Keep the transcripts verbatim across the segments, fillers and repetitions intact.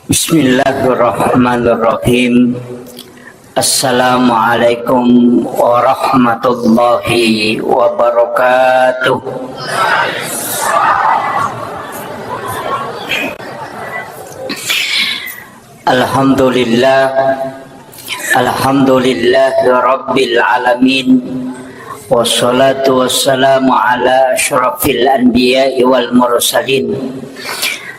Bismillahirrahmanirrahim. Assalamualaikum warahmatullahi wabarakatuh. Alhamdulillah. Alhamdulillahi rabbil alamin. Wassalatu wassalamu ala asyrafil anbiya'i wal mursalin.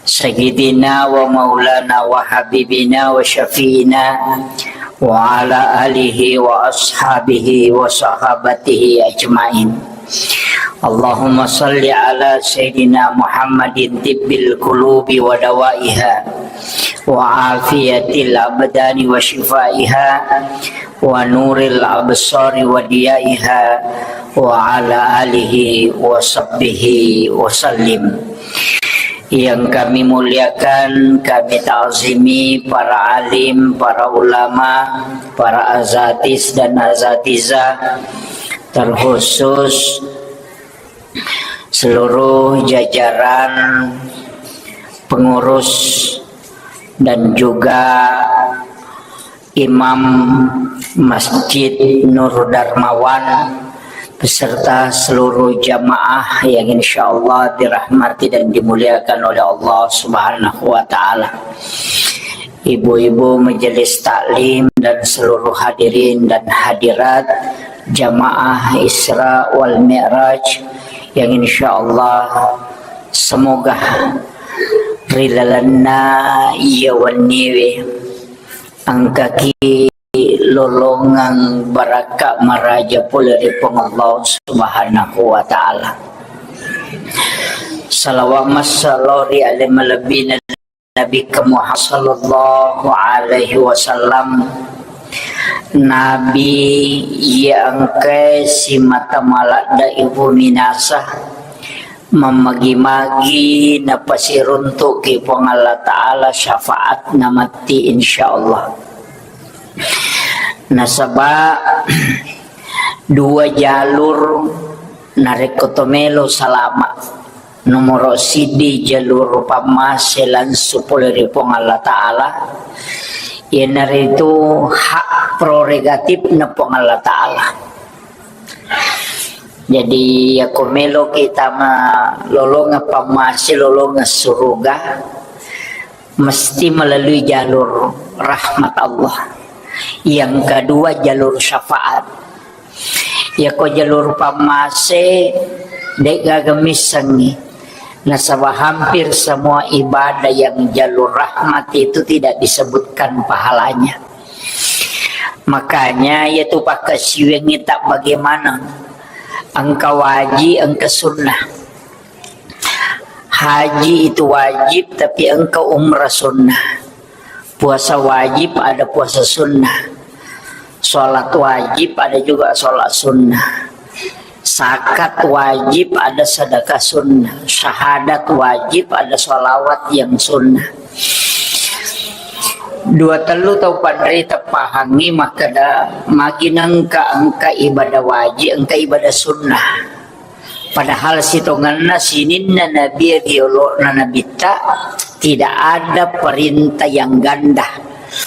Sayyidina wa maulana wa habibina wa syafi'ina wa ala alihi wa ashabihi wa sahabatihi ajmain. Allahumma salli ala Sayyidina Muhammadin tibbil qulubi wa dawaiha, wa afiyatil abdani wa shifaiha, wa nuril absari wa diyaiha, wa ala alihi wa sahbihi wa sallim. Yang kami muliakan, kami ta'zimi para alim, para ulama, para azatis dan azatizah, terkhusus seluruh jajaran pengurus dan juga Imam Masjid Nur Darmawan beserta seluruh jamaah yang insya Allah dirahmati dan dimuliakan oleh Allah Subhanahu wa Ta'ala. Ibu-ibu majelis taklim dan seluruh hadirin dan hadirat jamaah Isra wal Mi'raj yang insya Allah semoga ri lalenna iya wenniwe engkaki lolongeng barakka maraja pole ri Puang Allah Subhanahu wa Ta'ala. Salawat massalo ri ale malebbina Nabi Muhammad sallallahu alaihi wasallam. Nabi iya engkae simata maladde ibu minasa, mammagi-magi napasiruntuki Puang Allah Ta'ala syafaat namatti insyaallah. Nasaba dua jalur narekko to melo salama. Nomoro siddi jalur pammase langsung pole ri Puang Allah Ta'ala. Iyanaritu hak prerogatif na Puang Allah Ta'ala. Jadi, yako melo kita ma lolonga pammase, lolonga suruga, mesti melalui jalur rahmat Allah. Yang kedua, jalur syafaat. Yako jalur pammase, de'gaga missengngi. Nasaba hampir semua ibadah yang jalur rahmat itu tidak disebutkan pahalanya. Makanya, yaitu pakkasiwiangngi tak bagaimana. Engka wajib, engka sunnah. Haji itu wajib, tapi engka umrah sunnah. Puasa wajib, ada puasa sunnah. Salat wajib, ada juga salat sunnah. Zakat wajib, ada sedekah sunnah. Syahadat wajib, ada salawat yang sunnah. Dua tellu tau panrita pahangngi makkeda magi nengka engka ibadah wajib, engka ibadah sunnah. Padahal sitongenna sininna nabi riolo'na nabitta, tidak ada perintah yang ganda.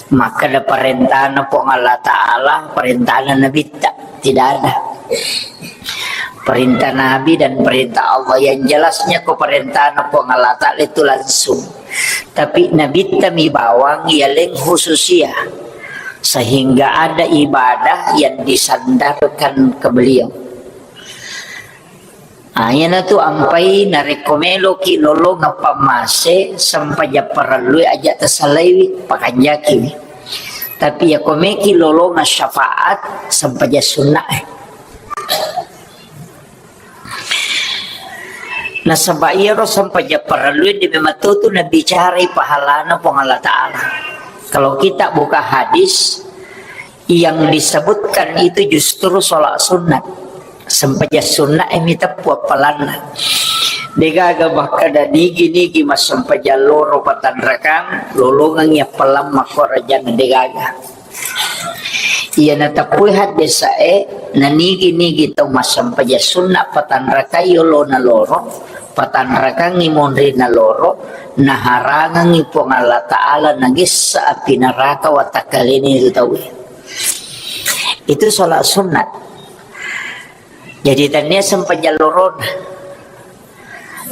Makkeda parentana Puang Allah Ta'ala, parentana nabitta, tidak ada. Perintah Nabi dan perintah Allah yang jelasnya ko parentana Puang Allah Ta'ala itu langsung. Tapi nabitta mi bawang yaleng khususia. Sehingga ada ibadah yang disandarkan ke beliau. Ah, iyanatu ampai narekko meloki lolongeng pammase, sempajang parellui aja tasalaiwi, pakanjakiwi. Tapi yako meki lolongeng syafaat, sempajang sunna e. Nasaba iyaro sempajang parellui de memang tu nabicarai pahalana Puang Allah Ta'ala. Kalau kita buka hadis, yang disebutkan itu justru sholat sunat. Sempajang sunat e miteppu appalanna. Degaga makkeda nigi-nigi massempajang loro patanrakang, lolongengngi appalang makkorajang degaga. Iya nateppui haddesae, nanigi-nigi tau massempajang sunat patanrakai yolona loro, Patanrakangngi monrinna loro, naharangangngi Puang Allah Ta'ala, nagessa api neraka watakkalena itu tauwe. Itu sholat sunat. Jadi, tania sempajang lorona.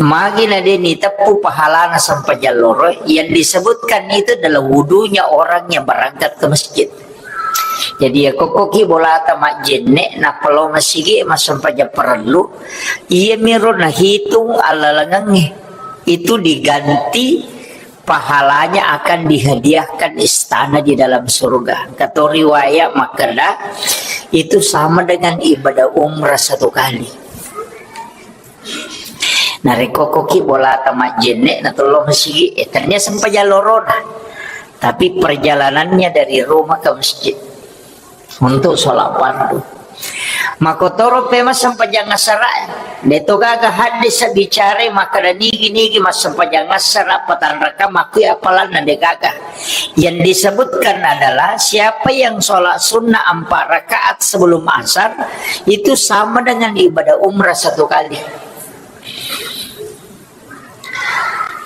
Magi na de' niteppu pahalana sempajang loro, yang disebutkan itu adalah wudunya orang yang berangkat ke masjid. Jadi, ya, kokkoki bolata majjenne, nappa lao masigi massempajang parellu, iyamiro nahitung allalengengnge. Itu diganti pahalanya akan dihadiahkan istana di dalam surga. Engka to riwayat makkeda, itu sama dengan ibadah umrah satu kali. Narekko koki bolata majjenne, na tollo masigi, eh, ternyata sempajang lorona. Tapi perjalanannya dari rumah ke masjid untuk sholat fardu. Makotoro pema sempajang asara, eh. De' to gaga hadis bicara makkeda nigi-nigi massempajang asara patanraka makui apalanna, de' gaga. Yang disebutkan adalah siapa yang sholat sunnah empat rakaat sebelum asar, itu sama dengan ibadah umrah satu kali.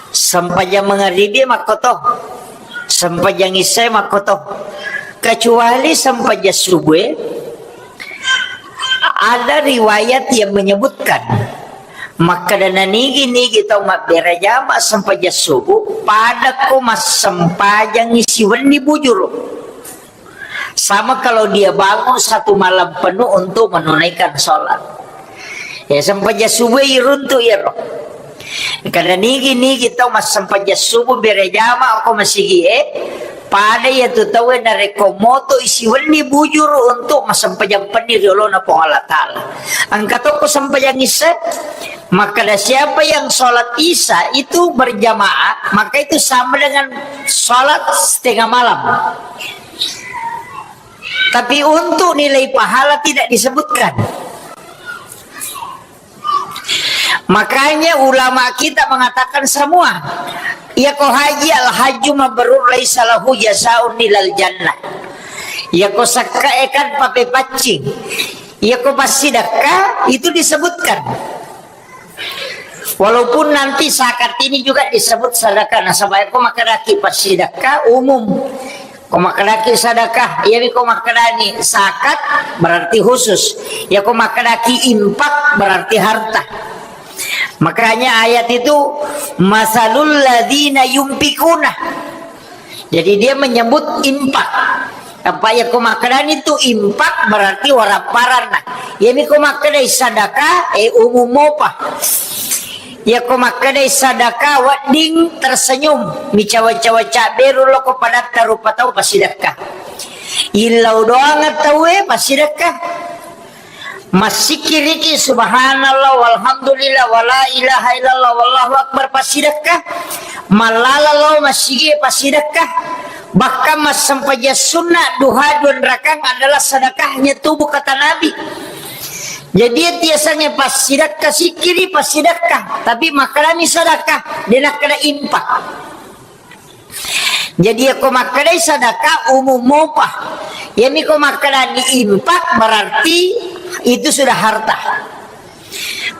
Sempajang mangaribi makkoto, sempajang isya makkoto. Kecuali sempajang subuh, ada riwayat yang menyebutkan makkeda nanigi-nigi tau mabbere jama sempajang subuh, padako massempajang siwenni bujuru. Sama kalau dia bangun satu malam penuh untuk menunaikan sholat. Ya, sempajang subuh iruntu iyaro. Kada nigi-nigi tau massempajang subuh bere jama ko masigi, eh. Pada ya tu tau narekko moto isi wenni bujuru untuk massempajang penni riolona Puang Allah Ta'ala. Engka tokko sempajang isya, maka ada siapa yang sholat isya itu berjamaah, maka itu sama dengan sholat setengah malam. Tapi untuk nilai pahala tidak disebutkan. Makanya ulama kita mengatakan semua, iya ko haji al-hajju mabrur laisa lahu jazaun ilal jannah. Iya ko sakka ekan pape paccing. Iya ko passidakka itu disebutkan. Walaupun nanti zakat ini juga disebut sedekah, nasaba ko makkedaki passidakka umum. Ko makkedaki sedekah, iya ko makkedani zakat berarti khusus. Ya ko makkedaki infak berarti harta. Makanya ayat itu, "Masalul ladzina yunfikuna." Jadi dia menyebut infak. Apa ya ko makkedani tu infak berarti warapparanna. Iyami ko makkedai sadaka, eh, umum mopa. Ya ko makkedai sadaka wedding tersenyum, micawa-cawa cabberu loko padatta rupa tau pasidakka. Illau doang tauwe pasidakka. Massikkiriki subhanallah walhamdulillah wala ilaha illallah wallahu akbar pasidakka. Mallala lao masigi pasidakka. Bahkan massempajang sunna duha dua rakang adalah sedekahnya tubuh kata Nabi. Jadi tiasangnge pasidakka sikkiri pasidakka, tapi makkedani sedekah, de nakkeda infak. Jadi, ya ko makkedai sadaka umum mopa. Yami ko makkedani infak berarti itu sudah harta.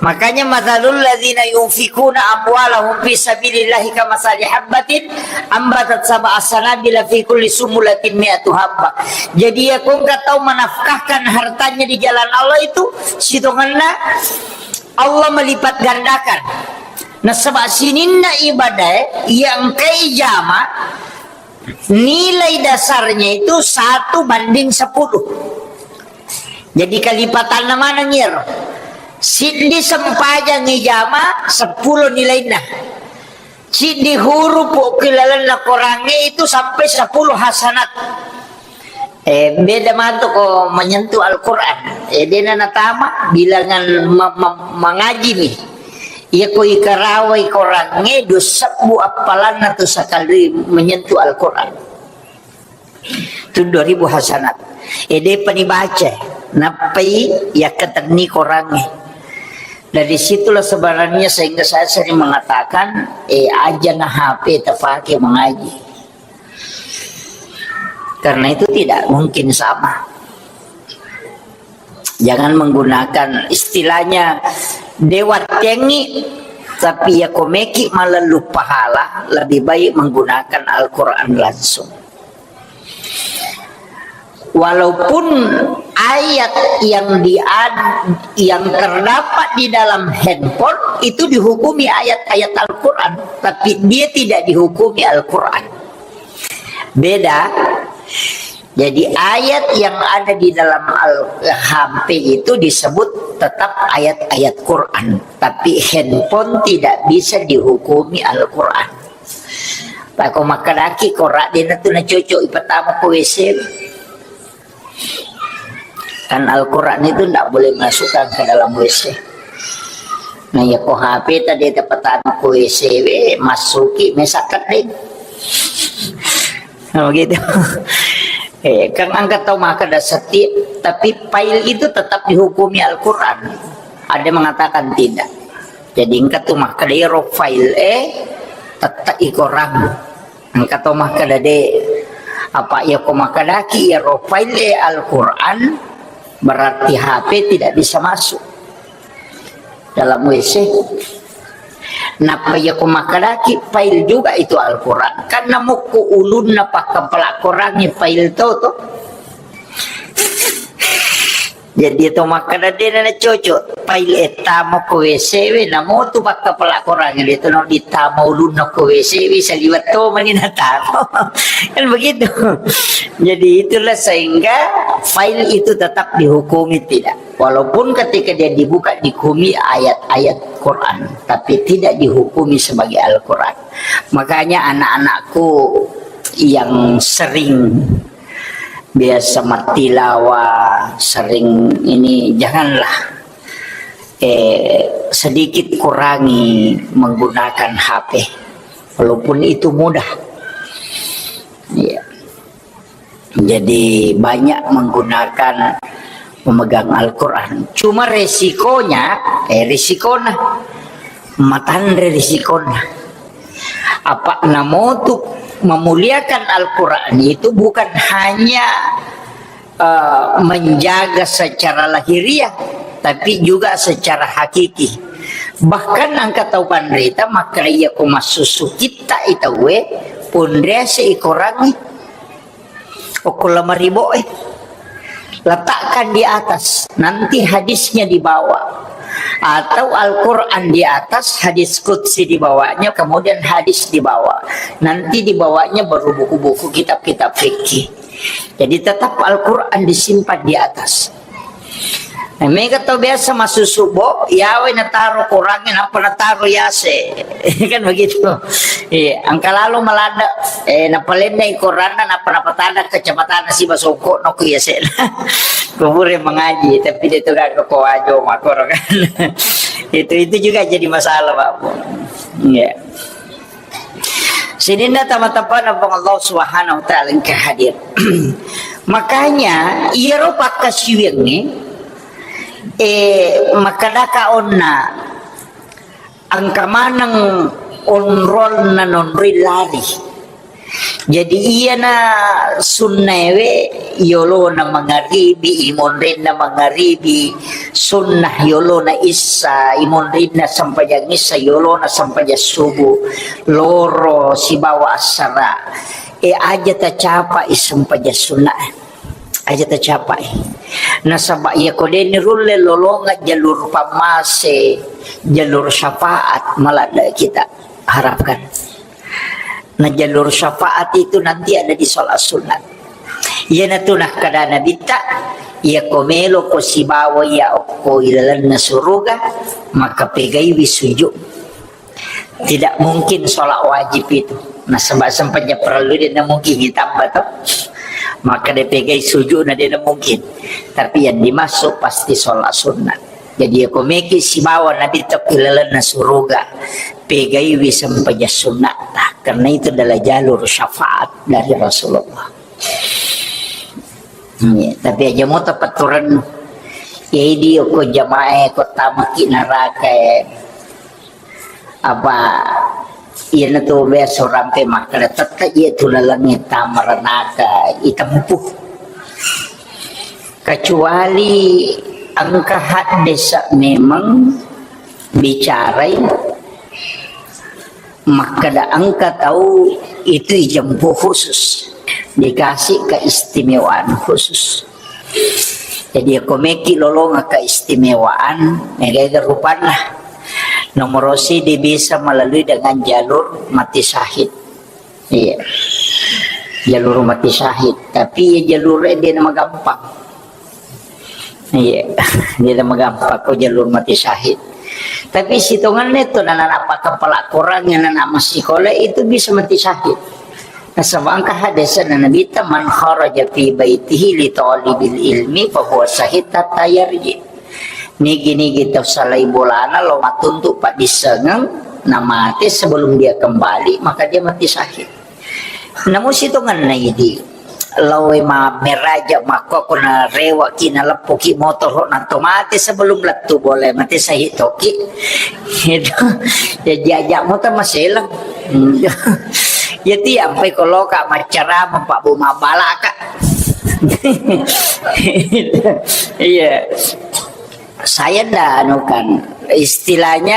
Makanya, "Matsalul ladzina yunfikuna amwalahum fi sabilillahi kamatsali habbatin ambatat sab'a sanabila fi kulli sumbulatin mi'atu habba." Jadi, ya ko engka tau menafkahkan hartanya di jalan Allah itu, sitongenna Allah melipat gandakan. Nasaba sininna ibadah, eh, yang kai jama, nilai dasarnya itu satu banding sepuluh. Jadi kalipatanna maneng iyaro. Siddi sempajang ijama, sepuluh nilainna. Siddi huruf ki lalenna Korangnge itu sampai sepuluh hasanat. Eh, beda matu ko menyentuh Al-Quran. Eh, dena natama bilangan ma-, ma-, mangaji mi. Iya ko ikarawai Korangnge dua sebbu appalanna tu sekali menyentuh Al-Quran. Tu dua ribu hasanat. Eh, depa ni baca. Nappai yakkatenni Korangnge. Dari situlah sebenarnya sehingga saya sering mengatakan, eh, aja na H P terpakai mengaji. Karena itu tidak mungkin sama. Jangan menggunakan istilahnya dewa tengi, Tapi iya ko meki malellu pahala, lebih baik menggunakan Al-Quran langsung. Walaupun ayat yang di-, yang terdapat di dalam handphone itu dihukumi ayat-ayat Al-Quran, tapi dia tidak dihukumi Al-Quran. Beda. Jadi ayat yang ada di dalam Al-, H P itu disebut tetap ayat-ayat Quran, tapi handphone tidak bisa dihukumi Al-Quran. Pako makkedaki Quran, de' natu nacocok ipatama ko W C. Kan Al-Quran itu ndak boleh masukkan ke dalam W C. Nah, iya ko H P tadi tepatama ko W C we, masuki mesakkat deh. Nah, begitu. Eh, kan engka tau makkeda setiap, tapi file itu tetap dihukumi Al-Quran. Ada mengatakan tidak. Jadi engka tu makkeda ero file e, tetap ikorang. Engka to makkeda de', apa iya ko makkedaki iyaro file Al-Quran, berarti H P tidak bisa masuk dalam W C. Nappa iya ko makkedaki file juga itu Al-Quran, karena mokko ulunna pakkapala Qurangnge file to to. Jadi to makkeda de' na cocok. File e tama ko W C we, namo tu pakkapala Qurangnge de' to no ditama ulunna ko W C we, saliweng to mani natama. Kan begitu. Jadi itulah sehingga file itu tetap dihukumi tidak. Walaupun ketika dia dibuka dihukumi ayat-ayat Quran, tapi tidak dihukumi sebagai Al-Quran. Makanya anak-anakku yang sering biasa mattilawa, sering ini, janganlah, eh, sedikit kurangi menggunakan H P, walaupun itu mudah. Iya. Jadi banyak menggunakan, memegang Al-Quran. Cuma resikonya, eh, risikona, matanre risikona. Apa namotu memuliakan Al-Quran itu bukan hanya, eh, menjaga secara lahiriah, tapi juga secara hakiki. Bahkan engka tau panrita makkeda iya ko massusu kitta itawe, pondrese ikorangi. Okko lemari bo e. Letakkan di atas, nanti hadisnya di bawah. Atau Al-Quran di atas, hadis qudsi di bawahnya, kemudian hadis di bawah. Nanti di bawahnya baru buku-buku, kitab-kitab fikih. Jadi tetap Al-Quran disimpan di atas. Eh, mega tau biasa massusu bo, yawe nataro Qurangnge, nappa nataro yase. Kan begitu. Iya, engka lalo maladde, eh, napalennai Quranna, nappa napatada kacamata na siba songko no ku yase. Kubure mengaji, tapi dia tu kan ko wajo makoro kan. Itu, itu juga jadi masalah, Pak Bu. Iya. Sininna tama-tamana Puang Allah Subhanahu wa Ta'ala engka hadir. Makanya, iyaro pakkasiwiangnge, eh, makkedaka onna, engka maneng onrolna nonroi lari. Jadi, iyana sunnaewe, yolona mangaribi, imonrinna mangaribi, sunnah yolona issa, imonrinna sempajang issa, yolona sempajang subuh, loro sibawa assara. E, aja tacapai sempajang sunnah. Aja tacapai. Nasaba iya ko deni rulle lolonga jalur pammase, jalur syafaat maladde kita harapkan. Nah, jalur syafaat itu nanti ada di sholat sunat. Iyanatu nakkeda Nabitta, iya ko melo ko sibawa iya okko ilalenna suruga, maka pegaiwi sujud. Tidak mungkin sholat wajib itu. Nasaba sempajang parellu de' namungkin ditambah to. Maka de' pegai sujudna de' namungkin. Tapi yang dimaksud pasti sholat sunat. Jadi, iya ko meki sibawa Nabitta ko ilalenna suruga, pegaiwi sempajang sunnatta, karena itu adalah jalur syafaat dari Rasulullah. Iya, tapi aja mo tapaturannu. Jadi, iya ko jamaah ko tamaki neraka, apa, iyanatu biasa rampe makkeda, tette iya tu lalengnge tama ranaka itempuh. Kecuali engka haddesa memang bicarai Makkeda engka tau itu ijempu khusus, dikasih keistimewaan khusus. Jadi, ko meki lolongeng keistimewaan, mega-ega rupanna. Nomor siji bisa melalui dengan jalur mati syahid. Iya. Jalur mati syahid. Tapi iya jalur dia nama gampang. Iya, dia magampang ko jalur mati syahid. Tapi sitonganna itu nana apa kepala korang yang nana masih itu bisa mati syahid. Nasaba engka hadis Nabi ta, "Man kharaja fi baitihi li talibil ilmi fa huwa syahid hatta yarji." Nigi-nigi tau salai bolana lo matuntu paddissengeng, namate sebelum dia kembali, maka dia mati syahid. Namu sitonganna idi, lao e ma-, meraja makko ko na rewa ki na leppo ki motor na to mate sebelum lettu boleh mate sahih toki. Itu ya jajak motor maselang. Ya tiampai ko loka macara mempak bu mabalaka. Iya. Saya nda anu kan, istilahnya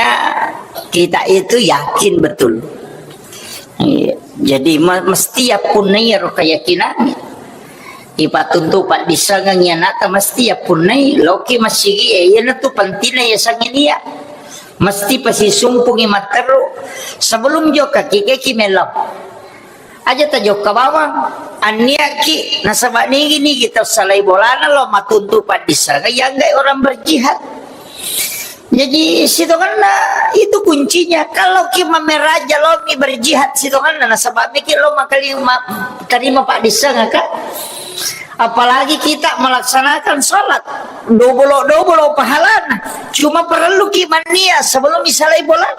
kita itu yakin betul. Iya. Jadi me-, mesti ya punnai ro keyakinan. Ipatuntu paddisengeng ya nata mesti ya punnai loki masigi, eh, iya natu pentingnya ya sangin iya. Mesti pasti sumpungi matteru sebelum jokka kike ki melo. Aja tajokka bawang, anniaki, nasaba nigi-nigi tau salai bolana lo matuntu paddisengeng, yanggai orang berjihad. Jadi sitonganna itu kuncinya. Kalau ki mameraja lo mi berjihad sitonganna, nasaba miki lo makali ma-, terima paddisengeng kan. Apalagi kita melaksanakan sholat, dobolo-dobolo pahalana. Cuma perlu ki mannia sebelum misalai bola.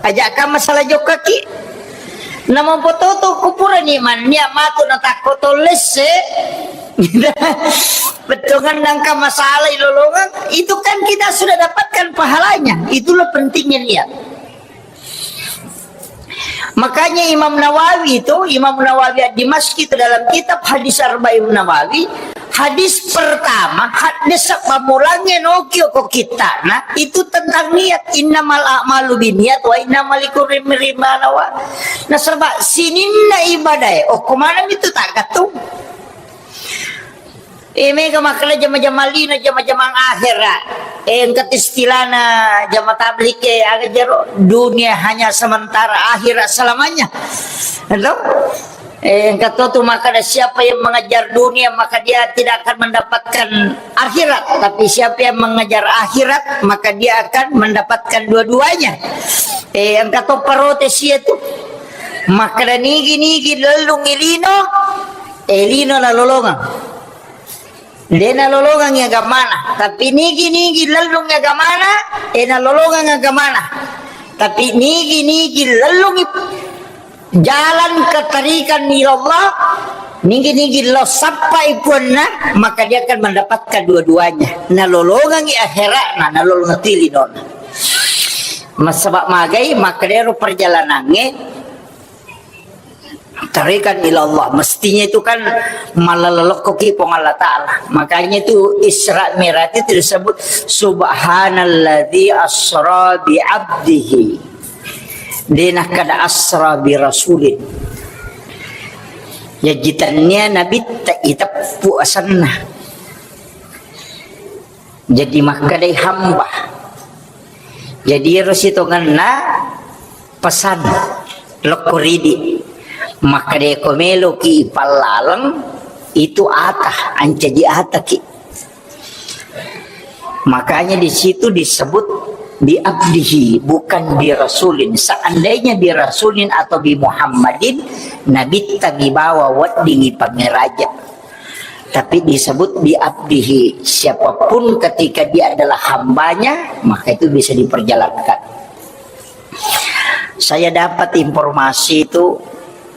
Aja ka masalah jokka ki. Namampototo kupurani mannia matu natakko tollesse. Bettongan nangka masalah ilolongan, itu kan kita sudah dapatkan pahalanya. Itulah pentingnya niat. Makanya Imam Nawawi itu, Imam Nawawi Ad-Dimashqi itu dalam kitab Hadis Arba'in Nawawi, hadis pertama, hadis pamulangnya nokio ko kita, nah, itu tentang niat. Innamal a'malu binniat wa innama likulli imri'in ma nawa. Nasaba sininna ibadah, oh, kemana itu tak gatung? Eh, mega makkeda jama-jama lino, jama-jamang akhera. Eh, engka istilahna jama tabligh, eh, aga jero, dunia hanya sementara, akhirat selamanya. Itu? Eh, engka to tu makkeda siapa yang mengejar dunia, maka dia tidak akan mendapatkan akhirat. Tapi siapa yang mengejar akhirat, maka dia akan mendapatkan dua-duanya. Eh, engka to protes itu. Makkeda nigi-nigi lellung ilino, eh, lino na lolongang. De nalolongangngi agamana, tapi nigi-nigi lellungngi agamana, e nalolongang agamana. Tapi nigi-nigi lellungngi jalan kettarikan ila Allah, nigi-nigi lo sappai puanna, maka dia akan mendapatkan dua-duanya. Nalolongangngi akhiratna, nalolongang tilinona. Massabaq magai, makkedaro perjalanangnge, Tarikan ila Allah, mestinya itu kan malalokkoki Puang Allah Ta'ala. Makanya itu Isra Mi'raj itu disebut subhanalladzi asra bi abdihi. De nakkeda asra bi rasulin. Jaji tennia nabitta iteppu asenna. Jadi makkedai hamba. Jadi ero sitongenna pesan lokko ridi. Makkedai ko meloki ipallaleng itu ata, ancaji ataki. Makanya di situ disebut bi abdihi, bukan bi rasulin. Seandainya bi rasulin atau bi Muhammadin, nabitta mibawa weddingi pamiraja. Tapi disebut bi abdihi, siapapun ketika dia adalah hambanya, maka itu bisa diperjalankan. Saya dapat informasi itu,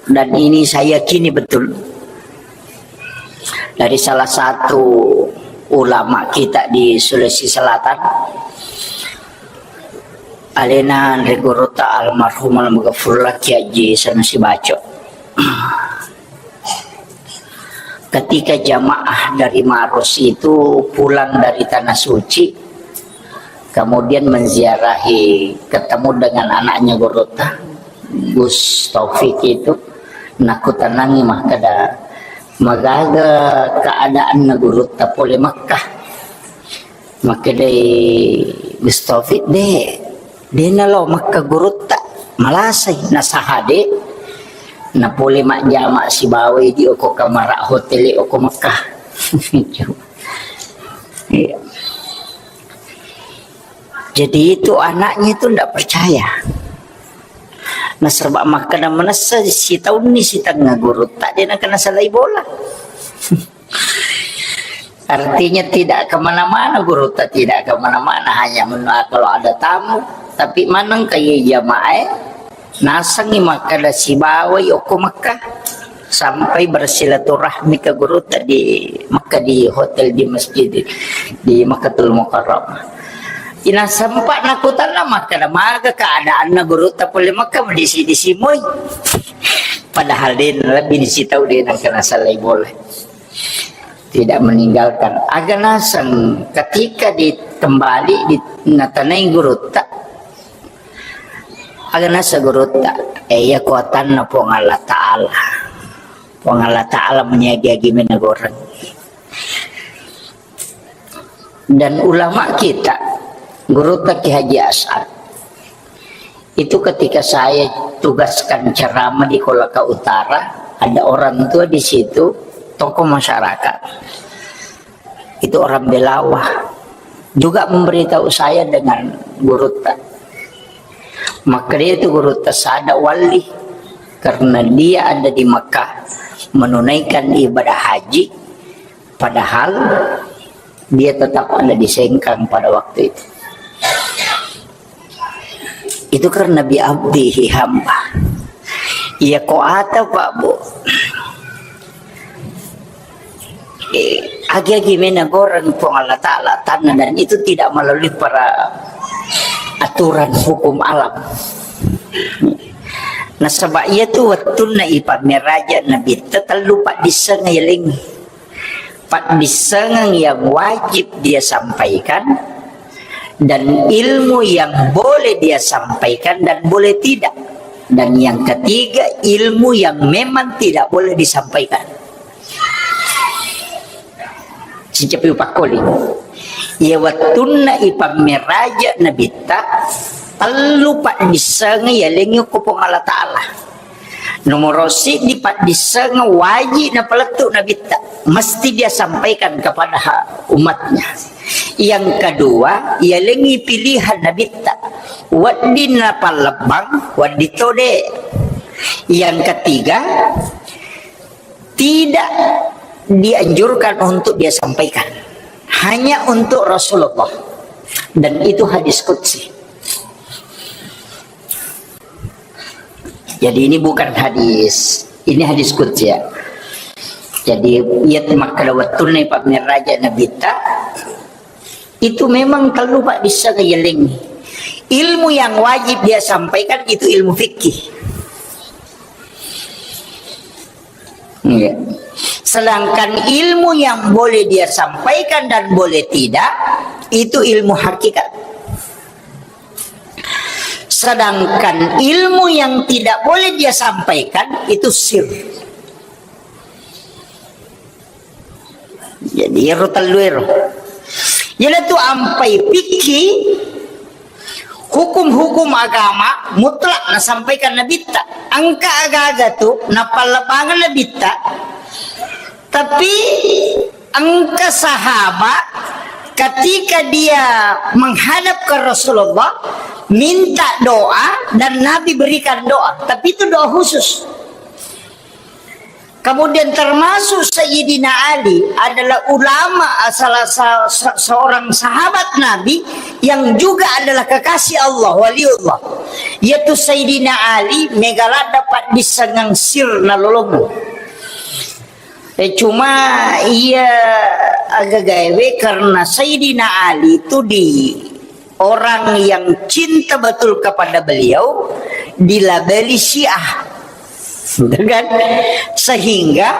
dan ini saya yakini betul, dari salah satu ulama kita di Sulawesi Selatan, alena Anre Gorota almarhum almaghfurlah Kiai Haji Sanusi Baco. Ketika jamaah dari Maros itu pulang dari Tanah Suci, kemudian menziarahi, ketemu dengan anaknya Gorota, Gus Taufik itu, nakutanangi makkeda, "Magaga keadaanna gurutta pole Makkah?" Makkedai Gus Taufik, "De, de nalo Makkah gurutta, malasai, nasaha de, napole majjama sibawai di oko kamara hotel oko Makkah." Iya. Jadi itu anaknya itu ndak percaya. Nasaba makkeda manessa sitaunni sitengnga gurutta de nakena salai bola. Artinya tidak kemana-mana gurutta, tidak kemana-mana, hanya menua kalau ada tamu. Tapi maneng kaya jamaah, nasengngi makkeda sibawai okko Mekah sampai bersilaturahmi ke gurutta di Mekah, di hotel, di masjid, di Makkatul Mukarramah. Ina sempat nakutanna makkeda, "Maga keadaanna gurutta pole Mekah, disi-disi moi." Padahal de lebih disi tau de nakena salai bola. Tidak meninggalkan. Aga naseng ketika dikembali di natanai gurutta. Aga naseng gurutta, "Eh, iya kuatanna Puang Allah Ta'ala. Puang Allah Ta'ala meniagi-agi menegoreng." Dan ulama kita, gurutta Ki Haji As'ad, itu ketika saya tugaskan ceramah di Kolaka Utara, ada orang tua di situ, tokoh masyarakat. Itu orang Belawa. Juga memberitahu saya dengan gurutta. Maka dia itu gurutta sada wali karena dia ada di Mekah menunaikan ibadah haji, padahal dia tetap ada di Sengkang pada waktu itu. Itu karena bi abdihi hamba. Iya ko ata, Pak, Bu. Eh, agi-agi mena goreng Puang Allah Ta'ala tanah, dan itu tidak melalui para aturan hukum alam. Nasaba iya tu wettunna ipammeraja Nabitta tellu paddisseng yeleng. Paddissengeng yang wajib dia sampaikan, dan ilmu yang boleh dia sampaikan dan boleh tidak. Dan yang ketiga, ilmu yang memang tidak boleh disampaikan. Sicapi upakkoli. Iya wettunna ipammeraja Nabitta, tellu paddissengeng yalengngi ko Puang Allah Ta'ala. Nomoro siddi paddissengeng wajib napalettu Nabitta, mesti dia sampaikan kepada ha-, umatnya. Yang kedua, yalengngi pilihan Nabitta, wedding napallebbang, wedding tode. Yang ketiga, tidak dianjurkan untuk dia sampaikan, hanya untuk Rasulullah, dan itu hadis qudsi. Jadi ini bukan hadis, ini hadis qudsi ya. Jadi iya makkeda wettunna ipammeraja Nabitta itu memang tellu paddissengeng yeleng. Ilmu yang wajib dia sampaikan itu ilmu fikih. Iya. Sedangkan ilmu yang boleh dia sampaikan dan boleh tidak, itu ilmu hakikat. Sedangkan ilmu yang tidak boleh dia sampaikan, itu sir. Jadi, ero tellu ero. Iyanatu ampai fikih, hukum-hukum agama mutlak nasampaikan Nabitta. Engka aga-aga tu napallebbangeng Nabitta, tapi engka sahabat ketika dia menghadap ke Rasulullah, minta doa dan Nabi berikan doa, tapi itu doa khusus. Kemudian termasuk Sayyidina Ali adalah ulama, salah sa-, se-, seorang sahabat Nabi yang juga adalah kekasih Allah, waliullah. Yaitu Sayyidina Ali mega ladda paddissengeng sir nalolongeng. Eh, cuma iya aga gaewe karena Sayyidina Ali itu di orang yang cinta betul kepada beliau dilabeli Syiah. Gitu kan? Sehingga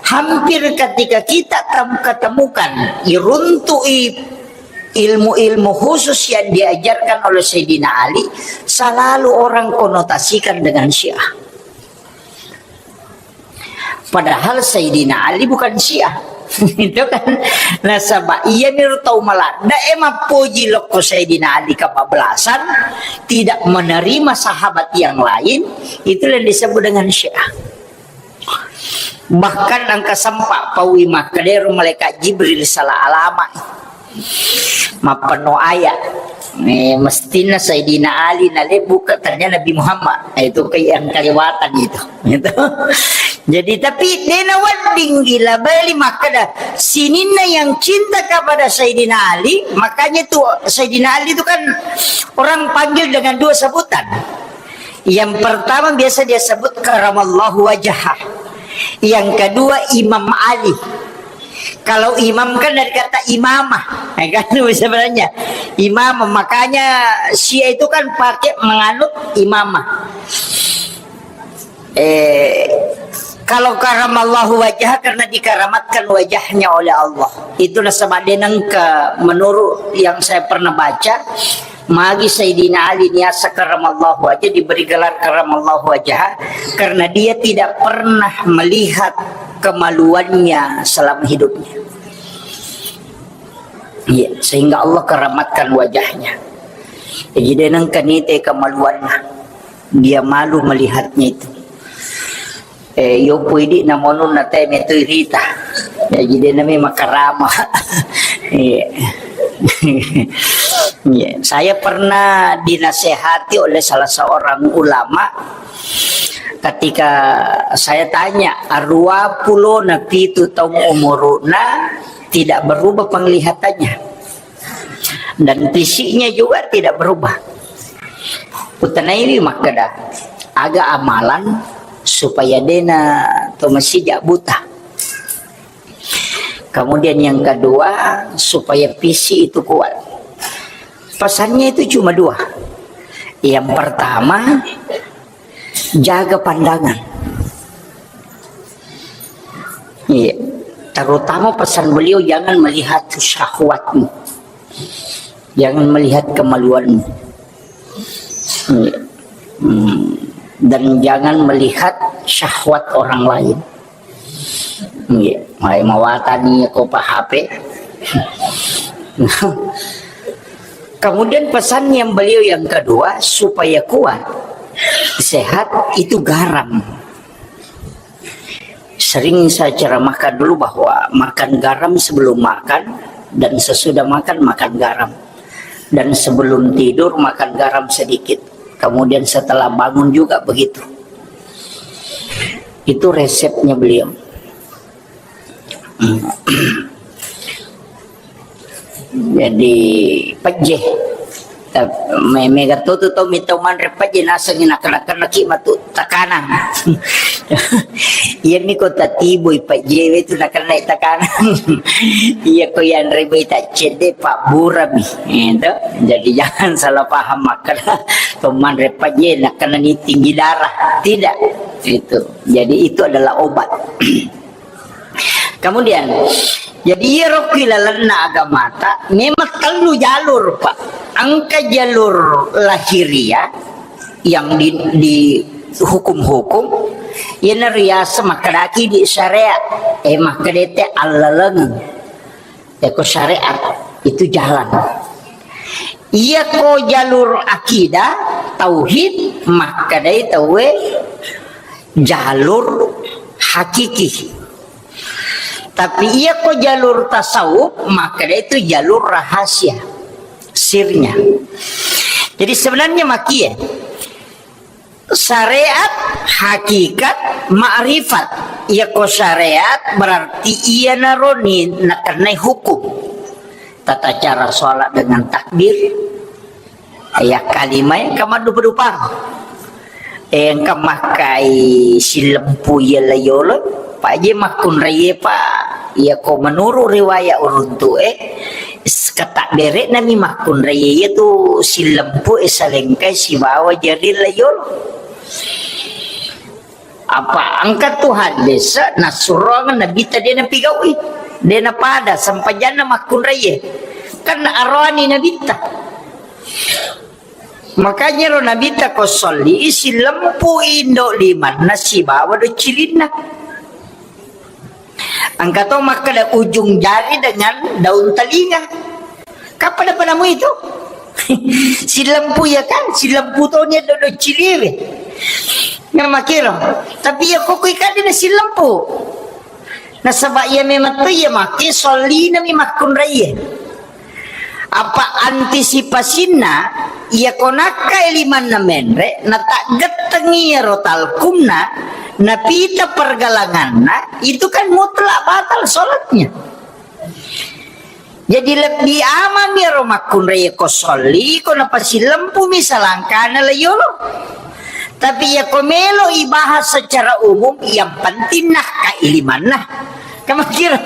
hampir ketika kita tem-, ketemukan, iruntu'i Ilmu-ilmu khusus yang diajarkan oleh Sayyidina Ali selalu orang konotasikan dengan Syiah. Padahal Sayyidina Ali bukan Syiah. Itu kan. Nasaba iyami ro tau maladda e mappoji lokko Sayyidina Ali kebablasan, tidak menerima sahabat yang lain, itulah yang disebut dengan Syiah. Bahkan engka sempa paui makkedaro malaikat Jibril salah alama. Mappenno ayat. Eh, mestinna Sayyidina Ali nalebbuka, ternyata Nabi Muhammad. Eh, itu ke yang kelewatan itu. Gitu. Jadi, tapi dena wedding gila beli makkeda sininna yang cinta kepada Sayyidina Ali, makanya tuh Sayyidina Ali itu kan orang panggil dengan dua sebutan. Yang pertama biasa dia sebut karamallahu wajhah. Yang kedua Imam Ali. Kalau imam kan dari kata imamah, ya kan, sebenarnya imamah. Makanya Syiah itu kan pakai menganut imamah. Eh, kalau karamallahu wajhah karena dikeramatkan wajahnya oleh Allah. Itu nasaba deneng ke menurut yang saya pernah baca, magi Sayyidina Ali niasa karamallahu wajhah diberi gelar karamallahu wajhah karena dia tidak pernah melihat kemaluannya selama hidupnya. Iya, sehingga Allah keramatkan wajahnya. Jadi deneng kenite kemaluannya. Dia malu melihatnya itu. Eh, yopo idi namonun na teme tu irita. Jadi dia namanya makarama. Iya. Iya. Saya pernah dinasehati oleh salah seorang ulama ketika saya tanya, arua pulo na pitu taung umuruna tidak berubah penglihatannya. Dan fisiknya juga tidak berubah. Utanaiwi makkeda, aga amalan supaya dena to masija buta. Kemudian yang kedua, supaya fisik itu kuat. Pesannya itu cuma dua. Yang pertama, jaga pandangan. Iya. Terutama pesan beliau, jangan melihat syahwatmu. Jangan melihat kemaluanmu. Iya. Hmm. Dan jangan melihat syahwat orang lain. Iya. Mai mawatani ko pa H P. Kemudian pesan yang beliau yang kedua, supaya kuat, sehat, itu garam. Sering saya ceramahkan dulu bahwa makan garam sebelum makan dan sesudah makan, makan garam. Dan sebelum tidur, makan garam sedikit. Kemudian setelah bangun juga begitu. Itu resepnya beliau. Jadi, pejje. Tap-, me-, mega to tu tau mita manre pejje, nasengi nakena-kenaki matu takanang. Iya mi ko tatibui pejje we tu nakena takanang. Iya ko yanre bai ta cedde pabburami. Itu. Jadi jangan salah paham makkeda to manre pejje nakena ni tinggi darah. Tidak. Itu. Jadi itu adalah obat. Kemudian, jadi iyaro ki lalenna agamata memang tellu jalur, Pak. Engka jalur lahiriah yang di, di hukum-hukum, iyana riaseng makkedaki di syariat, eh, makkedete allalengeng. Eko syariat itu jalan. Iyako jalur akidah, tauhid, makkedai tauwe jalur hakiki. Tapi iyako jalur tasawuf, makkedai itu jalur rahasia, sirnya. Jadi sebenarnya makie, syariat, hakikat, ma'rifat. Iyako syariat berarti iyanaro ni nakennai hukum. Tata cara sholat dengan takbir. Ya, kalimai engka maddupa-dupa. Eh, engka makkai silempu iya layolo. Paje makkunraie, Pak. Iyako menurut riwayat uruntu, eh, s-, kata bere'nami makkunraie iya tu silempu, eh, salengkai sibawa jari layolo. Apa engka tu hadis nassurong Nabitta de napigaui, de napada sempajanna makkunraie. Kan aroani Nabitta. Makanya ro Nabitta ko solli, sillempu indo limanna sibawa doccilinna. Engka to makkeda ujung jari dengan daun telinga. Kapada padamu itu? Sillempu ya kan, sillempu to nia do docciliwe. Memang kiro. Tapi ya koko ikadina sillempu. Nasaba iya memang to iya make sollinami makkunraie. Apa antisipasinna, iya ko nakkai limanna menre, nataggettengi iyaro talkunna, napita pergelanganna, itu kan mutlak batal sholatnya. Jadi lebbi amang iyaro makkunrai ko solli, ko napasilempumi salangkana layolo. Tapi iya ko melo ibahas secara umum, yang penting nakkai limanna. Kamakiro.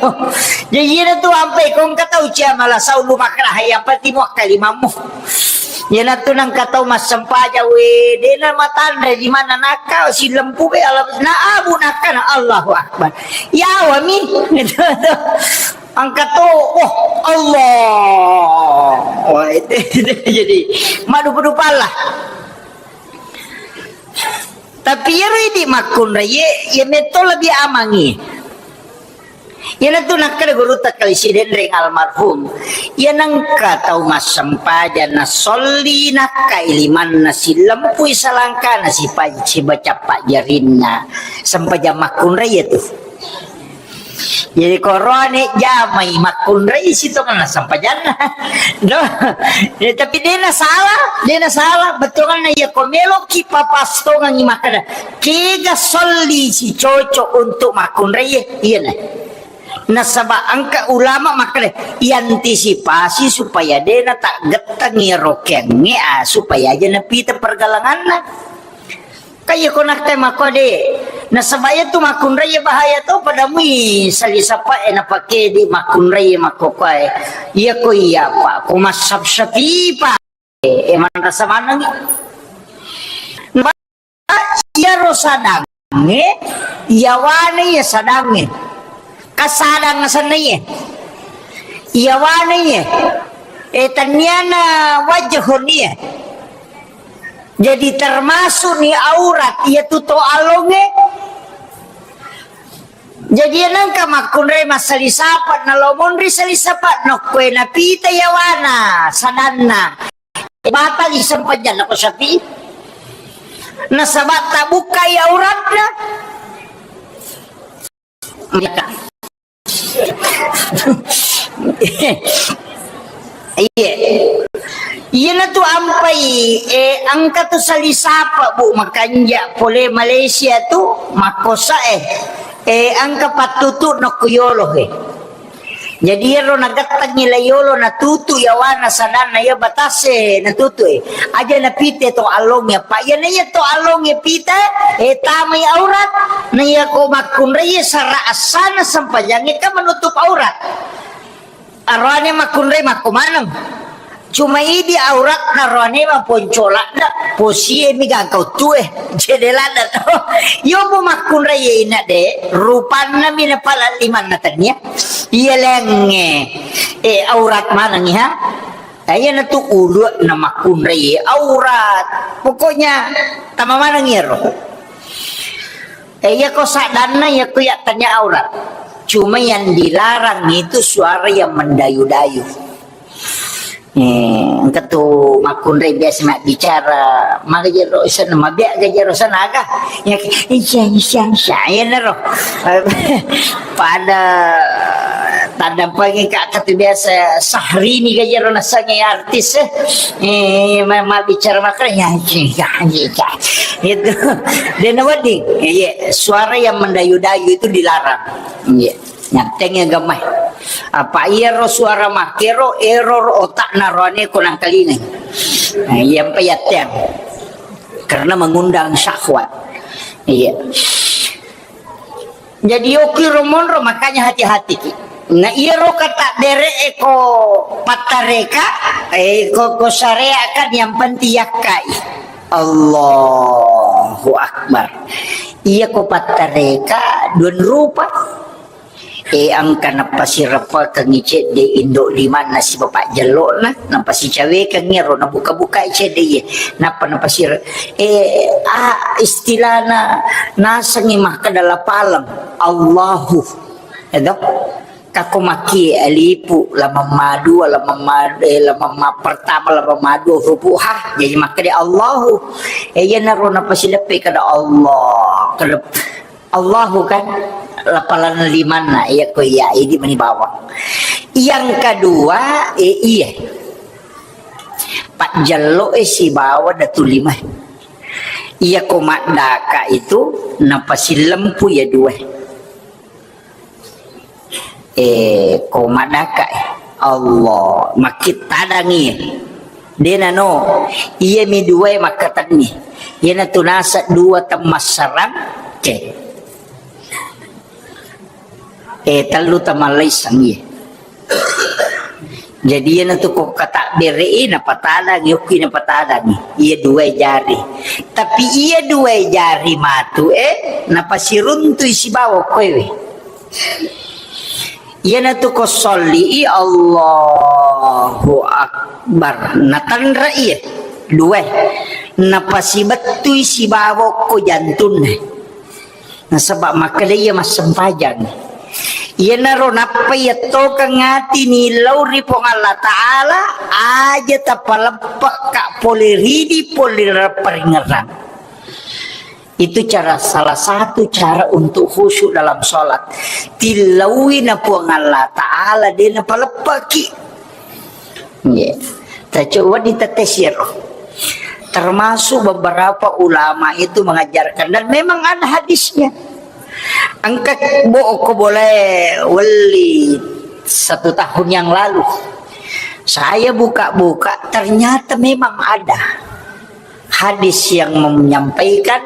Jadi iyana tu ampai ko engka tau cia malasau lu makkeda, yang penting muakka limammu. Iyana tu nengka tau massempajang, we, dena matanre di mana nakka silempu be Allah, na abu nakkana Allahu Akbar. Yawami. Engka to, oh, Allah. Wah, itu, itu jadi madupa-dupa Allah. Tapi iyaro idi makkunrai, ye, ye metto lebih amangi. Iyana tu nakkeda gurutta Kali Sidenreng almarhum. Iya nengka tau massempajang na solli nakkai limanna silempui salangkana sipa-, sibaca pajjarinna sempajang makkunrai ya tu. Jadi koroane jamai makkunrai sitongenna sempajanna. No? Ya, tapi dena salah, dena salah. Betulna iya ko meloki papastongangi makkeda, kega solli si cocok untuk makkunrai, iya na. Nasaba engka ulama makkeda, iantisipasi supaya dena taggettengi rokengnge, ah, supaya aja napita pergalanganna. Kaya ko nakkai makkode, nasaba iya tu makkunrai bahaya to, padamui sali sapa e napake di makkunrai makkokoe. Iya ko iya pa, ko massap-sapi pa. E, e manrasa manengi. Iyaro sadangnge, iyawane iya sadangnge. Kasadang asenna iye. Iyawane iye. E, tanniana wajahon iye. Jadi termasuk ni aurat iya tu to alonge. Jadi nengka makkunrai massali sapa, na lo monri sali sapa, nokkoe napita yawana sadanna. Batal i sempajang nako sapi. Nasaba tabukkai auratna. Iya. Iyana tu ampai, eh, engka tu sali sapa, Bu, makanja pole Malaysia tu, makkosa, eh. Eh, engka pattutu nokko yolo, eh. Jadi iyaro nagettengi la yolo natutu yawana sadanna iya batase natutu, eh. Aja napite to allongnge, apa iyana iya to allongnge pita, eh, tamai aurat, na iya ko makkunrai sara assana sempajangnge kan menutup aurat. Aroane makkunrai makko maneng. Cuma idi auratna roane maponcolakna, posie mi gangka uttue, jede ladda to. Iyo mo makkunrai ina de, rupanna mi napala limanna tania. Iya lengnge, eh, aurat maneng ha. Iyana tu ulu na makkunrai aurat. Pokoknya tama maneng iyaro. Eh, iya ko sadanna, iya ko iya tanya aurat. Cuma yang dilarang itu suara yang mendayu-dayu. Eh, engka tu makkunrai biasa nak bicara, maka jero sana, mabia ga jero sana aga. Ya, iya, iya, iya, iya, nero. Pada tanda pangi kak katu biasa Syahrini ga jero nasangi artis, eh. Eh, ma-, mabbicara makkunrai, ya, iya, iya, iya. Itu. Dena wedding. Iya, suara yang mendayu-dayu itu dilarang. Iya. Nyatteng ya gamai. Apa iyaro suara makkero, error otakna roane ko nangkalingai. Nah, iya mpa yatteng. Karena mengundang syahwat. Iya. Jadi okiro monro, makanya hati-hati ki. Na iyaro kata bere eko pattareka, eh, ko, ko syariat kan yang penting yakkai. Allahu Akbar. Iya ko pattareka dua rupa. E, engka napasirepekengngi cedde indo limanna sibawa pajjello'na, napasicawekengngi ro, nabuka-bukai cedde iye, nappa napasire-, e, a, istilahna nasengngi makkeda lapaleng, Allahu. Edo? Kako makki alifu, lamamma dua, lamamma, e, lamamma pertama, lamamma dua, huruf ha, jadi makkeda Allahu. E, iyanaro napasileppe kada Allah, kada Allahu kan, lapalan limanna, iya ko iya, idi mani bawang. Yang kedua, e, iya. Pajjello e sibawa datu lima. Iya ko maddaka itu, napasilempu ya dua. E, ko maddaka e. Allah, makkittadangi. Dena no, iya mi dua makkatenni. Iyana tu nasa dua temmassarang, cek. E, tellu tamallaisseng iye. Jadi, iyana tu ko katabbere e, napatadangi, okki napatadangi. Iya dua jari. Tapi iya dua jari matu e, napasiruntui sibawa koewe. Iyana tu ko solli i, Allahu Akbar. Natanra iya. Dua. Napasibettui sibawa ko jantunna. Nasaba makkeda iya massempajang. Iyanaro nappa iyattokeng ati nillau ri Puang Allah Ta'ala, aja tapaleppekka pole ridi, pole paringerrang. Itu cara, salah satu cara untuk khusyuk dalam sholat. Tillaui na Puang Allah Ta'ala, de napaleppeki. Iya. Tacoba ditetesiro. Termasuk beberapa ulama itu mengajarkan, dan memang ada hadisnya. Engka bo ko boleh weli satu tahun yang lalu. Saya buka-buka, ternyata memang ada hadis yang menyampaikan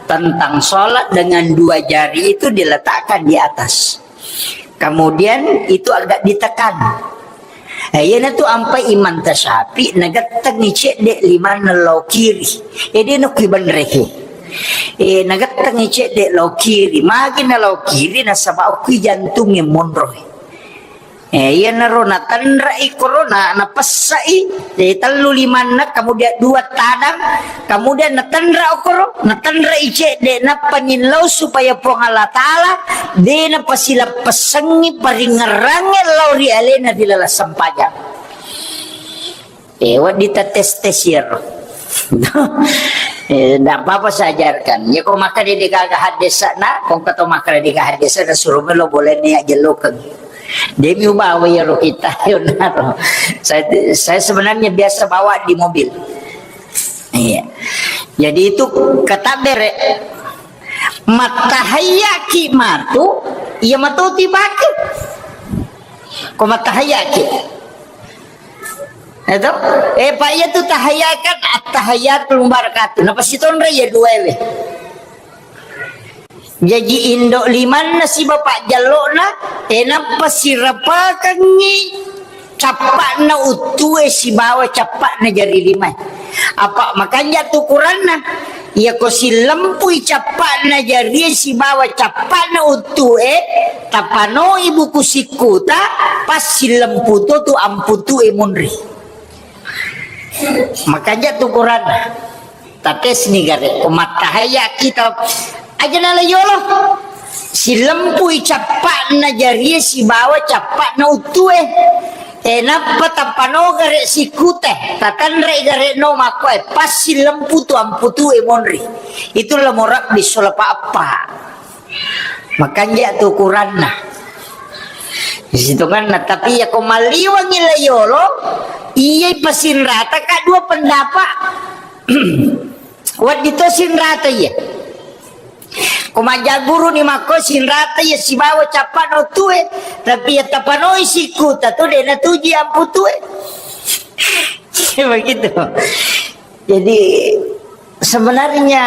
tentang sholat dengan dua jari itu diletakkan di atas. Kemudian itu agak ditekan. Eh, iyana tu ampai Imam Tasyafi nagettengi cedde limanna lao kiri. Eh, de nokki benreke. Eh, nagettengi cedde lao kiri. Magi na lao kiri nasaba okki jantungnge monro. Eh, iyanaro natenre'i koro, na, napessai, eh, tellu limanna, kemudian dua tadang, kemudian natenre' okoro, natenre'i cedde, nappa nillau supaya Puang Allah Ta'ala de napasilappessengngi paringerrangnge lao ri alena ri laleng sempajang. Eh, wedding tates-tes iyaro. Eh, ndak apa-apa saya ajarkan. Ya, ko makkeda de gaga haddesana, ko engka to makkeda de gaga haddesana, suruh melo boleh niat jellokeng. Demi ubawa iyaro kita, yonaro. Saya, saya sebenarnya biasa bawa di mobil. Iya. Jadi itu kata bere. Mattahayyaki matu, iya matoti bake. Ko mattahayyaki. Eto? Eh, Pak, iya tu tahayya kan, at-tahayyatul mubarakatuh. Napa sitonre iya dua ewe? Jaji indo limanna siba pajjallo'na, eh, nappa sirapakengngi cappa'na uttue sibawa cappa'na jari limae. Apa makanja tu ukuranna? Iyako sillempui cappa'na jarie sibawa cappa'na uttue, tapanoi buku sikkuta, pas sillempu to tu amputue munri. Makanja tu ukuranna. Tatesni gare, ko mattahayya kita aja nala yolo. Silempui cappa'na jarie sibawa cappa'na uttue. E, nappa tappano gare sikkute, tatanre gare no makkoe, pas silempu tu amputue monri. Itu lamo rabbi solapa appa. Makanja tu ukuranna. Sitonganna, tapi iya ko malliwangi la yolo, iyai pasinrata ka dua pendapat. Wedding to sinrata iya. Ko majjaguru ni makko sinrata iya sibawa cappa'na uttue, tapi iya tapanoi sikkuta tu de natuji amputue. Begitu. Jadi sebenarnya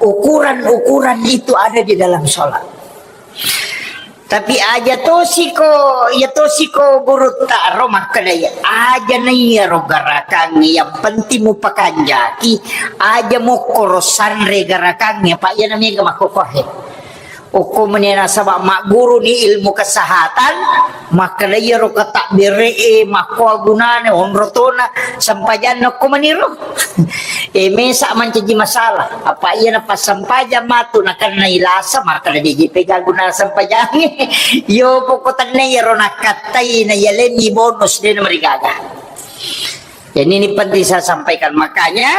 ukuran-ukuran itu ada di dalam sholat. Tapi aja tosiko, ya tosiko gurutta ro makkeda iya, aja na iyaro garakangnge, yang penting mupakanjaki, aja mokkoro sanre garakangnge, apa iya na mega makkokohe. Okko meni nasaba magguruni ilmu kesehatan, makkeda iyaro katakbere'e makkoa gunana, onro tona sempajanna okko meniro. E, mesa mancaji masalah. Apa iya napassempajang matu nakennai lasa, makkeda deji pega guna sempajangnge. Yo pokok tenne iyaro nakkattai na yalenni bonus de namarigaga. Jadi ini penting saya sampaikan. Makanya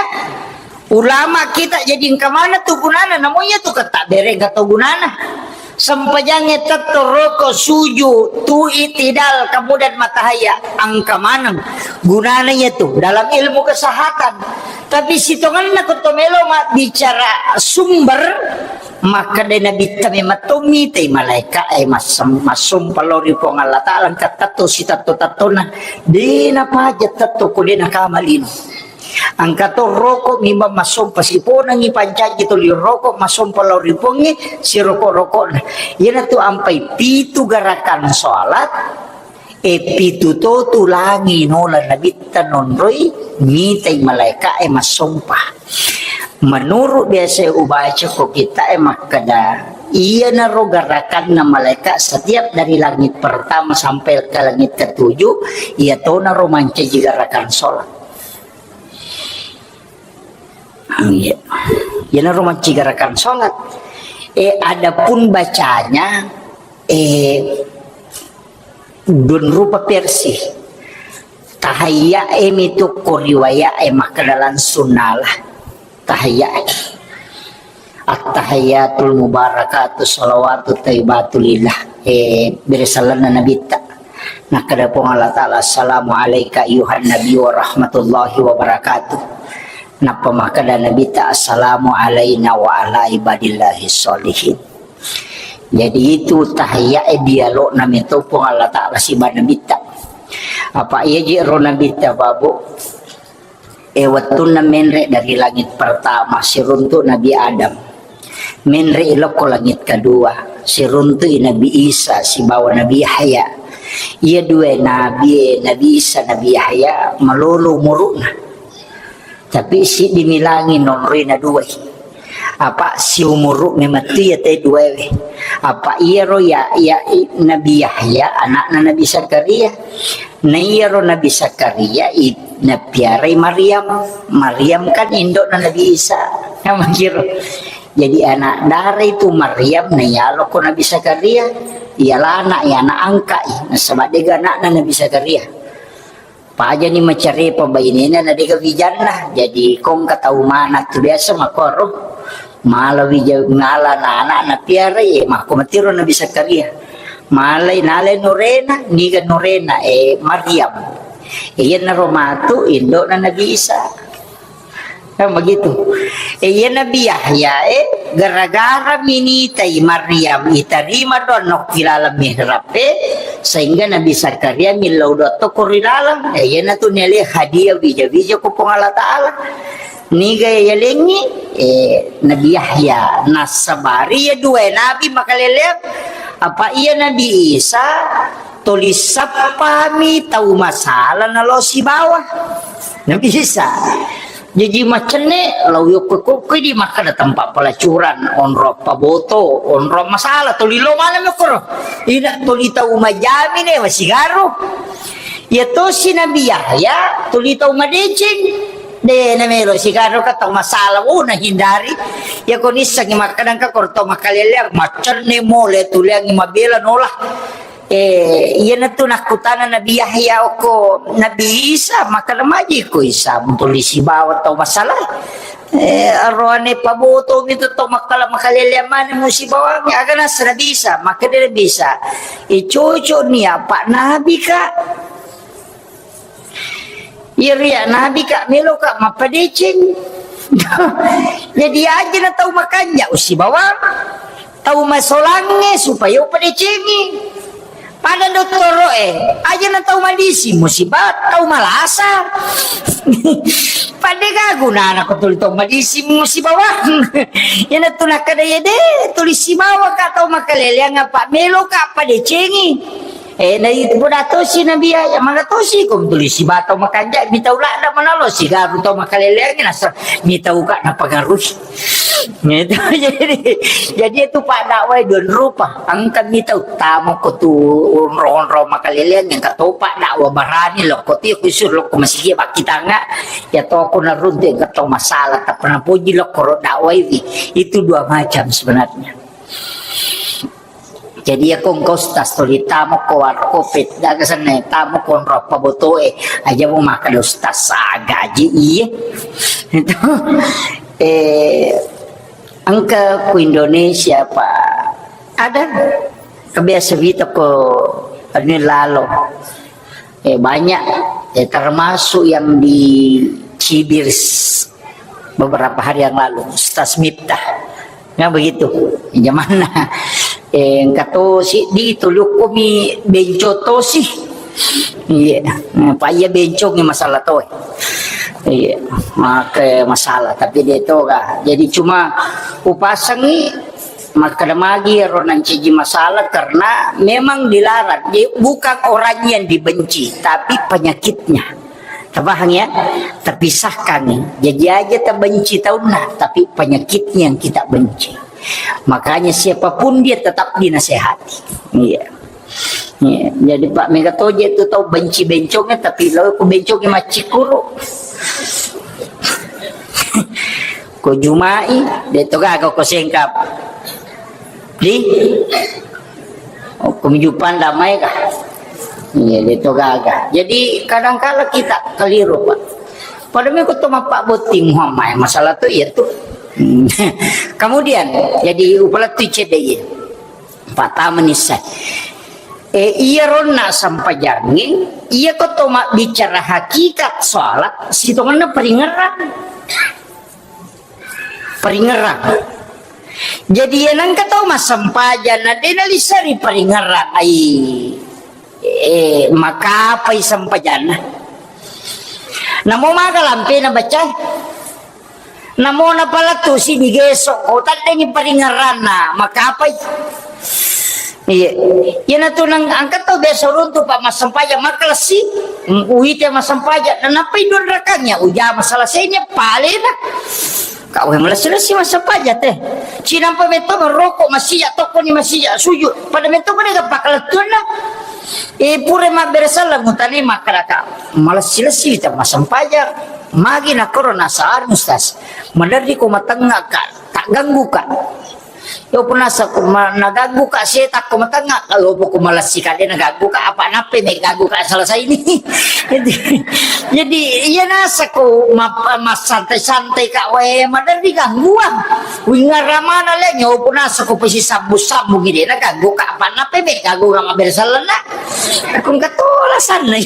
ulama kita jadi engka maneng tu gunana, namun iya tu katakbere engka to gunana. Sempajangnge tetto roko suju tu itidal kemudian matahaya engka maneng gunana iya tu dalam ilmu kesehatan. Tapi sitonganna ko to melo mabbicara sumber, makkeda Nabitta memang to mitai malaika e massem-, massompa lao ri Puang Allah Ta'ala engka tetto sitetto-tettona. De napaja tetto ko de nakama lino. Engka to roko mimba massompa siponangi pancaji toli roko massompa lao ri Puangnge siroko-rokona. Iyanatu ampai pitu gerakan sholat, e pitu to tulangi nola Nabitta nonroi mitai malaika e massompa. Menurut biasa ubaca ko kita e makkeda, iyanaro gerakanna malaika setiap dari langit pertama sampai ke langit ketujuh, iya tonaro mancaji gerakan sholat. Iya. Iyanaro mancaji gerakan sholat. Eh, adapun bacanya, eh, dun rupa versi. Tahayya e mitu ko riwaya e makkeda langsung nala. Tahayya e. At-tahiyyatul mubarakatu salawatu thayyibatu lillah. Eh, bere salanna Nabitta. Nakkeda Puang Allah Ta'ala, "Assalamu alaika ayyuhan nabi wa rahmatullahi wa barakatuh." Nappa makkeda Nabitta, "Assalamu alaina wa ala ibadillahi sholihin." Jadi itu tahiyya e dialogna meto Puang Allah Ta'ala siba Nabitta. Apa iya je ro Nabitta, Babu? E, wettunna menre dari langit pertama, siruntu Nabi Adam. Menre i lokko langit kedua, siruntu i Nabi Isa sibawa Nabi Yahya. Iya dua nabi e, Nabi Isa, Nabi Yahya, malolo umuruna. Tapi siddi milangi nonroi na dua i. Apa siumuru memettu iya te dua e. Apa iyaro ya, ya, i, Nabi Yahya, anakna Nabi Zakaria. Na iyaro Nabi Zakaria i-, napiarai Maryam. Maryam kan indokna Nabi Isa. Namagiro. Jadi anak dara itu Maryam na iyaloko Nabi Zakaria. Iyalana, iya anak angka i. Nasaba dega anakna Nabi Zakaria. Pajani macarepa bainena na dega wijanna. Jadi kongka tau mana tu biasa makoro. Mala wija ngala na anak napiara, e, makko matiro Nabi Zakaria. Malai nalai nurena, niga nurena, e, Maryam. E, iyanaro matu indokna Nabi Isa. Kan begitu. E, iya Nabi Yahya, e, gara-gara minitai Maryam itarima doa nokki laleng mihrab, e, sehingga Nabi Zakaria millau doa tokko ri laleng. E, iyanatu nele hadiah wija-wija ko Puang Allah Ta'ala. Niga yalengngi, eh, Nabi Yahya. Nassabari iya dua nabi makaleleang. Apa iya Nabi Isa tuli sappami tau masala nalo sibawa Nabi Isa. Jaji macenne lao yokko-kokko di makkeda tempat pelacuran, onro paboto, onro masala, tuli lo mana mokoro. Ina tuli tau majami ne masigaru. Iya tosi Nabi Yahya tuli tau madeceng. De namelo sigaru ka tau masala, oh, nahindari. Iya ko nissengi makkeda engka koro tau makaleleang, macenne mole tuleangi mabela nola. Eh, iyanatu nakkutana Nabi Yahya okko Nabi Isa, makkeda maji ko Isa, mutuli sibawa tau masala. Eh, aroane paboto mitu tau makkala-, makaleleang mane musibawangnge, aga nassa Nabi Isa, makkeda Nabi Isa, eh, cocok ni apa Nabi ka. Iya ria Nabi ka, melo ka mappadeceng. Jadi aja na tau makanja usibawa tau masolangnge supaya upadecengi. Pada dottoro e, aja na tau malisi musiba tau malasa. Pada ga gunana ko tuli tau malisi musibawang. Yana tu nakada ya de, tuli sibawa ka tau makaleleang apa melo ka padecengi. Eh, na itu pun tosi Nabi Yahya, maka tosi ko tuli sibawa tau makanja, mitau ladda manalo sigaru tau makaleleangi nasa mitau ka napangaruhi. Gitu. Jadi, jadi itu pak dakwah don rupa. Engka mitau tamo ko tu onro-onro makaleleangi, engka to pak dakwah barani lo ko ti khusus lo ko masigi bakkitanga. Ya to ko naruntu engka to masalah, tak pernah puji lo ko ro dakwah ini. Itu dua macam sebenarnya. Jadi, ya, ko engka ustaz tuli tamo ko warkop, daga senna tamo ko onro pabbotoe, aja mo makkeda ustaz, ah, gaji, iye. Itu, eh, engka ku Indonesia, Pak, ada kebiasa wita ko anu lalo. Eh, banyak, eh, termasuk yang dicibir s-, beberapa hari yang lalu, Ustaz Miftah. Nah, begitu. Zamanna. Eh, engka to siddi tuli okkomi benco tosi. Iya. Nah, pa iya benco ni masalah to. Iya, maka masalah. Tapi de toga. Jadi cuma upasangi Makkeda magi ero nancaji masalah karena memang dilarang. Jadi, bukan orang yang dibenci, tapi penyakitnya. Tapahang ya? Terpisahkan nih. Jadi aja tabenci taunna, tapi penyakitnya yang kita benci. Makanya siapapun dia tetap dinasehati. Iya. Iya. Jadi Pak Mega Toje itu tau benci bencongnya, tapi lo ku bencongnya maccikuru. Ko jumai, de to gaga ko sengkap. Di? Oh, ko mijupang damai kah? Iya, de to gaga. Jadi, kadangkala kita keliru, Pak. Pada meko to mappa botting Muhammad, masalah tu iya tu. Kemudian, jadi upala tu cedde iya. Pertama ni saya. Eh, iya ronna sampajangi, iya ko to mabbicara hakikat salat, sitongenna peringerang. Peringerang. Jadi, iya nengka tau massempajang, na de nalisseri peringerang, ai, eh, makapai sempajanna. Namo maga lampena bacai. Namo napalettu si digeso, ko taddengi peringeranna, makapai. Iya. Iyanatu nang angka tau biasa runtu, Pak, massempajang, makkalessi. Mm, uite massempajang, nanappai dua rakangnya, ujama selesainya, palena. Kau yang melessi-lessi massempajang teh. Cinampa metto merokok, masija tokkoni masija, sujud. Pada metto ko dega pakkalettuanna. Eh, pura mabbere sallang, mutani makkadaka. Malessi-lessi ta massempajang. Magi nakkoro nasaan, Ustaz. Maderri ko matengnga ka, tak ganggu ka. Yo punasa ko ma-, naganggu ka setan ko matengnga, kalau ko malessi ka de naganggu ka, apa nappe me ganggu ka selesai ini. Jadi, jadi iya nasa ko ma-, massantai-santai ka wae maderri gangguan. Wingarang mana le nyo punasa ko pesi sambung-sambung ide naganggu ka, apa nappe me ganggu ka mabbere sallanna. Aku engka to alasanna.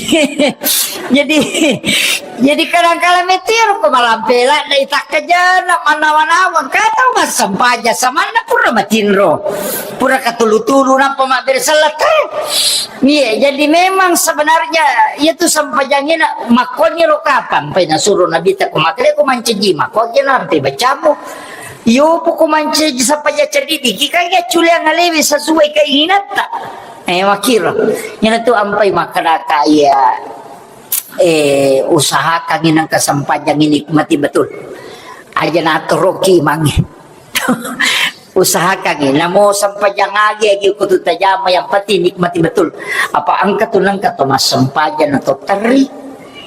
Jadi, jadi kadang-kadang metero ko malampe ladde takkajana manawa-nawa, engka tau massempajang samanna pura matinro. Pura katulu-tulu nappa mabbere selleng. Iya, jadi memang sebenarnya itu sempajangina makkoni ro kapang pai nasuro Nabi ta ko makkeda ko mancaji makkoni nampe bacamu. Yo poko mancaji sempajang cerdik diki kan ya culiang alewe sesuai keinginanta. Eh, makkiro. Iyana tu ampai makkadaka iya, eh, usahakan inang kesempatan ini nikmati betul. Aja natoroki imangnge. Usahakan ini. Namo sempajang agi, agi kutu tajama, yang penting nikmati betul. Apa engka tu nengka to massempajang atau teri.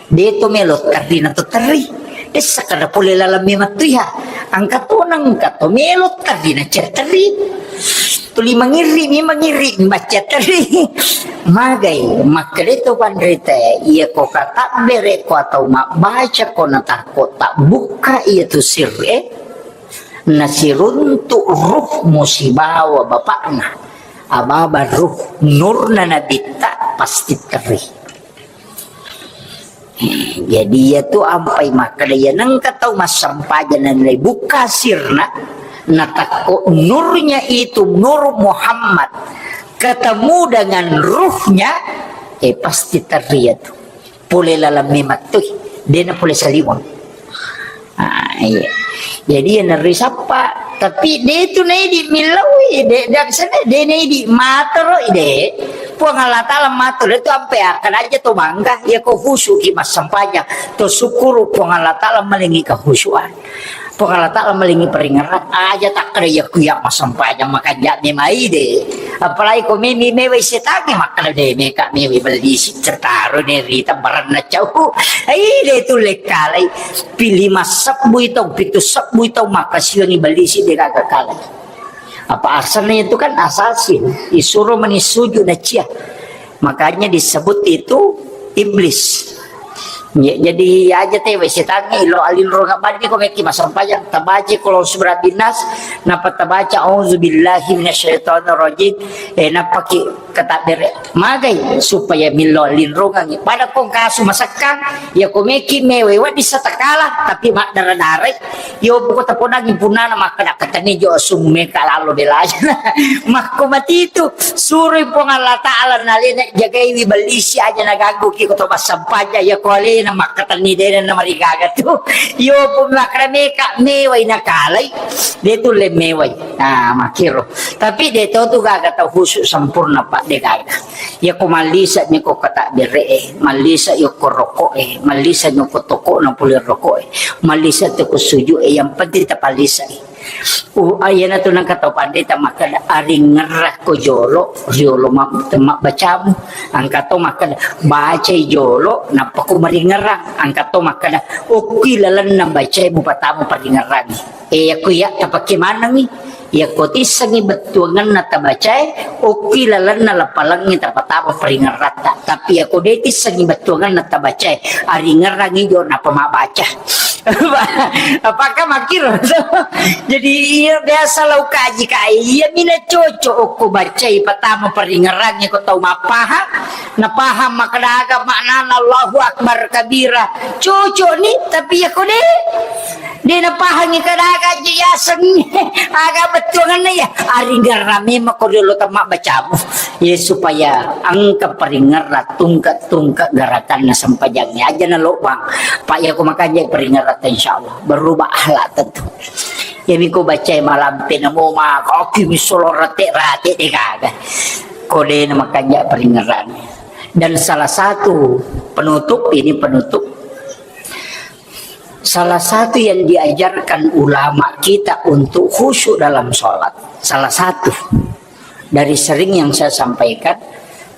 De to melo terri na to terri. Dessa kada pole laleng memang tu ya. Angka to nengka to melo terri na cer terri. Tuli mangirri mi mangirri baca terri. Magai makkeda to panrita iya ko katabbere ko atau mabbaca ko na takko tabbukka iya tu sirri, eh. Nasiruntu ruh musibawa bapakna. Ababa ruh nurna nabitta pasti terri. Jadi iya tu ampai makkeda iya nengka tau massempajang na nalai bukka sirna, natakko nurnya itu, nur Muhammad, ketemu dengan ruhnya, eh, pasti terri iya tu. Pole laleng memang tu, dena pole saliweng. Ah, iya. Jadi, iya, nerri sappa. Tapi, de tu naidi millaui, de, de, sana, de naidi matoro, de. Puang Allah Ta'ala matu, itu ampe akan aja to bangga, ya ko khusyuk ki massempajang, to syukuru Puang Allah Ta'ala malingi kehusyuan. Puang Allah Ta'ala malingi peringerang, aja takkeda ya ku ya massempajang makanja memai de. Apalagi ko memi mewai setangi makkeda de meka mewai bellisi certaro ne rita baranna cau. Ai de tu lekkalai, pilih masebbu itu, pitu sebbu itu, maka sioni bellisi de gaga kalai. Apa asalnya itu kan assassin, disuruh meni sujud na cia. Makanya disebut itu iblis. Ya, jadi aja te wai setangi lo alinro ngabani ko meki massempajang tabaca kalau surah binas, napa tabaca auzubillahi minasyaitonirrajim, eh napa ki katabbere magai supaya millo alinrongangi. Pada kong kasu masekkang, ya ko meki mewai wadi satakala tapi maddara-darai. Yo, poko tapodangi punana makkeda katani jo asung meka lalo belaja. Makko matitu, suroi Puang Allah Ta'ala nalena jagaiwi bellisi aja naganggu ki ko to massempajang ya ko alena makkatani dena na marigaga tu. Yo, pun makkeda meka mewai nakalai, de tulle mewai. Nah, makkiro. Tapi de to tu gaga tau khusyuk sempurna, Pak, de gaga. Iya ko mallisa mi ko katabbere e, mallisa yokko rokok e, mallisa yokko toko na pole rokok e, mallisa toko suju e, yang penting tapallisa e. Uh, ayana tu nangka tau pandita makkeda aringerra ko jolo, riolo ma-, temma bacamu. Angka to makkeda bacai jolo, nappa ko maringerang. Angka to makkeda okki lalenna bacai mupatamu paringerang. E, yakko iya tapake manengngi. Yakko tissengngi bettuangenna tabacae, okki lalenna lapalengnge tapatama paringeratta. Tapi yakko de tissengngi bettuangenna tabacae, aringerangngi jo napa mabbaca. Apakah makkiro? Jadi iya biasa lau kaji kai, iya mina cocok okko bacai patama paringerangnge ko tau mappahang, napahang makkeda aga maknana Allahu Akbar kabira. Cocok ni, tapi yakko de De napahangi kadaga je yaseng aga bettuanganna ya. Aringerra memang ko riolo temma bacamu. Ya supaya engka paringerra tungke-tungke gerakanna sempajangnya aja na lobang. Pak ya ko makanja paringerra insyaallah berubah akhlak tentu. Ya miko bacai malampe namo ma koki misolo rate-rate de gaga. Ko de na makanja paringerranya. Dan salah satu penutup, ini penutup. Salah satu yang diajarkan ulama kita untuk khusyuk dalam sholat, salah satu dari sering yang saya sampaikan,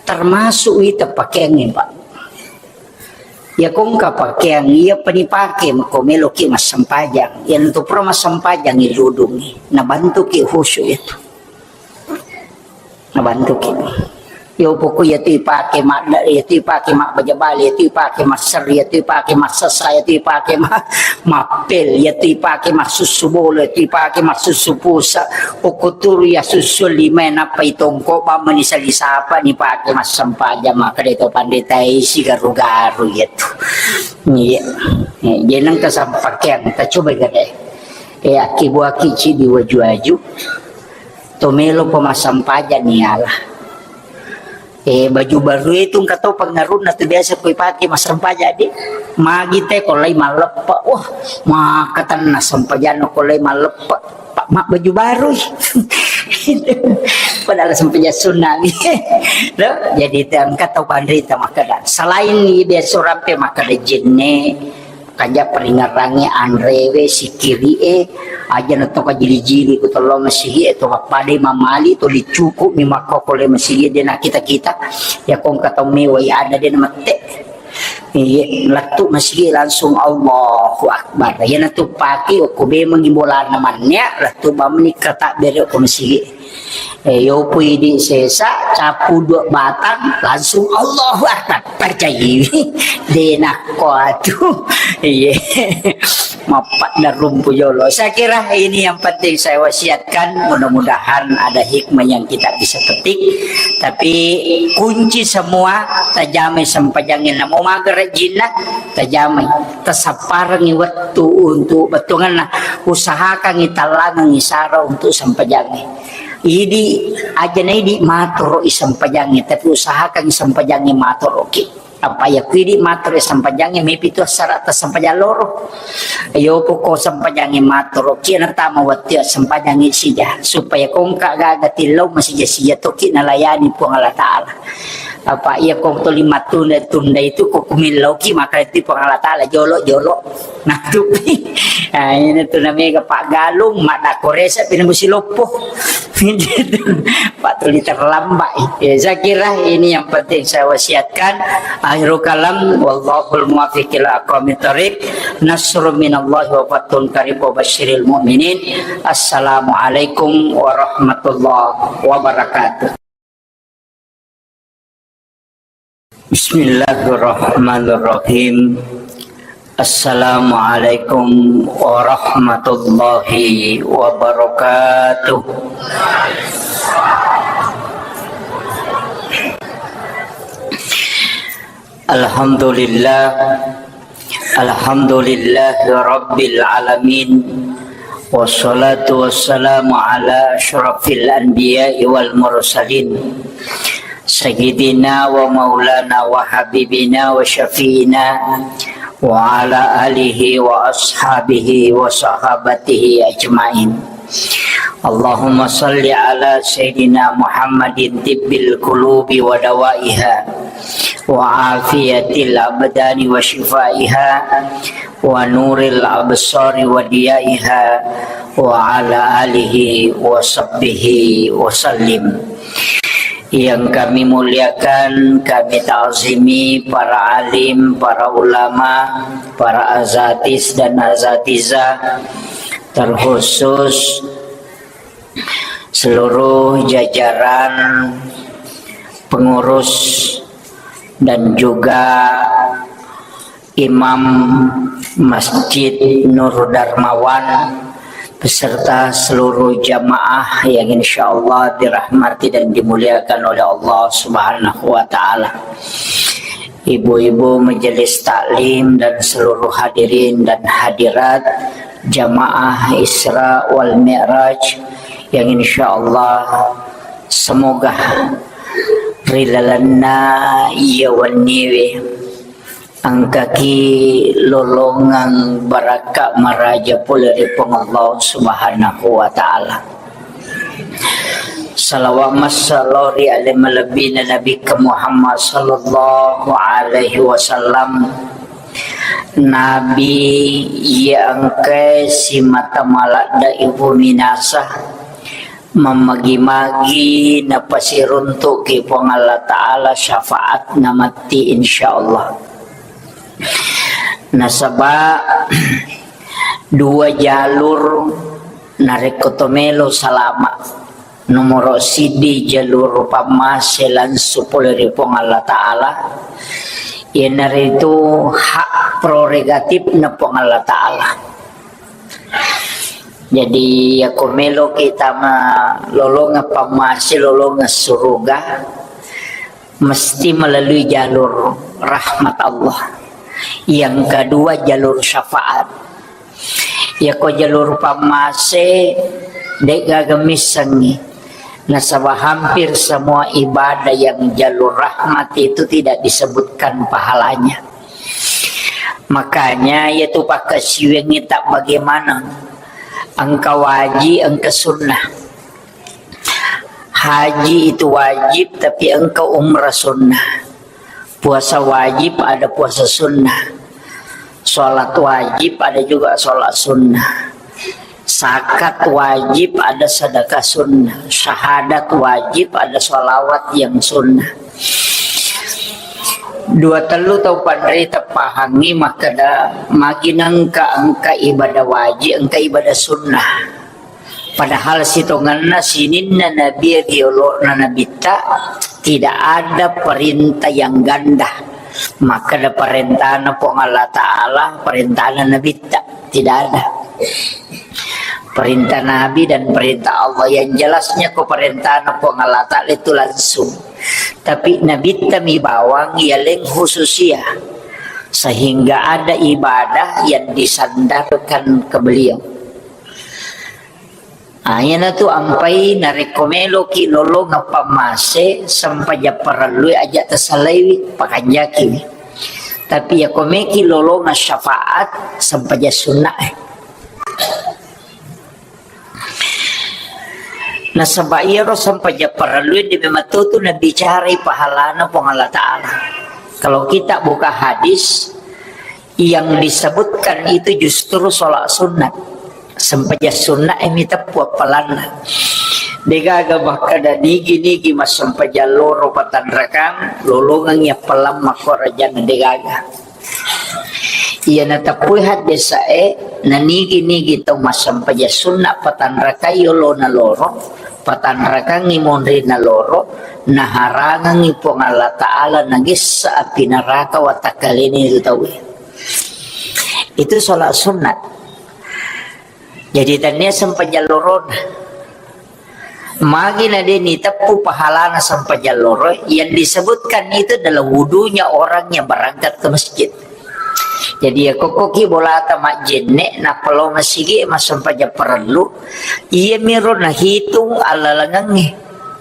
termasuk ita pakaiannya, Pak. Ya, kongka pakaian, iya penipake, mako meloki massempajang. Yang tu pura massempajang, iludungi. Nah, bantuki khusyuk itu. Nabantuki. Yo poko iya tu ipake madda, iya tu ipake mabbaja bale, iya tu ipake masserri, iya tu ipake massessa, iya tu ipake ma-, mappel, iya tu ipake massussu bola, iya tu ipake massussu pusa, okko turu iya sussu lima nappa itongko bamma ni sali sapa ni pake massempajang makkeda to pandita isi garu-garu iya tu. Iya. Iya, jeneng kesampakean, kita coba gede. Eh, akkibuaki cidi waju-waju. To melo pemasampajang ni ala. Eh, baju baru itu engka to pengaruhna tu biasa kui pake masampajang di. Magi te ko lai malleppe. Wah, maka tenna sampajang ko lai malleppe. Pak mak baju baru. Padahal sampajang sunna. Loh, jadi te engka to panrita makkeda. Selain ni biasa rampe makkeda jenne, Kanja peringerangnge anrewe, sikkiri'e, aja na to kajili-jili ku tello masigi e, to pappada mamali, to dicuku mi makkokole masigi de na kita-kita. Ya kongka tau mewai ada de na mette. Iye, lettu masigi langsung Allahu Akbar. Ya na tu pake okko bemangi bolana manne, lettu bamani kata bere okko masigi. Eh, yopo idi sesa, capu dua batang, langsung Allahu Akbar. Percayai. De nakko atu. Iye. Mappadda rumpu jolo. Saya kira ini yang penting saya wasiatkan. Mudah-mudahan ada hikmah yang kita bisa petik. Tapi kunci semua, tajamai sempajangnya. Namo magara jinna, tajamai. Tasapparangi wettu untuk bettuanganna. Usahakangi tallangangi sara untuk sempajangnya. Idi, aja na idi matoro i sempajangnge, tapi usahakan sempajangnge matoroki. Apa iya kuidi matoro sempajangnge mepi tu assara ta sempajang loro. Iyo ko ko sempajangnge matoro kia natama wettu sempajangnge sija supaya kongka gaga tillau masija-sija toki nalayani Puang Allah Ta'ala. Apa iya ko tuli matunda-tunda itu ko kumillau ki maka itu Puang Allah Ta'ala jolo-jolo. Nah, tu. Nah, ini tu namanya Pak Galung, mak dako resa pina musi loppo. Pak tuli terlambat. Ya, saya kira ini yang penting saya wasiatkan. Akhirul kalam, wallahul muwaffiq ila aqwamit thariq. Nasrun minallahi wa fathun qarib wa basyiril mu'minin. Assalamualaikum warahmatullahi wabarakatuh. Bismillahirrahmanirrahim. Assalamualaikum warahmatullahi wabarakatuh. Alhamdulillah. Alhamdulillahi rabbil alamin. Wassalatu wassalamu ala asyrafil anbiya'i wal mursalin. Sayyidina wa maulana wa habibina wa syafi'ina wa ala alihi wa ashabihi wa sahabatihi ajma'in. Allahumma salli ala Sayyidina Muhammadin tibbil qulubi wa dawaiha wa afiyatil abdani wa shifaiha wa nuril absari wa diyaiha wa ala alihi wa sahbihi wa sallim. Yang kami muliakan, kami ta'zimi para alim, para ulama, para azatis dan azatizah, terkhusus seluruh jajaran pengurus dan juga Imam Masjid Nur Darmawan beserta seluruh jamaah yang insyaallah dirahmati dan dimuliakan oleh Allah Subhanahu wa Ta'ala. Ibu-ibu majelis taklim dan seluruh hadirin dan hadirat jamaah Isra wal Mi'raj yang insyaallah semoga ri lalenna iya wenniwe engkaki lolongeng barakka maraja pole ri Puang Allah Subhanahu wa Ta'ala. Salawat massalo ri ale malebbina Nabi Muhammad sallallahu alaihi wasallam. Nabi iya engkae simata maladde ibu minasa, mammagi-magi napasiruntuki Puang Allah Ta'ala syafaat namatti insyaallah. Nasaba dua jalur narekko to melo salama. Nomoro siddi jalur pammase langsung pole ri Puang Allah Ta'ala. Iyanaritu hak prerogatif na Puang Allah Ta'ala. Jadi, yako melo kita ma lolonga pammase, lolonga suruga, mesti melalui jalur rahmat Allah. Yang kedua, jalur syafaat. Yako jalur pammase, de'gaga missengngi. Nasaba hampir semua ibadah yang jalur rahmat itu tidak disebutkan pahalanya. Makanya, yaitu pakkasiwiangngi tak bagaimana. Engka wajib, engka sunnah. Haji itu wajib, tapi engka umrah sunnah. Puasa wajib, ada puasa sunnah. Sholat wajib, ada juga sholat sunnah. Zakat wajib, ada sedekah sunnah. Syahadat wajib, ada sholawat yang sunnah. Dua tellu tau panrita pahangngi makkeda magi nengka engka ibadah wajib, engka ibadah sunnah. Padahal sitongenna sininna nabi ri olo'na nabitta, tidak ada perintah yang ganda. Makkeda perintahna Puang Allah Ta'ala, perintahna nabitta, tidak ada. Perintah nabi dan perintah Allah yang jelasnya ko perintahna Puang Allah Ta'ala itu langsung. Tapi nabitta mi bawang yaleng khususia. Sehingga ada ibadah yang disandarkan ke beliau. Ah, iyanatu ampai narekko meloki lolongeng pammase, sempajang parellue aja tasalaiwi, pakanjakiwi. Tapi yako meki lolongeng syafaat, sempajang sunnae. Nasaba iyaro sempajang parellue de memang totu nabicarai pahalana Puang Allah Ta'ala. Kalau kita buka hadis, yang disebutkan itu justru sholat sunat. Sempajang sunat e miteppu appalanna. Degaga makkeda nigi-nigi massempajang loro patanrakang, lolongengi appalang makkorajang, degaga. Iya nateppui haddesae, nanigi-nigi tau massempajang sunna patanrakai yolona loro, patanrakangi monrina loro, naharangangi Puang Allah Ta'ala nagessa api neraka watakkalena itu tauwe. Itu sholat sunat. Jadi tania sempajang lorona. Magi na de niteppu pahalana sempajang loro, yang disebutkan itu adalah wudunya orang yang berangkat ke masjid. Jadi ya kokkoki bolata majjenne, nappa lao masigi massempajang parellu, iya miro nahitung allalengengnge.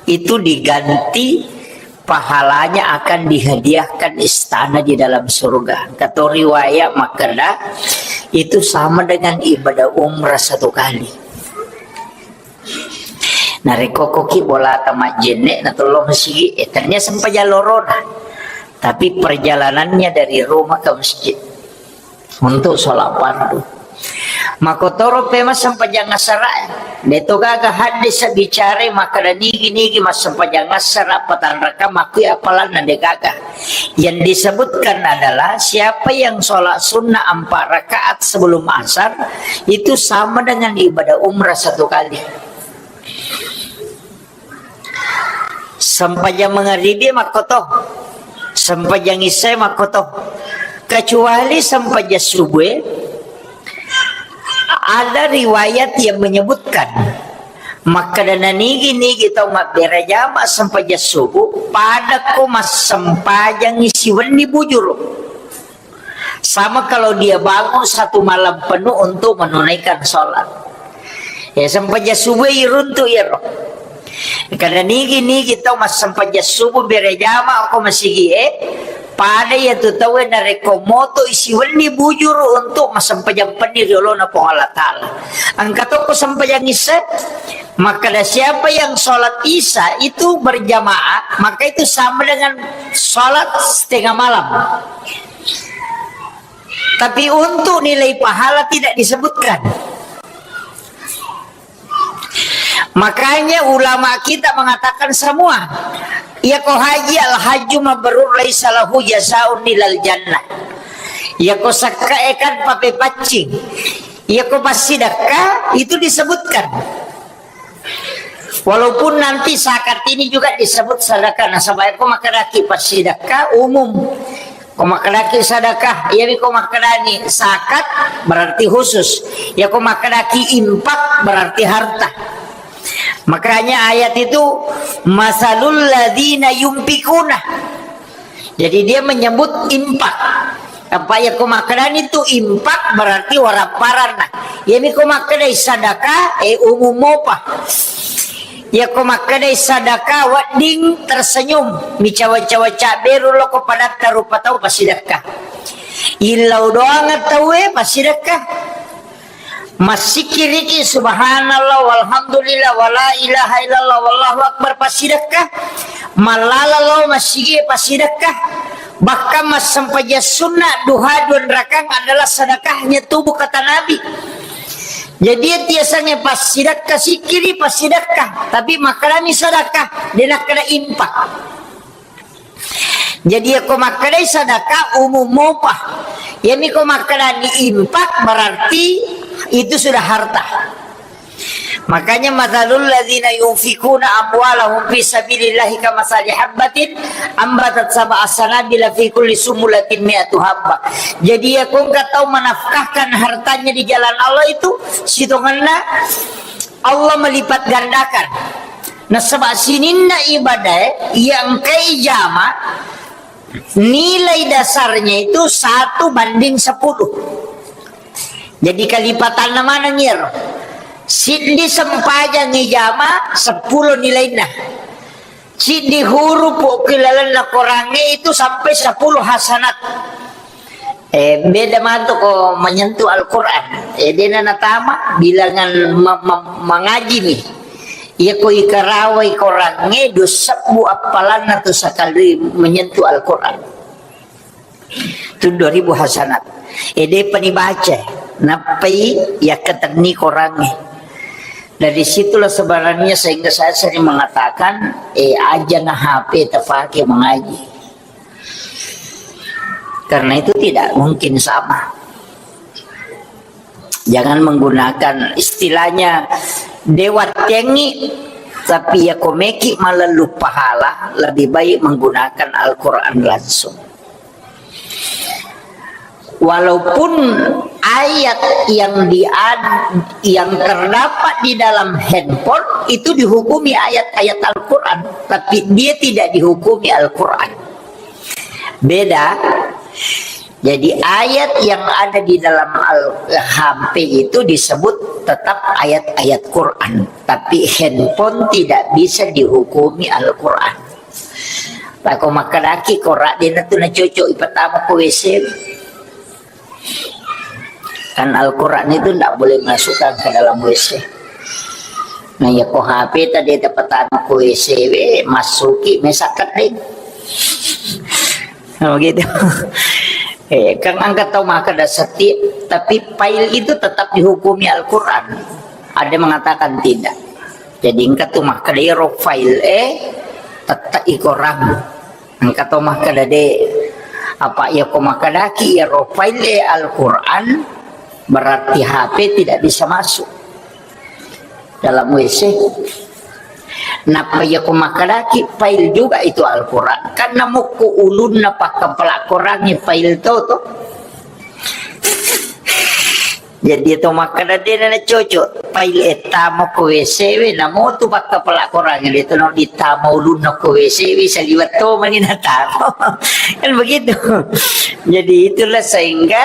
Itu diganti pahalanya akan dihadiahkan istana di dalam surga. Kata riwayat makkeda, itu sama dengan ibadah umrah satu kali. Narekko koki bolata majjenne na tollo masigi, eh, ternyata sempajang lorona. Tapi perjalanannya dari rumah ke masjid untuk sholat fardu. Makotoro pe massempajang asara. Deto gaga hadis bicara makkeda nigi-nigi massempajang asara patanraka makui apalanna, de gaga. Yang disebutkan adalah siapa yang sholat sunnah empat rakaat sebelum asar, itu sama dengan ibadah umrah satu kali. Sempajang mangaribi makkoto, sempajang isya makkoto, kecuali sempajang subuh. Ada riwayat yang menyebutkan, makkeda nanigi-nigi tau mabbere jama sempajang subuh, pada ko massempajang siwenni bujuru. Sama kalau dia bangun satu malam penuh untuk menunaikan sholat. Ya, sempajang subuh iruntu iyaro. Karena nigi-nigi tau massempajang subuh berejama ko masigi e, pada ya tu tau narekko moto isi wenni bujuru untuk massempajang penni riolona Puang Allah Ta'ala. Engka toko sempajang isya, maka ada siapa yang sholat isya itu berjamaah, maka itu sama dengan sholat setengah malam. Tapi untuk nilai pahala tidak disebutkan. Makanya ulama kita mengatakan semua, iya ko haji al hajju mabrur laisa lahu jazaun ilal jannah. Iya ko sakka ekan pape paccing. Iya ko passidakka itu disebutkan. Walaupun nanti zakat ini juga disebut sedekah. Nasaba ko makkedaki passidekah umum. Ko makkedaki sedekah, iya ko makkedani zakat berarti khusus. Ya ko makkedaki infak berarti harta. Makanya ayat itu masalul ladzina yunfikuna. Jadi dia menyebut infak. Apa ya ko makkedani tu infak berarti warapparanna. Ya mi ko makkedai sadaka, eh, umum mopa. Ya ko makkedai sadaka wedding tersenyum, micawa-cawa caberu loko padatta rupa tau pasidakka. Illau doang tauwe pasidakka. Massikiriki subhanallah walhamdulillah wala ilaha illallah wallahu akbar pasidakka. Mallala lao masigi pasidakka. Bahkan massempajang sunna duha dua rakang adalah sedekahnya tubuh kata Nabi. Jadi tiasange pasidakka sikiri pasidakka, tapi makkedami sedekah, de nakkeda infak. Jadi ya ko makkedai sadaka umum mopa. Ya mi ko makkedani infak berarti itu sudah harta. Makanya masalul ladzina yunfikuna amwalahum fi sabilillahi kamasali habbatin ambatat sab'a sanabila fi kulli sumulatin mi'atu habba. Jadi ya ko engka tau menafkahkan hartanya di jalan Allah itu sitongenna Allah melipat gandakan. Nasaba sininna ibadah yang kai jama nilai dasarnya itu satu banding sepuluh. Jadi kalipatanna maneng iyaro. Siddi sempajang ijama, seppulo nilainna. Siddi huruf okkilalenna Korangnge itu sampai sepuluh hasanat. Eh, beda matu ko menyentuh Al-Quran. Eh, dena natama bilangan ma-, ma-, mangaji nih. Iya ko ikarawai Korangnge, dusebbu appalanna tu sekali menyentuh Al-Quran. Itu dua ribu hasanat. Eh, depa nibaca, nappai yakkatenni Korangnge. Dari situlah sebenarnya sehingga saya sering mengatakan, eh, aja na H P terpakai mengaji. Karena itu tidak mungkin sama. Jangan menggunakan istilahnya dewa tengi, tapi ya komeki malellu pahala, lebih baik menggunakan Al-Quran langsung. Walaupun ayat yang di-, yang terdapat di dalam handphone itu dihukumi ayat-ayat Al-Quran, tapi dia tidak dihukumi Al-Quran. Beda. Jadi ayat yang ada di dalam Al-, H P itu disebut tetap ayat-ayat Quran, tapi handphone tidak bisa dihukumi Al-Quran. Lako makkedaki Quran, dena tu nacocok ipatama ko W C. Kan Al-Quran itu ndak boleh masukkan ke dalam W C. Nah, ya ko H P tadi ada petana ko W C we, masuki mesakkat deh. Nah, begitu. Eh, kan engka tau makkeda setiap, tapi file itu tetap dihukumi Al-Quran. Ada mengatakan tidak. Jadi engka tu makkeda ero file, eh, tetap i Quran. Engka to makkeda de, apa iya ko makkedaki iyaro file Al-Quran, berarti H P tidak bisa masuk dalam W C. Nappa iya ko makkedaki file juga itu Al-Quran, karena mukku ulunna pakkapala Quran file to to. Jadi to makkeda de na cocok, file e tama ko W C we, namo tu pakkapala Quran de to no ditama ulunna ko W C we, saliwat to mani natama. Kan begitu. Jadi itulah sehingga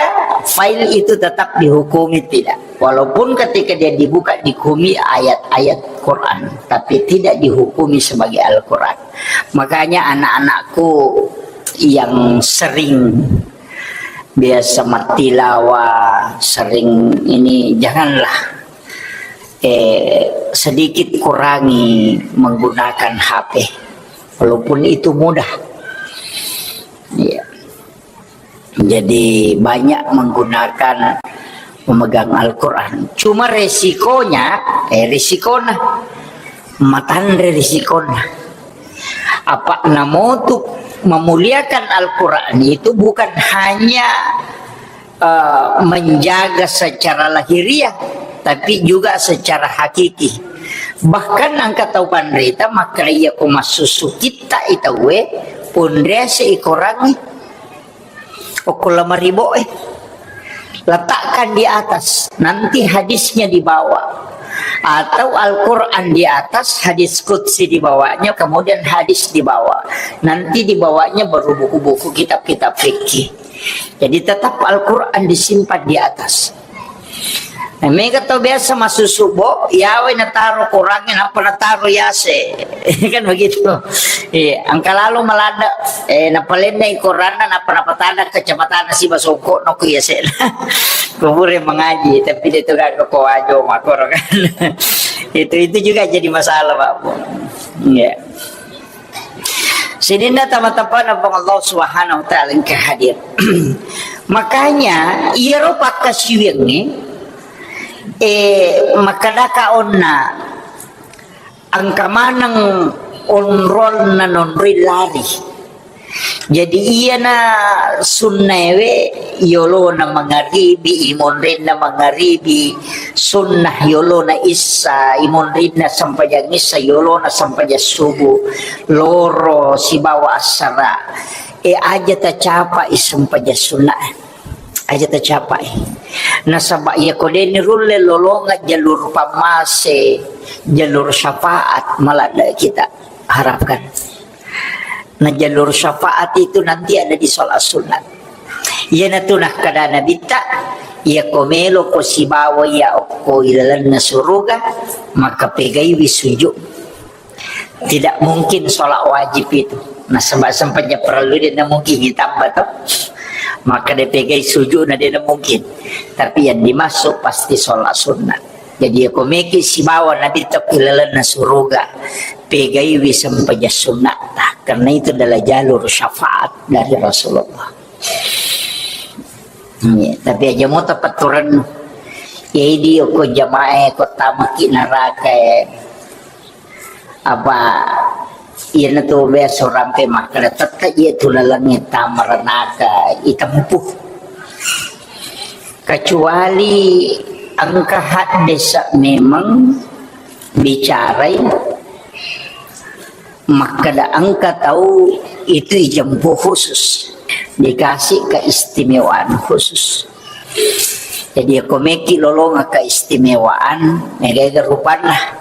file itu tetap dihukumi tidak. Walaupun ketika dia dibuka dihukumi ayat-ayat Quran, tapi tidak dihukumi sebagai Al-Quran. Makanya anak-anakku yang sering biasa mattilawa, sering ini, janganlah, eh, sedikit kurangi menggunakan H P, walaupun itu mudah. Iya. Jadi banyak menggunakan, memegang Al-Quran. Cuma resikonya, eh, resikona, matanre resikona. Apa namotu memuliakan Al-Quran itu bukan hanya, eh, menjaga secara lahiriah, tapi juga secara hakiki. Bahkan engka tau panrita makkeda iya ko massusu kitta i tauwe, ponriase i Korangnge. Okko lemari bo e. Letakkan di atas, nanti hadisnya di bawah. Atau Al-Quran di atas, hadis qudsi di bawahnya, kemudian hadis di bawah. Nanti di bawahnya baru buku-buku, kitab-kitab fikih. Jadi tetap Al-Quran disimpan di atas. Nah, mega tau biasa massusu bo, yawe nataro Korangnge, nappa nataro yase. Kan begitu. Iya, engka lalo maladde, eh, napalennai Koranna, nappa napatada kacamatana siba songko no ku yase. Kubure mengaji, tapi dia tu gak ko wajo makoro kan. Itu, itu juga jadi masalah, Pak Bu. Iya. Sininna tama-tamana Puang Allah Subhanahu wa Ta'ala engka hadir. Makanya, iyaro pakkasiwiangnge, eh, makkedaka onna, engka maneng onrolna nonroi lari. Jadi, iyana sunnaewe, yolona mangaribi, imonrinna mangaribi, sunnah yolona issa, imonrinna sempajang issa, yolona sempajang subuh, loro sibawa assara. E, aja tacapai sempajang sunna. Aja tacapai. Nasaba iya ko deni rulle lolonga jalur pammase, jalur syafaat, maladde kita harapkan. Nah, jalur syafaat itu nanti ada di sholat sunat. Iyanatu nakkeda Nabitta, Iyako meloko sibawa iya okko ilalenna suruga, maka pegaiwi sujud. Tidak mungkin sholat wajib itu. Nasaba sempajang parellu de' namungkin ditambah to. Maka de' pegai sujud na de' namungkin. Tapi yang dimaksud pasti sholat sunnah. Jadi iyako meki sibawa Nabi tokko ilalenna suruga, pegaiwi sempajang sunnah. Karena itu adalah jalur syafaat dari Rasulullah. Iya, tapi aja mo tapaturen. Ya, idi okko jamaah ko tamaki neraka. Apa iyana tu biasa rampe makkeda tette iya tu lalengnge tama neraka itempuh. Kecuali engka haddesa memang bicarai makkeda engka tau itu ijempo khusus, dikasih keistimewaan khusus. Jadi, ko meki lolonga keistimewaan, mega-ega rupanna.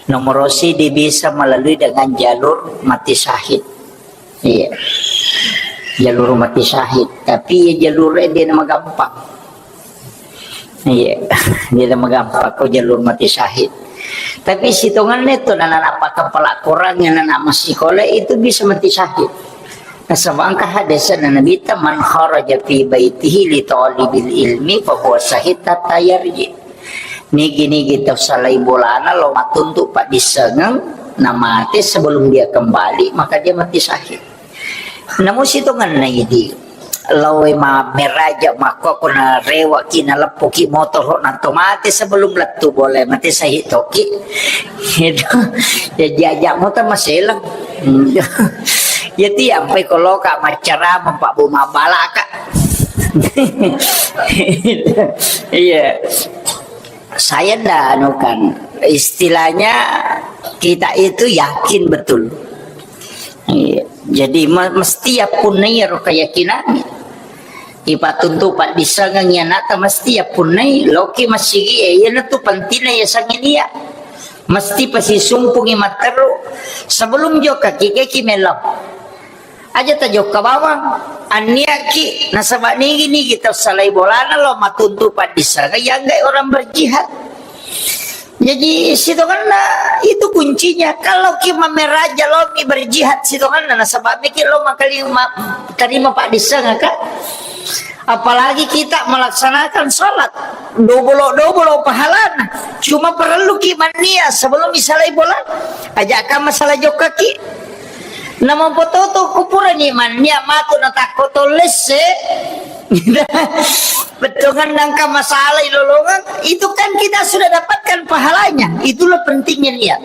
Nomor sidi bisa melalui dengan jalur mati syahid. Iya. Jalur mati syahid. Tapi ya jalur dia nama gampang. Iya, dia nama gampang ko jalur mati syahid. Tapi sitonganna itu anak-anak pakapala Quran yang anak masih sekolah itu bisa mati syahid. Nasaba engka hadisna Nabitta, "Man kharaja fi baitihi li talibil ilmi fa huwa syahid hatta yarji." Nigi-nigi tau salai bolana lo matuntu paddissengeng, namate sebelum dia kembali, maka dia mati syahid. Namu sitonganna idi, lawe ma meraja makko ko na rewaki na leppuki motor na to mate sebelum lettu boleh mate syahid toki. Itu ya diajak motor maselang. Ya tiampai koloka maccarama Pak Bu mabalaka. Iya. Saya ndak anu kan, istilahnya kita itu yakin betul. Iya. Jadi me-, mesti ya punnai ro keyakinan. Ipatuntu paddissengeng ya nata mesti ya punnai loki masigi e, iya natu pentingna ya sanginia. Mesti pasisumpungi matteru sebelum jokka kikeki melo. Aja tajokka bawang, anniaki nasaba nigi-nigi tau salai bolana lo matuntu paddissengeng yanggai orang berjihad. Jadi sitonganna itu kuncinya. Kalau ki mameraja lo mi berjihad sitonganna nasaba miki lo makali ma-, terima paddissengeng ka. Apalagi kita melaksanakan sholat dobolo-dobolo pahalana. Cuma perlu ki mannia sebelum misalai bola. Aja ka masalah jokka ki. Namampototo kupurani mannia matu natakko tollesse. Bettongan nangka masalah ilolongan, itu kan kita sudah dapatkan pahalanya. Itulah pentingnya niat.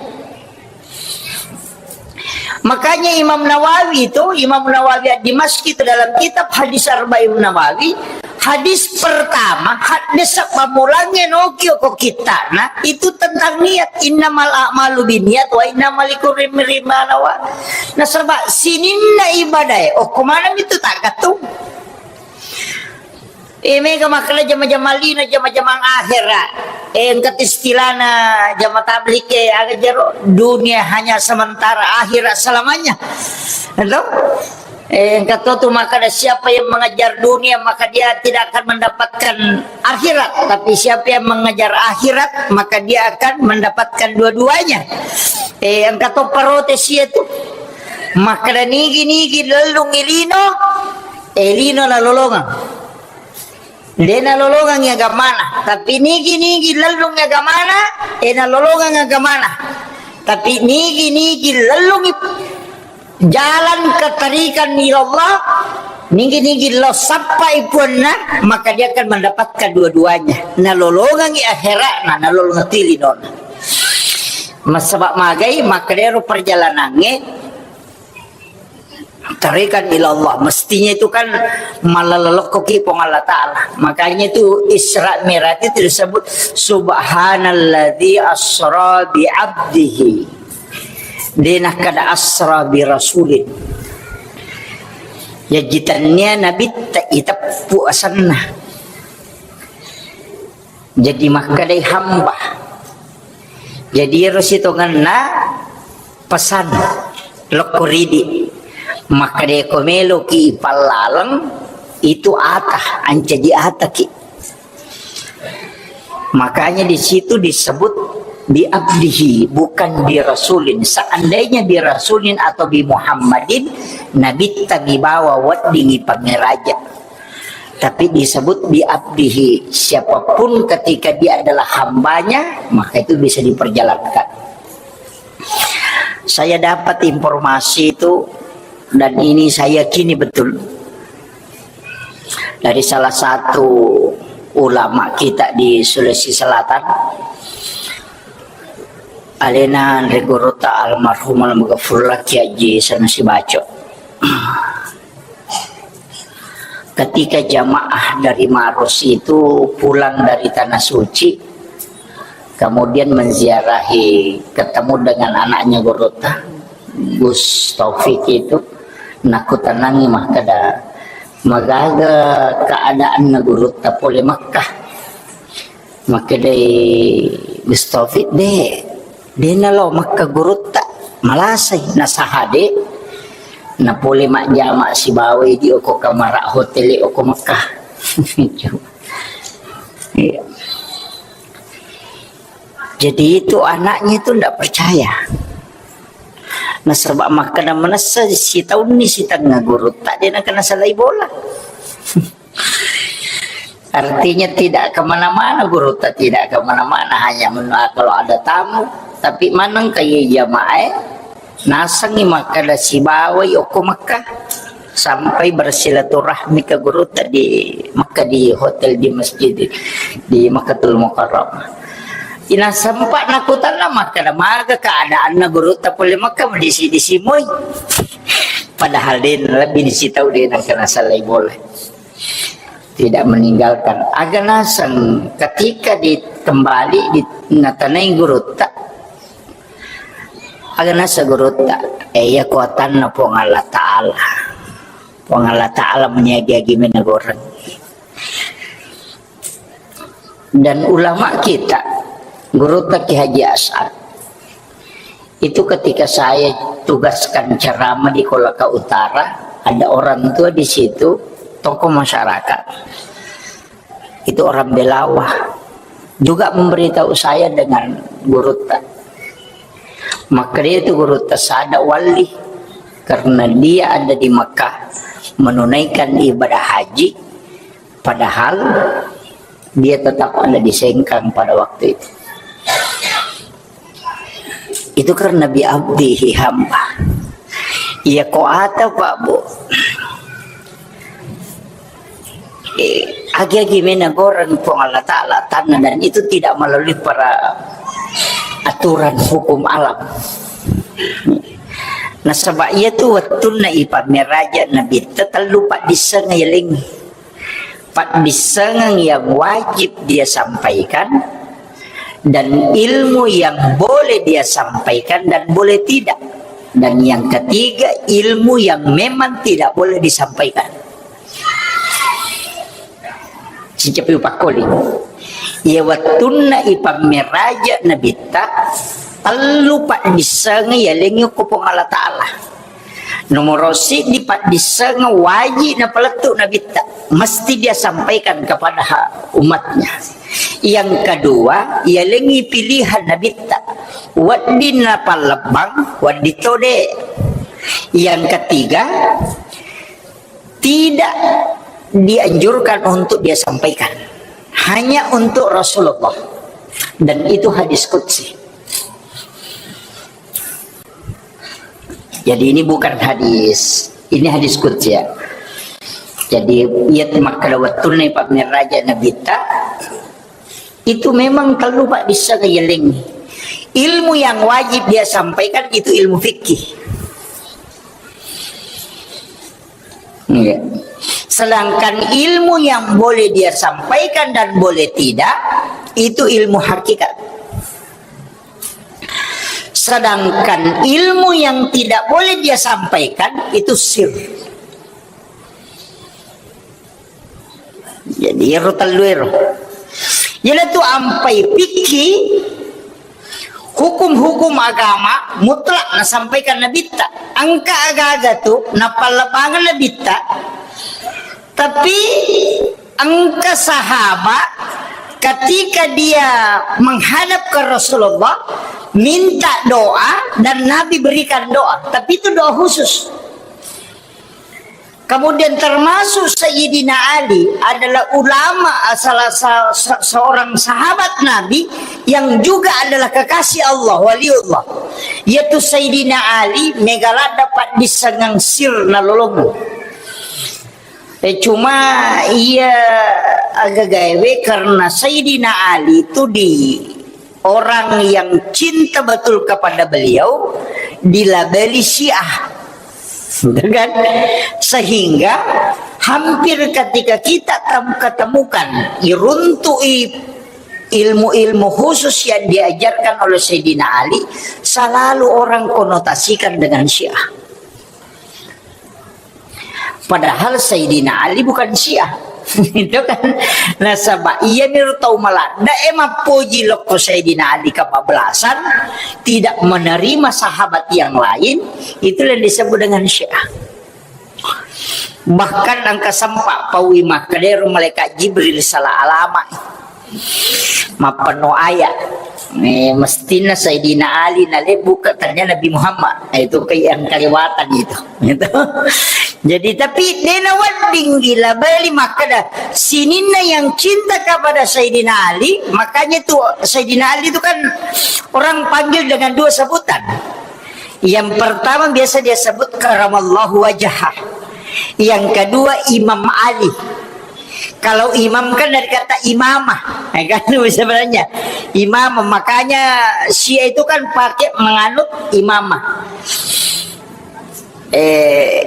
Makanya Imam Nawawi itu, Imam Nawawi Ad-Dimashqi itu dalam kitab hadis Arba'in Nawawi, hadis pertama, hadis pammulangnge nokio ko kittana, itu tentang niat. Innamal a'malu binniyat wa innama likulli imri'in ma nawa. Nasaba sininna ibadae, okko maneng itu tak gattung. Eh, mega makkeda jama-jama lino, jama-jamang akhera. Eh, engka istilahna jama tablik, eh, aga jero, dunia hanya sementara, akhirat selamanya. Itu? Eh, engka to tu makkeda siapa yang mengejar dunia, maka dia tidak akan mendapatkan akhirat. Tapi siapa yang mengejar akhirat, maka dia akan mendapatkan dua-duanya. Eh, engka to protes itu. Makkeda nigi-nigi lellung ilino, eh, lino na lolongang. De nalolongangngi agamana, tapi nigi-nigi lellungngi agamana, e nalolongang agamana. Tapi nigi-nigi lellungngi jalan ketarikan ila Allah, nigi-nigi lo sappai puanna, maka dia akan mendapatkan dua-duanya. Nalolongangngi akhiratna, nalolongang tilinona. Masaba magai, maka dero perjalanangnge, Tarikan ila Allah, mestinya itu kan malalokkoki Puang Allah Ta'ala. Makanya itu Isra Mi'raj itu disebut, "Subhanalladzi asra bi abdihi." De nakkeda asra bi rasulin. Jaji tennia Nabitta iteppu asenna. Jadi makkedai hamba. Jadi ero sitongenna pesan lokko ridi. Makkedai ko meloki ipallaleng itu ata, ancaji ataki. Makanya di situ disebut bi abdihi, bukan bi rasulin. Seandainya bi rasulin atau bi Muhammadin, Nabitta mibawa weddingi pamiraja. Tapi disebut bi abdihi, siapapun ketika dia adalah hambanya, maka itu bisa diperjalankan. Saya dapat informasi itu, dan ini saya yakini betul, dari salah satu ulama kita di Sulawesi Selatan, alena Anre Gurutta almarhum almaghfurlah Kiai Haji Sanusi Baco. Ketika jamaah dari Maros itu pulang dari Tanah Suci, kemudian menziarahi, ketemu dengan anaknya Gurutta, Gus Taufik itu, nakutanangi makkeda, "Magaga keadaanna Gurutta pole Makkah?" Makkedai Gus Taufik, "De, de nalo Makkah Gurutta, malasai, nasaha de, napole majjama sibawai di oko kamara hotel oko Makkah." Iya. Jadi itu anaknya itu ndak percaya. Nasaba makkeda manessa sitaunni sitengnga Gurutta, de nakena salai bola. Artinya tidak kemana-mana Gurutta, tidak kemana-mana, hanya menua kalau ada tamu. Tapi maneng kaya jamaah, nasengngi makkeda sibawai okko Mekah sampai bersilaturahmi ke Gurutta di Mekah, di hotel, di masjid, di Makkatul Mukarramah. Ina sempat nakutanna makkeda maga keadaanna Gurutta pole Mekah, disi-disi moi. Padahal de lebih disi tau de nakena salai bola. Tidak meninggalkan. Aga naseng ketika di, kembali di, natanai Gurutta. Aga naseng Gurutta, eh, iya kuatanna Puang Allah Ta'ala. Puang Allah Ta'ala meniagi-agi menegoreng. Dan ulama kita, Gurutta Kiai Haji As'ad, itu ketika saya tugaskan ceramah di Kolaka Utara, ada orang tua di situ, tokoh masyarakat. Itu orang Belawa. Juga memberitahu saya dengan Gurutta. Maka dia itu Gurutta sada wali. Karena dia ada di Mekah, menunaikan ibadah haji, padahal dia tetap ada di Sengkang pada waktu itu. Itu karena bi abdihi, hamba. Iya ko ata, Pak, Bu. Eh, agi-agi menegoreng Puang Allah Ta'ala tanah, dan itu tidak melalui para aturan hukum alam. Nasaba iya tu wettunna ipammeraja Nabitta tellu paddisseng yalengngi. Paddissengeng yang wajib dia sampaikan, dan ilmu yang boleh dia sampaikan dan boleh tidak. Dan yang ketiga, ilmu yang memang tidak boleh disampaikan. Sicapi upakkoli. Iya wettunna ipammeraja Nabitta, tellu paddissengeng yalengngi ko Puang Allah Ta'ala. Nomoro siddi paddissengeng wajib napalettu Nabitta, mesti dia sampaikan kepada ha-, umatnya. Yang kedua, yalengngi pilihan Nabitta, wedding napallebbang, wedding tode. Yang ketiga, tidak dianjurkan untuk dia sampaikan, hanya untuk Rasulullah. Dan itu hadis qudsi. Jadi ini bukan hadis, ini hadis qudsi, ya. Jadi iya makkeda wettunna ipammeraja Nabitta, itu memang tellu paddissengeng yalengngi. Ilmu yang wajib dia sampaikan itu ilmu fikih. Iya. Sedangkan ilmu yang boleh dia sampaikan dan boleh tidak, itu ilmu hakikat. Sedangkan ilmu yang tidak boleh dia sampaikan, itu sir. Jadi, ero tellu ero. Jadi, tu ampai fikih, hukum-hukum agama mutlak nasampaikan Nabitta. Engka aga-aga tu napallebbangeng Nabitta, tapi engka sahabat Ketika dia menghadap ke Rasulullah, minta doa dan Nabi berikan doa. Tapi itu doa khusus. Kemudian termasuk Sayyidina Ali adalah ulama, salah sa-, sa-, seorang sahabat Nabi yang juga adalah kekasih Allah, waliullah. Yaitu Sayyidina Ali, megala dapat disengang sir na lolongan. Eh, cuma iya aga gaewe karena Sayyidina Ali itu di orang yang cinta betul kepada beliau dilabeli Syiah. Gitu kan? Sehingga hampir ketika kita tem-, ketemukan, iruntui ilmu-ilmu khusus yang diajarkan oleh Sayyidina Ali, selalu orang konotasikan dengan Syiah. Padahal Sayyidina Ali bukan Syiah. Itu kan. Nasaba iya niru tau maladda e mappoji lokko Sayyidina Ali kebablasan, tidak menerima sahabat yang lain, itu yang disebut dengan Syiah. Bahkan engka sempat paui makkedero malaikat Jibril salah alama. Mappenno ayat. Eh, mestina Sayyidina Ali nalebbuka, ternyata Nabi Muhammad. Eh, itu ke-, yang kelewatan itu. Gitu. Jadi, tapi dena wedding gila beli makkeda sininna yang cinta kepada Sayyidina Ali, makanya itu Sayyidina Ali itu kan orang panggil dengan dua sebutan. Yang pertama biasa dia sebut karamallahu wajah. Yang kedua Imam Ali. Kalau imam kan dari kata imamah, ya kan, sebenarnya imamah. Makanya Syiah itu kan pakai menganut imamah. Eh,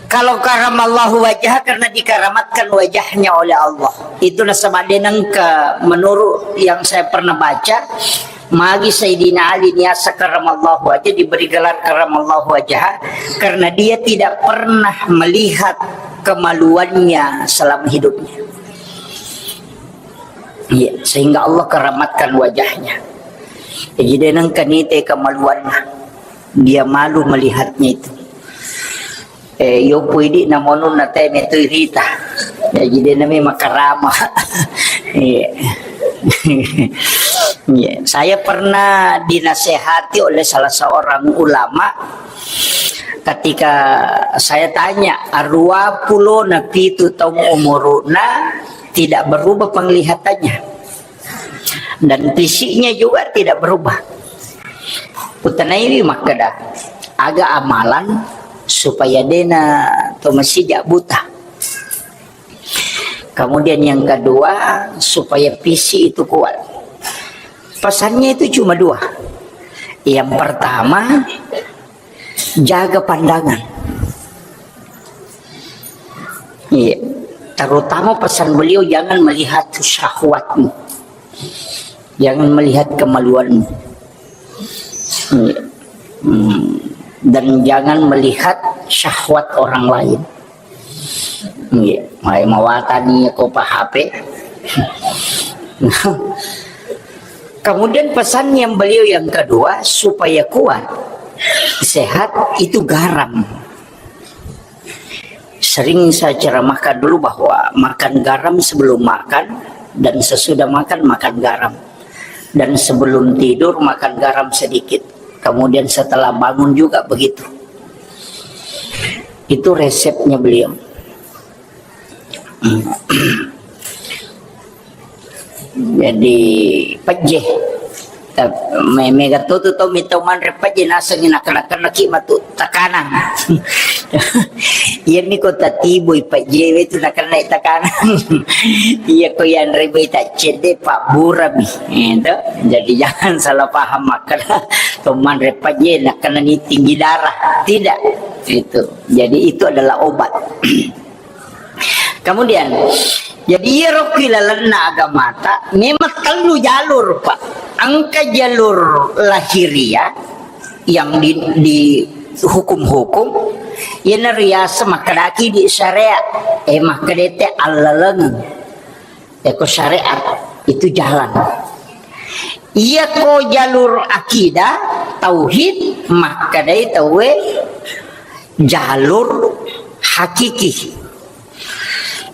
kalau karamallahu wajah karena dikaramatkan wajahnya oleh Allah. Itu nasaba de nengka menurut yang saya pernah baca, magi Sayyidina Ali niasa karamallahu wajah diberi gelar karamallahu wajah karena dia tidak pernah melihat kemaluannya selama hidupnya. Iya, sehingga Allah keramatkan wajahnya. Jadi de nengka nite kemaluanna. Dia malu melihatnya itu. Eh, yopo idi namonun na te metoi rita. Jadi de nami makarama. Iya. Iya. Saya pernah dinasehati oleh salah seorang ulama ketika saya tanya, "Arua pulo na pitu taung umuruna tidak berubah penglihatannya. Dan fisiknya juga tidak berubah." Kutanaiwi makkeda, "Aga amalan supaya dena to masija buta?" Kemudian yang kedua, supaya fisik itu kuat. Pesannya itu cuma dua. Yang pertama, jaga pandangan. Iya. Terutama pesan beliau, jangan melihat syahwatmu. Jangan melihat kemaluanmu. Iya. Hmm. Dan jangan melihat syahwat orang lain. Iya. Mai mawatani ko pa H P. Kemudian pesan yang beliau yang kedua, supaya kuat, sehat, itu garam. Sering saya ceramahkan dulu bahwa makan garam sebelum makan dan sesudah makan, makan garam. Dan sebelum tidur, makan garam sedikit. Kemudian setelah bangun juga begitu. Itu resepnya beliau. Jadi, pejje. Tap-, me-, mega to tu tau mita manre pejje, nasengi nakena-kena ki matu takanang. Iya mi ko tatibui pejje we tu nakena takanang. Iya ko yanre mi ta cedde, pabburami. Itu. Jadi, jangan salah paham makkeda to manre pejje nakena ni tinggi darah. Tidak. Itu. Jadi, itu adalah obat. Kemudian, jadi iyaro ki lalenna agamata memang tellu jalur, Pak. Engka jalur lahiriah yang di, di hukum-hukum, iyana riaseng makkedaki di syariat, eh, makkedete allaleng. Eko syariat itu jalan. Iya ko jalur akidah, tauhid, makkedai tauwe jalur hakiki.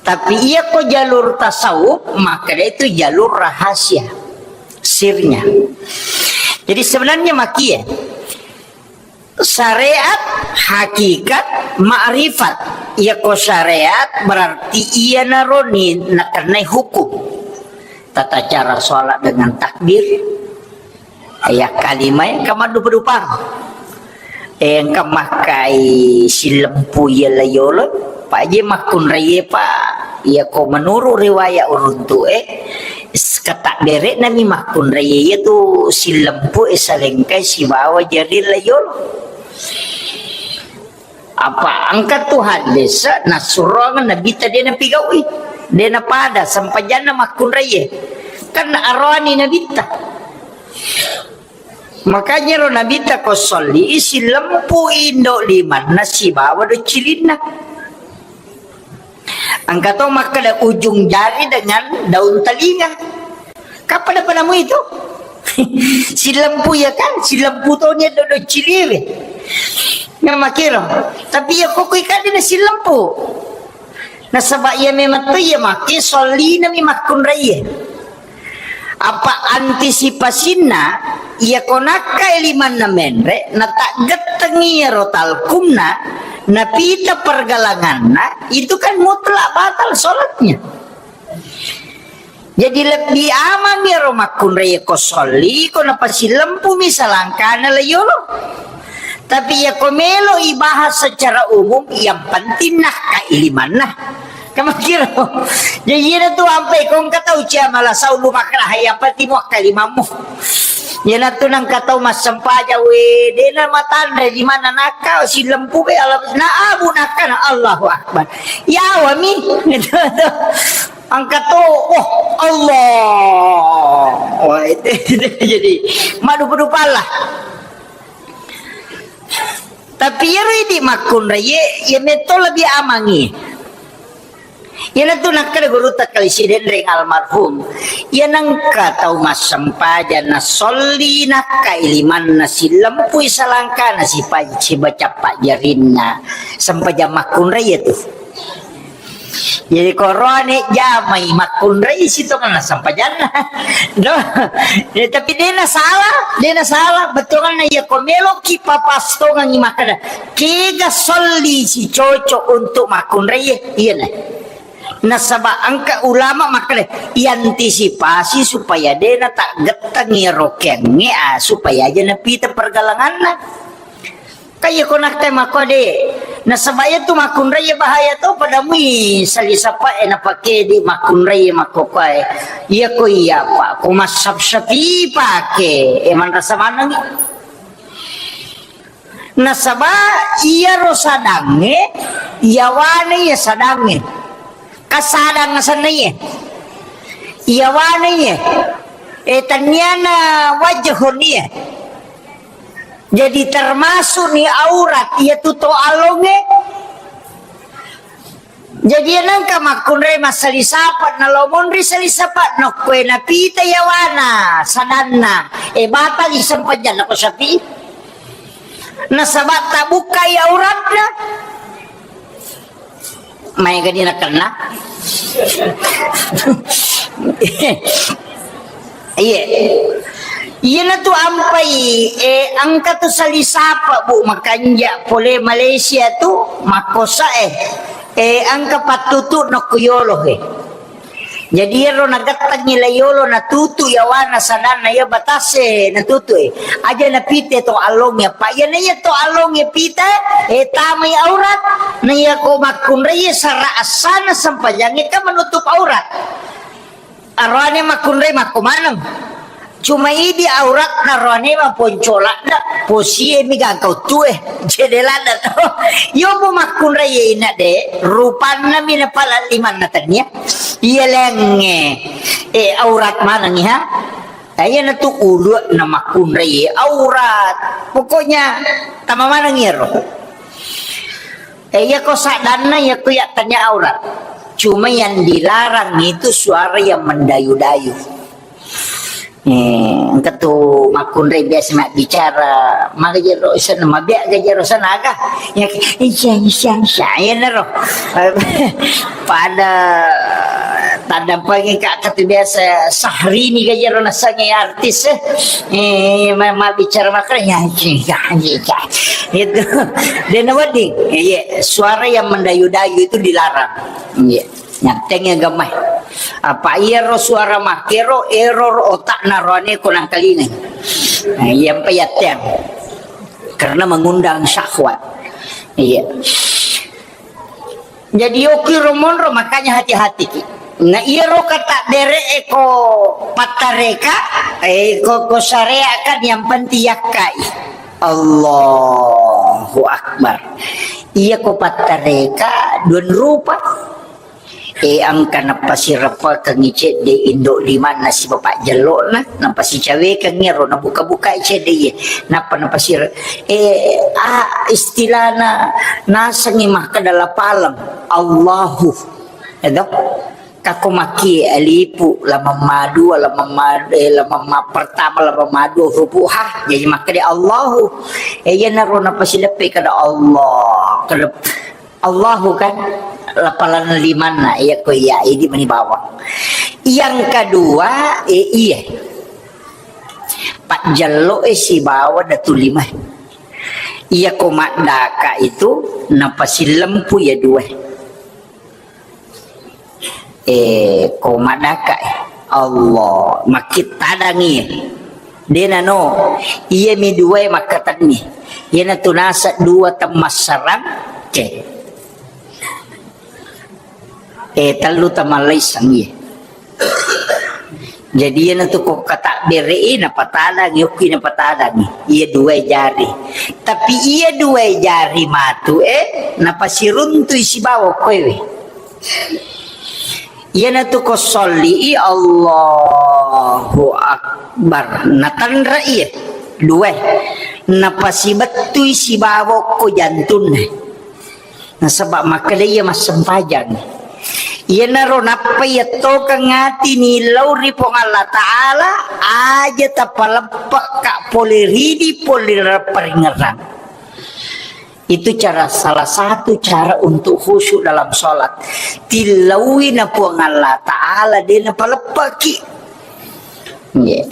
Tapi iya ko jalur tasawuf, maka itu jalur rahasia, sirnya. Jadi sebenarnya makie syariat, hakikat, ma'rifat. Iya ko syariat berarti iya naroni nakennai hukum. Tata cara sholat dengan takbir, iya, kalimae engka maddupa-dupang. Eh, engka makkai sillempu iya la yolo, pa je makkunraie, pa. Iya ko menurut riwayat uruntu e, s-, kata bere'na mi makkunraie iya tu sillempu e salengkai sibawa jari la yolo. Apa engka tu hadis nassurongeng Nabitta de napigaui, de napada sempajanna makkunraie. Kan aroani Nabitta. Makanya ro Nabitta ko solli, sillempu indo limanna sibawa do cilinna. Engka to makkeda ujung jari dengan daun telinga. Kapan apa namu itu? Sillempu ya kan, sillempu to ni do, do ciliwe. Namakiro. Tapi ya koko ikadi na sillempu. Nasaba iya memang to iya make sollina mi makkunraie. Apa antisipasinna, iya ko nakkai limanna menre, nataggettengi iyaro talkumna, napita pergelanganna, itu kan mutlak batal sholatnya. Jadi lebbi amang iyaro makkunrai ko solli, ko napasilempumi salangkana la yolo. Tapi iya ko melo ibahas secara umum, yang penting nakkai limanna. Kamakiro. Jadi iyana tu ampai ko engka tau cia malasau lu makkeda, "Hai, apa timo kalimammu?" Iyana tu nang engka tau massempajang, we, dena matanre di mana nakka silempu be Allah, na abu nakka na Allahu Akbar. Yawa mi. Engka to, oh, Allah. Wah, itu, itu jadi madupa-dupa lah. Tapi iyaro idi makkunrai, ye, ye metto lebih amangi. Iyana tu nakkeda gurutta Kali Sidenreng almarhum, iya nengka tau massempajang na solli nakkai limanna, silempui salangkana, sipa-, sibaca pajjarinna, sempajang makkunrai iya tu. Jadi, koroane jamai makkunrai sitongenna sempajanna. No? Ya, tapi dena salah, dena salah. Bettuanna iya ko meloki papastongengi makkeda, kega solli si cocok untuk makkunrai, iya na. Nasaba engka ulama makkeda, iantisipasi supaya dena taggettengi rokengnge, ah, supaya aja napita pergalanganna. Kaiya ko nakkai makko de. Nasaba iya tu makkunrai bahaya to, pada mui sali sapa e napake di makkunrai makko koe. Iya ko iya pa, ko massap-sapi pake, e manrasa manengi. Nasaba iyaro sadangnge, yawane iya sadangnge. Kasadang asenna iye. Yawane iye. E tanniana wajhun iye. Jadi termasuk ni aurat iya tu to alongnge. Jadi nengka makkunrai massali sapa, na lo monri sali sapa, nokkoe napita yawana, sadanna. E, batali sempajang nako sapi. Nasaba tabukkai auratna. Maega ni nakenna. Iya. Iyana tu ampai, eh, engka tu sali sapa, Bu, makanja pole Malaysia tu, makkosa, eh. Eh, engka pattutu nokko yolo, eh. Jadi iyaro nagettengngi la yolo natutu yawana sadanna iya batase natutu, eh. Aja napite to alongnge, apa iyana iya to alongnge pita, eh, tamai aurat, na iya ko makkunrai sara assana sempajangnge kan menutup aurat. Aroane makkunrai makko maneng. Cuma idi aurat na roane maponcoladda, posie mi gangka uttue, jedeladda to. Iyo mu makkunrai ina de, rupanna mi napala limanna tania. Iya lengnge, eh, aurat maneng iha. Iyana tu ulu na makkunrai aurat. Pokoknya tama maneng iyaro. Eh, iya ko sadanna, iya ko iya tanya aurat. Cuma yang dilarang itu suara yang mendayu-dayu. Eh, engka tu makkunrai biasa mabbicara, maga jero sana, mabea ga jero sana aga. Ya, isya, isya, isya, iyanaro. Pada tadampangi ka, ka tu biasa Syahrini ga jero nasangi artis, eh. Eh, ma-, mabbicara makanya, ya, ya, ya. Itu. Dan wedding, iya, suara yang mendayu-dayu itu dilarang. Iya. Nyatteng ya gamai. Apa iyaro suara makkero, error otakna roane ko nangkalingai. Nah, iya mpa yatteng. Karena mengundang syahwat. Iya. Jadi, okki ro monro, makanya hati-hati ki. Nah, iyaro kata bere e ko pattareka, eh, ko, ko syariat kan yang penting yakkai. Allahu Akbar. Iya ko pattareka dua rupa. Eh, engka napasireppekengngi cedde indo limanna sibawa pajjello'na, napasicawekengngi ro, nabuka-bukai cedde iye, nappa napasire-, eh, ah, istilahna nasengngi makkeda lapaleng, Allahu. Edo? Kako makkie alifu, lamamma dua, lamamma, eh, lamamma pertama, lamamma dua, hurufu ha, jadi makkeda Allahu. Eh, iyanaro napasileppe kada Allah, kada Allahu kan, lapalan limanna, iya ko iya, idi mani bawang. Yang kedua, eh, iya. Pajjello e sibawa datu lima. Iya ko maddaka itu, napasilempu ya dua. Eh, ko maddaka, eh. Allah, makkittadangi. Dena no, iya mi dua makkatenni. Iyana tu nasa dua temmassarang, cek. Eh, tellu tamallaisang, iya. Jadi, iyana tu ko katabbere e, napatadangi, okki napatadangi. Iya dua jari. Tapi iya dua jari matu, eh, napasiruntui sibawa koewe. Iyana tu ko solli i, Allahu Akbar. Natanra iya dua. Napasibettui sibawa ko jantunna. Nasaba makkeda iya massempajang. Iyanaro nappa iyattokeng ati nillau ri Puang Allah Ta'ala, aja tapaleppe'ka pole ridi, pole paringerang. Itu cara, salah satu cara untuk khusyuk dalam sholat. Tillaui na Puang Allah Ta'ala, de napaleppe'ki. Iya.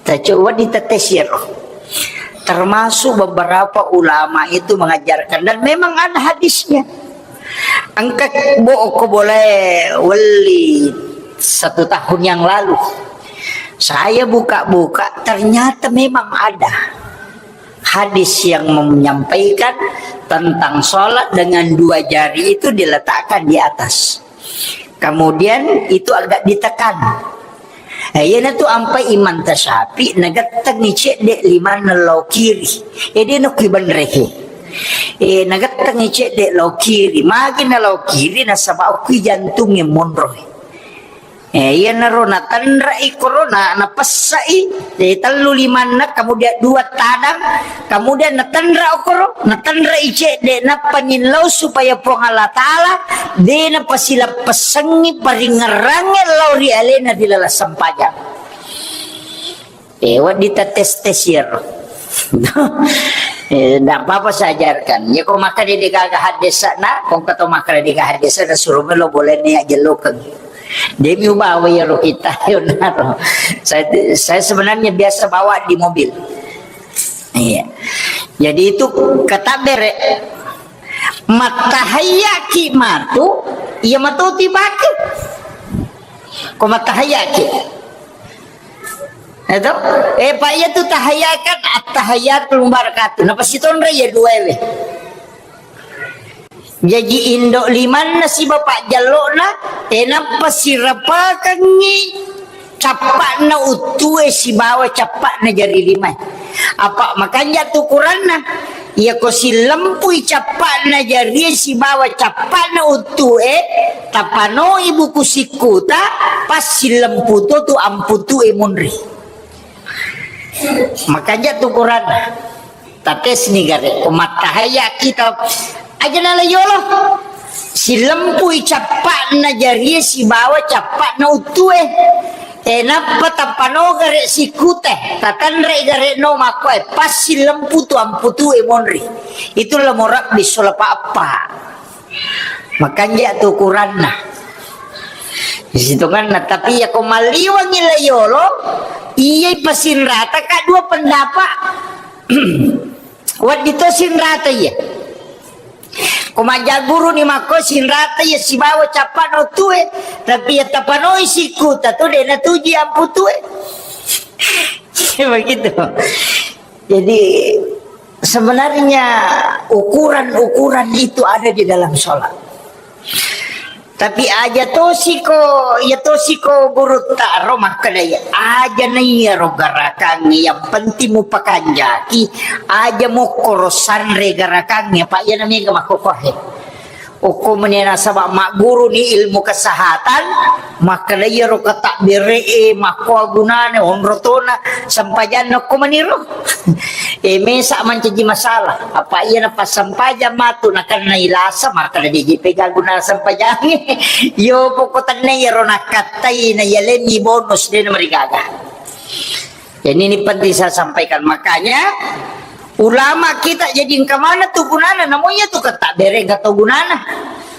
Tacoba ditetes iyaro. Termasuk beberapa ulama itu mengajarkan, dan memang ada hadisnya. Engka bo-, ko boleh weli satu tahun yang lalu. Saya buka-buka, ternyata memang ada hadis yang menyampaikan tentang sholat dengan dua jari itu diletakkan di atas. Kemudian itu agak ditekan. Eh, iyana tu ampai Imam Tasyafi nagettengi cedde limanna lao kiri. Eh, de nakui benreke. Eh, nagettengi cedde lao kiri. Magi na lao kiri nasaba okki jantungnge monro. Eh, iyanaro natenrai koro, na, napessai, eh, tellu limanna, kemudian dua tadang, kemudian natenra okoro, natenrai cedde, nappa nillau supaya Puang Allah Ta'ala de napasileppessengngi paringerrangnge lao ri alena ri laleng sempajang. Eh, wedding tates-tes iyaro. Eh, ndak apa-apa saya ajarkan. Ya, ko makkeda de gaga haddesana, ko engka to makkeda de gaga haddesana, suro melo boleh nia jellokeng. Demi ubawa iyaro kita, yonaro. Saya, saya sebenarnya biasa bawa di mobil. Iya. Jadi itu kata bere. Mattahayyaki matu, iya matu tibake. Ko mattahayyaki. Eto? Eh, Pak, iya tu tahayyakan, at-tahayyatul mubarakatuh. Napasitonra iya dua ewe. Jaji indo limanna sibawa pajjello'na, eh, nappa sirepekengngi cappa'na uttue sibawa cappa'na jari limae. Apa makanja tu ukuranna? Iyako sillempui cappa'na jarie sibawa cappa'na uttue, tapanoi buku sikkuta, pas sillempu to tu amputue munri. Makanja tu ukuranna. Tatesni gare, ko mattahayya kita aja nala yolo. Silempui cappa'na jarie sibawa cappa'na uttue. E, nappa tapano gare' sikkute, tatanre' gare' no makkoe, passi lempu tu amputu e monri. Itu lamo rabbi sola pa appa. Makanja tu ukuranna. Sitonganna, tapi iya ko malliwangi la yolo, iyai pasinrata ka dua pendapat. Waddi to sinrata iya. Ko majaguru ni makko sinrata iya sibawa cappa no tue, tapi iya tapanoi sikkuta tu de' natuji ampu tue. Begitu. Jadi, sebenarnya ukuran-ukuran itu ada di dalam sholat. Tapi aja tosiko, ya tosiko gurutta ro makkeda ya, aja na iya ro garakangnge, yang penting mupakanjaki, aja mokko ro sanre garakangnge, apa iya na mega makkokohe. Okko meni nasaba magguru ni ilmu kesehatan, makkeda iyaro katabbere'e makkoa gunana, onro tona sempajanna okko maniro. E, mesa mancaji masalah. Apa iya na passampajang matu nakenna ilasa, makkeda de'ji pega guna sempajangnge. Yo pokok tenne iyaro nakkattai na yalenni bonus de' na marigaga. Jadi ini penting saya sampaikan. Makanya ulama kita jadi engka mana tu gunana, namun iya tu kata bere gak tau gunana.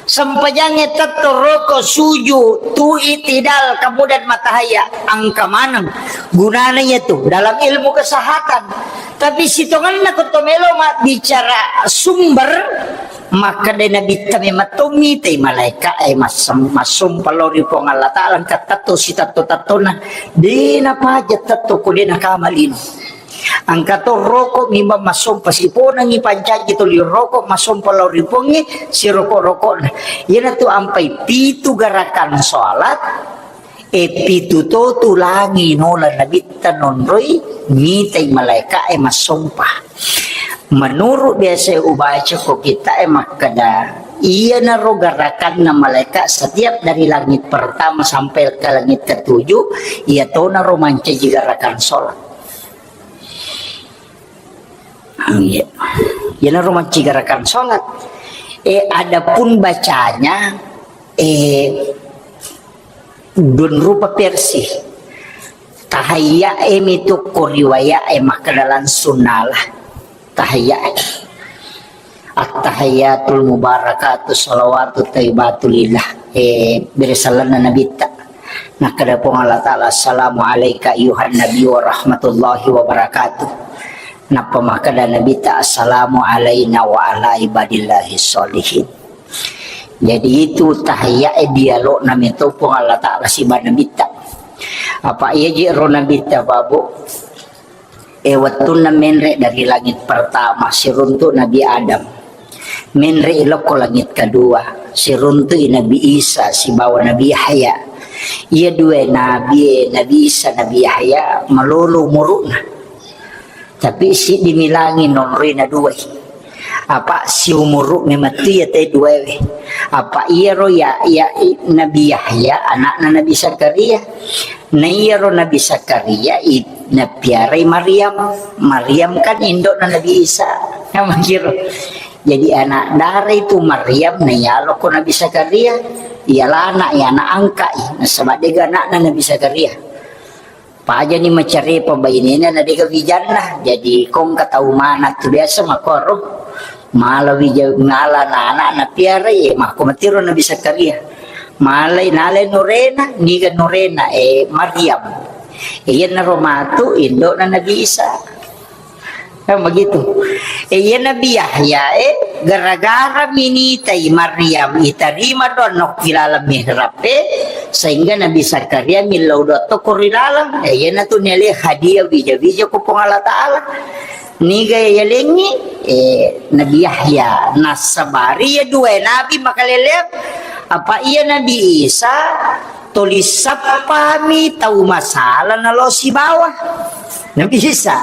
Sempajangnge tetto roko suju tu itidal kemudian matahaya engka maneng gunana iya tu dalam ilmu kesehatan. Tapi sitonganna ko to melo ma bicara sumber, makkeda Nabitta memang to mitai malaeka e massem-, massompa lao ri Puang Allah Taala, engka tetto sitetto-tettona, de' napaja tetto ko de' nakama lino. Engka to roko mimba massompa siponangi pancaji tuli roko massompa lao ri Puangnge siroko-rokona. Iyanatu ampai pitu garakan sholat, e, pitu to tulangi nola Nabitta nonroi, mitai malaeka e massompa. Menurut biasa ubaca ko kita e makkeda, iyanaro garakanna malaeka setiap dari langit pertama sampai ke langit ketujuh, iya tonaro mancaji garakan sholat. Iya. Iyanaro mancaji garakan sholat. E, adapun bacanya, e, dun rupa versi. Tahayya e mitu ko riwaya e makkeda langsung nala. Tahayya e. At-tahayyatul mubarakatu salawatu thayyibatu lillah. E, bere salanna Nabitta. Nakkeda Puang Allah Taala, "Assalamu alaika ayyuhan nabi wa rahmatullahi wa barakatuh." Nappa makkeda Nabitta, "Assalamu alaina wa ala ibadillahi sholihin." Jadi itu tahiyya e dialogna meto Puang Allah Taala siba Nabitta. Apa iya je ro Nabitta, Babu? E, wettunna menre dari langit pertama, siruntu Nabi Adam. Menre ilokko langit kedua, siruntu i Nabi Isa sibawa Nabi Yahya. Iya dua nabi e, Nabi Isa, Nabi Yahya, malolo umuru'na. Tapi siddi milangi nonroi na dua i. Apa siumuru memettu iya te duaewe. Apa iyaro ya, ya, i-, Nabi Yahya, anakna Nabi Zakaria. Na iyaro Nabi Zakaria, i-, napiarai Maryam. Maryam kan indokna Nabi Isa. Nah, makiro. Jadi anak dara itu Maryam, na iyaloko Nabi Zakaria. Iyalana, iya anak angka i. Nasaba dega anakna Nabi Zakaria. Pajani macarepa bainena na dega wijanna. Jadi kongka tau mana tu biasa makkoro. Mala wija ngala na anak na piara, e, makko matiro Nabi Zakaria. Malai nalai nurena, niga nurena, e, Maryam. E, iyanaro matu indokna Nabi Isa. Kan begitu. E, iya Nabi Yahya, e, gara-gara minitai Maryam itarima doang nokki laleng mihrab, e, sehingga Nabi Zakaria millau doang tokko ri laleng. E, iyanatu niale hadiah wija-wija ko Puang Allah Taala. Niga yalengngi, e, Nabi Yahya. Nassabari iya dua nabi makaleleang. Apa iya Nabi Isa tuli sappami tau masala nalo sibawa. Nabi Isa.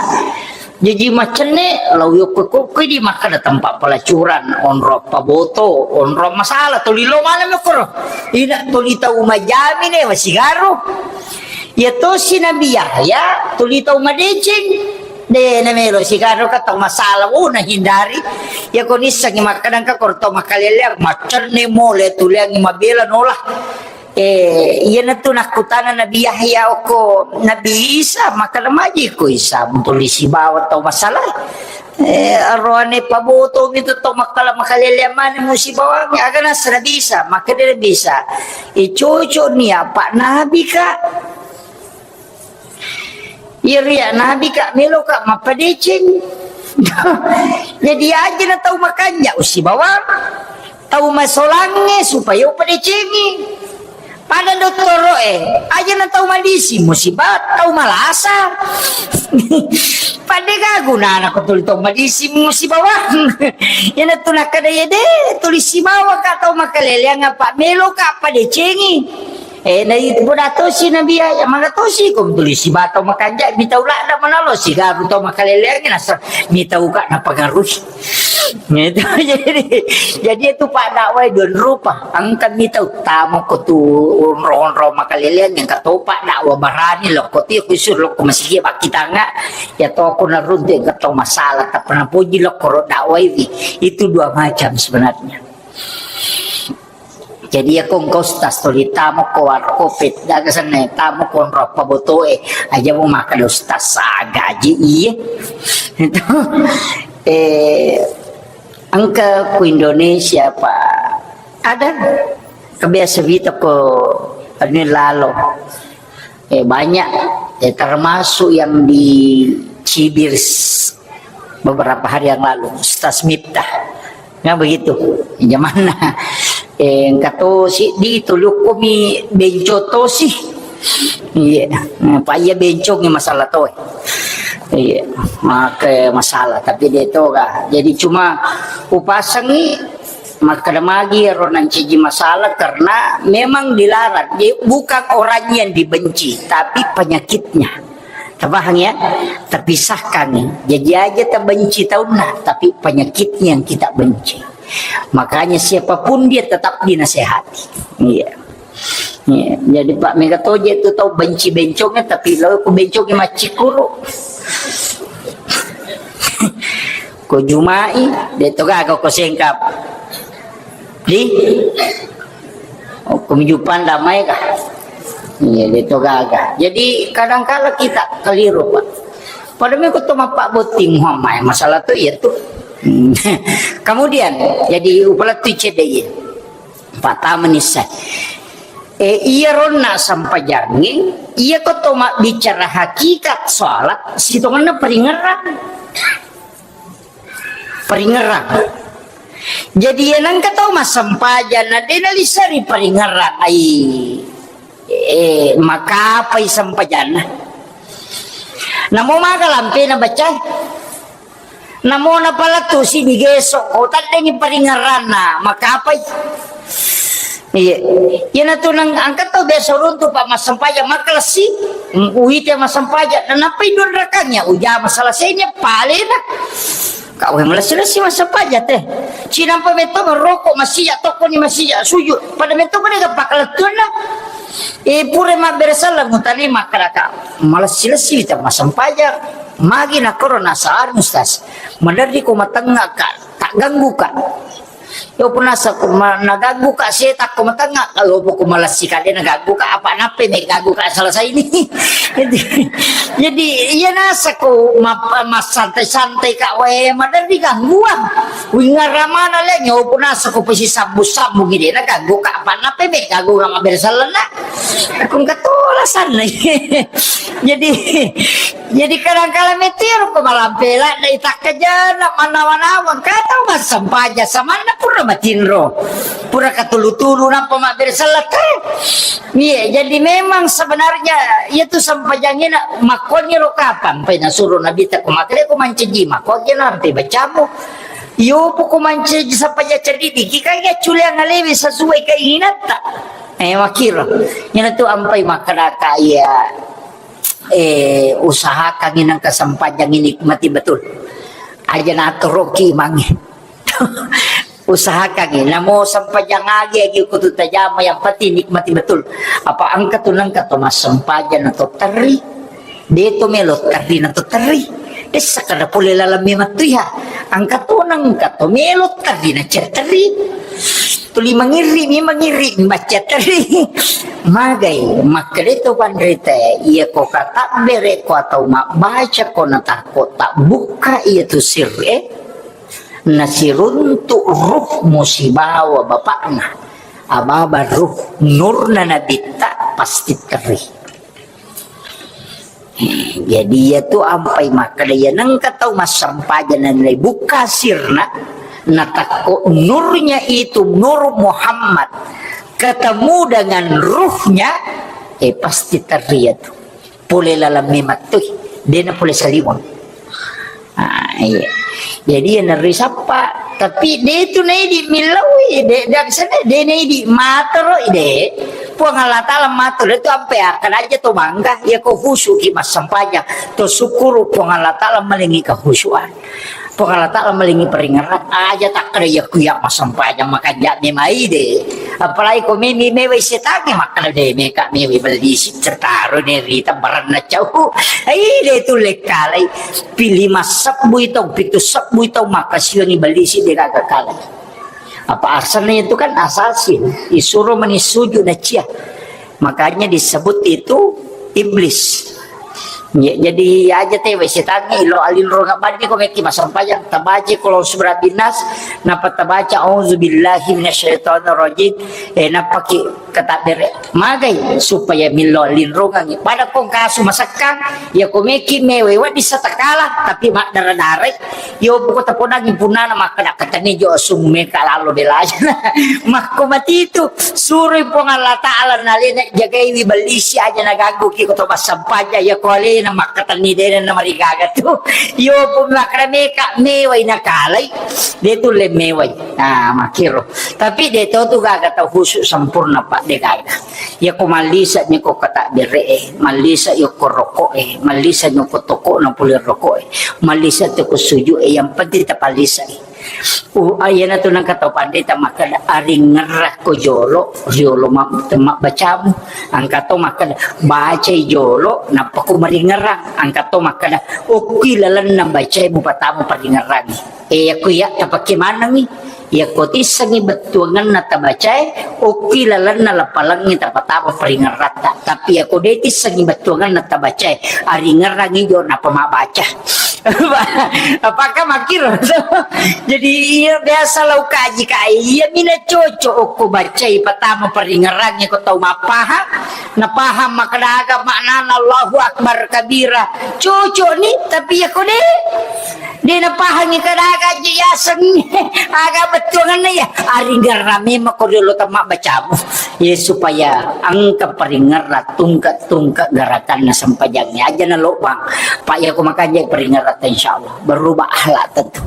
Jaji macenne lao yokko-kokkoi di makkeda tempat pelacuran, onro paboto, onro masalah, tuli lo mana mekoro. Ina tuli tau majami ne masigaro. Ya tosi Nabi Yahya, tuli tau madeceng. De na melo sigaro ka tau masalah, oh, na hindari. Ya ko nissengi makkeda engka koro tau makaleleang, macenne mole tuliangi mabela nola. Eh, iyanatu nakkutana Nabi Yahya okko Nabi Isa, makkeda maji ko Isa, tuli sibawa tau masalah. Eh, aroane paboto mi tu tau makkala-, makaleleang mane musibawang, aga nasa Nabi Isa, makkeda Nabi Isa, eh, cocok ni apa Nabi ka. Iya ria Nabi ka, melo ka mappadeceng. Jadi aja na tau makanja usibawang. Tau masolangnge supaya upadecengi. Pada dottoro e, aja na tau madisi musibah, tau malasa. Pada gagu na anak ko tuli tau madisi musibawang. Yana tu nakada ya de, tuli sibawa ka tau makaleleang apa melo ka padecengi. Eh, na itu boda tosi Nabi ya, ya mangga tosi ko tuli sibawa tau makanja, mitau lada manalo sigaru tau makaleleang nasa mitau ka napangaruhi. Gitu. Jadi, jadi itu Pak dakwah dua rupa. Engka mitau tamu ko tu onro-onro makaleleang, engka to Pak dakwah barani lo ko ti kusur lo ko masigi bakitanga. Ya to ko naruntu engka to masalah, tapi napuji lo ko ro dakwah ini. Itu dua macam sebenarnya. Jadi ya ko engka ustaz tuli tamu ko warkop, daga sana tamu ko onro apa botoe. Aja mau makan ustaz sa gaji iya. Itu. Eh, engka ku Indonesia, Pak. Ada kebiasa vita ko ini lalo. Eh, banyak. Eh, termasuk yang di Cibir s-, beberapa hari yang lalu, Ustaz Miftah. Nah, begitu. Jamanna. Eh, engka tosi di tulukkumi benco tosi. Iya. Nah, Pak iya benco ni masalah to. Iya, make masalah, tapi de toga. Jadi cuma upasangi makkeda magi ro nancaji masalah karena memang dilarang. Jadi bukan orang yang dibenci, tapi penyakitnya. Terpaham ya? Terpisahkan nih. Jadi aja terbenci taunna, tapi penyakitnya yang kita benci. Makanya siapapun dia tetap dinasehati. Iya. Iya. Jadi Pak mega toje tu tau benci bencongnya, tapi lo ku bencongnya maccikuru. Ko jumai, de toga ko sengkap. Di? Oh, ko mijupan damai kah? Iya, de toga. Jadi kadangkala kita keliru, Pak. Pada meko to mappa botting Muhammad masalah tu iya tu. Hmm. Kemudian jadi upala tu cedde iya. Patama nissa. Eh, iya ronna sampajangnge, iya ko to mabbicara hakikat sholat, sitongenna paringerang. Paringerang. Jadi iya nengka tau massempajang na de nalisseri paringerang ai. Eh, makapai sempajanna. Namo maga lampena baca. Namo napalettu sini geso, ko taddengi paringerranna, makapai. Iya. Iyanatu nang angka tau biasa runtu pa massempajang makalessi, mm, uite massempajang, nanappai dua rakangnya, ujama selesainya, palena. Kau yang malessi-lessi massempajang teh. Cinampa metto merokok masija, tokkoni masija, sujud. Pada metto pada gapakalettuanna. Eh, pura mabbere selleng mutani makkalaka. Malessi-lessi wita massempajang. Magi nakkoro nasaar, Ustaz. Maderri ko matengngaka, tak ganggu ka. Yo punasa ko ma-, naganggu ka setak ko matengngaka, yo poko malessi kade naganggu ka, apa nappe me ganggu ka selesai ini. Jadi, jadi iya nasa ko ma-, massantai-santai ka wae maderri gangguan. Wingaramana le nyo punasa ko pesi sambung-sambung ide naganggu ka, apa nappe me ganggu ka mabbere selleng. Aku engka to alasanna. Jadi, jadi kadang kala metiro ko malampe ladde i takkajana manawa-nawa, engka tau massempajang samanna pura matinro. Pura katulu-tulu nappa mabbere selleng te. Iya, jadi memang sebenarnya iya tu sempajangina makkoni ro kapang pai nasuro Nabi ta ko makkeda ko mancaji makkoni lampe bacamu. Yo poko mancaji sempajang ceddi diki kan ya culiang alewe sesuai keinginanta. Eh, makkiro. Iyanatu ampai makkedaka iya, eh, usahakan inang kesempatan ini nikmati betul. Aja natoroki imangnge. Usahakan ini. Namo sempajang agi, agi kutu tajama, yang penting nikmati betul. Apa engka tu nengka to massempajang na to terri. De to melo terri na to terri. Dessa kada pole laleng memettu ya. Angka tonang, angka to melo terri na cetteri. Tuli mangirri mi, mangirri mi, macca terri. Magai, makkeda to panrita, iya ko katabbere ko atau mabbaca ko natakko tabbukka iya tu sirre, nasiruntu ruh musibawa bapakna. Ababa ruh nurna nabitta pasti terri. Jadi iya tu ampai makkeda iya nengka tau massempajang nalai bukka sirna, natakko nurnya itu, nur Muhammad, ketemu dengan ruhnya, eh, pasti terri iya tu. Pole laleng memettu, dena pole saliweng. Ah, iya. Jadi iya nerri sappa, tapi de tu naidi millaui, de, de, de naidi matoro de. Puang Allah Ta'ala matoro de tu ampe akan aja to mangga, ya ko khusyuk ki massempajang, to syukuru Puang Allah Ta'ala malingi kehusyuan. Puang Allah Ta'ala malingi peringeran, aja takkeda ya kuya massempajang makanja memai de. Apalagi ko memi mewai setange makkeda de meka mewai bellisi tertaro ne rita baranna cau. Ai de tu lekkalai. Pili massebbui tau, pitu sebbui tau, makkasiwiangngi bellisi de gaga kalai. Apa asalnya itu kan asasin, disuruh meni sujud na cia. Makanya disebut itu iblis. Ya, jadi aja te wai setangnge lo alinro ngabani ko meki massempajang, tabaca kalau surah binas, napa tabaca auzubillahi minasyaitonirrajim, eh, napaki katabbere. Magai supaya millau linrongangngi. Pada kong kasu masekkang, ya ko meki mewai wedding satakala, tapi maddara-darai. Yo buko taponangi punana makkeda katani jo asung meka lalo belaja. Makko matitu, suroi Puang Allah Ta'ala nalena jagaiwi bellisi aja naganggu ki ko to massempajang ya ko alena makkatani dena na marigaga tu. Yo pun makkeda meka mewai nakalai, de tu le mewai. Nah, makiro. Tapi de to tu gaga tau khusyuk sempurna, Pak, de gaga. Ya ko mallisa ni ko kata bere e, mallisa yo ko rokok e, mallisa ni ko toko na pule rokok e, mallisa tu ko suju e, yang penting tapallisa e. Uh, ayana tu nang kata pandita makkeda aringerra ko jolo, riolo ma-, temma bacamu. Angka to makkeda bacai jolo, nappa ko maringerang. Angka to makkeda okki lalenna bacai mupatamu paringerangi. E, yakko iya tapakke manengngi, yakko tissengngi bettuangenna tabacae, okki lalenna lapalengngi tapatama paringeratta. Tapi yakko de tissengngi bettuangenna tabacae, aringerangngi jo nappa mabbaca. Apakah makkiro? Jadi iya biasa lau kaji kai, iya mina cocok okko bacai patama paringerangngi ko tau mappahang, napahang makkeda aga maknana Allahu Akbar kabira. Cocok ni, tapi yakko de De napahangi kadaga je yaseng aga bettuanganna ya. Aringerra memang ko riolo temma bacamu. Ya supaya engka paringerra tungke-tungke gerakanna sempajangnya aja na lobang. Pak ya ko makanja paringerra ta insyaallah berubah akhlak tentu.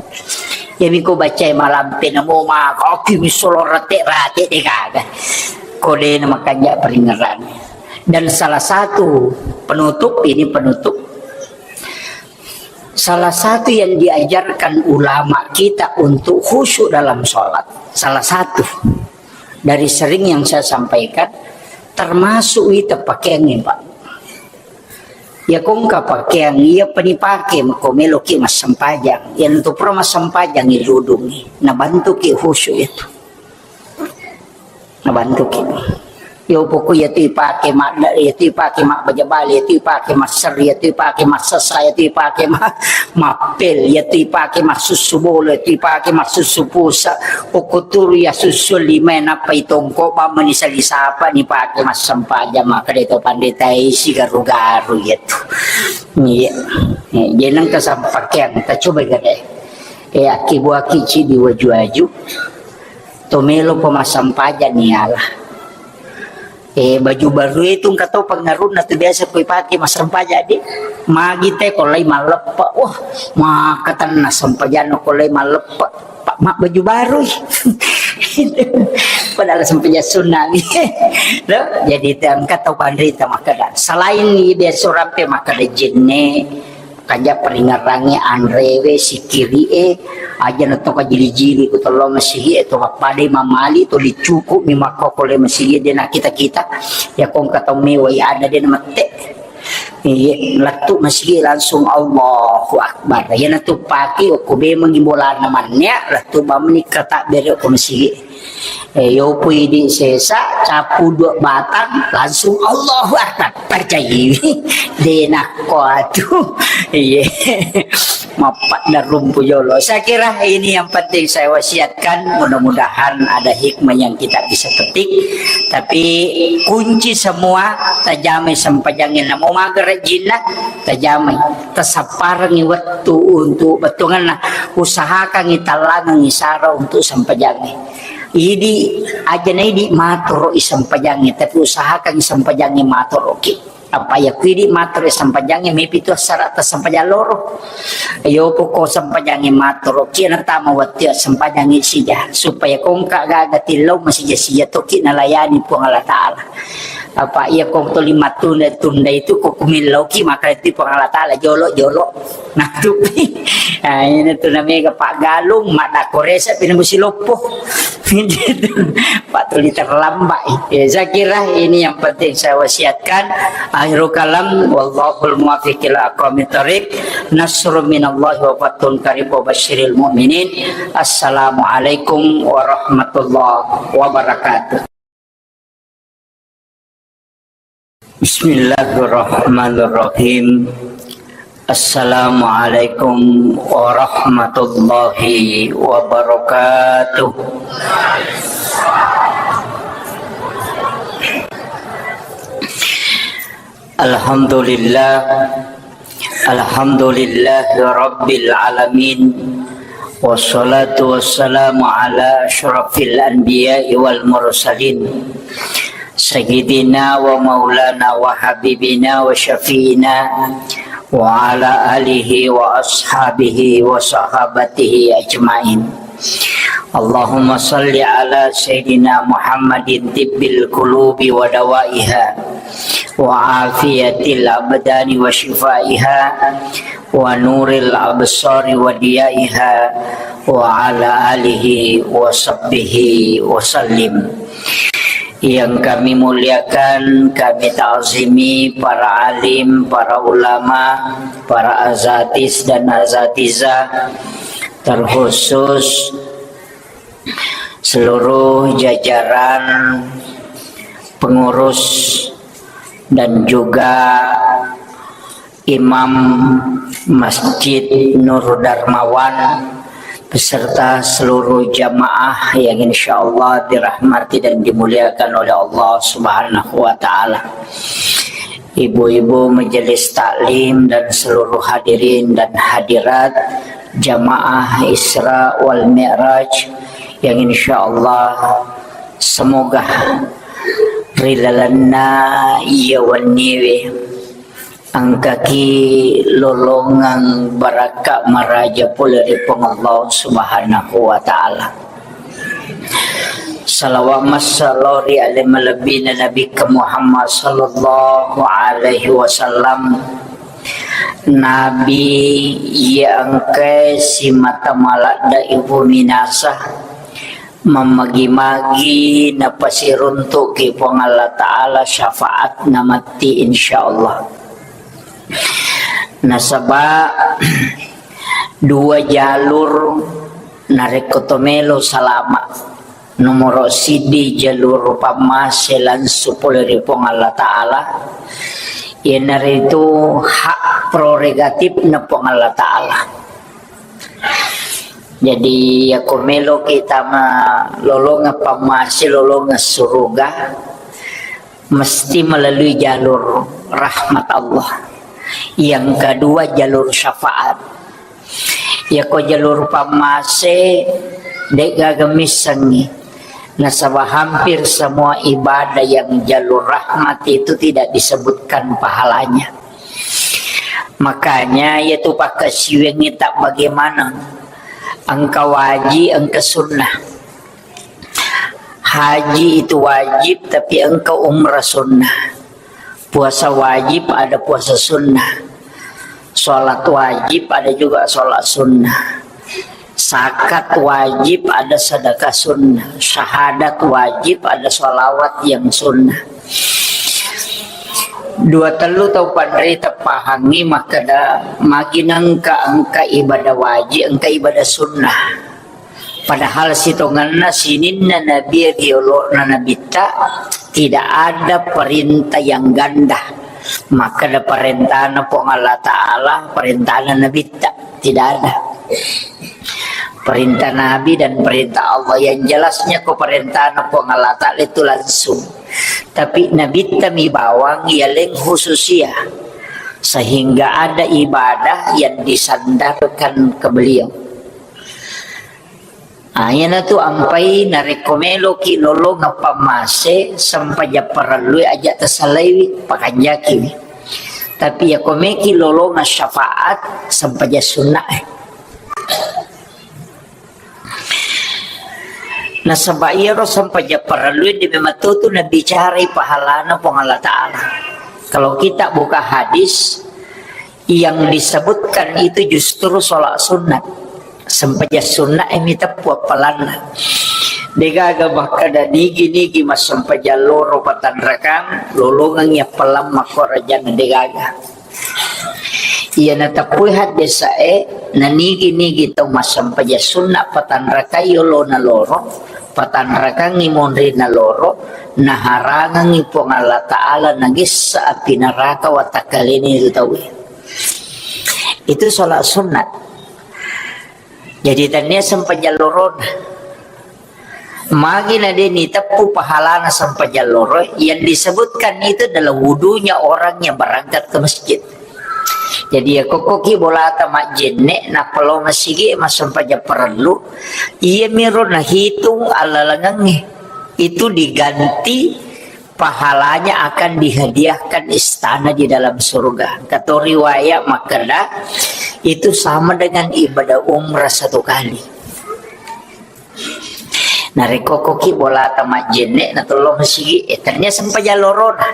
Ya miko bacai malampe namo ma kaki misolo rate-rate de gaga. Ko de na makanja paringerra. Dan salah satu penutup, ini penutup Salah satu yang diajarkan ulama kita untuk khusyuk dalam sholat, salah satu dari sering yang saya sampaikan, termasuk itu pakaiannya, Pak. Ya kongka pakaian, iya penipake, mako meloki massempajang. Yang tu pura massempajang, iludungi. Nah, bantuki khusyuk itu. Nabantuki. Yo poko iya tu ipake madda, iya tu ipake mabbaja bale, iya tu ipake masseri, iya tu ipake massessa, iya tu ipake ma-, mappel, iya tu ipake massussu bola, iya tu ipake massussu pusa. Okko turu iya sussu lima nappa itongko bamma ni sali sapa ni pake massempajang makkeda to pandeta isi garu-garu iya tu. Iya. Eh, jeneng kesampakean kita coba gede. Eh, aki buaki ci di waju-waju. To melo pa massempajang ni ala. Eh, baju baru itu engka to pengaruhna tu biasa koi pake massempajang di. Magi te ko lai malleppe. Wah, maka tenna sempajang ko lai malleppe. Pak mak baju baru. Padahal sempajang sunat. Loh, jadi te engka to panrita makkeda. Selain ni biasa rampe makkeda jenne. Kanja paringerrangnge anrewe, sikkiri'e, aja na to kajili-jili ku tello masigi'e, to pappadai mamali, to licuku mi makkokole masigi'e, de na kita-kita. Ya kongka tau mewai ada de na mette. Iya, lettu masigi langsung Allahu Akbar. Iyana tu paki okko bemangi bolana mannia, lettu bamni kata bere okko masigi. Eh, yopo idi sesa, capu dua batang, langsung Allahu Akbar. Percayai. Denakko atu. Iya. Mappadda rumpu jolo. Saya kira ini yang penting saya wasiatkan. Mudah-mudahan ada hikmah yang kita bisa petik. Tapi kunci semua, tajamai sempajangnya. Namo mager jinna, tajamai. Tasapparangi wettu untuk bettuanna. Usahakangi tallangangi sara untuk sempajangnya. Idi aja na idi matoro i sempajangnya, tapi usahakangi sempajangnya matoro ki. Apa iya ku idi matoro i sempajangnya, mepi tu assara ta sempajang loro. Iyo, poko sempajangnya matoro ki, na tama wettu sempajangnya sija. Supaya kongka gaga tillau masija-sija toki nalayani Puang Allah Ta'ala. Apa iya kong tuli matunda-tunda itu ko kumillau ki, maka itu Puang Allah Ta'ala jolo-jolo. Nah, tu. Ah, ini tu namanya Pak Galung, mak dako resa pina musi loppo. Pak tuli terlambat. Ya, saya kira ini yang penting saya wasiatkan. Akhirul kalam, wallahul muwaffiq ila aqwamit thariq. Nasrun minallahi wa fathun qarib wa basyiril mu'minin. Assalamualaikum warahmatullahi wabarakatuh. Bismillahirrahmanirrahim. Assalamualaikum warahmatullahi wabarakatuh. Alhamdulillah. Alhamdulillahi rabbil alamin. Wassalatu wassalamu ala asyrafil anbiya'i wal mursalin. Sayyidina wa maulana wa habibina wa syafi'ina wa ala alihi wa ashabihi wa sahabatihi ajmain. Allahumma salli ala Sayyidina Muhammadin tibbil qulubi wa dawaiha, wa afiyatil abdani wa shifaiha, wa nuril absari wa diyaiha, wa ala alihi wa sahbihi wa sallim. Yang kami muliakan, kami ta'zimi para alim, para ulama, para azatis dan azatizah, terkhusus seluruh jajaran pengurus dan juga Imam Masjid Nur Darmawan beserta seluruh jamaah yang insya Allah dirahmati dan dimuliakan oleh Allah Subhanahu wa Ta'ala. Ibu-ibu majelis taklim dan seluruh hadirin dan hadirat jamaah Isra wal Mi'raj yang insya Allah semoga ri lalenna iya wenniwe engkaki lolongeng barakka maraja pole ri Puang Allah Subhanahu wa Ta'ala. Salawat massalo ri ale malebbina Nabikka Muhammad sallallahu alaihi wasallam. Nabi iya engkae simata maladde ibu minasa, mammagi-magi napasiruntuki Puang Allah Ta'ala syafaat namatti insyaallah. Nasaba dua jalur narekko to melo salama. Nomoro siddi jalur pammase langsung pole ri Puang Allah Ta'ala, iyanaritu hak prerogatif na Puang Allah Ta'ala. Jadi, yako melo kita ma lolonga pammase, lolonga suruga, mesti melalui jalur rahmat Allah. Yang kedua, jalur syafaat. Yako jalur pammase, de'gaga missengngi. Nasaba hampir semua ibadah yang jalur rahmat itu tidak disebutkan pahalanya. Makanya, yaitu pakkasiwiangngi tak bagaimana. Engka wajib, engka sunnah. Haji itu wajib, tapi engka umrah sunnah. Puasa wajib, ada puasa sunnah. Sholat wajib, ada juga sholat sunnah. Zakat wajib, ada sedekah sunnah. Syahadat wajib, ada sholawat yang sunnah. Dua tellu tau panrita pahangngi makkeda, magi nengka engka ibadah wajib, engka ibadah sunnah. Padahal sitongenna sininna nabi riolo'na nabitta, tidak ada perintah yang ganda. Makkeda parentana Puang Allah Ta'ala, parentana nabitta, tidak ada. Perintah Nabi dan perintah Allah yang jelasnya ko parentana Puang Allah Ta'ala itu langsung. Tapi Nabitta mi bawang yaleng khususia, sehingga ada ibadah yang disandarkan ke beliau. Ah, iyanatu ampai narekko meloki lolongeng pammase, sempajang parellui aja tasalaiwi, pakanjakiwi. Tapi yako meki lolongeng syafaat, sempajang sunnah e. Nasaba iyaro sempajang parellui de memang tu nabicarai pahalana Puang Allah Ta'ala. Kalau kita buka hadis, yang disebutkan itu justru sholat sunat. Sempajang sunat e miteppu appalanna. Degaga makkeda nigi-nigi massempajang loro patanrakang, lolongengngi appalang makkorajanna, degaga. Iya nateppui haddesae, nanigi-nigi tau massempajang sunna patanrakai yolona loro, patanrakangngi monrina loro, naharangengngi Puang Allah Ta'ala nagessa api neraka watakkalena itu tauwe. Itu sholat sunat. Jadi, tania sempajang lorona. Magi na de niteppu pahalana sempajang loro, yang disebutkan itu adalah wudunya orang yang berangkat ke masjid. Jadi, ya, kokkoki bolata majjenne, nappa lao masigi massempajang parellu, iya miro nahitung allalengengnge. Itu diganti pahalanya akan dihadiahkan istana di dalam surga. Kato riwayat makkeda, itu sama dengan ibadah umrah satu kali. Narekko koki bolata majjenne, natollo masigi, eh, ternyata sempajang lorona.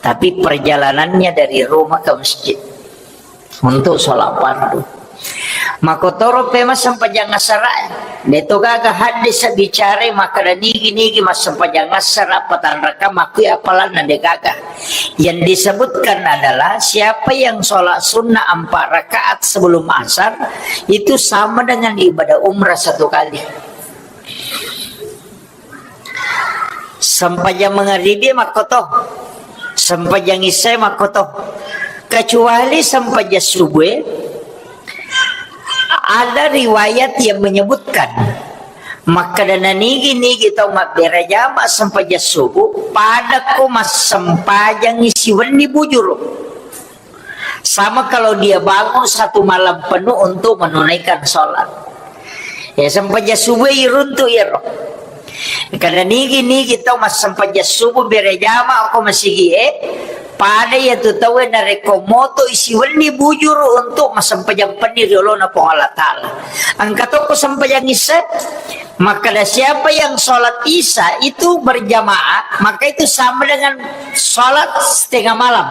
Tapi perjalanannya dari rumah ke masjid untuk sholat fardu. Makotoro pe massempajang asara. Deto gaga hadis bicara makkeda nigi-nigi massempajang asara patanraka makui apalanna de gaga. Yang disebutkan adalah siapa yang sholat sunnah empat rakaat sebelum asar itu sama dengan ibadah umrah satu kali. Sempajang mangaribi makkoto, sempajang isya makkoto. Kecuali sempajang subuh, ada riwayat yang menyebutkan makkeda nanigi-nigi tau mabbere jama sempajang subuh, padakko massempajangi siwenni bujuru. Sama kalau dia bangun satu malam penuh untuk menunaikan sholat. Ya, sempajang subuh iruntu iyaro. Kada nigi-nigi tau massempajang subuh bere jama ko masigi e. Pada ya tu tau narekko moto isi wenni bujuru untuk massempajang penni riolona Puang Allah Ta'ala. Engka toko sempajang isya, maka siapa yang sholat isya itu berjamaah, maka itu sama dengan sholat setengah malam.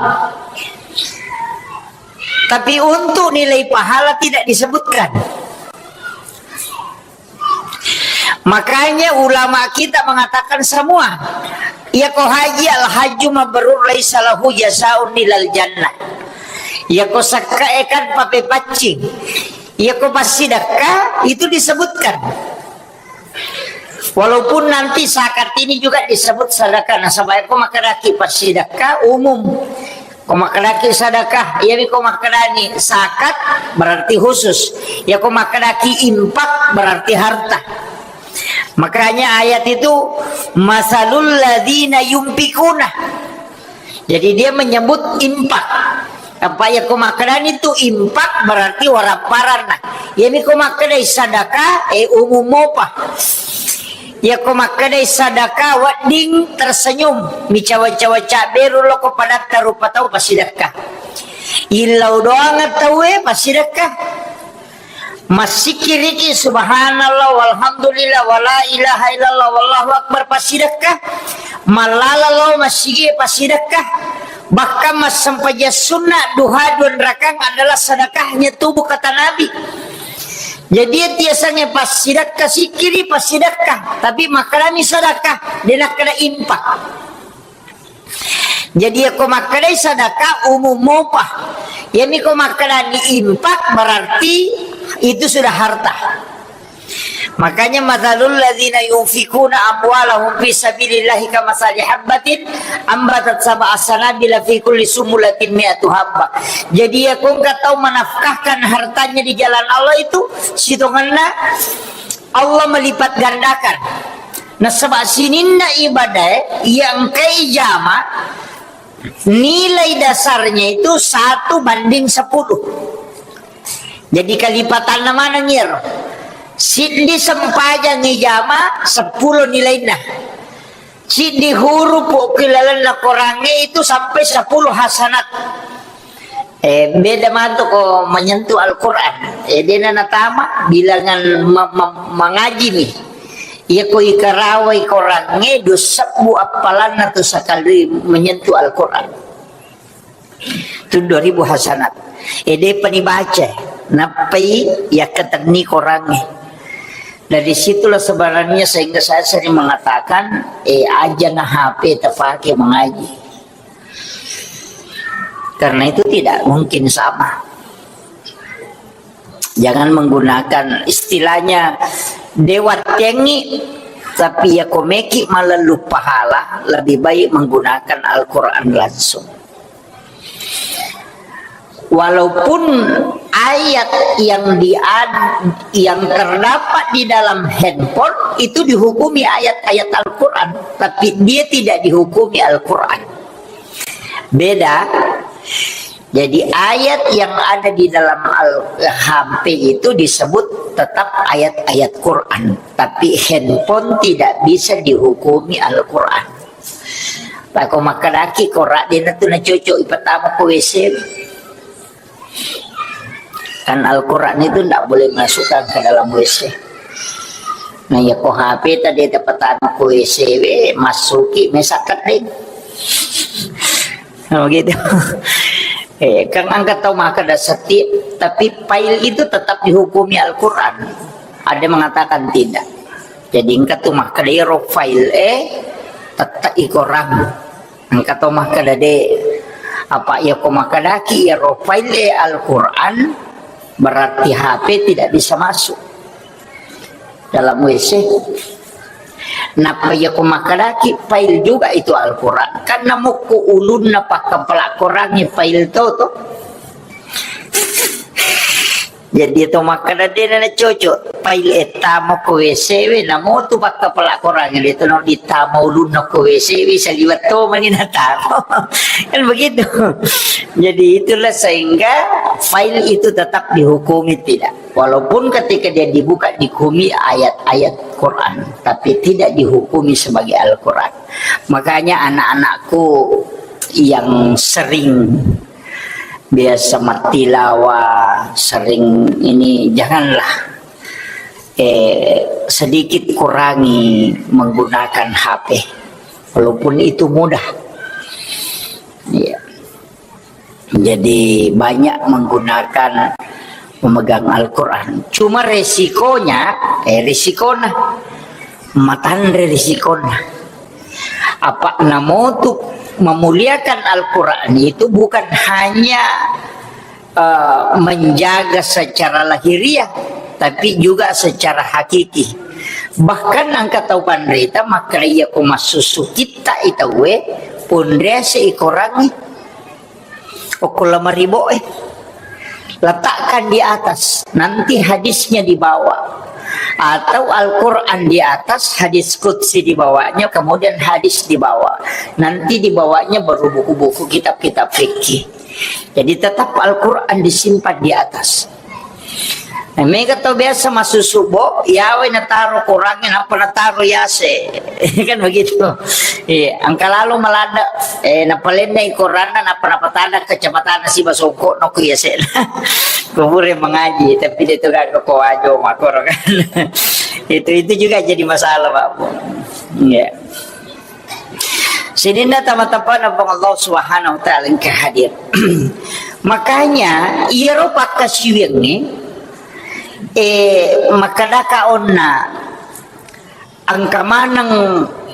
Tapi untuk nilai pahala tidak disebutkan. Makanya ulama kita mengatakan semua, iya ko haji al hajju mabrur laisa lahu jazaun ilal jannah. Iya ko sakka e kan pape paccing. Iya ko passidakka itu disebutkan. Walaupun nanti zakat ini juga disebut sedekah, nasaba ko makkedaki passidekka umum. Ko makkedaki sedekah, iya ko makkedani zakat berarti khusus. Ya ko makkedaki infak berarti harta. Makanya ayat itu masalul ladzina yunfikuna. Jadi dia menyebut infak. Apa ya ko makkedani tu infak berarti warapparanna. Iya mi ko makkedai sadaka, eh, umum mopa. Ya ko makkedai sadaka wedding tersenyum, micawa-cawa cabberu lo ko padatta rupa tau pasidakka. Illau doang tauwe pasidakka. Massikiriki subhanallah walhamdulillah wala ilaha illallah wallahu akbar pasidakka. Mallala lo masigi pasidakka. Bahkan massempajang sunnah duha dua rakang adalah sedekahnya tubuh kata Nabi. Jadi tiasange pasidakka sikiri pasidakka. Tapi makalami sedekah, de nakkeda infak. Jadi, yako makkedai sedekah umum mopa. Yami ko makkedani infak, berarti itu sudah harta. Makanya, "Matsalul ladzina yunfikuna amwalahum fi sabilillahi kamatsali habbatin ambatat sab'a sanabila fi kulli sumbulatin mi'atu habbah." Jadi, yako engka tau menafkahkan hartanya di jalan Allah itu, sitongenna Allah melipat gandakan. Nasaba sininna ibadah iya engkai jama, nilai dasarnya itu satu banding sepuluh. Jadi kalipatanna maneng iyaro. Siddi sempajang ijama, sepuluh nilainna. Siddi huruf ki lalenna Korangnge itu sampai sepuluh hasanat. Eh, beda matu ko menyentuh Al-Quran. Eh, dena natama bilangan ma-, ma-, mangaji mi. Iya ko ikarawai Korangnge, dua sebbu appalanna tu sekali menyentuh Al-Quran. Itu dua ribu hasanat. Eh, depa ni baca. Nappai yakkatenni Korangnge. Dari situlah sebenarnya sehingga saya sering mengatakan, eh, aja na H P terpakai mengaji. Karena itu tidak mungkin sama. Jangan menggunakan istilahnya dewa tengi, tapi ya komeki malah lupa hala, lebih baik menggunakan Al-Quran langsung. Walaupun ayat yang di-, yang terdapat di dalam handphone itu dihukumi ayat-ayat Al-Quran, tapi dia tidak dihukumi Al-Quran. Beda. Jadi, ayat yang ada di dalam Al-, H P itu disebut tetap ayat-ayat Quran, tapi handphone tidak bisa dihukumi Al-Quran. Pako makkedaki Koran dena tu nacocok ipatama ko W C. Kan Al-Quran itu ndak boleh masukkan ke dalam W C. Nah, ya ko H P tadi dapat anu ko W C we, masuki, mesakat deh. Nah, begitu. Eh, kan angka tau makkeda setiap, tapi file itu tetap dihukumi Al-Quran. Ada mengatakan tidak. Jadi engka tu makkeda ero file, eh, tetap i Koran. Engka to makkeda de, apa iya ko makkedaki iyaro file Al-Quran, berarti H P tidak bisa masuk dalam W C. Nappa iya ko makkedaki file juga itu Al-Quran, karena mukku ulunna pakkapala Quran file to to. Jadi to makkeda de na cocok, file e tama ko W C we, namo tu pakkapala Koran de to no ditama ulunna ko W C we, saliweng to mani natama. Kan begitu. Jadi itulah sehingga file itu tetap dihukumi tidak. Walaupun ketika dia dibuka dihukumi ayat-ayat Quran, tapi tidak dihukumi sebagai Al-Quran. Makanya anak-anakku yang sering biasa mattilawa, sering ini, janganlah, eh, sedikit kurangi menggunakan H P, walaupun itu mudah. Iya. Jadi banyak menggunakan, memegang Al-Quran. Cuma resikonya, eh, risikona, matanre risikona. Apa namotu memuliakan Al-Quran itu bukan hanya, eh, menjaga secara lahiriah, tapi juga secara hakiki. Bahkan angka tau panrita makkeda iya ko massussu kitta i tauwe, ponrease i Korangnge. Okko lemari bo e. Letakkan di atas, nanti hadisnya di bawah. Atau Al-Quran di atas, hadis qudsi di bawahnya, kemudian hadis di bawah. Nanti di bawahnya baru buku-buku, kitab-kitab fikih. Jadi tetap Al-Quran disimpan di atas. Eh, mega tau biasa massussu bo, yawe nataro Korangnge, nappa nataro yase. Kan begitu. Iya, angka lalo malada, eh, napalennai Koranna, nappa napatada kacamatanna siba songko no ku yase. Kubure mengaji, tapi dia tu kan ko wajo makoro kan. Itu, itu juga jadi masalah, Pak Bu. Iya. Sininna tama-tamana Puang Allah Subhanahu wa Ta'ala engka hadir. Makanya, iyaro pakkasiwiangnge, eh, makkedaka onna, engka maneng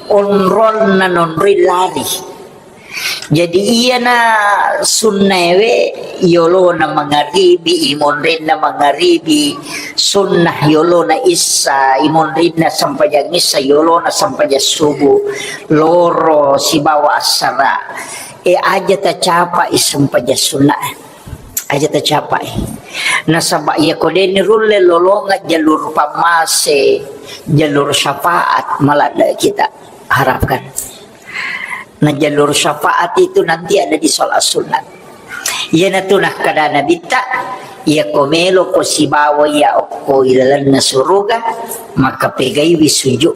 onrolna nonroi lari. Jadi iyana sunnaewe yolona mangaribi, imonrinna mangaribi, sunnah yolona issa, imonrinna sempajang issa, yolona sempajang subuh, loro sibawa assara. E, aja tacapai sempajang sunnah. Aja tacapai. Nasaba iyako deni rulle lolonga jalur pammase, jalur syafaat, maladde kita harapkan. Na jalur syafaat itu nanti ada di sholat sunat. Iyanatu nakkada Nabitta, iyako meloko sibawa iya okko ilalenna suruga, maka pegaiwi sujud.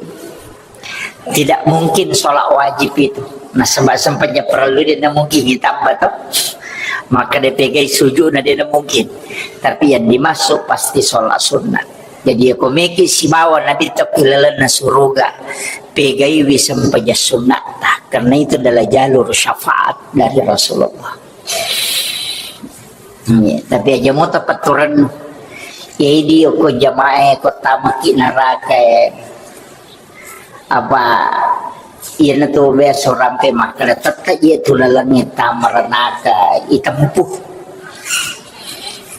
Tidak mungkin sholat wajib itu. Nasaba sempajang parellu de' na mungkin ditambah to. Maka de' pegai sujud na de' na mungkin. Tapi yang dimaksud pasti sholat sunat. Jadi iyako meki sibawa Nabitta ilalenna suruga, pegaiwi sempajang sunnatta, karena itu adalah jalur syafaat dari Rasulullah. Iya, tapi aja mo tapaturen. Ya idi ko jamaah ko tamaki neraka. Apa iyanatu biasa orang pe makkeda tette iya tu laleng tama neraka itempuh.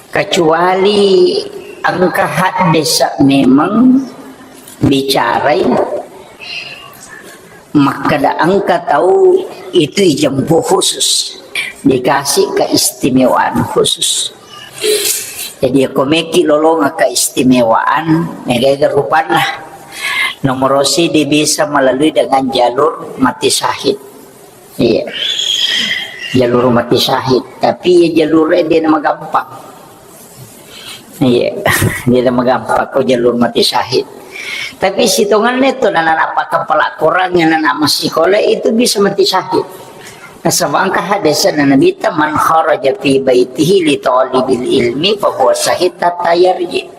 Kecuali engka haddesa memang bicarai makkeda engka tau itu ijempuh khusus, dikasih keistimewaan khusus. Jadi ko meki lolonga keistimewaan, mega-ega rupanna. Nomor sidi bisa melalui dengan jalur mati syahid. Iya. Jalur mati syahid. Tapi ya jalur dia nama gampang. Iya. Dia nama gampang ko jalur mati syahid. Tapi sitongannya itu anak-anak pakapala Quran, anak-anak masih sekolah itu bisa mati syahid. Nasaba engka hadesna Nabitta, "Man kharaja fi baitihi li talibil ilmi fa huwa syahid hatta yarji."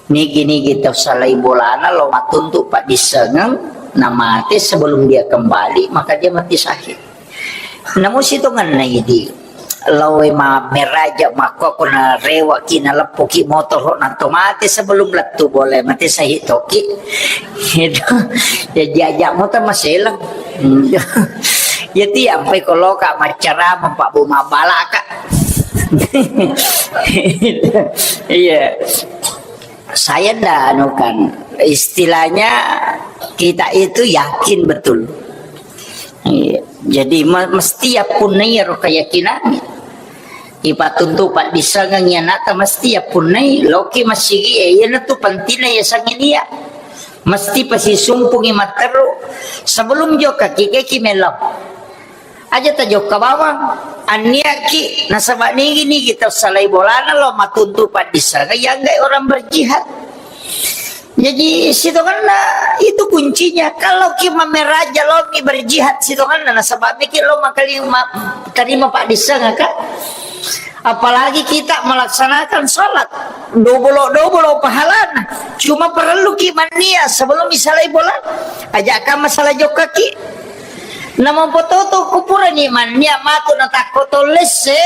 Nigi-nigi tau salai bolana lo matuntu paddissengeng, namate sebelum dia kembali, maka dia mati syahid. Namu sitonganna idi, lawe ma meraja makko ko na rewaki na leppuki motoro na to mate sebelum lettu boleh mate syahid toki. Itu. Ya jaja mota maselang. Hmm. Ya tiap sampai ko loka maccarama Pak Bu mabalaka. Iya. Saya ndak anu kan, istilahnya kita itu yakin betul. Iya. Jadi me-, mesti ya punnai ro keyakinan. Ipatuntu paddissengeng anakta mesti ya punnai loki masigi, eh, iyanatu pentingna ya sanginia. Mesti pasisumpungi matteru sebelum jokka kikeki melo. Aja tajokka bawang, anniaki nasaba nigi-nigi tau salai bolana lo matuntu paddissengeng yanggai orang berjihad. Jadi sitonganna itu kuncinya. Kalau ki mameraja lo mi berjihad sitonganna nasaba miki lo makali ma-, terima paddissengeng kan. Apalagi kita melaksanakan sholat, dobolo-dobolo pahalana. Cuma perlu ki mannia sebelum misalai bola. Aja ka masalah jokka ki. Namo pototo kupurani mannia matu na takko tollesse.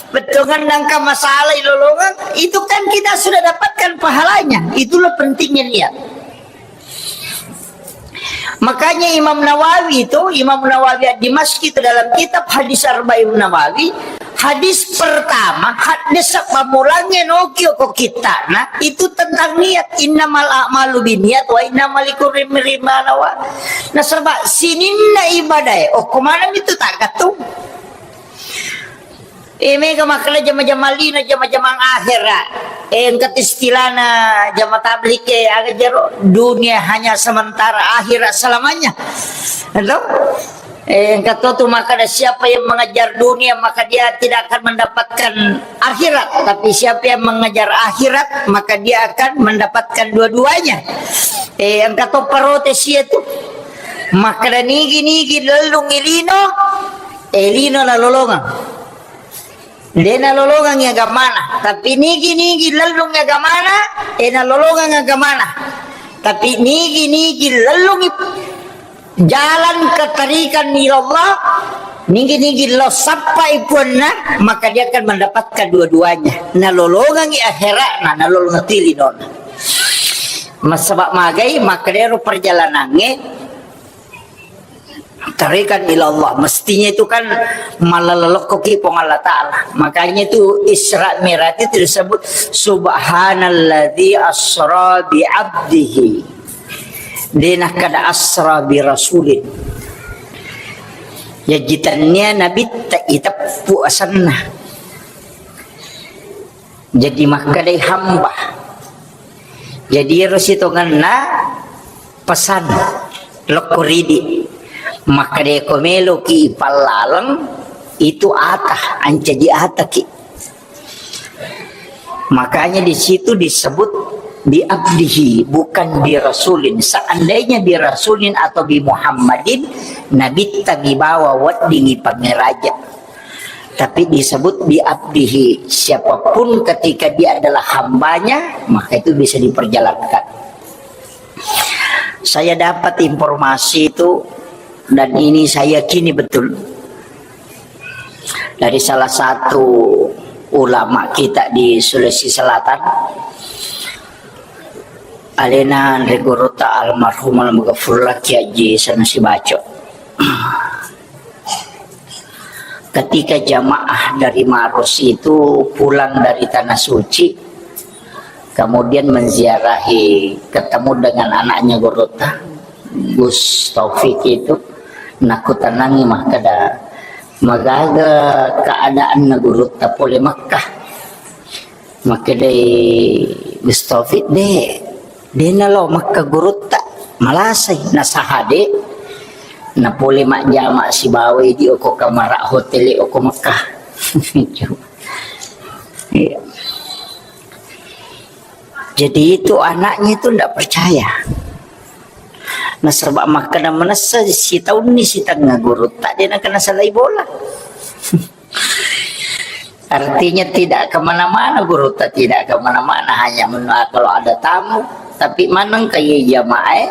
Bettongan nangka masalah ilolongan, itu kan kita sudah dapatkan pahalanya. Itulah pentingnya niat. Makanya Imam Nawawi itu, Imam Nawawi Ad-Dimashqi itu dalam kitab hadis Arba'in Nawawi, hadis pertama, hadis pammulangnge nokio ko kittana, itu tentang niat. Innamal a'malu binniat wa innama likulli imri'in ma nawa. Nasaba sininna ibadae, okko maneng itu tagattung. Eh, mega makkeda jama-jama lino, jama-jama akhera. Eh, engka tu istilahna jama tablik, eh, aga jero, dunia hanya sementara, akhirat selamanya. Itu? Eh, engka to tu makkeda siapa yang mengejar dunia, maka dia tidak akan mendapatkan akhirat. Tapi siapa yang mengejar akhirat, maka dia akan mendapatkan dua-duanya. Eh, engka to protes itu. Makkeda nigi-nigi lellung ilino, eh, lino na lolongang. De' nalolongangngi agamana, tapi nigi-nigi lellungngi agamana, e, nalolongang agamana. Tapi nigi-nigi lellungngi jalan keterikan ilallah, nigi-nigi lo sappai puanna, maka dia akan mendapatkan dua-duanya. Nalolongangngi akhiratna, nalolongang tilinona. Massabak magai, maka dero perjalanangnge Tarikan ilallah, mestinya itu kan malalokkoki Puang Allah Ta'ala. Makanya itu Isra Mi'raj itu disebut subhanalladzi asra bi abdihi. Dena kada asra bi rasulin. Ya jitannya Nabi tak iteppu asanna. Jadi makkedai hamba. Jadi ero sitongenna pesan lokko ridi. Makkedai ko meloki ipallaleng itu ata, ancaji ataki. Makanya di situ disebut bi abdihi, bukan bi rasulin. Seandainya bi rasulin atau bi Muhammadin, Nabi tami bawa weddingi pamiraja. Tapi disebut bi abdihi. Siapapun ketika dia adalah hambanya, maka itu bisa diperjalankan. Saya dapat informasi itu, dan ini saya yakini betul, dari salah satu ulama kita di Sulawesi Selatan, alena Anre Gurutta almarhum almaghfurlah Kiai Haji Sanusi Baco. Ketika jamaah dari Maros itu pulang dari Tanah Suci, kemudian menziarahi, ketemu dengan anaknya Gurutta, Gus Taufik itu, nakutanangi makkeda, "Magaga keadaanna Gurutta pole Makkah?" Makkedai Gus Taufik, "De, de nalo Makkah Gurutta, malasai, nasaha de, napole majjama sibawa idi oko kamara hotel oko Makkah." Iya. Jadi itu anaknya itu ndak percaya. Nasaba makkeda manessa sitaunni sitengnga Gurutta, de nakena salai bola. Artinya tidak kemana-mana Gurutta, tidak kemana-mana, hanya menua kalau ada tamu. Tapi maneng kaya jamaah,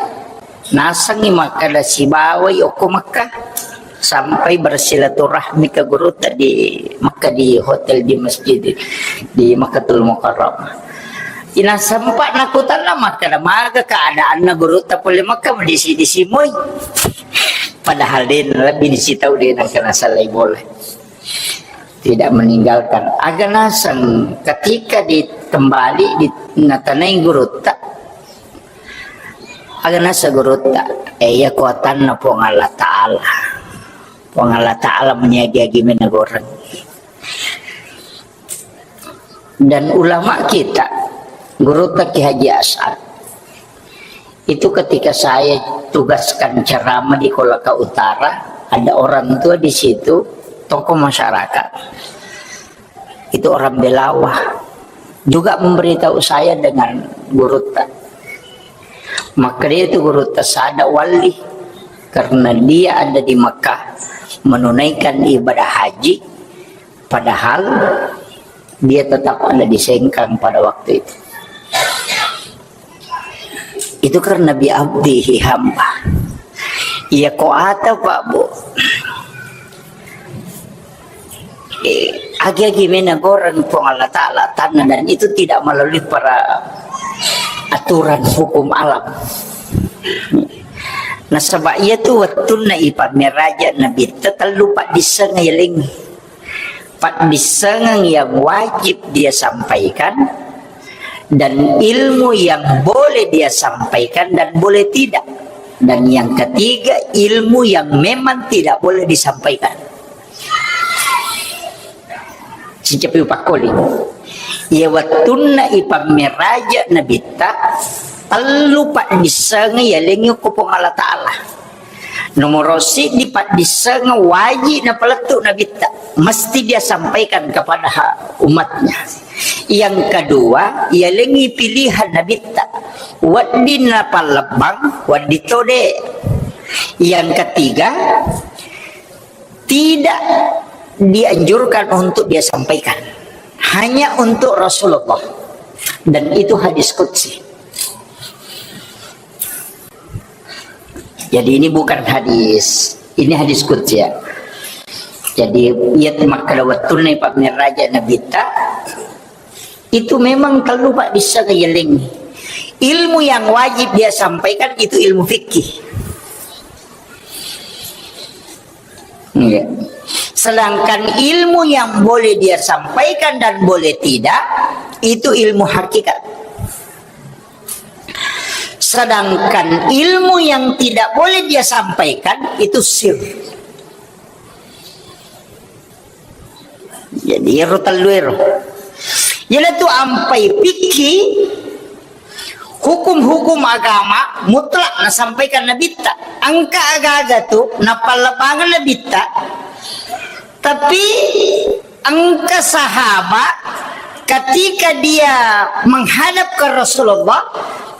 nasengngi makkeda sibawai okko Mekah, sampai bersilaturahmi ke Gurutta di Mekah, di hotel, di masjid, di Makkatul Mukarramah. Ina sempat nakutanna makkeda, "Maga keadaanna Gurutta pole Mekah, madisi-disi moi." Padahal de lebih disi tau de nakena salai bola. Tidak meninggalkan. Aga naseng ketika ditembali, di, natanai Gurutta. Aga naseng Gurutta. Eh, iya kuatanna Puang Allah Ta'ala. Puang Allah Ta'ala meniagi-agi menegoreng. Dan ulama kita, Gurutta Kiai Haji As'ad, itu ketika saya tugaskan ceramah di Kolaka Utara, ada orang tua di situ, tokoh masyarakat. Itu orang Belawa. Juga memberitahu saya dengan Gurutta. Maka dia itu Gurutta sada wali. Karena dia ada di Mekah, menunaikan ibadah haji, padahal dia tetap ada di Sengkang pada waktu itu. Itu karena bi abdihi, hamba. Iya ko ata, Pak, Bu. Eh, agi-agi menegoreng Puang Allah Ta'ala tanah, dan itu tidak melalui para aturan hukum alam. Nasaba iya tu wettunna ipammeraja Nabitta tellu paddisseng yalengngi. Paddissengeng yang wajib dia sampaikan, dan ilmu yang boleh dia sampaikan dan boleh tidak. Dan yang ketiga, ilmu yang memang tidak boleh disampaikan. Sicapi upakkoling. Iya wettunna ipammeraja Nabitta, tellu paddissengeng yalengngi ko Puang Allah Ta'ala. Nomoro siddi paddissengeng wajib napalettu Nabitta, mesti dia sampaikan kepada ha-, umatnya. Yang kedua, yalengngi pilihan Nabitta, wedding napallebbang, wedding tode. Yang ketiga, tidak dianjurkan untuk dia sampaikan, hanya untuk Rasulullah. Dan itu hadis qudsi. Jadi ini bukan hadis, ini hadis qudsi, ya. Jadi iya makkeda wettunna ipammeraja Nabitta, itu memang tellu paddissengeng yalengngi. Ilmu yang wajib dia sampaikan itu ilmu fikih. Iya. Sedangkan ilmu yang boleh dia sampaikan dan boleh tidak, itu ilmu hakikat. Sedangkan ilmu yang tidak boleh dia sampaikan, itu sir. Jadi, ero tellu ero. Iyanatu ampai fikih, hukum-hukum agama mutlak nasampaikan Nabitta. Engka aga-aga tu napallebangeng Nabitta, tapi engka sahabat ketika dia menghadap ke Rasulullah,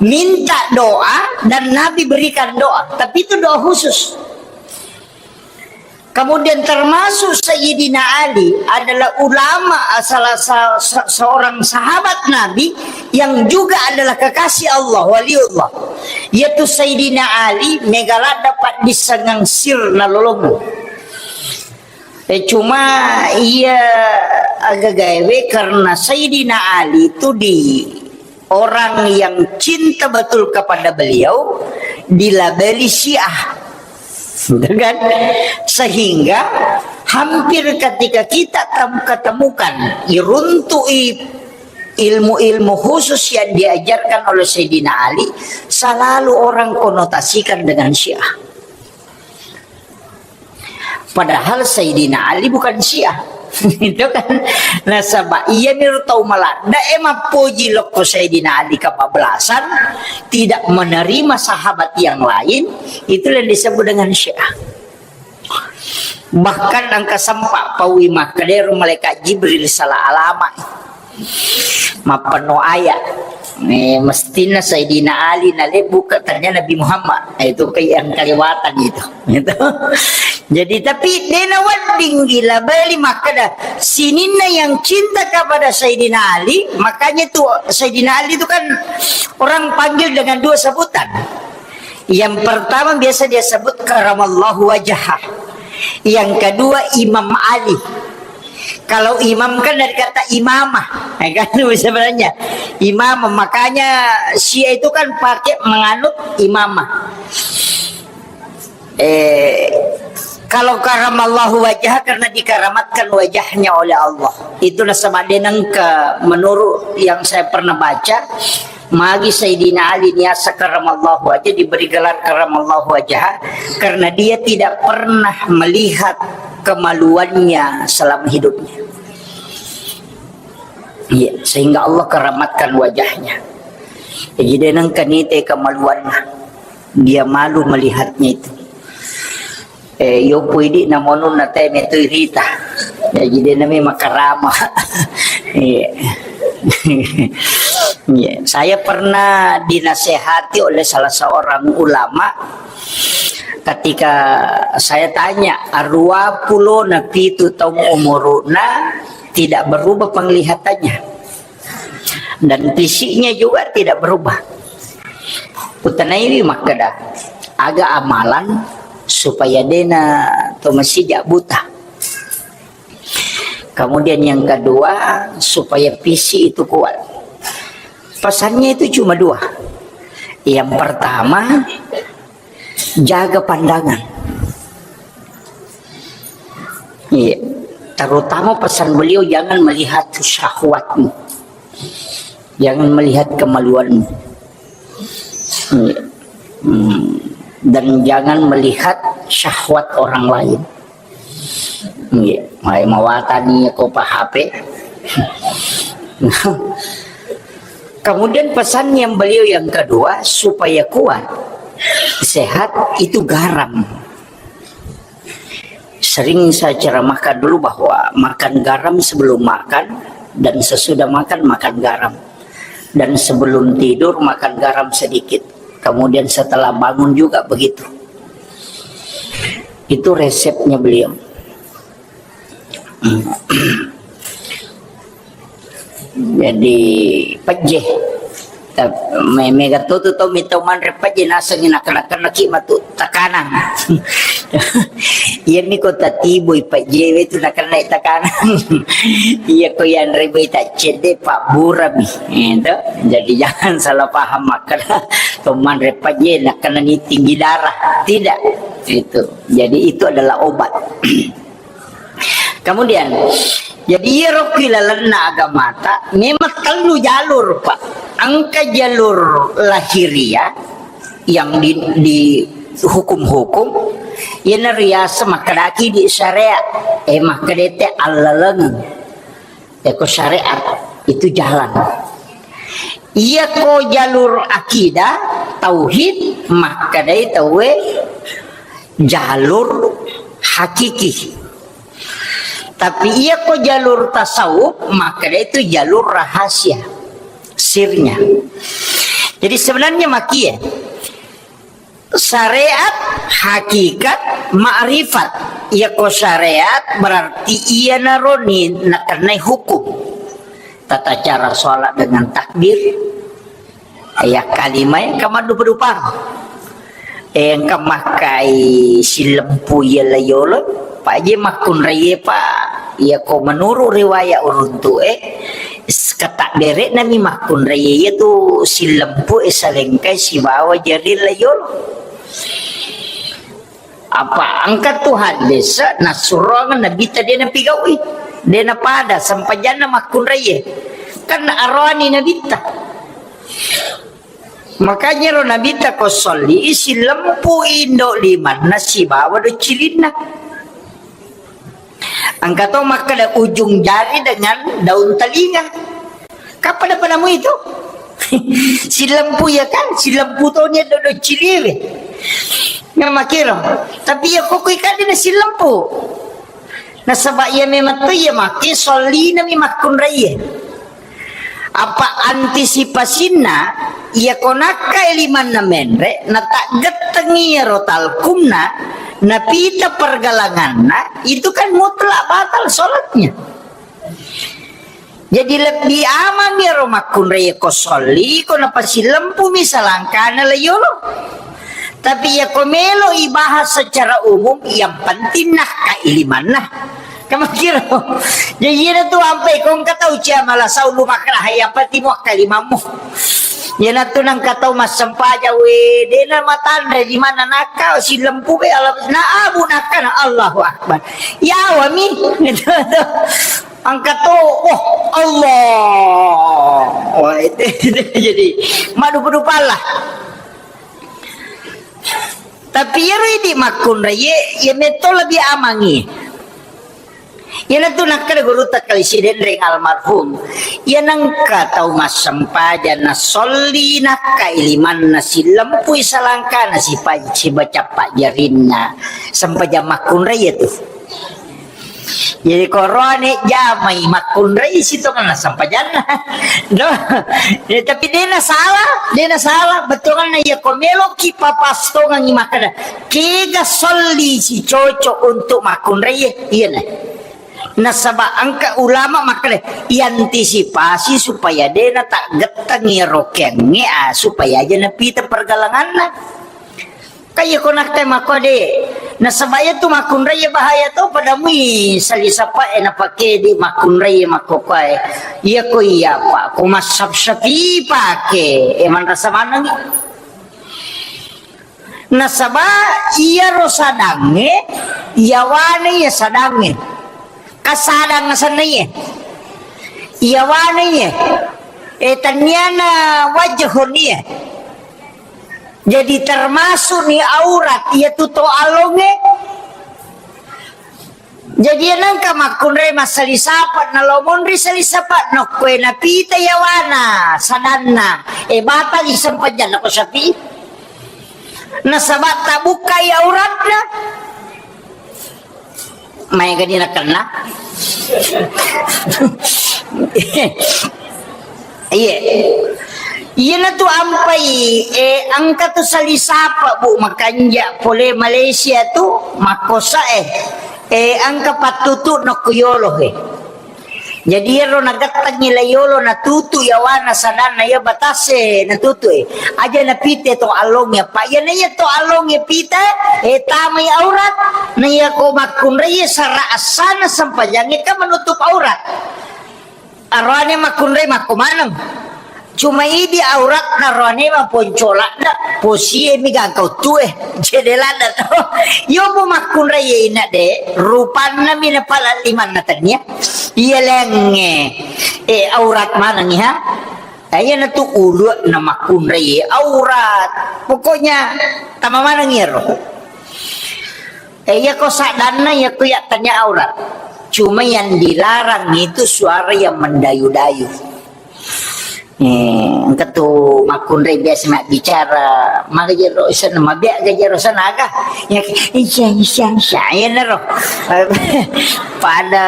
minta doa dan Nabi berikan doa, tapi itu doa khusus. Kemudian termasuk Sayyidina Ali adalah ulama, salah sa-, se-, seorang sahabat Nabi yang juga adalah kekasih Allah, waliullah. Yaitu Sayyidina Ali, mega ladda paddissengang sir nalolongeng. Eh, cuma iya agagaewe karena Sayyidina Ali itu di orang yang cinta betul kepada beliau dilabeli Syiah. Gitu kan? Sehingga hampir ketika kita tem-, ketemukan, iruntui ilmu-ilmu khusus yang diajarkan oleh Sayyidina Ali, selalu orang konotasikan dengan Syiah. Padahal Sayyidina Ali bukan Syiah. Itu kan. Nasaba iyami ro tau maladda e mappoji lokko Sayyidina Ali kebablasan, tidak menerima sahabat yang lain, itu yang disebut dengan Syiah. Bahkan engka sempat paui makkeda ero malaikat Jibril salah alama. Mappenno ayat. Eh, mestinna Sayyidina Ali nalebbuka, ternyata Nabi Muhammad. Eh, itu ke yang kelewatan itu. Gitu. Jadi, tapi dena wedding gila beli makkeda sininna yang cinta kepada Sayyidina Ali, makanya itu Sayyidina Ali itu kan orang panggil dengan dua sebutan. Yang pertama biasa dia sebut karamallahu wajhah. Yang kedua Imam Ali. Kalau imam kan dari kata imamah, ya kan, sebenarnya imamah. Makanya Syiah itu kan pakai menganut imamah. Eh, kalau karamallahu wajah karena dikaramatkan wajahnya oleh Allah. Itu nasaba deneng ke menurut yang saya pernah baca, magi Sayyidina Ali niasa karamallahu wajah diberi gelar karamallahu wajah karena dia tidak pernah melihat kemaluannya selama hidupnya. Iya, sehingga Allah keramatkan wajahnya. Jadi, deneng kenite kemaluannya. Dia malu melihatnya itu. Eh, yopo idi namonun nateme tu irita. Jadi, dia namanya makarama. Iya. Iya. Saya pernah dinasehati oleh salah seorang ulama ketika saya tanya, arua pulo na pitu taung umuruna, tidak berubah penglihatannya. Dan fisiknya juga tidak berubah. Kutanaiwi makkeda, aga amalan supaya dena to masija buta. Kemudian yang kedua, supaya fisik itu kuat. Pesannya itu cuma dua. Yang pertama, jaga pandangan. Iya. Terutama pesan beliau, jangan melihat syahwatmu. Jangan melihat kemaluanmu. Iya. Hmm. Dan jangan melihat syahwat orang lain. Iya. Mai mawatani ko pa H P. Kemudian pesan yang beliau yang kedua, supaya kuat, sehat, itu garam. Sering saya ceramahkan dulu bahwa makan garam sebelum makan dan sesudah makan, makan garam. Dan sebelum tidur, makan garam sedikit. Kemudian setelah bangun juga begitu. Itu resepnya beliau. Jadi, pejje. Ta-, me-, mega to tu tau mita manre pejje, nasengngi nakena-kenaki matu tekanan. Iyami ko tatibui pajjewe tu nakenna tekanan. Iya ko yanre mai taccedde pabburami. Itu. Jadi jangan salah paham makkeda to manre pajje nakenna ni tinggi darah. Tidak. Itu. Jadi itu adalah obat. Kemudian, jadi iyaro ki lalenna agamata memang tellu jalur, Pak. Engka jalur lahiriah yang di, di hukum-hukum, iyana riaseng makkedaki di syariat, eh, makkedete allalengeng. Eko syariat itu jalan. Iyako jalur akidah, tauhid, makkedai tauwe jalur hakiki. Tapi iyako jalur tasawuf, makkedai itu jalur rahasia, sirnya. Jadi sebenarnya makie, syariat, hakikat, ma'rifat. Iyako syariat berarti iyanaro ni nakennai hukum. Tata cara sholat dengan takbir. Iya kalima engka maddupa-dupang. Eh, engka makkai sillempu iya layolo. Paje makkunraie, Pak. Iyako menurut riwayat uruntu e, s-, ketakbere nami makkunraie iya tu sillempu e salengkai sibawa jari layolo. Apa engka tu hadis nassurong Nabitta de napigaui. De napada sempajanna makkunraie. Kan aroani Nabitta. Makanya ro Nabitta ko solli sillempu indo limanna sibawa do cilinna. Engka to makkeda ujung jari dengan daun telinga. Kapada padamu itu? Silempu ya kan? Silempu to ni do, do ciliwe. Nggak makiro. Tapi ya koko ikan dia silempu. Nasaba iya memang to iya make solina mi makkunraie. Apa antisipasinna, iya ko nakkai limanna menre, nataggettengi iyaro talkumna, napita pergelanganna, itu kan mutlak batal sholatnya. Jadi lebbi amang iyaro makkunrai ko solli, ko napasilempumi salangkana layolo. Tapi iya ko melo ibahas secara umum, yang penting nakkai limanna. Kamakiro. Jadi iyana tu ampai ko engka tau cia mala saulu makkeda, yang penting muakkai limammu. Iyana tu nangka tau massempajang, we, dena matanre di mana nakka silempu be Allah, na abu nakka na Allahu Akbar. Yawami. Angka to, wah, Allah. Wah, itu, itu jadi madupa-dupa lah. Tapi iyaro idi makkunraie, iya metto lebih amangi. Iyana tu nakkeda gurutta Kali Sidenreng almarhum, iya nengka tau massempajang na solli nakkai limanna, silempui salangkana, sipa-, sibaca pajjarinna, sempajang makkunraie tu. Jadi koroane jamai makkunrai sitongenna sempajanna. Do. Ya, tapi dena salah, dena salah. Bettuanna iya ko meloki papastongengi makkeda, kega solli si cocok untuk makkunrai, iya na. Nasaba engka ulama makkeda, iantisipasi supaya dena taggettengi rokengnge, ah, supaya aja napita pergalanganna. Kaiya ko nakkai makkode, nasaba iya tu makkunrai bahaya to, padamui sali sapa e napake di makkunrai makkokoe. Iya ko iya pa, ko massap-sapi pake, e manrasa manengi. Nasaba iyaro sadangnge, iyawane iya sadangnge. Kasadang asenna iya. Iyawane iya. E tanniana wajahon iya. Jadi termasuk ni aurat, iya tu to alonge. Jadi nengka makkunrai massali sapa, na lo monri sali sapa, nokkue napita yawana, sadanna. E, batal i sempajang nako sapi. Nasaba tabukkai auratna. Maega ni nakenna. Iya. Iyana tu ampai, eh, engka tu sali sapa, Bu, makanja pole Malaysia tu, makkosa, eh. Eh, engka pattutu nokko yolo, eh. Jadi iyaro nagettengngi laiyolo natutu yawana sadanna iya batase natutu e. Aja napite to allongnge, apa iyana iya to allongnge pita e, tamai aurat. Na iyako makkunrai sara assana sempajangnge kan menutup aurat. Aroane makkunrai makko maneng. Cuma idi auratna roane maponcoladda, posie mi gangka uttue, cede ladda to. Iyo mu makkunrai ina de, rupanna mi napala limanna tania. Iya lengnge, eh, aurat manengngi ha. Iyana tu ulu na makkunrai aurat. Pokoknya tama manengngi ro. Eh, iya ko sadanna, iya ko iya tanya aurat. Cuma yang dilarang itu suara yang mendayu-dayu. Eh, engka tu makkunrai biasa nak bicara, maka jero sana, mabek ga jero sana aga. Ya, isya, isya, isya, ya nero. Pada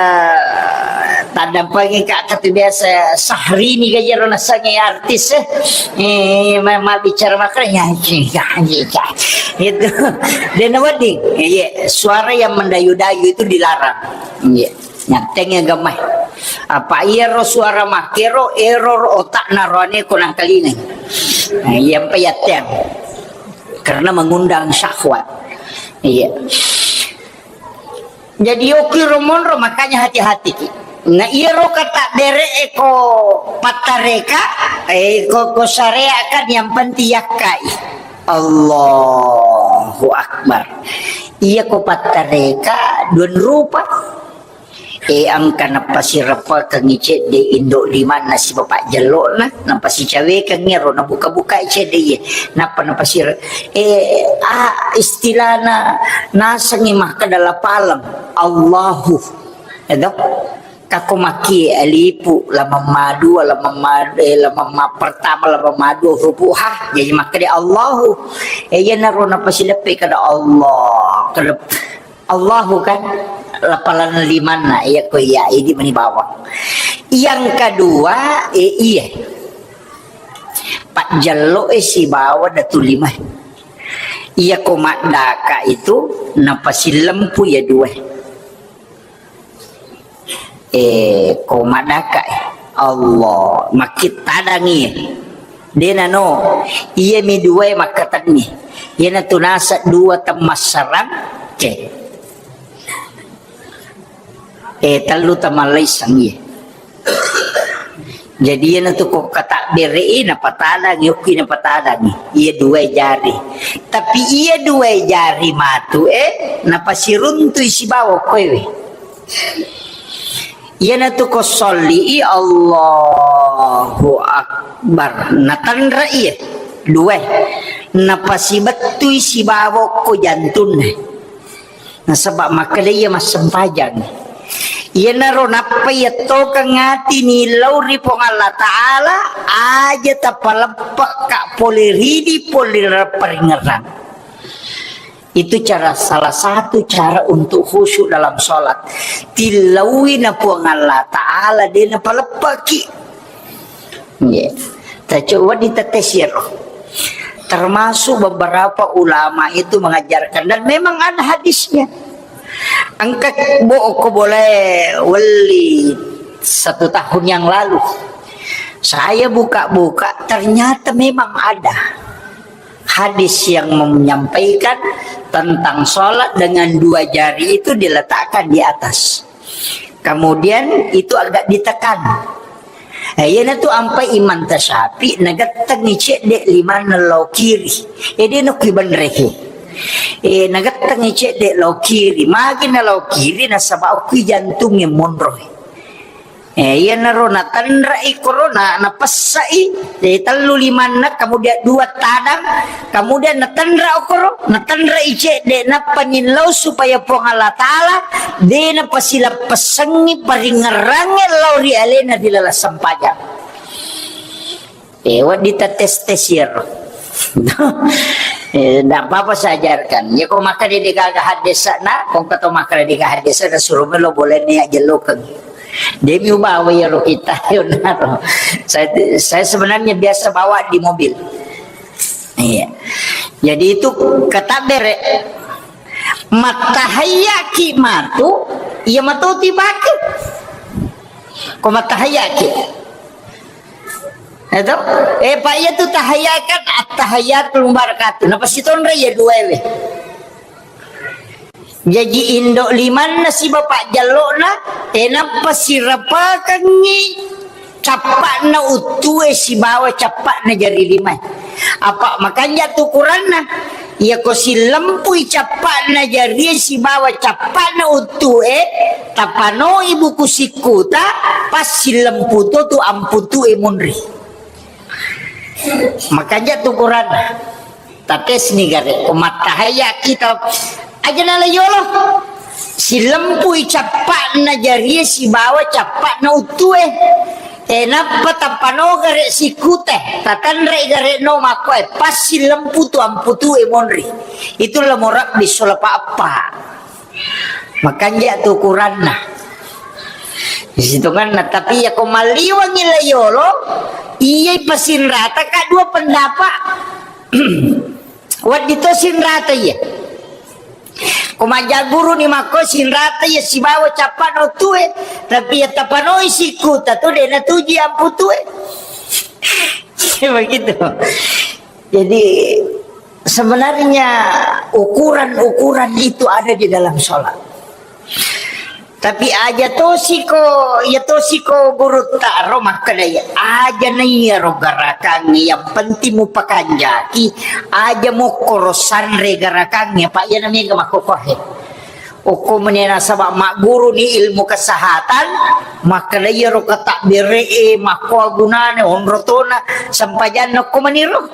tadampangi kak katu biasa Syahrini ga jero nasangi artis, eh. Eh, ma-, ma bicara makanya, ya, ya, ya. Itu. Dan wedding, iya, suara yang mendayu-dayu itu dilarang. Iya. Nyatteng ya gamai. Apa iya ro suara makero, error otak narone ko nangkalingai. Nah, iya, apa yatteng. Karena mengundang syahwat. Iya. Jadi yoki ro monro, makanya hati-hati ki. Na iyaro kata bere e ko pattareka, eh, ko, ko syariat kan yang penting yakkai. Allahu Akbar. Iya ko pattareka dua rupa. Eh, engka napasirepekengngi cedde indo limanna sibawa pajjello'na, napasicawekengngi ro nabuka-bukai cedde iye. Nappa napasire-, eh, ah, istilahna nasengngi makkeda lapaleng. Allahu. Edo? Kako makkie alifu, lamamma dua, lamamma, eh, lamamma pertama, lamamma dua, hurufu ha. Jadi makkeda Allahu. Eh, iyanaro napasileppe kada Allah. Kada Allahu kan, lapalan limanna, iya ko iya, idi mani bawang. Yang kedua, eh, iya. Pajjello e sibawa datu lima. Iya ko maddaka itu, napasilempu ya dua. Eh, ko maddaka, eh. Allah, makkittadangi. Dena no, iya mi dua makkatenni. Iyana tu nasa dua temmassarang, cek. Eh, tellu tamallaisang iya. Jadi iyana tu ko katabbere e napatadangi, okki napatadangi. Iya dua jari. Tapi iya dua jari matu e, napasiruntui sibawa koewe. Iyana tu ko solli i Allahu Akbar. Natanra iya dua. Napasibettui sibawa ko jantunna. Nasaba makkeda iya massempajang. Iyanaro nappa iyattokeng ati nillau ri Puang Allah Ta'ala, aja tapaleppekka pole ridi, pole paringerang. Itu cara, salah satu cara untuk khusyuk dalam sholat. Tillaui na Puang Allah Ta'ala, de napaleppeki. Nggih. Tacoba ditetesi ro. Termasuk beberapa ulama itu mengajarkan, dan memang ada hadisnya. Engka bo-, ko boleh weli satu tahun yang lalu. Saya buka-buka, ternyata memang ada hadis yang menyampaikan tentang sholat dengan dua jari itu diletakkan di atas. Kemudian itu agak ditekan. Eh, iyana tu ampai Imam Tasyafi nagettengi cedde limanna lao kiri. Eh, de nokki benrehe. Eh, nagettengi cedde lao kiri. Magi na lao kiri nasaba okki jantungnge monro. Eh, iyanaro natenre'i koro, na-, napessai, eh, tellu limanna, kemudian dua tadang, kemudian natenre' okoro, natenre'i cedde, nappa nillau supaya Puang Allah Ta'ala de napasileppessengngi paringerrangnge lao ri alena ri laleng sempajang. Eh, wedding tates-tes iyaro. Eh, ndak apa-apa saya ajarkan. Ya, ko makkeda de gaga haddesana, ko engka to makkeda de gaga haddesana, suruh melo boleh ni ajellokeng. Demi ubawa iyaro kita, yonaro. Saya, saya sebenarnya biasa bawa di mobil. Iya. Jadi itu kata bere. Mattahayyaki matu, iya matu tibaki. Ko mattahayaki. Eto? Eh, Pak, iya tu tahayat kan, at-tahiyatul mubarakatuh. Napasitonra iya dua ewe. Jaji indo limanna sibawa pajjallo'na, eh, nappa sirapakengngi cappa'na uttue sibawa cappa'na jari limae. Apa makanja tu ukuranna? Iyako sillempui cappa'na jarie sibawa cappa'na uttue, tapanoi buku sikkuta, pas sillempu to tu amputue munri. Makanja tu ukuranna. Tatesni gare, ko mattahayya kita aja nala yolo. Silempui cappa'na jarie sibawa cappa'na uttue. E, nappa tappano gare sikkute, tatanre gare no makkoe, pas silempu tu amputue monri. Itu lamorabbi sola pappa. Makanja tu ukuranna. Sitonganna, tapi iya ko malliwangi la yolo, iyai pasinrata ka dua pendapat. Waddi to sinrata iya. Ko majaguru ni makko sinrata iya sibawa cappa'na uttue, tapi iya tapanoi sikkuta tu de natuji amputue. Begitu. Jadi, sebenarnya ukuran-ukuran itu ada di dalam sholat. Tapi aja tosiko, ya tosiko gurutta ro makkeda ya, aja na iya ro garakangnge, yang penting mupakanjaki, aja mokko ro sanre garakangnge, apa iya na mega makkokohe. Okko meni nasaba magguru ni ilmu kesehatan, makkeda iyaro katakbere e makkoa gunana, onro tona sempajanna okko maniro.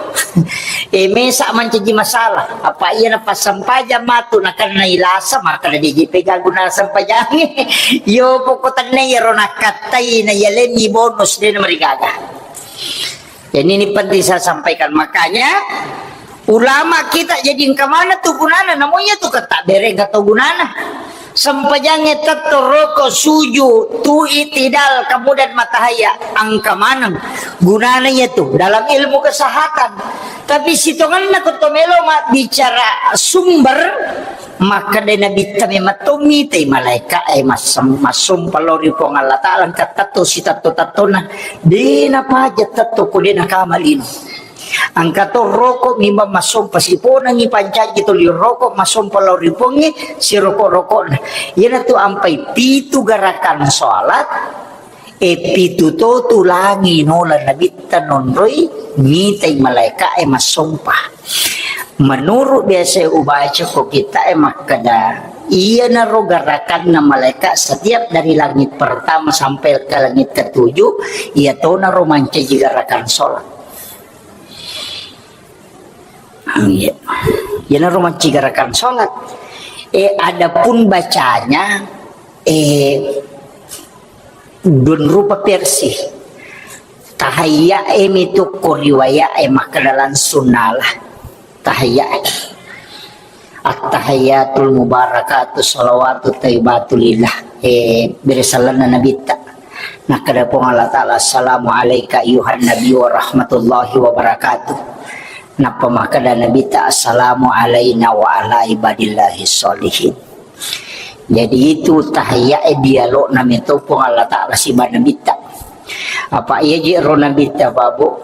E, mesa mancaji masalah. Apa iya na passempajang matu nakenna ilasa, makkeda deji pega guna sempajangnge. Yo pokok tenne iyaro nakkattai na yalenni bonus de na marigaga. Jadi ini penting saya sampaikan. Makanya ulama kita jadi engka mana tu gunana, namun iya tu kata bereng kata gunana. Sempajangnge tetto roko suju tu itidal kemudian matahaya engka maneng gunana iya tu dalam ilmu kesehatan. Tapi sitonganna ko to melo ma bicara sumber, makkeda Nabitta memang to mitai malaeka e massem-, massompa lao ri Puang Allah Taala, engka tetto sitetto-tettona. De napaja tetto ko de nakama lino. Engka to roko mimang massompa siponangi pancaji toli roko massompa lao ri Puangnge siroko-rokona. Iyanatu ampai pitu garakan sholat, e, pitu to tulangi nola Nabitta nonroi mitai malaeka e massompa. Menurut biasa ubaca ko kita e makkeda, iyanaro garakanna malaeka setiap dari langit pertama sampai ke langit ketujuh, iya tonaro mancaji garakan sholat. Iya. Iyanaro mancaji garakan sholat. Eh, adapun bacanya, eh, dun rupa versi. Tahayya e mitu ko riwaya e makkeda langsung nala. Tahayya e. At-tahiyyatul mubarakatu shalawatu thayyibatu lillah. Eh, bere sallanna Nabitta. Nakkeda Puang Allah Taala, "Assalamu alaika ayyuhan nabi wa rahmatullahi wa barakatuh." Nappa makkeda Nabitta, "Assalamu alaina wa ala ibadillahi sholihin." Jadi itu tahiyya e dialogna meto Puang Allah Taala siba Nabitta. Apa iya je ro Nabitta, Babu?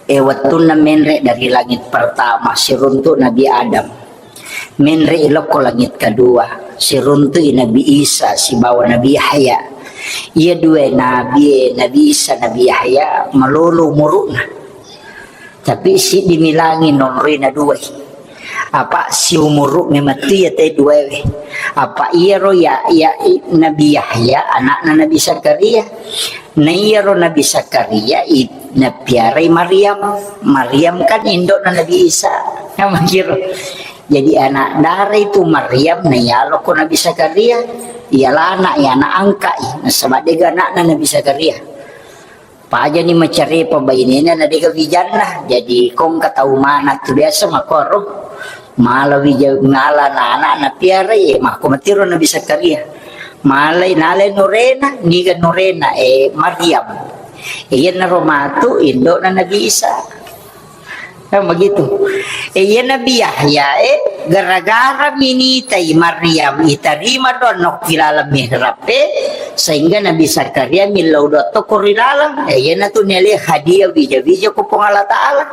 E, wettunna menre dari langit pertama, siruntu Nabi Adam. Menre lokko langit kedua, siruntu i Nabi Isa sibawa Nabi Yahya. Iya dua nabi e, Nabi Isa, Nabi Yahya, malolo umuruna. Tapi siddi milangi nonroi na dua i. Apa siumuru memettu iya te duaewe. Apa iyaro ya, ya, i-, Nabi Yahya, anakna Nabi Zakaria. Na iyaro Nabi Zakaria, i-, napiarai Maryam. Maryam kan indokna Nabi Isa. Nah, makiro. Jadi anak dara itu Maryam, na iyaloko Nabi Zakaria. Iyalana, iya anak angka i. Nasaba dega anakna Nabi Zakaria. Pajani macarepa bainena na dega wijanna. Jadi kongka tau mana tu biasa makoro. Mala wija-, mala na anak na piara, ye, makko matiro Nabi Zakaria. Malai nalai nurena, niga nurena, eh, Maryam. Iyanaro matu indokna Nabi Isa. Kan begitu. Eh, iya Nabi Yahya, eh, gara-gara minitai Maryam itarima doang nokki laleng mihrab e, sehingga Nabi Zakaria millau doang tokko ri laleng. Eh, iyanatu nele hadiah wija-wija ko Puang Allah Ta'ala.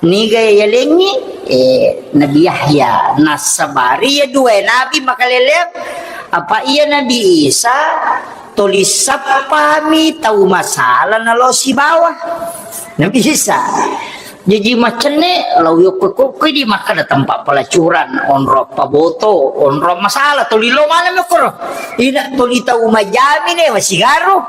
Niga yalengngi, eh, Nabi Yahya. Nassabari iya dua nabi makaleleang. Apa iya Nabi Isa tuli sappami tau masala nalo sibawa. Nabi Isa. Jaji macenne, lao yokko-kokkoi di makkeda tempat pelacuran, onrong paboto, onrong masala, tuli lo mana mokkoro. Ina tuli tau majami ne, masigaru.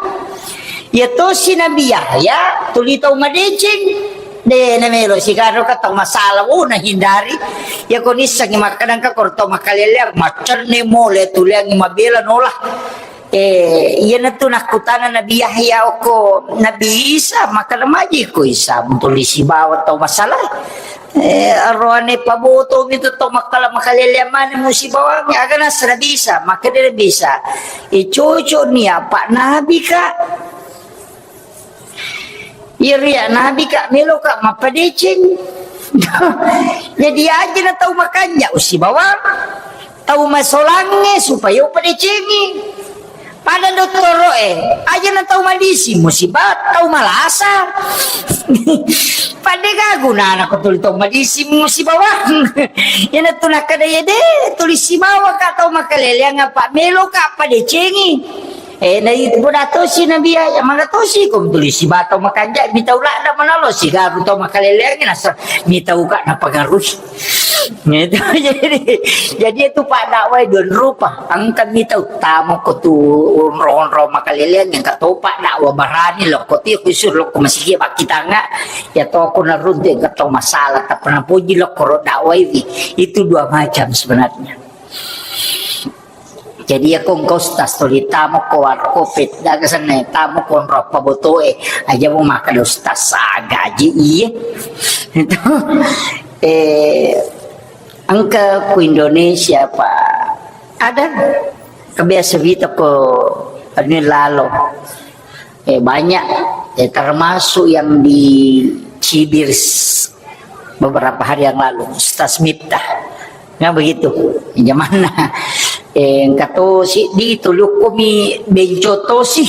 Ya tosi Nabi Yahya, tuli tau madeceng. De, na melo sigaru ka tau masala, oh, nahindari. Ya ko nissengi makkeda engka koro tau makaleleang, macenne mole, tuliangi mabela nola. Eh, iyanatu nakkutana Nabi Yahya okko Nabi Isa, makkeda maji ko Isa, tuli sibawa tau masala. Eh, aroane paboto mi tu tau makkala makaleleang mane musibawangi, aga nassa Nabi Isa, makkeda Nabi Isa, eh, cocok ni apa nabi ka. Iri nabi ka melo ka mappadeceng. Jadi aja na tau makanja usibawa tau masolangnge supaya upadecengi. Pada dottoro e, aja na tau madisi musiba tau malasa. Pada ga gunana ko tuli tau madisi musibawa. Yana tu nakkeda ya de tuli sibawa ka tau makaleleang apa melo ka padecengi. Eh, na itu boda tosi Nabi Yahya, maka tosi ko tuli sibawa tau makanja, mitau ladda manalo sigaru tau makaleleangi nasa mitau ka napengaruhi. Gitu. Jadi, jadi itu pak dakwah dua rupa. Engka mitau tamo ko tu onro-onro makaleleang yang kata pak dakwah barani lo ko tu khusus lo ko masigi bakitanga ya toko naruntu yang kata masalah tak pernah puji lo koro dakwah ini. Itu dua macam sebenarnya. Jadi ya ko engka ustaz tuli tamo ko warkop e, daga senna tamo ko onro paboto e, aja mo makkeda ustaz sa gaji iye. Itu, eh, engka ku Indonesia, Pak. Ada kebiasa vita ko anu lalo. Eh, banyak, eh, termasuk yang di Cibir s-, beberapa hari yang lalu, Ustaz Miftah. Nah, begitu. Jamanna. Eh, engka tosi di tulukku mi benco tosi.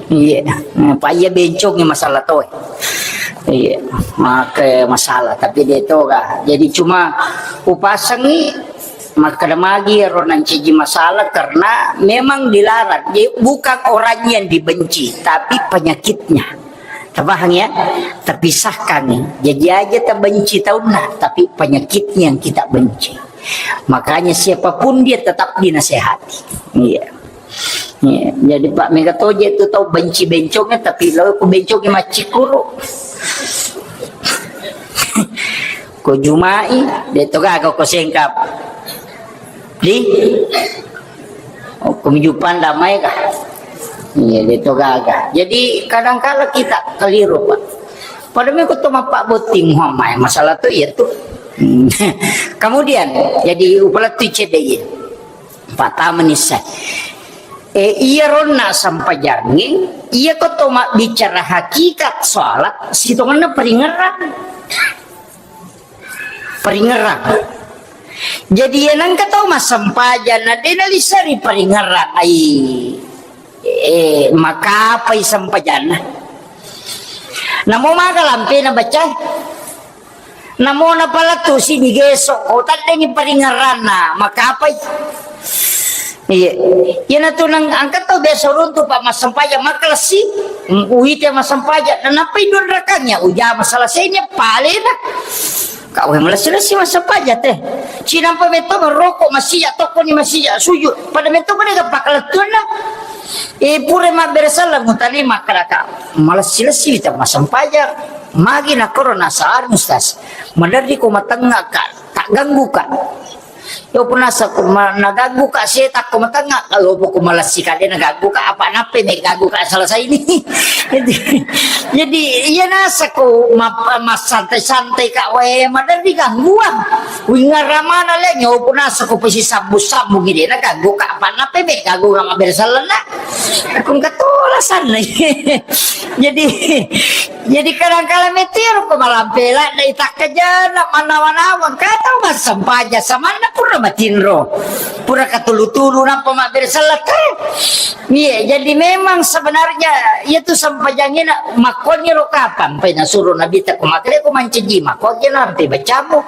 Iya. Nah, pa iya benco ni masalah to. Iya. Maka masalah, tapi dia to ga. Jadi cuma upasangi Makkeda magi ero nancaji masalah karena memang dilarang. Jadi, bukan orang yang dibenci, tapi penyakitnya. Terpaham ya? Terpisahkan nih. Jadi aja terbenci taunna, tapi penyakitnya yang kita benci. Makanya siapapun dia tetap dinasehati. Iya. Iya, jadi Pak Mega Toje itu tahu benci bencongnya, tapi lo ku bencongnya macikuru. Ko jumai, de to gaga ko sengkap. Di? Oh, ko mijupan damai kah? Iya, de to gaga. Jadi kadangkala kita keliru, Pak. Pada meko to mappabotting Muhammad masalah tu iya tu. Kemudian jadi upala tu cedde iya. Patama nissa. Eh, iya ronna sampajangnge, iya ko to mabbicara hakikat salat, sitongenna peringerang. Peringerang. Jadi, iya nengka tau massempajang, na de nalissari peringerang, ai, eh, makapai sempajanna. Namo maga lampena baca. Namo napalettu si digeso, oh, taddengi peringeranna, makapai. Iya. Iyanatu nang angka tau biasa runtu, Pak, massempajang, makalessi. Mm, uwita massempajang, nanappai dua rakangnya, ujama selesainya, palena. Kau yang malessi-lessi massempajang teh. Cinampa metto merokok, masija tokkoni masija sujud. Pada metto pada gappa kalettuanna. Eh, pura mabbere sallang, utali makkadaka. Malessi-lessi wita massempajang. Magi nakkoro nasaan, Ustaz. Maderri ko matengngaka, tak ganggu ka. Yo punasa ko ma-, naganggu ka setakko matengnga, kalau poko malessi ka de naganggu ka, apa nappe me ganggu ka selesai ini. Jadi, jadi iya nasa ko ma-, massantai-santai ka wae maderri gangguang. Wingaramana le nyo punasa ko pesi sambung-sambung ide naganggu ka, apa nappe me ganggu ka mabbere sellenna. Aku engka tola sanna. Jadi, jadi kadang kala metiro ko malampela na itakkajana manawa-nawa kata massempajang samanna pura matinro. Pura katulu-tulu nappa mabbere sellekke. Iya, jadi memang sebenarnya itu sempajangina makkoni ro kapang pai nasuro Nabi ta ko makale ko mancaji makkoni nampe bacamu.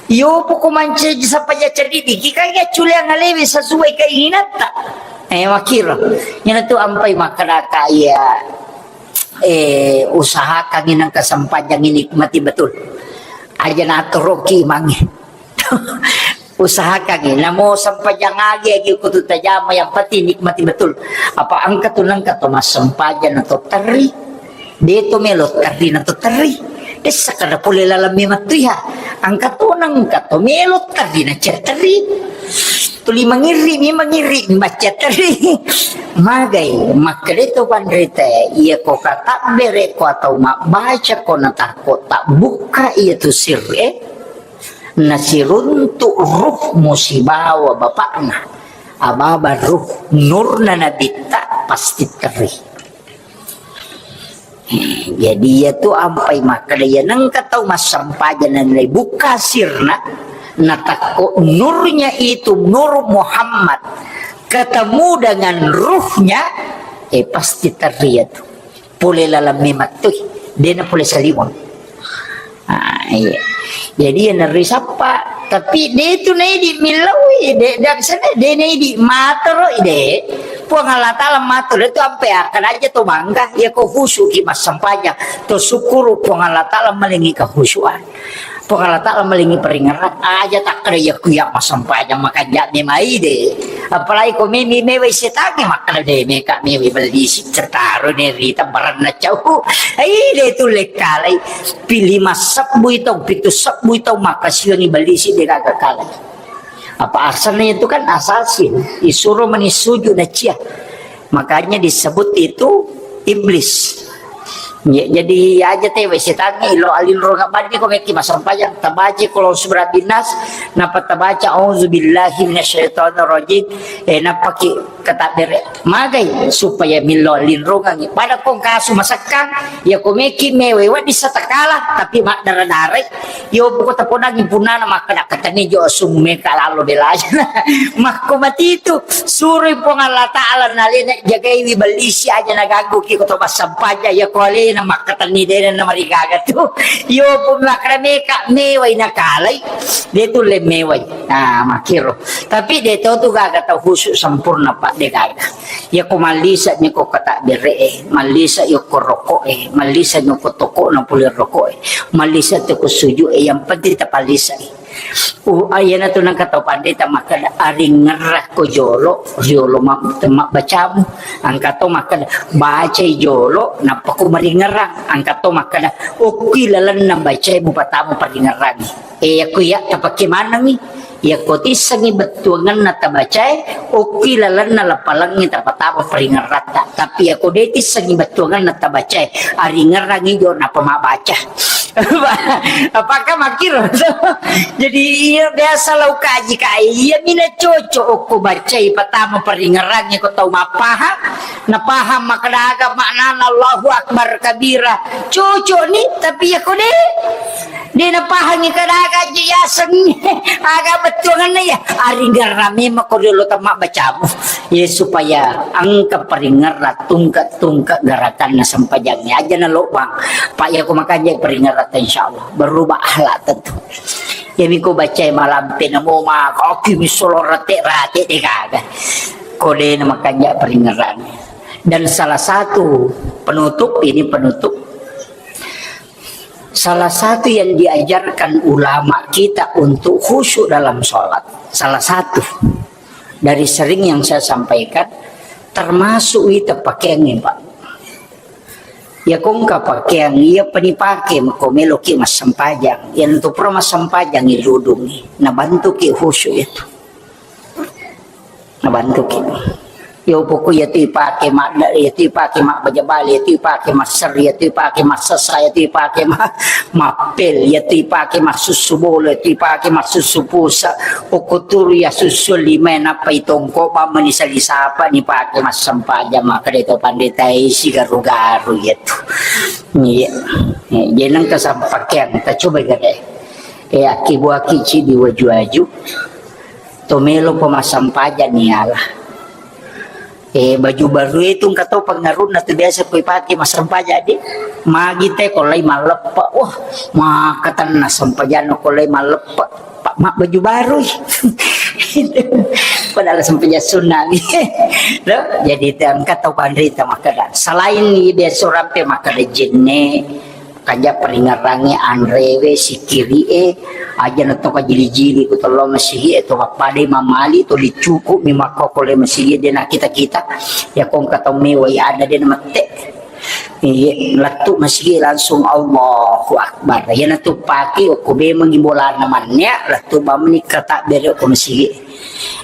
Yo poko mancaji sempajang cerdik diki kan ya culiang alewi sesuai keinginanta. Eh, makiro. Ina tu ampai makkadaka iya, eh, usahakan inang kesempatan ini nikmati betul. Aja natoroki mangi. Usahakan ini. Namo sempajang agi, agi kutu tajama, yang penting nikmati betul. Apa engka tu nengka tu mas sempajang atau teri. De to melo terri na to terri. Dessa kada pole laleng memattu ya. Angka to nangka to melo terri na cer terri. Tuli mangirri mi mangirri baca terri. Magai makkede to panrita iya ko kata bere ko atau mabbaca ko na takko tak buka iya tu sir eh. Nasiruntu ruh musibawa bapakna. Ababa ruh nurna nabitta pasti terri. Jadi iya tu ampai makkeda iya nengka tau massempajang na bukka sirna, natakko nurnya itu, nur Muhammad, ketemu dengan ruhnya, eh, pasti terri iya tu. Pole laleng memattu, dena pole saliweng. Ah, iya. Jadi, ya, nerri sappa. Tapi, de tu naidi millaui, de, de, sana, de naidi matoro, de. Puang Allah Ta'ala matoro, de tu ampe akan aja to bangga. Ya, ko khusyuk ki massempajang. To syukuru Puang Allah Ta'ala malingi kekhusyuan. Puang Allah Ta'ala malingi peringerang. Aja takkeda ya ku ya massempajang makanja memai de. Apalagi ko memi mewai setange makkeda de meka mewai bellisi certaro ne rita baranna cau. Ai de tu lekkalai. Pili massebbui tau, pitu sebbui tau, makkasiwangi bellisi de gaga kalai. Apa asalnya itu kan assassin, disuruh meni sujud na cia. Makanya disebut itu iblis. Ya, jadi aja tewe setangi lo alinro ngabadi ko meki masempajang tabaca kalau surah binas napa tabaca auzubillahi minasyaitonirrajim eh napa ki kata bere magai supaya millo alinrongangi pada kong kasu masekkang ya ko meki mewe wadi satakala tapi maddara-darai Yo, poko taponangi punana makkeda katani jo asung meka lalo de lajana. Makko matitu, suroi Puang Allah Ta'ala nalena jagaiwi bellisi aja naganggu ki koto passampaja ya ko alena makkatani dena na marigaga tu. Yo, pun makkeda meka mewai nakalai, de tulle mewai. Nah, makkiro. Tapi de to tu gaga tau khusyuk sempurna, Pak, de gaga. Yako mallisa nyoko kata bere e, mallisa yoko roko e, mallisa nyoko toko na pole roko e, mallisa toko suju e, yang penting tapallisa e. Uh, ayana tu nangka tau pandai ta makkeda aringerra ko jolo, jolo ma-, temma bacamu. Angka to makkeda bacai jolo, nappa ko maringerang. Angka to makkeda okki lalenna bacai mupatamu paringerangi. E, yakko iya, tapakke manengngi. Yakko tissengngi bettuangenna tabacae, okki lalenna lapalengngi tapatama paringeratta. Tapi yakko de tissengngi bettuangenna tabacae, aringerangngi jo napa mabbaca. Apakah makkiro? Jadi, iya, biasa lau kaji ka, iya mina cocok okko bacai patama paringerangngi ko tau mapaham. Napaham makkeda aga maknana Allahu Akbar kabira. Cocok ni, tapi yakko de. De napahangi kada aga je yaseng. Aga bettuanganna ya. Aringerra memang ko riolo temma bacamu. Ya supaya engka paringerra tungke-tungke gerakanna sempajangnya aja na lobang. Pak ya ko makanja paringerra insyaallah berubah akhlak tentu. Ya miko bacai malampe namo ma kaki misolo rate-rate de gaga. Ko de na makanja paringerra. Dan salah satu penutup, ini penutup Salah satu yang diajarkan ulama kita untuk khusyuk dalam sholat, salah satu dari sering yang saya sampaikan, termasuk ita pakaiannya, Pak. Ya kongka pakaian, iya penipake, mako meloki massempajang, yang tu pura massempajang iludungi, nabantuki khusyuk itu. Bantuki. Yo poko iya tu ipake madda, iya tu ipake mabbaja bale, iya tu ipake masserri, iya tu ipake massessa, iya tu ipake ma-, mappel, iya tu ipake massussu bola, iya tu ipake massussu pusa, okko turu iya sussu lima nappa itongko bamma ni sali sapa ni pake massempajang makkeda to pandita isi garu-garu iya tu. Iya. Eh, jeneng kesampakean, kita coba gede. Eh, aki buaki ci di waju-waju. To melo pemassempajang ni Allah. Eh, baju baru itu engka to pengaruhna tu biasa kui pake massempajang di. Magi te ko lai malleppa. Wah, maka tenna sempajang ko lai malleppa. Pak mak baju baru. Padahal sempajang sunnah. No? Jadi itu engka to panrita makkeda. Selain biasa rampe makkeda jenne, Kaja peringerangnge anrewe, sikiri'e, aja na to kajili-jili ku tello masigi'e, to pappadai mamali, to dicuku'mi makkokole masigi'e, de na kita-kita. Ya kong katau mewai ada de na mette. Iye, lettu masigi langsung Allahu Akbar. Ya na tu pake, okko bemangi bolana manne, lettu bamni kata bere okko masigi.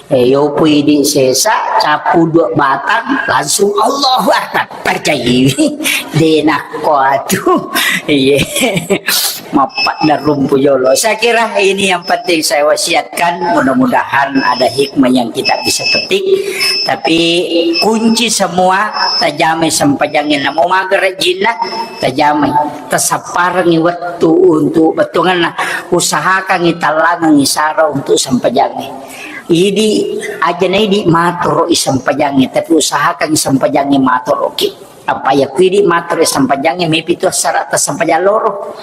Eh, yopo idi sesa, capu dua batang, langsung Allahu Akbar. Percayai. Denakko atu. Iye. Mappadda rumpu jolo. Saya kira ini yang penting saya wasiatkan. Mudah-mudahan ada hikmah yang kita bisa petik. Tapi kunci semua, tajamai sempajangnya. Namo mager jinna, tajamai. Tasapparengi wettu untuk bettuanna. Usahakangi tallangengi sara untuk sempajangnya. Idi, aja na idi matoro i sempajangnge, tapi usahakan sempajangnge matoroki. Apa ya kuidi matoro i sempajangnge, mepi tu syarat sempajang loro.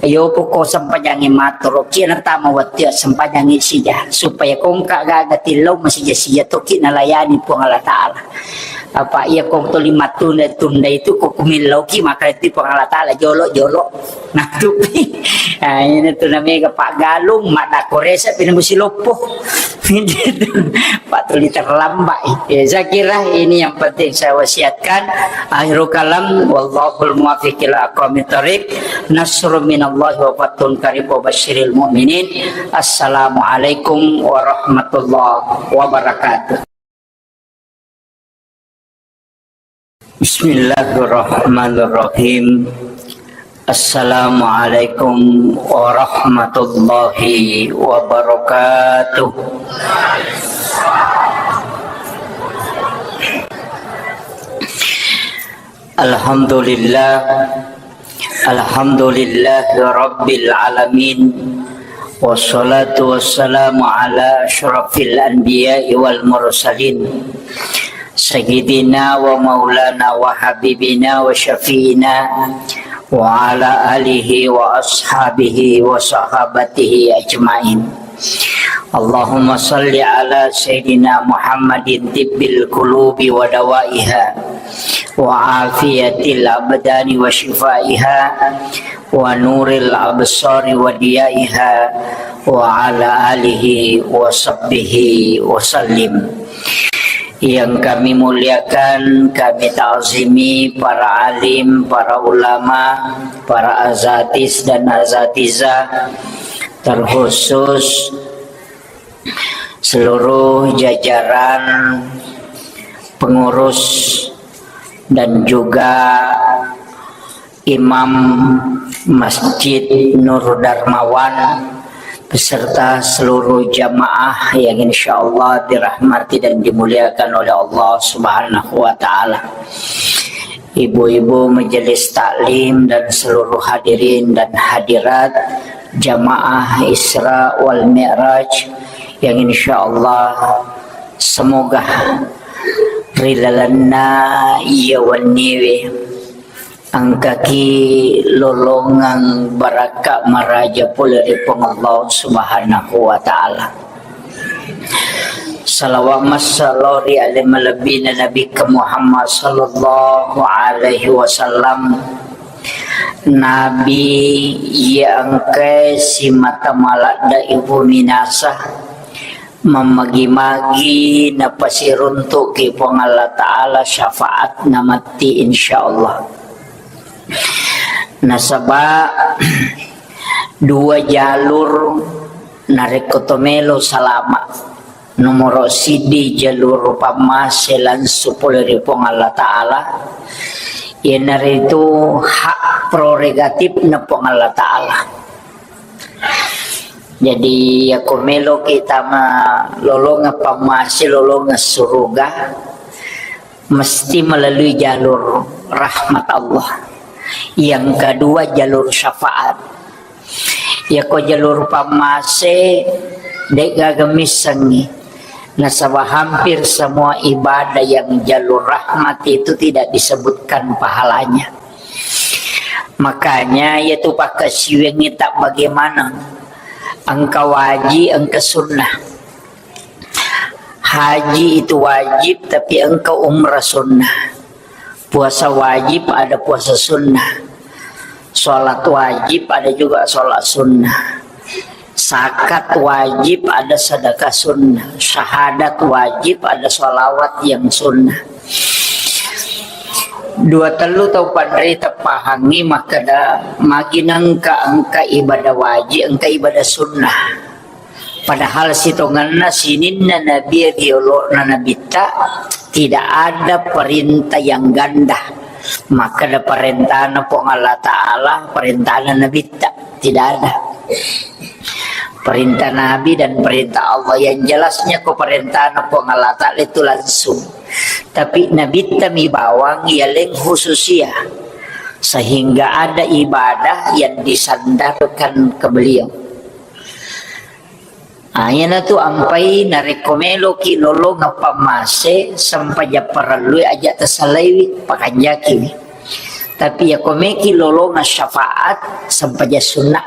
Yo poko sempajangnge matoroki, na tama wettu sempajangnge sija, supaya kongka gaga tillau masija-sija toki nalayani Puang Allah Taala. Apa iya kong toli mattunda-tunda itu ko kumillauki maka itu Puang Allah Taala jolo-jolo. Natupi. Ah, ini tu namanya Pak Galung, mak dako resa pina musi loppo. Pak tuli terlambat. Ya, saya kira ini yang penting saya wasiatkan. Akhirul kalam, wallahul muwaffiq ila aqwamit thariq. Nasrun minallahi wa fathun qarib wa basyiril mu'minin. Assalamualaikum warahmatullahi wabarakatuh. Bismillahirrahmanirrahim. Assalamualaikum warahmatullahi wabarakatuh. Alhamdulillah. Alhamdulillahi rabbil alamin. Wassalatu wassalamu ala asyrafil anbiya'i wal mursalin. Sayyidina wa maulana wa habibina wa syafi'ina wa ala alihi wa ashabihi wa sahabatihi ajma'in. Allahumma salli ala Sayyidina Muhammadin tibbil qulubi wa dawaiha, wa afiyatil abdani wa shifaiha, wa nuril absari wa diyaiha, wa ala alihi wa sahbihi wa sallim. Yang kami muliakan, kami ta'zimi para alim, para ulama, para azatis dan azatizah, terkhusus seluruh jajaran pengurus dan juga Imam Masjid Nur Darmawan beserta seluruh jamaah yang insya Allah dirahmati dan dimuliakan oleh Allah Subhanahu wa Ta'ala. Ibu-ibu majelis taklim dan seluruh hadirin dan hadirat jamaah Isra wal Mi'raj yang insya Allah semoga ri lalenna iya wenniwe engkaki lolongeng barakka maraja pole ri Puang Allah Subhanahu wa Ta'ala. Salawat massalo ri ale malebbina Nabi Muhammad sallallahu alaihi wasallam. Nabi iya engkae simata maladde ibu minasa, mammagi-magi napasiruntuki Puang Allah Ta'ala syafaat namatti insyaallah. Nasaba dua jalur narekko to melo salama. Nomoro siddi jalur pammase langsung pole ri Puang Allah Ta'ala, iyanaritu hak prerogatifna Puang Allah Ta'ala. Jadi, yako meloki tama lolongeng pammase, lolongeng suruga, mesti melalui jalur rahmat Allah. Yang kedua, jalur syafaat. Yako jalur pammase, de'gaga missengngi. Nasaba hampir semua ibadah yang jalur rahmat itu tidak disebutkan pahalanya. Makanya, yaitu pakkasiwiangngi tak bagaimana. Engka wajib, engka sunnah. Haji itu wajib, tapi engka umrah sunnah. Puasa wajib, ada puasa sunnah. Sholat wajib, ada juga sholat sunnah. Zakat wajib, ada sedekah sunnah. Syahadat wajib, ada sholawat yang sunnah. Dua tellu tau panrita pahangngi makkeda, magi nengka engka ibadah wajib, engka ibadah sunnah. Padahal sitongenna sininna nabi riolo'na nabitta, tidak ada perintah yang ganda. Makkeda perintahna Puang Allah Ta'ala, perintahna nabitta, tidak ada. Perintah nabi dan perintah Allah. Yang jelasnya ko perintahna Puang Allah Ta'ala itu langsung. Tapi nabitta mi bawang yaleng khususia. Sehingga ada ibadah yang disandarkan ke beliau. Ah, iyanatu ampai narekko meloki lolongeng pammase, sempajang parellui aja tasallaiwi, pakanjakiwi. Tapi yako meki lolongeng syafaat, sempajang sunnah.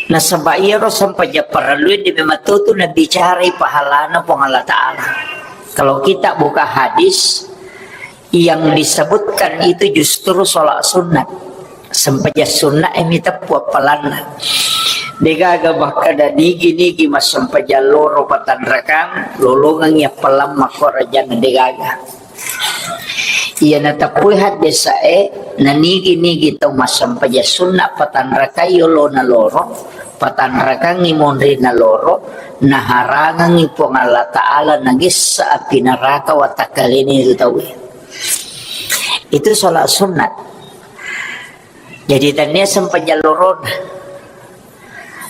Nasaba iyaro sempajang parellui de memang tu nabicarai pahalana Puang Allah Ta'ala. Kalau kita buka hadis, yang disebutkan itu justru sholat sunat. Sempajang sunat e miteppu appalanna. Degaga makkeda nigi-nigi massempajang loro patanrakang, lolongengi appalang makkorajang degaga. Iya nateppui haddesa e, nanigi-nigi tau massempajang sunat patanrakai yolona loro, patanrakangi monrina loro, naharangengi Puang Allah Ta'ala nagessa api neraka watakkalena itu tau e. Itu sholat sunat. Jadi tania sempajang lorona.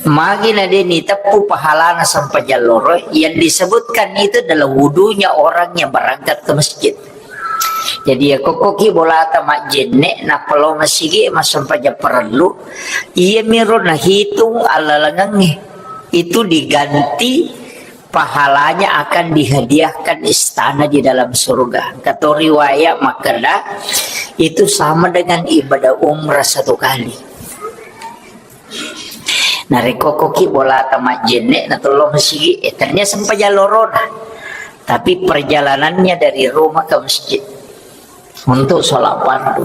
Magi na de niteppu pahalana sempajang loro, yang disebutkan itu adalah wudunya orang yang berangkat ke masjid. Jadi ya kokkoki bolata majjenne, nappa lao masigi massempajang parellu, iya miro nahitung allalengengnge. Itu diganti pahalanya akan dihadiahkan istana di dalam surga. Engka to riwayat makkeda, itu sama dengan ibadah umrah satu kali. Narekko koki bolata majjenne na tollo masigi, eh, ternyata sempajang lorona. Tapi perjalanannya dari rumah ke masjid untuk sholat fardu.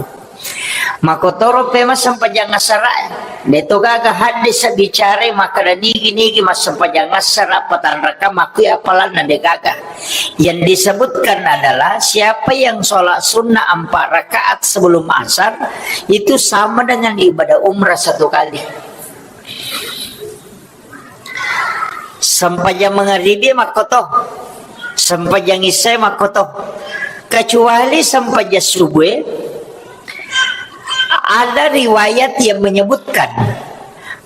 Makotoro pe massempajang asara e. De to gaga haddesa bicara makkeda nigi-nigi massempajang asara patanraka makkui apalanna, de gaga. Yang disebutkan adalah siapa yang sholat sunnah empat rakaat sebelum asar, itu sama dengan ibadah umrah satu kali. Sempajang mangaribi makkoto, sempajang isya makkoto. Kecuali sempajang subuh, ada riwayat yang menyebutkan,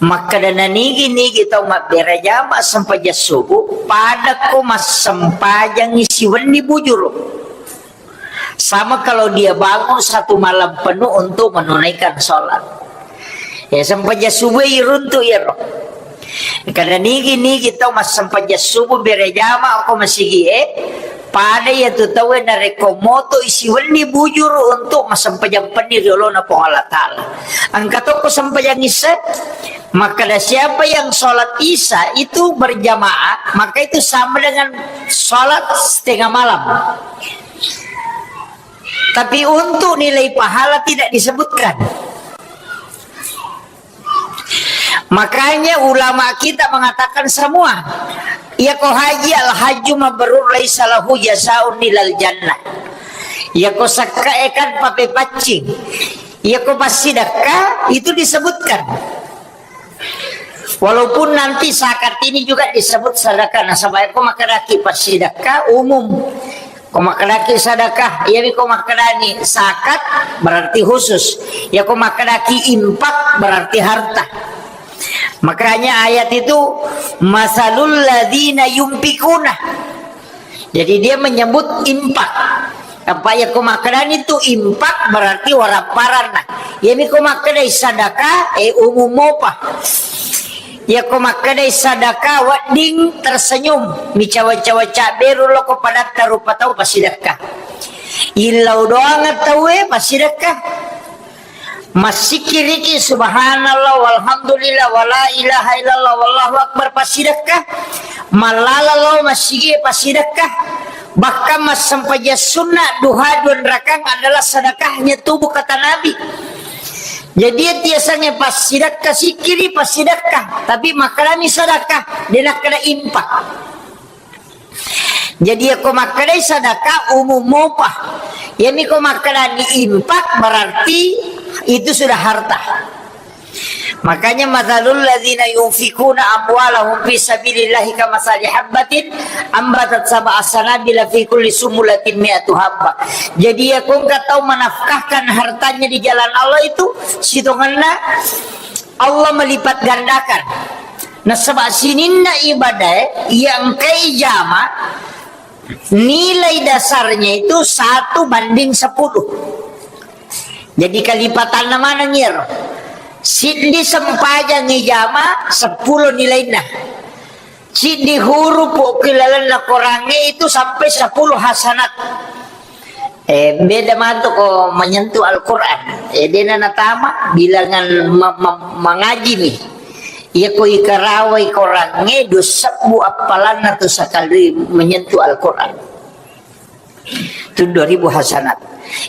makkeda nanigi-nigi tau mabbere jama sempajang subuh, padako massempajang siwenni bujuru. Sama kalau dia bangun satu malam penuh untuk menunaikan sholat. Ya, sempajang subuh iruntu iyaro. Karena nigi-nigi tau massempajang subuh berejama ko masigi e, pada ya tu tau narekko moto isi wenni bujuru untuk massempajang penni riolona Puang Allah Ta'ala. Engka tokko sempajang isya, maka ada siapa yang sholat isya itu berjamaah, maka itu sama dengan sholat setengah malam. Tapi untuk nilai pahala tidak disebutkan. Makanya ulama kita mengatakan semua, iya ko haji al hajju mabrur laisa lahu jazaun ilal jannah. Iya ko sakka ekan pape paccing. Iya ko passidakka itu disebutkan. Walaupun nanti zakat ini juga disebut sedekah, nasaba ko makkedaki passidekka umum. Ko makkedaki sedekah, iyami ko makkedani zakat berarti khusus. Ya ko makkedaki infak berarti harta. Makanya ayat itu, "Masalul ladzina yunfikuna." Jadi dia menyebut infak. Apa ya ko makkedani tu infak berarti waramparanna. Iyami ko makkedai sedekah, eh, umum mopa. Ya ko makkedai sedekah wedding tersenyum, micawa-cawa caberu loko padatta rupa tau passidekka. Illau doang tauwe passidekka. Massikiriki subhanallah walhamdulillah wala ilaha illallah wallahu akbar passidekka. Mallala lao massigi passidekka. Bahkan massempajang sunnah duha dua rakang adalah sedekahnya tubuh, kata Nabi. Jadi, tiasangnge passidekka, sikkiri passidekka, tapi makkedani sedekah, de nakkeda infak. Jadi, ya ko makkedai sedekah umum mopa. Iyami ko makkedani infak berarti itu sudah harta. Makanya, "Matsalul ladzina yunfikuna amwalahum fi sabilillahi kamatsali habbatin ambatat sab'a sanabila fi kulli sumbulatin mi'atu habbah." Jadi, ya ko engka tau menafkahkan hartanya di jalan Allah itu, sitongenna Allah melipat gandakan. Nasaba sininna ibadah yang kai jama, nilai dasarnya itu satu banding sepuluh. Jadi kalipatanna maneng iyaro. Siddi sempajang ijama, sepuluh nilainna. Siddi huruf okkilalenna Korangnge itu sampai sepuluh hasanat. Eh, beda matu ko menyentuh Al-Quran. Eh, dena natama bilangan ma-, ma-, mangaji nih. Iya ko ikarawai Korangnge, dua sebbu appalanna tu sekali menyentuh Al-Quran. Itu dua ribu hasanat.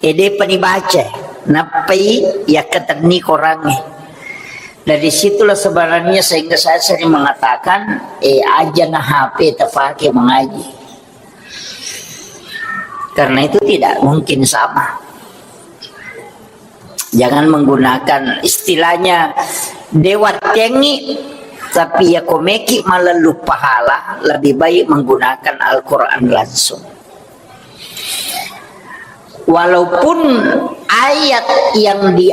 Eh, depa nibaca, nappai yakkatenni Korangnge. Dari situlah sebenarnya sehingga saya sering mengatakan, eh, aja na H P terpakai mengaji. Karena itu tidak mungkin sama. Jangan menggunakan istilahnya dewa tengi, tapi ya komeki malallu pahala, lebih baik menggunakan Al-Quran langsung. Walaupun ayat yang di-,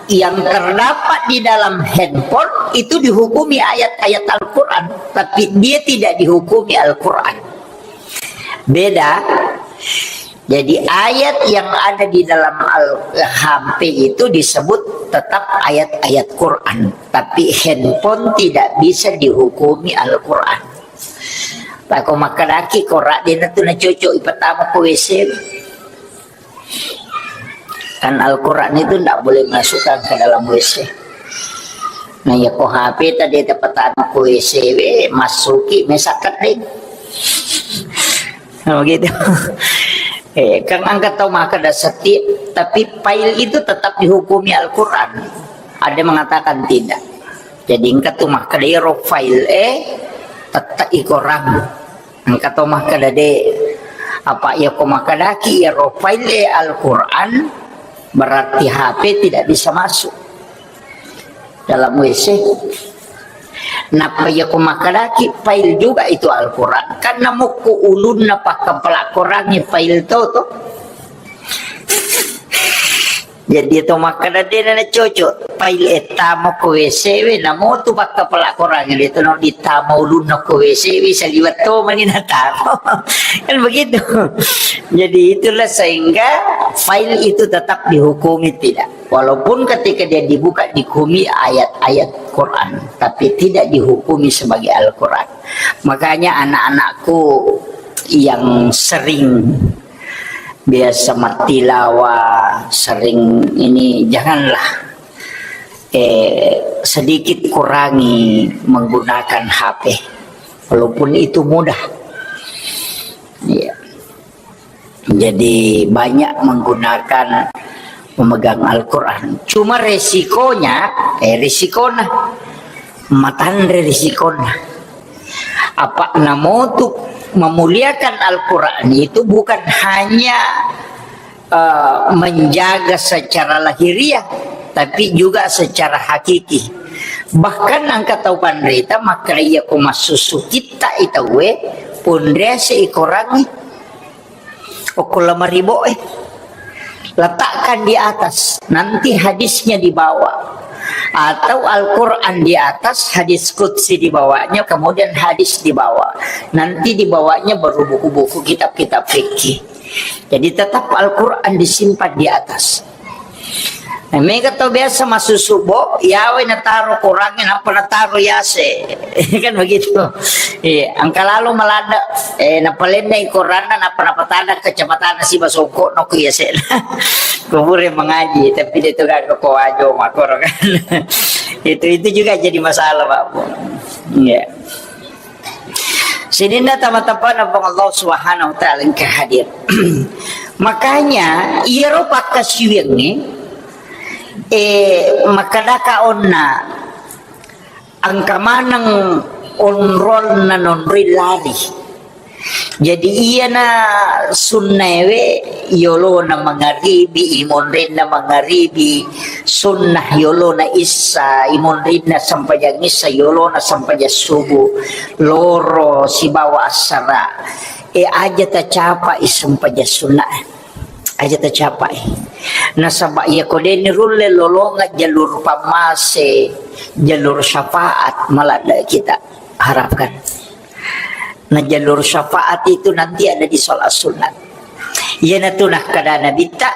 yang terdapat di dalam handphone itu dihukumi ayat-ayat Al-Quran, tapi dia tidak dihukumi Al-Quran. Beda. Jadi ayat yang ada di dalam Al-, H P itu disebut tetap ayat-ayat Quran, tapi handphone tidak bisa dihukumi Al-Quran. Tako makkedaki Quran dena tu nacocok ipatama ko W C. Kan Al-Quran itu ndak boleh masukkan ke dalam W C. Nah, ya ko H P tadi ada pertama ko W C we, masuki mesakkat deh. Nah, begitu. Eh, kan engka tau makkeda setiap, tapi file itu tetap dihukumi Al-Quran. Ada mengatakan tidak. Jadi engka tu makkeda ro file, eh, tetap i Quran. Engka to makkeda de, apa iya ko makkedaki iyaro file Al-Quran, berarti H P tidak bisa masuk dalam W C. Nappa iya ko makkedaki file juga itu Al-Quran, karena mukku ulunna pakkapala Quran file to to. Jadi to makkeda de na cocok, file e tama ko W C we, namo tu pakkapala Quran de to no ditama ulunna ko W C we, saliwat to mani natama. Kan begitu. Jadi itulah sehingga file itu tetap dihukumi tidak. Walaupun ketika dia dibuka dihukumi ayat-ayat Quran, tapi tidak dihukumi sebagai Al-Quran. Makanya anak-anakku yang sering biasa mattilawa, sering ini, janganlah, eh, sedikit kurangi menggunakan H P, walaupun itu mudah. Iya. Jadi banyak menggunakan, memegang Al-Quran. Cuma resikonya, eh, resikona, matanre resikona. Apa namotu memuliakan Al-Quran itu bukan hanya, eh, menjaga secara lahiriah, tapi juga secara hakiki. Bahkan engka tau panrita makkeda, iya ko massusu kitta i tauwe, ponriase i korangnge. Okko lemari boe. Letakkan di atas, nanti hadisnya di bawah. Atau Al-Quran di atas, hadis qudsi di bawahnya, kemudian hadis di bawah. Nanti di bawahnya baru buku-buku, kitab-kitab fikih. Jadi tetap Al-Quran disimpan di atas. Eh, mega tau biasa massusu bo, yawe nataro korangnge, nappa nataro yase. Kan begitu. Iya, engka lalo maladde, eh, napalennai koranna, nappa napatada kacamata na siba songko no ku yase. Kubure mengaji, tapi dia tu kan ko wajo makoro kan. Itu, itu juga jadi masalah, Pak Bu. Iya. Sininna tama-tamana Puang Allah Subhanahu wa Ta'ala engka hadir. Makanya, iyaro pakkasiwiangnge, eh, makkedaka onna, engka maneng onronna nonroi lari. Jadi, iyana sunnaewe, yolona mangaribi, imonrinna mangaribi, sunnah yolona issa, imonrinna sempajang issa, yolona sempajang subuh, loro sibawa assara. E, aja tacapai sempajang sunnah. Aja tacapai. Nasaba iya ko deni rulle lolonga jalur pammase, jalur syafaat maladde kita harapkan. Nah, jalur syafaat itu nanti ada di sholat sunat. Iyanatu nakkeda Nabitta,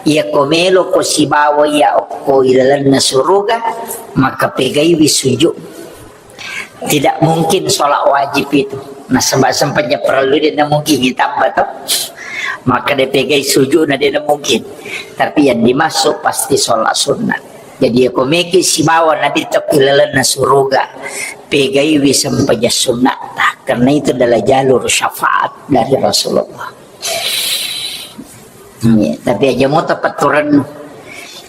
iya ko melo ko sibawa iya okko ilalenna suruga, maka pegaiwi sujud. Tidak mungkin sholat wajib itu. Nasaba sempajang parellu de' namungkin ditambah to. Maka dipegai sujudna de' namungkin. Tapi yang dimaksud pasti sholat sunat. Jadi iya ko meki sibawa Nabitta ko ilalenna suruga, pegaiwi sempajang sunnatta. Karena itu adalah jalur syafaat dari Rasulullah. Iya, tapi aja mo tapaturannu.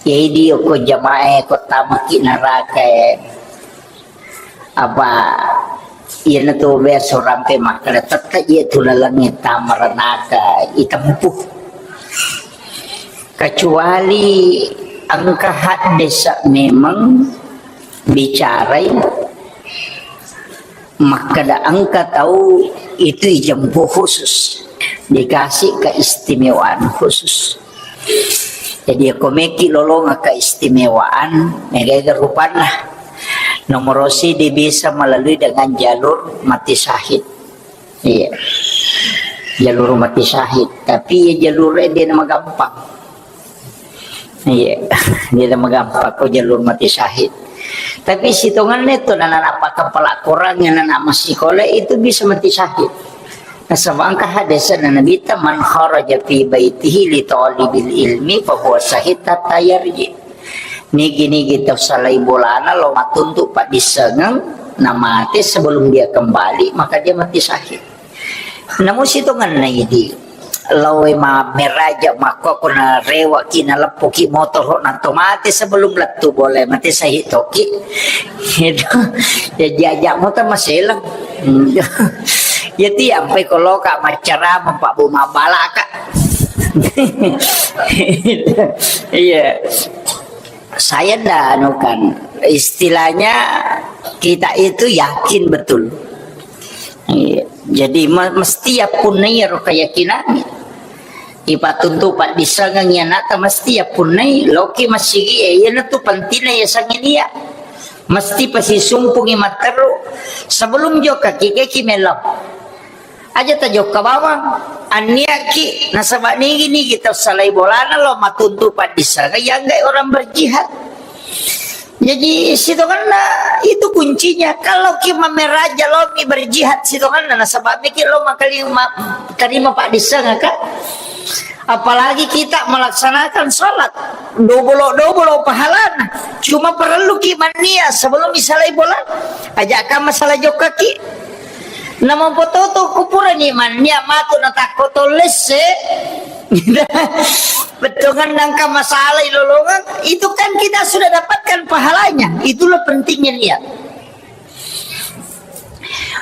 Iya, idi okko jamaah ko tamaki neraka. Apa iyanatu biasa rampe makkeda tette iya tu lalengnge tama neraka itempuh. Kecuali engka haddesa memang bicarai makkeda engka tau itu ijempuh khusus, dikasih keistimewaan khusus. Jadi, ko meki lolonga keistimewaan, mega-ega rupanna. Nomor sidi bisa melalui dengan jalur mati syahid. Iya. Jalur mati syahid. Tapi iya jalur dia nama gampang. Iya, dia nama gampang ko jalur mati syahid. Tapi sitonganna itu nana apa kepala kurang yang nana masih itu bisa mati syahid. Nasaba engka hadesna Nabitta, "Man kharaja fi baitihi li talibil ilmi fa huwa syahid hatta yarji." Nigi-nigi tau salai bolana lo mattuntu paddissengeng, namate sebelum dia kembali, maka dia mati syahid. Namu sitonganna idi, laowe mammeraja makko ko narewaki naleppuki motoro na to mate sebelum lettu boleh mate syahid toki. Itu. Ya, diajak motor maselang. Jadi, ampai ko loka maccarama, Pak Bu, mabbalaka. Iya. Saya ndak anu kan, istilahnya kita itu yakin betul. Iya. Jadi, me-, mesti ya punnai ro keyakinan. Ipattuntu paddissengeng iya nata mesti ya punnai, loki masigi, eh, iya natu pentingna ya sangin iya. Mesti pasisumpungi matteru sebelum jokka ki, ki melo. Aja tajokka bawang, anniaki, nasaba nigi-nigi tau salai bolana lo mattuntu paddissengeng, yanggai orang berjihad. Jadi, sitonganna itu kuncinya. Kalau ki mammeraja lo mi berjihad sitonganna, nasaba miki lo makali ma-, terima paddissengeng, kan? Apalagi kita melaksanakan sholat, dobolo-dobolo pahalana. Cuma perlu ki mannia sebelum misalai bola. Aja ka masalah jokka ki. Namampototo kupurani mannia matu natakko to lesse. Bettongan nangka masalah ilolongan, itu kan kita sudah dapatkan pahalanya. Itulah pentingnya niat.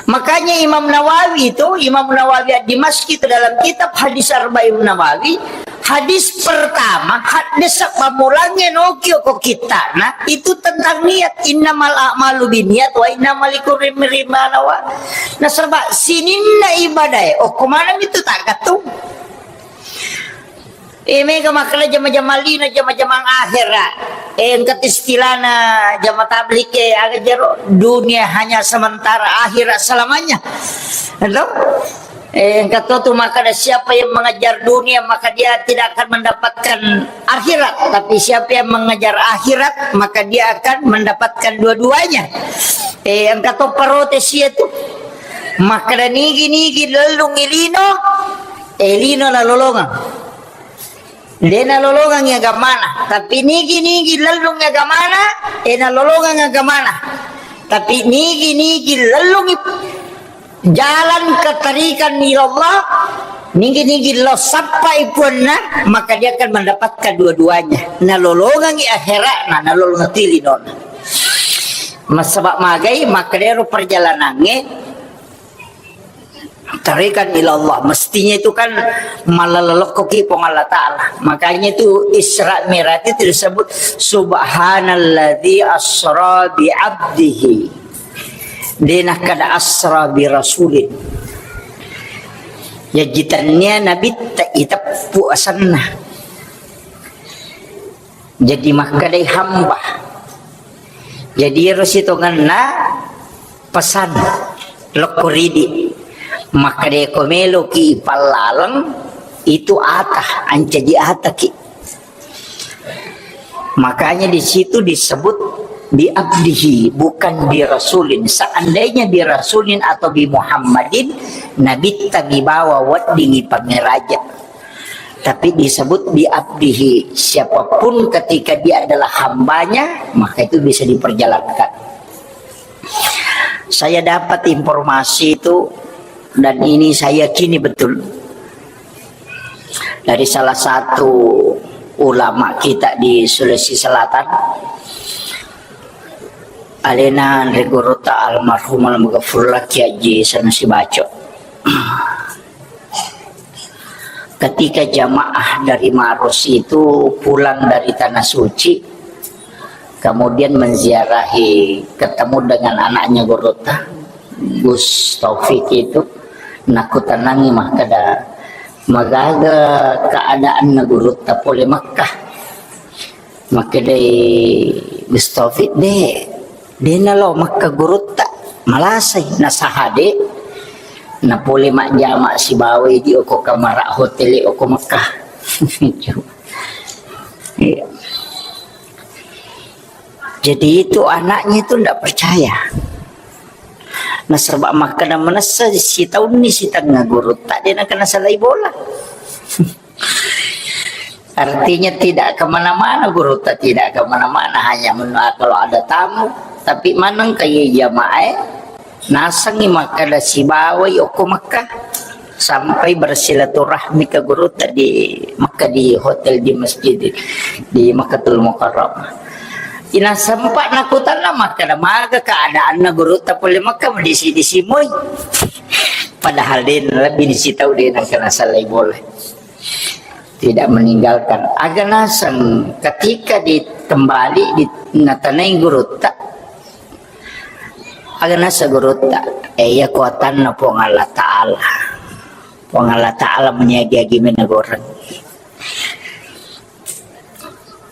Makanya Imam Nawawi itu, Imam Nawawi Ad-Dimashqi itu dalam kitab Hadis Arba'in Nawawi, Hadis pertama, hadis pammulangnge noki ko kittana, itu tentang niat. Innamal a'malu binniat wa innamal likulli imri'in ma nawa. Nasaba sininna ibadae, okko maneng itu takkatung. Eh, mega makkeda jama-jama lino, jama-jama akhera. Eh, engka istilahna jama tablik, eh, aga jero, dunia hanya sementara, akhirat selamanya. Itu? Eh, engka to tu makkeda, siapa yang mengejar dunia, maka dia tidak akan mendapatkan akhirat. Tapi siapa yang mengejar akhirat, maka dia akan mendapatkan dua-duanya. Eh, engka to protes itu. Makkeda nigi-nigi lellung ilino, eh, lino nalolongang. De nalolongangi agamana, tapi nigi-nigi lellungi agamana, eh, nalolongang agamana. Tapi nigi-nigi lellungi jalan kettarikan ilallah, nigi-nigi lo sappai puanna, maka dia akan mendapatkan dua-duanya. Nalolongangi akhiratna, nalolongangi linona. Massaba magai, makkedero perjalanangnge, tarikan ilallah, mestinya itu kan malalokkoki Puang Allah Ta'ala. Makanya itu Isra Mi'raj itu disebut subhanalladzi asra bi abdihi. De nakkeda asra bi rasulin. Yaji tennia nabitta iteppu asenna. Jadi makkedai hamba. Jadi ero sitongenna pesan lokko ridi. Makkedai ko meloki ipallaleng itu ata, ancaji ataki. Makanya di situ disebut bi abdihi, bukan bi rasulin. Seandainya bi rasulin atau bi Muhammadin, nabitta mibawa weddingi pamiraja. Tapi disebut bi abdihi, siapapun ketika dia adalah hambanya, maka itu bisa diperjalankan. Saya dapat informasi itu, dan ini saya yakini betul, dari salah satu ulama kita di Sulawesi Selatan, alena Anre Guruta almarhum almaghfurlah Kiai Haji Sanusi Baco. Ketika jamaah dari Maros itu pulang dari Tanah Suci, kemudian menziarahi, ketemu dengan anaknya Guruta, Gus Taufik itu, nakutanangi makkeda, "Magaga keadaanna Guruta pole Mekkah?" Makkedai Gus Taufik, "De, de nalo Mekkah Guruta, malasai, nasahade, napole majjama sibawai di oko kamara hotel oko Mekkah." Iya. Jadi itu anaknya itu ndak percaya. Nasaba makkeda manessa sitaunni sitengnga Guruta, de nakenna salai bola. Artinya tidak kemana-mana Guruta, tidak kemana-mana, hanya menua kalau ada tamu. Tapi maneng kaya jamaah, nasengngi makkeda sibawai okko Mekkah sampai bersilaturahmi ke Guruta di Mekkah, di hotel, di masjid, di Makkatul Mukarramah. Ina sempat nakutanna makkeda, "Maga keadaanna Guruta pole Mekkah?" Madisi-disi moi. Padahal de lebih disi tau de nakenna salai bola. Tidak meninggalkan. Aga naseng ketika ditembali di natanai Guruta. Aga naseng Guruta, eh, iya kuatanna Puang Allah Ta'ala. Puang Allah Ta'ala meniagi-agi menegoreng.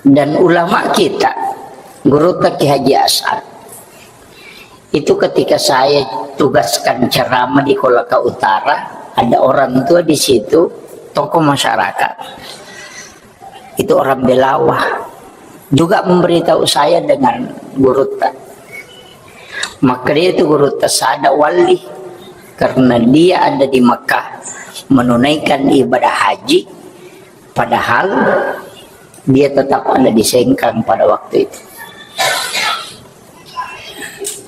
Dan ulama kita, Guruta Kiai Haji As'ad, itu ketika saya tugaskan ceramah di Kolaka Utara, ada orang tua di situ, tokoh masyarakat. Itu orang Belawa. Juga memberitahu saya dengan Guruta. Maka dia itu Guruta sada wali. Karena dia ada di Mekah, menunaikan ibadah haji, padahal dia tetap ada di Sengkang pada waktu itu.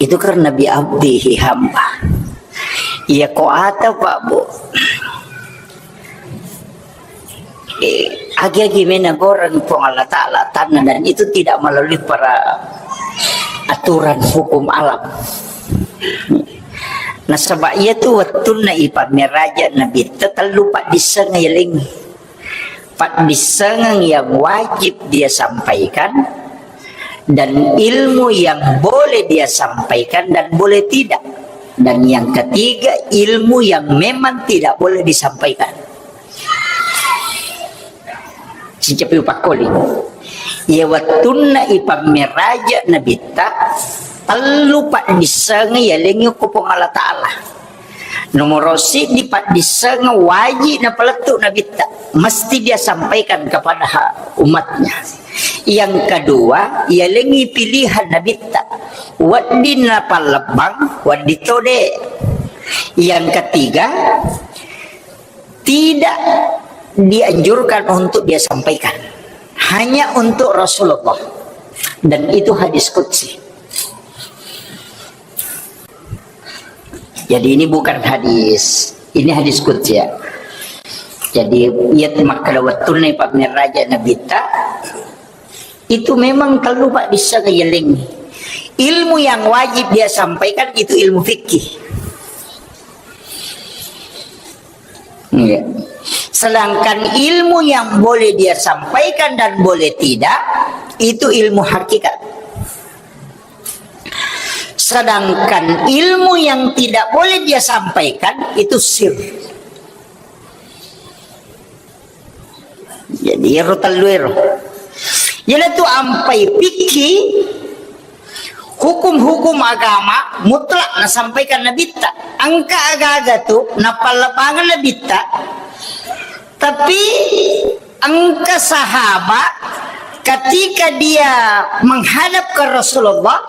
Itu karena bi abdihi, hamba. Iya ko ata, Pak, Bu. Eh, agi-agi menegoreng Puang Allah Ta'ala tanah, dan itu tidak melalui para aturan hukum alam. Nasaba iya tu wettunna ipameraja Nabitta tellu paddisseng yeleng. Paddissengeng yang wajib dia sampaikan dan ilmu yang boleh dia sampaikan dan boleh tidak. Dan yang ketiga, ilmu yang memang tidak boleh disampaikan. Sicapi upakkoling. Iya wettunna ipammeraja Nabitta, tellu paddissengeng yalengngi ko Puang Allah Ta'ala. Nomoro siddi paddissengeng wajib napalettu Nabitta, mesti dia sampaikan kepada ha-, umatnya. Yang kedua, yalengngi pilihan Nabitta, wedding napallebbang, wedding tode. Yang ketiga, tidak dianjurkan untuk dia sampaikan, hanya untuk Rasulullah. Dan itu hadis qudsi. Jadi ini bukan hadis, ini hadis qudsi ya. Jadi iya makkeda wettunna ipammeraja Nabitta, itu memang tellu paddissengeng yalengngi. Ilmu yang wajib dia sampaikan itu ilmu fikih. Iya. Sedangkan ilmu yang boleh dia sampaikan dan boleh tidak, itu ilmu hakikat. Sedangkan ilmu yang tidak boleh dia sampaikan, itu sir. Jadi, ero tellu ero. Iyanatu ampai fikih, hukum-hukum agama mutlak nasampaikan Nabitta. Engka aga-aga tu napallebbangan Nabitta, tapi engka sahabat ketika dia menghadap ke Rasulullah,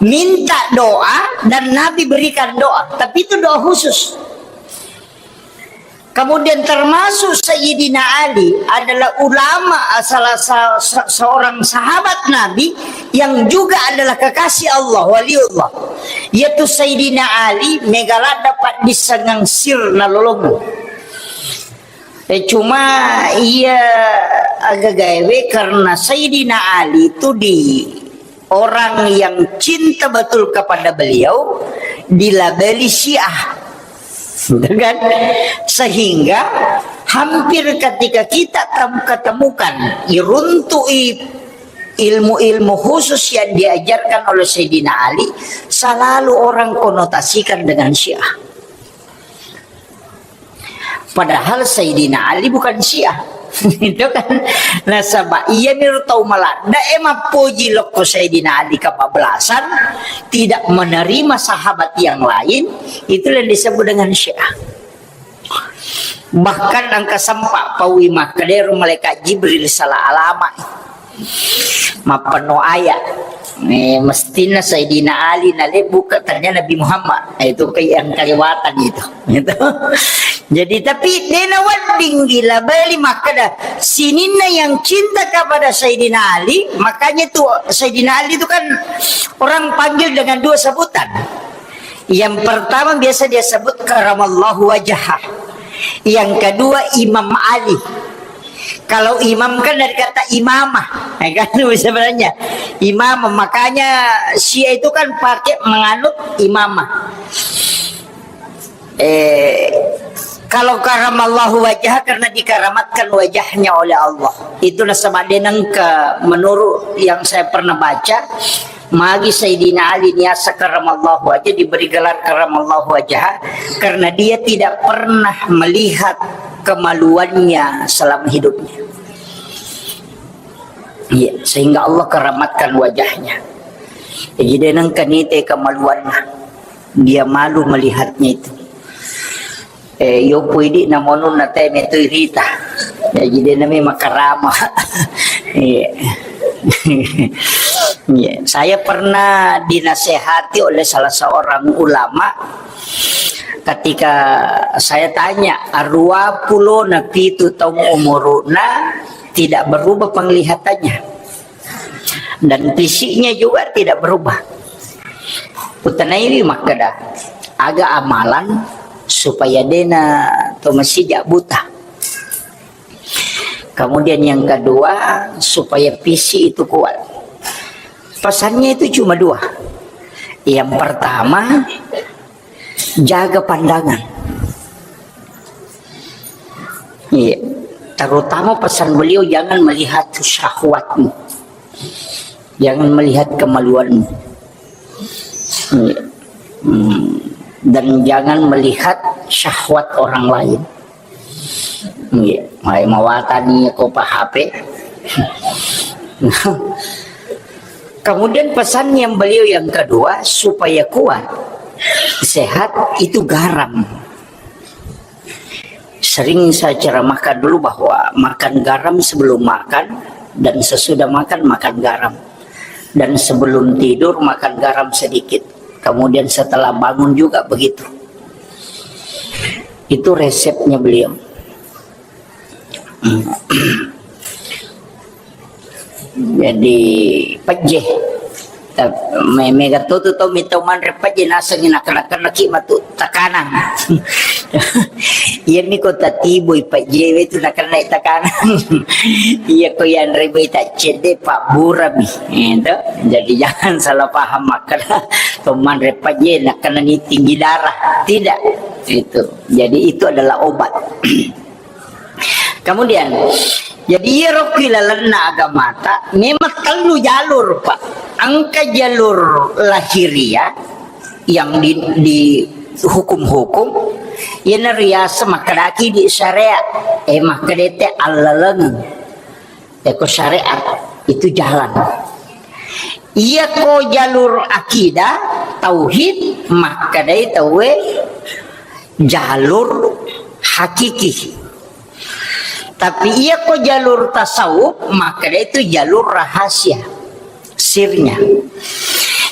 minta doa dan Nabi berikan doa. Tapi itu doa khusus. Kemudian termasuk Sayyidina Ali adalah ulama, salah sa-, se-, seorang sahabat Nabi yang juga adalah kekasih Allah, waliullah. Yaitu Sayyidina Ali, mega ladda paddissengeng sir nalolongeng. Eh, cuma iya aga gaewe karena Sayyidina Ali itu di orang yang cinta betul kepada beliau dilabeli Syiah. Gitu kan? Sehingga hampir ketika kita tem-, ketemukan, iruntui ilmu-ilmu khusus yang diajarkan oleh Sayyidina Ali, selalu orang konotasikan dengan Syiah. Padahal Sayyidina Ali bukan Syiah. Itu kan. Nasaba iya miro tau maladda e mappoji lokko Sayyidina Ali kepablasan, tidak menerima sahabat yang lain, itu yang disebut dengan Syiah. Bahkan engka sempat paui makkedero malaikat Jibril salah alamat. Mappenno ayat. Eh, mestina Sayyidina Ali nalebbuka, ternyata Nabi Muhammad. Eh, itu ke yang kelewatan itu. Gitu. Jadi, tapi dena wedding gila beli makkeda sininna yang cinta kepada Sayyidina Ali, makanya itu Sayyidina Ali itu kan orang panggil dengan dua sebutan. Yang pertama biasa dia sebut karamallahu wajhah. Yang kedua Imam Ali. Kalau imam kan dari kata imamah, ya kan, sebenarnya imamah. Makanya Syiah itu kan pakai menganut imamah. Eh, kalau karamallahu wajah karena dikaramatkan wajahnya oleh Allah. Itu nasaba denengka menurut yang saya pernah baca, magi Sayyidina Ali niasa karamallahu wajah diberi gelar karamallahu wajah karena dia tidak pernah melihat kemaluannya selama hidupnya. Iya, sehingga Allah keramatkan wajahnya. Jadi, dia nengka nite kemaluannya. Dia malu melihatnya itu. Eh, yopo idi namonun na teme tu irita. Jadi, dia namanya makarama. Iya. Iya. Saya pernah dinasehati oleh salah seorang ulama ketika saya tanya, "Arua pulo na pitu taung umuruna, tidak berubah penglihatannya. Dan fisiknya juga tidak berubah." Utanaiwi makkeda, "Aga amalan supaya dena to masija buta?" Kemudian yang kedua, supaya fisik itu kuat. Pesannya itu cuma dua. Yang pertama, jaga pandangan. Iya. Terutama pesan beliau, jangan melihat syahwatmu. Jangan melihat kemaluanmu. Iya. Hmm. Dan jangan melihat syahwat orang lain. Iya. Mai mawatani ko pa H P. Kemudian pesan yang beliau yang kedua, supaya kuat, sehat, itu garam. Sering saya ceramahkan dulu bahwa makan garam sebelum makan dan sesudah makan, makan garam. Dan sebelum tidur, makan garam sedikit. Kemudian setelah bangun juga begitu. Itu resepnya beliau. Jadi, pejje. Ta-, me-, mega to tu tau mita manre pejje, nasengi nakena-kena ki matu takanang. Iya mi ko tatibui pejje we tu nakena takanang. Iya ko yanre mi ta cedde, pabburami. Itu. Jadi, jangan salah paham makkeda to manre pejje nakena ni tinggi darah. Tidak. Itu. Jadi, itu adalah obat. Kemudian, jadi iyaro ki lalenna agamata memang tellu jalur, Pak. Engka jalur lahiriah yang di, di hukum-hukum, iyana riaseng makkedaki di syariat, eh, makkedete allalengeng. Eko syariat itu jalan. Iyako jalur akidah, tauhid, makkedai tauwe jalur hakiki. Tapi iyako jalur tasawuf, makkedai itu jalur rahasia, sirnya.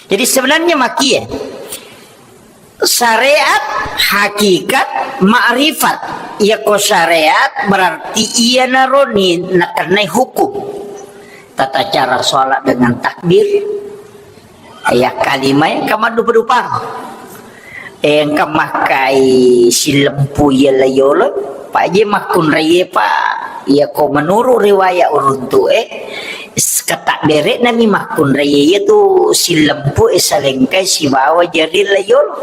Jadi sebenarnya makie, syariat, hakikat, ma'rifat. Iyako syariat berarti iyanaro ni nakennai hukum. Tata cara sholat dengan takbir. Iya, kalimai engka maddupa-dupa. Eh, engka makkai sillempu iya layolo. Paje makkunraie, Pak. Iyako menurut riwayat uruntu e, s-, ketakbere'na mi makkunraie iya tu sillempu e salengkai sibawa jari layolo.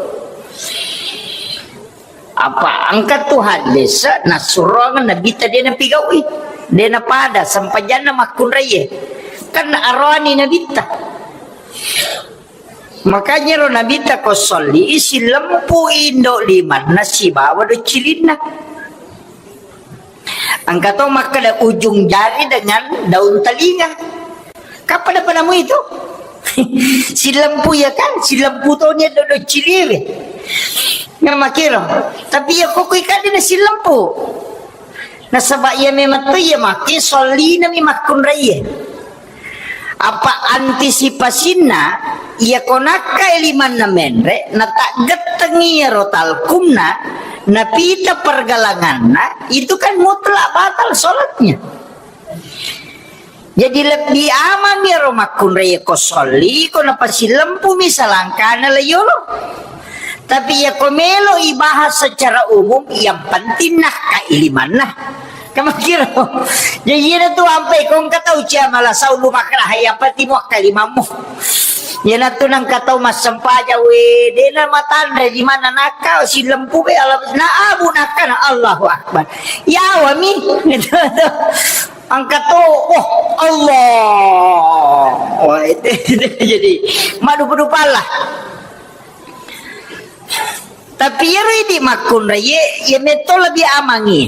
Apa engka tu hadis nassuroang Nabitta de napigaui, de napada sempajanna makkunraie. Kan aroani Nabitta. Makanya ro Nabitta ko solli sillempu indo limanna sibawa do cilinna. Engka to makkeda ujung jari dengan daun telinga. Kapan apa namu itu? Sillempu ya kan? Sillempu to ni do, do ciliwe. Namakiro. Tapi ya koko ikade na sillempu. Nasaba iya memang to iya make sollina mi makkunraie. Apa antisipasinna, iya ko nakkai limanna menre, nataggettengi iyaro talkumna, napita pergelanganna, itu kan mutlak batal sholatnya. Jadi lebbi amang iyaro makkunrai ko solli, ko napasilempumi salangkana layolo. Tapi iya ko melo ibahas secara umum, yang penting nakkai limanna. Kamakiro. Jadi iyana tu ampai ko engka tau cia mala saulu makkeda, "Hai, apa timo akkalimammu?" Iyana tu nengka tau massempajang, we, dena matanre di mana nakka silempu be ala na abu nakkana Allahu Akbar. Yawami. Gitu tu. Engka to, oh, Allah. Wah, itu, itu jadi madupa-dupa lah. Tapi iyaro idi makkunrai, ye, ye metto lebih amangi.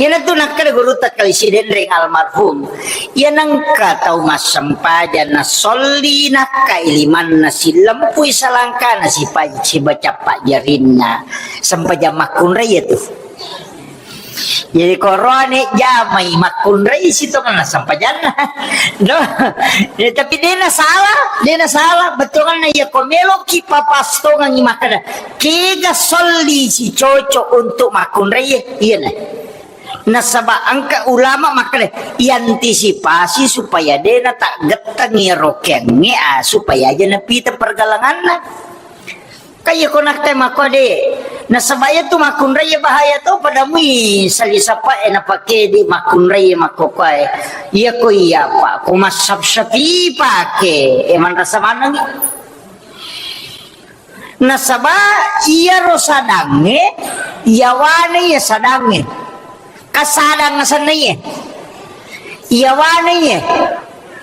Iyana tu nakkeda gurutta Kali Sidenreng almarhum. Iya nengka tau massempajang na solli nakkai limanna silempui salangkana sipa-, sibaca pajjarinna sempajang makkunrai ya tu. Jadi, koroane jamai makkunrai sitongenna sempajanna. No? Ya, tapi dena salah, dena salah. Bettuanna iya ko meloki papastongengi makkeda, kega solli si cocok untuk makkunrai, iya na. Nasaba engka ulama makkeda, iantisipasi supaya dena taggettengi rokengnge, ah, supaya aja napita pergalanganna. Kaiya ko nakkai makko de. Nasaba iya tu makkunrai bahaya to, pada mui sali sapa e napake di makkunrai makko koe. Iya ko iya pa ko massap sapi pake e manrasa manengi. Nasaba iyaro sadangnge, yawane iya sadangnge. Kasadang asenna iye. Iyawana iye.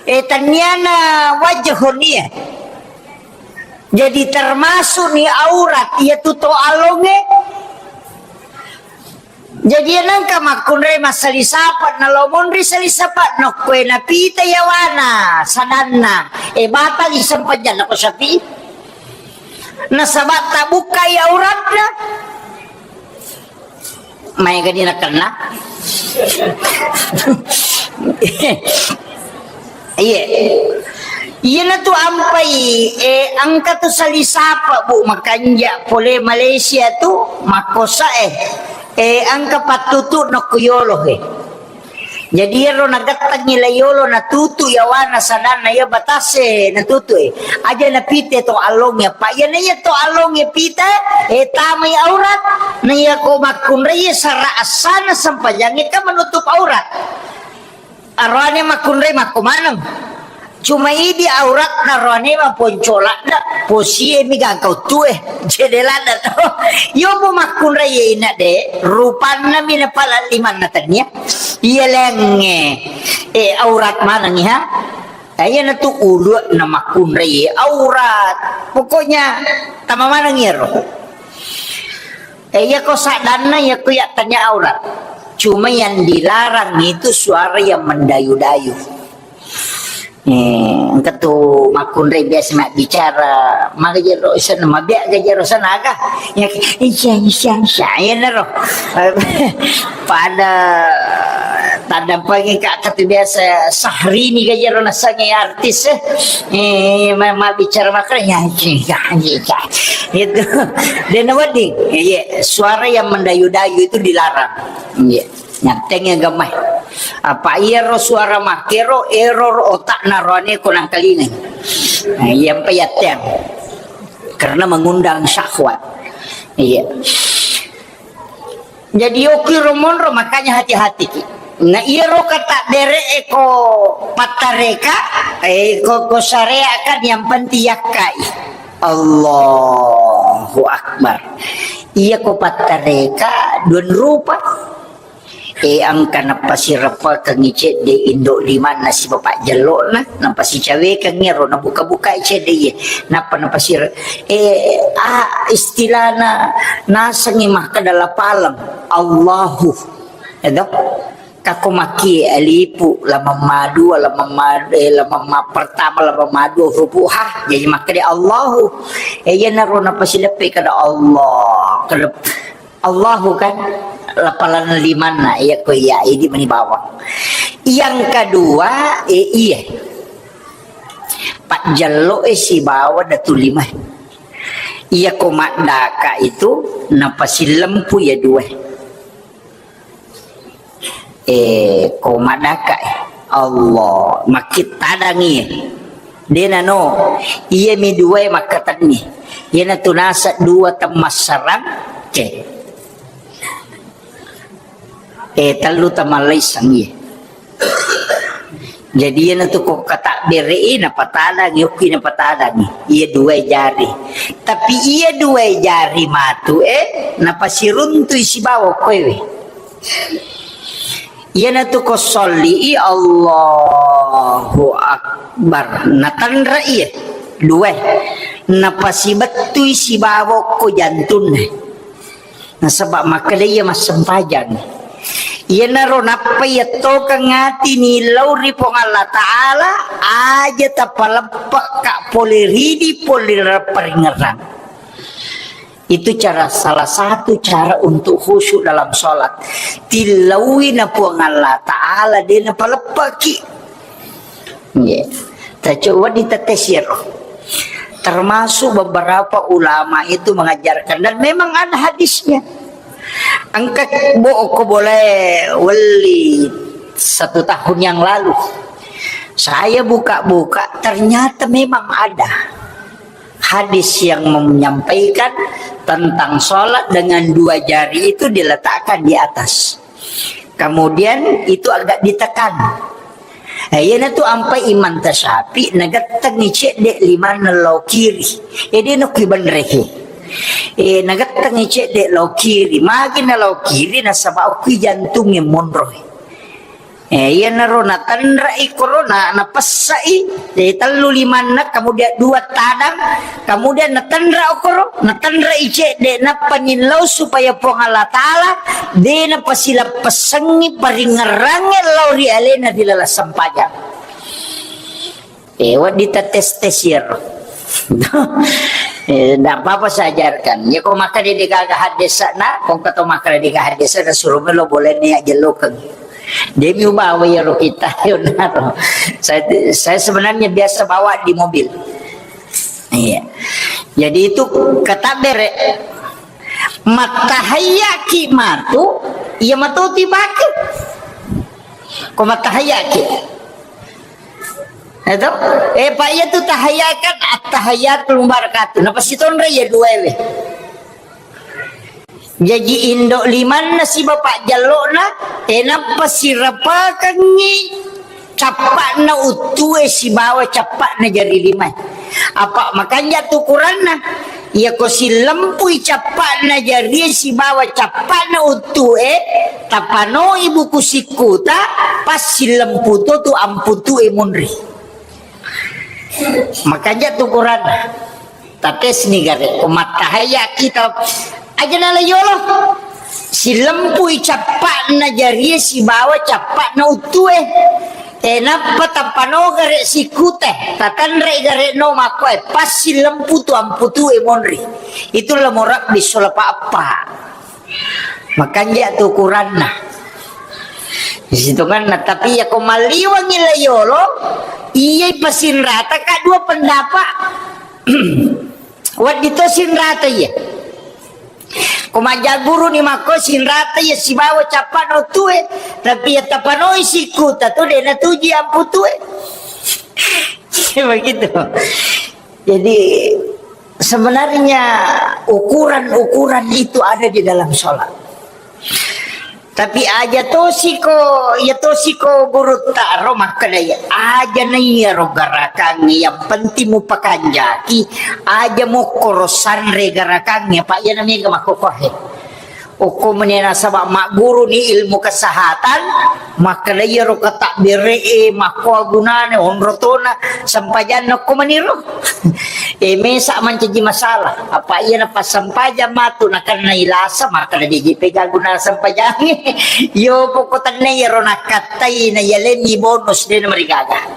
E, tenniana wajhun iye. Jadi termasuk ni aurat, iya tu to alonge. Jadi nengka makkunrai massali sapa, nalo monri sali sapa, nokkoe napita yawana, sadanna. E, batal i sempajang nako sapi. Nasaba tabukkai auratna. Maega ni nakenna. Iye. Iyanatu ampai, e, engka tu sali sapa, Bu, makanja pole Malaysia tu, makkosa, e. E, engka pattutu nokko yolo, e. Jadi iyaro nagettengngi la yolo natutu yawana sadanna iya batase natutu, e. Aja napite to alongnge, apa iyana iya to alongnge pita, e, tamai aurat, na iya ko makkunrai sara assana sempajangnge kan menutup aurat. Aroane makkunrai makko maneng. Cuma idi auratna roane maponcolakna, posie mi gangka uttue, cedelanna to. Yo bu makkunrai ina de, rupanna mi napala limanna tania. Iya lengnge. E, aurat manengngi ha. Ayanatu ulu na makkunrai aurat. Pokoknya tama maneng iyaro. E, iya ko saddanna, iya ko yattanya aurat. Cuma yang dilarang itu suara yang mendayu-dayu. E, engka tu makkunrai biasa mabbicara, maga jero sana, mabbiak ga jero sana aga. Ya, isya, isya, isya, ya naro. Pada tanda pangi kak katu biasa Sahrini ga jero nasange artis, e. E, ma-, mabbicara makanya, ya, ya, ya. Itu. Dan wedding, iya, suara yang mendayu-dayu itu dilarang. Iya, nyatteng yang gemai. Apa iyaro suara makero, error otak narone ko nangkalingai. Nah, iya, apa yatteng. Karena mengundang syahwat. Iya. Jadi, okiro monro, makanya hati-hati ki. Na iyaro kata bere eko pattareka, eko, ko syariat kan yang penting yakkai. Allahu Akbar. Iya ko pattareka dua rupa. E, engka napasireppekengngi cedde indo limanna si bapak jellona, napasicawekengngi ro nabuka-bukai cedde iye, nappa napasire-, e, a, istilahna nasengngi makkeda lapaleng, Allahu. Edo? Kako makkie alipu, lamamma dua, lamamma, e, lamamma pertama, lamamma dua, huruf ha, jadi makkeda Allahu. E, iyanaro napasileppe kada Allah, kada Allahu kan, lapalan limanna, iya ko iya, idi mani bawang. Yang kedua, e, iya. Pajjello e sibawa datu lima. Iya ko maddaka itu, napasilempu ya dua. E, ko maddaka, e. Allah, makkittadangi. Dena no, iya mi dua makkatenni. Iyana tu nasa dua temmassarang, ke. E, tellu temmallaisang iya. Jadi iyana tu ko katabbere e, napatadangi, okki napatadangi. Iya dua jari. Tapi iya dua jari matu e, napasiruntui sibawa koewe. Iyanatu ko solli i Allahu Akbar. Natanra iya. Dua. Napasibettui sibawa ko jantunna. Nasaba makkeda iya massempajang. Iyanaro nappa iya tokeng ati ni lao ri Puang Allah Ta'ala, aja tapaleppa ka pole ridi pole paringerang. Itu cara, salah satu cara untuk khusyuk dalam sholat. Tillaui na Puang Allah Ta'ala, de napaleppaki. Nggih. Tacoba ditetesi ro. Termasuk beberapa ulama itu mengajarkan, dan memang ada hadisnya. Engka bo ko boleh weli satu tahun yang lalu. Saya buka-buka, ternyata memang ada hadis yang menyampaikan tentang sholat dengan dua jari itu diletakkan di atas. Kemudian itu agak ditekan. Eh, iyanatu ampai Imam Tasyafi nagettengi cedde limanna lao kiri. Eh, de nokki benreki. Eh, nagettengngi cedde lao kiri, magi na lao kiri nasaba okki jantungnge monroi. Eh, iyanaro natenre'i korona, napessai, eh, tellu limanna, kemudian dua tadang, kemudian natenre' okoro, natenre'i cedde, nappa nillau supaya Puang Allah Ta'ala de napasilappessengngi paringngerangnge lao ri alena ri laleng sempajang. Eh, wedding ta tes-tes iyaro. Eh, ndak apa-apa saya ajarkan. Ya, ko makkeda de gaga haddesana, ko engka to makkeda de gaga haddesana, suro melo boleh ni ajellokeng. Demi ubawa iyaro kita, yonaro. Saya, saya sebenarnya biasa bawa di mobil. Iya. Jadi itu kata bere. Mattahayyaki matu, iya matu tibake. Ko mattahayyaki. Eto? Eh, Pak, iya tu tahayyakan, at-tahayyatul mubarakatuh. Napa sitonre iya dua ewe. Jaji indo limanna siba pajjallona, eh, nappa sirapakengngi cappa'na uttue sibawa cappa'na jari limae. Apa makanja tu ukuranna? Iyako sillempui cappa'na jarie sibawa cappa'na uttue, tapanoi buku sikkuta, pas sillempu to tu amputue munri. Makanja tu ukuranna. Tatesni gare, ko mattahayya kita aja nala yolo. Silempui cappa'na jarie sibawa cappa'na uttue. Eh, nappa tappano gare sikute, tatanre gare no makkoe, pas silempu tu amputue monri. Itu la morabbi sola pa appa. Makanja tu ukuranna. Sitonganna, tapi iya ko malliwangi la yolo, iyai pasinrata ka dua pendapat. Wedding to sinrata iya. Ko majaguru ni makko sinrata iya sibawa cappa'na uttue, tapi iya tapanoi sikkuta tu de natuji amputue. Begitu. Jadi, sebenarnya ukuran-ukuran itu ada di dalam sholat. Tapi aja tosiko, ya tosiko gurutta ro makkeda ya, aja na iya ro garakangnge, yang penting mupakanjaki, aja mokko ro sanre garakangnge, apa iya na mega makkokohe. Okko meni nasaba magguru ni ilmu kesehatan, makkeda iyaro katakbere e makkoa gunana, onro tona sempajanna okko meniro. E mesa mancaji masalah. Apa iya na passampajang matu nakenna ilasa, makkeda de ji pega guna sempajangnge. Yo pokok tenne iyaro nakkattai na yalenni bonus de na marigaga.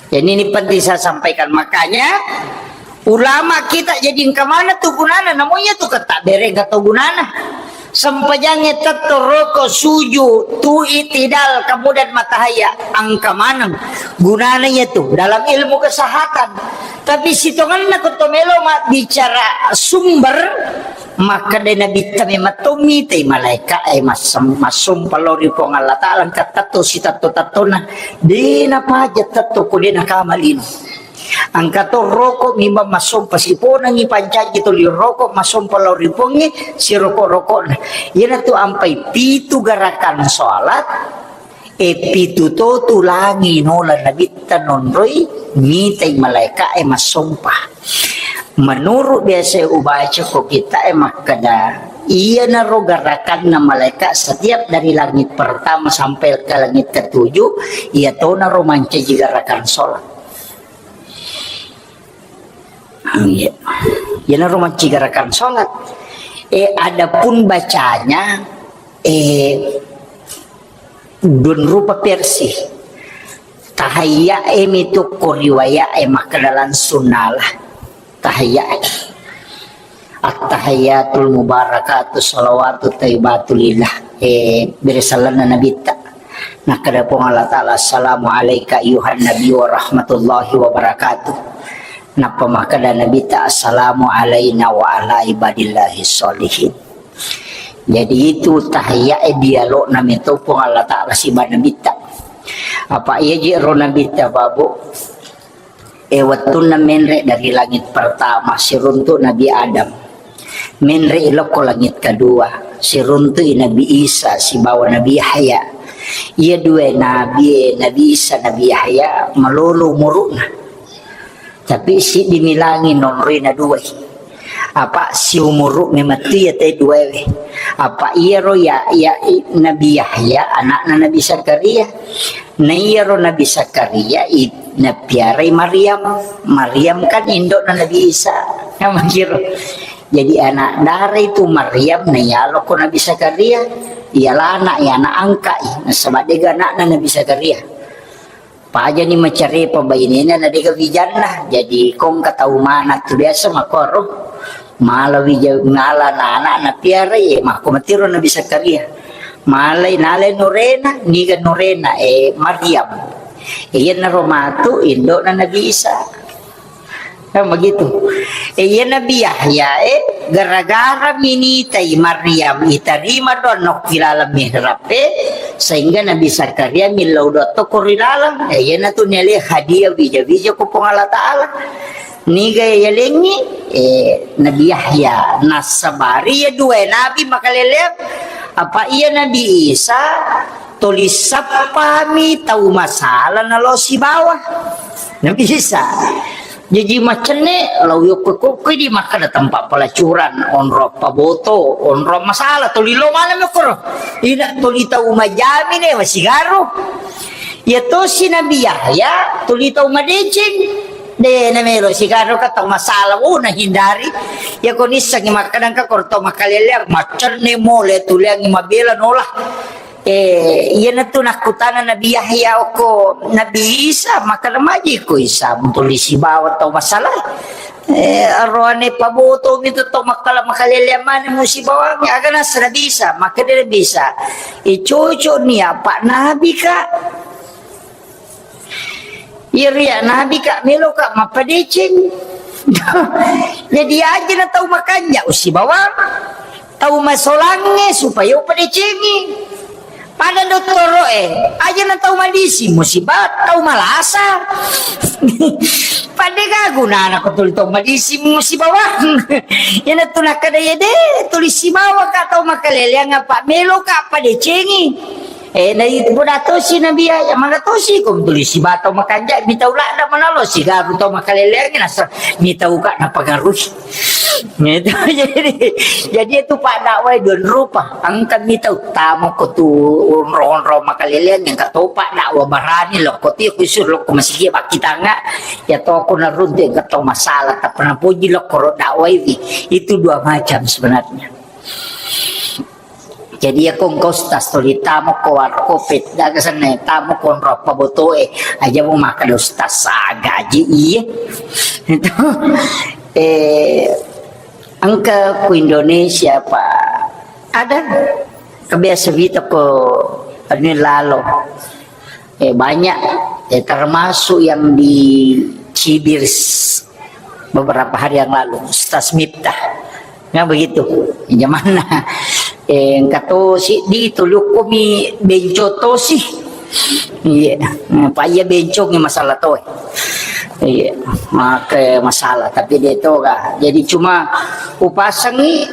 Jadi ini penting saya sampaikan. Makanya ulama kita jadi engka mana tu gunana, namun iya tu kata bere engka to gunana. Sempajangnge tetto roko suju tu itidal kemudian matahaya engka maneng gunana iya tu dalam ilmu kesehatan. Tapi sitonganna ko to melo ma bicara sumber, makkeda Nabitta memang to mitai malaika e massem-, massompa lao ri Puang Allah Ta'ala, engka tetto sitetto-tettona, de napaja tetto ko de nakama lino. Engka to roko mimba massompa siponangi pancaji toli roko massompa lao ri Puangnge siroko-rokona. Iyanatu ampai pitu garakan sholat, e pitu to tulangi nola Nabitta nonroi mitai malaika e massompa. Menurut biasa ubaca ko kita e makkeda, iyanaro garakanna malaika setiap dari langit pertama sampai ke langit ketujuh, iya tonaro mancaji garakan sholat. Iya. Iyanaro mancaji garakan sholat. Eh, adapun bacanya, eh, dun rupa versi. Tahayya e mitu ko riwaya e makkeda langsung nala. Tahayya e. At-tahayyatul mubarakatu salawatu thayyibatu lillah. Eh, bere sallanna Nabitta. Nakkeda Puang Allah Ta'ala, "Assalamu alaika ayyuhan nabi wa rahmatullahi wa barakatuh." Nappa makkeda Nabitta, "Assalamu alaina wa ala ibadillahi sholihin." Jadi itu tahiyya e dialogna meto Puang Allah Ta'ala siba Nabitta. Apa iya je ro Nabitta babu? E, wettunna menre dari langit pertama, siruntu Nabi Adam. Menre ilokko langit kedua, siruntu i Nabi Isa sibawa Nabi Yahya. Iya dua nabi, Nabi Isa, Nabi Yahya, malolo umuruna. Tapi siddi milangi nonroi na duai. Apa siumuru'mi mettu iya te duaewe. Apa iyaro ya, ya, i-, Nabi Yahya, anakna Nabi Zakaria. Na iyaro Nabi Zakaria, i-, napiarai Maryam. Maryam kan indo'na Nabi Isa. Kan makkiro. Jadi anak dara itu Maryam, na iyaloko Nabi Zakaria. Iyalana, iya anak angka'i. Nasaba de'ga anakna Nabi Zakaria. Pajani macarepa bainena na de'ga wijanna. Jadi kongka tau mana tu biasa makkoro. Mala wija, nala nana na piara, eh, makko matiro Nabi Zakaria. Malai nalai nurena, niga nurena, eh, Maryam. Eh, iyanaro matu indo'na Nabi Isa. Kan begitu. Eh, iya Nabi Yahya, eh, gara-gara minitai Maryam, itarima doang nokki laleng mihrab, eh, sehingga Nabi Zakaria millau doang to ko ri laleng. Eh, iyanatu niale hadiah wija-wija ko Puang Allah Ta'ala. Niga yalengngi, eh, Nabi Yahya, nasabari iya dua nabi makaleleang, apa iya Nabi Isa, tuli sappami tau masala nalo sibawa. Nabi Isa. Jaji macenne, lao yokko-kokko di makkeda tempat pelacuran, onro paboto, onro masalah, tuli lo mana mekoro. Ina tuli tau majami ne, masigaru. Ya tosi Nabi Yahya, tuli tau madeceng. De, namelo sigaru ka tau masalah, oh, nahindari. Ya ko nissengi makkeda engka koro tau makaleleang, macenne mole, tuliangi mabela nola. Eh, iyanatu nakkutana Nabi Yahya okko Nabi Isa, makkeda maji ko Isa, tuli sibawa tau masalah. Eh, aroane paboto mi tu tau makkala-, makaleleang mane musibawangi, aga nasa Nabi Isa, makkeda Nabi Isa, eh, cocok ni apa nabi ka. Iyaro iya nabi ka, melo ka mappadeceng. Jadi aja na tau makanja usibawang, tau masolangnge supaya upadecengi. Pada dottoro e, aja na tau madisi musibah, tau malasa. Pada gagu nana ko tuli tau madisi musibawang. Iyanatu nakkeda iya de, tuli sibawa ka tau makaleleang apa melo ka padecengi. Eh, na itu pun tosi Nabi Yahya, mana tosi ko tuli sibawa tau makanja, mitau ladda manalo, sigaru tau makaleleangi, nasa, mitau ka napangaruhi. Gitu. Jadi, jadi itu pak dakwah dua rupa. Engka mitau tamu ko tu onro-onro makaleleangi, engka to pak dakwah barani lo, ko ti kusur lo ko masigi bakkitanga, ya to ko naruntu engka to masalah, tak pernah puji lo ko ro dakwah ini. Itu dua macam sebenarnya. Jadi, iya ko engka ustaz tuli tamu ko warkop e, daga senna tamu ko onro paboto e, aja mo makkeda ustaz aga aja iya. Itu, eh, engka ku Indonesia, Pak. Ada kebiasa wita ko anu lalo. Eh, banyak, eh, termasuk yang dicibir s-, beberapa hari yang lalu, Ustaz Miftah. Nah, begitu. Jamanna. Eh, engka to siddi tuli ko mi benco tosi. Iya. Nah, pa iya benco ni masalah to. Iya. Maka masalah, tapi de to ga. Jadi cuma upasangi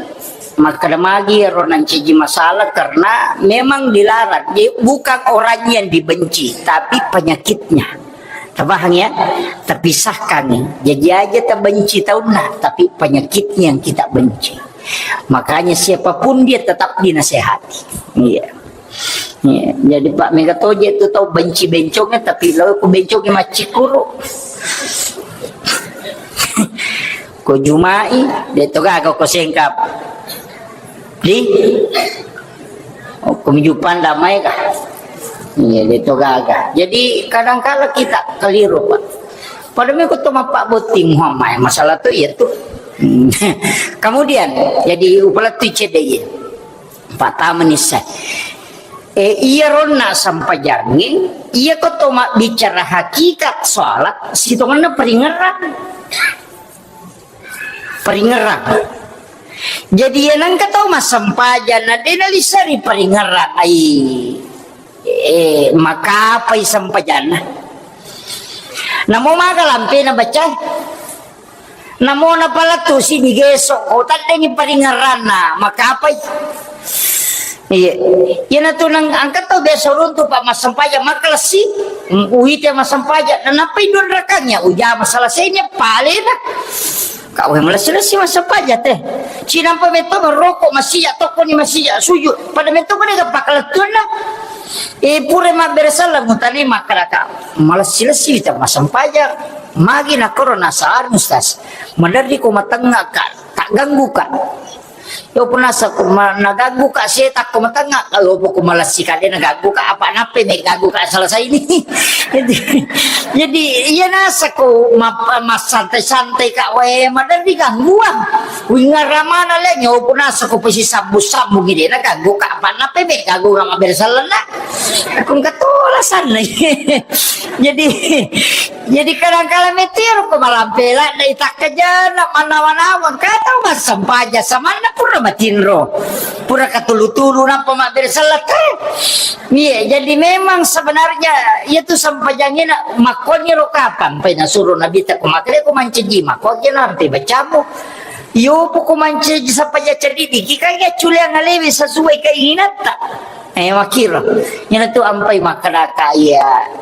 Makkeda magi ero nancaji masalah, karena memang dilarang. Jadi, bukan orangnya yang dibenci, tapi penyakitnya. Tabahang ya? Terpisahkan nih. Jadi aja terbenci taunna, tapi penyakitnya yang kita benci. Makanya siapapun dia tetap dinasehati. Iya. Iya, jadi Pak Mega Toje itu tau benci bencongnya, tapi lo ku bencongnya macikkuru. Ko jumai, de to gaga ko sengkap. Di? Ko mijupang damai kah? Iya, de to gaga. Jadi kadangkala kita keliru, Pak. Pada meko to mappa botting Muhammad masalah tu iya tu. Kemudian, jadi upala tu cedde iya. Pattama nisseng. Eh, iya ronna sempajangnge, iya ko to mabbicara hakikat salat, sitongenna paringerrang. Paringerrang. Jadi, iya nengka tau massempajang, na de nalisseri paringerrang, ai, eh, makapai sempajanna. Namo maga lampena baca. Namo napalettu siddi geso, ko taddengi paringerranna, makapai. Iya. Iyanatu nang angka tau biasa runtu pa massempajang makalessi, mm, uite massempajang, nanappai dua rakangnya, ujama selesainya, palena. Kak, we, malessi-lessi massempajang te. Cinampa metto merokok, masija tokkoni, masija sujud. Pada metto ko de' gappa kalettuanna. Eh, pura mabbere selleng mutani makkada, Kak, malessi-lessi wita massempajang. Magi nakkoro nasaan, Ustaz. Maderri ko matengnga, Kak, tagganggu, Kak. Yo, punasa ko ma-, naganggu, Kak, setak ko matengnga, kalau poko malessi kade naganggu, Kak, apa nappe me ganggu, Kak, selesai ini. Jadi, jadi, iya nasa ko ma-, massantai-santai, Kak, we, maderri gangguang. Wingaramana le, nyo punasa ko pesi sambung-sambung ide naganggu, Kak, apa nappe me ganggu, Kak, mabbere sellenna. Aku engka tola sanna. Jadi, Jadi kadang kala metiro ko malampe ladde itakkajana manawa-nawa, engka tau massempajang samanna pura matinro, pura katulu-tulu nappa mabbere selleng te. Iya, jadi memang sebenarnya iya tu sempajangngena makkuanniro kapang pai nasuro Nabitta ko makkeda ko mancaji makkuaja nampe bacamu. Iyo poko mancaji sempajang ceddi diki kan iya culiang alewe sesuai keinginanta. Eh, makkiro. Iyana tu ampai makkeda ka iya.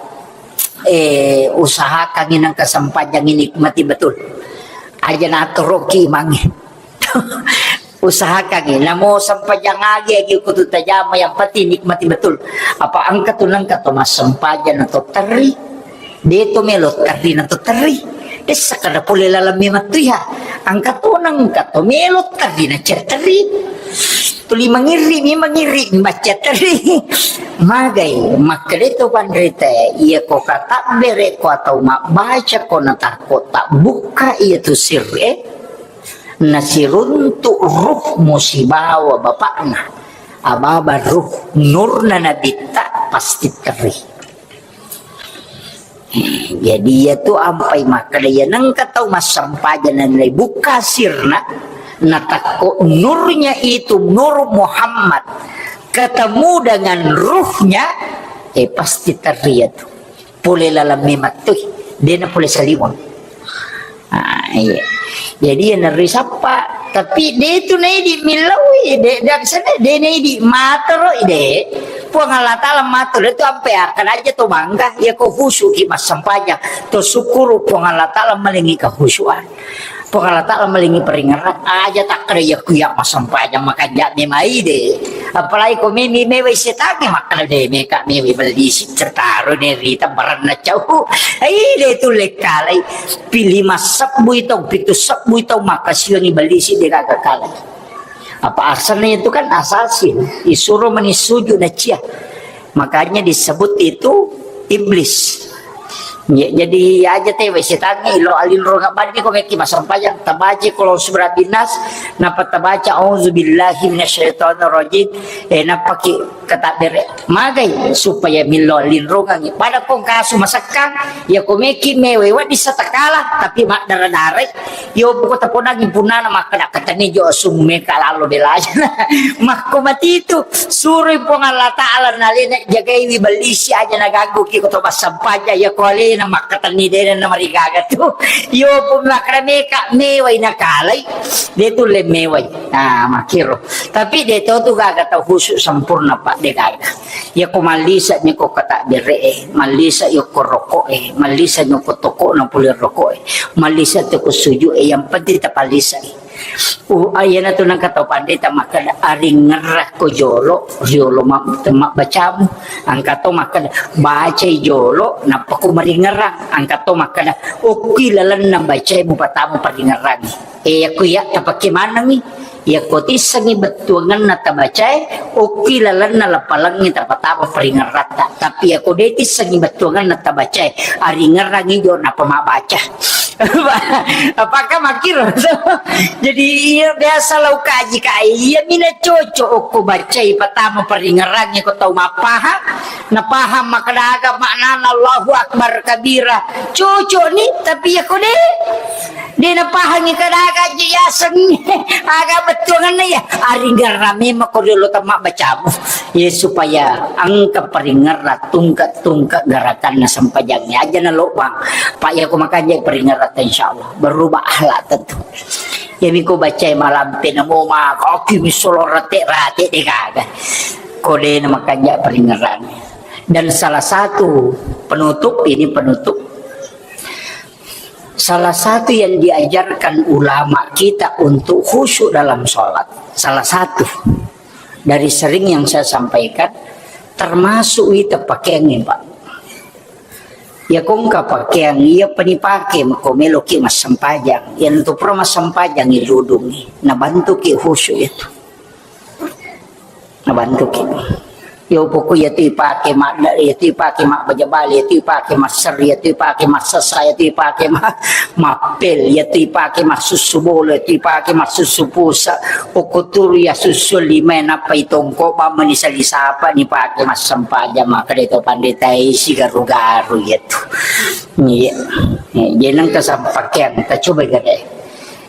Eh, usahakangngi nengka sempajang nikmati betul. Aja natoroki imangnge. Usahakangngi, namo sempajang agi, agi kutu tajama, yang penting nikmati betul. Apa engka tu nengka to massempajang na to terri. De to melo terri na to terri. Dessa kada pole laleng memang tu iya. Engka to nengka to melo terri na cia terri. Tuli mangirri mi, mangirri mi, macca terri. Magai, makkeda to panrita, iya ko katabbere ko atau mabbaca ko natakko tabbukka iya tu sirri, eh, nasiruntu ruhmu sibawa bapakna, ababa ruh nurna nabitta pasti terri. Jadi iya tu ampai makkeda iya nengka tau massempajang na naibukka sirna, natakko nurnya itu, nur Muhammad, ketemu dengan ruhnya, eh, pasti terri iya tu. Pole laleng memang tu, dena pole saliweng. Ah, iya. Jadi, iya, nerri sappa. Tapi, de tu naidi millaui, de, de, aksana, de naidi matoro, de. Puang Allah Ta'ala matoro, de tu ampe akan aja to mangga, iya ko khusyuk ki massempajang. To syukuru Puang Allah Ta'ala malingi kehusyuan. Puang Allah Ta'ala malingi peringerang. Aja takkeda iya ku iya massempajang makanja memai de. Apalagi ko memi mewai setange makkeda de meka mewai bellisi tertaro ne rita baranna cau. Ai de tu lekkalai. Pili massebbui tau, pitu sebbui tau, makkasiwangi bellisi de gaga kalai. Apa asalnya itu kan assassin, disuruh meni sujud na cia. Makanya disebut itu iblis. Ya, jadi aja te wai setangnge ilo alinro ngabani ko meki massempajang, tabaca kalau surah binas, napa tabaca auzubillahi minasyaitonirrajim, eh, napaki katabbere. Magai supaya millau linrongangngi. Pada kong kasu masekkang, iya ko meki mewai wedding satakala, tapi maddara-darai. Iyo, poko taponangngi punnana makkeda katani jo asummu meka lalo belajana. Makko matitu, suroi Puang Allah Ta'ala nalena jagaiwi bellisi aja naganggu ki ko to massempajang iya ko alena makkatani dena namarigaga tu. Iyo, pun makkeda meka mewai nakalai, de tulle mewai. Nah, makkiro. Tapi de to tu gaga tau khusyuk sempurna, Pak, de gaga. Iya ko mallisa ni ko katabbere e, mallisa iyo ko rokok e, mallisa ni ko toko na pole rokok e, mallisa tu ko sujud e, yang penting tapallisa e. Uh, iyana tu nengka tau pandita makkeda, aringerrakko jolo, riolo ma-, mabbacamu. Engka to makkeda, bacai jolo, nappa ko maringerrang. Engka to makkeda, okki lalenna bacai mupatama paringerrangi. Eh, yakko iya tapake manengi. Yakko tissengi bettuangenna tabacae, okki lalenna lapalengngi tapatama paringerratta. Tapi yakko de tissengi bettuangenna tabacae, aringerrangi jo nappa mabbaca. Apakah makkiro? Jadi, iya, biasa lau kaji kai, iya mina cocok okko bacai patama paringerrangi ko tau mappahang, napahang makkeda aga maknana Allahu Akbar kabira. Cocok ni, tapi yakko de, de napahangi kada aga ji yaseng, aga bettuangenna ya, aringerrang memang ko riolo temma bacamu. Ya, supaya engka paringerrang tungke-tungke gerakanna sempajangnge. Aja nalobang. Pak, ya, ko makanja paringerrang, insyaallah berubah akhlak tentu. Ya, miko bacai malampe namo ma, koki misolo rate-rate de gaga. Ko de na makanja paringerrang. Dan salah satu penutup, ini penutup. Salah satu yang diajarkan ulama kita untuk khusyuk dalam sholat, salah satu dari sering yang saya sampaikan, termasuk ita pakaiangnge, Pak. Iya ko engka pakaiang, iya pa ni pake, ko meloki massempajang. Iya tu pura massempajang, iludungi. Nabantuki khusyuk itu. Nabantuki. Iya poko iya tu ipake madda, iya tu ipake mabbaja bale, iya tu ipake masser, iya tu ipake massessa, iya tu ipake ma-, mappel, iya tu ipake massussu bola, iya tu ipake massussu pusa. Okko turu iya sussu lima, nappa itongko bamma ni sali sapa ni pake massempajang, makkeda to pandita isi garu-garu iya tu. Iya. Iya, jadi nengka sampakeang, kita coba gare.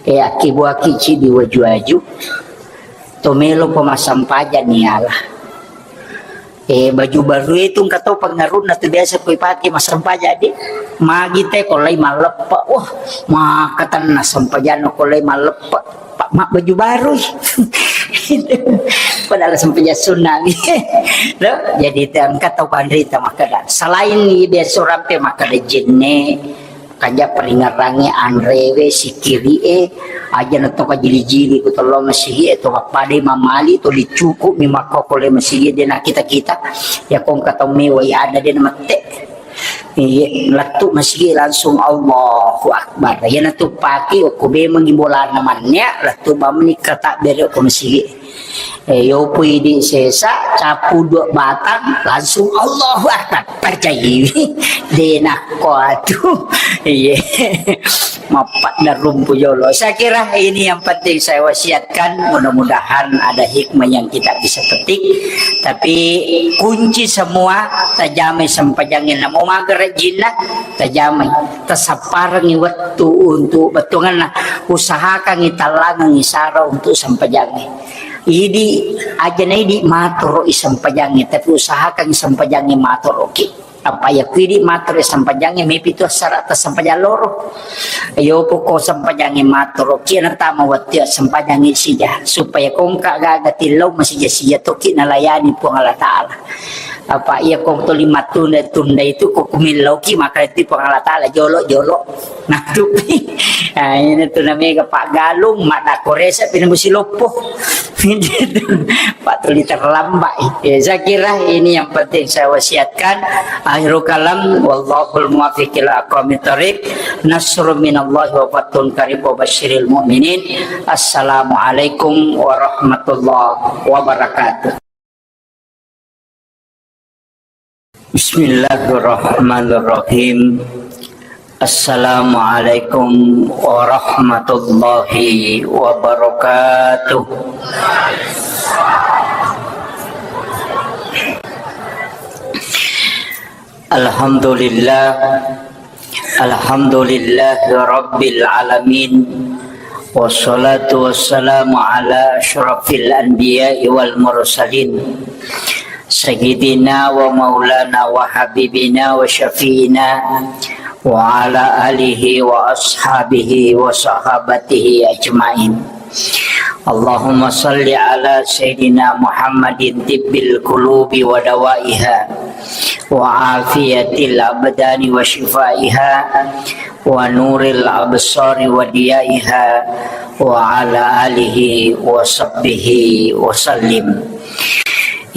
Eh, aki buaki ci di waju-waju. To melo pa massempajang ni ala. Eh, baju baru itu engka to pengaruhna tu biasa ko ipake massempajang di. Magi te ko lai malleppe. Wah, maka tenna sempajang ko lai malleppe. Pak mak baju baru. Padahal sempajang sunna. No? Jadi te engka to panrita makkeda. Selain ni biasa rampe makkeda jenne, Kanja paringerrangnge anrewe, sikkiri'e, aja na to kajili-jili ku tello masigi'e, to mappadai mamali, to licuku mi makkokole masigi'e, de na kita-kita. Ya ko engka tau mewai ada de na mette. Iye, lettu masigi langsung Allahu Akbar. Iya na tu pake okko bemengi bolana manne, lettu bamni kata bere ko masigi. Eh, yopo idi sesa, capu dua batang, langsung Allahu Akbar. Percayai. De nakko atu. Iye. Mappadda rumpu jolo. Saya kira ini yang penting saya wasiatkan. Mudah-mudahan ada hikmah yang kita bisa petik. Tapi kunci semua, tajamai sempajangnge. Namo maga rajinna, tajamai. Tasapparengngi wettu untuk bettuanna. Usahakangngi tallangengngi sara untuk sempajangnge. Idi, aja na idi matoro i sempajangnge, tapi usahakan sempajangnge matoroki. Apa ya ku idi matoro i sempajangnge, mepi tu sara ta sempajang loro. Yo poko sempajangnge matoroki, na tama wettu sempajangnge sija. Supaya ko engka gaga tillau masija-sija toki nalayani Puang Allah Ta'ala. Apa iya ko tuli mattunda-tunda itu ko kumillauki maka itu Puang Allah Ta'ala jolo-jolo. Nah, tupi. Nah, ini tu namanya Pak Galung, mak dako resa pina musi loppo. Pak tuli terlambat. Ya, saya kira ini yang penting saya wasiatkan. Akhirul kalam, wallahul muwaffiq ila aqwamit thariq. Nasrun minallahi wa fathun qarib wa basyiril mu'minin. Assalamualaikum warahmatullahi wabarakatuh. Bismillahirrahmanirrahim. Assalamualaikum warahmatullahi wabarakatuh. Alhamdulillah. Alhamdulillahi rabbil alamin. Wassalatu wassalamu ala asyrafil anbiya'i wal mursalin. Sayyidina wa maulana wa habibina wa syafi'ina wa ala alihi wa ashabihi wa sahabatihi ajma'in. Allahumma salli ala Sayyidina Muhammadin tibbil qulubi wa dawaiha, wa afiyatil abdani wa shifaiha, wa nuril absari wa diyaiha, wa ala alihi wa sahbihi wa sallim.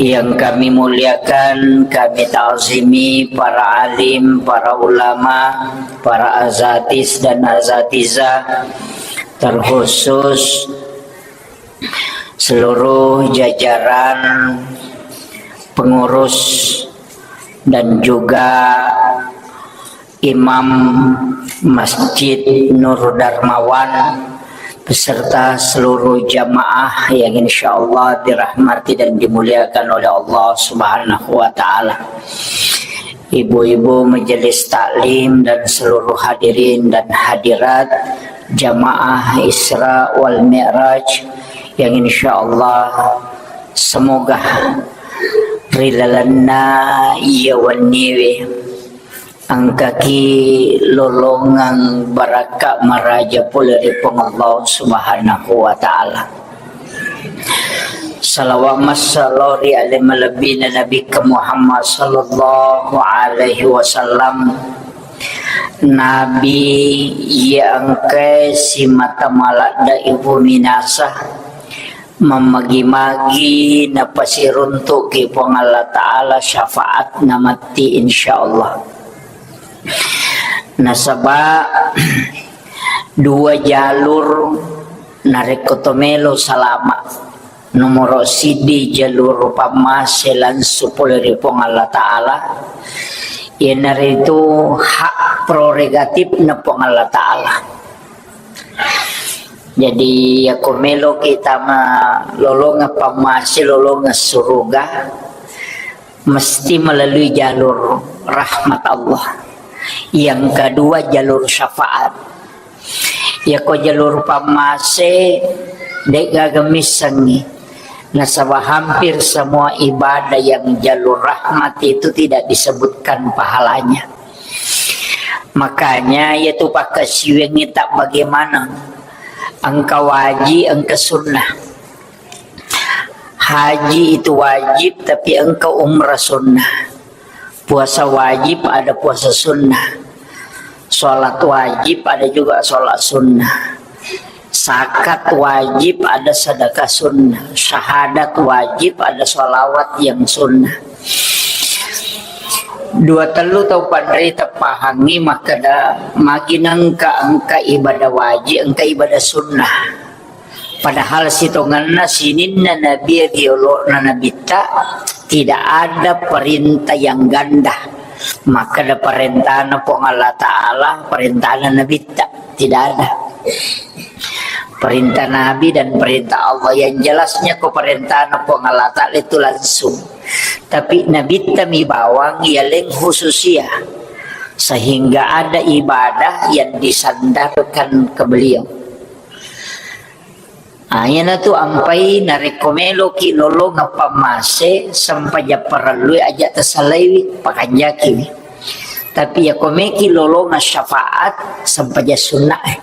Yang kami muliakan, kami ta'zimi para alim, para ulama, para azatis dan azatizah, terkhusus seluruh jajaran pengurus dan juga Imam Masjid Nur Darmawan beserta seluruh jamaah yang insyaallah dirahmati dan dimuliakan oleh Allah Subhanahu wa Ta'ala. Ibu-ibu majelis taklim dan seluruh hadirin dan hadirat jamaah Isra wal Mi'raj yang insyaallah semoga ri lalenna iya wenniwe engkaki lolongeng barakka maraja pole ri Puang Allah Subhanahu wa Ta'ala. Salawat massalo ri ale malebbina Nabikka Muhammad sallallahu alaihi wasallam. Nabi iya engkae simata maladde ibu minasa, mammagi-magi napasiruntu'ki Puang Allah Ta'ala syafaatna matti, insyaallah. Nasaba dua jalur narekko to melo salama. Nomoro siddi jalur pammase langsung pole ri Puang Allah Ta'ala, iyanaritu hak prerogatifna Puang Allah Ta'ala. Jadi, yako meloki tama lolongeng pammase, lolongeng suruga, mesti melalui jalur rahmat Allah. Yang kedua, jalur syafaat. Yako jalur pammase, de'gaga missengngi. Nasaba hampir semua ibadah yang jalur rahmat itu tidak disebutkan pahalanya. Makanya, yaitu pakkasiwiangngi tak bagaimana. Engka wajib, engka sunnah. Haji itu wajib, tapi engka umrah sunnah. Puasa wajib, ada puasa sunnah. Sholat wajib, ada juga sholat sunnah. Zakat wajib, ada sedekah sunnah. Syahadat wajib, ada sholawat yang sunnah. Dua tellu tau panrita pahangngi makkeda, magi nengka engka ibadah wajib, engka ibadah sunnah. Padahal sitongenna sininna nabi riolo'na nabitta tidak ada perintah yang ganda. Makkeda parentana Puang Allah Ta'ala, parentana nabitta, tidak ada. Perintah nabi dan perintah Allah yang jelasnya ko parentana Puang Allah Ta'ala itu langsung. Tapi nabitta mi bawang yaleng khususia. Sehingga ada ibadah yang disandarkan ke beliau. Ah, iyanatu ampai narekko meloki lolongeng pammase, sempajang parellue aja tasalaiwi, pakanjakiwi. Tapi yako meki lolongeng syafaat, sempajang sunnae.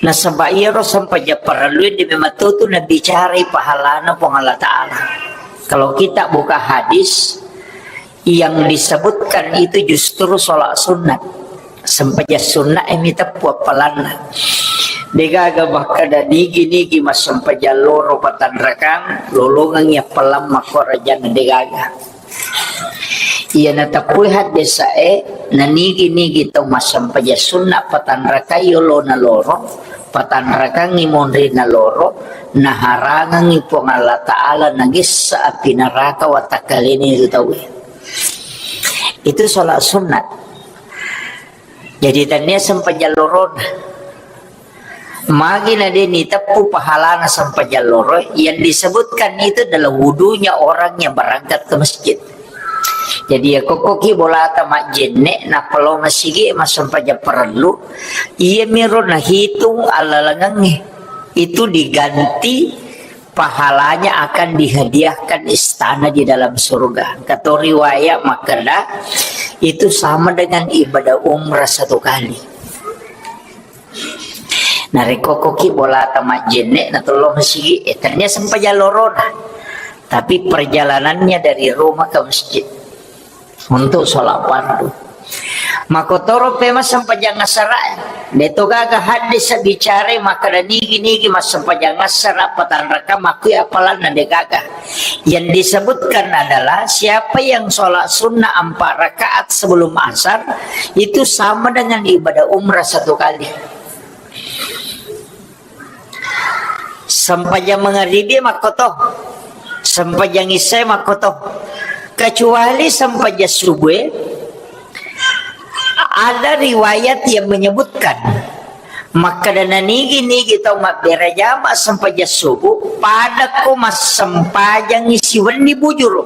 Nasaba iyaro sempajang parellue de memang tu nabicarai pahalana Puang Allah Ta'ala. Kalau kita buka hadis, yang disebutkan itu justru sholat sunat. Sempajang sunat e miteppu appalanna. Degaga makkeda nigi-nigi massempajang loro patanrakang, lolongengngi appalang makkorajanna, degaga. Iya nateppui haddesae, nanigi-nigi tau massempajang sunat patanrakai yolona loro, patanrakangngi monrina loro, naharangengngi Puang Allah Ta'ala nagessa api neraka watakkalena itu tauwe. Itu sholat sunat. Jadi, tennia sempajang lorona. Magi na de niteppu pahalana sempajang loro, yang disebutkan itu adalah wudunya orang yang berangkat ke masjid. Jadi, ya, kokkoki bolata majjenne, nappa lao masigi, massempajang parellu, iyamiro nahitung allalengengnge. Itu diganti pahalanya akan dihadiahkan istana di dalam surga. Kato riwayat makkeda, itu sama dengan ibadah umrah satu kali. Narekko koki bolata majjenne, na tollo masigi, eh, ternyata sempajang lorona. Tapi perjalanannya dari rumah ke masjid untuk sholat fardu. Makotoro pe massempajang asara. De to gaga hadis bicara makkeda nigi-nigi massempajang asara patanraka makkui apalanna, de gaga. Yang disebutkan adalah siapa yang sholat sunnah empat rakaat sebelum asar, itu sama dengan ibadah umrah satu kali. Sempajang mangaribi makkoto, sempajang isya makkoto. Kecuali sempajang subuh, ada riwayat yang menyebutkan, makkeda nanigi-nigi tau mabbere jama sempajang subuh, padakko massempajangi siwenni bujuru.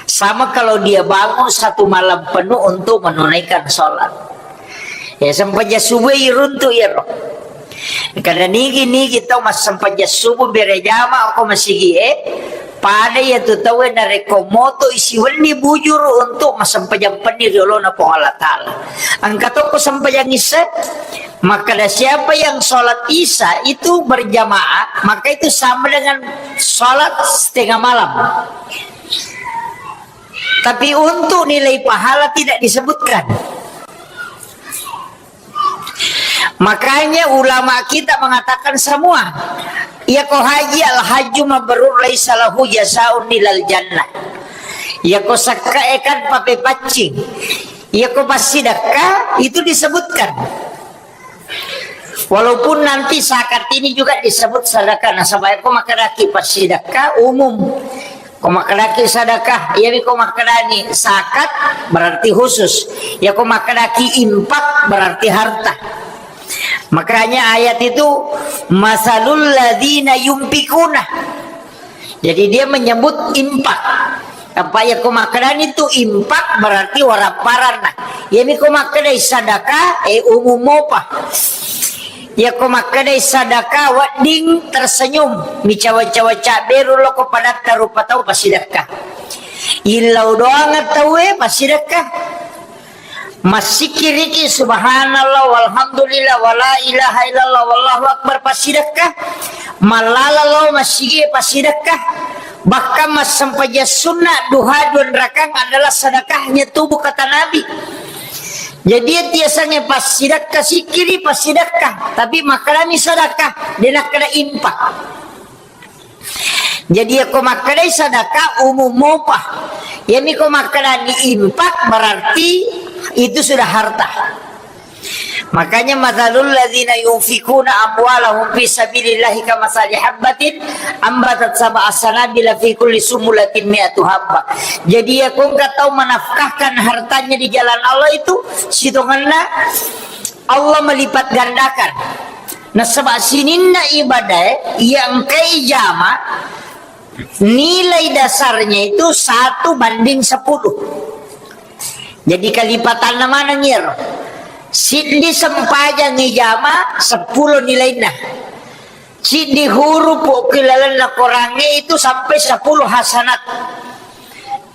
Sama kalau dia bangun satu malam penuh untuk menunaikan sholat. Ya, sempajang subuh iruntu iyaro. Kada nigi-nigi tau massempajang subuh bere jama ko masigi e, pada iya tu tau e narekko moto isi wenni bujuru untuk massempajang penni ri olona Puang Allah Ta'ala. Engka tokko sempajang isya, makkeda siapa yang sholat isya itu berjamaah, maka itu sama dengan sholat setengah malam. Tapi untuk nilai pahala tidak disebutkan. Makanya ulama kita mengatakan semua, iya ko haji, al hajju mabrur laisa lahu jazaun ilal jannah. Iya ko sakka ekan pape paccing. Iya ko passidakka itu disebutkan. Walaupun nanti zakat ini juga disebut sedekah, nasaba ko makkedaki passidekka umum. Ko makkedaki sedekah, iya mi ko makkedani zakat berarti khusus. Ya ko makkedaki infak berarti harta. Makanya ayat itu, "Masalul ladzina yunfikuna." Jadi dia menyebut infak. Apa ya ko makkedani tu infak berarti warapparanna. Iya mi ko makkedai sadaka, eh, umum mopa. Iya ko makkedai sadaka wedding tersenyum, micawa-cawa cabberu lo ko padatta rupa tau passidakka. Illau doang tauwe passidakka. Massikiriki subhanallah walhamdulillah wala ilaha illallah wallahu akbar passidakka. Mallala lao massigi passidakka. Bahkan massempajang sunnah duha dua rakang adalah sedekahnya tubuh, kata Nabi. Jadi tiasangnge passidakka, sikkiri passidakka, tapi makkedami sedekah, de nakkeda infak. Jadi ya ko makkedai sedekah umum mopa. Ya mi ko makkedani infak berarti itu sudah harta. Makanya masalul ladzina yunfikuna amwalahum fi sabilillahi kamasali habbatin ambatat sab'a sanabila fi kulli sumbulatin mi'atu habba. Jadi ya ko engka tau menafkahkan hartanya di jalan Allah itu sitongenna Allah melipat gandakan. Nasaba sininna ibadah yang kai jama nilai dasarnya itu satu banding sepuluh. Jadi kalipatanna maneng iyaro. Siddi sempajang ijama sepuluh nilainna. Siddi huruf ko ilalenna Korangnge itu sampai sepuluh hasanat.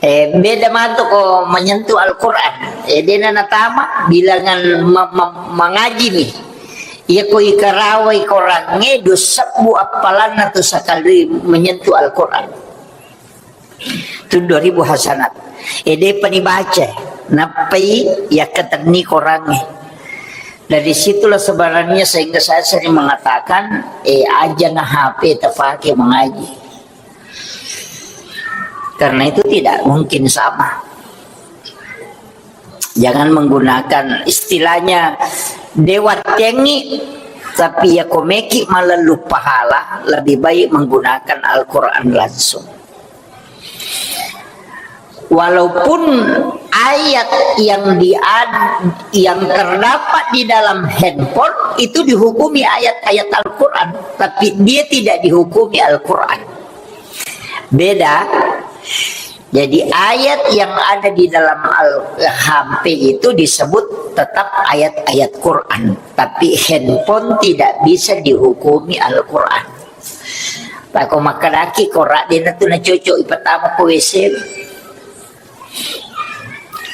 Eh, beda matu ko menyentuh Al-Quran. Eh, dena natama bilangan ma-, ma-, mangaji nih. Iya ko ikarawai Korangnge dua sebbu appalanna tu sekali menyentuh Al-Quran. Itu dua ribu hasanat. Eh, depa nibaca. Nappai yakkatenni Korangnge. Dari situlah sebenarnya sehingga saya sering mengatakan, eh, aja na H P terpakai mengaji. Karena itu tidak mungkin sama. Jangan menggunakan istilahnya dewa tengi, tapi ya komeki malah lupa hala, lebih baik menggunakan Al-Quran langsung. Walaupun ayat yang di-, yang terdapat di dalam handphone itu dihukumi ayat-ayat Al-Quran, tapi dia tidak dihukumi Al-Quran. Beda. Jadi ayat yang ada di dalam Al-, H P itu disebut tetap ayat-ayat Quran, tapi handphone tidak bisa dihukumi Al-Quran. Pako makkedaki Koran dena tu nacocok ipatama ko W C.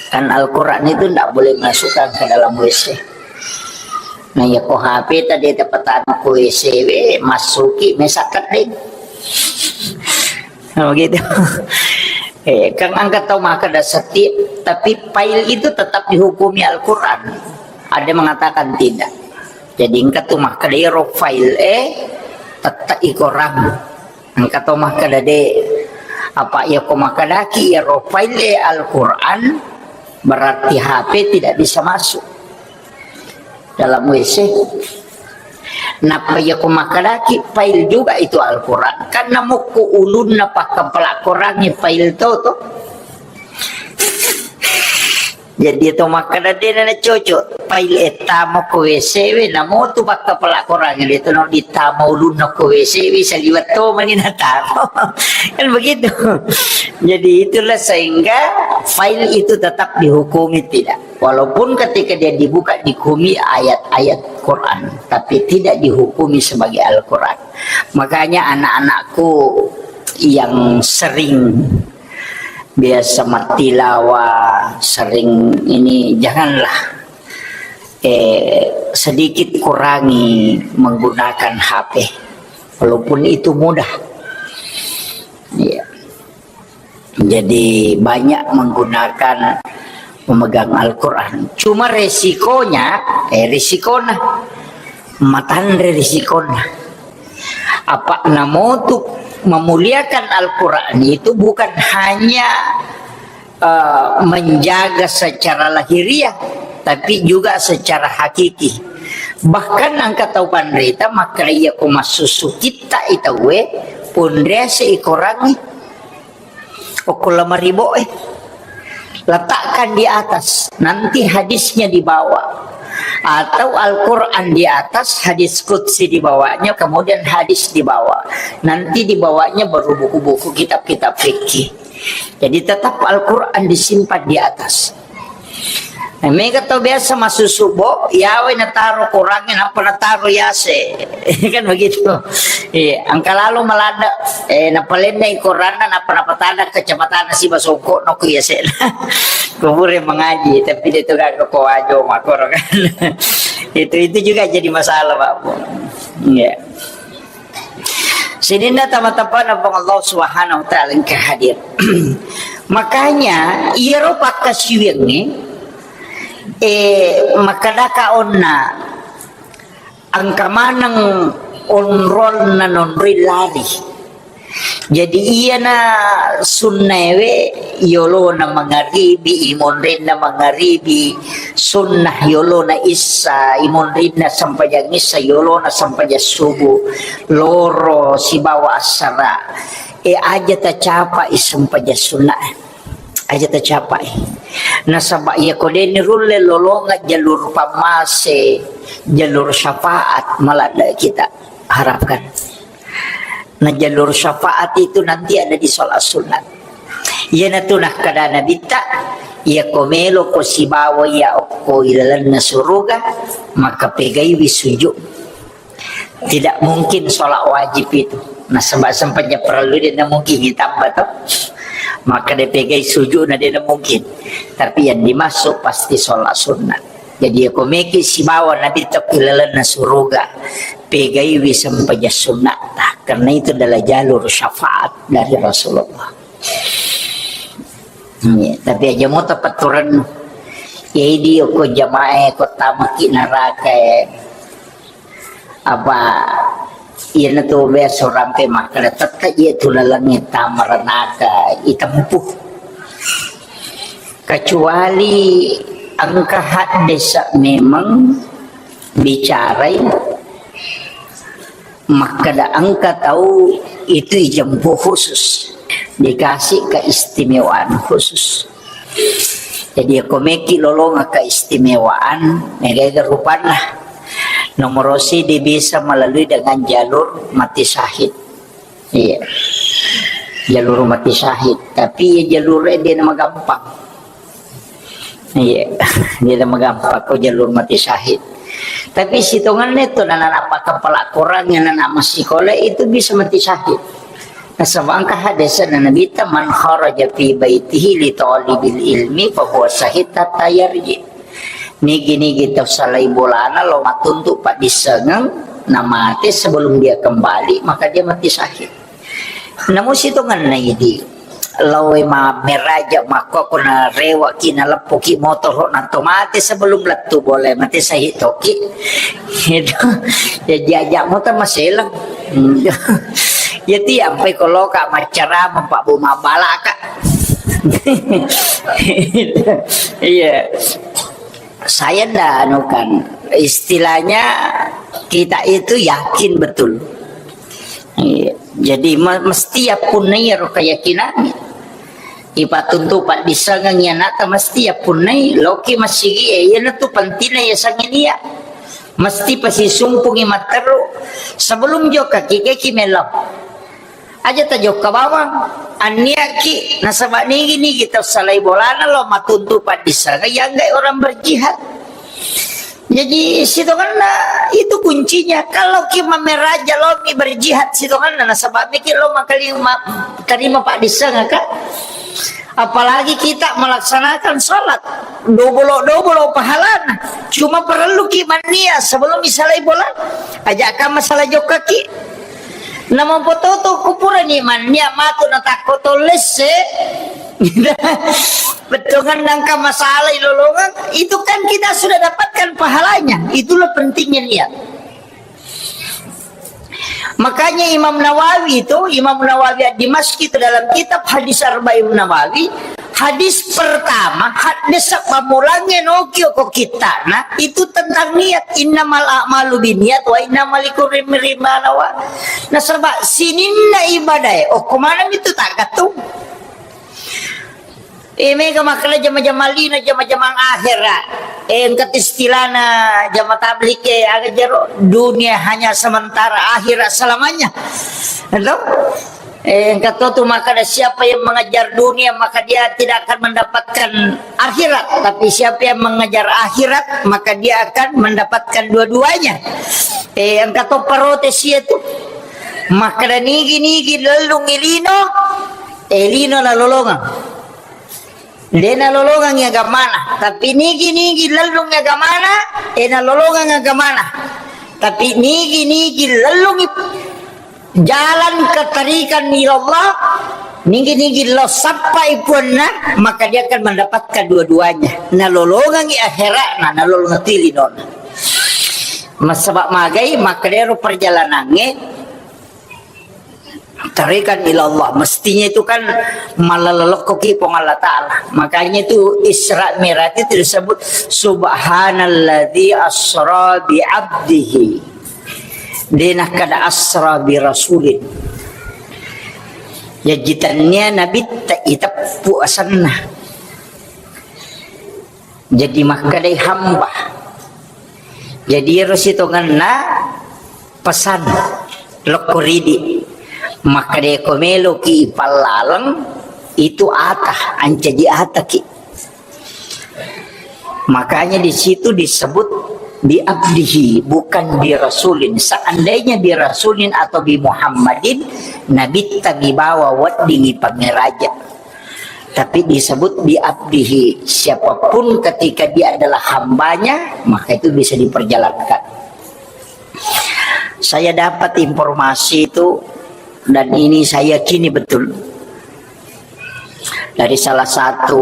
Kan Al-Quran itu ndak boleh masukkan ke dalam W C. Nah, ya ko H P tadi dapat anu ko W C we, masuki mesa kedeng. Nah, begitu. Eh, kan angkat tau maka ada setiap, tapi file itu tetap dihukumi Al-Quran. Ada mengatakan tidak. Jadi engka tu makkeda iyaro file e tette i Korang. Engka to makkeda de. Apa iya ko makkedaki iyaro file e Al-Quran, berarti H P tidak bisa masuk dalam W C. Nappa iya ko makkedaki file juga itu Al-Quran, karena mukku ulunna pakkapala Korangnge file to to. Jadi to makkeda de na cocok. File e tama ko W C we, namo tu pakkapala Korang de to no ditama ulunna ko W C we, saliweng to mani natama. Kan begitu. Jadi itulah sehingga file itu tetap dihukumi tidak. Walaupun ketika dia dibuka dihukumi ayat-ayat Quran, tapi tidak dihukumi sebagai Al-Quran. Makanya anak-anakku yang sering biasa mattilawa, sering ini, janganlah, eh, sedikit kurangi menggunakan H P, walaupun itu mudah. Iya. Jadi, banyak menggunakan, memegang Al-Quran. Cuma resikonya, eh, risikona, matanre risikona. Apa namotu memuliakan Al-Quran itu bukan hanya, eh, menjaga secara lahiriah, tapi juga secara hakiki. Bahkan engka tau panrita, maka iya ko massusu kitta itawe, pondrese ikorangi. Okko lemari boe. Letakkan di atas, nanti hadisnya di bawah. Atau Al-Quran di atas, hadis qudsi di bawahnya, kemudian hadis di bawah. Nanti di bawahnya baru buku-buku, kitab-kitab fikih. Jadi tetap Al-Quran disimpan di atas. Nah, mega tau biasa masuk subuh, yawe nataro korangnge, napa nataro yase. Kan begitu. Iya, engka lalo maladde, eh, napalennai koranna, napa napatada kacamata si basongko, noko yase. Kubure mengaji, tapi dia tu gak ke koajo makoro kan. Itu, itu juga jadi masalah, Pak Bu. Iya. Sininna tama-tamana Puang Allah Subhanahu wa Ta'ala engka hadir. Makanya, iyaro pakkasiwiangnge, eh, makkedaka onna, engka maneng onrolna nonroi lari. Jadi, iyana sunnaewe yolona mangaribi, imonrinna mangaribi, sunnah yolona issa, imonrinna sempajang issa, yolona sempajang subuh, loro sibawa assara. E, aja tacapai sempajang sunnah. Aja tacapai. Nasaba iya ko deni rulle lolonga jalur pammase, jalur syafaat maladde kita harapkan. Nah, jalur syafaat itu nanti ada di sholat sunat. Iyanatu nakkada Nabitta, iya ko melo ko sibawa iya okko ilalenna suruga, maka pegaiwi sujud. Tidak mungkin sholat wajib itu. Nah, sebab sempatnya perlu dia mungkin ditambah tuh. Maka dia pegai sujud, nah dia mungkin. Tapi yang dimaksud pasti sholat sunat. Jadi, ko meki sibawa Nabitta ilalenna suruga, pegaiwi sempajang sunnatta, karena itu adalah jalur syafaat dari Rasulullah. Iya, tapi aja mau tepaturan. Ya, idi ko jamaah ko tamaki neraka. Apa iyanatu biasa rampe makkeda tette iya tu lalengnge tama ranaka itempuh. Kecuali engka haddesa memang bicarai makkeda engka tau itu ijempuh khusus, dikasih keistimewaan khusus. Jadi, ko meki lolonga keistimewaan, mega rupanna. Nomor sidi bisa melalui dengan jalur mati syahid. Iya. Jalur mati syahid. Tapi iya jalur dia nama gampang. Iya. Dia nama gampang ko jalur mati syahid. Tapi sitongannya itu nana apa kepala kurangnya nana masih itu bisa mati syahid. Nasaba engka hadesna Nabitta, "Man kharaja fi baitihi li talibil ilmi fa huwa syahid hatta yarji." Nigi-nigi tau salai bolana lo mattuntu paddissengeng, namate sebelum dia kembali, maka dia mati syahid. Namu sitonganna idi, laoe ma-, meraja makko ko narewaki naleppuki motoro na to mate sebelum lettu boleh mate syahid toki. Itu. Ya, diajak motor maselang. Hmm. Ya, tiampai ko loka maccarama, Pak Bu, mabbalaka. Iya. Saya ndak anu kan, istilahnya kita itu yakin betul. Iya. Jadi, me-, mesti ya punnai ro keyakinan. Ipattuntu paddissengeng anakta mesti ya punnai, loki masigi, eh, iyanatu pentingna ya sanginia. Mesti pasisumpungi matteru. Sebelum jokka ki, ki melo. Aja tajokka bawang. Anniaki, nasaba nigi-nigi tau salai bolana lo mattuntu paddissengeng, ya enggak orang berjihad. Jadi, sitonganna itu kuncinya. Kalau ki mameraja lo mi berjihad sitonganna, nasaba miki lo makali-, ma-, terima paddissengeng, kan? Apalagi kita melaksanakan sholat, dobolo-dobolo pahalana. Cuma perlu ki mannia sebelum misalai bola. Aja ka masalah jokka ki. Namampototo kupurani mannia matu natakko tollesse. Bettuanna engka masalah ilolongeng, itu kan kita sudah dapatkan pahalanya. Itulah pentingnya niat. Makanya Imam Nawawi itu, Imam Nawawi Ad-Dimashqi itu dalam kitab Hadis Arba'in Nawawi, hadis pertama, hadis pammulangnge noki ko kitta, nah, itu tentang niat. Innamal a'malu binniyat wa innama likulli imri'in ma nawa. Nasaba sininna ibadae, okko maneng itu tagattung. Eh, mega makkeda jama-jama lino, jama-jama akhera. Eh, engka istilahna jama tabligh, eh, aga jaro, dunia hanya sementara, akhirat selamanya. Betul? Eh, engka to tu makkeda, siapa yang mengejar dunia, maka dia tidak akan mendapatkan akhirat. Tapi siapa yang mengejar akhirat, maka dia akan mendapatkan dua-duanya. Eh, engka to protes itu. Makkeda nigi-nigi lellung ilino, eh, lino nalolongeng. De nalolongengngi agamana, tapi nigi-nigi lellungngi agamana, eh, nalolongengngi agamana. Tapi nigi-nigi lellungngi jalan kettarikan ilallah, nigi-nigi lo sappai puanna, maka dia akan mendapatkan dua-duanya. Nalolongengngi akhiratna, nalolongengngi linona. Massaba magai, makkedero perjalanangnge, tarikan ila Allah. Mestinya itu kan malalokkoki Puang Allah Ta'ala. Makanya itu Isra Mi'raj itu disebut, "Subhanalladzi asra bi abdihi." De nakkeda asra bi rasulin. Yaji tennia nabitta iteppu asenna. Jadi makkedai hamba. Jadi ero sitongenna pesan lokko ridi. Makkedai ko meloki ipallaleng itu ata, ancaji ataki. Makanya di situ disebut bi abdihi, bukan bi rasulin. Seandainya bi rasulin atau bi Muhammadin, nabitta mibawa weddingi pamiraja. Tapi disebut bi abdihi, siapapun ketika dia adalah hambanya, maka itu bisa diperjalankan. Saya dapat informasi itu, dan ini saya yakini betul, dari salah satu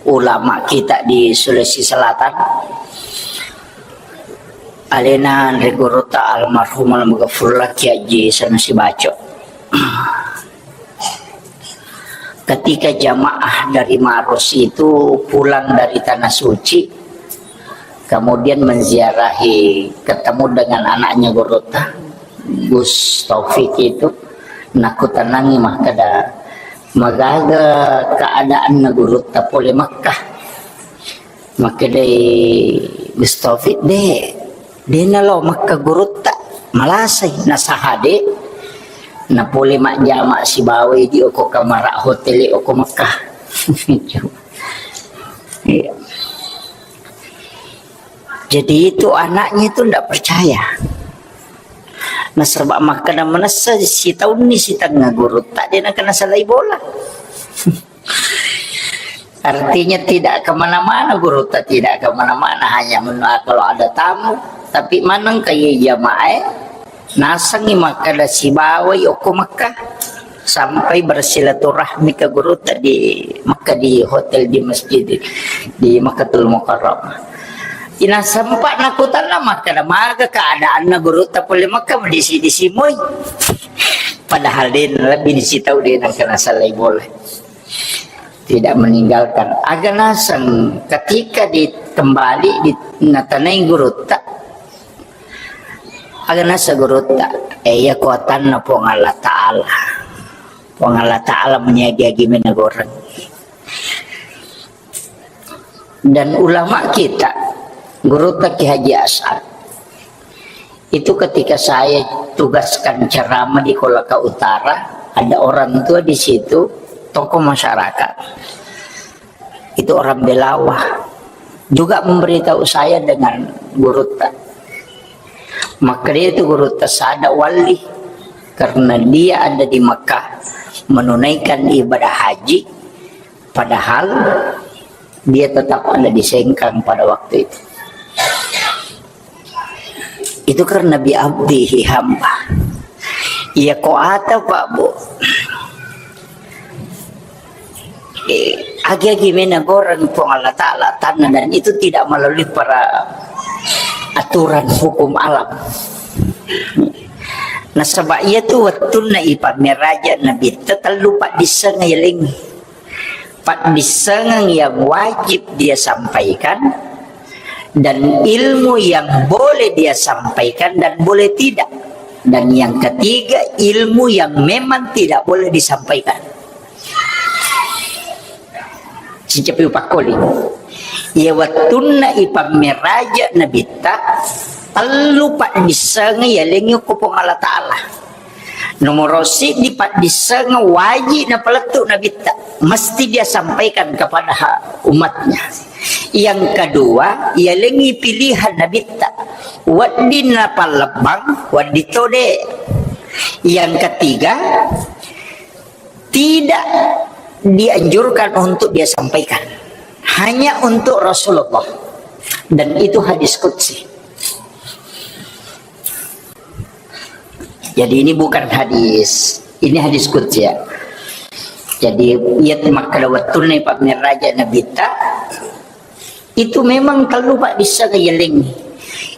ulama kita di Sulawesi Selatan, alena ri gurutta almarhum almaghfurlah Kiai Haji Sanusi Baco. Ketika jamaah dari Maros itu pulang dari Tanah Suci, kemudian menziarahi, ketemu dengan anaknya gurutta, Gus Taufik itu, nakutanangi makkeda, "Magaga keadaanna gurutta pole Makkah?" Makkedai Gus Taufik, "De, de nalo Makkah gurutta, malasai, nasaha de napole majjama sibawa idi oko kamara hotel oko Makkah." Iya. Jadi itu anaknya itu ndak percaya. Nasaba makkeda manessa sitaunni sitengnga gurutta de nakenna salai bola. Artinya tidak kemana-mana gurutta, tidak kemana-mana, hanya menua kalau ada tamu. Tapi maneng ke jamaah, nasengi makkeda sibawai okko Mekah sampai bersilaturahmi ke gurutta di Mekah, di hotel, di masjid, di Makkatul Mukarramah. Ina sempat nakutanna makkeda maga keadaanna gurutta pole Mekah, disi-disi moi. Padahal de lebih disi tau de nakenna salai bola. Tidak meninggalkan. Aga naseng ketika ditembali di, natanai gurutta. Aga naseng gurutta. Eh, iya kuatanna Puang Allah Ta'ala. Puang Allah Ta'ala meniagi-agi menegoreng. Dan ulama kita, gurutta Kiai Haji As'ad, itu ketika saya tugaskan ceramah di Kolaka Utara, ada orang tua di situ, tokoh masyarakat. Itu orang Belawa. Juga memberitahu saya dengan gurutta. Maka dia itu gurutta sada wali. Karena dia ada di Mekah menunaikan ibadah haji. Padahal dia tetap ada di Sengkang pada waktu itu. Itu karena bi abdihi, hamba. Iya ko ata, Pak, Bu. Eh, agi-agi mena goreng Puang Allah Ta'ala tanah, dan itu tidak melalui para aturan hukum alam. Nasaba iya tu wettunna ipammeraja Nabitta tellu paddissengeng yeleng. Paddissengeng yang wajib dia sampaikan, dan ilmu yang boleh dia sampaikan dan boleh tidak. Dan yang ketiga, ilmu yang memang tidak boleh disampaikan. Sicapi upakkoli. Iya wettunna ipammeraja Nabitta, tellu paddissengeng yalengngi ko Puang Allah Ta'ala. Nomoro siddi paddissengeng wajib napalettu Nabitta, mesti dia sampaikan kepada ha-, umatnya. Yang kedua, yalengngi pilihan Nabitta, wedding napallebbang, wedding tode. Yang ketiga, tidak dianjurkan untuk dia sampaikan, hanya untuk Rasulullah. Dan itu hadis qudsi. Jadi ini bukan hadis, ini hadis qudsi ya. Jadi iya makkeda wettunna ipammeraja Nabitta, itu memang tellu paddissengeng yeleng.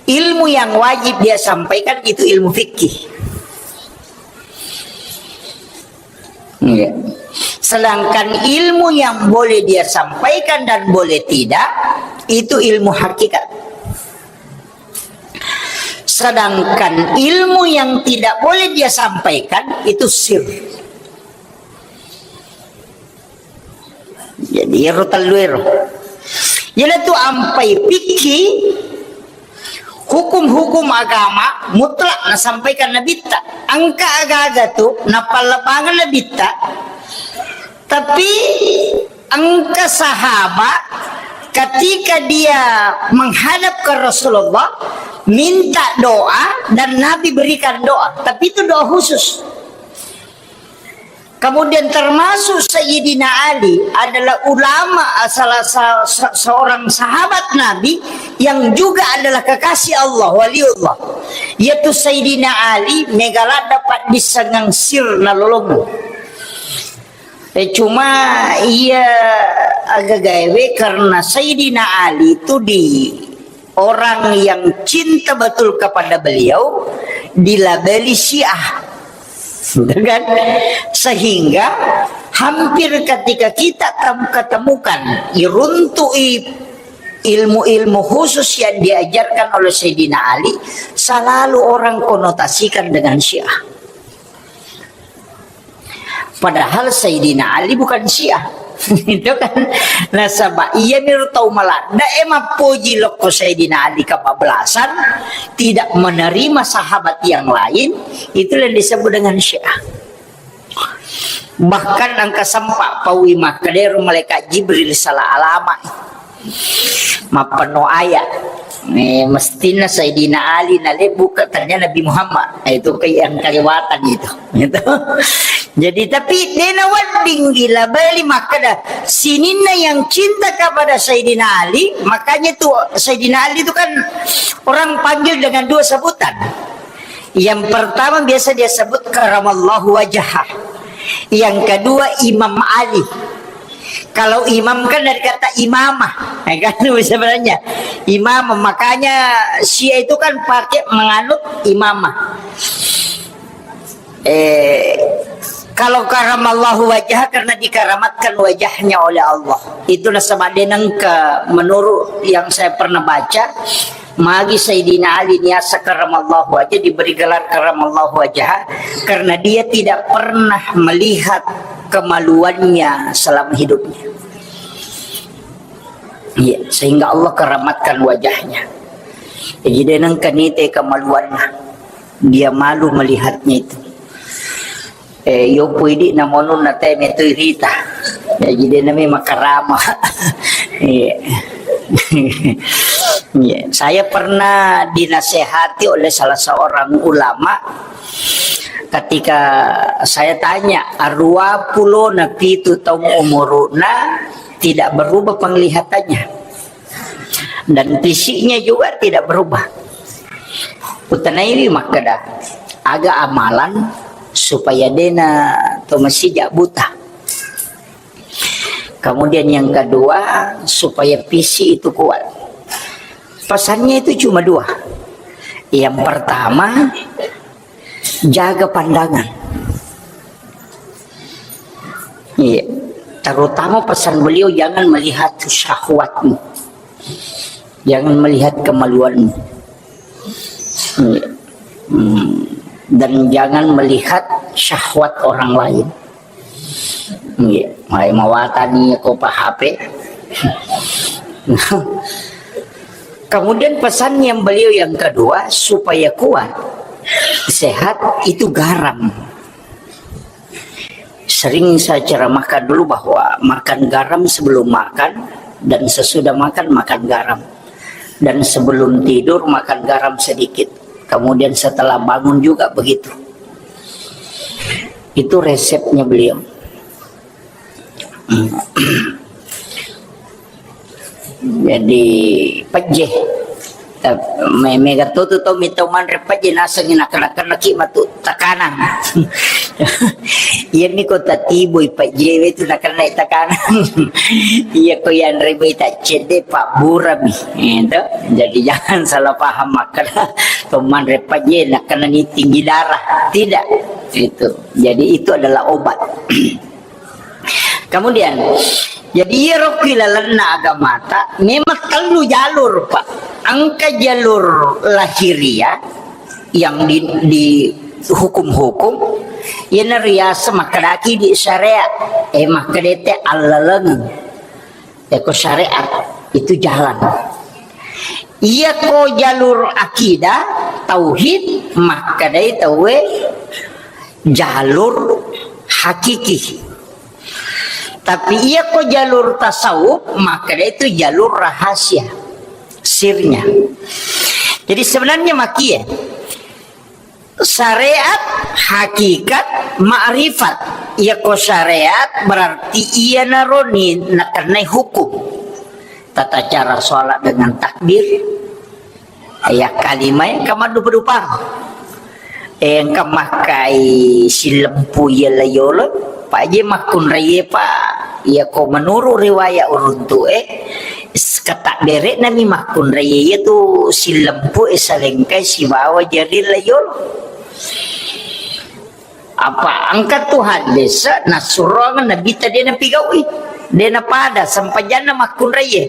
Ilmu yang wajib dia sampaikan itu ilmu fikih. Iya. Sedangkan ilmu yang boleh dia sampaikan dan boleh tidak, itu ilmu hakikat. Sedangkan ilmu yang tidak boleh dia sampaikan, itu sir. Jadi, ero tellu ero. Iyanatu ampai fikih, hukum-hukum agama mutlak nasampaikan Nabitta. Engka aga-aga tu napallebbangeng Nabitta, tapi engka sahabat ketika dia menghadap ke Rasulullah, minta doa dan Nabi berikan doa. Tapi itu doa khusus. Kemudian termasuk Sayyidina Ali adalah ulama, salah sa-, sa-, seorang sahabat Nabi yang juga adalah kekasih Allah, waliullah. Yaitu Sayyidina Ali, mega ladda paddissengeng sir nalolongeng. Eh, cuma iya agagaewe karena Sayyidina Ali itu di orang yang cinta betul kepada beliau dilabeli Syiah. Gitu kan? Sehingga hampir ketika kita tem-, ketemukan, iruntui ilmu-ilmu khusus yang diajarkan oleh Sayyidina Ali, selalu orang konotasikan dengan Syiah. Padahal Sayyidina Ali bukan Syiah. Itu kan. Nasaba iya miro tau maladda e mappoji lokko Sayyidina Ali kebablasan, tidak menerima sahabat yang lain, itu yang disebut dengan Syiah. Bahkan engka sempat paui makkedero malaikat Jibril salah alamat. Mappenno ayat. Eh, mestinna Sayyidina Ali nalebbu ke, ternyata Nabi Muhammad. Eh, itu ke yang kelewatan itu. Gitu. Jadi, tapi dena wedding gila beli makkeda sininna yang cinta kepada Sayyidina Ali, makanya tuh Sayyidina Ali itu kan orang panggil dengan dua sebutan. Yang pertama biasa dia sebut karamallahu wajhah. Yang kedua Imam Ali. Kalau imam kan dari kata imamah, ya kan? Sebenarnya imamah, makanya Syiah itu kan pakai menganut imamah. Eh, kalau karamallahu wajah karena dikaramatkan wajahnya oleh Allah. Itulah sebab dia nengka, menurut yang saya pernah baca, magi Sayyidina Ali niasa karamallahu wajah diberi gelar karamallahu wajah karena dia tidak pernah melihat kemaluannya selama hidupnya. Iya, sehingga Allah keramatkan wajahnya. Jadi, nengka nite kemaluannya. Dia malu melihatnya itu. Eh, yopo idi namonun na teme tu irita. Jadi, dia namanya makarama. Iya. Iya. Saya pernah dinasehati oleh salah seorang ulama ketika saya tanya, arua pulo na pitu taung umuruna, tidak berubah penglihatannya. Dan fisiknya juga tidak berubah. Utanaiwi makkeda, aga amalan supaya dena to masija buta. Kemudian yang kedua, supaya fisik itu kuat. Pesannya itu cuma dua. Yang pertama, jaga pandangan. Iya. Terutama pesan beliau, jangan melihat syahwatmu. Jangan melihat kemaluanmu. Iya. Hmm. Dan jangan melihat syahwat orang lain. Iya. Mai mawatani ko pa H P. Kemudian pesan yang beliau yang kedua, supaya kuat, sehat, itu garam. Sering saya ceramahkan dulu bahwa makan garam sebelum makan dan sesudah makan, makan garam. Dan sebelum tidur, makan garam sedikit. Kemudian setelah bangun juga begitu. Itu resepnya beliau. Jadi, pejje. Eh, me-, mega to tu tau mita manre pejje, nasengngi nakana-kanaki matu tekanan. Iya mi ko tatibui pejje we tu nakana tekanan. Iya ko yanre mi ta cedde, pabburami. Itu. Jadi jangan salah paham makana to manre pejje nakana ni tinggi darah. Tidak. Itu. Jadi itu adalah obat. Kemudian, jadi iyaro ki lalenna agamata memang tellu jalur, Pak. Engka jalur lahiriah yang di, di hukum-hukum, iyana riaseng makkedaki di syariat, eh, makkedete allalengeng. Eko syariat itu jalan. Iyako jalur akidah, tauhid, makkedai tauwe jalur hakiki. Tapi iyako jalur tasawuf, makkedai itu jalur rahasia, sirnya. Jadi sebenarnya makie, syariat, hakikat, ma'rifat. Iyako syariat berarti iyanaro ni nakennai hukum. Tata cara sholat dengan takbir. Iya, kalimai engka maddupa-dupa. Eh, engka makkai silempu iya layolo, pa je makkunraie pa. Iyako menurut riwayat uruntu e, s-, kata bere nami makkunraie iya tu silempu e salengkai sibawa jari layolo. Apa engka tu hadis nassurong Nabitta de napigaui, de napada sempajanna makkunraie.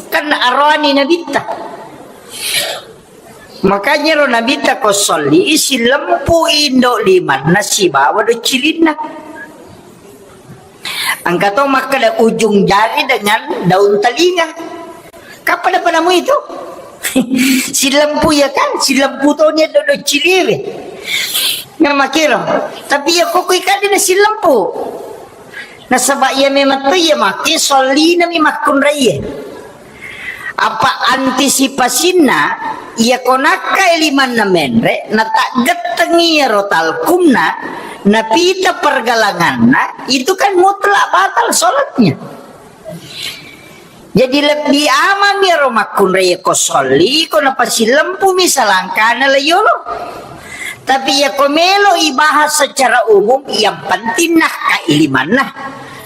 Kan aroani Nabitta. Makanya ro Nabitta ko solli silempu indo limanna sibawa do cilinna. Engka to makkeda ujung jari dengan daun telinga. Kapada panamu itu? Silempu ya kan? Silempu to ni do, do ciliwe. Nah, makiro. Tapi ya koko ikade na silempu. Nasaba iya memang to iya make sollinami makkunraie. Apa antisipasinna, iya ko nakkai limanna menre, nataggettengi iyaro talkumna, napita pergelanganna, itu kan mutlak batal sholatnya. Jadi lebbi amang iyaro makkunrai ko solli, ko napasilempumi salangkana layolo. Tapi iya ko melo ibahas secara umum, yang penting nakkai limanna.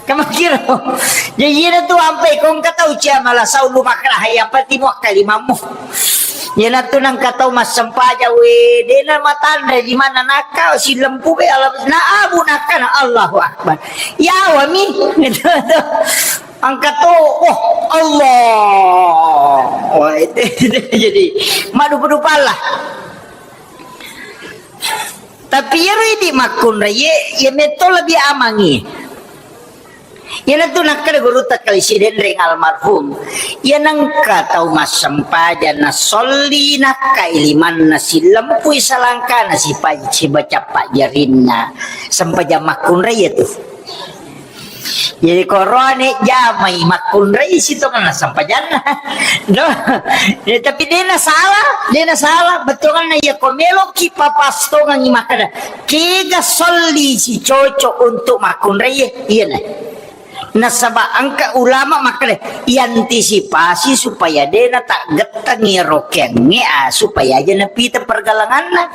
Kamakiro. Jadi iyana tu ampai ko engka tau cia mala saulu makkeda, yang penting muakkai limammu. Iyana tu nangka tau massempajang, we, dena matanre di mana nakka silempu be, ala-, na abu nakka na Allahu Akbar. Yawami. Angkat tu, wah, Allah. Wah, itu, itu jadi madupa-dupalah. Tapi iyaro idi makkunrai, iya metto lebih amangi. Iyana tu nakkeda gurutta Kali Sidenreng almarhum. Iya nangka tau massempajang na solli nakkai limanna silempui salangkana sipa-, sibaca pajjarinna. Sempajang makkunrai iya tu. Jadi korone jamai makkunrai sitongenna sempajanna. No? Ya, tapi dena salah, dena salah. Bettuanna iya ko meloki papastongengi makkeda, kega solli si cocok untuk makkunrai, iya na. Nasaba engka ulama makkeda, iantisipasi supaya dena taggettengi rokengnge, ah, supaya aja napita pergalanganna.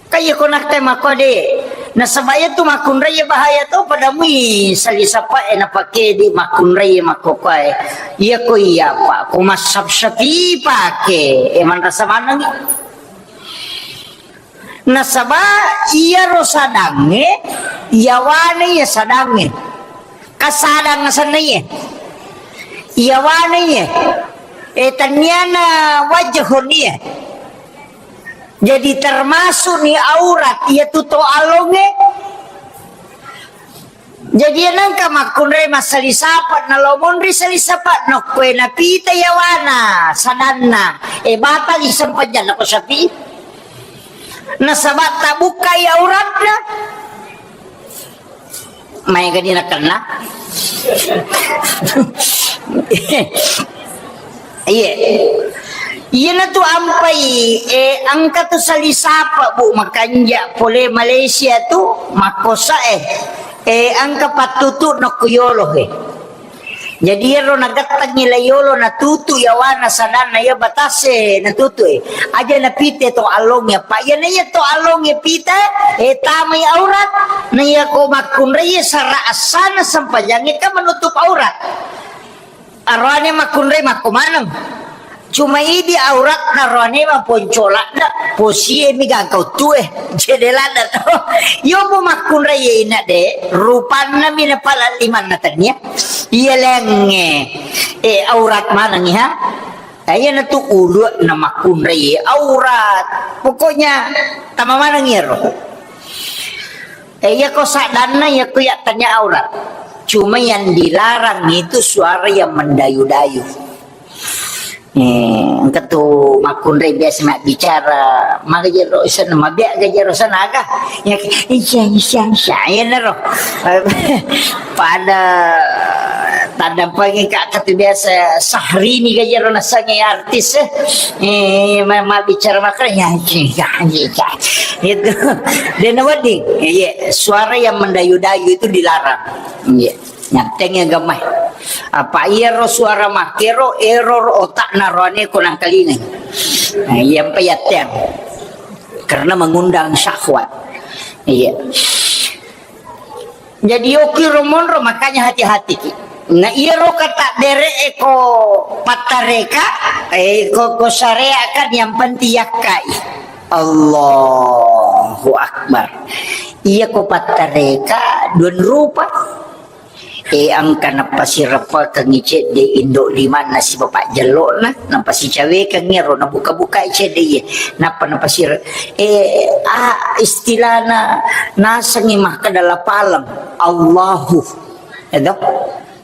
Kaya ko nakkai makkua de. Nasaba iya tu makkunrai bahaya to, pada mui sali sapa e napake di makkunrai makkokkoe. Iya ko iya apa, ko massapsati pake, e manrasa manengi. Nasaba iyaro sadangnge, iyawane iya sadangnge. Kasadang asenna iye. Iyawane iye. E, tanniana wajhun iye. Jadi termasuk ni aurat, iya tu to alonge. Jadi nengka makkunrai massali sapa, nalo monri sali sapa, nokkue napita yawana, sadanna. E, batal i sempajang nako sapi. Nasaba tabukkai auratna. Maega ni nakenna. Iye. Iyana tu ampai, e, engka tu sali sapa, Bu, makanja pole Malaysia tu, makkosa e. E, engka pattutu nokko yolo e. Jadi iyaro nagettengngi la yolo natutu yawana sadanna iya batase natutu e. Aja napite to alonge, apa iyana iya to alonge pita, e, tamai aurat, na iya ko makkunrai sara assana sempajangnge ka menutup aurat. Aroane makkunrai makko maneng. Cuma idi auratna roane maponcoladda, posie mi gangka uttue, jede ladda to. Yo mo makkunrai ina de, rupanna mi napala limanna tania. Iya lengnge, e, aurat manengi ha. Iyana tu ulu na makkunrai aurat. Pokoknya tama manengi ro. E, iya ko sadanna, iya ko yattania aurat. Cuma yang dilarang itu suara yang mendayu-dayu. E, engka tu makkunrai biasa mabbicara, maga jero sana, mabia ga jero sana aga. Ya, isya, isya, isya, ya nero. Pada tadampangi ka, katu biasa Sahrini ga jero nasangi artis, e. E, ma-, mabbicara makanya, ya, ya, ya. Itu. Dan wedding, iya, suara yang mendayu-dayu itu dilarang. Iya, nyatteng ya gamai. Apa iya ro suara makero, ero ro otak narone ko nangkalingai. Nah, iya mpa yatteng. Karena mengundang syahwat. Iya. Jadi yoki ro monro, makanya hati-hati ki. Nah, iya ro kata bere eko pattareka, e, ko, ko syariat kan yang penting yakkai. Allahu Akbar. Iya ko pattareka dua rupa. E, engka napasirepekengngi cedde indo limanna sibawa pajjello'na, napasicawekengngi ro nabuka-bukai cedde iye. Nappa napasire-, e, a, istilahna nasengngi makkeda lapaleng. Allahu. Edo?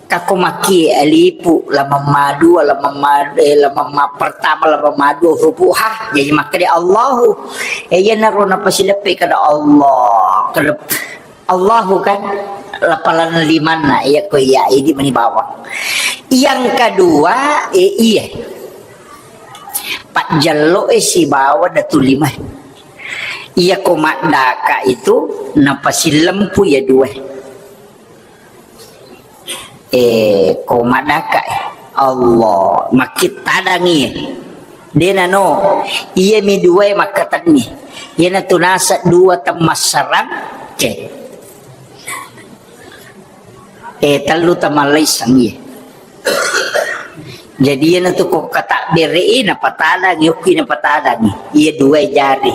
Kako maki alipu, lamamma dua, lamamma, e, lamamma pertama, lamamma dua, hurufu ha. Jadi makkeda Allahu. E, iyanaro napasileppe kada Allah. Kada Allahu kan, lapalan limanna, iya ko iya, idi mani bawang. Yang kedua, e, iya. Pajjello e sibawa datu lima. Iya ko maddaka itu, napasillempu ya dua. E, ko maddaka e. Allah, makkittadangi. Dena no, iya mi dua makkatenni. Iyana tu nasa dua temmassarang, ce. E, tellu tamallaisang iya. Jadi iyana tu ko katabbere e napatadangi, okki napatadangi. Iya dua jari.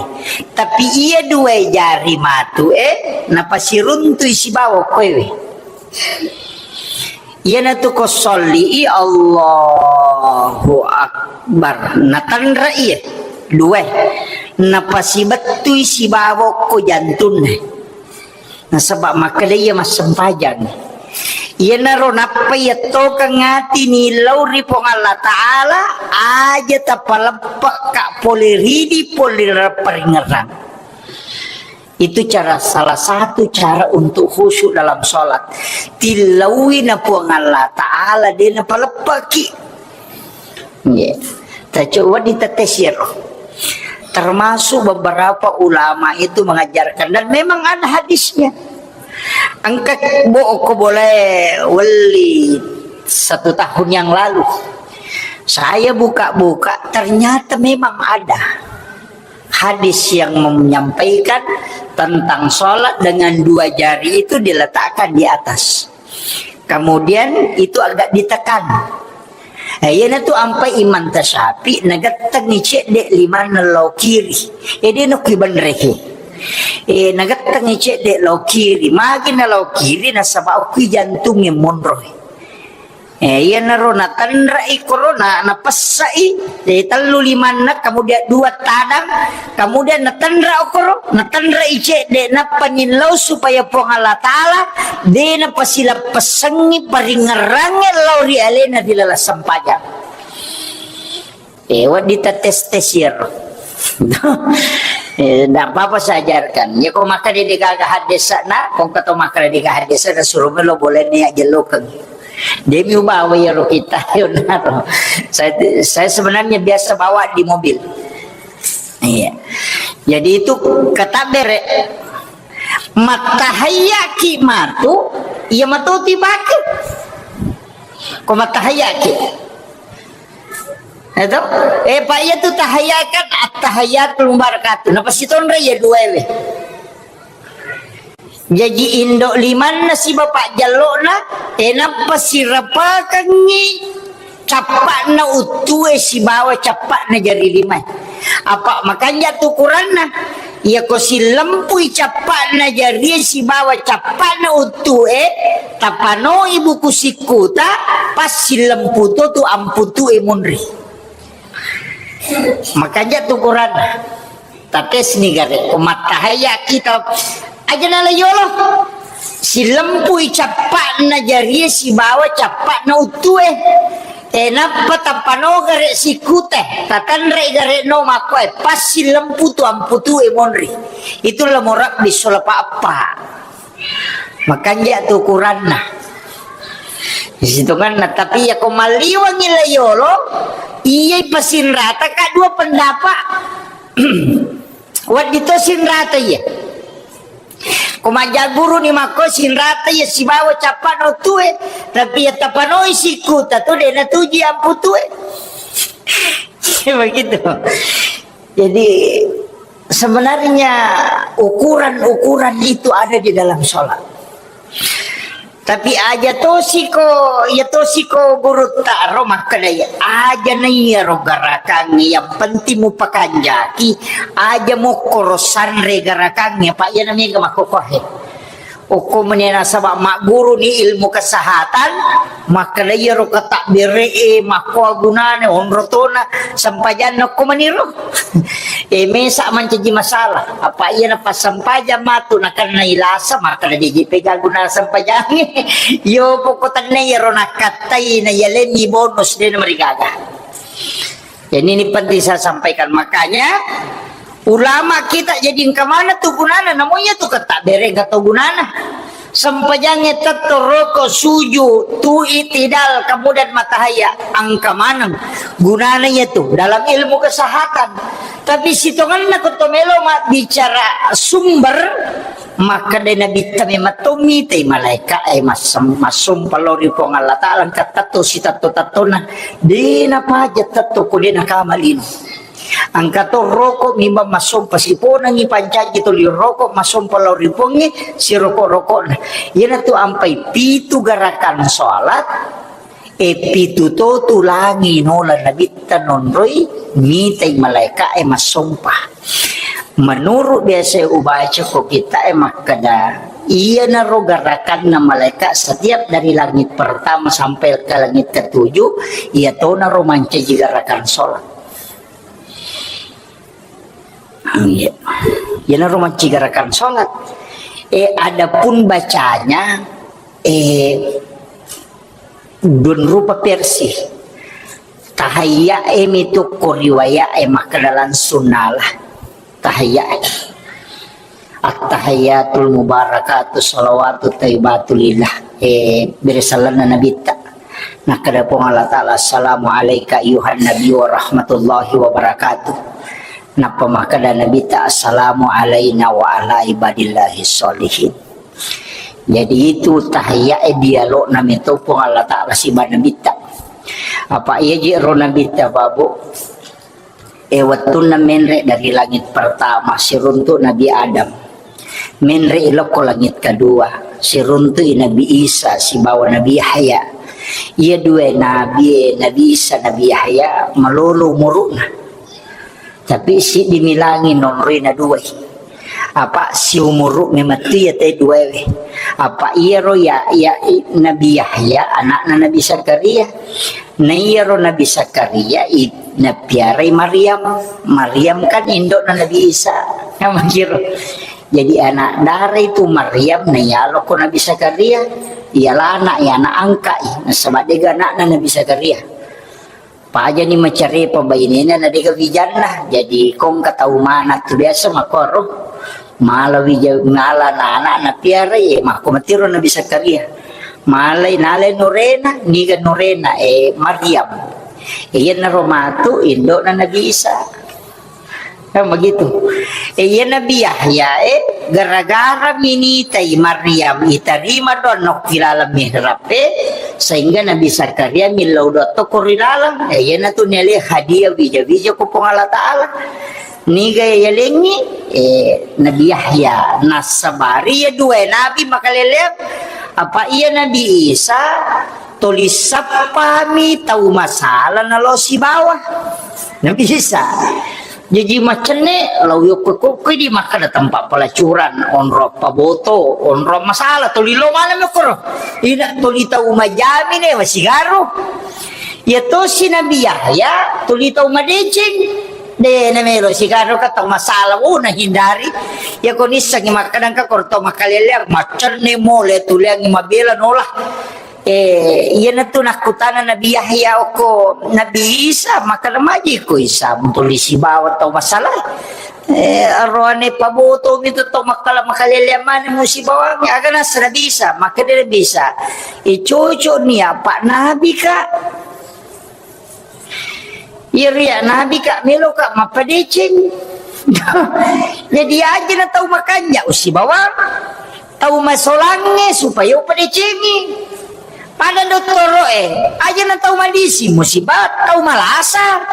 Tapi iya dua jari matu e, napasiruntui sibawa koewe. Iyanatu ko solli i, Allahu Akbar. Natanra iya. Dua. Napasibettui sibawa ko jantunna. Nasaba makkeda iya massempajang. Iyanaro nappa iyattokeng ati nillau ri Puang Allah Ta'ala, aja tapaleppe'ka pole ridi, pole paringerang. Itu cara, salah satu cara untuk khusyuk dalam sholat. Tillaui na Puang Allah Ta'ala, de napaleppeki. Nggih. Tacoba ditetesiro. Termasuk beberapa ulama itu mengajarkan, dan memang ada hadisnya. Engka bo-, ko boleh weli satu tahun yang lalu. Saya buka-buka, ternyata memang ada. hadis yang menyampaikan tentang sholat dengan dua jari itu diletakkan di atas. Kemudian itu agak ditekan. Eh, iyanatu ampai Imam Tasyafi nagettengi cedde limanna lao kiri. Eh, de' nukki benreke. Eh, nagettengi cedde lao kiri. Magi na lao kiri nasaba okki jantungnge monro. Eh, iyanaro natenre'i korona, napessai, eh, tellu limanna, kemudian dua tadang, kemudian natenre' okoro, natenre'i cedde, nappa nillau supaya Puang Allah Ta'ala de' napasilappessengngi paringngerangnge lao ri alena ri laleng sempajang. Eh, wedding tates-tes iyaro. Eh, ndak apa-apa saya ajarkan. Ya, ko makkeda de' gaga haddesana, ko engka to makkeda de' gaga haddesana, suruh melo boleh nih aja lokeng. Demi ubawa iyaro kita, yonaro. Saya, saya sebenarnya biasa bawa di mobil. Iya. Jadi itu kata bere, mattahayyaki matu, iya matu tibake. Ko mattahayyaki. Eto? Eh, Pak, iya tu tahayyakan, at-tahayyatul mubarakatuh. Napa sitonre ya dua we? Jaji indo limanna sibawa pajjallona, eh, nappa sirapakengngi cappa'na uttue sibawa cappa'na jari limae. Apa makanja tu ukuranna? Iyako sillempui cappa'na jarie sibawa cappa'na uttue, tapanoi buku sikkuta, pas sillempu to tu amputue munri. Makanja tu ukuranna. Tatesni gare, ko mattahayya kita aja nala yolo. Silempui cappa'na jarie sibawa cappa'na uttue. E, nappa tappano gare sikkute, tatanre gare no makkoe, pas silempu tu amputue monri. Itu lamo rabbi sola pappa. Makanja tu ukuranna. Sitonganna, tapi iyako malliwangi la yolo, iyai pasinrata ka dua pendapat. Wedding to sinrata iya. Ko majjaguru ni makko sinrata iya sibawa cappa'na uttue, tapi iya tapanoi sikkuta tu de' natuji amputue. Begitu. Jadi sebenarnya ukuran-ukuran itu ada di dalam sholat. Tapi aja tosiko, ya tosiko gurutta ro makkeda ya, aja na iyaro garakangnge, yang penting mupakanjaki, aja mokkoro sanre garakangnge, apa iya na mega makkokohe. Okko meni nasaba magguru ni ilmu kesehatan, makkeda iyaro ketakbere e makkoa gunana, onro tona sempajanna okko maniro. E, mesa mancaji masalah. Apa iya na passempajang matu nakenna ilasa, makkeda de' ji pega guna sempajangnge. Yo pokok tenne iyaro nakkattai na yalemi bonus de' na marigaga. Jadi ini penting saya sampaikan. Makanya ulama kita jadi engka mana tu gunana, namun iya tu ketakbere engka to gunana. Sempajangnge tetto roko suju tu itidal kemudian matahaya engka maneng gunana iya tu dalam ilmu kesehatan. Tapi sitonganna ko to melo mabbicara sumber, makkeda Nabitta memang to mitai malaeka e massem-, massompa lao ri Puang Allah Ta'ala engka tetto sitetto-tettona. De' napaja tetto ko de' nakamalino. Engka to roko mimba massompa siponangi pancaji tuli roko massompa lao ri Puangnge siroko-rokona. Iyanatu ampai pitu garakan sholat, e, pitu to tulangi nola Nabitta nonroi mitai malaeka e massompa. Menurut biasa ubaca ko kita e makkeda, iyanaro garakanna malaeka setiap dari langit pertama sampai ke langit ketujuh, iya tonaro mancaji garakan sholat. Iya. Iyanaro mancaji garakan sholat. Eh, adapun bacanya, eh, dua rupa versi. Tahayya e mitu ko riwaya e makkeda langsung nala. Tahayya e. At-tahiyyatul mubarakatu salawatu thayyibatu lillah. Eh, bere sallanna Nabitta. Nakkeda Puang Allah Ta'ala, "Assalamu alaika ayyuhan nabi wa rahmatullahi wa barakatuh." Nappa makkeda Nabitta, "Assalamu alaina wa ala ibadillahi sholihin." Jadi itu tahiyya e dialogna meto Puang Allah Ta'ala siba Nabitta. Apa iya je ro Nabitta, Babu? E, wettunna menre dari langit pertama, siruntu Nabi Adam. Menre ilokko langit kedua, siruntu i Nabi Isa sibawa Nabi Yahya. Iya dua nabi e, Nabi Isa, Nabi Yahya, malolo umuruna. Tapi siddi milangi nonroi na duai. Apa siumuru memettu iya te duae. Apa iyaro ya, ya, i-, Nabi Yahya, anakna Nabi Zakaria. Na iyaro Nabi Zakaria, i-, napiarai Maryam. Maryam kan indokna Nabi Isa. Kan begitu. Jadi anak dara itu Maryam, na iyaloko Nabi Zakaria. Iyalana, iya anak angkai. Nasaba dega anakna Nabi Zakaria. Pajani macarepa bainena na dega wijanna. Jadi kongka tau mana tu biasa makoro. Mala wija-, mala na anak na piara, ye, makko matiro Nabi Zakaria. Malai nalai nurena, niga nurena, e, Maryam. E, iyanaro matu indokna Nabi Isa. Kan begitu. E, iya Nabi Yahya, e, gara-gara minitai Maryam itarima doang nokki laleng mihrab, e, sehingga Nabi Zakaria millau doang tokko ri laleng. E, iyanatu niale hadiah wija-wija ko Puang Allah Ta'ala. Niga yalengi, e, Nabi Yahya, nasabari iya dua nabi makaleleang, apa iya Nabi Isa, tuli sappami tau masala nalo sibawa. Nabi Isa. Jaji macenne, lao yokko-kokkoi di makkeda tempat pelacuran, onro paboto, onro masala, tuli lo mana mekoro. Ina tuli tau majami ne, masigaru. Ya tosi Nabi Yahya, tuli tau madeceng. De, na melo sigaru ka tau masala, oh, nahindari. Ya ko nissengi makkeda engka koro tau makaleleang, macenne mole, tuliangi mabela nola. E, iyanatu nakkutana Nabi Yahya okko Nabi Isa, makkeda maji ko Isa, tuli sibawa tau masala. E, aroane paboto mi tu tau makkala-, makaleleang mane musibawangi, aga nasa Nabi Isa, makkeda Nabi Isa, e, cocok ni apa nabi ka. Iya ria nabi ka, melo ka mappadeceng. Jadi aja na tau makanja usibawa tau masolangnge supaya upadecengi. Pada dottoro e, aja na tau madisi musiba tau malasa.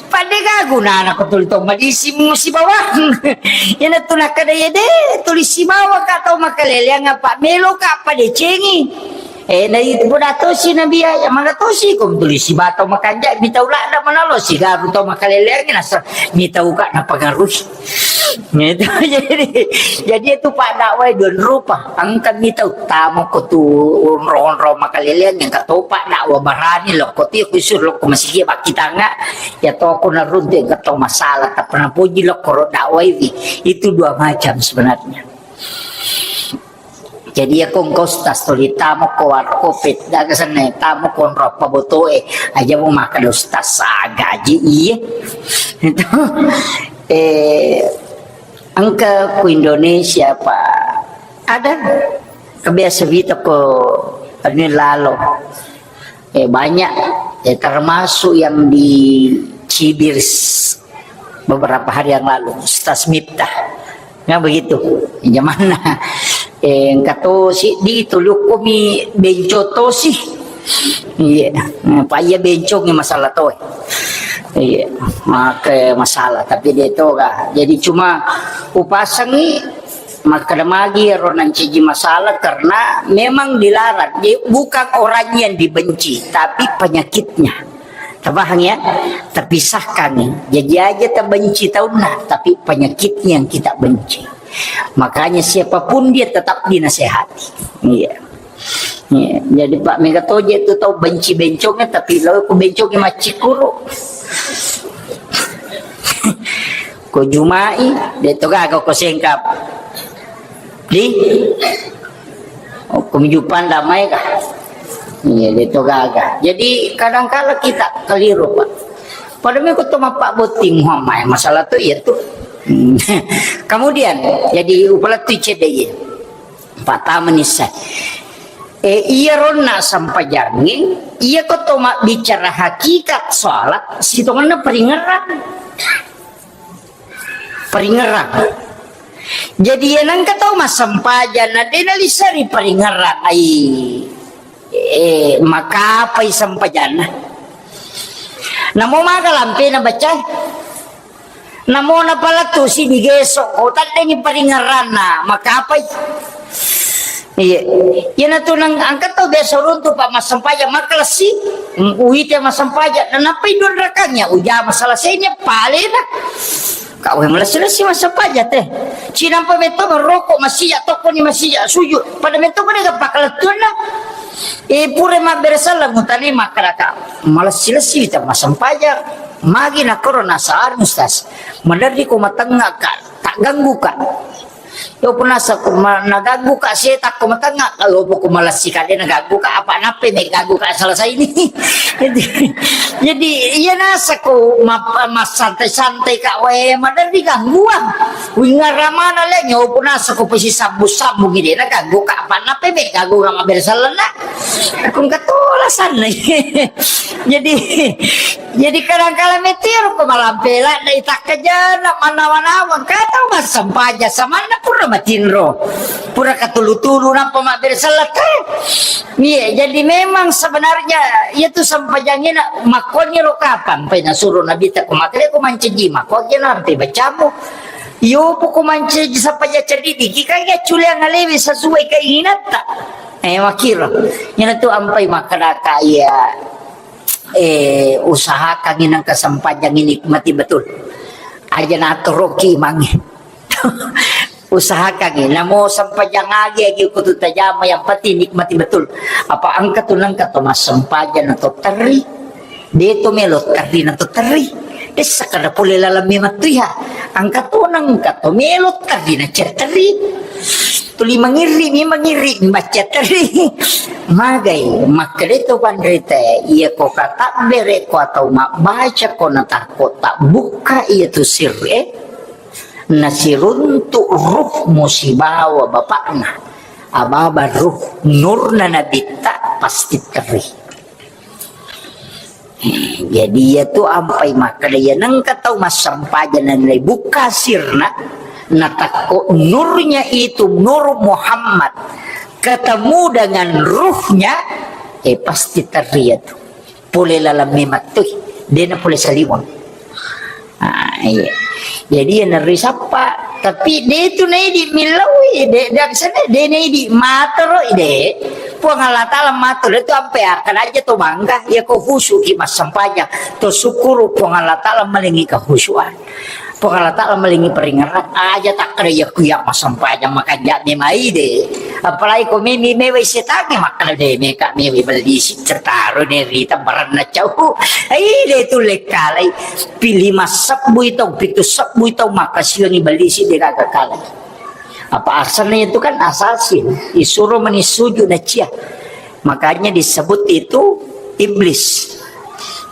Pada gagu na anak tuli tau madisi musibawa. Yana tu nakada ya de, tuli sibawa ka tau makaleleang apa melo ka padecengi. E, na itu pun atosi Nabi Yahya, mana tosi ko tuli sibawa tau makanja, mitau lada manalo sigaru tau makaleleang nasa mitau ka napengaruhi. Gitu. Jadi, jadi itu pak dakwah dua rupa. Engka mitau tamu ko tu onro-onro makaleleang yang katopa dakwah barani lo ko tu khusus lo ko masigi bakitanga. Ya toko naruntu yang katau masalah tak pernah puji lo koro dakwah ini. Itu dua macam sebenarnya. Jadi ya kong kostas tuli tamo ko warkopet daga senne tamo ko onro pabotoe aja mau makan ustaz gaji iye. Itu, eh, engka ku Indonesia apa ada kebiasa vita ko anu lalo. Eh, banyak, eh, termasuk yang di Cibir s-, beberapa hari yang lalu, Ustaz Miftah. Nah, begitu. Jamanna, eh, engka tosi di tulukkumi benco tosi. Iya, eh, pa iya benco ni masalah to. Iya, maka masalah, tapi dia to ga. Jadi cuma upasangi Makkeda magi ero nancaji masalah karena memang dilarang. Jadi, bukan orang yang dibenci, tapi penyakitnya. Tabahang ya? Terpisahkan nih. Jadi aja terbenci taunna, tapi penyakitnya yang kita benci. Makanya siapapun dia tetap dinasehati. Iya. Iya, jadi Pak Mega Toje itu tau benci bencongnya, tapi lo ku bencongnya macikuru. Ko jumai, de to gaga ko sengkap. Di? Oh, ko mijupan damai kah? Iya, de to gaga. Jadi kadangkala kita keliru, Pak. Pada meko to mappa botting Muhammad masalah tu iya tu. Kemudian jadi upala tu cedde iya. Pertama nisa. Eh, iya ronna sampajangi, iya ko to mabbicara hakikat salat, sitongenna peringerang. Peringerang. Jadi, iya nengka tau massempajang, na de nalisseri peringerang, ai, eh, makapai sempajanna. Namo maga lampe na baca. Namo napalettu si digeso, ko taddengi paringerranna, makapai. Iya. Iyana tu nang angka tau biasa runtu pa massempajang makalessi. Uite massempajang, nanappai dua rakangnya, ujama selesainya palena. Kau yang malessi-lessi massempajang teh. Cinampa metto merokok masija, tokkoni masija, sujud. Pada metto pada gappa kalettuanna. Eh, pura mabbere selleng mutane makkadaka. Malessi-lessi wita massempajang. Magi nakkoro nasaan, Ustaz. Maderri ko matengnga ka, tak ganggu ka. Yo punasa ko ma-, naganggu ka setakko matengnga, kalau poko malessi kade naganggu ka, apa nappe me ganggu ka selesai ini. Jadi, jadi iya nasa ko ma-, massantai-santai ka wae maderri gangguan. Wingaramana le nyopo nasa ko pesi sambung-sambung ide naganggu ka, apa nappe me ganggu ka mabbere sellenna. Aku engka tola sanna. Jadi, jadi kadang-kala metiro ko malampela na itakkajana manawa-nawa kata massempajang samanna pura matinro. Pura katulu-tulu nappa mabbere sellekka. Iya, jadi memang sebenarnya itu sempajangina makkoni ro kapang pai nasuro Nabi ta ko makale ko mancaji makko aja nampe bacamu. Yo poko mancaji sempajang cerdik diki kan ya culiang ngalewi sesuai keinginanta. Eh, makiro. Ina tu ampai makkadaka iya, eh, usahakangi nang kesempatan ini nikmati betul. Aja natoroki mangi. Usahakangi. Namo sempajang agi, agi kutu tajama, yang penting nikmati betul. Apa angka tu nangka to massempajang atau teri. De to melo terri na to terri. Dessa kada pole laleng memattu ya. Angka to nangka to melo terri na cer terri. Tuli mangirri mi mangirri baca terri. Magai makkeda to panrita iya ko katabbere ko atau mabbaca ko na takko tabbukka iya tu sirri, eh. Nasiruntu ruh musibawa bapakna. Ababa ruh nurna nabitta pasti terri. Jadi iya tu ampai makkeda iya nengka tau massempajang na nalai bukka sirna natakko nurnya itu Nur Muhammad ketemu dengan ruhnya, eh pasti terri iya tu. Pole laleng memattu, dena pole saliweng. Ah, iya. Jadi ya neri sappa, tapi de tu naidi millaui, de, de, sana de naidi matoro de. Puang Allah Ta'ala matoro tu ampe akan aja to bangga, ya ko khusyuk ki massempajang, to syukuru Puang Allah Ta'ala malingi kehusyuan. Puang Allah Ta'ala malingi peringerang, aja takkeda ya kuya massempajang makanja memai de. Apalagi ko memi mewai setangi makkeda de meka mewai bellisi certaro ne rita baranna cau. Ai de tu lekkalai. Pilih massebbui tau, pitu sebbui tau, makkasiwangi bellisi de gaga kalai. Apa asalnya itu kan asasin, isuro meni sujud na cia. Makanya disebut itu iblis.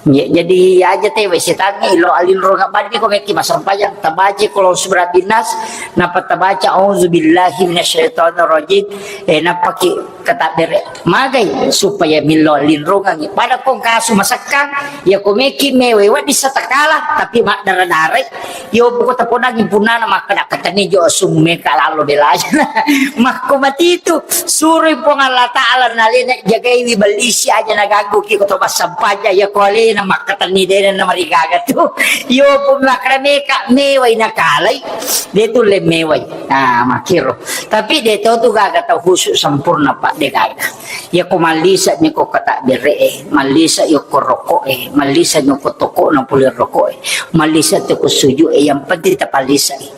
Ya, jadi aja tewe setangi lo alinro ngabadi ko meki masempajang tabaji kalau surah binas napa tabaca auzubillahi minasyaitonirrajim, eh, napaki katabbere magai supaya millo linrongangi. Pada kong kasu masekkang, ya ko meki mewe wedding satakala, tapi maddara-darai. Yo buko taponangi punana makkeda katani jo summe kalalo belajana. Makko matitu, suroi Puang Allah Ta'ala nalena jagaiwi bellisi aja naganggu ki ko to bassampaja ya ko alena makkatani dena na marigaga tu. Yo pun makkeda meka mewai nakalai, de tu le mewai. Nah, makiro. Tapi de to tu gaga tau khusyuk sempurna, Pak, de gaga. Ya ko mallisa ni ko kata bere e, mallisa yo ko rokok e, mallisa ni ko toko na pule rokok e, mallisa tu ko suju e, yang penting tapallisa e.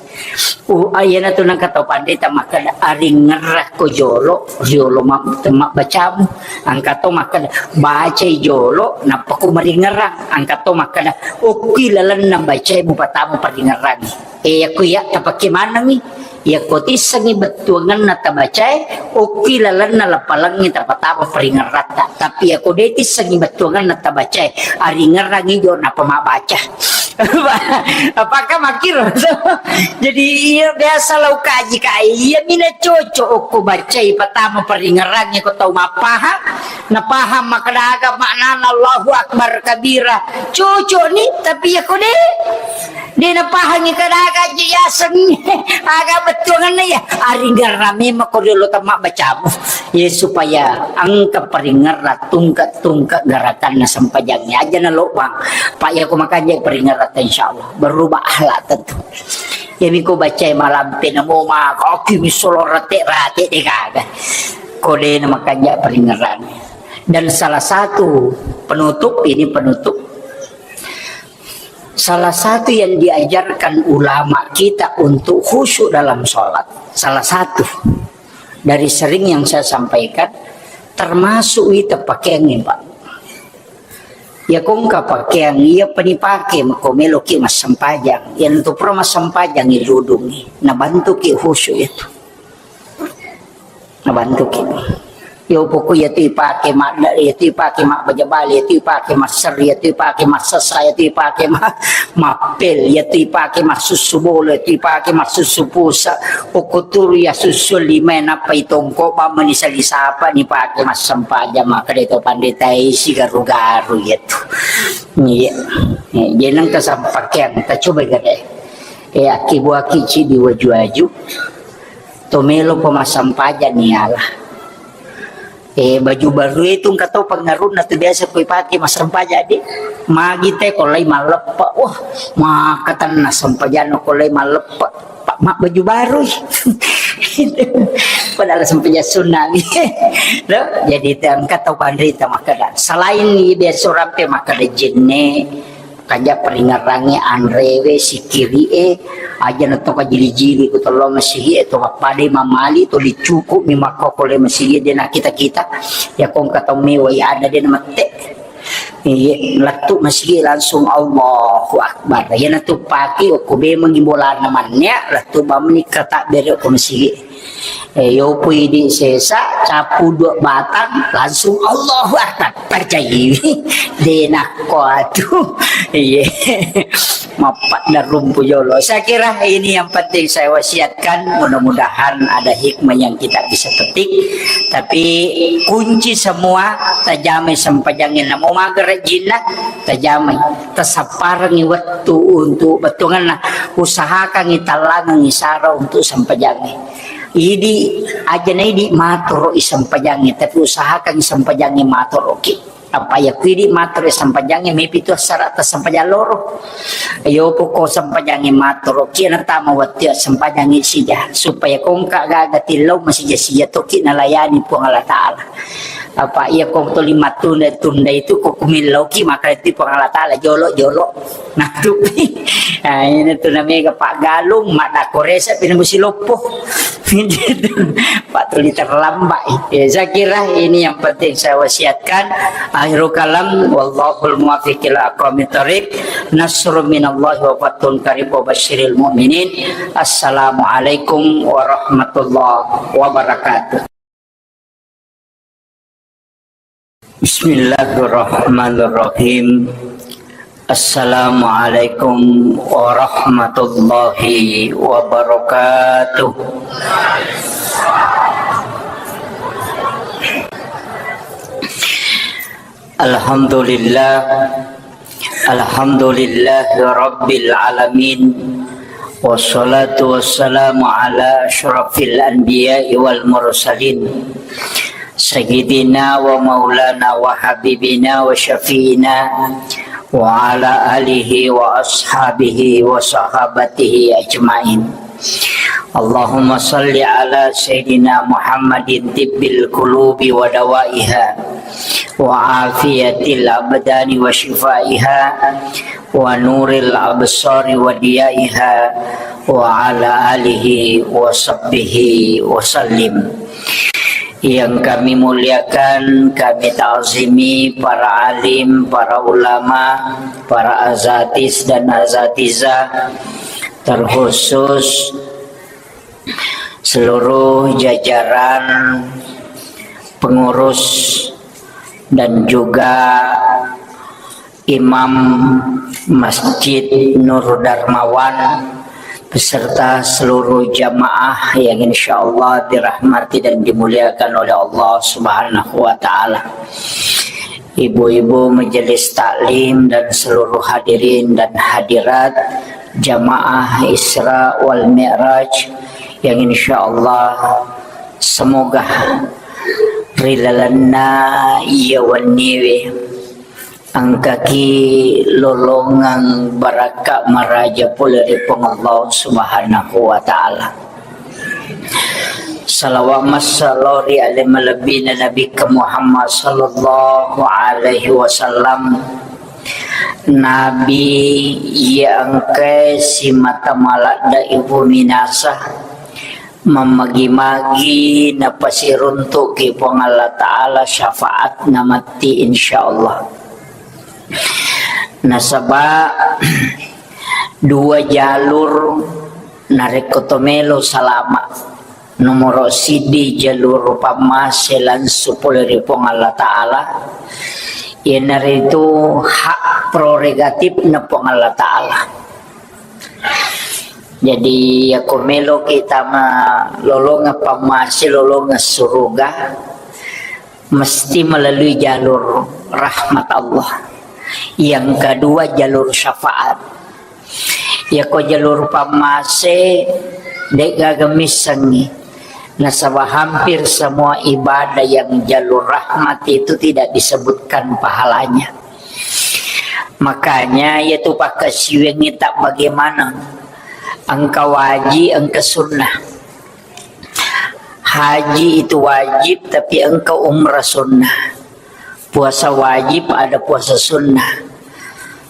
Uh, ayana tu nang kata pandai ta makkeda aringerra ko jolo, jolo ma-, temma bacamu. Angka to makkeda bacai jolo, nappa ko maringerang. Angka to makkeda okki lalenna bacai mu patamu paringerang. Eh, yakku iya, tapake manengngi. Yakko tissengngi bettuangenna tabacae, okki lalenna lapalengngi tapatama paringeratta. Tapi yakko de tissengngi bettuangenna tabacae, aringerangngi jo napa mabbaca. Apakah makkiro? Jadi, iya biasa lau kaji ka, iya mina cocok okko bacai patama paringerangngi ko tau mappahang, napahang makkeda aga maknana Allahu Akbar kabira. Cocok ni, tapi yakko de De' napahangi kadaga je yaseng. Aga bettuanna ya. Aringerrang memang ko riolo temma bacamu. Ya supaya engka paringerrang tungke-tungke gerakanna sempajangnya aja na lobang. Pak ya ko makanja paringerrang insyaallah. Berubah akhlak tentu. Ya miko bacai malampe namo ma kaki misolo rate-rate de' gaga. Ko de' na makanja paringerrang. Dan salah satu penutup, ini penutup. Salah satu yang diajarkan ulama kita untuk khusyuk dalam sholat, salah satu dari sering yang saya sampaikan, termasuk ita pakeangnge, Pak. Ya kongka pakeang, iya pani pake, mako meloki massempajang. Yang tu pura massempajang, iludungi. Nabantuki khusyuk itu. Nabantuki. Yo poko iya tu ipake madda, iya tu ipake mabbaja bale, iya tu ipake masserri, iya tu ipake massessa, iya tu ipake ma-, mappel, iya tu ipake massussu bola, iya tu ipake massussu pusa, poko turu iya sussu lima nappa itongko bamma ni sali sapa ni pake massempajang makkeda to panrita isi garu-garu iya tu. Iya. Eh, jeneng kesampakean, kita coba gede. Eh, aki buaki ci di waju-waju. To melo pemasampajang ni Allah. Eh, baju baru itu engka to pengaruhna tu biasa kui pake masampajang di. Magi te ko lai malleppa. Wah, maka tenna sampajang ko lai malleppa. Pak mak baju baru. Padahal sampajang sunnah ni. Loh, jadi itu engka to panrita makkeda. Selain ni biasa orang pe makkeda jenne. Kaja peringerangnge anrewe, sikiri'e, aja na to kajili-jili ku tello masigi'e, to pappada mamali, to licuku mi makkokole masigi'e, de na kita-kita. Ya kongka tau mewai ada de na mette. Iye, lettu masigi'e langsung Allahu Akbar. Ya na tu pake okko bemengi bolana manne, lettu bamni kata bere okko masigi'e. Eh, yopo idi sesa, capu dua batang, langsung Allahu Akbar. Percayai. De nakko atu. Iye. Mappadda rumpu jolo. Saya kira ini yang penting saya wasiatkan. Mudah-mudahan ada hikmah yang kita bisa petik. Tapi kunci semua, tajamai sempajangnya. Namo maga rajinna, tajamai. Tasapparengi wettu untuk bettuanganna. Usahakangi tallangengi sara untuk sempajangnya. Idi, aja na idi matoro i sempajangnge, tapi usahakan sempajangnge matoro ki. Apa ya ku idi matoro i sempajangnge, mepi tu syarat sempajang loro. Yo poko sempajangnge matoro ki, na tama wettu sempajangnge sija, supaya kongka gaga tillau masija-sija toki nalayani Puang Allah Taala. Apa iya ko tuli mattunda-tunda itu ko kumillau ki, maka itu Puang Allah Taala jolo-jolo. Natupi. Nah, ini tu namanya Pak Galung, mak dako resa pina musi loppo. Pak tuli terlambat. Ya, saya kira ini yang penting saya wasiatkan. Akhirul kalam, wallahul muwaffiq ila aqwamit thariq. Nasrun minallahi wa fathun qarib wa basyiril mu'minin. Assalamualaikum warahmatullahi wabarakatuh. Bismillahirrahmanirrahim. Assalamualaikum warahmatullahi wabarakatuh. Alhamdulillah. Alhamdulillahi rabbil alamin. Wassalatu wassalamu ala asyrafil anbiya'i wal mursalin. Sayyidina wa maulana wa habibina wa syafi'ina wa ala alihi wa ashabihi wa sahabatihi ajma'in. Allahumma salli ala Sayyidina Muhammadin tibbil qulubi wa dawaiha, wa afiyatil abdani wa shifaiha, wa nuril absari wa diyaiha, wa ala alihi wa sahbihi wa sallim. Yang kami muliakan, kami ta'zimi para alim, para ulama, para azatis dan azatizah, terkhusus seluruh jajaran pengurus dan juga Imam Masjid Nur Darmawan beserta seluruh jamaah yang insyaallah dirahmati dan dimuliakan oleh Allah Subhanahu wa Ta'ala. Ibu-ibu majelis taklim dan seluruh hadirin dan hadirat, Jamaah Isra wal Mi'raj yang insyaallah semoga ri lalenna iya wenniwe engkaki lolongeng barakka maraja pole ri Puang Allah Subhanahu wa Ta'ala. Salawat massalawat ri ale malebbina Nabi Muhammad sallallahu alaihi wasallam. Nabi iya engkae simata maladde ibu minasa, mammagi-magi napasiruntuki Puang Allah Ta'ala syafaatna matti insyaallah. Nasaba dua jalur narekko to melo salama. Nomoro siddi jalur pammase langsung pole ri Puang Allah Ta'ala, iyanaritu hak prerogatifna Puang Allah Ta'ala. Jadi, yako melo kita ma lolongeng pammase, lolongeng suruga, mesti melalui jalur rahmat Allah. Yang kedua, jalur syafaat. Yako jalur pammase, de'gaga missengngi. Nasaba hampir semua ibadah yang jalur rahmat itu tidak disebutkan pahalanya. Makanya, yaitu pakkasiwiangngi tak bagaimana. Engka wajib, engka sunnah. Haji itu wajib, tapi engka umrah sunnah. Puasa wajib, ada puasa sunnah.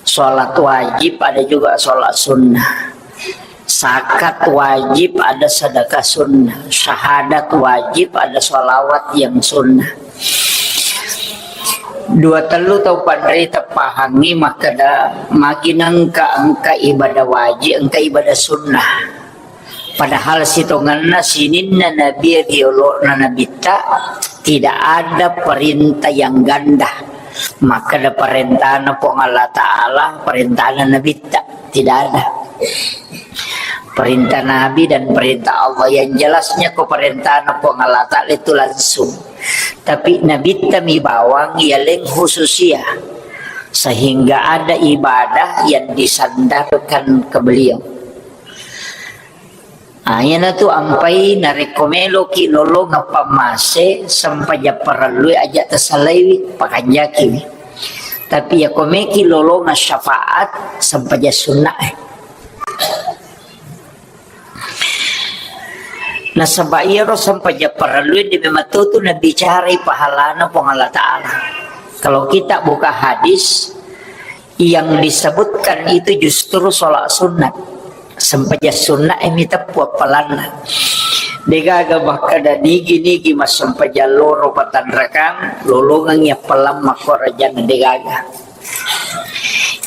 Sholat wajib, ada juga sholat sunnah. Zakat wajib, ada sedekah sunnah. Syahadat wajib, ada sholawat yang sunnah. Dua tellu tau panrita pahangngi makkeda, magi nengka engka ibadah wajib, engka ibadah sunnah. Padahal sitongenna sininna nabi riolo'na nabitta, tidak ada perintah yang ganda. Makkeda perintahna Puang Allah Ta'ala, perintahna nabitta, tidak ada. Perintah Nabi dan perintah Allah yang jelasnya ko perintahna Puang Allah Ta'ala itu langsung. Tapi nabitta mi bawang yaleng khususia. Sehingga ada ibadah yang disandarkan ke beliau. Ah, iyanatu ampai narekko meloki lolongeng pammase, sempajang parellui aja tasalaiwi, pakanjakiwi. Tapi yako meki lolongeng syafaat, sempajang sunnae. Nasaba iyaro sempajang parellui de memang tu nabicarai pahalana Puang Allah Ta'ala. Kalau kita buka hadis, yang disebutkan itu justru sholat sunat. Sempajang sunat e miteppu appalanna. Degaga makkeda nigi-nigi massempajang loro patanrakang, lolongengngi appalang makkorajang degaga.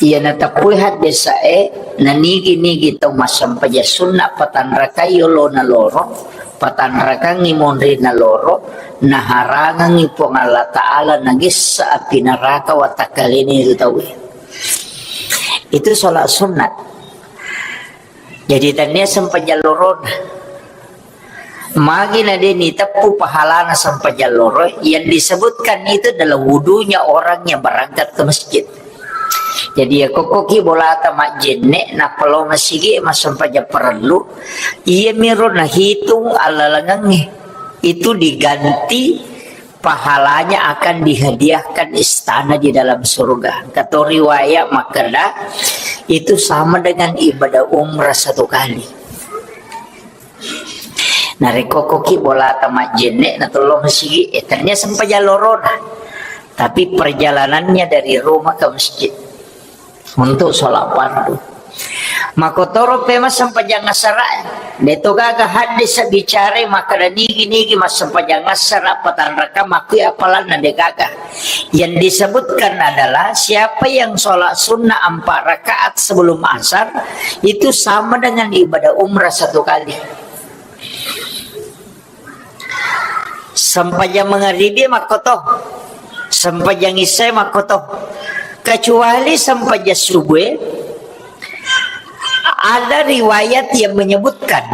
Iya nateppui haddesae, nanigi-nigi tau massempajang sunat patanrakai yolona loro, patanrakangngi monrina loro, naharangengngi Puang Allah Ta'ala nagessa api neraka watakkalena itu tauwe. Itu sholat sunat. Jadi tania sempajang lorona. Magi na de niteppu pahalana sempajang loro, yang disebutkan itu adalah wudunya orang yang berangkat ke masjid. Jadi ya kokkoki bolata majjenne, nappa lao masigi massempajang parellu, iya miro nahitung allalengengnge. Itu diganti pahalanya akan dihadiahkan istana di dalam surga. Kato riwayat makkeda, itu sama dengan ibadah umrah satu kali. Narekko koki bolata majjenne na tollo masigi, eh, ternyata sempajang lorona. Tapi perjalanannya dari rumah ke masjid untuk sholat fardu. Makotoro pe massempajang asara, de to gaga hadis bicara makkeda nigi-nigi massempajang asara patanraka makkui apalanna de gaga. Yang disebutkan adalah siapa yang sholat sunnah empat rakaat sebelum asar, itu sama dengan ibadah umrah satu kali. Sempajang mangaribi makkoto, sempajang isya makkoto, kecuali sempajang subuh. Ada riwayat yang menyebutkan,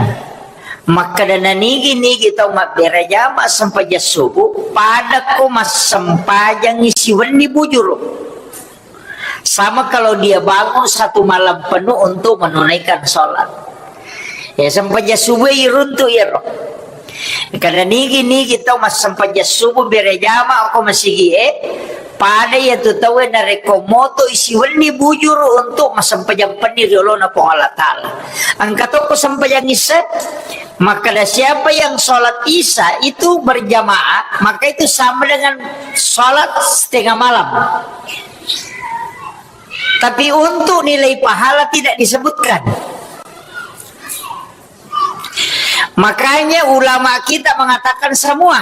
makkeda nanigi-nigi tau mabbere jama sempajang subuh, padakko massempajangi siwenni bujuru. Sama kalau dia bangun satu malam penuh untuk menunaikan sholat. Ya, sempajang subuh iruntu iyaro. Kada nigi-nigi tau massempajang subuh berejama ko masigi e, pada iya tu tau e narekko moto isi wenni bujuru untuk massempajang penni ri olona Puang Allah Ta'ala. Engka tokko sempajang isya, makkada siapa yang sholat isya itu berjamaah, maka itu sama dengan sholat setengah malam. Tapi untuk nilai pahala tidak disebutkan. Makanya ulama kita mengatakan semua,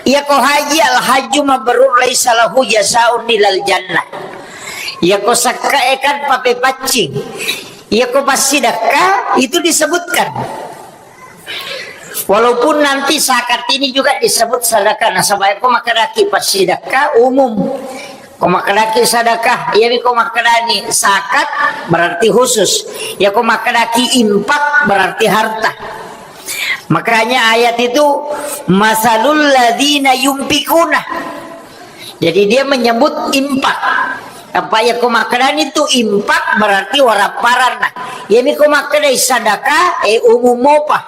iya ko haji, al hajju mabrur laisa lahu jazaun ilal jannah. Iya ko sakka e kan papepaccing. Iya ko passidekka itu disebutkan. Walaupun nanti zakat ini juga disebut sedekah, nasaba ko makkedaki passidekka umum. Ko makkedaki sedekah, iyami ko makkedani zakat berarti khusus. Ya ko makkedaki infak berarti harta. Makanya ayat itu, "Masalul ladzina yunfikuna." Jadi dia menyebut infak. Apa ya ko makkedani tu infak berarti warapparanna. Iyami ko makkedai sedekah, eh, umum mopa.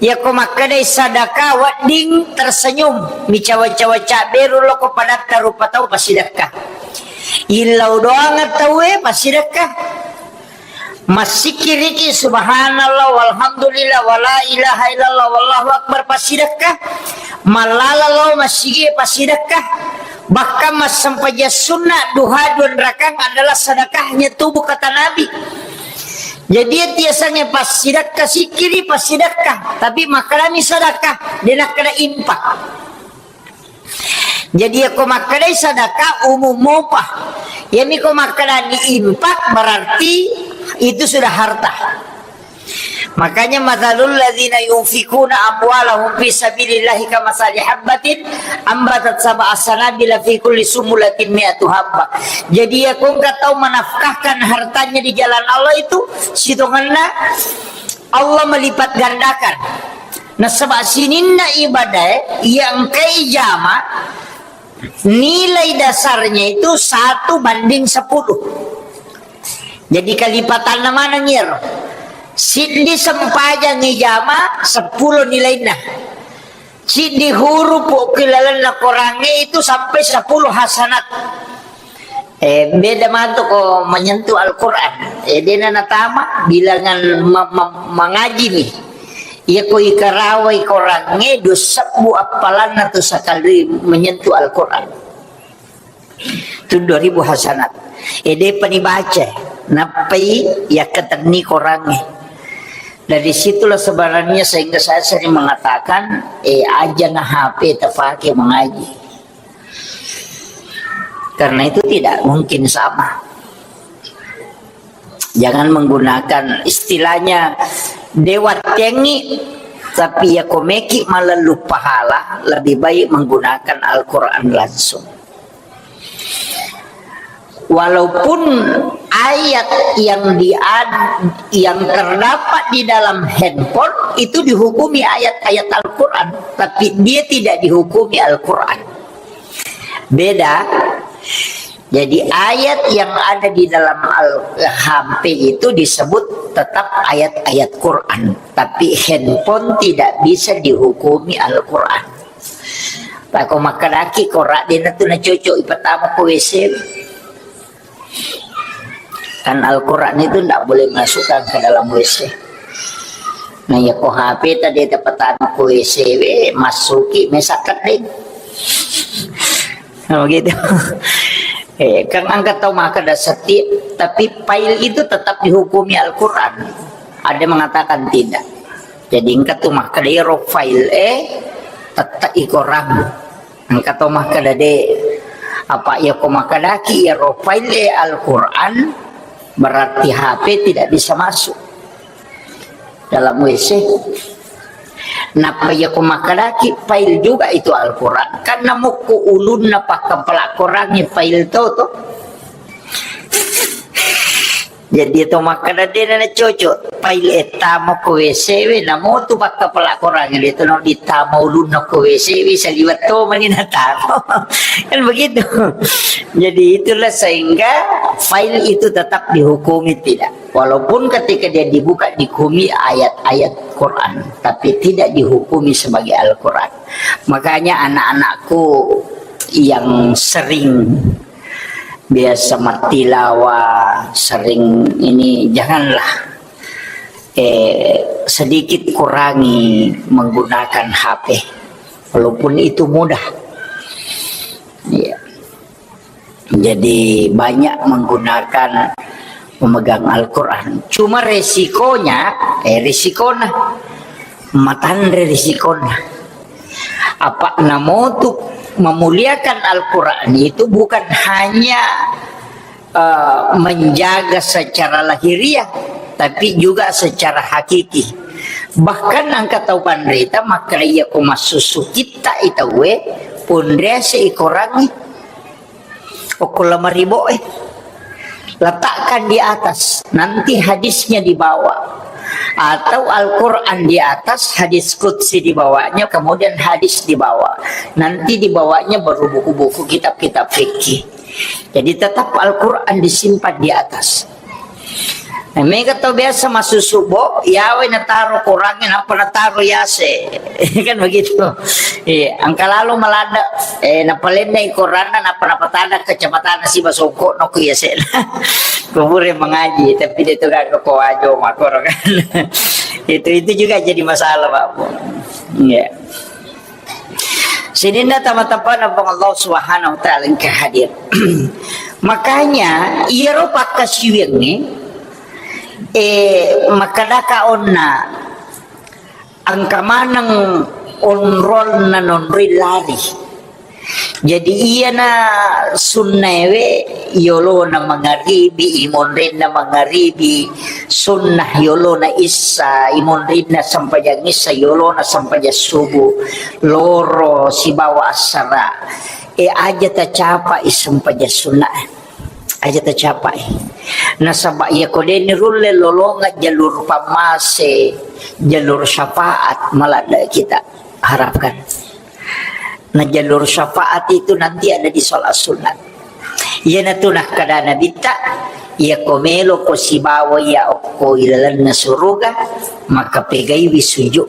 Ya ko makkedai sedekah wedding tersenyum, micawa-cawa cabberu loko padatta rupa tau passidekka. Illau doang tauwe passidekka. Massikkiriki subhanallah walhamdulillah wala ilaha illallah wallahu akbar passidekka. Mallala lao massigi passidekka. Bahkan massempajang sunnah duha dua rakang adalah sedekahnya tubuh kata Nabi. Jadi tiasange passidekka sikkiri passidekka. Tapi makkedami sedekah, de nakkeda infak. Jadi, yako makkedai sadaka umum mopa. Yami ko makkedani infak, berarti itu sudah harta. Makanya, "Matsalul ladzina yunfikuna amwalahum fi sabilillahi kamatsali habbatin ambatat sab'a sanabila fi kulli sumbulatin mi'atu habbah." Jadi, yako engka tau menafkahkan hartanya di jalan Allah itu, sitongenna Allah melipat gandakan. Nasaba sininna ibadae iya engkae ijama, nilai dasarnya itu satu banding sepuluh. Jadi kalipatanna maneng iyaro. Siddi sempajang ijama, sepuluh nilainna. Siddi hurupu ki lalenna Korangnge itu sampai sepuluh hasanat. Eh, beda matu ko menyentuh Al-Quran. Eh, dena natama bilangan ma-, ma-, mangaji mi. Iya ko ikarawai Korangnge, dua sebbu appalanna tu sakali menyentuh Al-Quran. Tu dua ribu hasanat. Eh, depa ni baca. Nappai yakkatenni Korangnge. Dari situlah sebenarnya sehingga saya sering mengatakan, eh, aja na H P terpakai mengaji. Karena itu tidak mungkin sama. Jangan menggunakan istilahnya dewa tengi, tapi ya komeki malah lupa hala, lebih baik menggunakan Al-Quran langsung. Walaupun ayat yang diad-, yang terdapat di dalam handphone itu dihukumi ayat-ayat Al-Quran, tapi dia tidak dihukumi Al-Quran. Beda. Jadi, ayat yang ada di dalam Al-, H P itu disebut tetap ayat-ayat Quran, tapi handphone tidak bisa dihukumi Al-Quran. Pako makkedaki Quran, dena tu nacocok ipatama ko W C. Kan Al-Quran itu ndak boleh masukkan ke dalam W C. Nah, ya ko H P tadi tepatana ko W C we, masuki, mesakkat deh. Nah, begitu. Eh, kan engka tau makkeda seti-, tapi file itu tetap dihukumi Al-Quran. Ada mengatakan tidak. Jadi engka tu makkeda iro file, eh, tetap i Quran. Engka to makkeda de, apa iya ko makkedaki iyaro file Al-Quran, berarti H P tidak bisa masuk dalam W C. Nappa iya ko makkedaki file juga itu Al-Quran, karena mukku ulunna pakkapala Qurangnge file to, to. Jadi, to makkeda de' na cocok, file e tama ko W C we, namo tu pakkapala Korang, de' to no ditama ulunna ko W C we, saliweng to mani natama. Kan begitu. Jadi, itulah sehingga file itu tetap dihukumi tidak. Walaupun ketika dia dibuka, dihukumi ayat-ayat Quran, tapi tidak dihukumi sebagai Al-Quran. Makanya anak-anakku yang sering biasa mattilawa, sering ini, janganlah, eh, sedikit kurangi menggunakan H P, walaupun itu mudah. Iya. Jadi banyak menggunakan, memegang Al-Quran. Cuma resikonya, eh, risikona, matanre risikona. Apa namotu memuliakan Al-Quran itu bukan hanya, eh, menjaga secara lahiriah, tapi juga secara hakiki. Bahkan engka tau panrita makkeda iya ko massusu kitta i tauwe, ponriase i korangnge. Okko lemari bo e. Letakkan di atas, nanti hadisnya di bawah. Atau Al-Quran di atas, hadis qudsi di bawahnya, kemudian hadis di bawah. Nanti di bawahnya baru buku-buku, kitab-kitab fikih. Jadi tetap Al-Quran disimpan di atas. Nah, mega tau biasa massusu bo, yawe nataro korangnge, nappa nataro yase. Kan begitu. Iya, engka lalo maladde, eh, napalennai koranna, nappa napatada kacamatanna siba songko no ku yase. Kubure mengaji, tapi dia tu gak ke Wajo makoro kan. Itu, itu juga jadi masalah, Pak. Iya. Sininna tama-tamana Puang Allah Subhanahu wa Ta'ala engka hadir. Makanya, iyaro pakkasiwiangnge, eh, makkedaka onna, engka maneng onronna nonroi lari. Jadi, iyana sunnaewe yolona mangaribi, imonrinna mangaribi, sunnah yolona issa, imonrinna sempajang issa, yolona sempajang subuh, loro sibawa assara. E, aja tacapai sempajang sunnah. Aja tacapai. Nasaba iya ko deni rulle lolonga jalur pammase, jalur syafaat maladde kita harapkan. Nah, jalur syafaat itu nanti ada di sholat sunat. Iyanatu nakkada Nabitta, iya ko melo ko sibawa iya okko ilalenna suruga, maka pegaiwi sujud.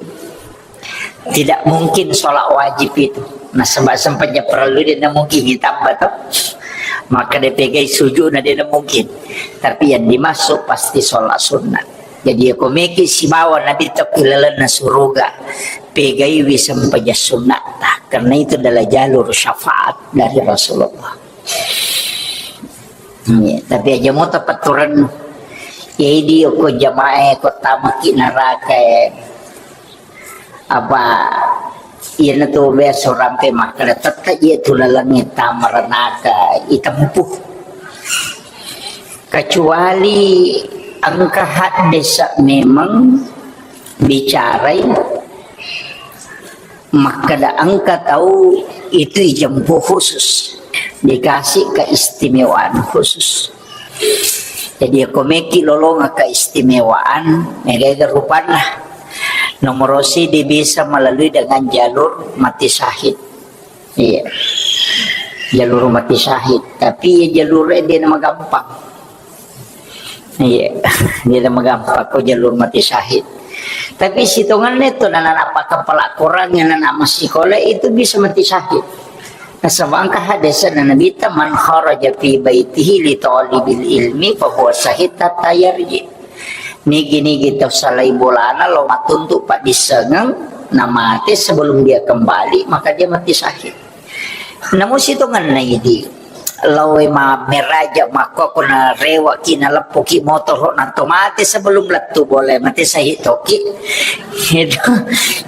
Tidak mungkin sholat wajib itu. Nasaba sempajang parellu de' na mungkin ditambah to. Maka dipegai sujud na de' na mungkin. Tapi yang dimaksud pasti sholat sunat. Jadi, iya ko meki sibawa Nabitta ilalenna suruga, pegaiwi sempajang sunnatta, karena itu adalah jalur syafaat dari Rasulullah. Iya, tapi aja mo tapaturan. Ya, idi ko jamaah ko tamaki neraka. Apa iyanatu biasa rampe makkeda tette je tu lalengnge tamaranaka itempuh. Kecuali engka haddesa memang bicarai makkeda engka tau itu ijempuh khusus, dikasih keistimewaan khusus. Jadi, ko meki lolonga keistimewaan, mega-ega rupanna. Nomoro sidi bisa melalui dengan jalur mati syahid. Iya. Jalur mati syahid. Tapi iya jalur de' na magampang. Iya. De' na magampang ko jalur mati syahid. Tapi sitonganna itu nana apa kepala kurang yang nana masih sekolah itu bisa mati syahid. Nasaba engka hadesna Nabitta, "Man kharaja fi baitihi li talibil ilmi fa huwa syahid hatta yarji." Nigi-nigi tau salai bolana lo mattuntu paddissengeng, namate sebelum dia kembali, maka dia mati syahid. Namu sitongenna idi, laoe mammeraja makkokko narewa ki naleppuki motoro nanto mate sebelum lettu boleh mate syahid toki. Itu.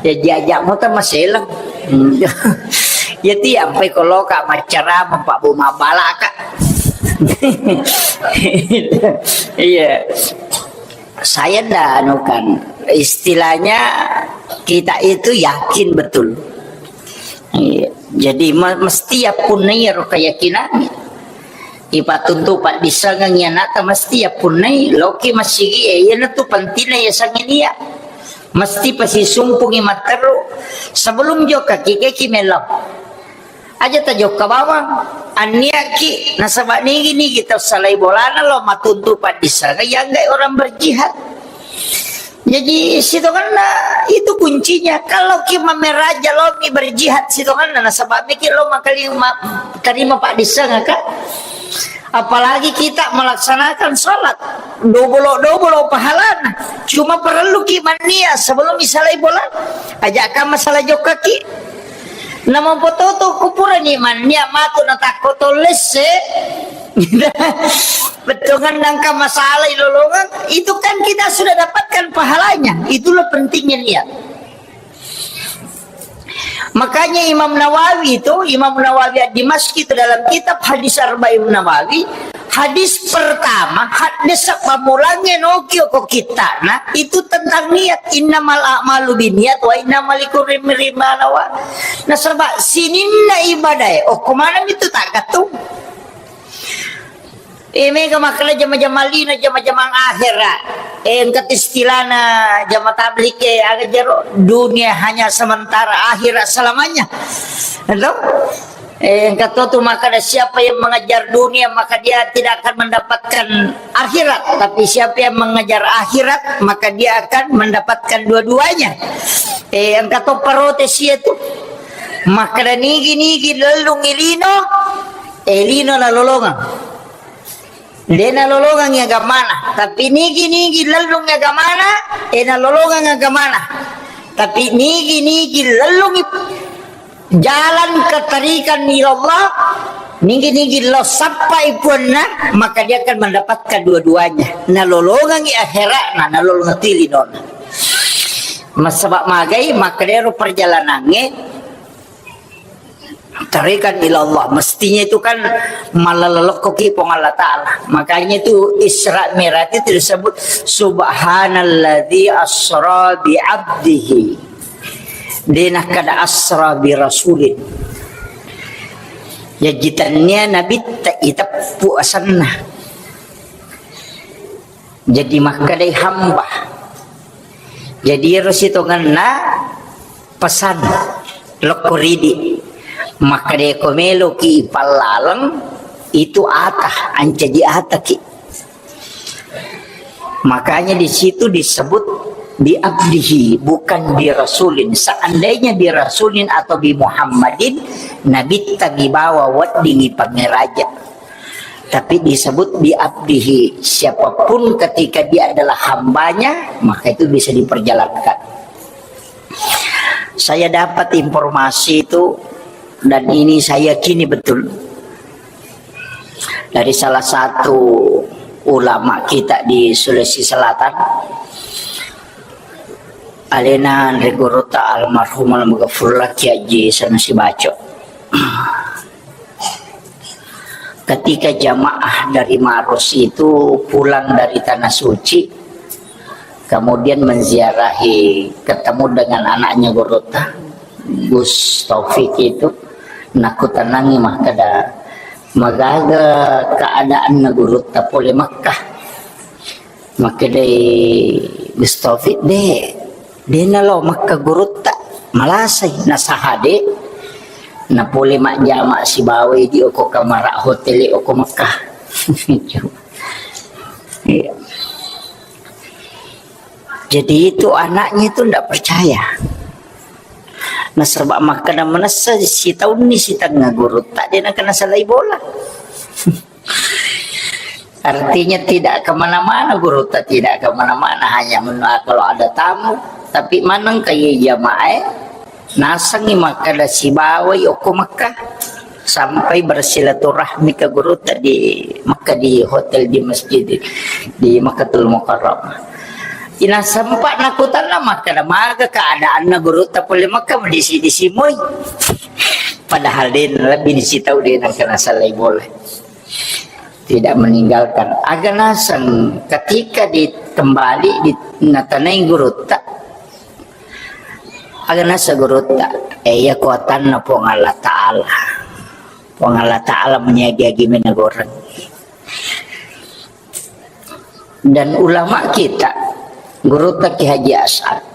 Ya, jaja motor maselang. Hmm. Ya, tiampai ko loka maccarama, Pak Bu, mabalaka. Iya. Saya ndak anu kan, istilahnya kita itu yakin betul. Iya. Jadi, me-, mesti ya punna iyaro keyakinan. Ipattuntu paddissengengngi ana'ta mesti yappunnai loki massigi, eh, iyanatu pentingna yasengnge nia. Mesti pasisumpungi matteru. Sebelum jokkaki, keki mellau. Aja tajokka bawang, anniaki, nasaba nigi-nigi tau salai bolana lo matuntu paddissengeng, yanggai orang berjihad. Jadi, sitonganna itu kuncinya. Kalau ki mameraja lo mi berjihad sitonganna, nasaba miki lo makali ma-, terima paddissengeng, kan? Apalagi kita melaksanakan sholat, dobolo-dobolo pahalana. Cuma perlu ki mannia sebelum misalai bola. Aja ka masalah jokka ki. Namo pototo kupurani mannia matu natakko to lesse. Bettuangan nangka masalah ilolongan, itu kan kita sudah dapatkan pahalanya. Itulah pentingnya niat. Makanya Imam Nawawi itu, Imam Nawawi Ad-Dimashqi itu dalam kitab Hadis Arba'in Nawawi, hadis pertama, hadis pamulangnge noki oko kittana, itu tentang niat. Innamal a'malu binniat wa innama likulli imri'in ma nawa. Nasaba sininna ibadae, okko maneng itu tagattung. Eh, mega makkeda jama-jama lino, jama-jamang akhera. Eh, engka istilahna jama tabligh, eh, aga jero, dunia hanya sementara, akhirat selamanya. Ento? Eh, engka to tu makkeda siapa yang mengejar dunia, maka dia tidak akan mendapatkan akhirat. Tapi siapa yang mengejar akhirat, maka dia akan mendapatkan dua-duanya. Eh, engka to protes itu. Makkeda nigi-nigi lellung ilino, eh, lino nalolongang. De nalolongangngi agamana, tapi nigi-nigi lellungngi agamana, e nalolongang agamana. Tapi nigi-nigi lellungngi jalan kettarikan ilallah, nigi-nigi lo sappai puanna, maka dia akan mendapatkan dua-duanya. Nalolongangngi akhera'na, nalolongang tilinona. Massaba magai, maka dero perjalanangnge tarikan ilallah, mestinya itu kan malalokkoki Puang Allah Ta'ala. Makanya itu Isra Mi'raj itu disebut subhanalladzi asra bi abdihi. De nakkeda asra bi rasulin. Yaji tennia nabitta iteppu asenna. Jadi makkedai hamba. Jadi ero sitongenna pesan lokko ridi. Makkedai ko meloki ipallaleng itu ata, ancaji ataki. Makanya di situ disebut bi abdihi, bukan bi rasulin. Seandainya bi rasulin atau bi Muhammadin, nabitta mibawa weddingi pameraja. Tapi disebut bi abdihi, siapapun ketika dia adalah hambanya, maka itu bisa diperjalankan. Saya dapat informasi itu, dan ini saya yakini betul, dari salah satu ulama kita di Sulawesi Selatan, alena Anre Gurutta almarhum almaghfurlah Kiai Haji Sanusi Baco. Ketika jamaah dari Maros itu pulang dari Tanah Suci, kemudian menziarahi, ketemu dengan anaknya Gurutta, Gus Taufik itu, nakutanangi makkeda, "Magaga keadaanna Gurutta pole Makkah?" Makkedai Gus Taufik, "De, de nalo Makkah Gurutta, malasai, nasaha de, napole majjama sibawai di oko kamara hotel oko Makkah." Iya. Jadi itu anaknya itu ndak percaya. Nasaba makkeda manessa sitaunni sitengnga Gurutta de nakena salai bola. Artinya tidak kemana-mana, Gurutta tidak kemana-mana, hanya menua kalau ada tamu. Tapi maneng ke iya jamaah, nasengi makkeda sibawai okko Mekah, sampai bersilaturahmi ke Gurutta di Mekah, di hotel, di masjid, di Makkatul Mukarramah. Ina sempat nakutanna makkeda maga keadaanna Gurutta pole Mekah, disi-disi moi. Padahal de lebih disi tau de nakena salai bola. Tidak meninggalkan. Aga naseng ketika di, kembali di, natanai Gurutta. Aga naseng Gurutta, eh, iya kuatanna Puang Allah Ta'ala. Puang Allah Ta'ala meniagi-agi menegoreng. Dan ulama kita, Gurutta Kiai Haji As'ad,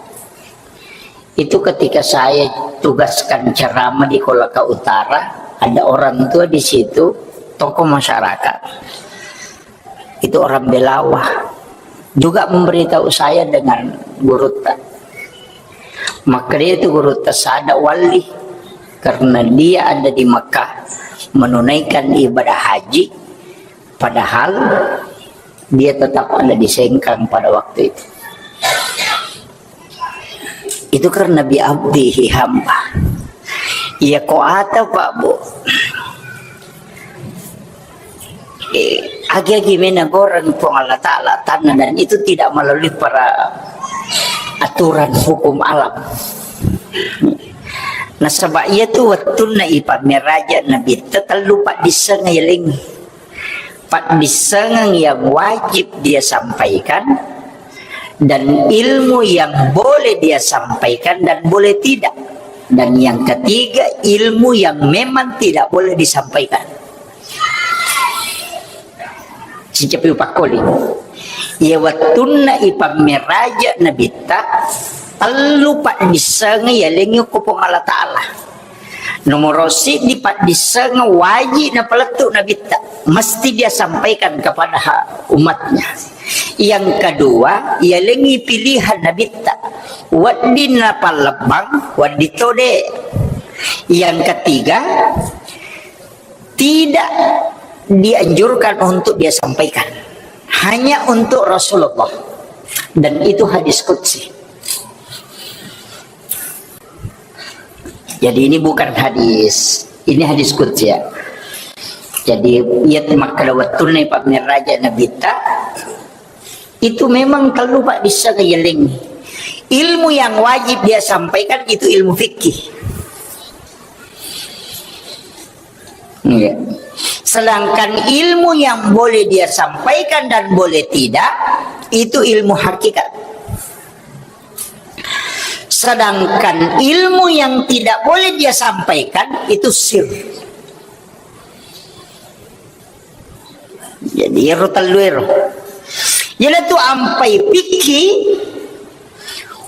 itu ketika saya tugaskan ceramah di Kolaka Utara, ada orang tua di situ, tokoh masyarakat. Itu orang Belawa. Juga memberitahu saya dengan Gurutta. Maka dia itu Gurutta sada wali karena dia ada di Mekah menunaikan ibadah haji, padahal dia tetap ada di Sengkang pada waktu itu. Itu karena bi abdihi hamba. Iya ko ata, Pak, Bu. Eh, agi-agi menegoreng Puang Allah Ta'ala tanah dan itu tidak melalui para aturan hukum alam. Nasaba iya tu wettunna ipammeraja Nabitta tellu paddisseng yalengngi. Paddissengeng yang wajib dia sampaikan, dan ilmu yang boleh dia sampaikan dan boleh tidak. Dan yang ketiga, ilmu yang memang tidak boleh disampaikan. Sicapi upakkoli. Iya wettunna ipammeraja Nabitta, tellu paddissengeng yalengngi ko Puang Allah Ta'ala. Nomoro siddi paddissengeng wajib napalettu Nabitta, mesti dia sampaikan kepada ha-, umatnya. Yang kedua, yalengngi pilihan Nabitta, wedding napallebbang, wedding tode. Yang ketiga, tidak dianjurkan untuk dia sampaikan, hanya untuk Rasulullah. Dan itu hadis qudsi. Jadi ini bukan hadis, ini hadis qudsi ya. Jadi iya makkeda wettunna ipammeraja Nabitta itu memang tellu paddissengeng yalengngi. Ilmu yang wajib dia sampaikan itu ilmu fikih. Iya. Sedangkan ilmu yang boleh dia sampaikan dan boleh tidak, itu ilmu hakikat. Sedangkan ilmu yang tidak boleh dia sampaikan, itu sir. Jadi, ero tellu ero. Jadi, tu ampai fikih,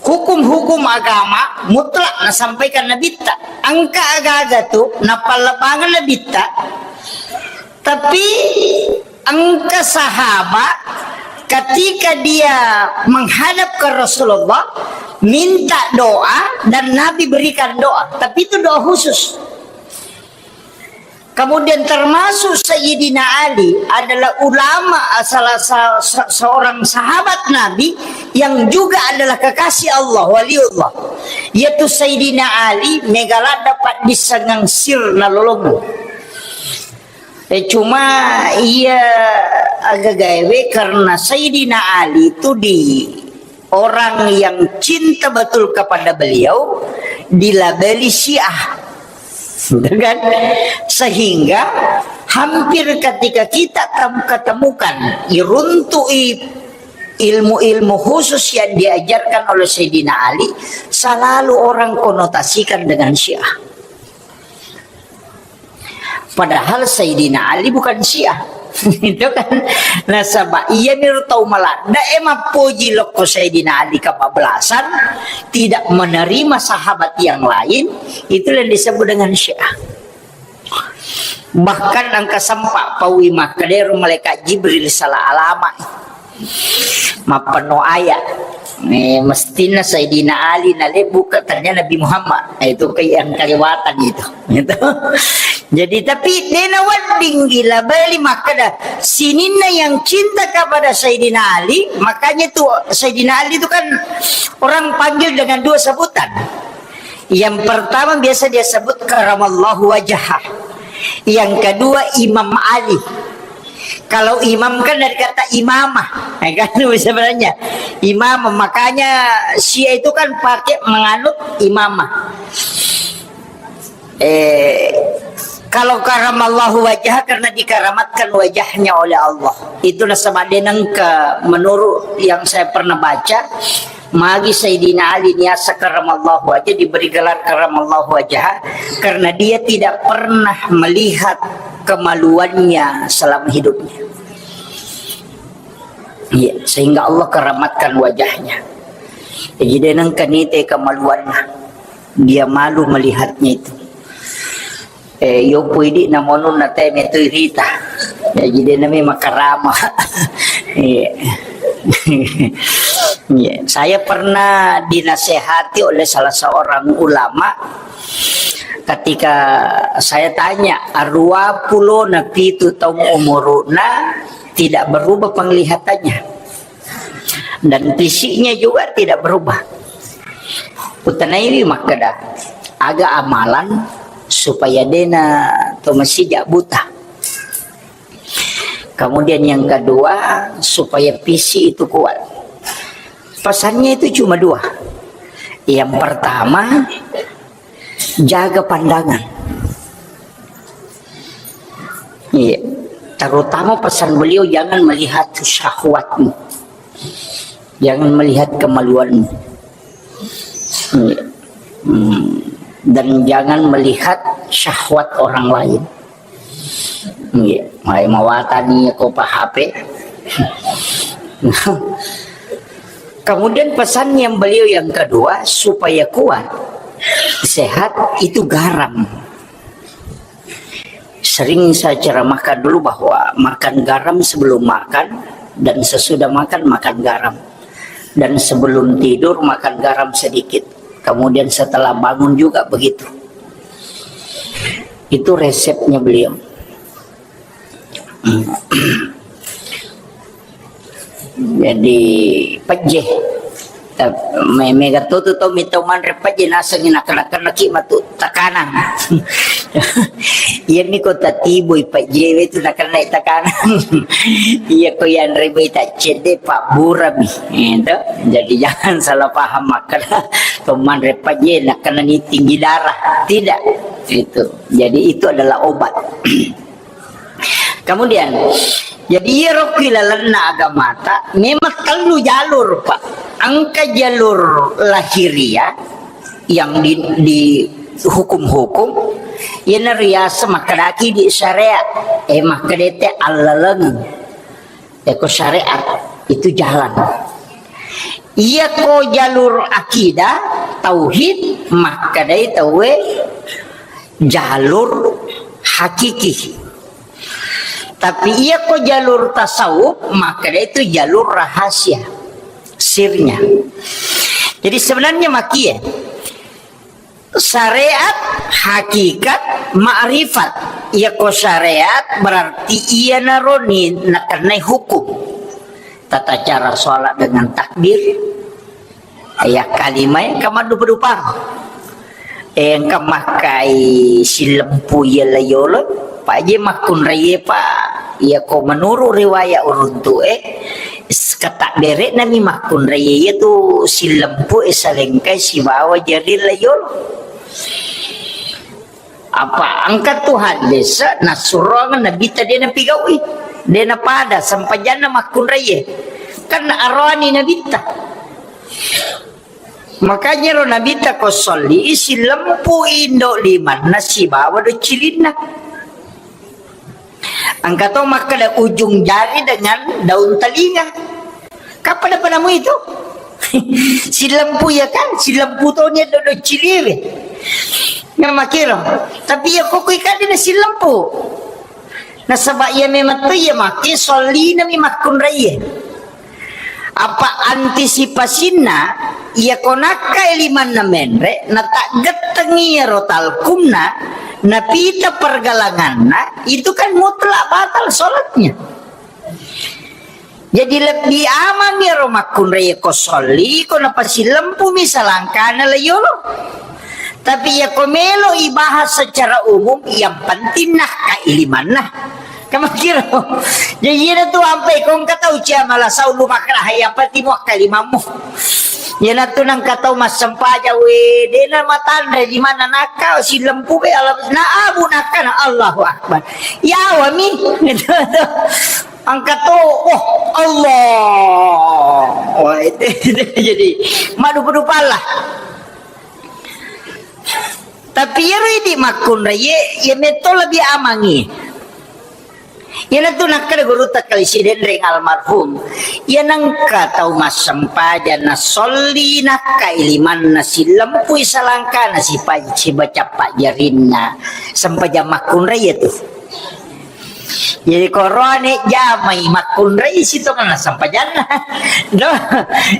hukum-hukum agama mutlak nasampaikan Nabitta. Engka aga-aga tu napallebbangan Nabitta, tapi engka sahabat ketika dia menghadap ke Rasulullah, minta doa dan Nabi berikan doa. Tapi itu doa khusus. Kemudian termasuk Sayyidina Ali adalah ulama, salah sa-, sa-, seorang sahabat Nabi yang juga adalah kekasih Allah, waliullah. Yaitu Sayyidina Ali, mega ladda paddissengeng sir nalolongeng. Eh, cuma iya aga gaewe karena Sayyidina Ali itu di orang yang cinta betul kepada beliau dilabeli Syiah. Gitu kan? Sehingga hampir ketika kita tem-, ketemukan, iruntui ilmu-ilmu khusus yang diajarkan oleh Sayyidina Ali, selalu orang konotasikan dengan Syiah. Padahal Sayyidina Ali bukan Syiah. Itu kan. Nasaba iya miro tau maladda e mappoji lokko Sayyidina Ali kebablasan, tidak menerima sahabat yang lain, itu yang disebut dengan Syiah. Bahkan engka sempat paui makkedero malaikat Jibril salah alama. Mappenno ayat. Eh, mestinna Sayyidina Ali nalebbu ke, ternyata Nabi Muhammad. Eh, itu ke yang kelewatan itu. Gitu. Jadi, tapi dena wedding gila beli makkeda sininna yang cinta kepada Sayyidina Ali, makanya tuh Sayyidina Ali itu kan orang panggil dengan dua sebutan. Yang pertama biasa dia sebut karamallahu wajah. Yang kedua Imam Ali. Kalau imam kan dari kata imamah, ya kan, sebenarnya imamah. Makanya Syiah itu kan pakai menganut imamah. Eh, kalau karamallahu wajah karena dikaramatkan wajahnya oleh Allah. Itu nasaba de nengka menurut yang saya pernah baca, Magi Sayyidina Ali niasa karramallahu wajhah, diberi gelar karramallahu wajhah karena dia tidak pernah melihat kemaluannya selama hidupnya. Iya, sehingga Allah keramatkan wajahnya. Jadi, de nengka nite kemaluanna. Dia malu melihatnya itu. Eh, yopo idi na monun na teme tu irita. Jadi, de nami makarama. Iya. Iya. Saya pernah dinasehati oleh salah seorang ulama ketika saya tanya, "Arua pulo na pitu taung umuruna tidak berubah penglihatannya. Dan fisiknya juga tidak berubah." Utanaiwi makkeda, "Aga amalan supaya dena to masija buta?" Kemudian yang kedua, supaya fisik itu kuat. Pesannya itu cuma dua. Yang pertama, jaga pandangan. Iya. Terutama pesan beliau, jangan melihat syahwatmu. Jangan melihat kemaluanmu. Iya. Hmm. Dan jangan melihat syahwat orang lain. Iya. Mai mawatani ko pa H P. Kemudian pesan yang beliau yang kedua, supaya kuat, sehat, itu garam. Sering saya ceramahkan dulu bahwa makan garam sebelum makan dan sesudah makan, makan garam. Dan sebelum tidur, makan garam sedikit. Kemudian setelah bangun juga begitu. Itu resepnya beliau. Jadi, pejje. Ta-, me-, mega to tu to mita manre pejje, nasengi nakena-kenaki matu takanang. Iyami ko tatibui pejje we tu nakena takanang. Iya ko yanre mi ta cedde, pabburami. Itu. Jadi, jangan salah paham makkeda to manre pejje nakena ni tinggi darah. Tidak. Itu. Jadi, itu adalah obat. Kemudian, jadi iyaro ki lalenna agamata memang tellu jalur, Pak. Engka jalur lahiriah yang di, di hukum-hukum, iyana riaseng makkedaki di syariat, eh, makkedete allalengeng. Eko syariat itu jalan. Iyako jalur akidah, tauhid, makkedai tauwe jalur hakiki. Tapi iyako jalur tasawuf, makkedai itu jalur rahasia, sirnya. Jadi sebenarnya makie, syariat, hakikat, ma'rifat. Iyako syariat berarti iyanaro ni nakennai hukum. Tata cara sholat dengan takbir. Iya, kalimai engka maddupa-dupa. Eh, engka makkai silempu iya layolo. Paje makkunraie, Pak. Iyako menurut riwayat uruntu, eh, s-, kata berekna mi makkunraie iya tu silempu, eh, salengkai sibawa jari layolo. Apa engka tu hadis nassuroang Nabitta de napigaui, de napada sempajanna makkunraie. Kan aroani Nabitta. Makanya ro Nabitta ko solli, silempu indo limanna sibawa do cilinna. Engka to makkeda ujung jari dengan daun telinga. Kapada-padamu itu? Silempu ya kan? Silempu to ni do, do ciliwe. Namakiro. Tapi ya kokoi kade na silempu. Nasaba iya memang to iya make sollina mi makkunraie. Apa antisipasinna, iya ko nakkai limanna menre, nataggettengi iyaro talkunna, napita pergelanganna, itu kan mutlak batal sholatnya. Jadi lebbi amang iyaro makkunrai ko solli, ko napasilempu mi salangkana layolo. Tapi iya ko melo ibahas secara umum, yang penting nakkai limanna. Kamakiro. Jadi iyana tu ampai ko engka tau cia malasau lu makkeda, "Hai, apa timu akkalimammu?" Iyana tu nengka tau massempajang, we, dena matanre di mana nakka silempu be ala na abu nakkana Allahu Akbar. Yawami. Gitu tu. Engka to, oh, Allah. Wah, itu, itu jadi madupa-dupa lah. Tapi iyaro idi makkunrai, ye, ye metto lebih amangi. Iyanatu nakkeda gurutta Kali Sidenreng almarhum, iya nengka tau massempajang nasolli nakkai limanna, sillempui salangkana, sipa-, sibaca pajjarinna, sempajang makkunrai iyatu. Jadi korone jamai makkunrai sitongenna sempajanna. No.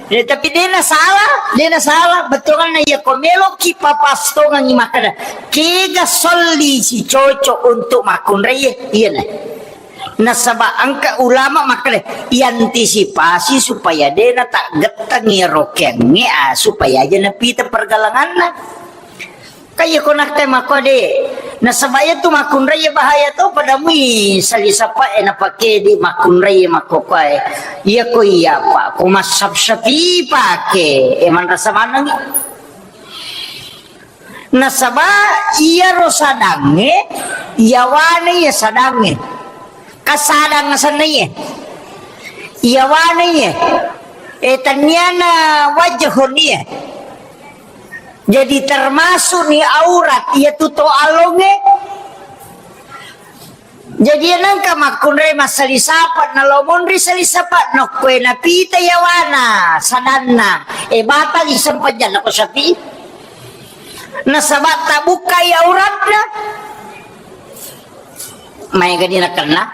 Ya, tapi dena salah, dena salah. Bettuanna iya ko meloki papastongangi makkeda, kega solli si cocok untuk makkunrai, iyana. Nasaba engka ulama makkeda, iantisipasi supaya dena taggettengi rokeangnge, ah, supaya aja napita pergalanganna. Kaya ko nakkai makko de. Nasaba iya tu makkunrai bahaya to, pada mui sali sapa e napake di makkunrai makko koe. Iya ko iya pa, ko massap-sapi pake, e manrasa manengi. Nasaba iyaro sadangnge, iyawane iya sadangnge. Kasadang asenna iye. Iyawane iye. E, tanniana wajhun iye. Jadi termasuk ni aurat iya tu to alongnge. Jadi nengka makkunrai massali sapa, nalo monri sali sapa, nokkue napita yawana, sadanna. E, batal i sempajang nako sapi. Nasaba tabukkai auratna. Maega ni nakenna.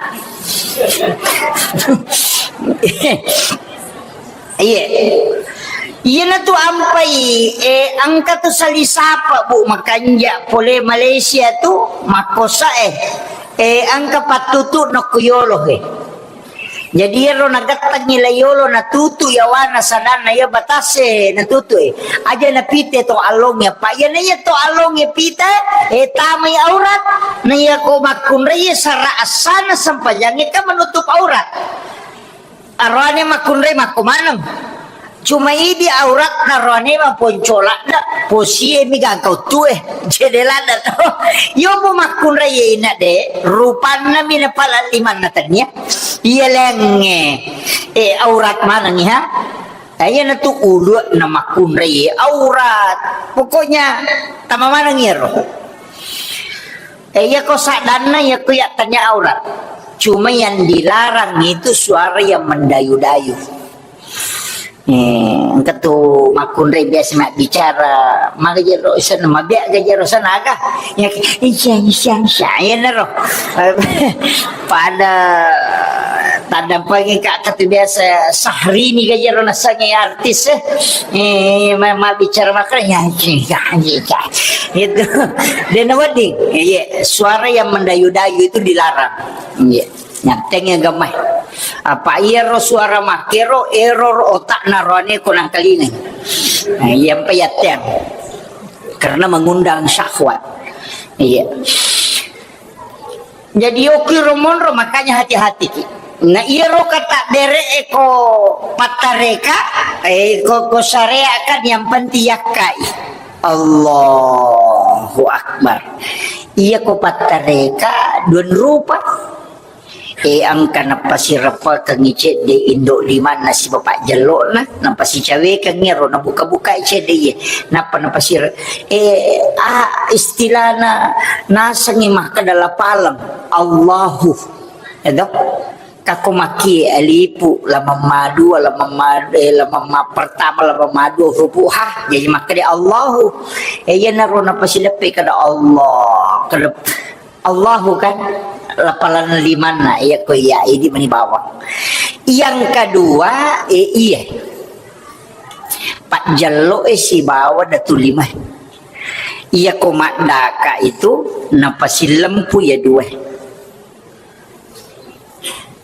Iye. Iyanatu ampai, e, engka tu sali sapa, Bu, makanja pole Malaysia tu, makkosa, e. E, engka pattutu nokko yolo, e. Jadi iyaro nagettengngi la yolo natutu yawana sadanna iya batase natutu, e. Aja napite to alongnge, apa iyana iya to alongnge pita, e, tamai aurat, na iya ko makkunrai sara assana sempajangnge kan menutup aurat. Aroane makkunrai makko maneng. Cuma idi auratna roane maponcoladda, posie mi gangka uttue, cede ladda to. Iyo mo makkunrai ina de, rupanna mi napala limanna tania. Iya lengnge, e, aurat manengi ha. Iyana tu ulua na makkunrai aurat. Pokoknya tama manengi ro. Eh, iya ko sadanna, iya ko iya tanya aurat. Cuma yang dilarang itu suara yang mendayu-dayu. Eh, engka tu makkunrai biasa mabbicara, maga jero sana, mabia ga jero sana aga. Ya, iya, iya, iya, iya, naro. Pada tadampangi ka, ka tu biasa Syahrini ga jero nasangi artis, eh. Eh, ma-, mabbicara makanya, iya, iya, iya. Itu. Dia nawedding, iya, suara yang mendayu-dayu itu dilarang. Iya. Nyatteng ya gamai. Apa iya ro suara makero, ero ro otak na roane ko nangkalingai. Nah, iya mpa yatteng. Karena mengundang syahwat. Iya. Jadi, yoki ro monro, makanya hati-hati ki. Nah, iya ro kata bere eko pattareka, eh, ko, ko syariat kan yang penting yakkai. Allahu Akbar. Iya ko pattareka dua rupa. Eh, engka napasireppekengngi cedde indo limanna sibawa pajjello'na, napasicawekengngi ro, nabuka-bukai cedde iye, nappa napasire-, eh, ah, istilahna nasengngi makkeda lapaleng, Allahu. Edo? Kako makkie alifu, lamamma dua, lamamma, eh, lamamma pertama, lamamma dua, huruf ha, jadi makkeda Allahu. Eh, iyanaro napasileppe kada Allah, kada Allahu kan, lapalan limanna, iya ko iya, idi mani bawang. Yang kedua, eh, iya. Pajjello, eh, sibawa datu lima. Iya ko maddaka itu, napasillempu ya dua.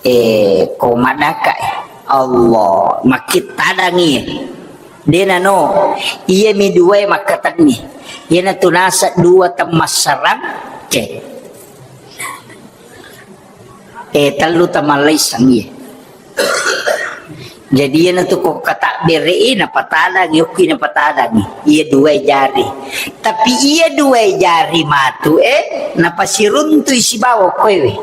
Eh, ko maddaka, eh. Allah, makkittadangi. Dena no, iya mi dua makkatenni. Iyana tu nasa dua temmassarang, cek. Eh, tellu tamallaisang iya. Jadi, iyana tu ko katabbere e, napatadangi, okki napatadangi. Iya dua jari. Tapi iya dua jari matu e, napasiruntui sibawa koewe.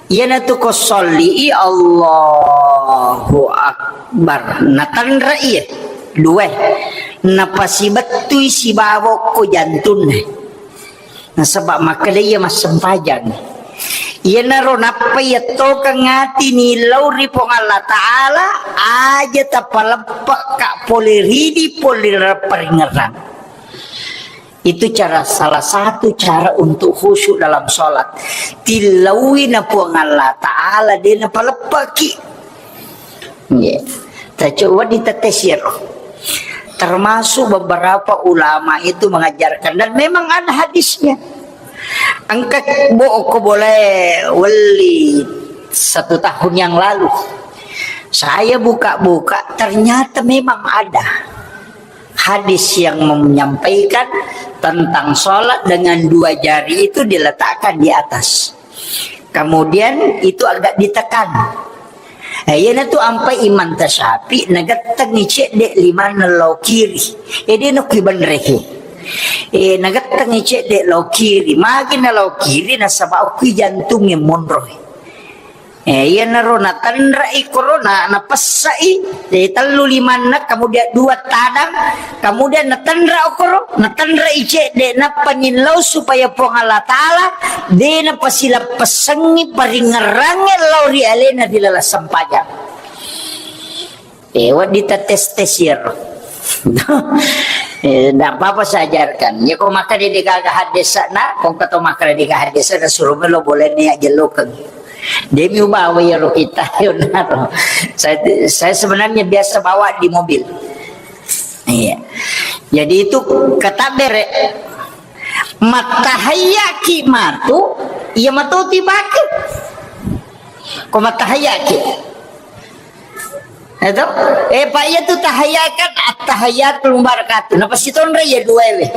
Iyanatu ko solli'i Allahu Akbar. Natanra'i dua. Napasibettui sibawa ko jantunna. Nasaba makkeda iya massempajang. Iyanaro nappa iyattokeng ati nillau ri Puang Allah Ta'ala, aja tapaleppe'ka pole ridi, pole paringerang. Itu cara, salah satu cara untuk khusyuk dalam sholat. Tillaui na Puang Allah Ta'ala, de napaleppeki. Nggih. Tacoba ditetesiro. Termasuk beberapa ulama itu mengajarkan, dan memang ada hadisnya. Engka bo ko boleh weli satu tahun yang lalu. Saya buka-buka, ternyata memang ada hadis yang menyampaikan tentang sholat dengan dua jari itu diletakkan di atas. Kemudian itu agak ditekan. Eh, iyanatu ampai Imam Tasyafi, nagettengi cedde limanna lao kiri. Eh, de nokki benreki. Eh, nagettengi cedde lao kiri. Magi na lao kiri, nasaba okki jantungnge monroi. Eh, iyanaro natenre'i korona, napessai, eh, tellu limanna, kemudian dua tadang, kemudian natenre' okoro, natenre'i cedde, nappa nillau supaya Puang Allah Ta'ala de napasilappessengngi paringerrangnge lao ri alena ri laleng sempajang. Eh, wedding tates-tes iyaro. Eh, ndak apa-apa saya ajarkan. Ya, ko makkeda de gaga haddesana, ko engka to makkeda de gaga haddesana, suruh melo boleh ni aja lokeng. Demi ubawa iyaro kita, yonaro. Saya, saya sebenarnya biasa bawa di mobil. Iya. Jadi itu kata bere. Mattahayyaki matu, iya matu tibake. Ko mattahayyaki. Itu? Eh, Pak, iya tu tahayyakan, at-tahayyatul mubarakatuh. Napa sitonre ya dua we?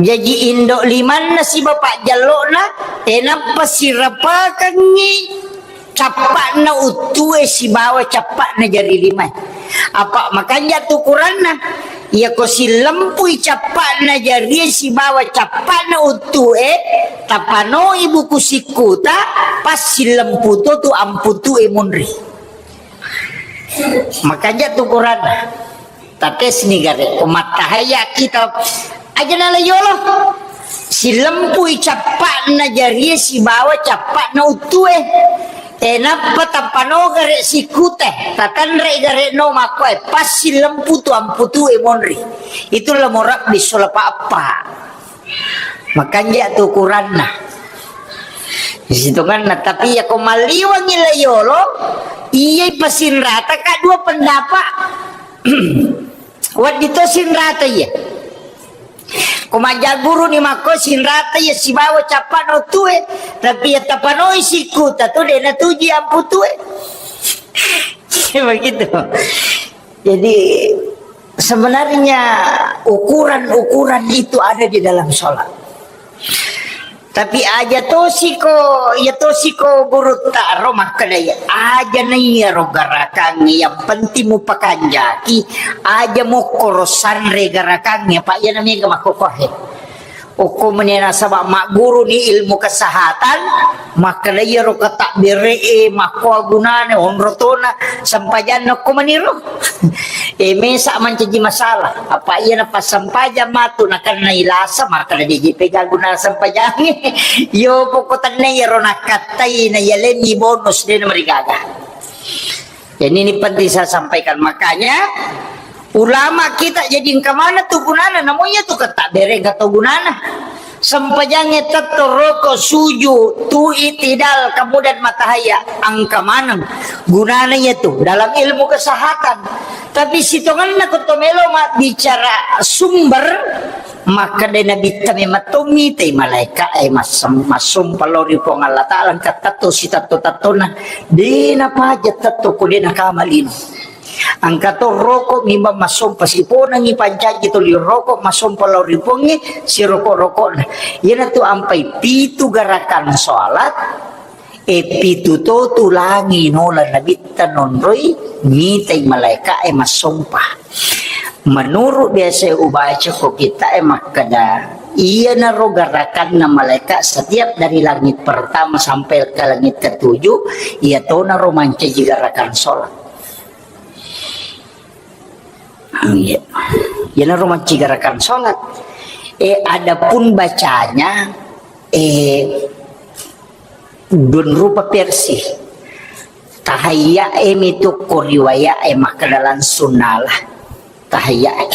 Jaji indo limanna si bapak jallokna, eh, nappa sirapakengngi cappakna uttue sibawa cappakna jari limae. Apa makanja tu ukuranna? Iyako sillempui cappakna jarie sibawa cappakna uttue, tapanoi buku sikkuta, pas sillempu to tu amputue munri. Makanja tu ukuranna. Tatesni gare, ko mattahayya kita aja nala yolo. Silempui cappakna jarie sibawa cappakna uttue. Eh, nappa tappano gare sikkute, tatanre gare no makkoe, pas silempu tu amputue monri. Itu la morabbi sulapa appa. Makanja tu ukuranna. Sitonganna, tapi ya ko malliwangi la yolo, iyai pasinrata ka dua pendapat. Wedding to sinrata iya. Ko majaguru ni makko sinrata iya sibawa cappakna uttue, tapi ya tapanoi sikkuta tu de natuji amputue. Begitu. Jadi sebenarnya ukuran-ukuran itu ada di dalam sholat. Tapi aja tosiko, ya tosiko gurutta ro makkedai, aja na iyaro garakangnge, yang penting mupakanjaki, aja mokkoro sanre garakangnge, apa iya na mega makkokohe. Okko mene nasaba magguru ni ilmu kesehatan, makkedai iyaro katakbere e, makkoa gunane, onro tona, sempajanna okko maniro. Eh, mesa mancaji masalah. Apa iya na passampajang matu, nakennai lasa, makkeda de ji pega guna sempajangnge. Yo, pokok tenne iyaro nakkattai, na yalenni bonus, de na marigaga. Jadi ini penting saya sampaikan. Makanya, ulama kita jadi engka mana tu gunana, namonya tu ketak bere, engka to gunana. Sempajangnge tetto roko suju tu itidal, kemudian matahaya, engka maneng gunana iya tu dalam ilmu kesehatan. Tapi sitonganna ko to melo mabbicara sumber, makkeda Nabitta memang to mitai malaeka e massem-, massompa lao ri Puang Allah Ta'ala, engka tetto sitetto-tettona, de napaja tetto ko de nakama lino. Engka to roko mimba massompa siponengi pancaji toli roko massompa lao ri Puangnge siroko-rokona. Iyanatu ampai pitu garakan sholat, e pitu to tulangi nola Nabitta nonroi mitai malaeka e massompa. Menurut biasa ubaca ko kitta e makkeda, iyanaro gerakanna malaika setiap dari langit pertama sampai ke langit ketujuh, iya tonaro mancaji gerakan sholat. Iya. Iyanaro mancaji gerakan sholat. Eh, adapun bacanya, eh, dua rupa versi. Tahayya e mitu ko riwaya e makkeda langsung nala. Tahayya e.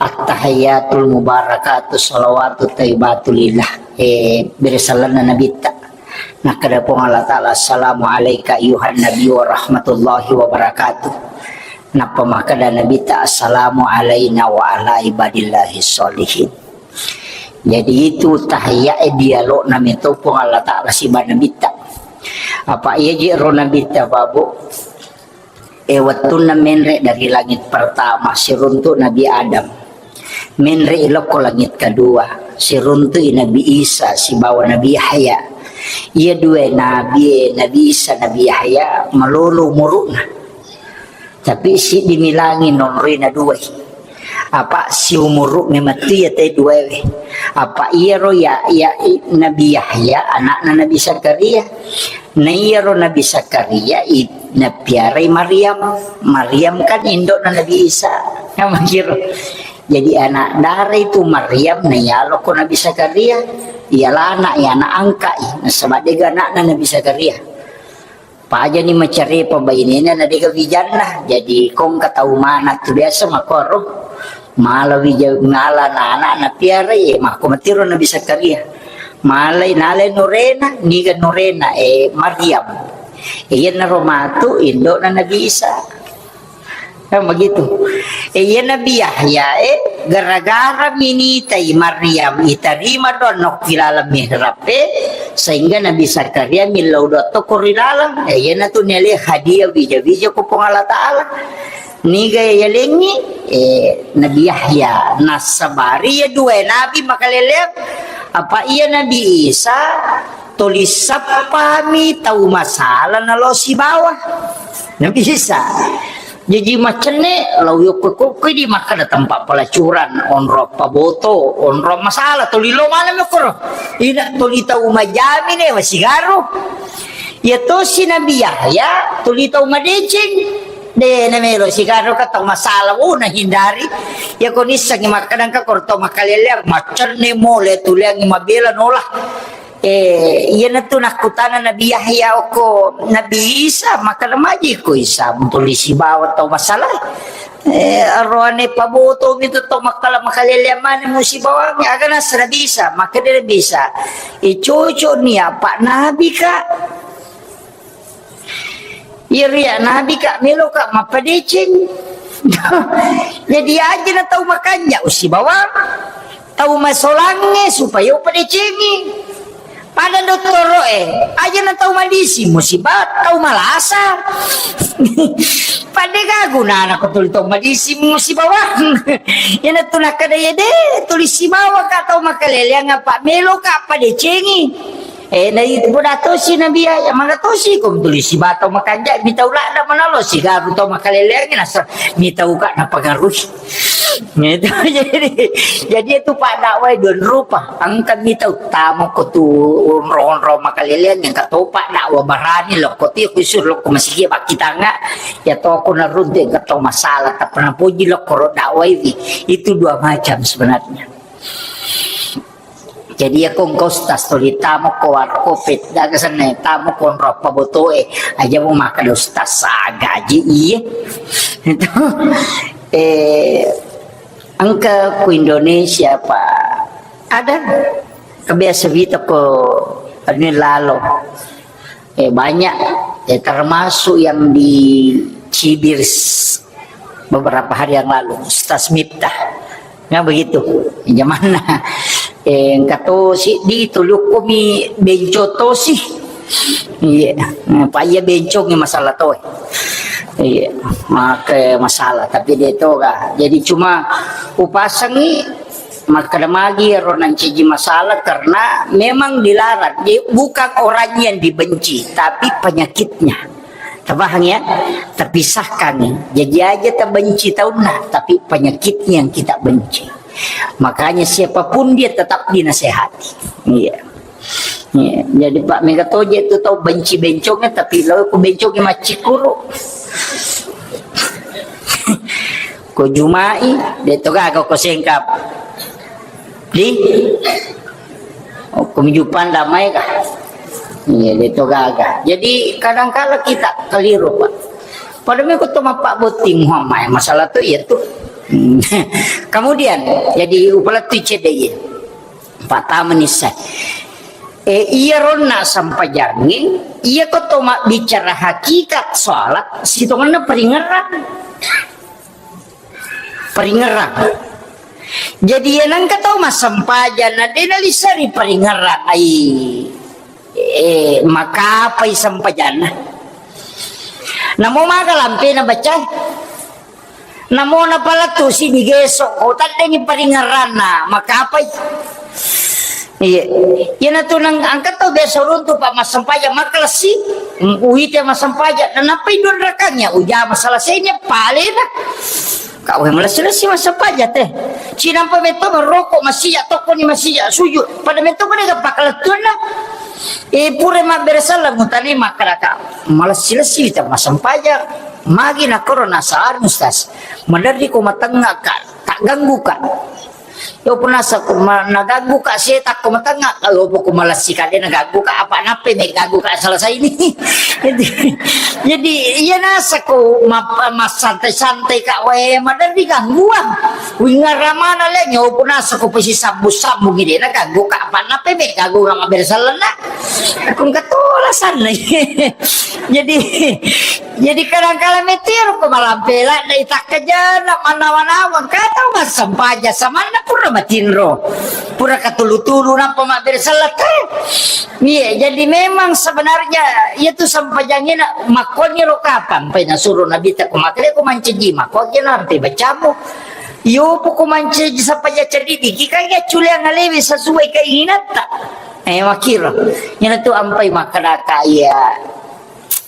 At-tahiyyatul mubarakatu salawatu thayyibatu lillah. Eh, bere salanna Nabitta. Nakkeda Puang Allah Ta'ala, "Assalamu alaika ayuhan nabi wa rahmatullahi wa barakatuh." Nappa makkeda Nabitta, "Assalamu alaina wa ala ibadillahi sholihin." Jadi itu tahiyya e dialogna meto Puang Allah Ta'ala siba Nabitta. Apa iya je ro Nabitta, Babu? Eh, wettunna menre dari langit pertama, siruntu Nabi Adam. Menre ilokko langit kedua, siruntu i Nabi Isa sibawa Nabi Yahya. Iya dua nabi e, Nabi Isa, Nabi Yahya, malolo umuruna. Tapi siddi milangi nonroi na dua i. Apa siumuru memettu iya te dua we. Apa iyaro ya, ya, i-, Nabi Yahya, anakna Nabi Zakaria. Na iyaro Nabi Zakaria i-, napiarai Maryam. Maryam kan indokna Nabi Isa. Kan makiro. Jadi anak dara itu Maryam na iyaloko Nabi Zakaria. Iyalana, iya anak angka i. Nasaba dega anakna Nabi Zakaria. Pajani macarepa bainena na dega wijanna. Jadi kongka tau mana tu biasa makoro. Mala wija-, mala na anak napiara, ye, makko matiro Nabi Zakaria. Malai, nalai nurena, niga nurena, eh, Maryam. Eh, iyanaro matu indokna Nabi Isa. Kan begitu. Eh, iya Nabi Yahya, eh, gara-gara minitai Maryam, itarima doang nokki laleng mihrab, eh, sehingga Nabi Zakaria millau doang tokko ri laleng. Eh, iyanatu niale hadiah wija-wija ko Puang Allah Ta'ala. Niga yalengi, eh, Nabi Yahya, nasabari ya dua nabi makaleleang, apa iya Nabi Isa, tuli sappami tau masala nalo sibawa. Nabi Isa. Jaji macenne, lao yokko-kokko di makkeda tempat pelacuran, onro paboto, onro masala, tuli lo mana mekoro. Ina tuli tau majami ne, masigaru. Ya tosi Nabi Yahya, tuli tau madeceng. De, na melo sigaru ka tau masala, oh, na hindari. Ya ko nissengi makkeda engka koro tau makaleleang, macenne mole tuliangi mabela nola. Eh, iyanatu nakkutana Nabi Yahya okko Nabi Isa, makkeda maji ko Isa, mutuli sibawa tau masalah. Eh, aroane paboto mitu tau makkala-, makaleleang mane musibawangnge, aga nasa Nabi Isa, makkeda Nabi Isa, eh, cocok ni apa Nabi ka. Iyaro iya nabi ka, melo ka mappadeceng. Jadi aja na tau makanja usibawa tau masolangnge supaya upadecengi. Pada dottoro e, aja na tau madisi musiba tau malasa. Pada gagu na anak tuli tau madisi musibawa. Yana tu nakada ya de, tuli sibawa ka tau makaleleang apa melo ka padecengi. Eh, na itu pun tosi Nabi Yahya, maka tosi ko tuli sibawa tau makanja, mitau ladda manalo, sigaru tau makaleleang, nasa, mitau ka napengaruhi. Gitu. Jadi, jadi itu pak dakwah dua rupa. Engka mitau tamu ko tu onro-onro makaleleang, yang kata pak dakwah barani lo, ko ti kusur lo, ko masih dia baki tanga, ya toko naruntu, yang kata masalah, tak pernah puji lo, koro dakwah ini. Itu dua macam sebenarnya. Jadi, ya, ko engka ustaz tuli tamo ko warkop, daga senna tamo ko onro pabotoe, aja mo makkeda ustaz, ah, gaji, iye. Itu, eh, engka ku Indonesia, Pak. Ada kebiasa vita ko anu lalo. Eh, banyak, eh, termasuk yang di Cibir s-, beberapa hari yang lalu, Ustaz Miftah. Ya, begitu. Zamanna, eh, engka tosi di tulukku mi benco tosi. Iya, apa iya benco ni masalah to. Iya, maka masalah, tapi dia to ga. Jadi cuma upasangi Makkeda magi ero nancaji masalah karena memang dilarang. Jadi, bukan orang yang dibenci, tapi penyakitnya. Paham ya? Terpisahkan. Jadi aja tabenci taunna, tapi penyakitnya yang kita benci. Makanya siapapun dia tetap dinasehati. Iya. Iya. Jadi Pak, mega toje tu tau benci bencongnya, tapi lo ku bencongnya macikkuru. Ko jumai, de to gaga ko sengkap. Di? Oh, ko mijupang damai kah? Iya, de to gaga. Jadi kadangkala kita keliru, Pak. Pada meko to mappabbotting Muhammad masalah tu iya tu. Kemudian, jadi upala tu cedde iya. Pertama ni sa. Eh, iya ronna sampajangi, iya ko to mabbicara hakikat salat, sitongenna peringerang. Peringerang. Jadi, iya nengka tau massempajang, na de nalisseri peringerang, ai, eh, makapai sempajanna. Namo maga lampena baca. Namo napalettu sini geso, ko taddengi peringeranna, makapai. Iya. Iyanatu nang angka tau biasa runtu, Pak, massempajang makkalessi. Mm, uite massempajang, nanappai dua rakangnya, ujama selesainya, palena. Kak, weh, malessi-lessi massempajang teh. Cinampa metto merokok masija, tokkoni masija, sujud. Pada metto ko dega pakkalettuanna. Eh, pura mabbere selleng, mutane makkadaka. Malessi-lessi ta massempajang. Magi nakoro nasaar, Ustaz. Maderri ko matengnga, Kak. Tak ganggu, Kak. Yo punasa ko ma-, naganggu ka setakko matengnga, kalau poko malessi ka de naganggu ka, apa nappe me ganggu ka selesai ini. Jadi, jadi iya nasa ko ma-, massantai-santai ka wae maderri gangguan. Wingaramana le nyo punasa ko pesi sambung-sambung ide naganggu ka, apa nappe me ganggu ka mabbere sellenna. Aku engka tola sanna. Jadi, jadi kadang kala metiro ko malampe ladde takkajana manawa-nawa, engka tau massempajang samanna pura matinro. Pura katulu-tulu nappa mabbere selleng. Iya, jadi memang sebenarnya iya tu sempajangina makkoni ro kapang pai nasuro Nabi ta ko makkeda ko mancaji makko aja nanti bacamu. Yo poko mancaji sempajang cerdik iki kan ya culiang alewi sesuai keinginanta. Eh, makiro. Iyana tu ampai makkadaka iya,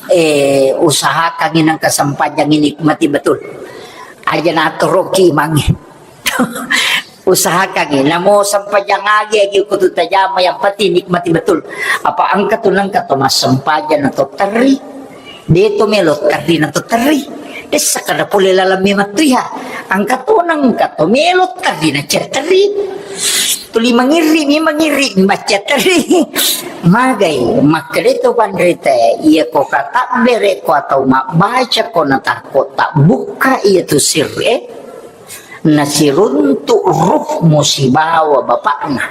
eh, usahakan inang kesempajang ini nikmati betul. Aja natoroki mangi. Usahakan ini. Namo sempajang agi, agi kutu tajama, yang penting nikmati betul. Apa angka tu nangka to massempajang atau teri. De to melo terri na to terri. Dessa kada pole laleng memang tu ya. Angka to nangka to melo terri na cer terri. Tuli mangirri mi mangirri baca terri. Magai makkeda to panrita, iya ko katabbere ko atau mabbaca ko na takko tabbukka iya tu sirri, eh. Nasiruntu ruh musibawa bapakna.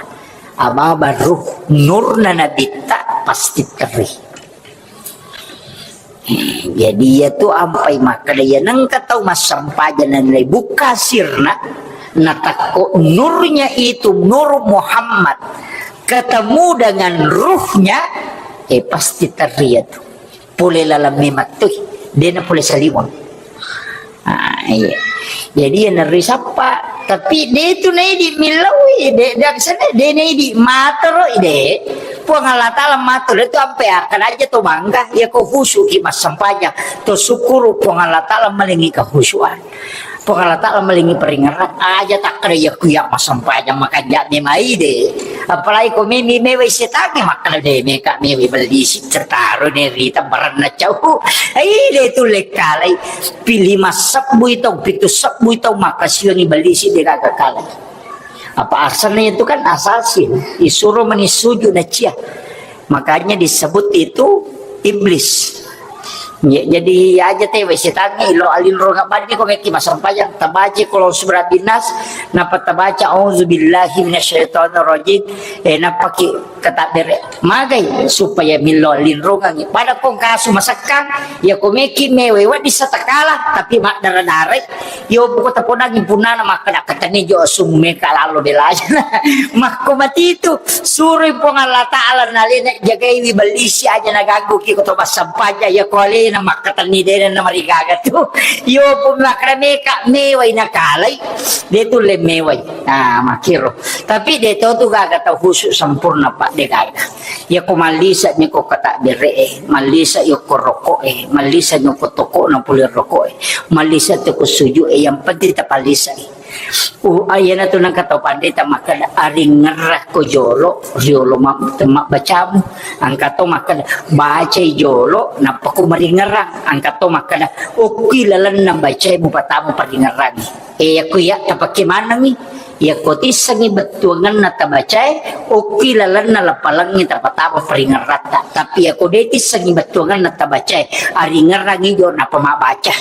Ababa ruh nurna nabitta pasti terri. Jadi, iya tu ampai makkeda, iya nengka tau massempajang na bukka sirna, natakko nurnya itu, nur Muhammad, ketemu dengan ruhnya, eh, pasti terri iya tu. Pole laleng memang tu, dena pole saliweng. Ah, iya. Jadi, iya, nerri sappa. Tapi, de tu naidi millaui, de, de, aksana, de naidi matoro, de. Puang Allah Ta'ala matoro, de tu ampe akan aja to mangga, iya ko khusyuk ki massempajang. To syukuru Puang Allah Ta'ala malingi kehusyuan. Puang Allah Ta'ala malingi peringeran. Aja takkeda iya kuya massempajang makanja memai de. Apalagi ko memi mewai setange makkeda de meka mewai bellisi tertaro ne rita baranna cau. Ai de tu lekkalai. Pili massebbu itau, pitu sebbu itau, makkasiwiangngi bellisi de gaga kalai. Apa asalnya itu kan assassin, isuro meni sujud na cia. Makanya disebut itu iblis. Ya, jadi aja te we setangnge ilo alinro ngabani ko meki massempajang tabaci kalau surah binas napa tabaca auzubillahi minasyaitonirrajim, eh, napaki katabbere magai supaya millo linrungangngi. Pada kong kasu masekkang, ya ko meki mewe wedding satakala, tapi maddara-darai. Yo poko tapodangi punana makkeda katani jo asung meka lalo belajana. Makko matitu, suroi Puang Allah Ta'ala nalena jagaiwi bellisi aja naganggu ki ko to massempajang ya ko alena makkatani dena namarigaga tu. Yo pun makkeda meka mewai nakalai, de tu le mewai. Nah, makkiro. Tapi de to tu gaga tau khusyuk sempurna, Pak, de gaga. Iyako mallise'ni ko katabbere'e, mallise'i okko roko'e, mallise'ni okko toko'na pole roko'e, mallise'i okko suju'e, yang penting tapallise'i. Uh, iyanatu nengka tau panrita makkeda, aringngerrakko jolo, riolo ma-, temma bacamu. Engka to makkeda, bacai jolo, nappa ko maringngerrang. Engka to makkeda, okki lalenna bacai mupatama paringngerrangi. E, yakko iya tapake manengngi. Yakko tissengngi bettuangenna tabacae, okki lalenna lapalengngi tapatama paringngerratta. Tapi yakko de tissengngi bettuangenna tabacae, aringngerrangi jo nappa mabbaca.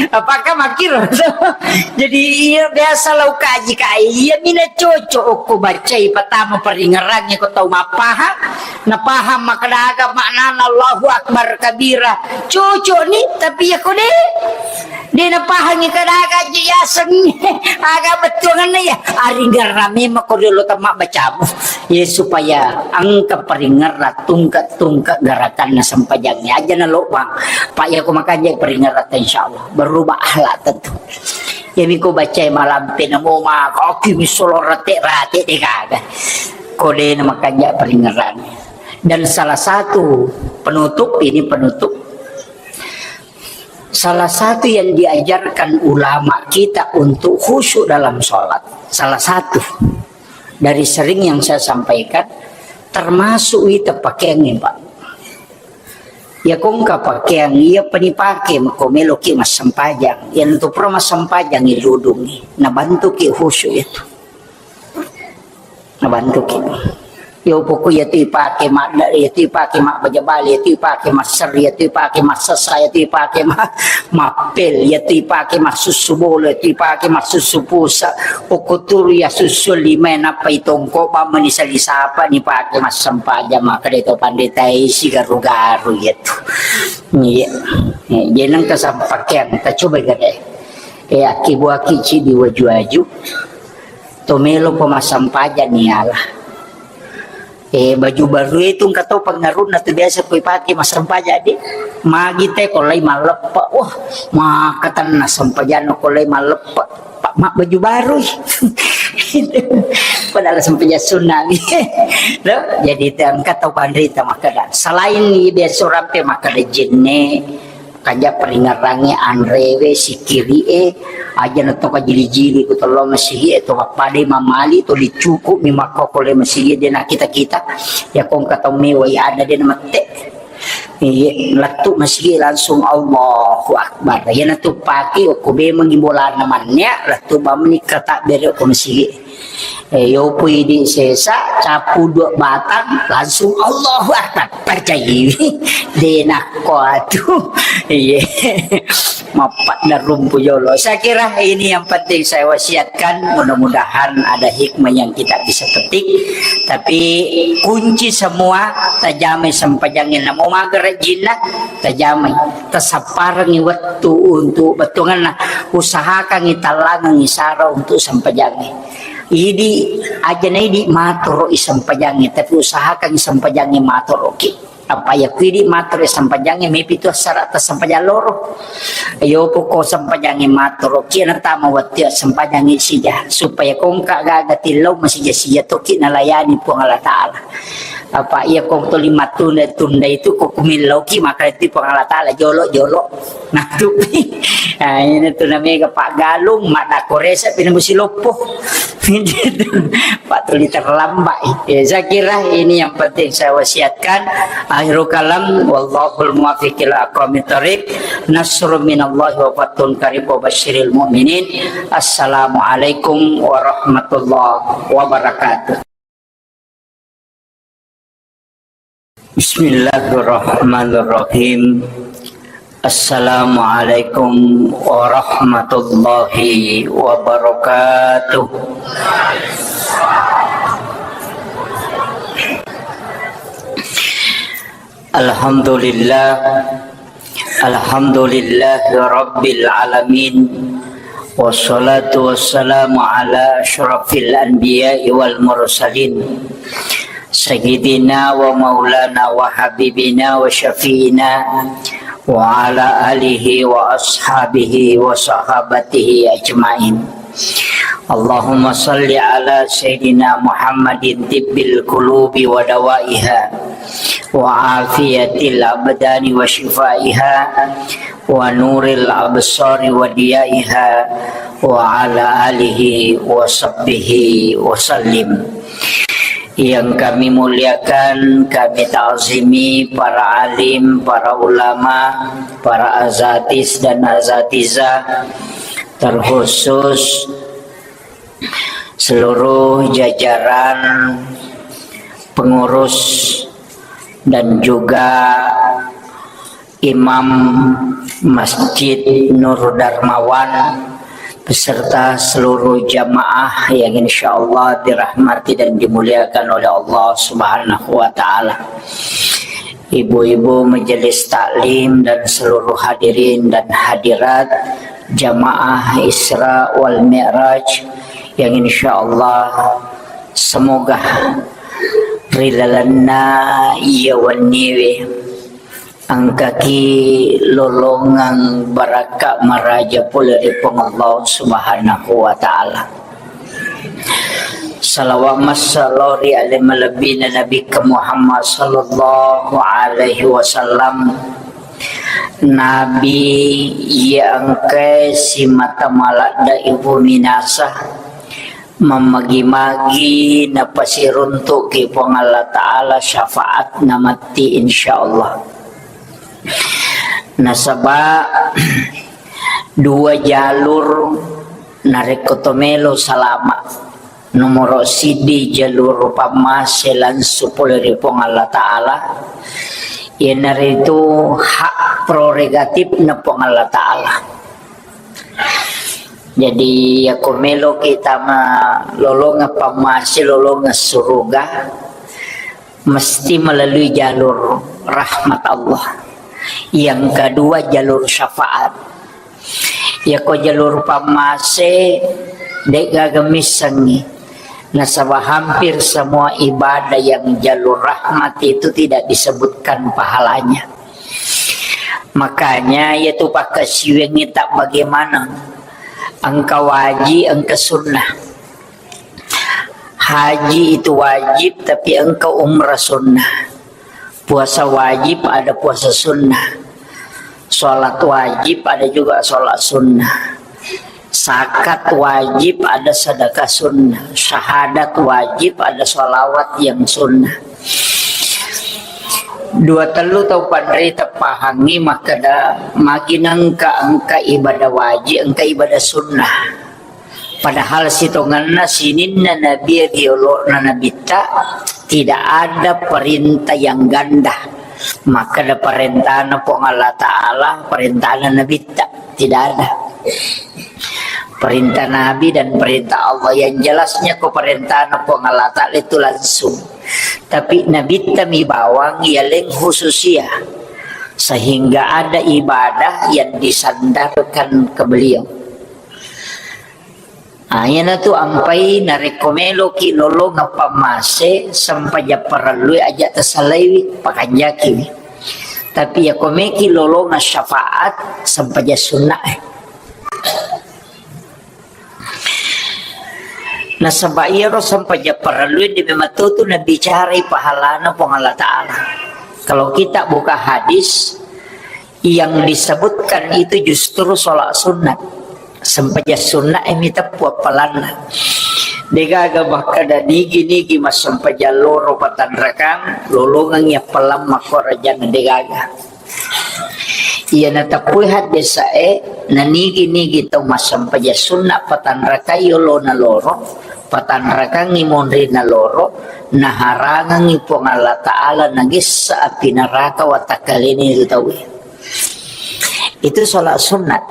Apakah makkiro? Jadi, iya biasa lau kaji kai, iya mina cocok okko bacai patama paringngerrangi ko tau mappahang, napahang makkeda aga maknana Allahu Akbar kabira. Cocok ni, tapi yakko de, de napahangi kada aga ji yaseng, aga bettuangenna ya. Aringngerrang memang ko riolo temma bacamu. Ya, supaya engka paringngerrang tungke-tungke gerakanna sempajangnge. Aja nalobang. Pak, yakko makanja paringngerrang, insyaallah berubah akhlak tentu. Iyami ko bacai malampe namo ma, oki mi solo rate-rate de gaga. Ko de na makanja paringngerrang. Dan salah satu penutup, ini penutup. Salah satu yang diajarkan ulama kita untuk khusyuk dalam sholat, salah satu dari sering yang saya sampaikan, termasuk ita pakaiangnge, Pak. Ya, ko engka pakeang iya panipake mako meloki massempajang. Yang tu pura massempajang iludungi, nabantuki khusyuk itu. Nabantuki. Yo, pokok iya tu ipake madda, iya tu ipake mabbaja bale, iya tu ipake masser, iya tu ipake massessa, iya tu ipake ma-, mappel, iya tu ipake massussu bola, iya tu ipake massussu pusa. Pokok turu iya sussu lima, nappa itongko, bamma ni sali sapa ni pake massempajang, maka de to pandeta isi garu-garu iya tu. Iya. Iya, jadi nengka sampakeang, ta coba gare. Eh, akkibuaki cidi waju-waju. To melo pa massempajang ni ala. Eh, baju baru itu engka to pengaruhna tu biasa koi pake massempajang di. Magi te ko lai malleppe. Wah, maka tenna sempajang ko lai malleppe. Pak mak baju baru. Padahal sempajang sunnah. Loh, jadi te engka to panrita makkeda. Selain ni biasa rampe makkeda jenne. Kanja paringngerangnge anrewe, sikkiri'e, aja na to kajili-jili ko tello masigi'e, to pappadai mamali, to licuku mi makkokole masigi'e, de na kita-kita. Ya ko engka tau mewai ada de na mette. Iye, lettu masigi langsung Allahu Akbar. Iyana tu pake okko bemengi bolana manne, lettu bamni kata bere ko masigi. Eh, yopo idi sesa, capu dua batang, langsung Allahu Akbar. Percayai. De nakko atu. Iye. Mappadda rumpu jolo. Saya kira ini yang penting saya wasiatkan. Mudah-mudahan ada hikmah yang kita bisa petik. Tapi kunci semua, tajamai sempajangnya. Namo magara jinna, tajamai. Tasapparangi wettu untuk bettuanganna. Usahakangi tallangangi sara untuk sempajangnya. Idi, aja na idi matoro i sempajangnge, tapi usahakan sempajangnge matoroki. Apa ya, ku idi matoro i sempajangnge, mepi tu syarat sempajang loro. Yo poko sempajangnge matoroki, na tama wettu sempajangnge sija, supaya ko engka gaga tillau masija-sija toki nalayani Puang Allah Taala. Apa iya ko tuli mattunda-tunda itu ko kumillauki, maka itu Puang Allah Taala jolo-jolo. Nah, tupi. Nah, ini tu namanya Pak Galung, mak dako rese pina musi loppo. Pak tuli terlambat. Ya, saya kira ini yang penting saya wasiatkan. Akhirul kalam, wallahul muwaffiq ila aqwamit thariq. Nasrun minallahi wa fathun qarib wa basyiril mu'minin. Assalamualaikum warahmatullahi wabarakatuh. Bismillahirrahmanirrahim. Assalamualaikum warahmatullahi wabarakatuh. Alhamdulillah. Alhamdulillahi rabbil alamin. Wassalatu wassalamu ala asyrafil anbiya'i wal mursalin. Sayyidina wa maulana wa habibina wa syafi'ina wa ala alihi wa ashabihi wa sahabatihi ajma'in. اللهم صل على سيدنا محمد طب القلوب ودوائها وعافية الأبدان وشفائها ونور الأبصار وضيائها وعلى آله وصحبه وسلم. Yang kami muliakan, kami ta'zimi para alim, para ulama, para azatis dan azatizah, terkhusus seluruh jajaran pengurus dan juga Imam Masjid Nur Darmawan beserta seluruh jamaah yang insya Allah dirahmati dan dimuliakan oleh Allah Subhanahu wa Ta'ala. Ibu-ibu majelis taklim dan seluruh hadirin dan hadirat jamaah Isra wal Mi'raj yang insya Allah semoga ri lalenna iya wenniwe engkaki lolongeng barakka maraja pole ri Puang Allah Subhanahu wa Ta'ala. Salawat massalo ri ale malebbina Nabikka Muhammad sallallahu alaihi wasallam. Nabi iya engkae simata maladde ibu minasa, mammagi-magi napasiruntuki Puang Allah Ta'ala syafaatna matti, insya Allah. Nasaba dua jalur narekko to melo salama. Nomoro siddi jalur pammase langsung pole ri Puang Allah Ta'ala. Iyanaritu hak prerogatifna Puang Allah Ta'ala. Jadi, yako meloki tama lolongeng pammase, lolongeng suruga, mesti melalui jalur rahmat Allah. Yang kedua, jalur syafaat. Yako jalur pammase, de'gaga missengngi. Nasaba hampir semua ibadah yang jalur rahmat itu tidak disebutkan pahalanya. Makanya, yaitu pakkasiwiangngi tak bagaimana. Engka wajib, engka sunnah. Haji itu wajib, tapi engka umrah sunnah. Puasa wajib, ada puasa sunnah. Sholat wajib, ada juga sholat sunnah. Zakat wajib, ada sedekah sunnah. Syahadat wajib, ada sholawat yang sunnah. Dua tellu tau panrita pahangngi makkeda, magi nengka engka ibadah wajib, engka ibadah sunnah. Padahal sitongenna sininna nabi riolo'na nabitta, tidak ada perintah yang ganda. Makkeda parentana Puang Allah Ta'ala, parentana nabitta, tidak ada. Perintah Nabi dan perintah Allah yang jelasnya ko parentana Puang Allah Ta'ala itu langsung. Tapi nabitta mi bawang yaleng khususia. Sehingga ada ibadah yang disandarkan ke beliau. Ah, iyanatu ampai narekko meloki lolongeng pammase, sempajang parellui aja tasalaiwi, pakanjakiwi. Tapi yako meki lolongeng syafaat, sempajang sunnae. Nasaba iyaro sempajang parellui de memang tu nabicarai pahalana Puang Allah Ta'ala. Kalau kita buka hadis, yang disebutkan itu justru sholat sunat. Sempajang sunat e miteppu appalanna. Degaga makkeda nigi-nigi massempajang loro patanrakang, lolongengngi appalang makkorajang, degaga. Iya nateppui haddesae, nanigi-nigi tau massempajang sunna patanrakai yolona loro, patanrakangngi monrina loro, naharangengngi Puang Allah Ta'ala nagessa api neraka watakkalena itu tauwe. Itu sholat sunat.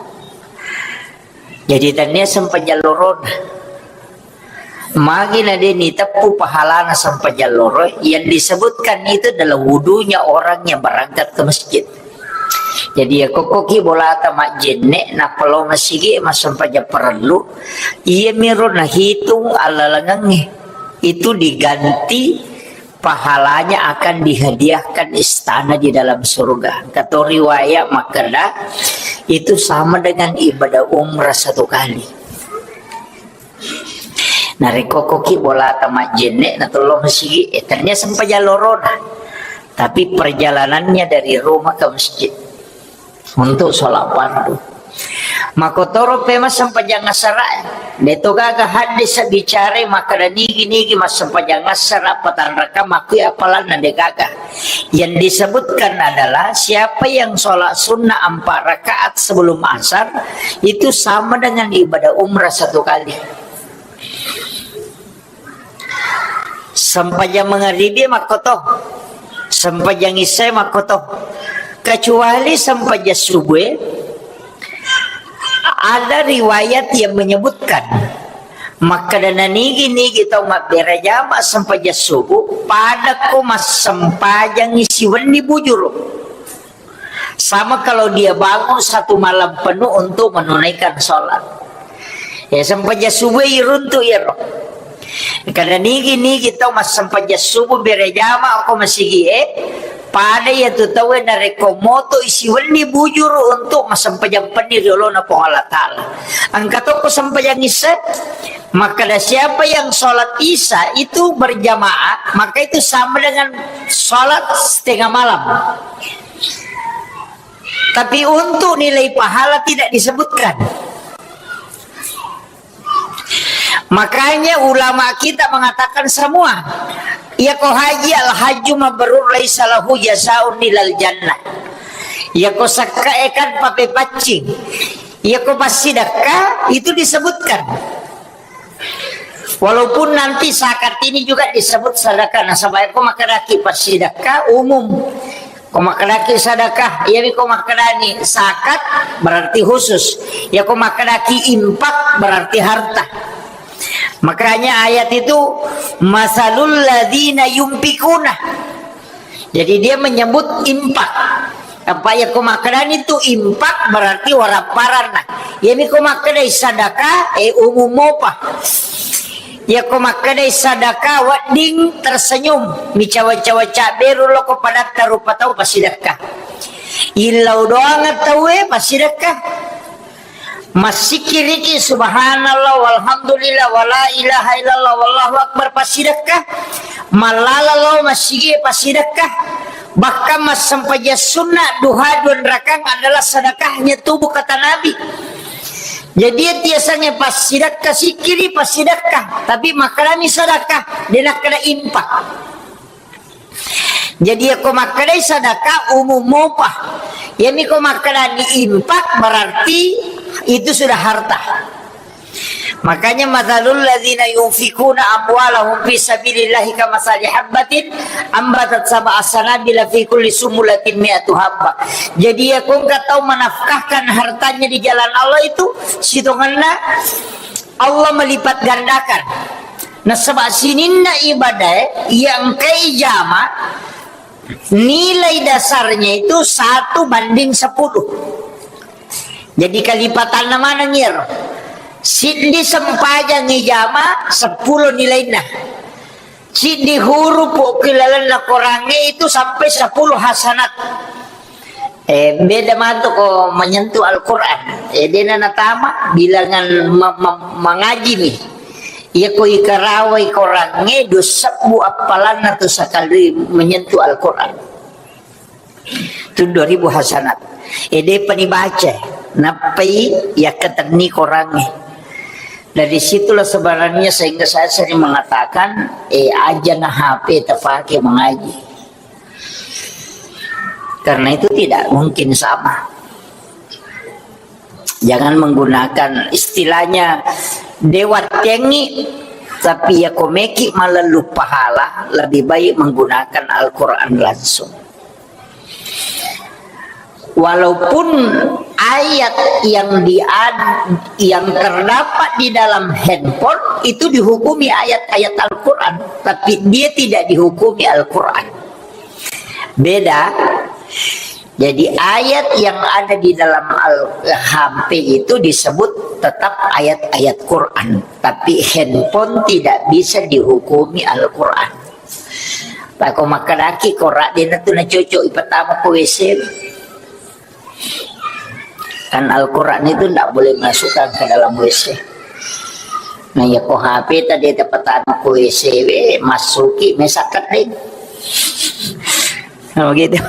Jadi tania sempajang lorona. Magi na de niteppu pahalana sempajang loro, yang disebutkan itu adalah wudunya orang yang berangkat ke masjid. Jadi ya kokkoki bolata majjenne, nappa lao masigi massempajang parellu, iya miro nahitung allalengengnge. Itu diganti pahalanya akan dihadiahkan istana di dalam surga. Kata riwayat makkeda, itu sama dengan ibadah umrah satu kali. Narekko koki bolata majjenne na tello masigi, eh, ternyata sempajang lorona. Tapi perjalanannya dari rumah ke masjid untuk sholat fardu. Makotoro pe massempajang asara, eh. De to gaga hadis bicara makkeda nigi-nigi massempajang asara patanraka makui apalanna de gaga. Yang disebutkan adalah siapa yang sholat sunnah empat rakaat sebelum asar, itu sama dengan ibadah umrah satu kali. Sempajang mangaribi makkoto, sempajang isya makkoto. Kecuali sempajang subuh, ada riwayat yang menyebutkan, makkeda nanigi-nigi tau mabbere jama sempajang subuh, padako massempajangi siwenni bujuru. Sama kalau dia bangun satu malam penuh untuk menunaikan sholat. Ya, sempajang subuh iruntu iyaro. Karena nigi-nigi tau massempajang subuh bere jama ko masigi e, pada ya tu tau narekko moto isi wenni bujuru untuk massempajang penni riolona Puang Allah Ta'ala. Engka to ko sempajang isya, maka ada siapa yang sholat isya itu berjamaah, maka itu sama dengan sholat setengah malam. Tapi untuk nilai pahala tidak disebutkan. Makanya ulama kita mengatakan semua, iya ko haji al hajju mabrur laisa lahu jazaun ilal jannah. Iya ko sakka e kan papepaccing. Iya ko passidekka itu disebutkan. Walaupun nanti zakat ini juga disebut sedekah. Nasaba ko makkedaki passidekka umum. Ko makkedaki sedekah, iya ko makkedani zakat berarti khusus. Ya ko makkedaki infak berarti harta. Makanya ayat itu masalul ladzina yunfikuna. Jadi dia menyebut infak. Apa ya ko makkedani tu infak berarti waramparanna. Iyami ko makkedai sadaka, eh, umum mopa. Ya ko makkedai sadaka wedding tersenyum, micawa-cawa cabberu loko padatta rupa tau pasidakka. Illau doang tauwe pasidakka. Massikiriki subhanallah walhamdulillah wala ilaha illallah wallahu akbar pasidakka. Mallala lao masigi pasidakka. Bahkan massempajang sunna duha dua rakang adalah sedekahnya tubuh kata Nabi. Jadi tiasange pasidakka sikiri pasidakka, tapi makkedami sedekah, de nakkeda infak. Jadi, ya ko makkedai sadaka umum mopa. Yami ko makkedani infak, berarti itu sudah harta. Makanya, masalul ladzina yunfikuna amwalahum fi sabilillahi kamasali habbatin ambatat sab'a sanabila fi kulli sumulatin mi'atu habba. Jadi, ya ko engka tau menafkahkan hartanya di jalan Allah itu, sitongenna Allah melipat gandakan. Nasaba sininna ibadae iya engkai jama, nilai dasarnya itu satu banding sepuluh. Jadi kalipatanna maneng iyaro. Siddi sempajang ijama, sepuluh nilainna. Siddi hurupu ki lalenna Korangnge itu sampai sepuluh hasanat. Eh, beda matu ko menyentuh Al-Quran. Eh, dena natama bilangan ma-, ma-, mangaji nih. Iya ko ikarawai Korangnge dua sebbu appalanna tu sakali menyentuh Al-Quran. Tu dua ribu hasanat. Eh, depa ni baca. Nappai yakkatenni Korangnge. Dari situlah sebenarnya sehingga saya sering mengatakan, eh, aja na H P terpakai mengaji. Karena itu tidak mungkin sama. Jangan menggunakan istilahnya dewa tengi, tapi ya komeki malah lupa hala, lebih baik menggunakan Al-Quran langsung. Walaupun ayat yang diad-, yang terdapat di dalam handphone itu dihukumi ayat-ayat Al-Quran, tapi dia tidak dihukumi Al-Quran. Beda. Jadi ayat yang ada di dalam Al-, H P itu disebut tetap ayat-ayat Quran, tapi handphone tidak bisa dihukumi Al-Quran. Tako makkedaki Quran dena tu nacocok ipatama ko W C. Kan Al-Quran itu ndak boleh masukkan ke dalam W C. Nah, iya ko H P tadi ada petang ko W C W, masuki, mesakkan deh. Nah, begitu.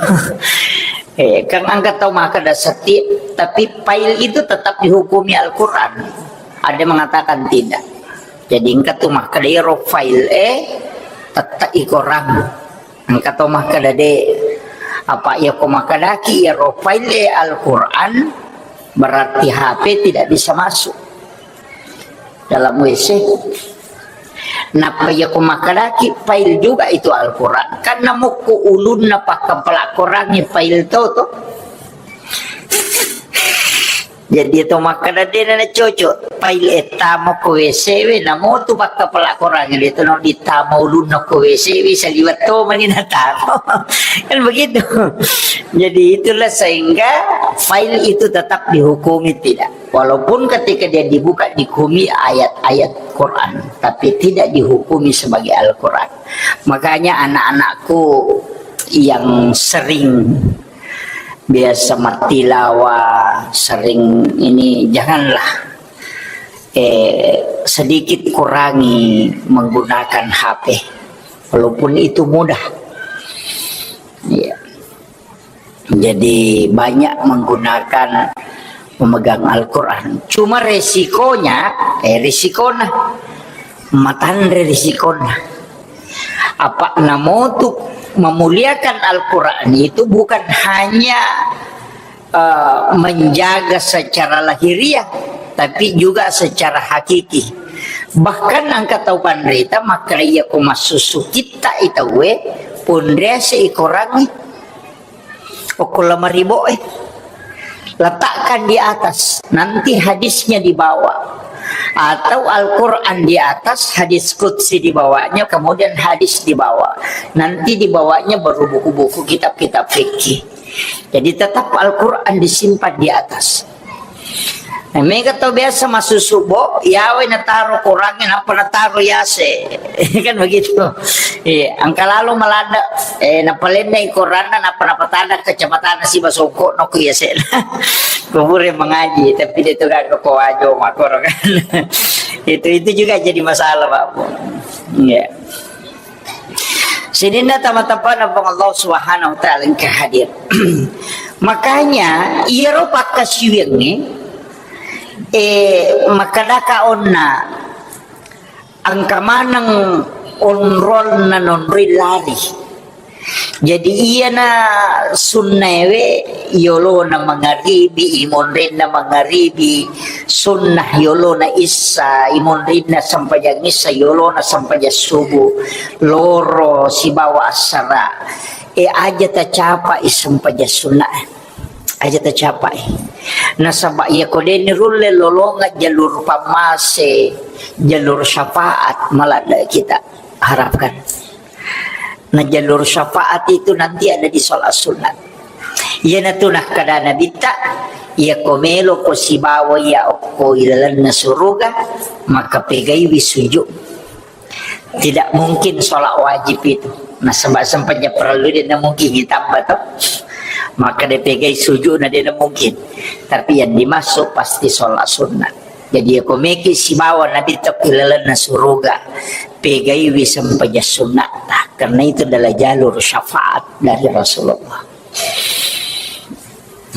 Eh, kan engka tau makkeda setiap, tapi file itu tetap dihukumi Al-Quran. Ada mengatakan tidak. Jadi engka tu makkeda iyaro file e tetap i Quran. Engka to makkeda de, apa iya ko makkedaki iyaro file e Al-Quran, berarti H P tidak bisa masuk dalam W C. Nappa iya ko makkedaki file juga itu Al-Quran, karena mukku ulunna pakkapala Quran file to to. Jadi to makkeda de na cocok, file e tama ko W C W, namo tu pakkapala Quran de to no ditama ulunna ko W C W, saliwat to mani nataro. Kan begitu. Jadi itulah sehingga file itu tetap dihukumi tidak. Walaupun ketika dia dibuka dihukumi ayat-ayat Quran, tapi tidak dihukumi sebagai Al-Quran. Makanya anak-anakku yang sering biasa martilawa, sering ini, janganlah, eh, sedikit kurangi menggunakan H P, walaupun itu mudah. Iya. Jadi banyak menggunakan, memegang Al-Quran. Cuma resikonya, eh, risikona, matanre risikona. Apa namotu memuliakan Al-Quran itu bukan hanya, eh, menjaga secara lahiriah, tapi juga secara hakiki. Bahkan engka tau panrita makkeda iya ko massusu kitta i tauwe, ponriase i Quran e. Okko lemari bo e. Letakkan di atas, nanti hadisnya di bawah. Atau Al-Quran di atas, hadis qudsi di bawahnya, kemudian hadis di bawah. Nanti di bawahnya baru buku-buku kitab-kitab fikih. Jadi tetap Al-Quran disimpan di atas. Eh, mega tau biasa massusu bo, yawe nataro Qurangnge, nappa nataro yase. Kan begitu. Iya, engka lalo malada, eh, napalennai Quranna, nappa napatada kacamata na siba songko no ku yase. Kubure mengaji, tapi dia tu gak ko wajo makoro kan. Itu, itu juga jadi masalah, Pak. Iya. Sininna tama-tamana Puang Allah Subhanahu wa Ta'ala engka hadir. Makanya, iyaro pakkasiwiangnge, eh, makkedaka onna, engka maneng onrolna nonroi lari. Jadi, iyana sunnaewe yolona mangaribi, imonrinna mangaribi, sunnah yolona issa, imonrinna sempajang issa, yolona sempajang subuh, loro sibawa assara. E, aja tacapai sempajang sunna. Aja tacapai. Nasaba iya ko deni rulle lolonga jalur pammase, jalur syafaat, maladde kita harapkan. Na jalur syafaat itu nanti ada di sholat sunat. Iyanatu nakkeda Nabitta, iya ko melo ko sibawa iya okko ilalenna suruga, maka pegaiwi sujud. Tidak mungkin sholat wajib itu. Nasaba sempajang parellu de na mungkin ditambah to. Maka de pegai sujud na de na mungkin. Tapi yang dimaksud pasti sholat sunat. Jadi iya ko meki sibawa Nabitta ilalenna suruga, pegaiwi sempajang sunnatta, karena itu adalah jalur syafaat dari Rasulullah.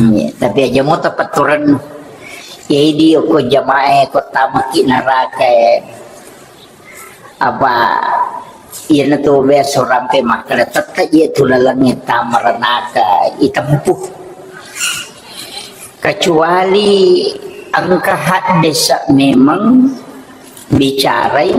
Iya, tapi aja mau tepaturan. Ya idi ko jamaah ko tamaki neraka. Apa iyanatu biasa rampe makkeda tette iya tu lalengnge tama renaka itempuh. Kecuali engka haddesa memang bicarai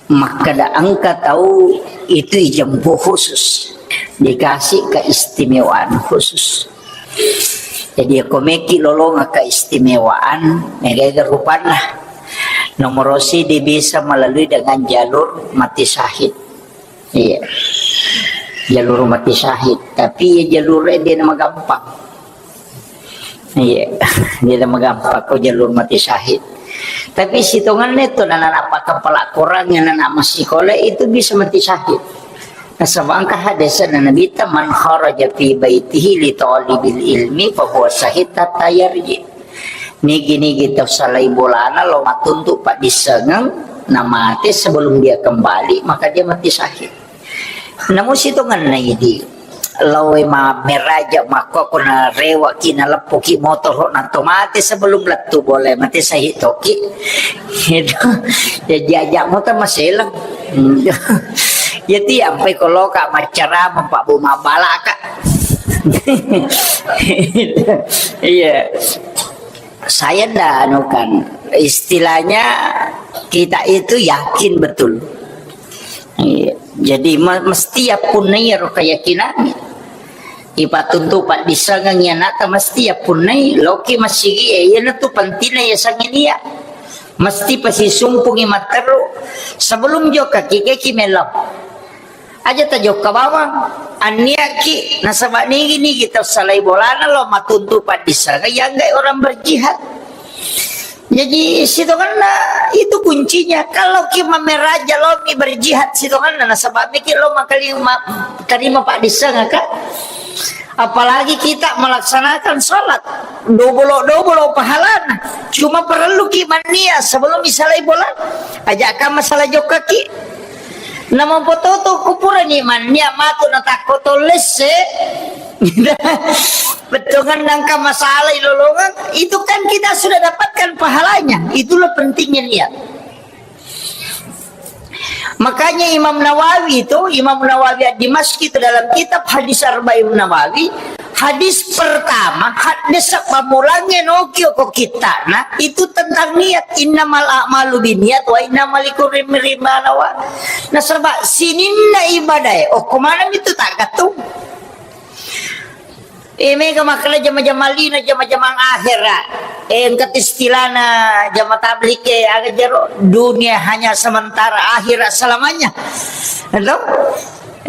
makkeda engka tau itu ijempuh khusus, dikasih keistimewaan khusus. Jadi, ko meki lolonga keistimewaan, mega-ega rupanna. Nomor sidi bisa melalui dengan jalur mati syahid. Iya. Jalur mati syahid. Tapi iya jalur dia nama gampang. Iya. Dia nama gampang ko jalur mati syahid. Tapi sitongannya itu anak-anak pakkapala Quran, anak-anak masikola itu bisa mati syahid. Nasaba engka hadisna Nabitta, "Man kharaja fi baitihi li talibil ilmi fa huwa syahid hatta yarji." Nigi-nigi tau salai bolana lao mattuntu paddissengeng, namate sebelum dia kembali, maka dia mati syahid. Namu sitongenna idi, lao e mammeraja makko ko narewaki naleppuki motoro na to mate sebelum lettu bola mate syahid toki. Itu. Ya diajak motor maseleng. Ya tiampai ko loka maccarama Pak Bu mabalaka. Iya. Saya nda anu kan, istilahnya kita itu yakin betul. Iya. Jadi me-, mesti yappunnai ro keyakinan. Ipattuntu paddissengeng anakta mesti yappunnai, loki masigi, eh, iyanatu pentingna ya sanginia. Mesti pasisumpungi matteru. Sebelum jokka kikeki melo. Aja tajokka bawang, anniaki, nasaba nigi-nigi tau salai bolana lao mattuntu paddissengeng, yanggai orang berjihad. Jadi sitongenna itu kuncinya. Kalau ki mammeraja lao mi berjihad sitongenna, nasaba miki lao makalima, tarima paddissengeng ka. Apalagi kita melaksanakan sholat, dobolo-dobolo pahalana. Cuma perlu ki mannia sebelum misalai bola. Aja ka masalah jokka ki. Namapototo kupurani mannia matu natakko tollesse. Bettongan nangka masalah ilolongang, itu kan kita sudah dapatkan pahalanya. Itulah pentingnya niat. Makanya Imam Nawawi itu, Imam Nawawi Ad-Dimashqi itu dalam kitab Hadis Arba'in Nawawi, hadis pertama, hadis pammulangnge nokio ko kittana, itu tentang niat. Innamal a'malu binniat wa innama likulli imri'in ma nawa. Nasaba sininna ibadae, okko maneng itu tak gattung. Eh, mega makkeda jama-jama lino, jama-jamang akhera. Eh, engka istilahna jama tablik, eh, aga jero, dunia hanya sementara, akhirat selamanya. Ento?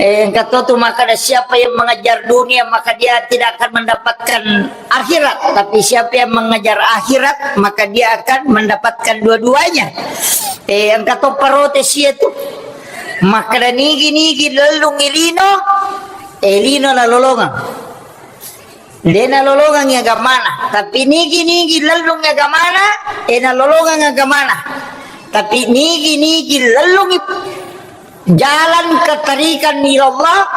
Eh, engka to tu makkeda siapa yang mengejar dunia, maka dia tidak akan mendapatkan akhirat. Tapi siapa yang mengejar akhirat, maka dia akan mendapatkan dua-duanya. Eh, engka to protes itu. Makkeda nigi-nigi lellung ilino, eh, lino nalolongang. De nalolongangngi agamana, tapi nigi-nigi lellungngi agamana, eh, nalolongang agamana. Tapi nigi-nigi lellungngi jalan ketarikan ilallah,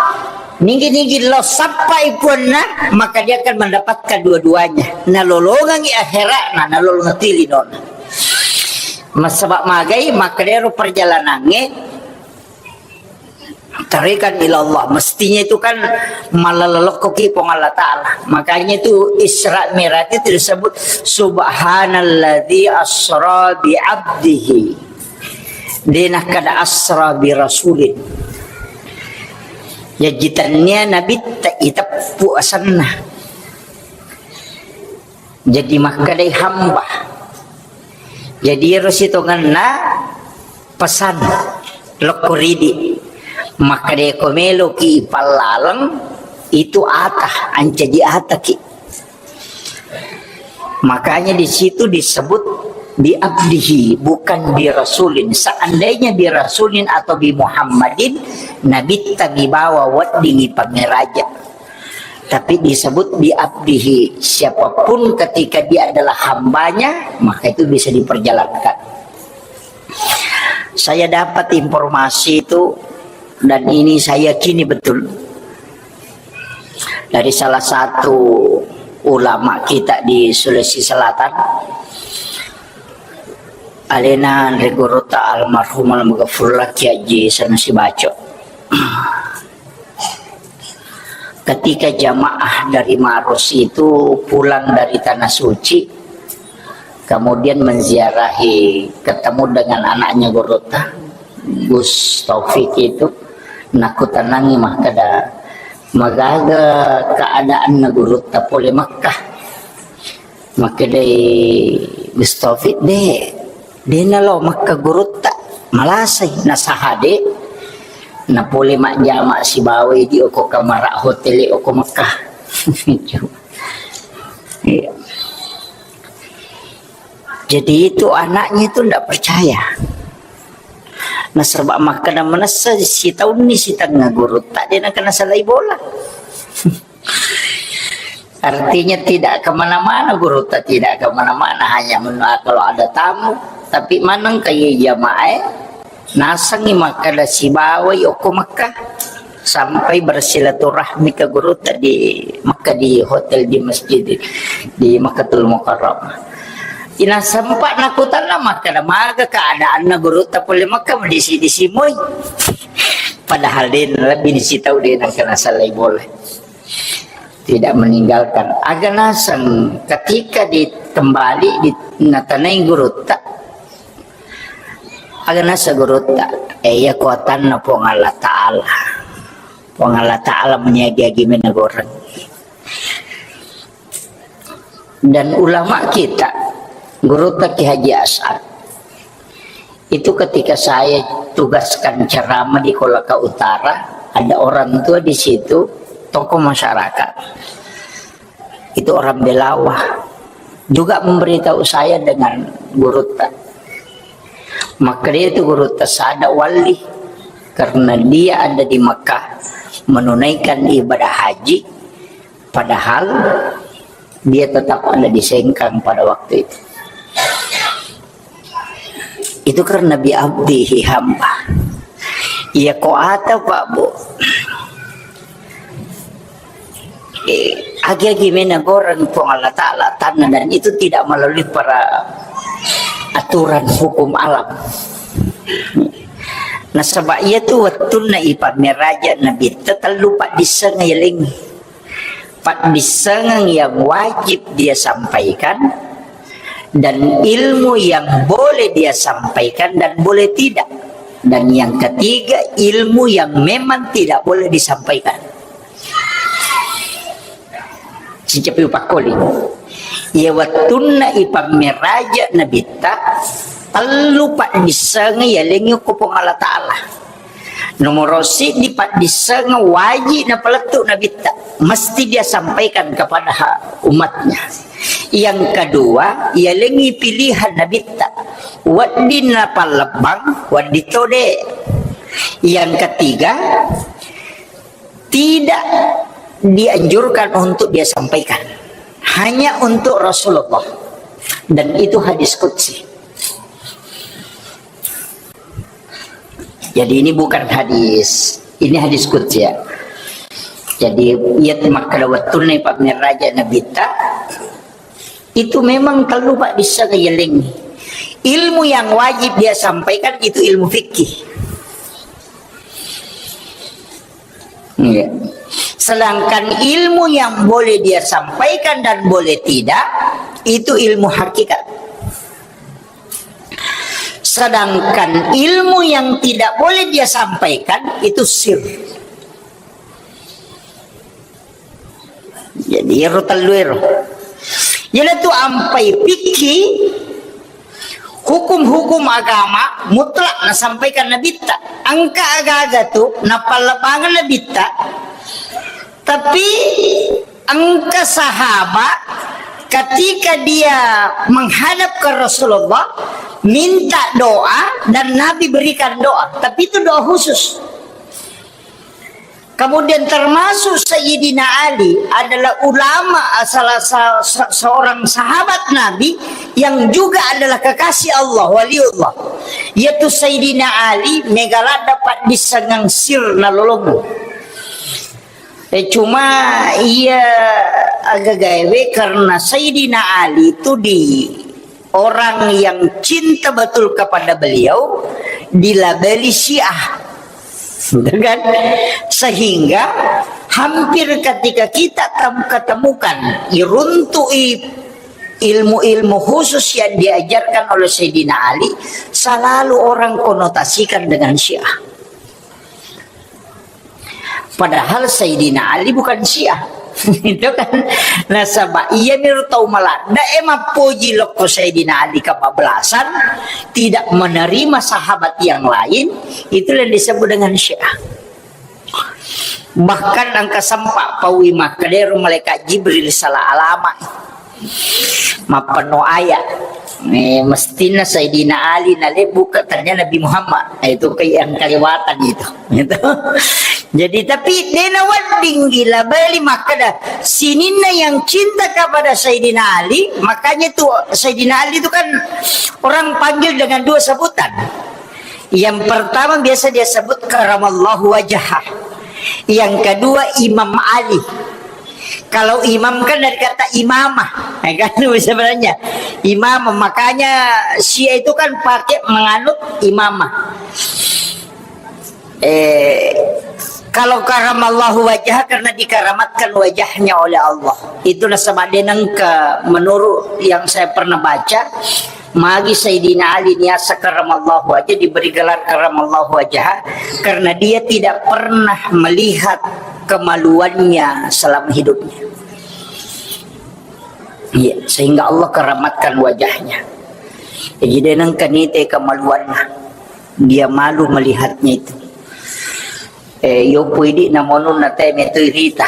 nigi-nigi lo sappai puanna, maka dia akan mendapatkan dua-duanya. Nalolongangngi akhiratna, nalolongangngi linona. Massabak magai, makkedero perjalanangnge, tarikan ila Allah, mestinya itu kan malalokkoki Puang Allah Ta'ala. Makanya itu Isra Mi'raj itu disebut subhanalladzi asra bi abdihi. De nakkeda asra bi rasulin. Jaji tennia nabitta iteppu asenna. Jadi makkedai hamba. Jadi ero sitongenna pesan lokko ridi. Makkedai ko meloki ipallaleng itu ata, ancaji ataki. Makanya di situ disebut bi abdihi, bukan bi rasulin. Seandainya bi rasulin atau bi Muhammadin, nabitta mi bawa weddingi pameraja. Tapi disebut bi abdihi, siapapun ketika dia adalah hambanya, maka itu bisa diperjalankan. Saya dapat informasi itu, dan ini saya yakini betul, dari salah satu ulama kita di Sulawesi Selatan, alena Anre Gurutta almarhum almaghfurlah Kiai Haji Sanusi Baco. Ketika jamaah dari Maros itu pulang dari Tanah Suci, kemudian menziarahi, ketemu dengan anaknya Gurutta, Gus Taufik itu, nakutanangi makkeda, "Magaga keadaanna Gurutta pole Mekkah?" Makkedai Gus Taufik, "De, de nalo Mekkah Gurutta, malasai, nasahade, napole majjama sibawa idi oko kamara hotel oko Mekkah." Iya. Jadi itu anaknya itu ndak percaya. Nasaba makkeda manessa sitaunni sitengnga Gurutta, de nakena salai bola. Artinya tidak kemana-mana, gurutta tidak kemana-mana, hanya menua kalau ada tamu. Tapi maneng ke iya jamaah, nasengi makkeda sibawai okko Mekah sampai bersilaturahmi ke gurutta di Mekah, di hotel, di masjid, di Makkatul Mukarramah. Ina sempat nakutanna makkeda maga keadaanna gurutta pole Mekah, disi-disi moi. Padahal de lebih disi tau de nangkena salai bola. Tidak meninggalkan. Aga naseng ketika ditembali di natanai gurutta. Aga naseng gurutta. Eh, iya kuatanna Puang Allah Ta'ala. Puang Allah Ta'ala meniagi-agi menegoreng. Dan ulama kita, gurutta Ki Haji As'ad, itu ketika saya tugaskan ceramah di Kolaka Utara, ada orang tua di situ, tokoh masyarakat. Itu orang Belawa. Juga memberitahu saya dengan gurutta. Maka dia itu gurutta sada wali. Karena dia ada di Mekah menunaikan ibadah haji, padahal dia tetap ada di Sengkang pada waktu itu. Itu karena bi abdihi hamba. Iya ko ata, Pak, Bu. Eh, agi-agi mena goreng Puang Allah Ta'ala tanah, dan itu tidak melalui para aturan hukum alam. Nasaba iya tu wettunna ipammeraja Nabitta tellu paddisseng yeleng. Paddissengeng yang wajib dia sampaikan, dan ilmu yang boleh dia sampaikan dan boleh tidak. Dan yang ketiga, ilmu yang memang tidak boleh disampaikan. Sicapi upakkoli. Iya wettunna ipammeraja Nabitta, tellu paddissengeng yalengngi ko Puang Allah Ta'ala. Nomor siddi paddissengeng wajib napalettu Nabitta, mesti dia sampaikan kepada ha-, umatnya. Yang kedua, yalengngi pilihan Nabitta, wedding napallebbang, wedding tode. Yang ketiga, tidak dianjurkan untuk dia sampaikan, hanya untuk Rasulullah. Dan itu hadis qudsi. Jadi ini bukan hadis, ini hadis qudsi, ya. Jadi, iya makkeda wettunna ipammeraja Nabitta, itu memang tellu paddissengeng yeleng. Ilmu yang wajib dia sampaikan itu ilmu fikih. Iya. Sedangkan ilmu yang boleh dia sampaikan dan boleh tidak, itu ilmu hakikat. Sedangkan ilmu yang tidak boleh dia sampaikan, itu sir. Jadi, ero tellu ero. Iyanatu ampai fikih, hukum-hukum agama mutlak nasampaikan Nabitta. Engka aga-aga tu napallebbangeng Nabitta, tapi engka sahabat ketika dia menghadap ke Rasulullah, minta doa dan Nabi berikan doa. Tapi itu doa khusus. Kemudian termasuk Sayyidina Ali adalah ulama, salah sa-, se-, seorang sahabat Nabi yang juga adalah kekasih Allah, waliullah. Yaitu Sayyidina Ali, mega ladda paddissengeng sir nalolongeng. Eh, cuma iya aga gawe karena Sayyidina Ali itu di orang yang cinta betul kepada beliau dilabeli Syiah. Gitu kan? Sehingga hampir ketika kita tem-, ketemukan, iruntui ilmu-ilmu khusus yang diajarkan oleh Sayyidina Ali, selalu orang konotasikan dengan Syiah. Padahal Sayyidina Ali bukan Syiah. Itu kan. Nasaba iya miro tau maladda e mappoji lokko Sayyidina Ali kebablasan, tidak menerima sahabat yang lain, itulah yang disebut dengan Syiah. Bahkan engka sempat paui makkedero malaikat Jibril salah alama. Mappenno ayat. Eh, mestina Sayyidina Ali nalebbuka, ternyata Nabi Muhammad. Eh, itu ke-, yang kelewatan itu. Gitu. Jadi, tapi dena wedding gila beli makkeda sininna yang cinta kepada Sayyidina Ali, makanya tuh Sayyidina Ali itu kan orang panggil dengan dua sebutan. Yang pertama biasa dia sebut karamallahu wajah. Yang kedua Imam Ali. Kalau imam kan dari kata imamah, ya kan, sebenarnya imamah. Makanya Syiah itu kan pakai menganut imamah. Eh, kalau karamallahu wajah karena dikaramatkan wajahnya oleh Allah. Itu nasaba denengka menurut yang saya pernah baca, magi Sayyidina Ali niasa karamallahu wajah diberi gelar karamallahu wajah karena dia tidak pernah melihat kemaluannya selama hidupnya. Iya, sehingga Allah keramatkan wajahnya. Jadi denengka nite kemaluannya. Dia malu melihatnya itu. Eh, yopo idi namonun na teme tu irita.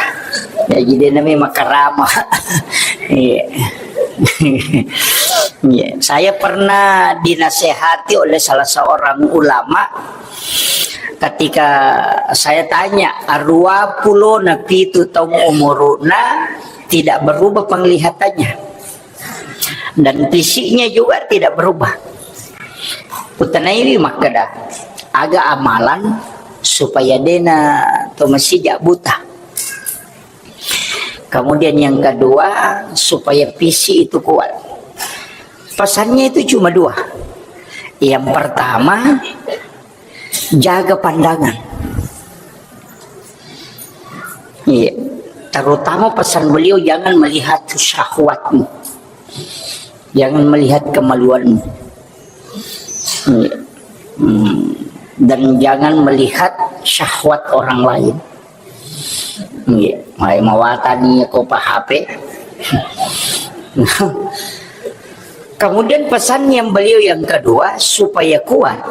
Jadi dia nami makarama. Iya. Iya. Saya pernah dinasehati oleh salah seorang ulama ketika saya tanya, arua pulo na pitu taung umuruna tidak berubah penglihatannya. Dan fisiknya juga tidak berubah. Utanaiwi makkeda, aga amalan supaya dena to masija buta. Kemudian yang kedua, supaya fisik itu kuat. Pesannya itu cuma dua. Yang pertama, jaga pandangan. Iya. Terutama pesan beliau, jangan melihat syahwatmu. Jangan melihat kemaluanmu. Iya. Hmm. Dan jangan melihat syahwat orang lain. Iya. Mai mawatani ko pa H P. Kemudian pesan yang beliau yang kedua, supaya kuat,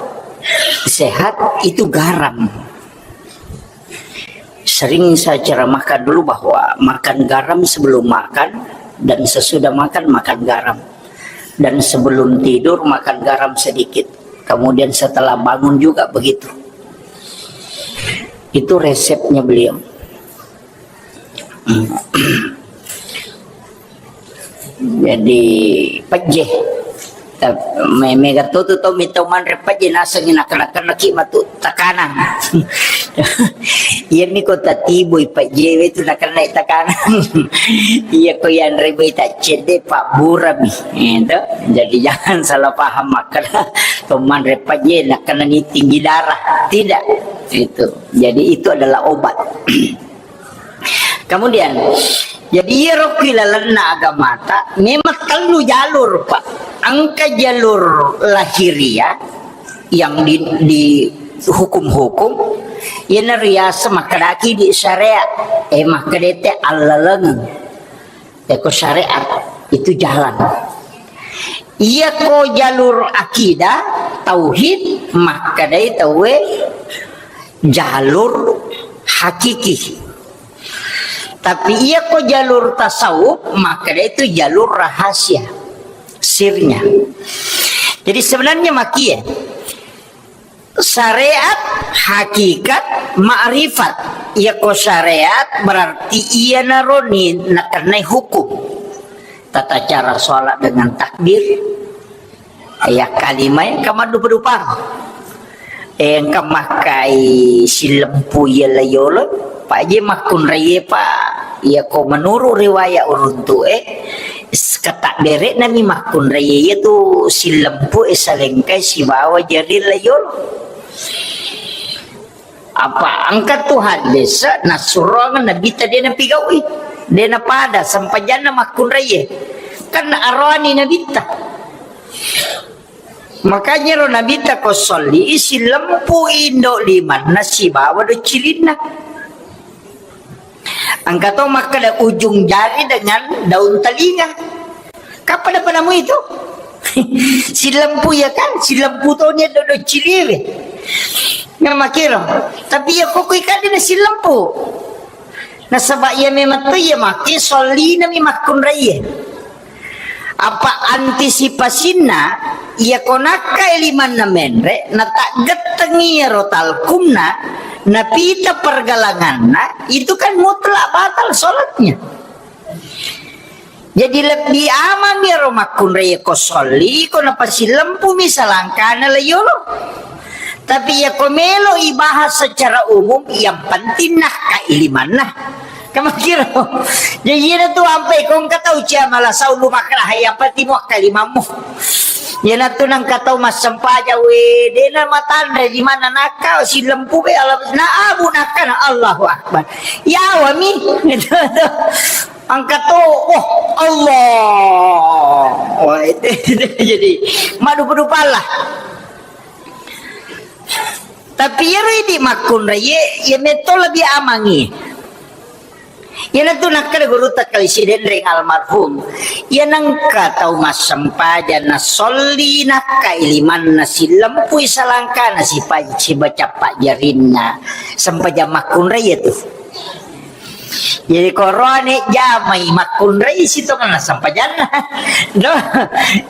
sehat, itu garam. Sering saya ceramahkan dulu bahwa makan garam sebelum makan dan sesudah makan, makan garam. Dan sebelum tidur, makan garam sedikit. Kemudian setelah bangun juga begitu. Itu resepnya beliau. Jadi, pejje. Tap-, me-, mega to tu to mita manre pejje, nasengi nakena-kenaki matu tekanan. Iya mi ko tatibui pejje we tu nakena tekanan. Iya ko yanre mi ta cedde pabburami. Itu. Jadi jangan salah paham makkeda to manre pejje nakena ni tinggi darah. Tidak. Itu. Jadi itu adalah obat. Kemudian, jadi iyaro ki lalenna agamata memang tellu jalur, Pak. Engka jalur lahiriah yang di, di hukum-hukum, iyana riaseng makkedaki di syariat, eh, makkedete allalengeng. Eko syariat itu jalan. Iyako jalur akidah, tauhid, makkedai tauwe jalur hakiki. Tapi iyako jalur tasawuf, makkedai itu jalur rahasia, sirnya. Jadi sebenarnya makie, syariat, hakikat, ma'rifat. Iyako syariat berarti iyanaro ni nakennai hukum. Tata cara sholat dengan takbir. Ya, kalimai engka maddupa-dupa. Eh, engka makkai silempu iya layolo. Pak je makkunraiye, Pak. Iyako menurut riwayat uruntu, eh, s-, kata berekna mi makkunraiye, iya tu silempu, eh, salengkai sibawa jari layolo. Apa engka tu hadis, nassurongeng Nabitta de napigaui, de napada sempajanna makkunraiye. Kan aroani Nabitta. Makanya ro Nabitta ko solli, silempu indo limanna sibawa docilinna. Engka to makkeda ujung jari dengan daun telinga. Kapan apa namu itu? Silempu ya kan? Silempu to ni do, do ciliwe. Namakiro. Tapi ya koko ikan dina silempu. Nasaba iya memang to iya make sollina mi makkunraiye. Apa antisipasinna Iya ko nakkai limanna menre, nataggettengi iyaro talkunna, napita pergelanganna, itu kan mutlak batal sholatnya. Jadi lebbi amang iyaro makkunrai ko solli, ko napasilempumi salangkana laiyolo. Tapi iya ko melo ibahas secara umum, yang penting nakkai limanna. Kamakiro. Jadi iyana tu ampai ko engka tau cia malasau lu makkeda, "Hai, apa timo kalimammu?" Iyana tu nangka tau massempajang, we, dena matanda di mana nakka silempu be ala na abu nakkana Allahu Akbar. Yawami. Angka to, oh, Allah. Wah, itu, itu jadi madupa-dupalah. Tapi iyaro idi makkunrai, ye, ye metto lebih amangi. Iyana tu nakkeda gurutta Kali Sidenreng almarhum, iya nengka tau massempajang na solli nakkai limanna silempui salangkana sipa-, sibaca pajjarinna sempajang makkunrai itu. Jadi, ko roane jamai makkunrai sitongenna sempajanna. No?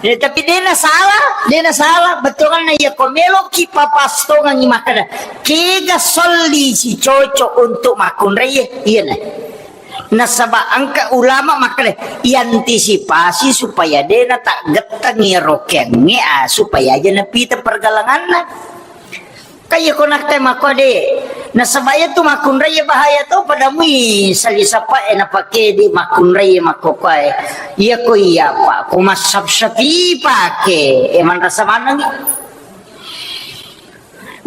Ya, tapi dena salah, dena salah. Bettuanna iya ko meloki papastongengi makkeda, kega solli si cocok untuk makkunrai, iya na. Nasaba engka ulama makkeda, iantisipasi supaya dena taggettengi rokengnge, ah, supaya aja napita pergelanganna. Kaiya ko nakkai makko de. Nasaba iya tu makkunrai bahaya to, pada mui sali sapa e napake di makkunrai makko kuae. Iya ko iya pa, ko massapsapi pake, e manrasa manengi.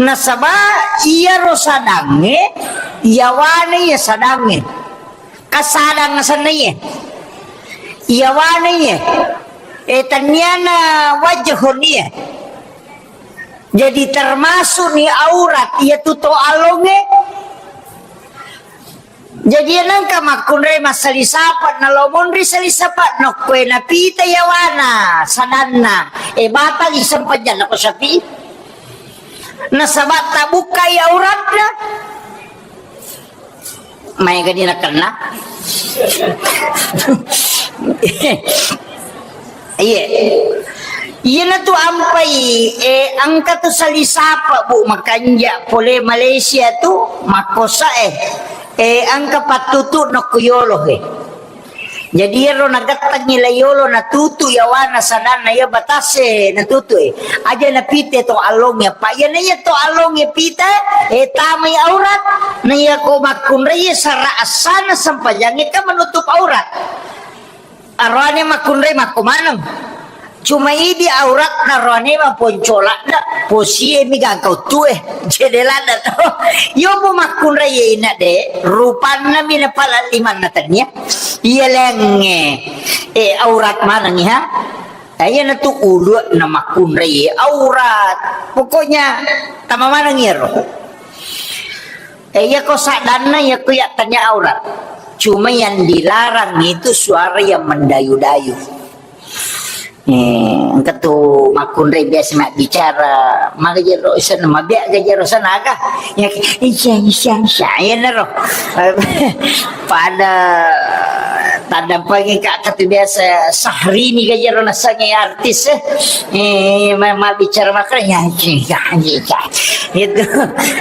Nasaba iyaro sadangnge, iyawane iya sadangnge. Kasadang asenna iye. Iyawane iye. E, tenniana wajhun iye. Jadi termasuk ni aurat, iya tu to alonge. Jadi nengka makkunrai massali sapa, nalo monri sali sapa, nokkoe napita yawana, sadanna. E, batali sempajang nako sapi. Nasaba tabukkai auratna. Maega ni nakenna. Iye. Iyana tu ampai, e, engka tu sali sapa, Bu, makanja pole Malaysia tu, makkosa, e. E, engka pattutu nokko yolo, e. Jadi iyaro nagettengngi laiyolo natutu yawana sadanna iya batase natutu e. Aja napite to allongnge, apa iyana iya to allongnge pita e, tamai aurat. Na iya ko makkunrai sara assana sempajangnge kan menutup aurat. Aroane makkunrai makko maneng. Cuma idi auratna roane maponcoladda, posie mi gangka uttue, jede ladda to. Iyo bu makkunrai ina de, rupanna mi napala limanna tania. Iya lengnge, e, aurat manengi ha. Iya natu ulu na makkunrai aurat. Pokoknya tama maneng iyaro. Eh, iya ko saddanna, iya ko iya tanya aurat. Cuma yang dilarang itu suara yang mendayu-dayu. Eh, engka tu makkunrai biasa mabbicara, maga jero sana, mabbiak ga jero sana aga. Ya, isya, isya, isya, iya naro. Pada tanda pangi ka, kata biasa Sahrini ga jero nasange artis, eh. Eh, ma-, mabbicara makanya, ya, ya, ya, ya. Itu.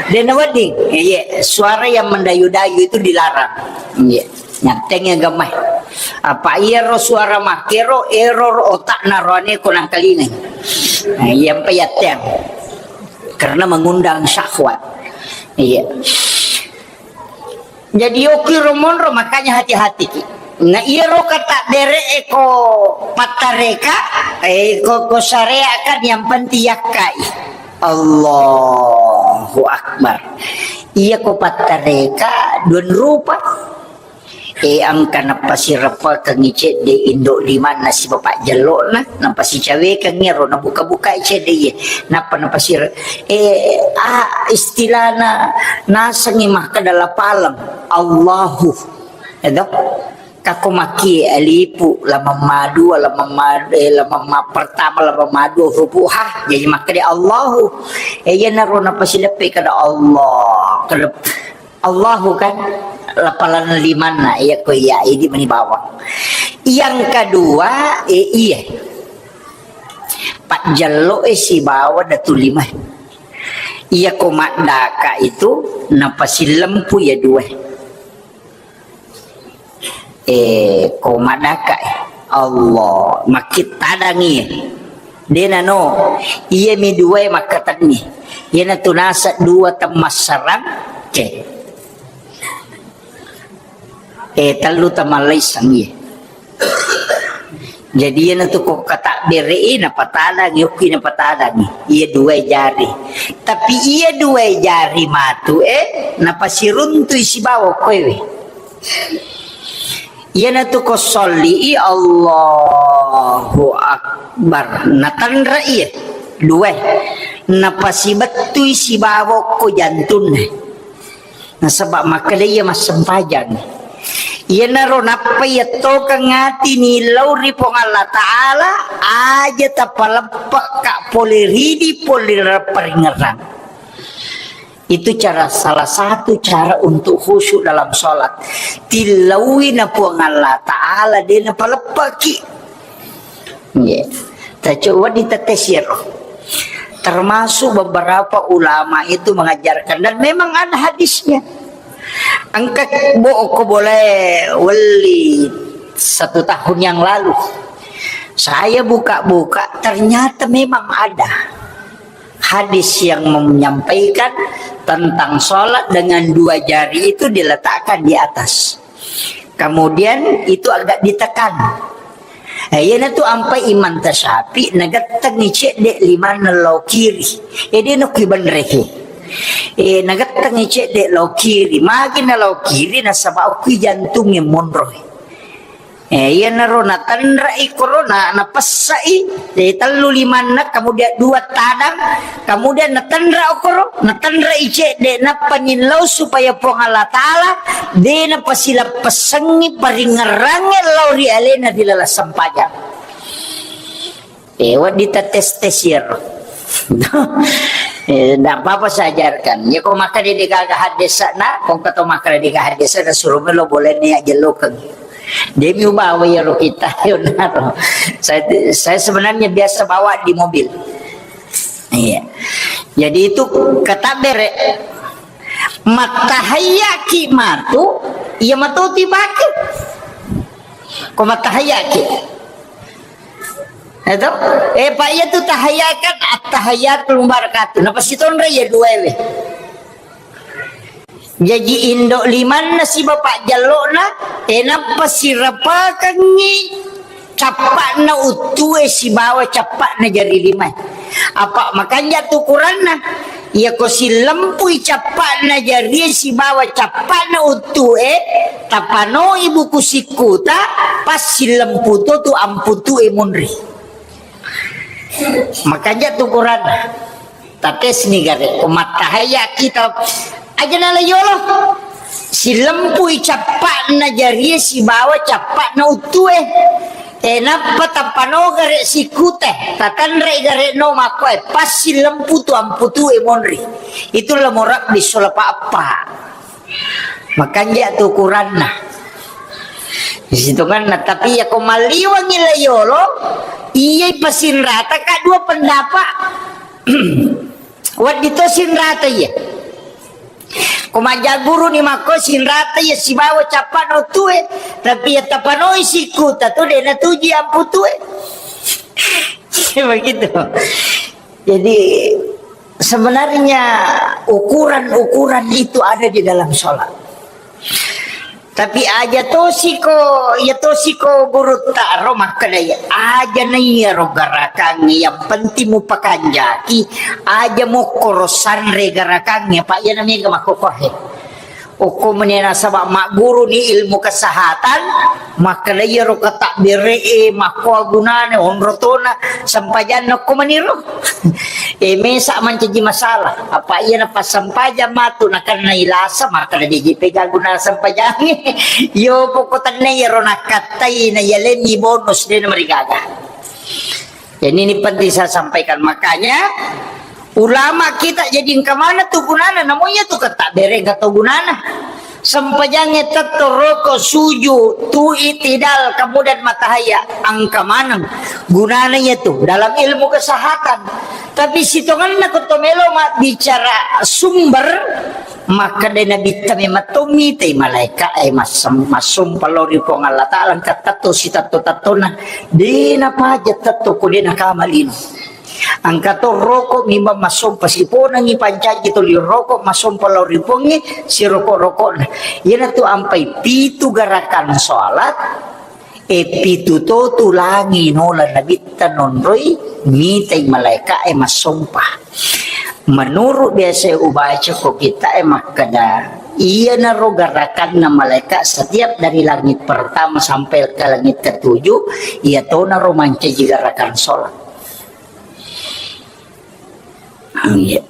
Dena wedding. Iya, suara yang mendayu-dayu itu dilarang. Iya. Nyatteng yang gemai. Apa iya ro suara makero, ero ro otak narone ko nangkalingai. Nah, iya mpa yatteng. Karena mengundang syahwat. Iya. Jadi, yoki ro monro, makanya hati-hati ki. Nah, iyaro kata bere eko pattareka, eko ko syariat kan yang penting yakkai. Allahu Akbar. Iya ko pattareka dua rupa. Eh, engka napasireppekengngi cedde indo limanna sibawa pajjello'na, napasicawekengngi ro nabuka-bukai cedde iye. Nappa napasire-, eh, ah, istilahna nasengngi makkeda lapaleng, Allahu. Edo? Kako makkie alifu, lamamma dua, lamamma, eh, lamamma pertama, lamamma dua, huruf ha, jadi makkeda Allahu. Eh, iyanaro napasileppe kada Allah, kada Allahu kan, lapalan limanna, iya ko iya, idi mani bawang. Yang kedua, eh, iya. Pajjello'e sibawa datu lima. Iya ko maddaka itu napasillempu iya dua. Eh, ko maddaka, eh. Allah, makkittadangi. Dena no, iya mi dua makkatenni. Iyana tu nasa dua temmassarang, cek. Eh, tellu tamallaisang, iya. Jadi, iyana tu ko katabbere'i napatadangi, okki napatadangi. Iya dua jari. Tapi iya dua jari matu, eh, napasiruntui sibawa koewe. Iyana tu ko solli'i, Allahu Akbar. Natanra'i, iya. Dua. Napasibettui sibawa ko jantunna. Nasaba makkeda iya massempajang. Iyanaro nappa iyattokeng ati nillau ri Puang Allah Ta'ala, aja tapaleppekka pole ridi, pole paringerang. Itu cara, salah satu cara untuk khusyuk dalam sholat. Tillaui na Puang Allah Ta'ala, de napaleppeki. Nggih. Tacoba ditetesi ro. Termasuk beberapa ulama itu mengajarkan, dan memang ada hadisnya. Engka bo-, ko boleh weli satu tahun yang lalu. Saya buka-buka, ternyata memang ada hadis yang menyampaikan tentang sholat dengan dua jari itu diletakkan di atas. Kemudian itu agak ditekan. Eh, iyana tu ampai Imam Tasyafi, nagettengi cedde limanna lao kiri. Eh, de nakui benreke. Eh, nagettengi cedde lao kiri. Magi na lao kiri, nasaba okki jantungnge monro. Eh, iyanaro natanrai koro, na, napessai, eh, tellu limanna, kemudian dua tadang, kemudian natanra okoro, natanrai cedde, nappa nillau supaya Puang Allah Ta'ala de napasilappessengngi paringerrangnge lao ri alena ri laleng sempajang. Eh, wedding tates-tes iyaro. Eh, ndak apa-apa saya ajarkan. Ya, ko makkeda de gaga haddesana, ko engka to makkeda de gaga haddesana, suruh melo boleh ni ajellokeng. Demi ubawa iyaro kita, yonaro. Saya, saya sebenarnya biasa bawa di mobil. Iya. Jadi itu kata bere, mattahayyaki matu, iya matu tibake. Ko mattahayyaki. Eto? Eh, Pak, iya tu tahayyakan, at-tahayyatul mubarakatuh. Napasitonra iya dua ewe. Jaji indo limanna sibawa pajjallona, eh, nappa sirapakengngi cappa'na uttue sibawa cappa'na jari limae. Apa makanja tu ukuranna? Iyako sillempui cappa'na jarie sibawa cappa'na uttue, tapanoi buku sikkuta, pas sillempu to tu amputue munri. Makanja tu ukuranna. Tatesni gare, ko mattahayya kita aja nala yolo. Silempui cappa'na jarie sibawa cappa'na uttue. E, nappa tappano gare sikute, tatanre gare no makkoe, pas silempu tu amputue monri. Itu la morabbi sola pa appa. Makanja tu ukuranna. Sitonganna, tapi iya ko malliwangi la yolo, iya pasinrata ka dua pendapat. Wedding to sinrata iya. Ko majaguru ni makko sinrata iya sibawa cappa'na uttue, tapi iya tapanoi sikkuta tu de natuji amputue. Begitu. Jadi, sebenarnya ukuran-ukuran itu ada di dalam sholat. Tapi aja tosiko, ya tosiko gurutta ro makkeda ya, aja na iya ro garakangnge, yang penting mupakanjaki, aja mokkoro sanre garakangnge, apa iya na mega makkokohe. Okko meni nasaba magguruni ilmu kesehatan, makkeda iyaro katabbere'e makkoa gunana, onro tona sempajanna okko meniro. E, mesa mancaji masalah. Apa iya napassempajang matu nakenna ilasa, makkeda deji pega guna sempajangnge. Yo pokko tenne iyaro nakkattai na yalenni bonus de namarigaga. Jadi ini penting saya sampaikan. Makanya ulama kita jadi engka mana tu gunana, namo iya tu katabere engka to gunana. Sempajangnge tetto roko suju tu itidal, kemudian matahaya, engka maneng gunana iyatu dalam ilmu kesehatan. Tapi sitongenna ko to melo mabbicara sumber, makkeda Nabitta memang to mitai malaeka e massem-, massompa lao ri Puang Allah Taala, engka tetto sitetto-tettona, de napaja tetto ko de nakama lino. Engka to roko mimba massompa siponengi pancaji tuli roko massompa lao ri Puangnge siroko-rokona. Iyanatu ampai pitu gerakan sholat, e pitu to tulangi nola Nabitta nonroi mitai malaeka e massompa. Menurut biasa ubaca ko kita e makkeda, iyanaro gerakanna malaeka setiap dari langit pertama sampai ke langit ketujuh, iyatonaro mancaji gerakan sholat. Iya.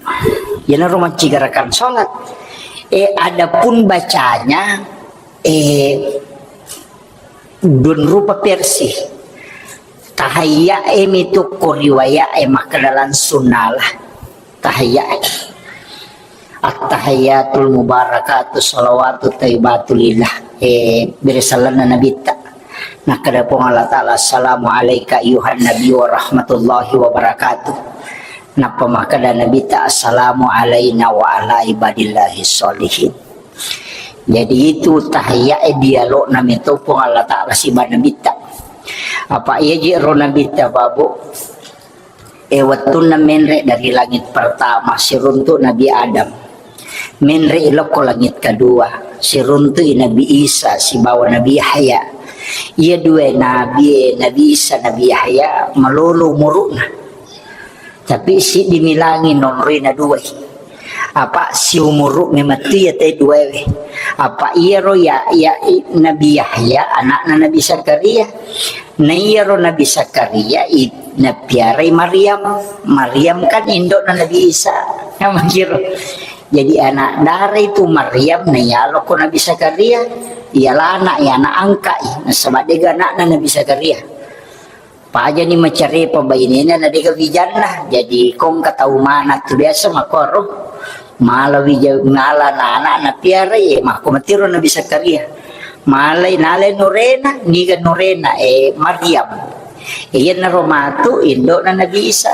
Iyanaro mancaji gerakan sholat. Eh, adapun bacanya, eh, dun rupa versi. Tahayya e mitu ko riwaya e makkeda langsung nala. Tahayya e. At-tahiyyatul mubarakatu salawatu thayyibatu lillah. Eh, bere sallanna Nabitta. Nakkeda Puang Allah Ta'ala, "Assalamu alaika ayyuhan nabi wa rahmatullahi wa barakatuh." Nappa makkeda Nabitta, "Assalamu alaina wa ala ibadillahi sholihin." Jadi itu tahiyya e dialogna meto Puang Allah Ta'ala siba Nabitta. Apa iya je ro Nabitta, Babu? E, wettunna menre dari langit pertama, siruntu Nabi Adam. Menre ilokko langit kedua, siruntu i Nabi Isa sibawa Nabi Yahya. Iya dua nabi e, Nabi Isa, Nabi Yahya, malolo umuruna. Tapi siddi milangi nonroi na dua i. Apa siumuru memettu iya te dua e. Apa iyaro ya, ya, i, Nabi Yahya, anakna Nabi Zakaria. Na iyaro Nabi Zakaria i-, napiarai Maryam. Maryam kan indokna Nabi Isa. Ya, makiro. Jadi anak dara itu Maryam na iyaloko Nabi Zakaria. Iyalana, iya anak angka i. Nasaba dega anakna Nabi Zakaria. Pajani macarepa bainena na dega wijanna. Jadi kongka tau mana tu biasa makoro. Mala wija-, mala nana na piara, eh, makko matiro Nabi Zakaria. Malai, nalai nurena, niga nurena, eh, Maryam. Eh, iyanaro matu indokna Nabi Isa.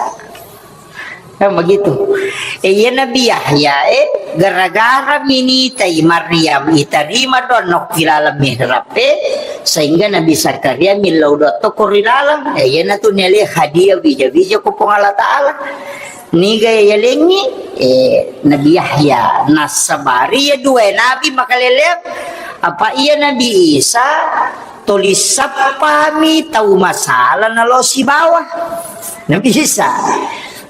Kan begitu. Eh, iya Nabi Yahya, eh, gara-gara minitai Maryam itarima doang nokki laleng mihrab, eh, sehingga Nabi Zakaria millau doang tokko ri laleng. Eh, iyanatu niale hadiah wija-wija ko Puang Allah Ta'ala. Niga yalengngi, eh, Nabi Yahya, nassabari ya dua nabi makaleleang. Apa iya Nabi Isa tuli sappami tau masala nalo sibawa. Nabi Isa.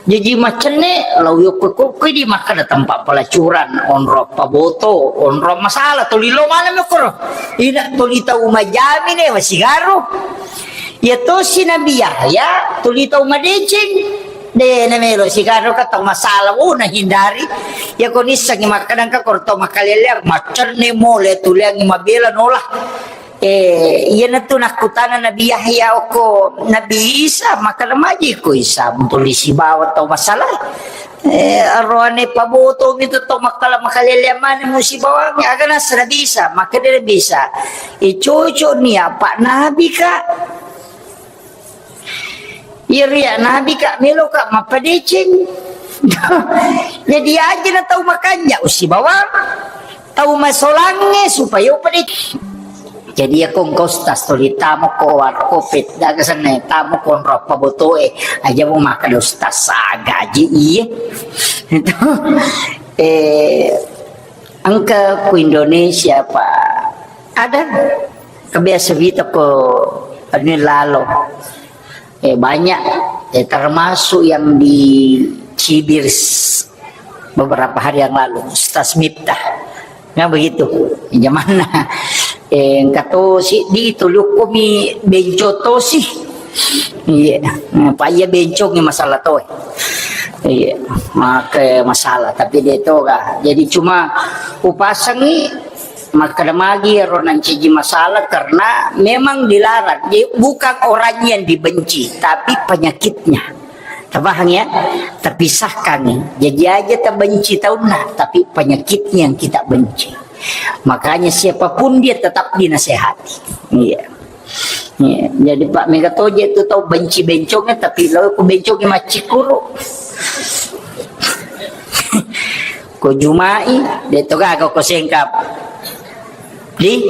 Jaji macenne, lao yokko-kokkoi di makkeda tempat pelacuran, onro paboto, onro masalah, tuli lo mana mekoro. Ina tuli tau majami ne, masigaru. Ya tosi Nabi Yahya, tuli tau madeceng. De, na melo sigaru ka tau masalah, oh, na hindari. Ya ko nissengi makkeda engka koro tau makaleleang, macenne mole, tuliangi mabela nola. Eh, iyanatu nakkutana Nabi Yahya okko Nabi Isa, makkeda maji ko Isa, tuli sibawa tau masalah. Eh, aroane paboto mi tu tau makkala-, makaleleang mane musibawangi, aga nassa Nabi Isa, makkeda Nabi Isa, eh, cocok ni apa Nabi ka. Iya ria Nabi ka, melo ka mappadeceng. Jadi aja na tau makanja usibawa. Tau masolangnge supaya upadi. Jadi ya kong kau stas tuli tamo ko warkopet daga sana tamo konro apa botoe aja mau makan ustaz saga aja iya. Itu, eh, engka ku Indonesia apa ada kebiasa vita ko anu lalo. Eh, banyak, eh, termasuk yang dicibir s-, beberapa hari yang lalu, Ustaz Miftah. Nah, begitu. Jamanna, eh, engka tosi di tulukkumi benco tosi. Iya. Nah, pa iya bencongi masalah toe. Iya. Maka masalah, tapi dia toga. Jadi cuma upasangi Makkeda magi ero nancaji masalah karena memang dilarang. Jadi, bukan orangnya yang dibenci, tapi penyakitnya. Tabahang ya? Tapisahkan. Jadi aja tabenci taunna, tapi penyakitnya yang kita benci. Makanya siapapun dia tetap dinasehati. Iya. Iya. Jadi, Pak, mega toje tu tau benci bencongnya, tapi lo ku bencongnya macikkuru. Ko jumai, de to gaga ko sengkap. Di?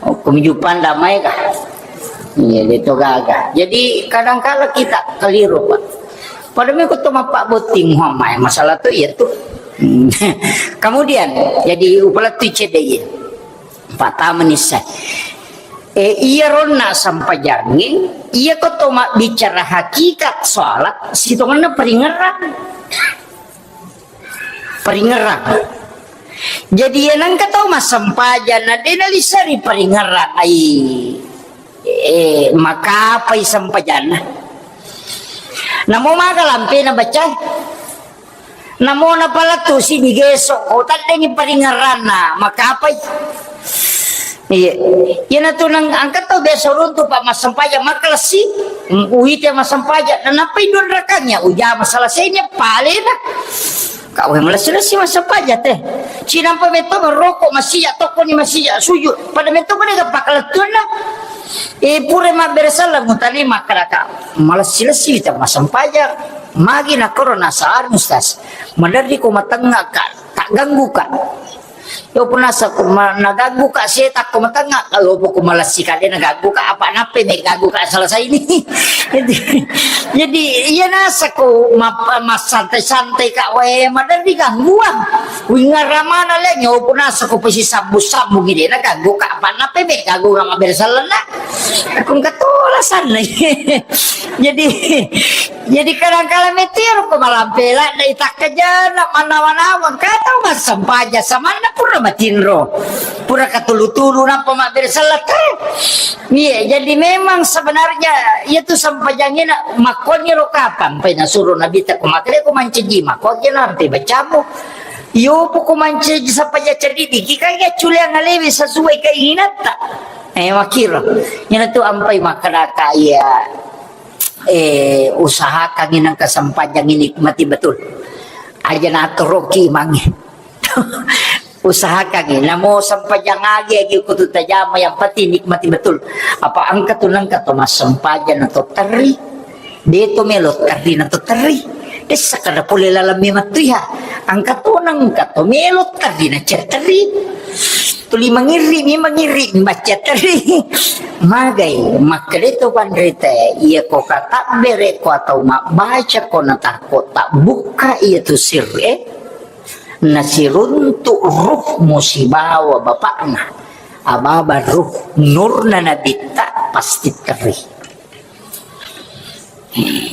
Oh, ko mijupang damai kah? Iya, de to gaga. Jadi, kadangkala kita keliru, Pak. Pada meko to mappabbotting, Muhammad, masalah tu iya tu. Hmm. Kemudian, jadi upala tu cedde iya. Pertama ni saya. Eh, iya ronna sampajangnge, iya ko to mabbicara hakikat salat, sitongenna peringerang. Peringerang. Jadi, iya nengka tau massempajang, na de nalisari peringerang, ai, eh, makapai sempajanna. Namo maga lampena baca. Namo napalettu sini geso, ko taddengi peringeranna, makapai. Iya. Iyanatu nang angka tau biasa runtu, Pak, massempajang, makalessi. Mm, uite massempajang, nanappai dua rakangnya, ujama selesainya, palena. Kau yang melessi-lessi massempajang teh. Cinampa metto merokok, masija tokkoni, masija sujud. Pada metto kone ga pakalettuanna. Eh, pura mabbere selleng, utane makkadaka, malessi-lessi ta massempajang. Magi nakkoro nasalar, Ustaz. Maderri ko matengnga ka, tak ganggu ka. Yo punasa ko ma-, naganggu ka setan ko matengnga, kalau ko malessi kale naganggu ka, apa nappe me ganggu ka selesai ini. Jadi, jadi, iya nasa ko ma-, massantai-santai ka wae, maderri gangguan. Wingaramana le nyo punasa ko pesi sambung-sambung ide naganggu ka, apa nappe me ganggu ka mabbere sellenna. Aku engka to alasanna. Jadi, jadi kadang-kala metiro ko malampela, dai takkajana, manawa-nawa, engka tau massempajang, samanna pura matinro. Pura katulu-tulu, nappa mabbere selleng. Iya, jadi memang sebenarnya, iya tu sempajangnya nak, makoniro kapang, pai nasuro Nabi ta ko makale ko mancaji, makoniro ampe bacamu. Yo, poko mancaji sempajang cerdik, ki kan ya culiang alewi sesuai keinginanta. Eh, makiro. Iyana tu ampai makkadaka iya, eh, usahakan inang kesempatan ini nikmati betul. Aja natoroki mange. Usahakan ini. Namo sempajang agi, agi kutu tajama, yang penting nikmati betul. Apa engka tu nengka tu massempajang atau teri. De to melo terri na to terri. Dessa kada pole laleng memang tu ya. Angka to nengka to melo terri na cer terri. Tuli mangirri mi mangirri baca terri. Magai, makkeda to panrita, iya ko katabbere ko atau mabbaca ko na takko tabbukka iya tu sirri, eh. Nasiruntu ruhmu sibawa bapakna. Ababa ruh nurna nabitta pasti terri.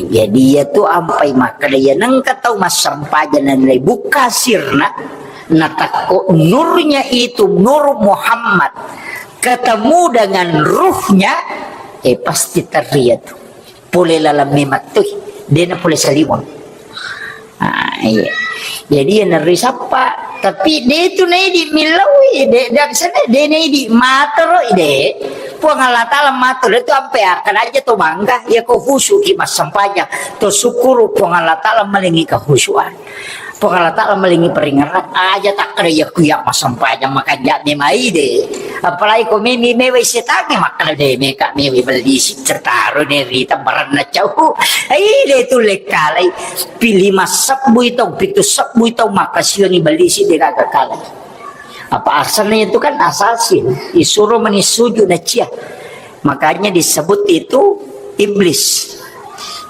Jadi, iya tu ampai makkeda, iya nengka tau massempajang na nalai bukka sirna, natakko nurnya itu, nur Muhammad, ketemu dengan ruhnya, eh, pasti terri iya tu. Pole laleng memang tu, dena pole saliweng. Ah, iya. Jadi, iya, nerri sappa. Tapi, de tu naidi millau, de, de, sana, de naidi matoro, de. Puang Allah Ta'ala matoro, de tu ampe akan aja to mangga, iya ko khusyuk ki massempajang. To syukuru Puang Allah Ta'ala malingi kekhusyuan. Puang Allah Ta'ala malingi peringeran. Aja takkeda iya kuya massempajang, makanja memai de. Apalagi ko memi mewai setange, makkeda de meka mewai bellisi, tertaro ne rita baranna cau. Ai, de tu lekkalai. Pi lima sebbu i tau, pitu sebbu i tau makkasiwiangi bellisi de gaga kalai. Apa asalnya itu kan asasin, isuro meni sujud na cia. Makanya disebut itu iblis.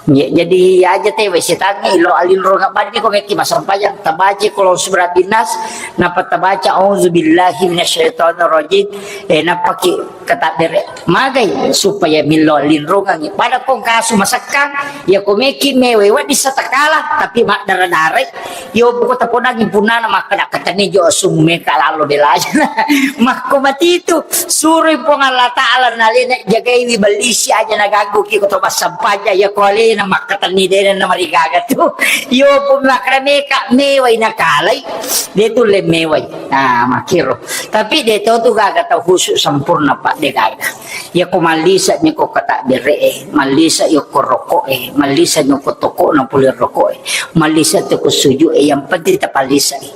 Ya, jadi aja te wai setange ilo alinro ngabani ko meki massempajang, tabaca qul a'udzu birabbinas, napa tabaca a'udzubillahi minasyaitonirrajim, eh, napa ki katabbere. Magai supaya millau linrongangngi. Pada kong kasu masekkang, iya ko meki mewai wedding satakala, tapi maddara-darai. Yo poko tapodangi punana makkeda katani jo asung meka lalo belajana. Makko matitu, suroi Puang Allah Ta'ala nalena jagaiwi bellisi aja naganggu ki ko to massempajang, iya ko alena makkatani dena na marigaga tu. Yo pun makkeda meka mewai nakalai, de tulle mewai. Nah, makkiro. Tapi de to tu gaga tau khusyuk sempurna, Pak, de gaga. Iya ko mallisa ni ko katabbere e, mallisa yo ko rokok e, mallisa ni ko toko na pole rokok e, mallisa tu ko sujud e, yang penting tapallisa e.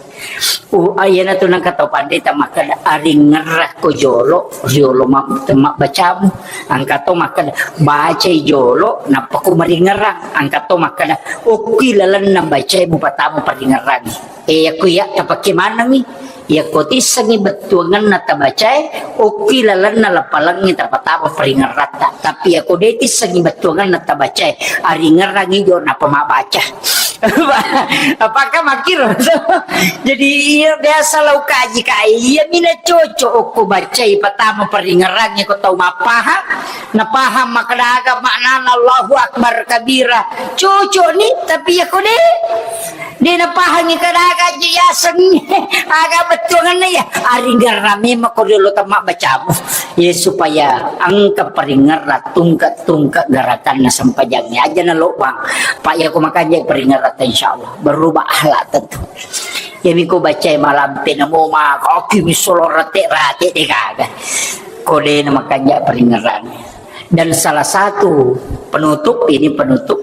Uh, ah, iyanatu nengka tau panrita makkeda, "Aringngerrakko jolo, riolo ma-, temma bacamu." Engka to makkeda, "Bacai jolo, nappa ko maringngerrang." Engka to makkeda, "Okki lalenna bacai mupatama paringngerrangi." Eh, yakko iya tapake manengi. Yakko tissengi bettuangenna tabacae, okki lalenna lapalengnge tapatama paringngerratta. Tapi yakko de tissengi bettuangenna tabacae, aringngerrangi jo nappa mabbaca. Apakah makkiro? Jadi, iya biasa lau kaji kai, iya mina cocok okko bacai patama paringngerrangi ko tau mappahang, napahang makkeda aga maknana Allahu Akbar kabira. Cocok ni, tapi yakko de, de napahangi kada aga ji yaseng, aga bettuangenna ya. Aringngerrang memang ko riolo temma bacamu. Ya, supaya engka paringngerrang tungke-tungke gerakanna sempajangnge. Aja nalobang. Pak, yakko makanja paringngerrang, insyaallah berubah akhlak tentu. Iyami ko bacai malampe namo ma, koki mi solo rate-rate de gaga. Ko de na makanja paringngerrang. Dan salah satu penutup, ini penutup,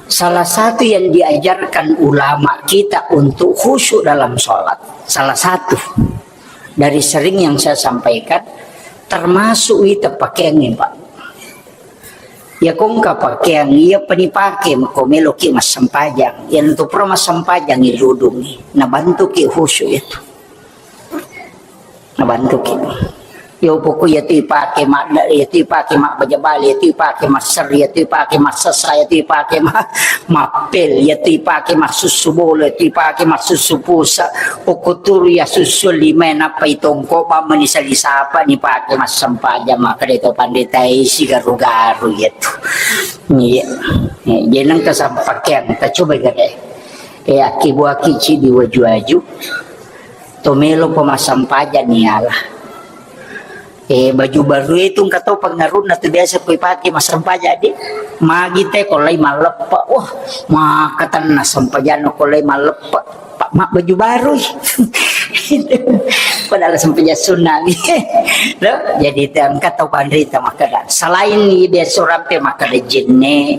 salah satu yang diajarkan ulama kita untuk khusyuk dalam sholat, salah satu dari sering yang saya sampaikan, termasuk ita pakaiannya, Pak. Ya, ko engka pakeang iya pa nipake, mako meloki massempajang. Iya, ntu pura massempajang i ludungi, nabantuki khusyuk itu. Nabantuki. Yo, pokok iya tu ipake madda, iya tu ipake mabbaja bale, iya tu ipake masser, iya tu ipake massessa, iya tu ipake ma-, mappel, iya tu ipake massussu bola, iya tu ipake massussu pusa. Pokok turu iya sussu lima, nappa itongko, pammani sali sapa nipake massempajang, maka de to pandeta isi garu-garu iya tu. Iya. Eh, jadi nengka sampakeang, ta coba gare. Eh, akkibuaki cidi waju-waju. To melo pa massempajang ni ala. Eh, baju baru itu engka to pengaruhna tu biasa ko ipake massempajang di. Magi te ko lai malleppe. Wah, maka tenna sempajang ko lai malleppe. Pak, mak baju baru. Padahal sempajang sunna ni. Loh, jadi te engka to panrita makkeda. Selain ni biasa rampe makkeda jenne,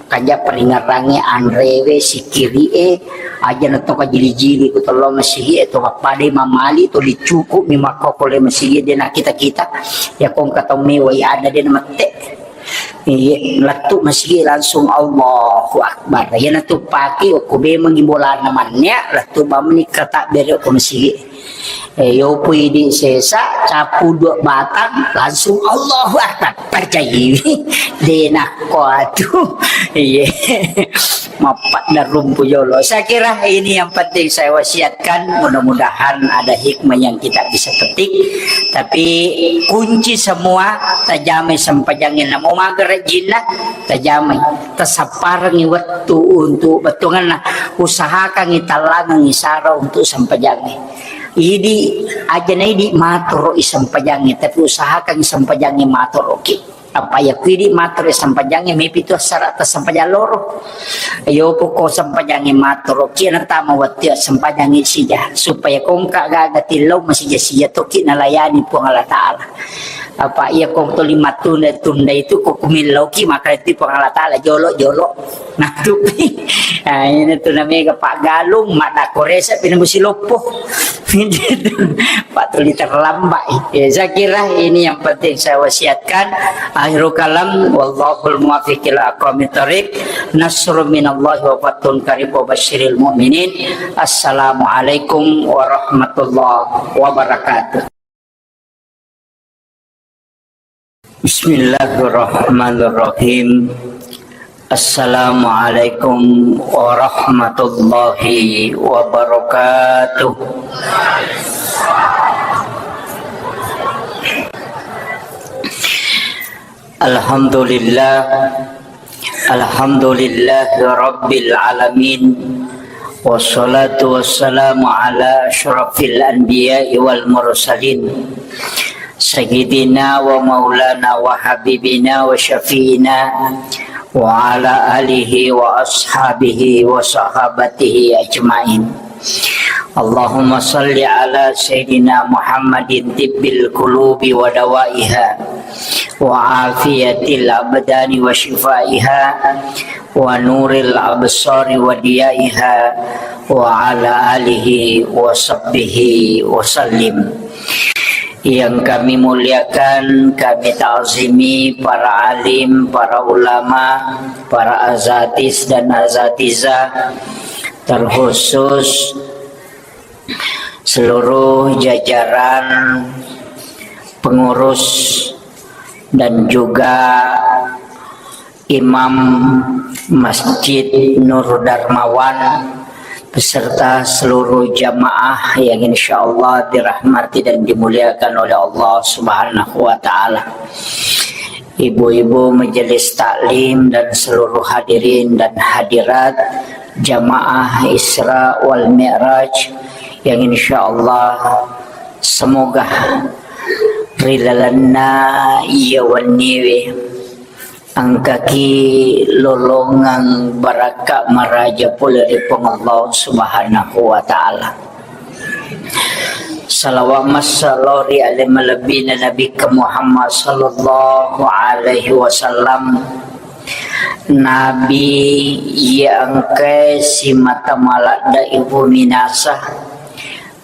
Kanja paringerrangnge anrewe, sikkiri'e, aja na to kajili-jili ko tello masigi'e, to pappadai mamali, to licuku'mi makkokole masigi'e, de nakkita-kita. Iya ko engka tau mewai ada de namette. Iye, lettu masigi'e langsung Allahu Akbar. Iyanatu pake okko bemengi bolana mannia, lettu bamni katabbere okko masigi'e. Eh, yopo idi sesa, capu dua batang, langsung Allahu Akbar. Percayai. De nakko atu. Iye. Mappadda rumpu jolo. Saya kira ini yang penting saya wasiatkan. Mudah-mudahan ada hikmah yang kita bisa petik. Tapi kunci semua, tajamai sempajangnya. Namo maga rajinna, tajamai. Tasapparengi wettu untuk bettuanna. Usahakangi tallangengi sara untuk sempajangnya. Idi, aja na idi matoro i sempajangnge, tapi usahakan sempajangnge matoroki. Apa iya ku idi matoro i sempajangnge, mepi tu syarat sempajang loro. Yo poko sempajangnge matoroki, natama wettu sempajangnge sija, supaya ko engka gaga tillau masija-sija toki nalayani Puang Allah Taala. Apa iya ko toli mattunda-tunda itu ko kumillauki, maka itu Puang Allah Taala jolo-jolo. Nah, tupi. Nah, ini tu namanya Pak Galung, mak dako resa pina musi loppo. Pak tuli terlambat. Ya, saya kira ini yang penting saya wasiatkan. Akhirul kalam, wallahul muwaffiq ila aqwamit thariq. Nasrun minallahi wa fathun qarib wa basyiril mu'minin. Assalamualaikum warahmatullahi wabarakatuh. Bismillahirrahmanirrahim. Assalamualaikum warahmatullahi wabarakatuh. Alhamdulillah. Alhamdulillahi rabbil alamin. Wassalatu wassalamu ala asyrafil anbiya'i wal mursalin. Sayyidina wa maulana wa habibina wa syafi'ina wa ala alihi wa ashabihi wa sahabatihi ajma'in. Allahumma salli ala Sayyidina Muhammadin tibbil qulubi wa dawaiha, وعافية الأبدان وشفائها ونور الأبصار وضيائها وعلى آله وصحبه وسلم. Yang kami muliakan, kami ta'zimi para alim, para ulama, para azatis dan azatizah, terkhusus seluruh jajaran pengurus dan juga Imam Masjid Nur Darmawan beserta seluruh jamaah yang insya Allah dirahmati dan dimuliakan oleh Allah Subhanahu wa Ta'ala. Ibu-ibu majelis taklim dan seluruh hadirin dan hadirat jamaah Isra wal Mi'raj yang insya Allah semoga ri lalenna iya wenniwe engkaki lolongeng barakka maraja pole ri Puang Allah Subhanahu wa Ta'ala. Salawat massalori ale malebbina Nabi Muhammad sallallahu alaihi wasallam. Nabi iya engkae simata maladda ibu minasa,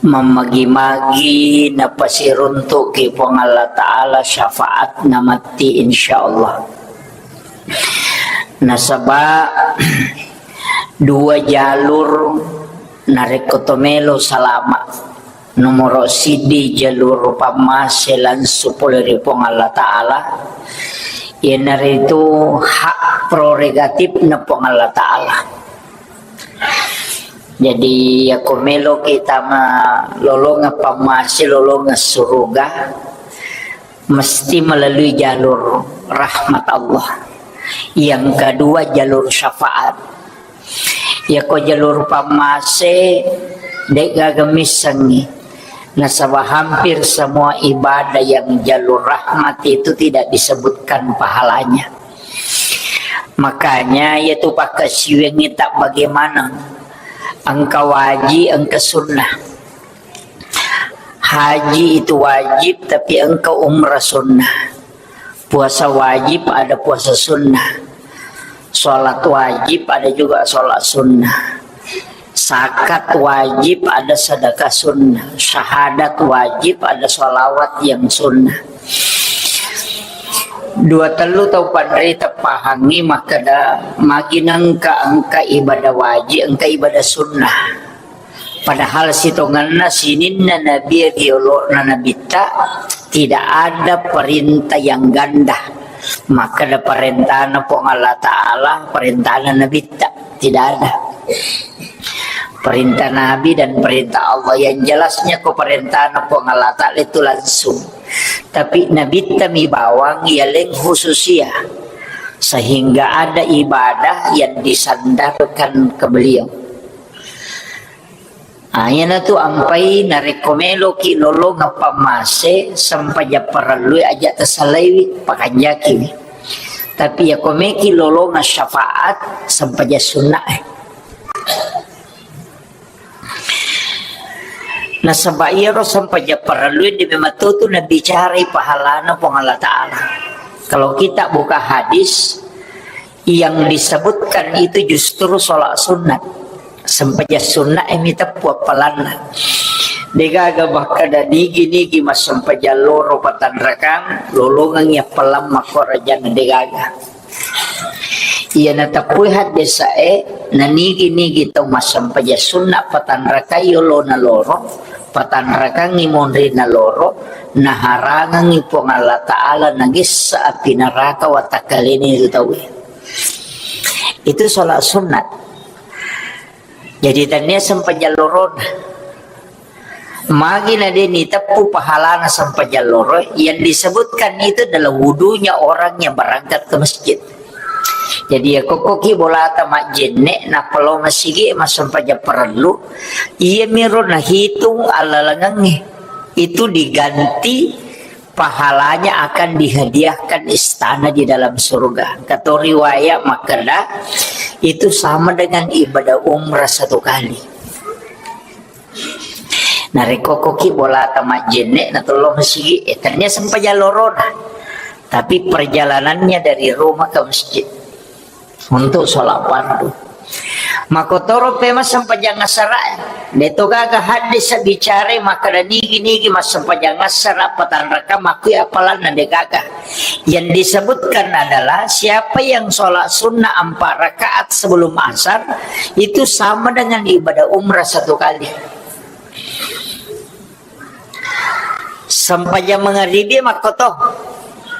mammagi-magi napasiruntuki Puang Allah Ta'ala syafaat namatti insyaallah. Nasaba dua jalur narekko to melo salama. Nomoro siddi jalur pammase langsung pole ri Puang Allah Ta'ala. Iyanaritu hak prerogatif na Puang Allah Ta'ala. Jadi, yako melo kita ma lolonga pammase, lolonga suruga, mesti melalui jalur rahmat Allah. Yang kedua, jalur syafaat. Yako jalur pammase, de'gaga missengngi. Nasaba hampir semua ibadah yang jalur rahmat itu tidak disebutkan pahalanya. Makanya, yaitu pakkasiwiangngi tak bagaimana. Engka wajib, engka sunnah. Haji itu wajib, tapi engka umrah sunnah. Puasa wajib, ada puasa sunnah. Sholat wajib, ada juga sholat sunnah. Zakat wajib, ada sedekah sunnah. Syahadat wajib, ada sholawat yang sunnah. Dua tellu tau panrita pahangngi makkeda magi nengka engka ibadah wajib, engka ibadah sunnah. Padahal sitongenna sininna nabi riolo'na nabitta tidak ada perintah yang ganda. Makkeda perintahna Puang Allah Ta'ala, perintahna nabitta, tidak ada. Perintah Nabi dan perintah Allah yang jelasnya ko perintahna Puang Allah Ta'ala itu langsung. Tapi nabitta mi bawang yaleng khususia. Sehingga ada ibadah yang disandarkan ke beliau. Ah, iyanatu ampai narekko meloki lolongeng pammase, sempajang parellui aja tasalaiwi, pakanjakiwi. Tapi yako meki lolongeng syafaat, sempajang sunnah. Nasaba iyaro sempajang parellui de memang tu nabicarai pahalana Puang Allah Ta'ala. Kalau kita buka hadis, yang disebutkan itu justru sholat sunat. Sempajang sunat e miteppu appalanna. Degaga makkeda nigi-nigi massempajang loro patanrakang, lolongengngi appalang makkorajanna degaga. Iya nateppui haddesae, nanigi-nigi tau massempajang sunna patanrakai yolona loro, patanrakangngi monrinna loro, naharangengngi Puang Allah Ta'ala nagessa api neraka watakkalena itu tauwe. Itu sholat sunat. Jadi tania sempajang lorona. Magi na de niteppu pahalana sempajang loro, yang disebutkan itu adalah wudunya orang yang berangkat ke masjid. Jadi ya kokkoki bolata majjenne, nappa lao masigi massempajang parellu, iya miro nahitung allalengengnge. Itu diganti pahalanya akan dihadiahkan istana di dalam surga. Kato riwayat makkeda, itu sama dengan ibadah umrah satu kali. Narekko koki bolata majjenne, natollo masigi, eh, ternyata sempajang lorona. Tapi perjalanannya dari rumah ke masjid untuk sholat fardu. Makkotoro pe massempajang asara, de to gaga hadis bicara makkeda nigi-nigi massempajang asara patanraka makkui apalanna, de gaga. Yang disebutkan adalah siapa yang sholat sunnah empat rakaat sebelum asar, itu sama dengan ibadah umrah satu kali. Sempajang mangaribi makkoto,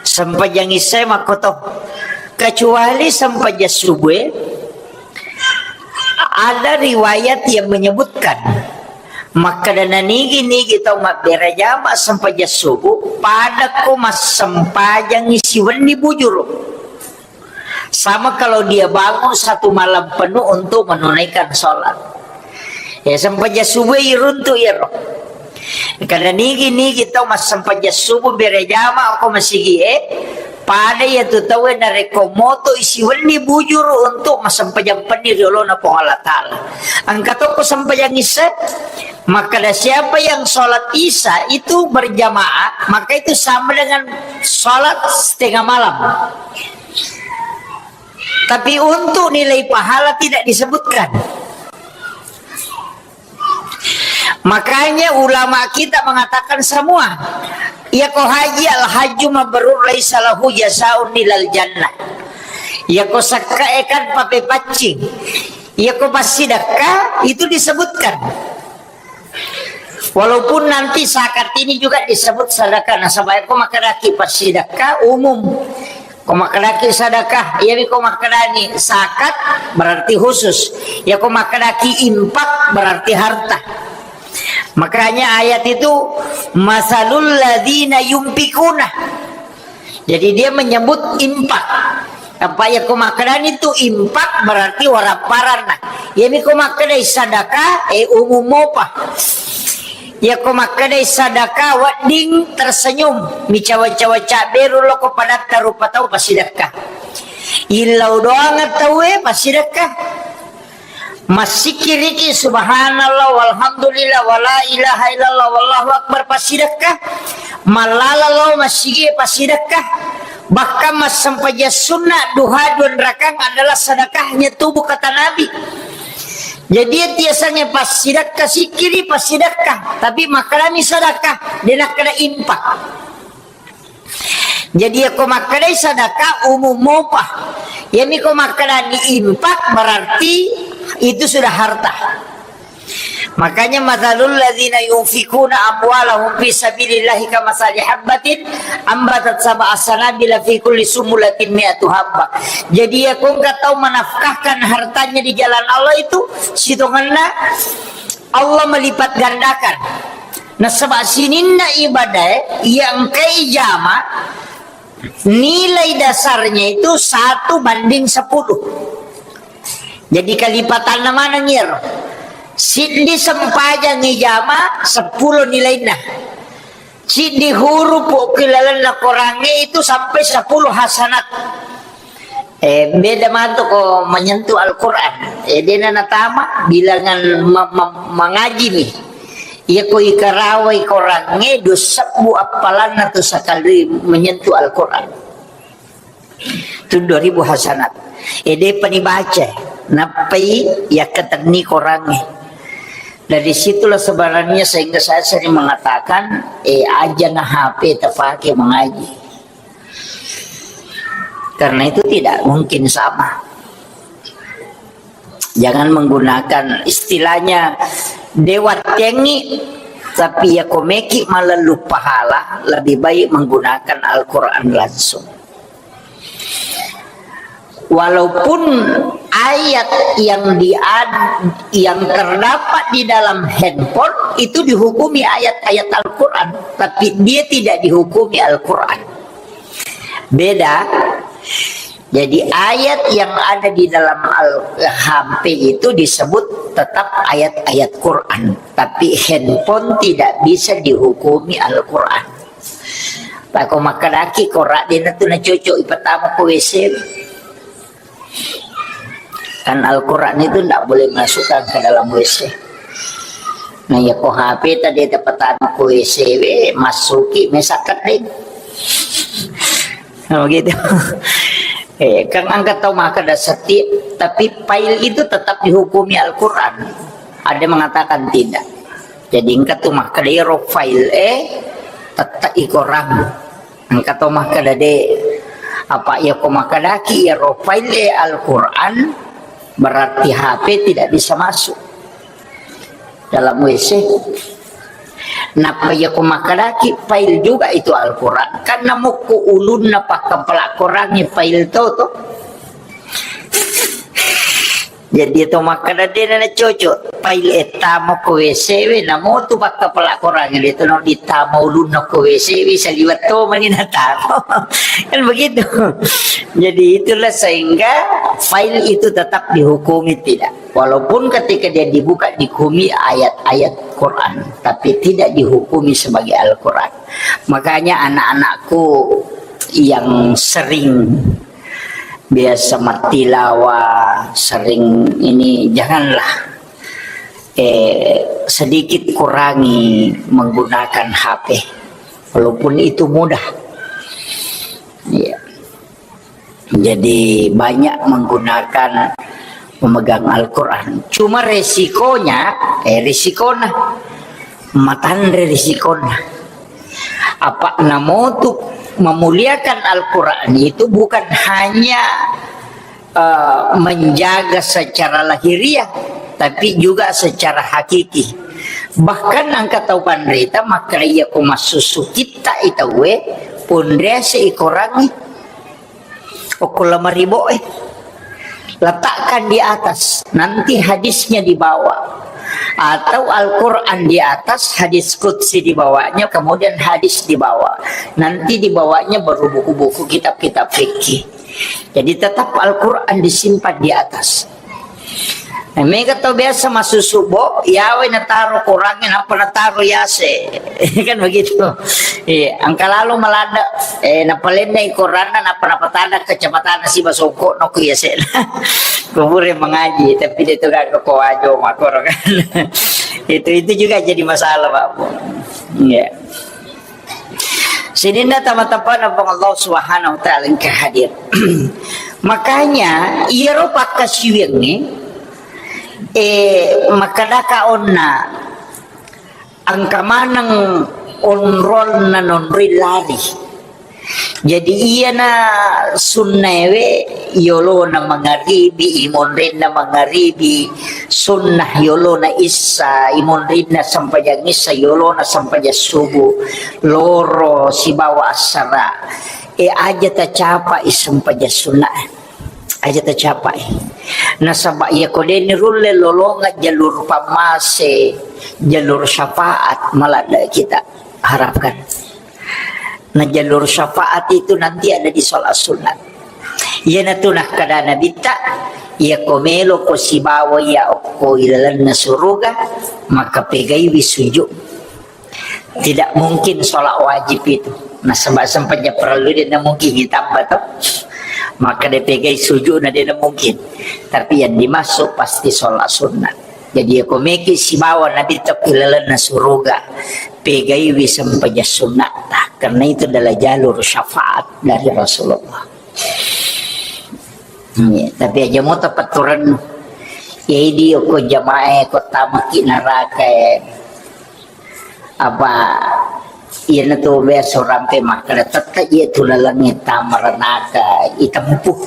sempajang isya makkoto. Kecuali sempajang subuh, ada riwayat yang menyebutkan makkeda nanigi-nigi tau mabbere jama sempajang subuh, padakko massempajang siwenni bujuru. Sama kalau dia bangun satu malam penuh untuk menunaikan sholat. Ya, sempajang subuh iruntu iyaro. Kada nigi-nigi tau massempajang subuh berejama ko masigi e, pada iya tu tau e narekko moto isi wenni bujuru untuk massempajang penni riolona Puang Allah Ta'ala. Engka tokko sempajang isya, maka ada siapa yang sholat isya itu berjamaah, maka itu sama dengan sholat setengah malam. Tapi untuk nilai pahala tidak disebutkan. Makanya ulama kita mengatakan semua, iya ko haji al hajju mabrur laisa lahu jazaun ilal jannah. Iya ko sakka e kan pape paccing. Iya ko passidakka itu disebutkan. Walaupun nanti zakat ini juga disebut sedekah. Nasaba ko makkedaki passidekah umum. Ko makkedaki sedekah, iya mi ko makkedani zakat berarti khusus. Ya ko makkedaki infak berarti harta. Makanya ayat itu, "Masalul ladzina yunfikuna." Jadi dia menyebut infak. Apa ya ko makkedani tu infak berarti warapparanna. Iya mi ko makkedai sadaka, eh, umum mopa. Iya ko makkedai sadaka wedding tersenyum, micawa-cawa cabberu loko padatta rupa tau pasidakka. Illau doang tau e pasidakka. Massikkiriki subhanallah walhamdulillah wala ilaha illallah wallahu akbar pasidakka. Mallala lao massigi pasidakka. Bahkan massempajang sunna duha dua rakang adalah sedekahnya tubuh kata Nabi. Jadi tiasange pasidakka sikkiri pasidakka, tapi makkedani sedekah, de nakkeda infak. Jadi, iya ko makkedai sadaka umum mopa. Iya mi ko makkedani infak berarti itu sudah harta. Makanya, "Matsalul ladzina yunfikuna amwalahum fi sabilillahi kamatsali habbatin ambatat sab'a sanabila fi kulli sumbulatin mi'atu habba." Jadi, iya ko engka tau menafkahkan hartanya di jalan Allah itu, sitongenna Allah melipat gandakan. Nasaba sininna ibadah, iya engkai jama, nilai dasarnya itu satu banding sepuluh. Jadi kalipatanna maneng iyaro. Siddi sempajang ijama, sepuluh nilainna. Siddi huruf ki lalenna Korangnge itu sampai sepuluh hasanat. Eh, beda matu ko menyentuh Al-Quran. Eh, dena natama bilangan ma-, ma-, mangaji mi. Iya ko ikarawai Korangnge dua sebbu appalanna tu sakali menyentuh Al-Quran. Tu dua ribu hasanat. Eh, depa ni baca. Nappai yakkatenni Korangnge. Dari situlah sebenarnya sehingga saya sering mengatakan, eh, aja na H P terpakai mengaji. Karena itu tidak mungkin sama. Jangan menggunakan istilahnya dewa tengi, tapi ya komeki malah lupa hala, lebih baik menggunakan Al-Quran langsung. Walaupun ayat yang diad-, yang terdapat di dalam handphone itu dihukumi ayat-ayat Al-Quran, tapi dia tidak dihukumi Al-Quran. Beda. Jadi ayat yang ada di dalam Al-, H P itu disebut tetap ayat-ayat Quran, tapi handphone tidak bisa dihukumi Al-Quran. Pako makkedaki Quran dena tu nacocok ipatama ko W C. Kan Al-Quran itu ndak boleh masukkan ke dalam W C. Nah, ya ko H P tadi ada petama ko W C we, masuki mesakat deh. Nah, begitu. Eh, kan engka tau makkeda setiap, tapi file itu tetap dihukumi Al-Quran. Ada mengatakan tidak. Jadi engka tu makkeda iyaro file e tetap i Quran. Engka to makkeda de, apa iya ko makkedaki iyaro file e Al-Quran, berarti H P tidak bisa masuk dalam W C. Nappa iya ko makkedaki file juga itu Al-Quran, karena mokko ulunna pakkapala Quran e file to to. Jadi to makkeda de na cocok file e tama ko W C we, namo tu pakkapala Quran e de to no ditama ulunna ko W C we, saliweng to mani nataro. Kan begitu. Jadi itulah sehingga file itu tetap dihukumi tidak. Walaupun ketika dia dibuka dihukumi ayat-ayat Quran, tapi tidak dihukumi sebagai Al-Quran. Makanya anak-anakku yang sering biasa mattilawa, sering ini, janganlah, eh, sedikit kurangi menggunakan H P, walaupun itu mudah. Iya. Jadi banyak menggunakan, memegang Al-Quran. Cuma resikonya, eh, risikona, matanre risikona. Apa namotu memuliakan Al-Quran itu bukan hanya, eh, menjaga secara lahiriah, tapi juga secara hakiki. Bahkan engka tau panrita makkeda iya ko massusu kitta i tauwe, pondrease i Quran e. Okko lemari bo e. Letakkan di atas, nanti hadisnya di bawah. Atau Al-Quran di atas, hadis qudsi di bawahnya, kemudian hadis di bawah. Nanti di bawahnya baru buku-buku, kitab-kitab fikih. Jadi tetap Al-Quran disimpan di atas. Eh, mega tau biasa massusu bo, yawe nataro Quran e, nappa nataro yase. Kan begitu. Iya, engka lalo maladde, eh, napalennai Quran na, nappa napatada kacamata na siba songko no ku yase. Kubure mengaji, tapi dia tu kan ko wajo makoro kan. Itu, itu juga jadi masalah, Pak Bu. Iya. Sininna tama-tamana Puang Allah Subhanahu wa Ta'ala engka hadir. Makanya, iyaro pakkasiwiangnge, eh, makkedaka onna, engka maneng onrolna nonroi lari. Jadi, iyana sunnaewe, yolona mangaribi, imonrinna mangaribi, sunnah yolona issa, imonrinna sempajang issa, yolona sempajang subuh, loro sibawa assara. E, aja tacapai sempajang sunnah. Aja tacapai. Nasaba iya ko deni rulle lolonga jalur pammase, jalur syafaat, maladde kita harapkan. Nah, jalur syafaat itu nanti ada di sholat sunat. Iyanatu nakkeda Nabitta, iya ko melo ko sibawa iya okko ilalenna suruga, maka pegaiwi sujud. Tidak mungkin sholat wajib itu. Nah, sebab sempajang parellu de' mungkin ditambah toh. Maka de' pegai sujud na de' mungkin. Tapi yang dimaksud pasti sholat sunat. Jadi, iya ko meki sibawa Nabitta ilalenna suruga, pegaiwi sempajang sunnatta, karena itu adalah jalur syafaat dari Rasulullah. Iya, tapi aja mo tapaturan. Jadi, ko jamaah ko tamaki neraka, apa, iyanatu biasa orang pe makkeda, tette iya tu lalengnge tama neraka itempuh.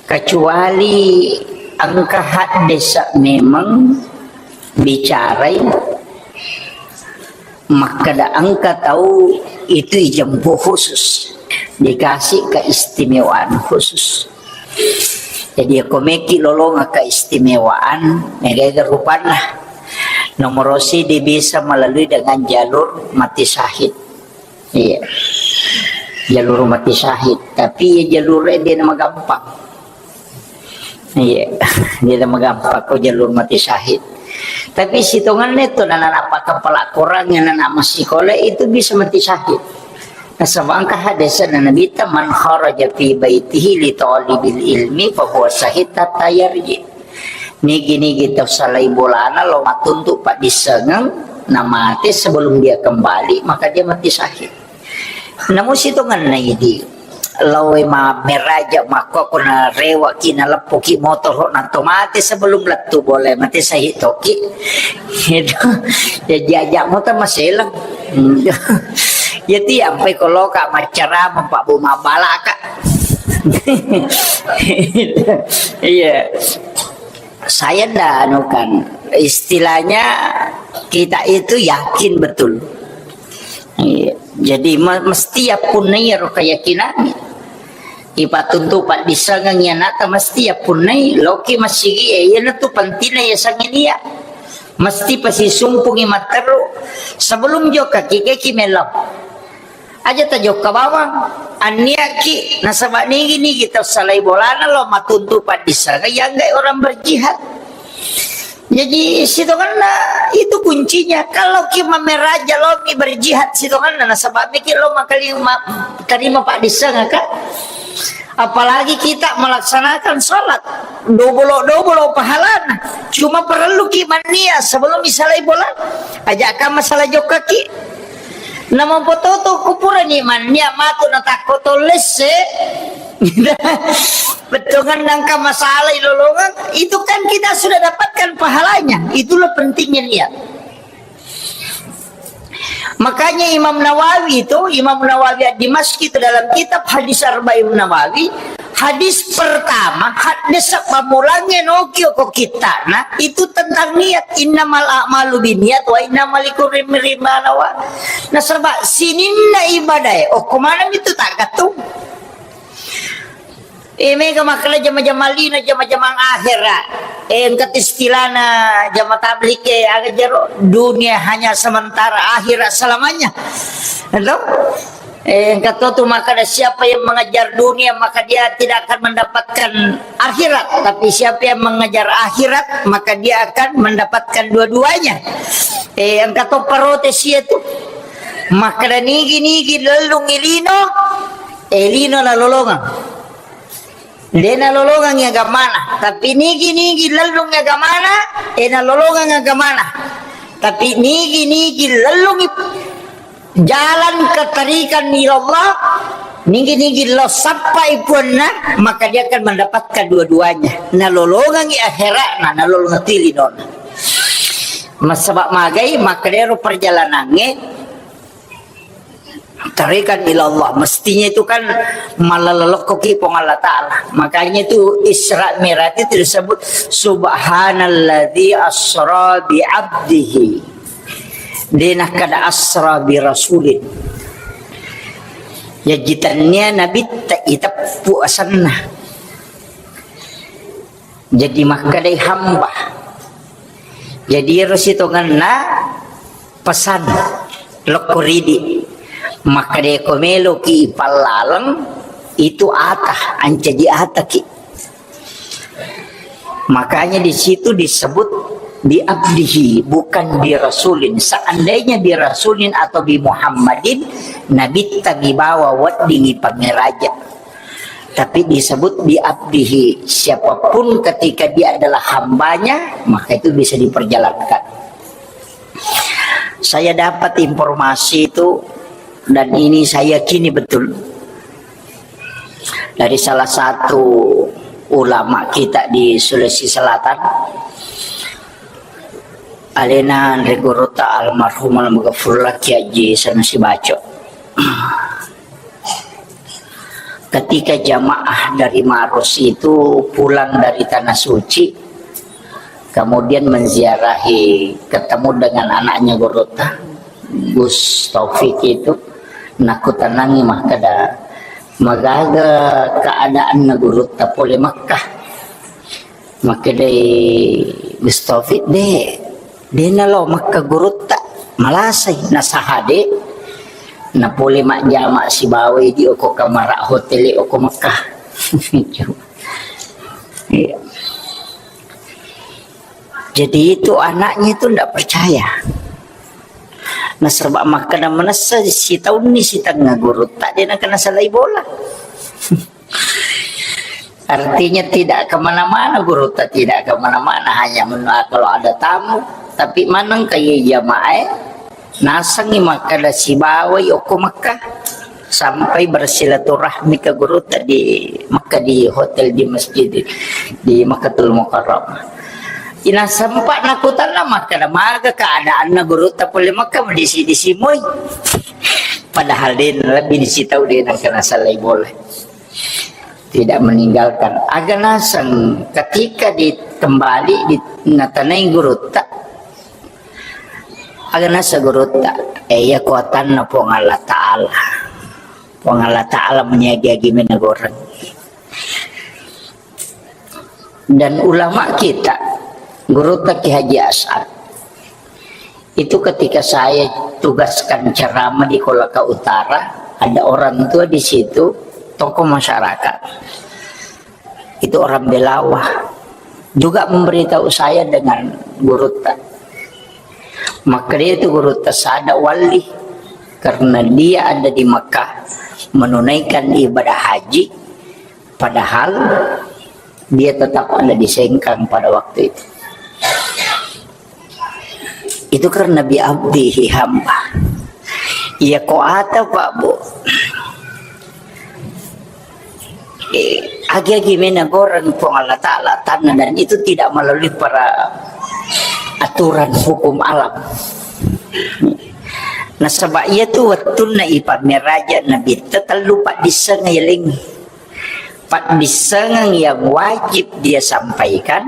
Kecuali engka haddesa memang bicarai makkeda engka tau itu ijempuh khusus, dikasih keistimewaan khusus. Jadi, ko meki lolonga keistimewaan, mega-ega rupanna. Nomor sidi bisa melalui dengan jalur mati syahid. Iya. Jalur mati syahid. Tapi iya jalur dia nama gampang. Iya. Dia nama gampang ko jalur mati syahid. Tapi sitonganna itu anak-anak pakai pelakuran yang anak masih sekolah itu bisa mati syahid. Nasaba engka hadisna Nabitta, "Man kharaja fi baitihi li talibil ilmi fa huwa syahid hatta yarji." Nigi-nigi tau salai bolana lao mattuntu paddissengeng, namate sebelum dia kembali, maka dia mati syahid. Namu sitongenna idi. Laowe ma-, meraja makko ko narewa ki, naleppo ki motoro, nato mate sebelum lettu, boleh mate sahih toki. Itu. Ya, diajak motor maselang. Ya, tiampai ko loka maccarama, Pak Bu, mabalaka. Iya. Saya ndak anu kan, istilahnya kita itu yakin betul. Iya. Jadi me-, mesti ya punnai ro keyakinan. Ipatuntu paddissengeng ya nata mesti ya punnai, loki masigi, eh, iya natu pentingnya ya sanginia. Mesti pasti sumpungi matteru sebelum jokka kike ki melo. Aja tajokka bawang, anniaki, nasaba nigi-nigi tau salai bolana lo matuntu paddissengeng, yanggai orang berjihad. Jadi, sitonganna itu kuncinya. Kalau ki mameraja lo mi berjihad sitonganna, nasaba miki lo makali ma-, terima paddissengeng, kan? Apalagi kita melaksanakan sholat, dobolo-dobolo pahalana. Cuma perlu ki mannia sebelum misalai bola. Aja ka masalah jokka ki. Namampototo kupurani mannia matu natakko tollesse. Bettongan nangka masalah ilolongan, itu kan kita sudah dapatkan pahalanya. Itulah pentingnya niat. Makanya Imam Nawawi itu, Imam Nawawi Ad-Dimashqi itu dalam kitab hadis Arba'in Nawawi, hadis pertama, hadis pammulangnge nokio ko kittana, itu tentang niat. Innamal a'malu binniyat wa innama likulli imri'in ma nawa. Nasaba sininna ibadae, okko maneng itu tak gattung. Eh, mega makkeda jama-jama lino, jama-jamang akhera. Eh, engka istilahna jama tablik, eh, aga jero, dunia hanya sementara, akhirat selamanya. Ento? Eh, engka to tu makkeda siapa yang mengejar dunia, maka dia tidak akan mendapatkan akhirat. Tapi siapa yang mengejar akhirat, maka dia akan mendapatkan dua-duanya. Eh, engka to protes itu. Makkeda nigi-nigi lellung ilino, eh, lino nalolongang. De nalolongangngi agamana, tapi nigi-nigi lellungngi agamana, eh, nalolongang agamana. Tapi nigi-nigi lellungngi jalan ketarikan ila Allah, nigi-nigi lo sappai puanna, maka dia akan mendapatkan dua-duanya. Nalolongangngi akhiratna, nalolongang tilinona. Masaba magai, maka dero perjalanangnge, tarikan ila Allah, mestinya itu kan malalokkoki Puang Allah Ta'ala. Makanya itu Isra Mi'raj itu disebut, "Subhanalladzi asra bi abdihi." De nakkeda asra bi rasulin. Jaji tennia nabitta iteppu asenna. Jadi makkedai hamba. Jadi ero sitongenna pesan lokko ridi. Makkedai ko meloki ipallaleng itu ata, ancaji ataki. Makanya di situ disebut bi abdihi, bukan bi rasulin. Seandainya bi rasulin atau bi Muhammadin, nabitta mibawa weddingi pangeraja. Tapi disebut bi abdihi, siapapun ketika dia adalah hambanya, maka itu bisa diperjalankan. Saya dapat informasi itu, dan ini saya yakini betul, dari salah satu ulama kita di Sulawesi Selatan, alena Anre Gurutta almarhum almaghfurlah Kiai Haji Sanusi Baco. Ketika jamaah dari Maros itu pulang dari Tanah Suci, kemudian menziarahi, ketemu dengan anaknya Gurutta, Gus Taufik itu, nakutanangi makkeda, "Magaga keadaanna Gurutta pole Makkah?" Makkedai Gus Taufik, "De, de nalo Makkah Gurutta, malasai, nasaha de, napole majjama sibawa idi okko kamara hotel okko Makkah." Iya. Jadi itu anaknya itu ndak percaya. Nasaba makkeda manessa sitaunni sitengnga Gurutta de nakenna salai bola. Artinya tidak kemana-mana, Gurutta tidak kemana-mana, hanya menua kalau ada tamu. Tapi maneng kaya jamaah, nasengngi makkeda sibawai okko Mekah. sampai bersilaturahmi ke gurutta di Makkah, di hotel, di masjid, di Makkatul Mukarramah. Ina sempat nakutanna makkeda, maga keadaanna gurutta pole Makkah, madisi-disi moi. Padahal de' lebih disi tau de' nengka nasalai bola. Tidak meninggalkan. Aga naseng ketika di kembali di natanai gurutta. Aga naseng gurutta. Eh, iya kuatanna Puang Allah Ta'ala. Puang Allah Ta'ala menjadi agi menegoreng. Dan ulama kita, gurutta Kiai Haji As'ad, itu ketika saya tugaskan ceramah di Kolaka Utara, ada orang tua di situ, tokoh masyarakat. Itu orang Belawa. Juga memberitahu saya dengan gurutta. Maka dia itu gurutta sada wali. Karena dia ada di Mekah, menunaikan ibadah haji, padahal dia tetap ada di Sengkang pada waktu itu. Itu karena bi abdihi hamba. Iya ko ata, Pak, Bu. Eh, agi-agi menegoreng Puang Allah Ta'ala tanah dan itu tidak melalui para aturan hukum alam. Nasaba iya tu wettunna ipammeraja Nabitta tellu paddisseng yeleng. Paddissengeng yang wajib dia sampaikan,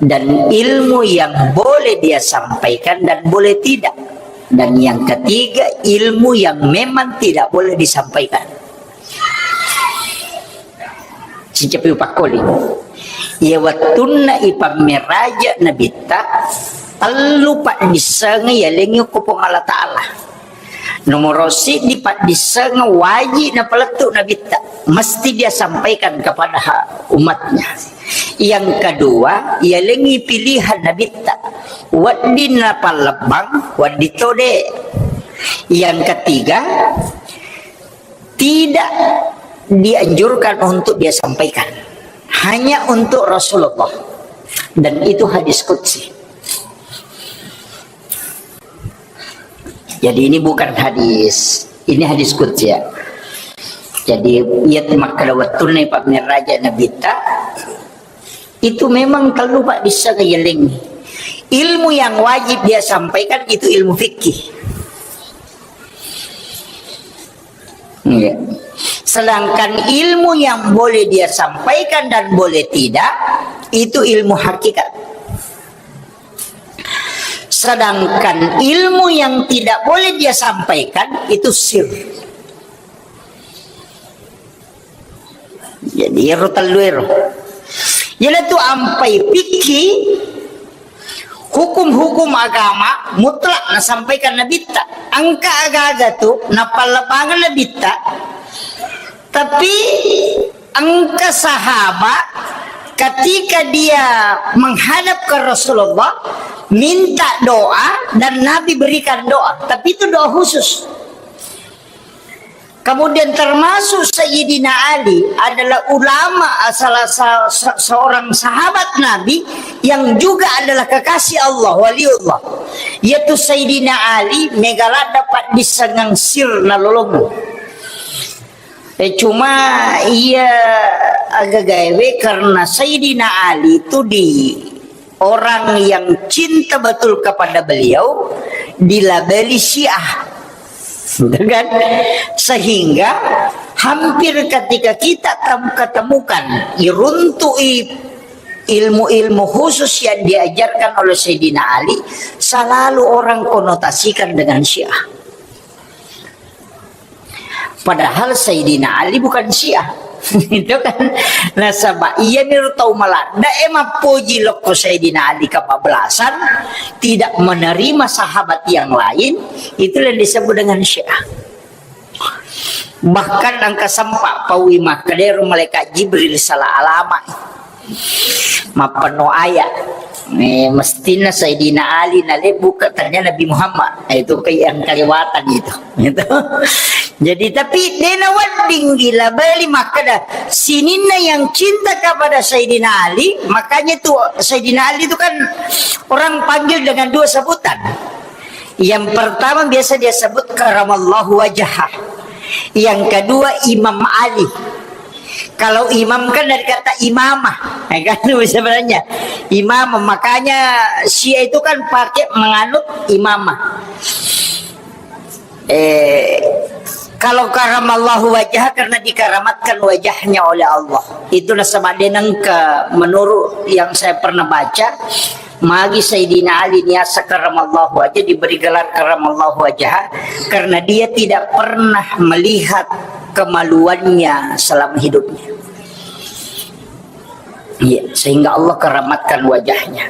dan ilmu yang boleh dia sampaikan dan boleh tidak. Dan yang ketiga, ilmu yang memang tidak boleh disampaikan. Sicapi upakkoli. Iya wettunna ipammeraja Nabitta, tellu paddissengeng yalengngi ko Puang Allah Ta'ala. Nomoro siddi paddissengeng wajib napalettu Nabitta, mesti dia sampaikan kepada ha-, umatnya. Yang kedua, yalengngi pilihan Nabitta, wedding napallebbang, wedding tode. Yang ketiga, tidak dianjurkan untuk dia sampaikan, hanya untuk Rasulullah. Dan itu hadis qudsi. Jadi ini bukan hadis, ini hadis qudsi ya. Jadi iya makkeda wettunna ipammeraja Nabitta itu memang tellu paddissengeng yeleng. Ilmu yang wajib dia sampaikan itu ilmu fikih. Iya. Sedangkan ilmu yang boleh dia sampaikan dan boleh tidak, itu ilmu hakikat. Sedangkan ilmu yang tidak boleh dia sampaikan, itu sir. Jadi, ero tellu ero. Iyanatu ampai fikih, hukum-hukum agama mutlak nasampaikan Nabitta. Engka aga-aga tu napallebbangeng Nabitta. Tapi engka sahabat ketika dia menghadap ke Rasulullah, minta doa dan Nabi berikan doa. Tapi itu doa khusus. Kemudian termasuk Sayyidina Ali adalah ulama, salah sa-, se-, seorang sahabat Nabi yang juga adalah kekasih Allah, waliullah. Yaitu Sayyidina Ali, mega ladda paddissengeng sir nalolongeng. Eh, cuma iya aga gaewe karena Sayyidina Ali itu di orang yang cinta betul kepada beliau dilabeli Syiah. Gitu kan? Sehingga hampir ketika kita tem-, ketemukan, iruntui ilmu-ilmu khusus yang diajarkan oleh Sayyidina Ali, selalu orang konotasikan dengan Syiah. Padahal Sayyidina Ali bukan Syiah. Itu kan. Nasaba iya miro tau maladda e mappoji lokko Sayyidina Ali kebablasan, tidak menerima sahabat yang lain, itulah yang disebut dengan Syiah. Bahkan engka sempat paui makkeda ero malaikat Jibril salah alama. Mappenno ayat. Eh, mestinna Sayyidina Ali nalebbu ke, ternyata Nabi Muhammad. Eh, itu ke yang kelewatan itu. Gitu. Jadi, tapi dena wedding gila beli makkeda sininna yang cinta kepada Sayyidina Ali, makanya itu Sayyidina Ali itu kan orang panggil dengan dua sebutan. Yang pertama biasa dia sebut karamallahu wajhah. Yang kedua, Imam Ali. Kalau imam kan dari kata imamah, ya kan? Sebenarnya imamah, makanya Syiah itu kan pakai menganut imamah. Eh, kalau karamallahu wajah, karena dikaramatkan wajahnya oleh Allah. Itu nasaba de nengka, menurut yang saya pernah baca, magi Sayyidina Ali niasa karamallahu wajah, diberi gelar karamallahu wajah karena dia tidak pernah melihat kemaluannya selama hidupnya. Iya, sehingga Allah keramatkan wajahnya.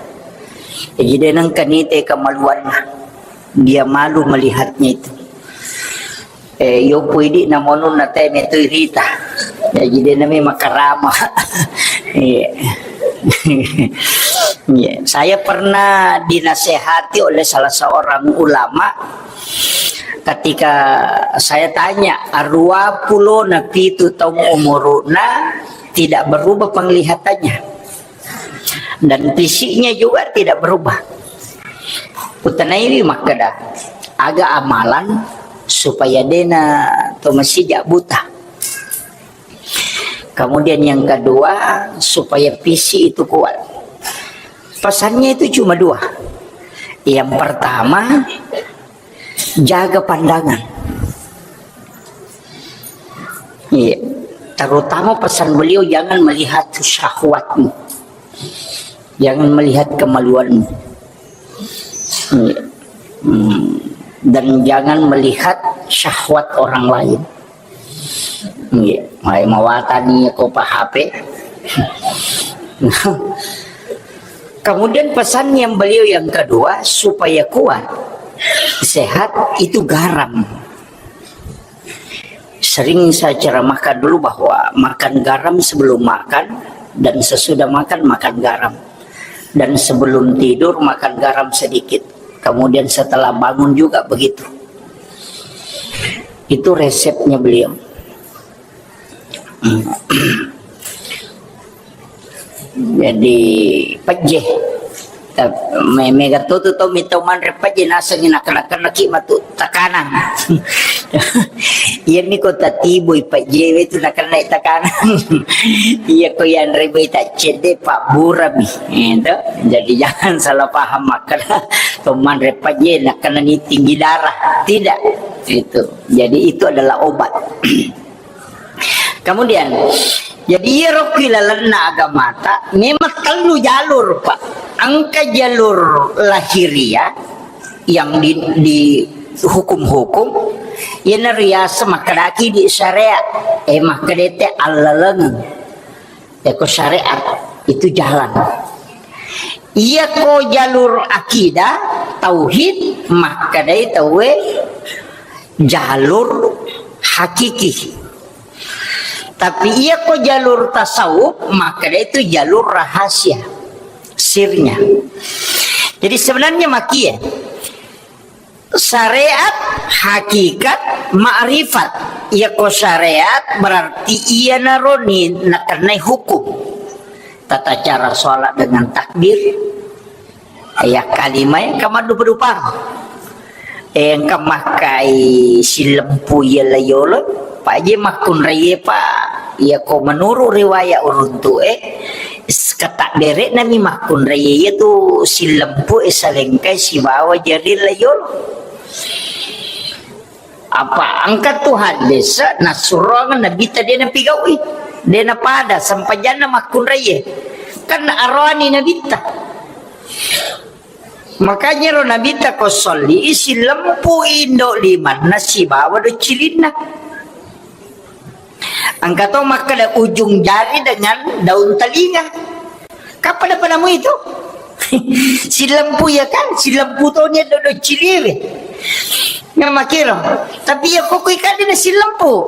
Jadi de nengka nite kemaluannya. Dia malu melihatnya itu. Eh, yopo idi namonun na te metoi rita. Jadi de nami makarama. Iya. Iya. Saya pernah dinasehati oleh salah seorang ulama ketika saya tanya, "Arua pulo na pitu taung umuruna tidak berubah penglihatannya. Dan fisiknya juga tidak berubah." Utanaiwi makkeda, "Aga amalan supaya dena to masija buta?" Kemudian yang kedua, supaya fisik itu kuat. Pesannya itu cuma dua. Yang pertama, jaga pandangan. Iya. Terutama pesan beliau, jangan melihat syahwatmu. Jangan melihat kemaluanmu. Iya. Hmm. Dan jangan melihat syahwat orang lain. Iya. Mai mawatani ko pa H P. Kemudian pesan yang beliau yang kedua, supaya kuat, sehat, itu garam. Sering saya ceramahkan dulu bahwa makan garam sebelum makan dan sesudah makan, makan garam. Dan sebelum tidur, makan garam sedikit. Kemudian setelah bangun juga begitu. Itu resepnya beliau. Jadi, pejje. Ta-, me-, mega to tu to mita manre pejje, nasengi nakana-kana ki matu takanan. Iya mi ko tatibui pejje we tu nakana takanan. Iya ko yanre bui ta cedde, pabburami. Itu. Jadi, jangan salah paham makkeda to manre pejje nakana ni tinggi darah. Tidak. Itu. Jadi, itu adalah obat. Kemudian, jadi iyaro ki lalenna agamata memang tellu jalur, Pak. Engka jalur lahiriah yang di, di hukum-hukum, iyana riaseng makkedaki di syariat, eh, makkedai te allalengeng. Eko syariat itu jalan. Iyako jalur akidah, tauhid, makkedai tauwe jalur hakiki. Tapi iyako jalur tasawuf, makkedai itu jalur rahasia, sirnya. Jadi sebenarnya makie, syariat, hakikat, ma'rifat. Iyako syariat berarti iyanaro ni nakennai hukum. Tata cara sholat dengan takbir, ya, kalimai engka maddupa-dupa. Eh, engka makkai sillempu iya layolo, paje makkunraie, Pak. Iyako menurut riwayat uruntu e, s-, ketakbere nami makkunraie iya tu sillempu e salengkai sibawa jari layolo. Apa engka tu hadis nassuroang Nabitta de napigaui, de napada sempajanna makkunraie. Kan aroani Nabitta. Makanya ro Nabitta ko solli, sillempu indo limanna sibawa doccilinna. Engka to makkeda ujung jari dengan daun telinga. Kapada padamu itu? Sillempu ya kan, sillempu to ni do docciliwe. Namakiro. Tapi ya koko ikadina sillempu.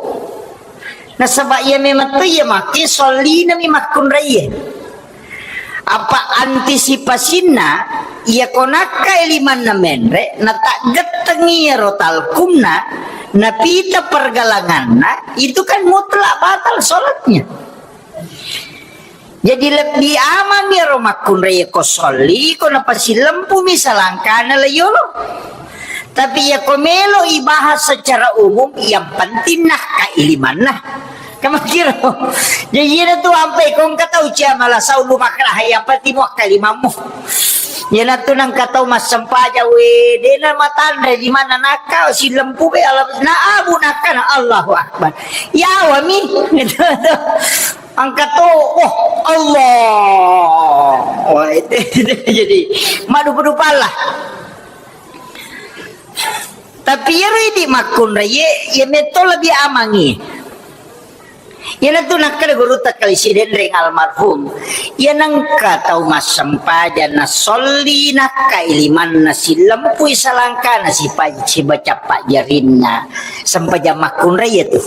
Nasaba iya memang to iya make sollinami makkunraie. Apa antisipasinna, iya ko nakkai limanna menre, nataggettengi iyaro talkumna, napita pergelanganna, itu kan mutlak batal sholatnya. Jadi lebbi amang iyaro makkunrai ko solli, ko napasilempumi salangkana layolo. Tapi iya ko melo ibahas secara umum, yang penting nakkai limanna. Kamakiro. Jadi iyana tu ampai ko engka tau cia malasau lu makkeda, "Hai, yang penting muakkai limammu." Iyana tu nangka tau massempajang, we, dena matanre di mana nakka silempu be, ala-, na abu nakkana, Allahu Akbar. Yawami. Angka to, oh, Allah. Wah, itu, itu jadi madupa-dupa lah. Tapi iyaro idi makkunrai, ye, ye metto lebih amangi. Iyana tu nakkeda gurutta Kali Sidenreng almarhum, iya nengka tau massempajang na solli nakkai limanna, silempui salangkana, sipa-, sibaca pajjarinna, sempajang makkunrai ya tu.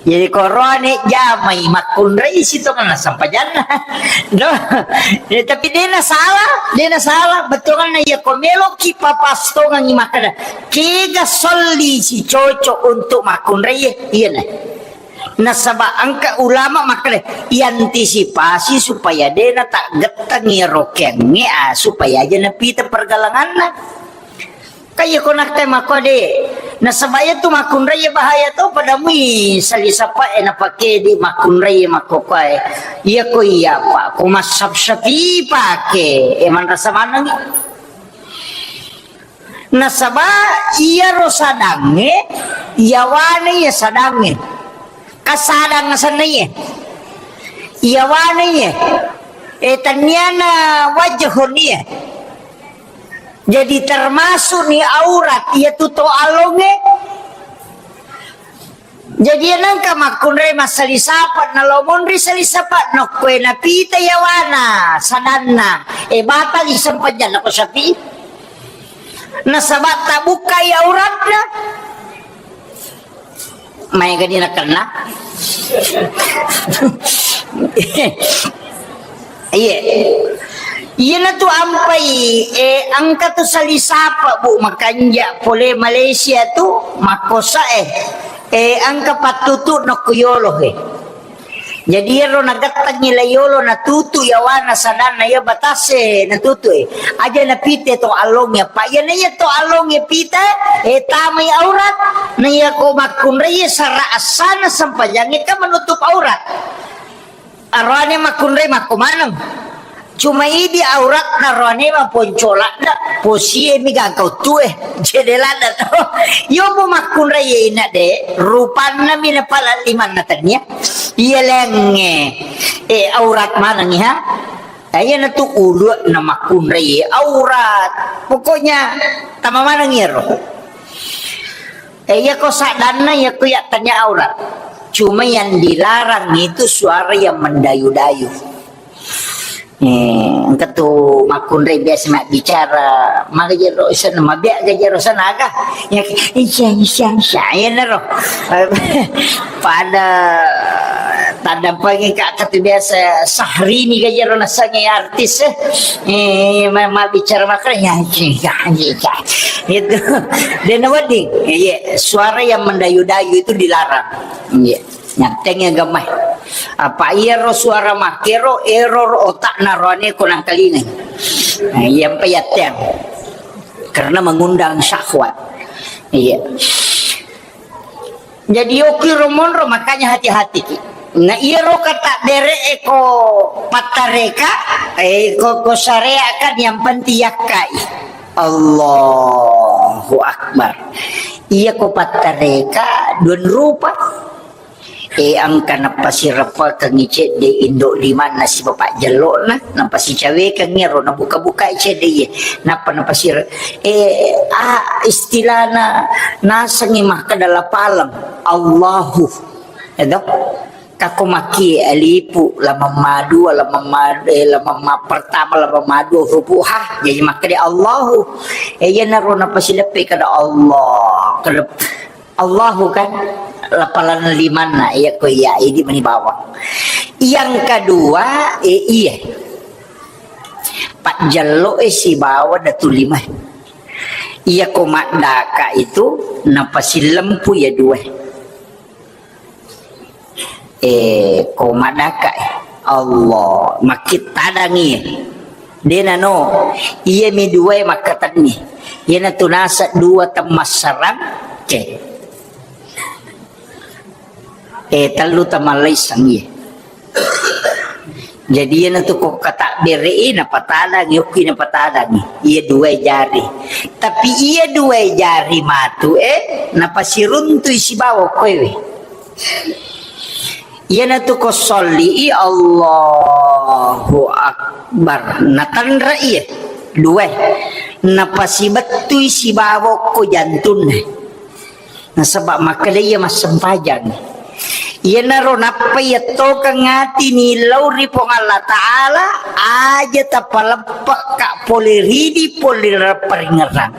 Jadi, koroane jamai makkunrai sitongenna sempajanna. No? Ya, tapi dena salah, dena salah. Bettuanna iya ko meloki papastongengi makkeda, kega solli si cocok untuk makkunrai, iya na. Nasaba engka ulama makkeda, iantisipasi supaya dena taggettengi rokengnge, ah, supaya aja napita pergalanganna. Kaiya ko nakkai makko de. Nasaba iya tu makkunrai bahaya to, pada mui sali sapa e napake di makkunrai makko kuae. Iya ko iya pa ko massapsapi pake e manrasa manengi. Nasaba iyaro sadangnge, iyawane iya sadangnge. Kasadang asenna iye. Iyawane iye. E, tanniana wajhun iye. Jadi termasuk ni aurat iya tu to alonge. Jadi nengka makkunrai massali sapa, na lo monri sali sapa, nokkoe napita yawana, sadanna. E, batal i sempajang nako sapi. Nasaba tabukkai auratna. Maega ni nakenna. Iye. Iyana tu ampai, e, engka tu sali sapa, Bu, makanja pole Malaysia tu, makkosa, e. E, engka pattutu nokko yolo, e. Jadi iyaro nagettengngi la yolo natutu yawana sadanna iya batase natutu, e. Aja napite to allongnge, apa iyana iya to allongnge pita, e, tamai aurat, na iya ko makkunrai sara assana sempajangnge kan menutup aurat. Aroane makkunrai makko maneng. Cuma idi auratna roane maponcoladda, posie mi gangka uttue, jede ladda to. Iyo mu makkunrai ina de, rupanna mi napala limanna tania. Iya lengnge, e, aurat maneng ha. Iya na tu ulu na makkunrai aurat. Pokoknya tama maneng iyaro. Eh, iya ko saddanna, iya ko iya tanya aurat. Cuma yang dilarang itu suara yang mendayu-dayu. Eh, engka tu makkunrai biasa mabbicara, maga jero sana, mabbiak ga jero sana aga. Ya, isya, isya, isya, iya naro. Pada tadampangi ka, ka tu biasa Syahrini ga jero nasangi artis, eh. Eh, ma-, mabbicara makkunrai, ya, ya, ya, ya. Gitu. De nawedding, iya, suara yang mendayu-dayu itu dilarang. Iya. Nyatteng ya gamai. Apa iyaro suara makkero, error otakna roane ko nangkalingai. Nah, iya mpa yatteng. Karena mengundang syahwat. Iya. Jadi, okiro monro, makanya hati-hati ki. Na iyaro kata bere e ko pattareka, eh, ko, ko syariat kan yang penting yakkai. Allahu Akbar. Iya ko pattareka dua rupa. Eh, engka napasireppekengngi cedde indo limanna sibawa pajjello'na, napasicawekengngi ro, nabuka-bukai cedde iye, nappa napasire-, eh, ah, istilahna nasengngi makkeda lapaleng, Allahu. Edo? Kako makkie alifu, lamamma dua, lamamma, eh, lamamma pertama, lamamma dua, hurufu ha, jadi makkeda Allahu. Eh, iyanaro napasileppe kada Allah, kada Allahu kan, lapalan limanna, iya ko iya, idi mani bawang. Yang kedua, eh, iya. Pajjello e sibawa datu lima. Iya ko maddaka itu, napasillempu ya dua. Eh, ko maddaka, eh. Allah, makkittadangi. Dena no, iya mi duae makkatenni. Iyanatu naseng dua temmassarang, ke. Eh, tellu tamallaiseng, iya. Jadi, iyanatu ko katabbere'i, napatadangi, okki napatadangi. Iya dua jari. Tapi iya dua jari matu, eh, napasiruntui sibawa okkoewe. Iyanatu ko solli'i, Allahu Akbar. Natenre'i, iya. Dua. Napasibettui sibawa okko jantunna. Nasaba makkeda iya massempajang. Iyanaro nappa iyattokeng ati nillau ri Puang Allah Ta'ala, aja tapaleppe'ka pole ridi, pole ri paringerang.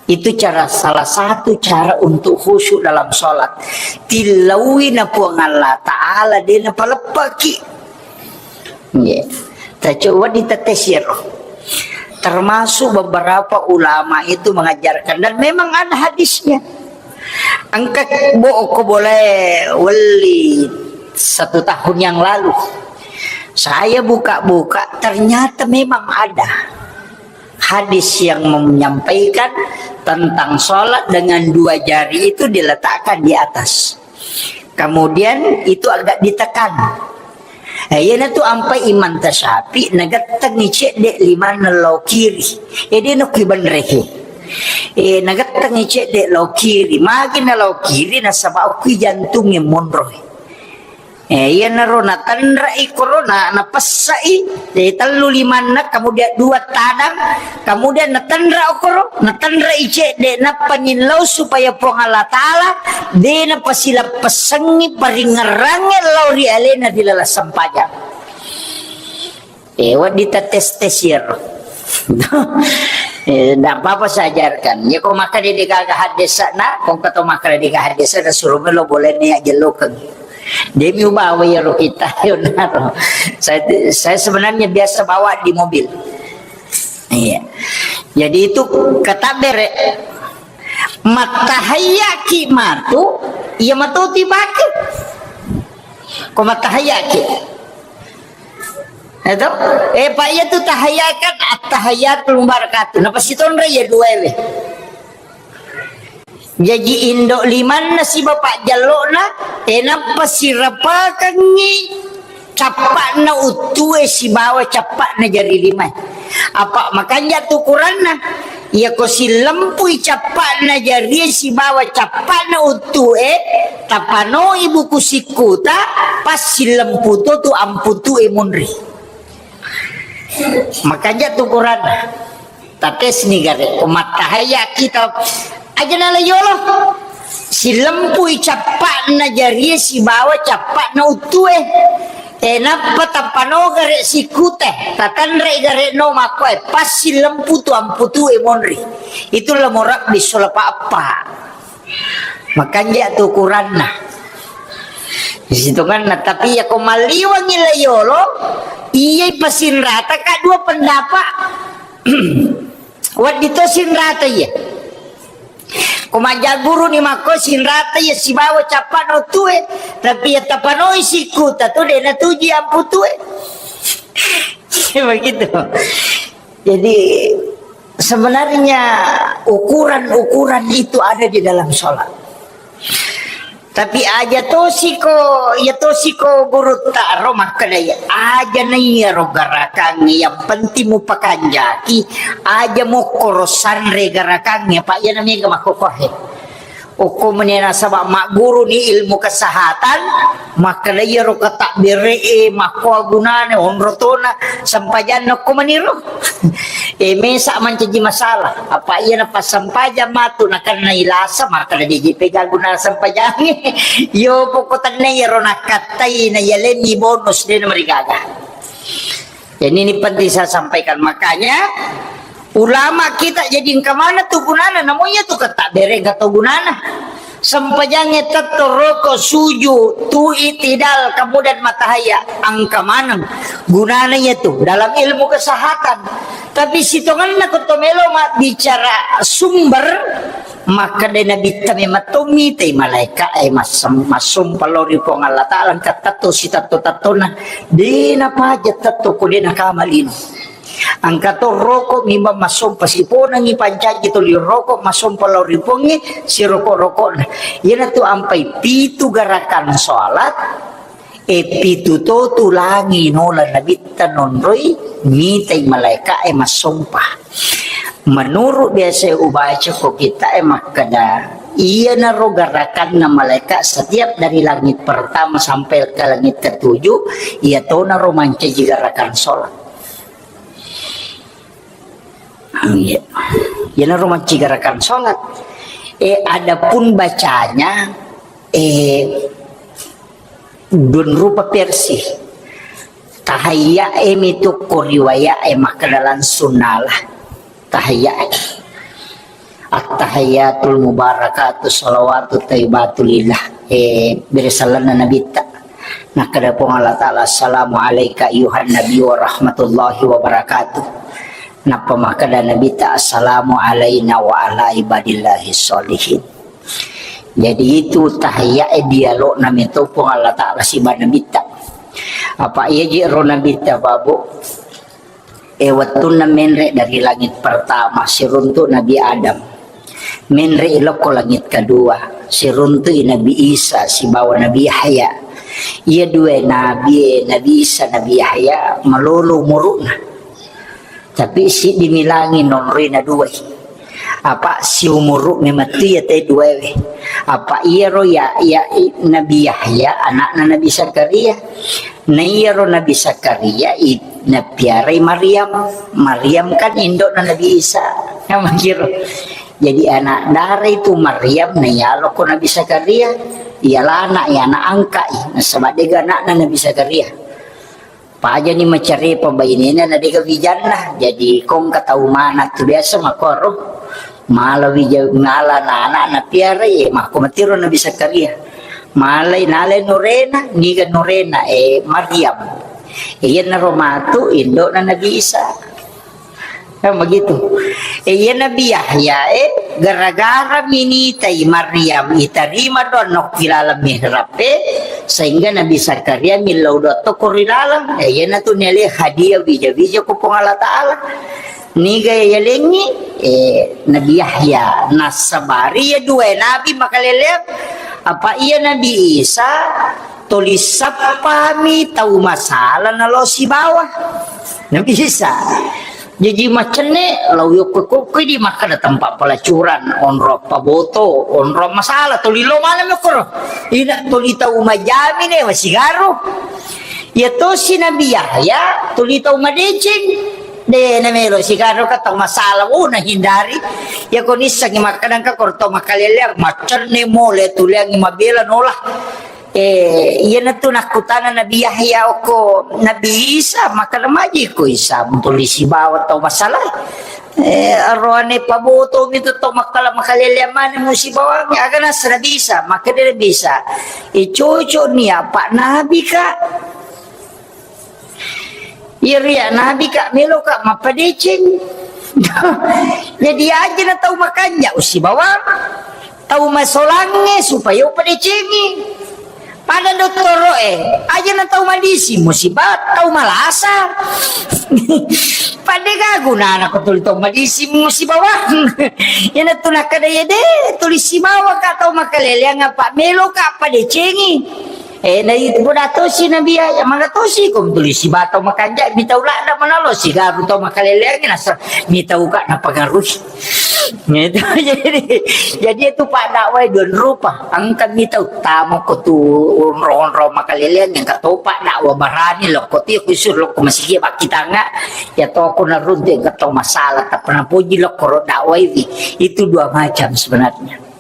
Itu cara, salah satu cara untuk khusyuk dalam sholat. Tillaui na Puang Allah Ta'ala, de napaleppeki. Nggih. Tacoba ditetesi ero. Termasuk beberapa ulama itu mengajarkan, dan memang ada hadisnya. Engka bo-, ko boleh weli satu tahun yang lalu. Saya buka-buka, ternyata memang ada hadis yang menyampaikan tentang sholat dengan dua jari itu diletakkan di atas. Kemudian itu agak ditekan. Eh, iyanatu ampai Imam Tasyafi nagettengi cedde limanna lao kiri. Eh, de nakui benrehe. Eh, nagettengi cedde lao kiri. Magi na lao kiri nasaba okki jantungnge monroi. Eh, iyanaro natenre'i koro, na, napessai, eh, tellu limanna, kemudian dua tadang, kemudian natenre' okoro, natenre'i cedde, nappa nillau supaya Puang Allah Ta'ala de napasileppessengngi paringerrangnge lao ri alena ri laleng sempajang. Eh, wedding tates-tes iyaro. Eh, ndak apa-apa saya ajarkan. Ya, ko makkeda de gaga haddesana, ko engka to makkeda de gaga haddesana, suro melo boleh ni ajellokeng. Demi ubawa iyaro kita, yonaro. Saya, saya sebenarnya biasa bawa di mobil. Iya. Jadi itu katabbere. Mattahayyaki matu, iya matu tibake. Ko mattahayyaki. Eto? Eh, Pak, iya tu tahayyakan, at-tahayyatul mubarakatuh. Napasitonre iya dua ewe. Jaji indo limanna sibawa pajjallo'na, eh, nappa sirapakengngi cappa'na uttue sibawa cappa'na jari limae. Apa makanja tu ukuranna? Iyako sillempui cappa'na jarie sibawa cappa'na uttue, tapanoi buku sikkuta, pas sillempu to tu amputue munri. Makanja tu ukuranna. Tatesni gare, ko mattahayya kita aja nala yolo. Silempui cappa'na jarie sibawa cappa'na uttue. Eh, nappa tappano gare sikkute, tatanre gare no makkoe, pas silempu tu amputue monri. Itu lamo rabbi solapa appa. Makanja tu ukuranna. Sitonganna, tapi iyako malliwangi la yolo, iyai pasinrata ka dua pendapat. Wedding to sinrata iya. Ko majjagguru ni makko sinrata iya sibawa cappa'na uttue, tapi iya tapanoi sikkuta tu de natuji amputue. Begitu. Jadi, sebenarnya ukuran-ukuran itu ada di dalam sholat. Tapi aja tosiko, ya tosiko gurutta ro makkedai, aja naiya ro garakangnge, yang penting mupakanjaki, aja mokkoro sanre garakangnge, apa iya namega makkokohe. Okko meni nasaba magguruni ilmu kesehatan, makkeda iyaro katabbere'e makkoa gunana, onro tona sempajanna okko meniro. Eh, mesa mancaji masalah. Apa iya napassampajang matu nakennai lasa, makkeda deje pega gunana sempajangnge. Yo pokok tenne iyaro nakkattai na yalenni bonus de namarigaga. Jadi ini penting saya sampaikan. Makanya, ulama kita jadi engka mana tu gunana, namun iya tu kata bereng atau gunana. Sempajangnge tetto roko suju, tu itidal, kemudian matahaya, engka maneng gunana iya tu dalam ilmu kesehatan. Tapi sitonganna ko to melo ma bicara sumber, makkeda Nabitta memang to mitai malaika e massem-, massompa lao ri Puang Allah Ta'ala, engka tetto sitetto-tettona, de napaja tetto ko de nakama lino. Engka to roko mimba massompa, siponengngi pancaji tuli roko massompa lao ri Puangnge, siroko-rokona. Iyanatu ampai pitu gerakan sholat, e, pitu to tulangi nola Nabitta nonroi, mitai malaeka e massompa. Menurut biasa ubaca ko kita e makkeda, iyanaro gerakanna malaeka setiap dari langit pertama sampai ke langit ketujuh, iya tonaro mancaji gerakan sholat. Iya. Iyanaro mancaji gerakan sholat. Eh, adapun bacanya, eh, dun rupa versi. Tahayya e mitu ko riwaya e makkeda langsung nala. Tahayya e. At-tahiyyatul mubarakatu salawatu thayyibatu lillah. Eh, bere sallanna Nabitta. Nakkeda Puang Allah Ta'ala, "Assalamu alaika ayyuhan nabi wa rahmatullahi wa barakatuh." Nappa makkeda Nabitta, "Assalamu alaina wa ala ibadillahi sholihin." Jadi itu tahiyya e dialogna meto Puang Allah Ta'ala siba Nabitta. Apa iya je ro Nabitta, Babu? E, wettunna menre dari langit pertama, siruntu Nabi Adam. Menre lokko langit kedua, siruntu Nabi Isa sibawa Nabi Yahya. Iya dua nabi e, Nabi Isa, Nabi Yahya, malolo umuru'na. Tapi siddi milangi nonroi na duai. Apa siumuru memettu iya te duaewe. Apa iyaro ya, ya, i-, Nabi Yahya, anakna Nabi Zakaria. Na iyaro Nabi Zakaria, i-, napiarai Maryam. Maryam kan indokna Nabi Isa. Nah, makiro. Jadi anak dara itu Maryam, na iyaloko Nabi Zakaria. Iyalana, iya anak angkai. Nasaba dega anakna Nabi Zakaria. Pajani macarepa bainena na dega wijanna. Jadi kongka tau mana tu biasa makoro. Mala wija, mala nana na piara, eh, mako matiro Nabi Zakaria. Malai nalai nurena, niga nurena, eh, Maryam. Eh, iyanaro matu indokna Nabi Isa. Kan begitu. Eh, iya Nabi Yahya, eh, gara-gara minitai Maryam itarima doang nokki laleng mihrab, eh, sehingga Nabi Zakaria millau doang tokko ri laleng. Eh, iyanatu niale hadiah wija-wija ko Puang Allah Ta'ala. Niga yalengi, eh, Nabi Yahya. Nasabari ya dua nabi makaleleang. Apa iya Nabi Isa tuli sappami tau masala nalo sibawa. Nabi Isa. Jaji macenne, lao yokko-kokkoi di makkeda tempat pelacuran, onro paboto, onro masalah, tuli lo mana mekoro. Ina tuli tau majami ne, masigaru. Ya tosi Nabi Yahya, tuli tau madeceng. De, na melo sigaru ka tau masalah, oh, na hindari. Ya ko nissengi makkeda engka koro tau makaleleang, macenne mole tuliangi mabela nola. Eh, iyanatu nakkutana Nabi Yahya okko Nabi Isa, makkeda maji ko Isa, tuli sibawa tau masalah. Eh, aroane paboto mi tu tau makkala makaleleang mane musibawangi, aga nasa Nabi Isa, makkeda Nabi Isa, eh, cocok ni apa Nabi ka. Iyaro iya nabi ka, melo ka mappadeceng. Jadi aja na tau makanja usibawang. Tau masolangnge supaya upadecengi. Pada dottoro e, aja na tau madisi musiba, tau malasa. Pada gagu na anak tuli tau madisi musibawang. Yana tu nakada ya de, tuli sibawa ka tau makaleleang apa melo ka padecengi. Eh, na itu boda tosi Nabi Yahya, maka tosi ko tuli siba tau makanja, mi tau ladda manalo, sigaru tau makaleleangi, nasa, mi tau ka napengaruhi. Gitu. Jadi, jadi itu pak dakwah dua rupa. Engka mi tau tamo ko tu onro-onro makaleleang, engka to pak dakwah barani lo, ko tio kusur lo, ko masigi bakitanga, ya to ko naruntu, engka to masalah, tak pernah puji lo, ko ro dakwah ini. Itu dua macam sebenarnya.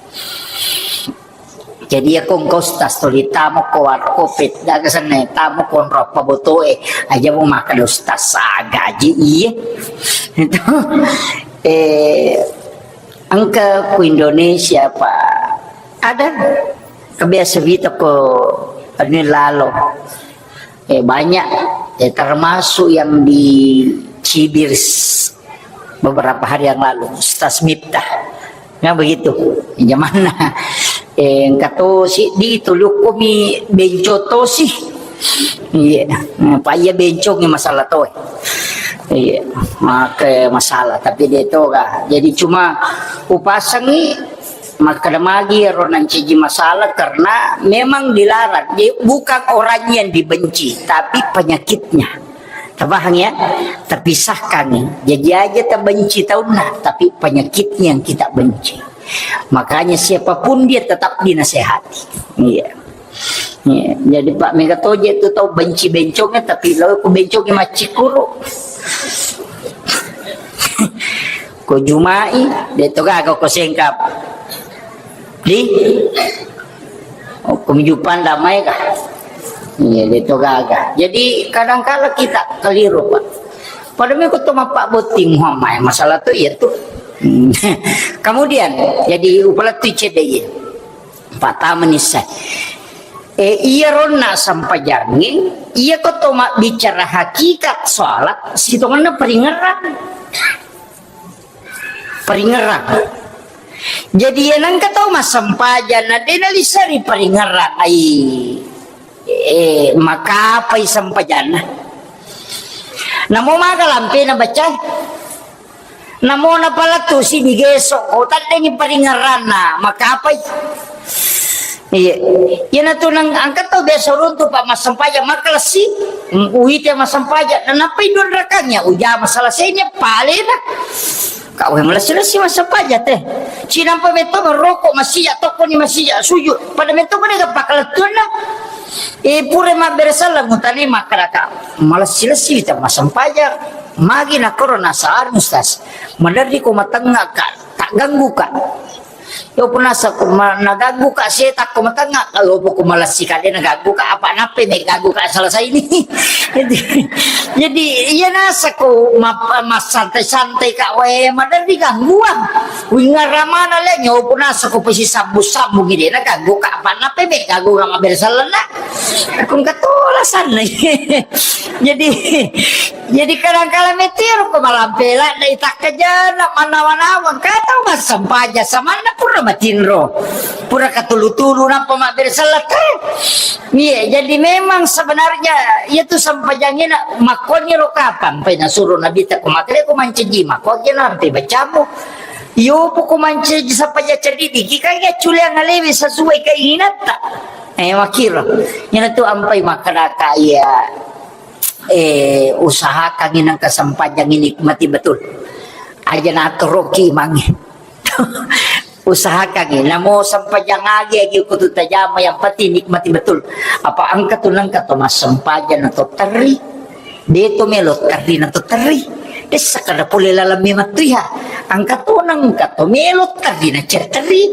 Jadi ya ko engka ustaz tuli tamo ko warkop e, daga senna tamo ko onro paboto e, aja mo makkeda ustaz sa gaji iye. Itu, eh, engka ku Indonesia, Pak. Ada kebiasa wita ko anu lalo. Eh, banyak, eh, termasuk yang dicibir s-, beberapa hari yang lalu, Ustaz Miftah. Nah, begitu. Zamanna, eh, engka tosi di tulukkumi benco tosi. Iya. Nah, pa iya benco ngi masalah to. Iya, make masalah, tapi de toga. Jadi cuma upasengi makkeda magi ero nancaji masalah karena memang dilarang. Jadi bukan orang yang dibenci, tapi penyakitnya. Terpaham ya? Terpisahkan nih. Jadi aja terbenci taunna, tapi penyakitnya yang kita benci. Makanya siapapun dia tetap dinasehati. Iya. Iya. Jadi Pak Mega Toje itu tau benci bencongnya, tapi lo ku bencongnya macikkuru. Ko jumai, de toga ko sengkap. Di? Oh, ko mijupan damai kah? Iya, de toga. Jadi kadangkala kita keliru, Pak. Pada meko to mappabbotting, wah, mai masalah tu iya tu. Kemudian, jadi upala tu cedde iya. Pertama nih saya. Eh, iya ronna sampajangi, iya ko to mabbicara hakikat salat, sitongenna peringerang. Peringerang. Jadi iya nengka tau massempajang, na de naliseri peringerang. Ai. Eh, makapai sempajanna. Namo maga lampena baca. Namo napalettu si digeso, oh, taddengi paringerranna, makapai. Iya. Iyanatu nang angka tau biasa runtu pa massempajang, makalessi. Mm, uite massempajang, nanappai dua rakangnya, ujama selesainya, palena. Kau yang lessi-lessi massempajang teh. Cinampa metto merokok masija, tokkoni masija, sujud. Pada metto pada gappa kalettuanna. Eh, pura mabbere selleng utali makkedaka. Malessi-lessi wita massempajang. Magi nakkoro nasalareng, Ustaz. Maderri ko matengngaka, taggangguka. Yo punasa ko ma-, nagangguka setakko matengngaka, yo poko malessi kale nagangguka, apa nappai me gangguka selesai ini. Jadi, jadi iya nasa ko ma-, massantai-santai ka wae maderri gangguang. Wingaramana le nyo punasa ko pasi sambung-sambung ide nagangguka, apa nappai me gangguka mabbere sellenna. Aku engka tola sanna. Jadi, jadi kadang-kala metiro ko malampe ladde itakkajana manawa-nawa, engka tau massempajang samanna pura matinro. Pura katulu-tulu nappa mabbere selleng. Iya, jadi memang sebenarnya itu sempajangina makkoni ro kapang pai nasuro Nabi ta ko makkeda ko mancaji makkoni lampe bacamu. Yo poko mancaji sempajang ceddi diki kan ya culiang alewi sesuai keinginanta. Eh, makkiro. Iyanatu ampai makkedaka iya, eh, usahakan inang kesempatan ini nikmati betul. Aja natoroki imangnge. Usahakan ini. Namo sempajang agi, agi kutu tajama, yang penting nikmati betul. Apa engka tu nengka to massempajang atau teri. De to melo terri na to terri. Dessa kada pole laleng memattu iha. Angka to nangka to melo terri na cer terri.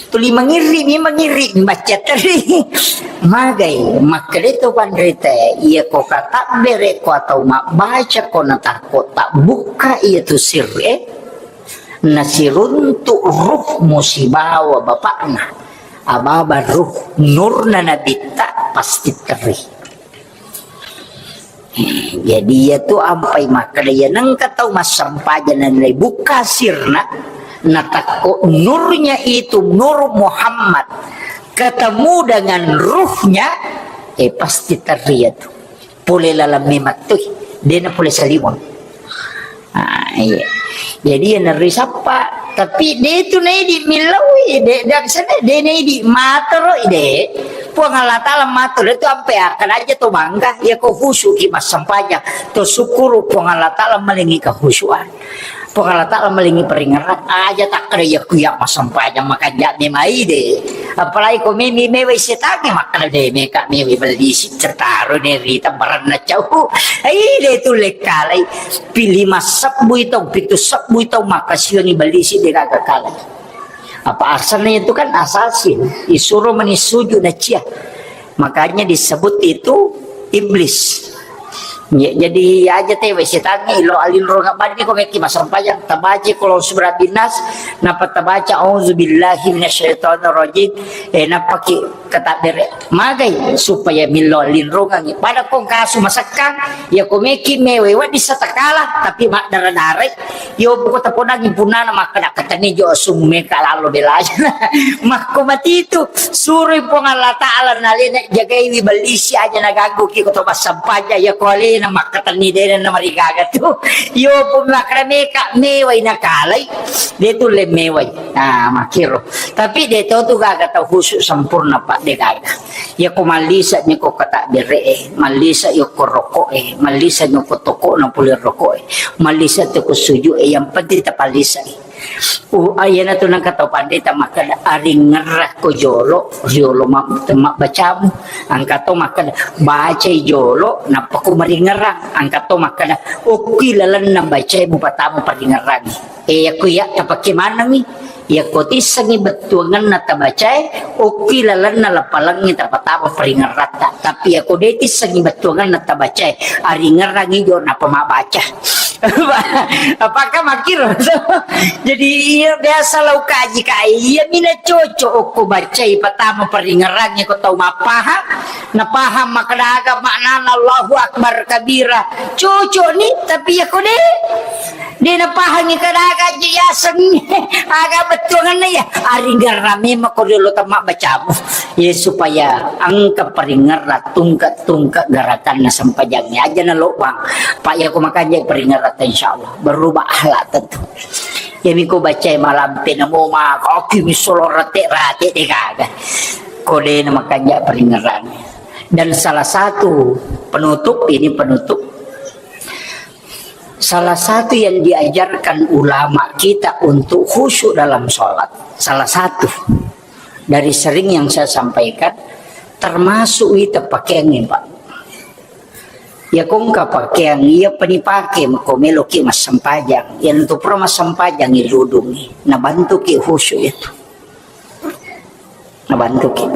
Tuli mangirri mi mangirri baca terri. Magai makkeda to panrita, iya ko katabbere ko atau mabbaca ko na takko tabbukka iya tu sirri, eh. Nasiruntu ruh musibawa bapakna. Ababa ruh nurna nabitta pasti terri. Jadi, iya tu ampai makkeda, iya nengka tau massempajang nalai bukka sirna, natakko nurnya itu, Nur Muhammad, ketemu dengan ruhnya, eh, pasti terri iya tu. Pole laleng memattu, dena pole saliweng. Ah, iya. Jadi, iya, nerri sappa. Tapi, de tu naidi millaui, de, dan sana, de naidi matoro, de. Puang Allah Ta'ala matoro, de tu ampe akan aja to bangga. Ya, ko khusyuk ki massempajang. To syukuru Puang Allah Ta'ala malingi kehusyuan. Puang Allah Ta'ala malingi peringeran. Aja takkeda ya kuya massempajang makanja memai de. Apalagi ko memi mewai setange makkeda de meka mewai bellisi tertaro ne rita baranna cau. Ai de tu lekkalai. Pilih masebbu itu, pitu sebbu itu, maka sioni bellisi de gaga kalai. Apa asalnya itu kan asasin, disuruh meni sujud na cia. Makanya disebut itu iblis. Ya, jadi aja tewe setannya ilo alinro ngabani ko meki massempajang tabaca kalau surah binas, napa tabaca auzubillahi minasyaitonirrajim, eh, napa ki Katabbere, magai supaya millau linrongangi. Pada kong kasu masekkang, ya ko meki mewai wedding satakala, tapi maddara-darai. Yo poko taponangi punana makkeda katani jo asung meka lalo belaja. Makko matitu, suroi Puang Allah Ta'ala nalena jagaiwi ballisi aja naganggu ki ko to massampaja ya ko alena makkatani dena na marigaga tu. Yo pun makkeda meka mewai nakalai, de tu le mewai. Nah, makkiro. Tapi de to tu gaga tau khusyuk sempurna, Pak, de gaga. Ya ko mallisa ni ko katabbere e, mallisa yo ko rokok e, mallisa ni ko toko na pule rokok e, mallisa tu ko suju e, yang penting tapallisa e. Uh, ayana tu nang katau pandita makkeda aringerra ko jolo, jolo ma-, temma bacamu. Angka to makkeda bacai jolo, nappa ko maringerang. Angka to makkeda okki lalenna bacai mupatamu paringerang. E, yakko iya tapake manengngi, yakko tissengngi bettuangenna tabacae, okki lalenna lapalengngi tapatama paringeratta. Tapi yakko de tissengngi bettuangenna tabacae, aringerangngi jo nappa mabbaca. Apakah makkiro? Jadi iya biasa lau kaji kai, iya mina cocok okko bacai patama paringerangngi ko tau mappahang, napahang makkeda aga maknana Allahu Akbar kabira. Cocok ni, tapi yakko de De napahangi kadaga je yaseng aga bettuanganna ya. Aringerra memang ko riolo temma bacamu. Ya supaya engka paringerra tungke-tungke gerakanna sempajangnya aja na lobang. Pak ya ko makanja paringerra ta insyaallah berubah akhlak tentu. Ya miko bacai malampe namo ma kaki misolo rate-rate de gaga. Ko de na makanja paringerrana. Dan salah satu penutup, ini penutup, salah satu yang diajarkan ulama kita untuk khusyuk dalam sholat, salah satu dari sering yang saya sampaikan, termasuk ita pakaiannya, Pak. Ya kongka pakaian, iya penipake, mako meloki massempajang. Yang tu pura massempajang, iludungi. Nah, bantuki khusyuk itu. Nabantuki.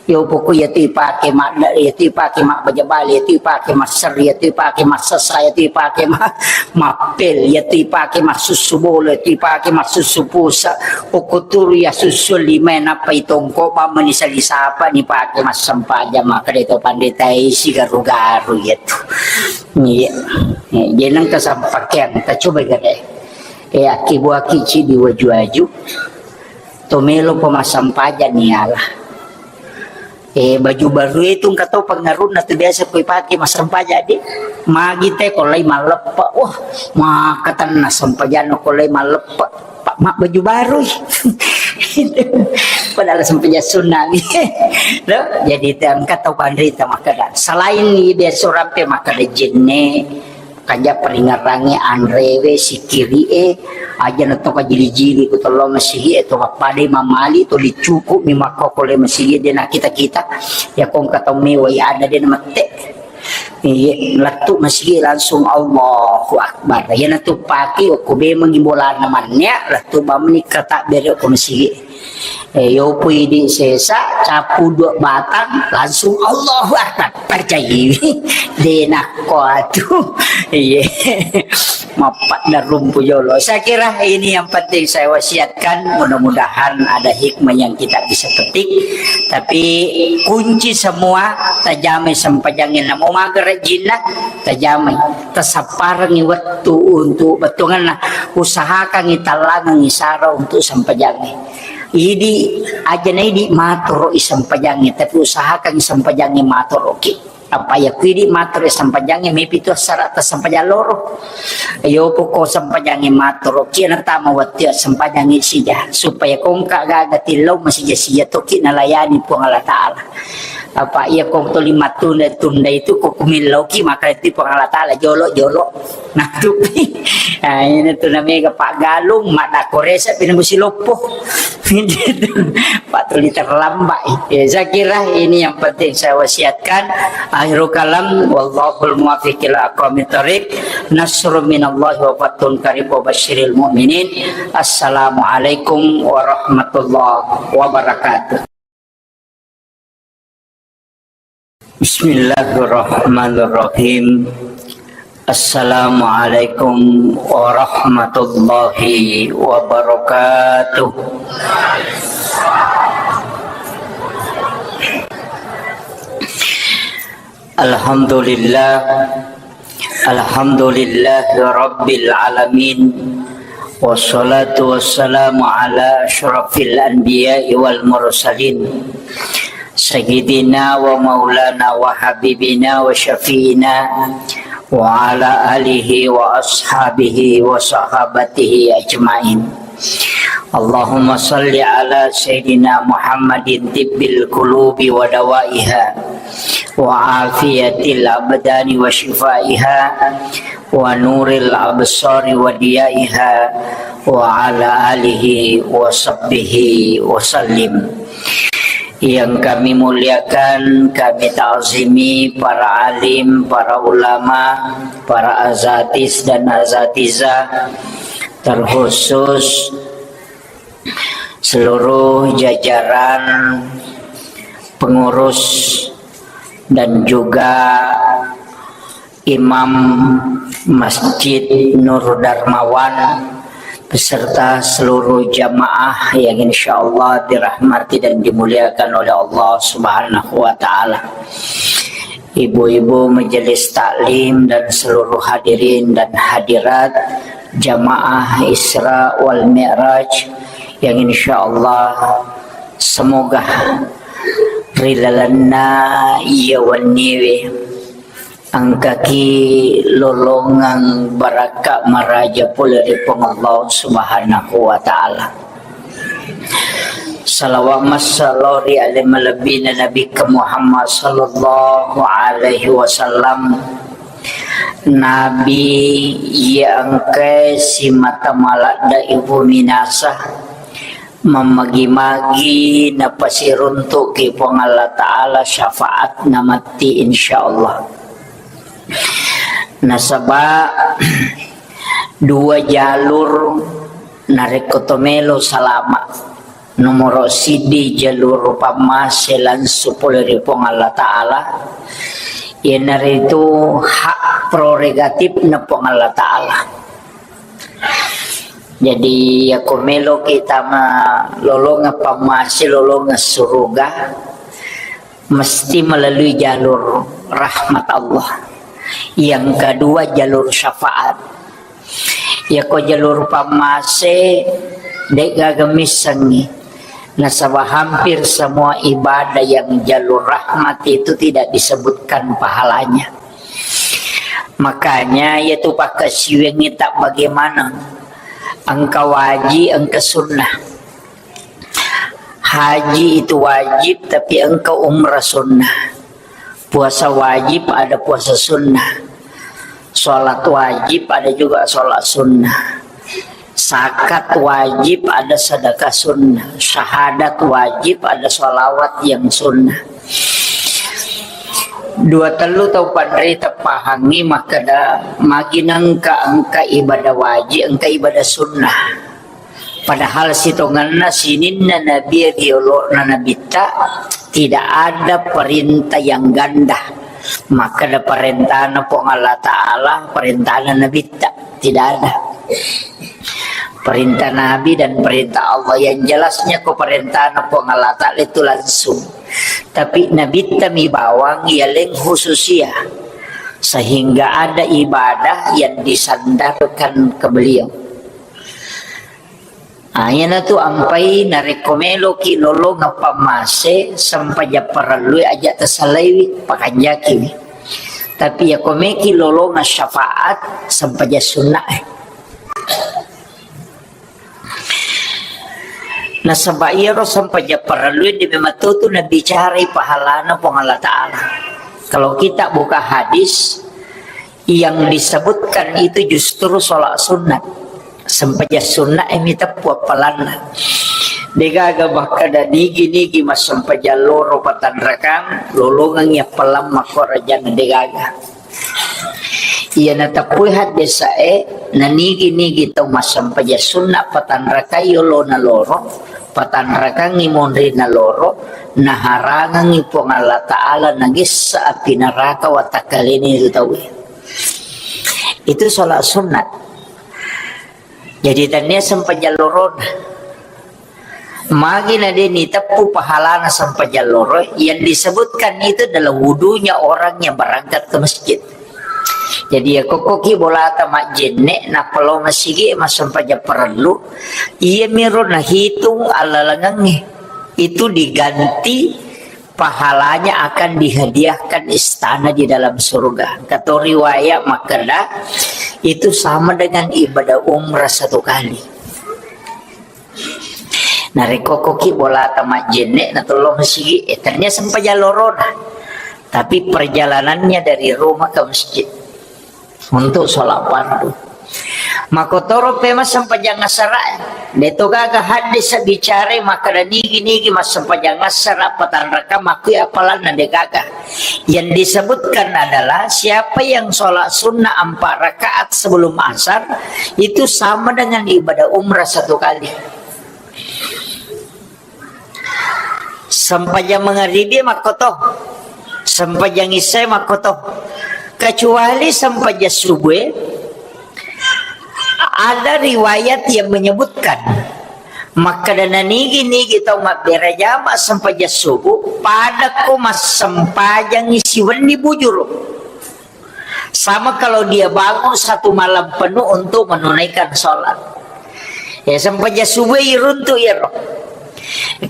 Yo poko iya tu ipake madda, iya tu ipake mabbaja bale, iya tu ipake masserri, iya tu ipake massessa, iya tu ipake ma-, mappel, iya tu ipake massussu bola, iya tu ipake massussu pusa. Okko turu iya sussu lima nappa itongko bamma ni sali sapa ni pake massempajang makkeda to pandeta isi garu-garu iya tu. Iya. Iya, jeneng kesampakean, kita coba gede. Eh, akkibuaki ci di waju-waju. To melo pa massampajang ni ala. Eh, baju baru itu engka to pengaruhna tu biasa koi pake massampajang di. Magi te ko lai malleppe. Wah, maka tenna sempajang ko lai malleppe. Pak mak baju baru. Padahal sempajang sunna. Loh, jadi itu engka to panrita makkeda. Selain ni biasa rampe makkeda jenne. Kanja paringerrangnge anrewe, sikkiri'e, aja na to kajili-jili ku tello masigi'e, to pappadai mamali, to dicuku'mi makkokole masigi'e, de na kita-kita. Ya kongka tau mewai ada de na mette. Iye, lettu masigi'e langsung Allahu Akbar. Ya na tu paki okko bemengi bolana mannia, lettu bamni kata bere okko masigi'e. Eh, yopo idi sesa, capu dua batang, langsung Allahu Akbar. Percayai. De nakko atu. Iya. Mappadda rumpu jolo. Saya kira ini yang penting saya wasiatkan. Mudah-mudahan ada hikmah yang kita bisa petik. Tapi kunci semua, tajamai sempajangin. Namo maga rajinna, tajamai. Tasapparengi wettu untuk bettuanganna. Usahakangi tallangengi sara untuk sempajangin. Idi, aja na idi matoro i sempajangnge, tapi usahakan sempajangnge matoroki. Apa ya ku idi matoro i sempajangnge, mepi tu syarat sempajang loro. Yo poko sempajangnge matoroki, na tama wettu sempajangnge sija, supaya kongka gaga tillau masija-sija toki nalayani Puang Allah Ta'ala. Apa iya ko tuli mattunda-tunda itu ko kumillauki maka itu Puang Allah Ta'ala jolo-jolo. Nah, tupi. Nah, ini tu namanya Pak Galung, mak dako resa pina musi loppo. Pak tuli terlambat. Ya, saya kira ini yang penting saya wasiatkan. Akhirul kalam, wallahul muwaffiq ila aqwamit thariq. Nasrun minallahi wa fathun qarib wa basyiril mu'minin. Assalamualaikum warahmatullahi wabarakatuh. Bismillahirrahmanirrahim. Assalamualaikum warahmatullahi wabarakatuh. Alhamdulillah. Alhamdulillahi Rabbil Alamin. Wassalatu wassalamu ala asyrafil anbiya'i wal mursalin. Sayyidina wa maulana wa habibina wa syafi'ina wa ala alihi wa ashabihi wa sahabatihi ajma'in. Allahumma salli ala Sayyidina Muhammadin tibbil qulubi wa dawaiha wa afiyatil abdani wa shifaiha wa nuril absari wa diyaiha wa ala alihi wa sahbihi wa sallim. Yang kami muliakan, kami ta'zimi para alim, para ulama, para azatis dan azatizah, terkhusus seluruh jajaran pengurus dan juga Imam Masjid Nur Darmawan beserta seluruh jamaah yang insyaallah dirahmati dan dimuliakan oleh Allah Subhanahu wa Ta'ala. Ibu-ibu majelis taklim dan seluruh hadirin dan hadirat jamaah Isra wal Mi'raj yang insyaallah semoga ri lalenna iya wenniwe engkaki lolongeng barakka maraja pole ri Puang Allah Subhanahu wa Ta'ala. Salawat massalo ri ale malebbina Nabikka Muhammad sallallahu alaihi wasallam. Nabi iya engkae simata maladde ibu minasa, mammagi-magi napasiruntuki Puang Allah Ta'ala syafaatna matti insyaallah. Nasaba dua jalur narekko to melo salama. Nomoro siddi jalur pammase langsung pole ri Puang Allah Ta'ala, iyanaritu hak prerogatifna Puang Allah Ta'ala. Jadi, yako meloki tama lolongeng pammase, lolongeng suruga, mesti melalui jalur rahmat Allah. Yang kedua, jalur syafaat. Yako jalur pammase, de'gaga missengngi. Nasaba hampir semua ibadah yang jalur rahmat itu tidak disebutkan pahalanya. Makanya, yatu pakkasiwiangngi tak bagaimana. Engka wajib, engka sunnah. Haji itu wajib, tapi engka umrah sunnah. Puasa wajib, ada puasa sunnah. Sholat wajib, ada juga sholat sunnah. Zakat wajib, ada sedekah sunnah. Syahadat wajib, ada sholawat yang sunnah. Dua tellu tau panrita pahangngi makkeda magi nengka engka ibadah wajib, engka ibadah sunnah. Padahal sitongenna sininna nabi riolo'na nabitta, tidak ada perintah yang ganda. Makkeda perintahna Puang Allah Ta'ala, perintahna nabitta, tidak ada. Perintah Nabi dan perintah Allah yang jelasnya ko perintahna Puang Allah Ta'ala itu langsung. Tapi nabitta mi bawang yaleng khususia. Sehingga ada ibadah yang disandarkan ke beliau. Ah, iyanatu ampai narekko meloki lolongeng pammase, sempajang parellui aja tasalaiwi, pakanjakiwi. Tapi yako meki lolongeng syafaat, sempajang sunnah e. Nasaba iyaro sempajang parellui de memang tu nabicarai pahalana Puang Allah Ta'ala. Kalau kita buka hadis, yang disebutkan itu justru sholat sunat. Sempajang sunat e miteppu appalanna. Degaga makkeda nigi-nigi massempajang loro patanrakang, lolongengngi appalang makkorajang degaga. Iya nateppui haddesae, nanigi-nigi tau massempajang sunna patanrakai yolona loro, patanrakangngi monrina loro, naharangengngi Puang Allah Ta'ala nagessa api neraka watakkalena itu tauwe. Itu sholat sunat. Jadi tania sempajang lorona. Magi na de' niteppu pahalana sempajang loro, yang disebutkan itu adalah wudunya orang yang berangkat ke masjid. Jadi, ya, kokkoki bolata majjenne, nappa lao masigi massempajang parellu, iyamiro nahitung allalengengnge. Itu diganti pahalanya akan dihadiahkan istana di dalam surga. Engka to riwayat makkeda, itu sama dengan ibadah umrah satu kali. Narekko koki bolata majjenne, na tollo masigi, eh, ternyata sempajang lorona. Tapi perjalanannya dari rumah ke masjid untuk sholat fardu. Makotoro pe massempajang asara, de' to gaga hadis bicara makkeda nigi-nigi massempajang asara patanraka makkui apalanna, de' gaga. Yang disebutkan adalah siapa yang sholat sunnah empat rakaat sebelum asar, itu sama dengan ibadah umrah satu kali. Sempajang mangaribi makkoto, sempajang isya makkoto, kecuali sempajang subuh, ada riwayat yang menyebutkan, makkeda nanigi-nigi tau mabbere jama sempajang subuh, padakko massempajangi siwenni bujuru. Sama kalau dia bangun satu malam penuh untuk menunaikan sholat. Ya, sempajang subuh iruntu iyaro.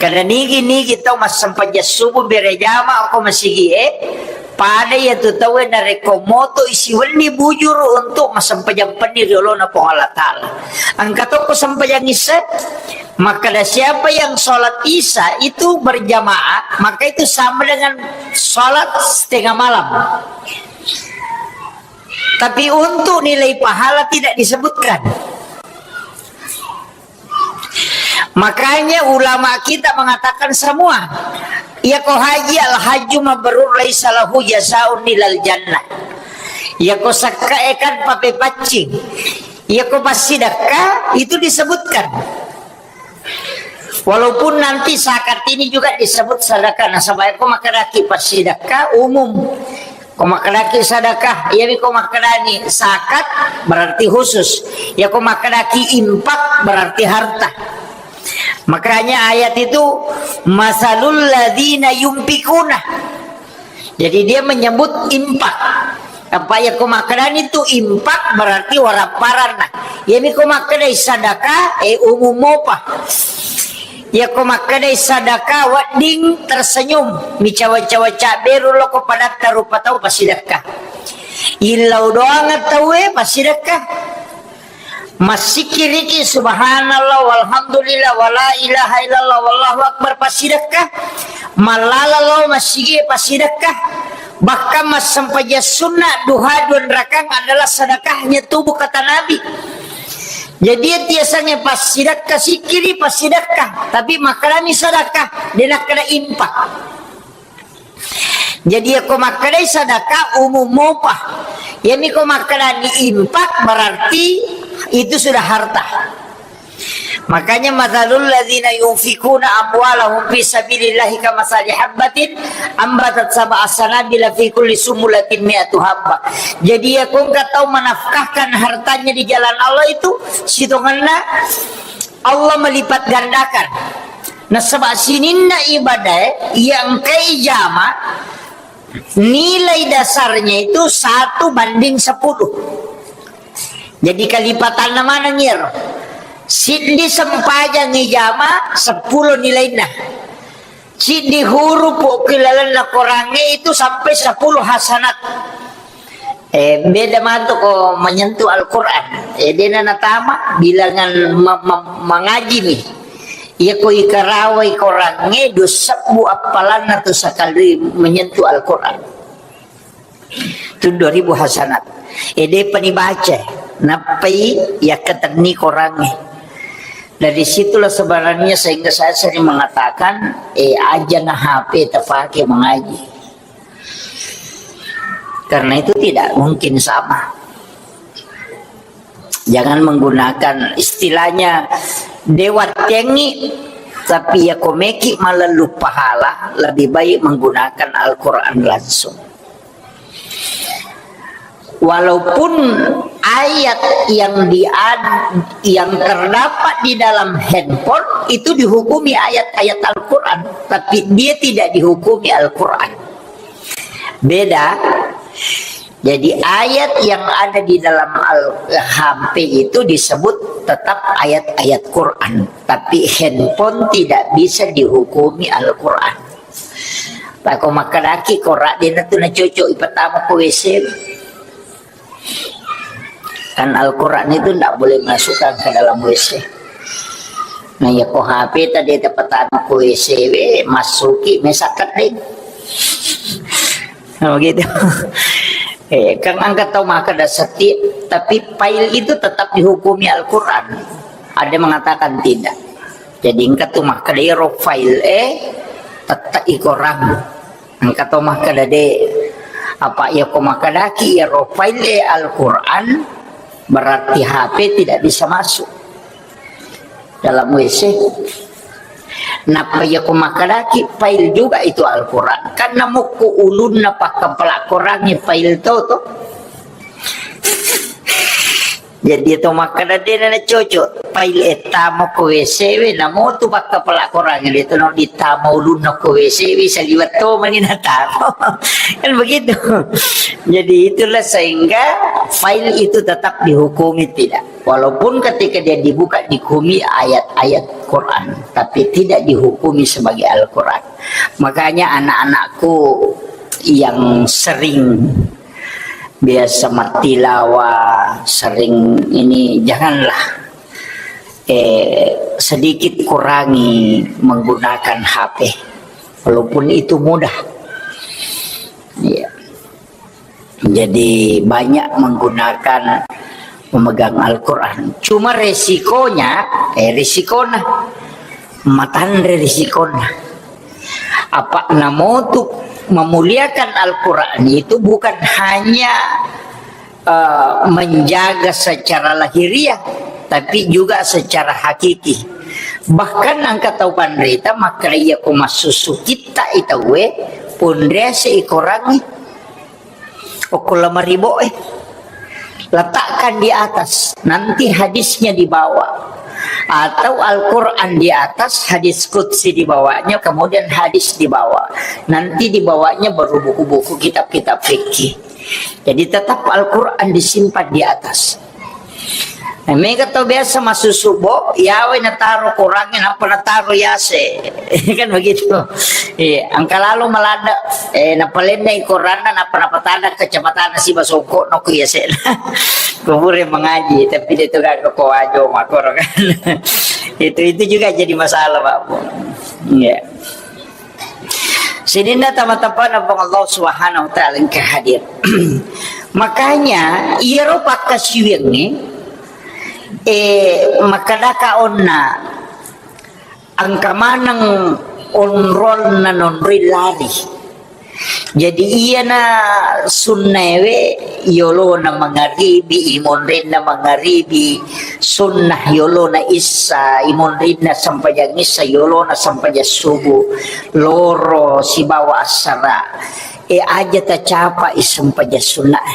Kada nigi-nigi tau massempajang subuh bere jama ko masigi e, pada iya tu tau e narekko moto isi wenni bujuru untuk massempajang penni ri olona Puang Allah Ta'ala. Engka tokko sempajang isya, maka ada siapa yang sholat isya itu berjamaah, maka itu sama dengan sholat setengah malam. Tapi untuk nilai pahala tidak disebutkan. Makanya ulama kita mengatakan semua, iya ko haji, al hajju mabrur laisa lahu jazaun ilal jannah. Iya ko sakka e kan papepaccing. Iya ko passidakka itu disebutkan. Walaupun nanti zakat ini juga disebut sedekah, nasaba ko makkedaki passidakka umum. Ko makkedaki sedekah, iya mi ko makkedani zakat berarti khusus. Ya ko makkedaki infak berarti harta. Makanya ayat itu, "Masalul ladzina yunfikuna." Jadi dia menyebut infak. Apa ya ko makkedani tu infak berarti waramparanna. Iya mi ko makkedai sadaka, eh, umum mopa. Ya ko makkedai sadaka wedding tersenyum, micawa-cawa cabberu loko padatta rupa tau pasidakka. Illau doang tauwe pasidakka. Massikiriki subhanallah walhamdulillah wala ilaha illallah wallahu akbar pasidakka. Mallala lao massigi pasidakka. Bahkan massempajang sunnah duha dua rakang adalah sedekahnya tubuh, kata Nabi. Jadi, tiasannya pasidakka, sikiri pasidakka, tapi makkedani sedekah, de nakkeda infak. Jadi, ya ko makkedai sedekah umum mopa. Ya mi ko makkedani infak berarti itu sudah harta. Makanya, "Matsalul ladzina yunfikuna amwalahum fi sabilillahi kamatsali habbatin ambatat sab'a sanabila fi kulli sumbulatin mi'atu habbah." Jadi, ya ko engka tau menafkahkan hartanya di jalan Allah itu, sitongenna Allah melipat gandakan. Nasaba sininna ibadah, iya engkai jama, nilai dasarnya itu satu banding sepuluh. Jadi kalipatanna maneng iyaro. Siddi sempajang ijama, sepuluh nilainna. Siddi hurupu ki lalenna Korangnge itu sampai sepuluh hasanat. Eh, beda matu ko menyentuh Al-Quran. Eh, dena natama bilangan ma-, ma-, mangaji mi. Iya ko ikarawai Korangnge, dua sebbu appalanna tu sakali menyentuh Al-Quran. Itu dua ribu hasanat. Eh, depa nibaca, nappai yakkatenni Korangnge. Dari situlah sebenarnya sehingga saya sering mengatakan, eh, aja na H P terpakai mengaji. Karena itu tidak mungkin sama. Jangan menggunakan istilahnya dewa tengi, tapi ya komeki malallu pahala, lebih baik menggunakan Al-Quran langsung. Walaupun ayat yang di, yang terdapat di dalam handphone itu dihukumi ayat-ayat Al-Quran, tapi dia tidak dihukumi Al-Quran. Beda. Jadi ayat yang ada di dalam Al-, H P itu disebut tetap ayat-ayat Quran, tapi handphone tidak bisa dihukumi Al-Quran. Pako makkedaki Quran, dia tu nacocok ipatama ko W C. Kan Al-Quran itu ndak boleh masukkan ke dalam W C. Nah, ya ko H P tadi tepatama ko W C we, masuki mesakkat deh. Nah, begitu. Eh, kan engka tau makkeda setiap, tapi file itu tetap dihukumi Al-Quran. Ada mengatakan tidak. Jadi engka tu makkeda ero file, eh, tetap i Quran. Engka to makkeda de, apa iya ko makkedaki iyaro file Al-Quran, berarti H P tidak bisa masuk dalam W C. Nappa iya ko makkedaki file juga itu Al-Quran, kan namukku ulunna pakkapala Qurangnge file to, to. Jadi to makkeda de na cocok. File e tama ko W C we, namo tu pakkapala Qurangnge de to no ditama ulunna ko W C we, saliweng to mani natama. Kan begitu. Jadi itulah sehingga file itu tetap dihukumi tidak. Walaupun ketika dia dibuka dihukumi ayat-ayat Quran, tapi tidak dihukumi sebagai Al-Quran. Makanya anak-anakku yang sering biasa mattilawa, sering ini, janganlah, eh, sedikit kurangi menggunakan H P, walaupun itu mudah. Iya. Jadi banyak menggunakan, memegang Al-Quran. Cuma resikonya, eh, risikona, matanre risikona. Apa namotu memuliakan Al-Quran itu bukan hanya, eh, menjaga secara lahiriah, tapi juga secara hakiki. Bahkan engka tau panrita makkeda iya ko massusu kitta i tauwe, ponrease i Qurangnge. Okko lemari bo e. Letakkan di atas, nanti hadisnya di bawah. Atau Al-Quran di atas, hadis qudsi di bawahnya, kemudian hadis di bawah. Nanti di bawahnya baru buku-buku, kitab-kitab fikih. Jadi tetap Al-Quran disimpan di atas. Eh, mega tau biasa massusu bo, yawe nataro Qurangnge, nappa nataro yase. Kan begitu. Iya, engka lalo maladde, eh, napalennai Quranna, nappa napatada kacamatanna siba songko no ku yase. Kubure mengaji, tapi dia tu gak ko wajo makoro kan. Itu, itu juga jadi masalah, Pak Bu. Iya. Sininna tama-tamana Puang Allah Subhanahu wa Ta'ala engka hadir. Makanya, iyaro pakkasiwiangnge, eh, makkedaka onna, engka maneng onronna nonroi lari. Jadi, iyana sunnaewe, yolona mangaribi, imonrinna mangaribi, sunnah yolona issa, imonrinna sempajang issa, yolona sempajang subuh, loro sibawa assara. E, aja tacapai sempajang sunnah.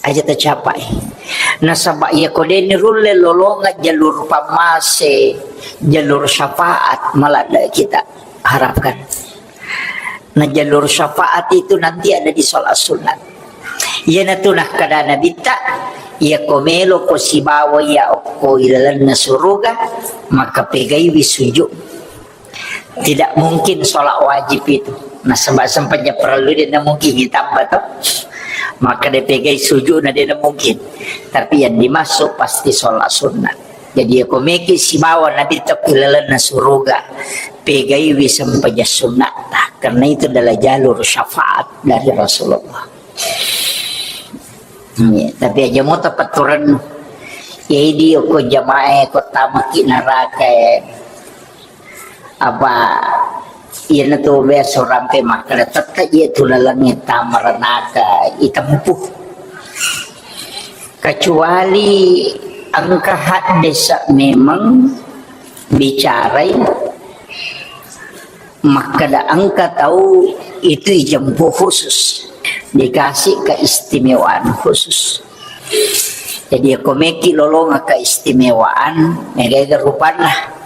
Aja tacapai. Nasaba iya ko deni rulle lolonga jalur pammase, jalur syafaat, maladde kita harapkan. Nah, jalur syafaat itu nanti ada di sholat sunat. Iyanatu nakkeda Nabitta, iya ko melo ko sibawa iya okko ilalenna suruga, maka pegaiwi sujud. Tidak mungkin sholat wajib itu. Nasaba sempajang parellu de na mungkin ditambah to. Maka de pegai sujud na de na mungkin. Tapi yang dimaksud pasti sholat sunat. Jadi iya ko meki sibawa Nabitta okko ilalenna suruga, pegaiwi sempajang sunnatta, karena itu adalah jalur syafaat dari Rasulullah. Iya, tapi aja mo tapaturan. Jadi okko jamaah ko tamaki neraka, apa, iyanatu biasa rampe makkeda tette iya tu lalengnge tama neraka itempuh. Kecuali engka haddesa memang bicarai makkeda engka tau itu ijempuh khusus, dikasih keistimewaan khusus. Jadi, yakko meki lolongeng keistimewaan, mega-ega rupanna.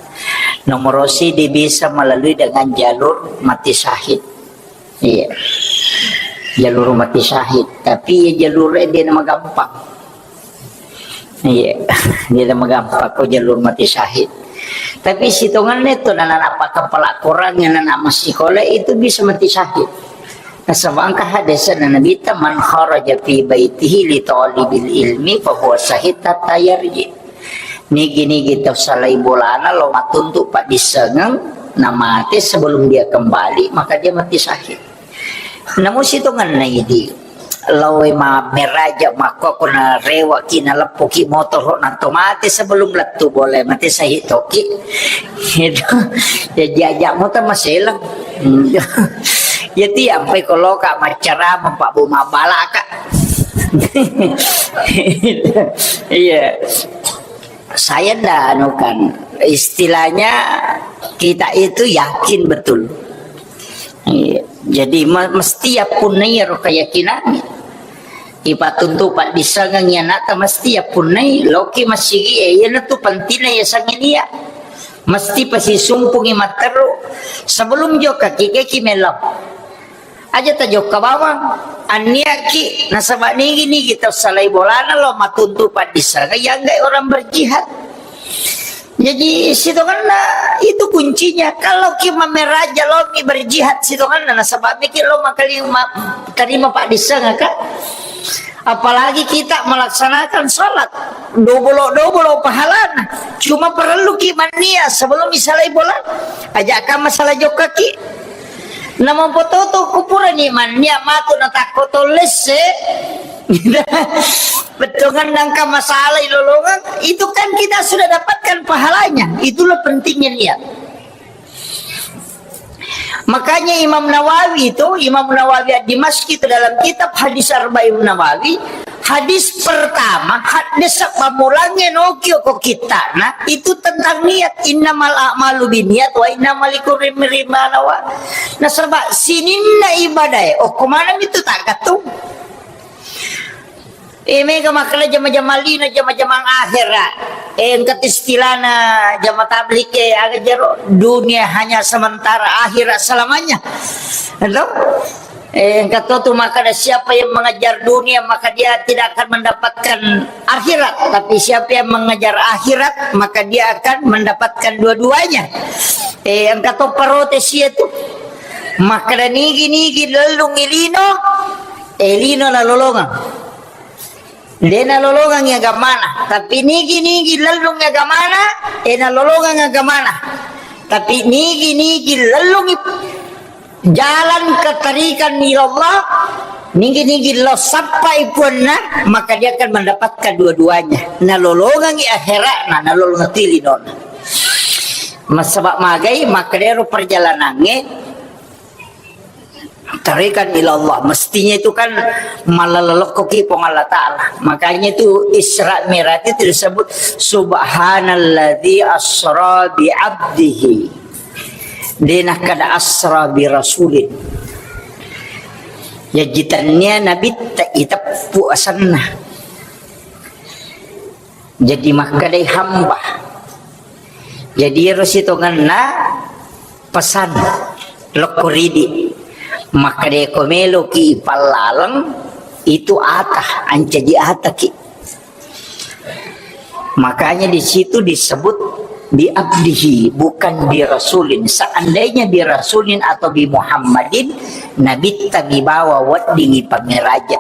Nomorosi di bisa melalui dengan jalur mati syahid. Iya. Jalur mati syahid. Tapi ya jalur dia nama gampang. Iya. Dia nama gampang ko jalur mati syahid. Tapi sitonganna itu anak-anak pakapala Quran, anak-anak masikola itu bisa mati syahid. Nasaba engka hadisna Nabitta, "Man kharaja fi baitihi li talibil ilmi fa huwa syahid hatta yarji." Nigi-nigi tau salai bolana lo mattuntu paddissengeng, namate sebelum dia kembali, maka dia mati syahid. Namu sitonganna idi, laoe ma-, meraja makko ko narewa ki, naleppo ki motoro, nato mate sebelum lettu bola, mate syahid toki. Itu, ya, jaja motor maselang. Ya, ti ampai ko loka maccarama, Pak Bu, mabalaka. Iya. Saya ndak anu kan, istilahnya kita itu yakin betul. Iya. Jadi, me-, mesti ya punnai ro keyakinan. Ipattuntu paddissengeng ya nata mesti ya punnai, loki masigi, eh, iya natu pentingnya ya sanginia. Mesti pasisumpungi matteru. Sebelum jokka ki, ki melo. Aja tajokka bawang, anniaki, nasaba nigi-nigi tau salai bolana lo mattuntu paddissengeng, yanggai orang berjihad. Jadi, sitonganna itu kuncinya. Kalau ki mameraja lo mi berjihad sitonganna, nasaba miki lo makali-, ma-, terima paddissengeng, kan? Apalagi kita melaksanakan sholat, dobolo-dobolo pahalana. Cuma perlu ki mannia sebelum misalai bola. Aja ka masalah jokka ki. Namo pototo kupurani mannia matu natakko tollesse. Bettongan nangka masalah ilolongan, itu kan kita sudah dapatkan pahalanya. Itulah pentingnya niat. Makanya Imam Nawawi itu, Imam Nawawi Ad-Dimashqi itu dalam kitab hadis Arba'in Nawawi, hadis pertama, hadis pamulangnge nokio ko kittana, itu tentang niat. Innamal a'malu binniyat wa innama likulli imri'in ma nawa. Nasaba sininna ibadae, okko maneng itu takkatung. Eh, mega makkeda jama-jama lino, jama-jama akhera. Eh, engka istilahna jama tablik, eh, aga jaro, dunia hanya sementara, akhirat selamanya. Ento? Eh, engka to tu makkeda siapa yang mengejar dunia, maka dia tidak akan mendapatkan akhirat. Tapi siapa yang mengejar akhirat, maka dia akan mendapatkan dua-duanya. Eh, engka to protes itu. Makkeda nigi-nigi lellung ilino, eh, lino nalolongeng. De nalolongengngi agamana, tapi nigi-nigi lellungngi agamana, e nalolongeng agamana. Tapi nigi-nigi lellungngi jalan ketarikan ilallah, nigi-nigi lo sappai puanna, maka dia akan mendapatkan dua-duanya. Nalolongengngi akhera'na, nalolongeng tilinona. Masaba magai, maka dero perjalanangnge, tarikan ilallah, mestinya itu kan malalokkoki Puang Allah Ta'ala. Makanya itu Isra Mi'raj itu disebut, "Subhanalladzi asra bi abdihi." De nakkeda asra bi rasulin. Yaji tennia Nabitta iteppu asenna. Jadi makkedai hamba. Jadi ero sitongenna pesan lokko ridi. Makkeda ko meloki ipallaleng itu ata, ancaji ataki. Makanya di situ disebut bi abdihi, bukan bi rasulin. Seandainya bi rasulin atau bi Muhammadin, Nabitta mibawa weddingngi pameraja.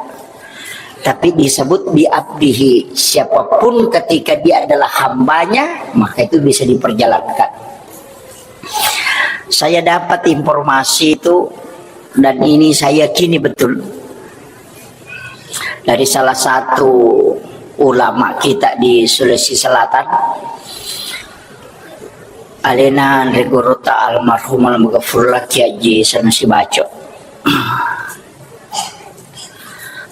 Tapi disebut bi abdihi, siapapun ketika dia adalah hambanya, maka itu bisa diperjalankan. Saya dapat informasi itu, dan ini saya yakini betul, dari salah satu ulama kita di Sulawesi Selatan, alena Anre Gurutta almarhum almaghfurlah Kiai Haji Sanusi Baco.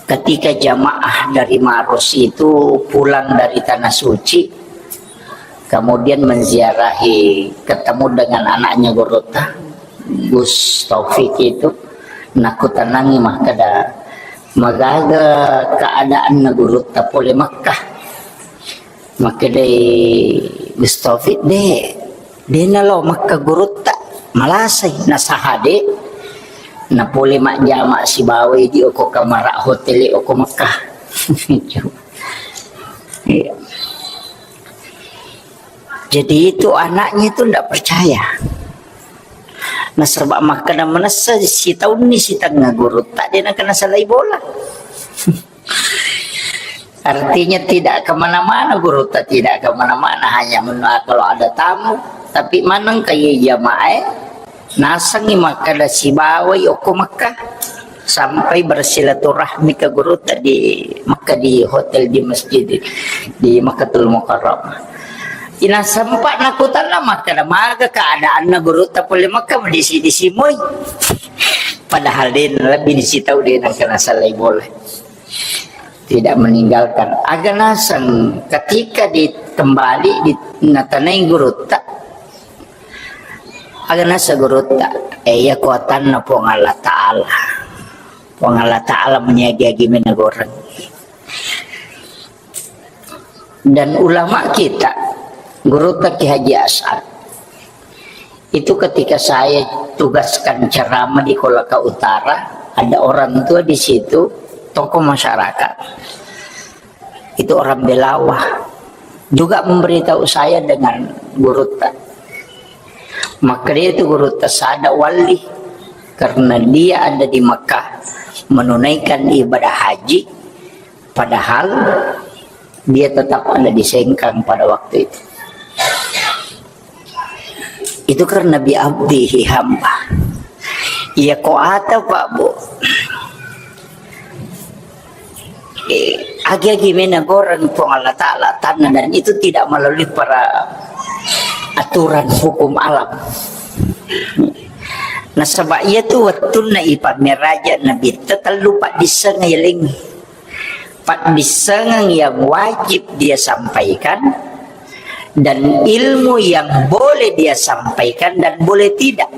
Ketika jamaah dari Maros itu pulang dari Tanah Suci, kemudian menziarahi, ketemu dengan anaknya Gurutta, Gus Taufik itu, nakutanangi makkeda, "Magaga keadaanna Gurutta pole Makkah?" Makkedai Gus Taufik, "De, de nalo Mekka gurutta, malasai, nasaha de, napole majjama sibawa idi oko kamara hotel oko Mekka." Iya. Jadi itu anaknya itu ndak percaya. Nasaba makkeda manessa sitaunni sitengnga gurutta de nakana salai bola. Artinya tidak kemana-mana gurutta, tidak kemana-mana, hanya menua kalau ada tamu. Tapi maneng kaya jamaah, nasengngi makkeda sibawai okko Mekah sampai bersilaturahmi ke gurutta di Mekah, di hotel, di masjid, di Mekkatul Mukarramah. Ina sempat nakutanna makkeda maga keadaanna gurutta pole Mekah, disi-disi moi. Padahal de lebih disi tau de nakana salai bola. Tidak meninggalkan. Aga naseng ketika di kembali di natanai gurutta. Aga naseng gurutta. Eh, iya kuatanna Puang Allah Ta'ala. Puang Allah Ta'ala meniagi-agi menegoreng. Dan ulama kita, gurutta Ki Haji As'ad, itu ketika saya tugaskan ceramah di Kolaka Utara, ada orang tua di situ, tokoh masyarakat. Itu orang Belawa. Juga memberitahu saya dengan gurutta. Maka dia itu gurutta sada wali. Karena dia ada di Mekah, menunaikan ibadah haji, padahal dia tetap ada di Sengkang pada waktu itu. Itu karena bi abdihi hamba. Iya ko ata, Pak, Bu. Eh, agi-agi menegoreng Puang Allah Ta'ala tanna, dan itu tidak melalui para aturan hukum alam. Nasaba iya tu wettunna ipammeraja Nabitta tellu paddisseng yalengngi. Paddissengeng yang wajib dia sampaikan, dan ilmu yang boleh dia sampaikan dan boleh tidak.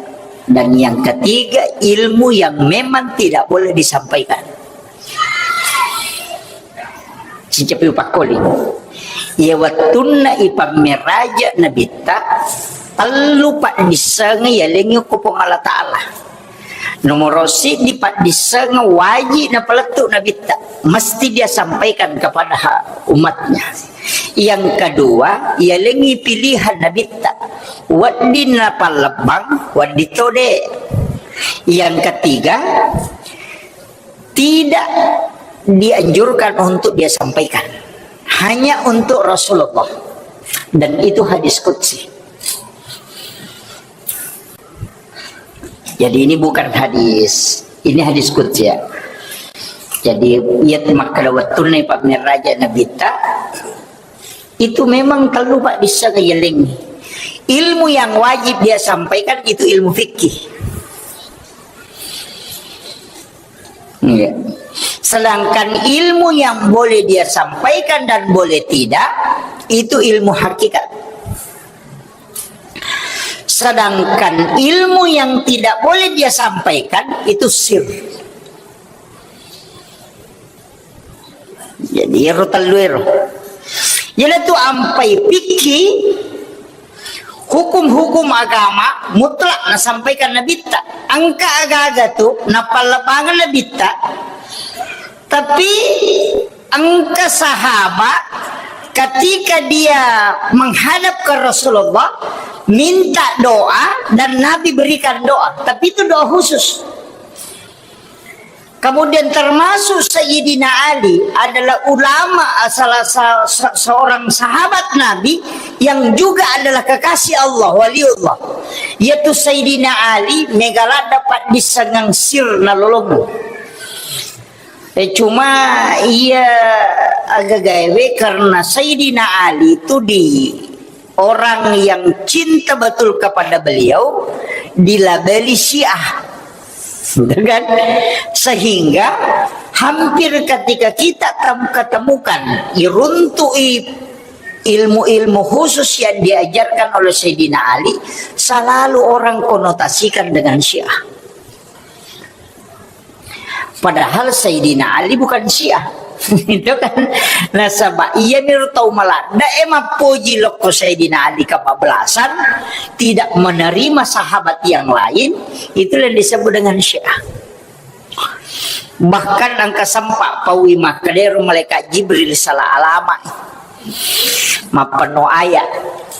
Dan yang ketiga, ilmu yang memang tidak boleh disampaikan. Sicapi upakkoling. Iya wettunna ipammeraja Nabitta, tellu paddissengeng yalengngi ko Puang Allah Ta'ala. Nomoro siddi paddissengeng wajib napalettu Nabitta, mesti dia sampaikan kepada ha-, umatnya. Yang kedua, yalengngi pilihan Nabitta, wedding napallebbang, wedding tode. Yang ketiga, tidak dianjurkan untuk dia sampaikan, hanya untuk Rasulullah. Dan itu hadis qudsi. Jadi ini bukan hadis, ini hadis qudsi ya. Jadi iya makkeda wettunna ipammeraja Nabitta itu memang tellu paddissengeng yalengngi. Ilmu yang wajib dia sampaikan itu ilmu fikih. Iya. Sedangkan ilmu yang boleh dia sampaikan dan boleh tidak, itu ilmu hakikat. Sedangkan ilmu yang tidak boleh dia sampaikan, itu sir. Jadi, ero tellu ero. Jadi, tu ampai fikih, hukum-hukum agama mutlak nasampaikan Nabitta. Engka aga-aga tu, napallebbangeng Nabitta. Tapi engka sahabat ketika dia menghadap ke Rasulullah, minta doa dan Nabi berikan doa. Tapi itu doa khusus. Kemudian termasuk Sayyidina Ali adalah ulama, salah sa-, se-, seorang sahabat Nabi yang juga adalah kekasih Allah, waliullah. Yaitu Sayyidina Ali, mega ladde paddissengeng sir nalolongeng. Eh, cuma iya aga gaewe karena Sayyidina Ali itu di orang yang cinta betul kepada beliau dilabeli Syiah. Gitu kan? Sehingga hampir ketika kita tem-, ketemukan, iruntui ilmu-ilmu khusus yang diajarkan oleh Sayyidina Ali, selalu orang konotasikan dengan Syiah. Padahal Sayyidina Ali bukan Syiah. Itu kan, nasaba iyami ro tau maladda e mappoji lokko Sayyidina Ali kebablasan, tidak menerima sahabat yang lain, itulah yang disebut dengan Syiah. Bahkan engka sempat paui makkedaro malaikat Jibril salah alama. Mappenno ayat.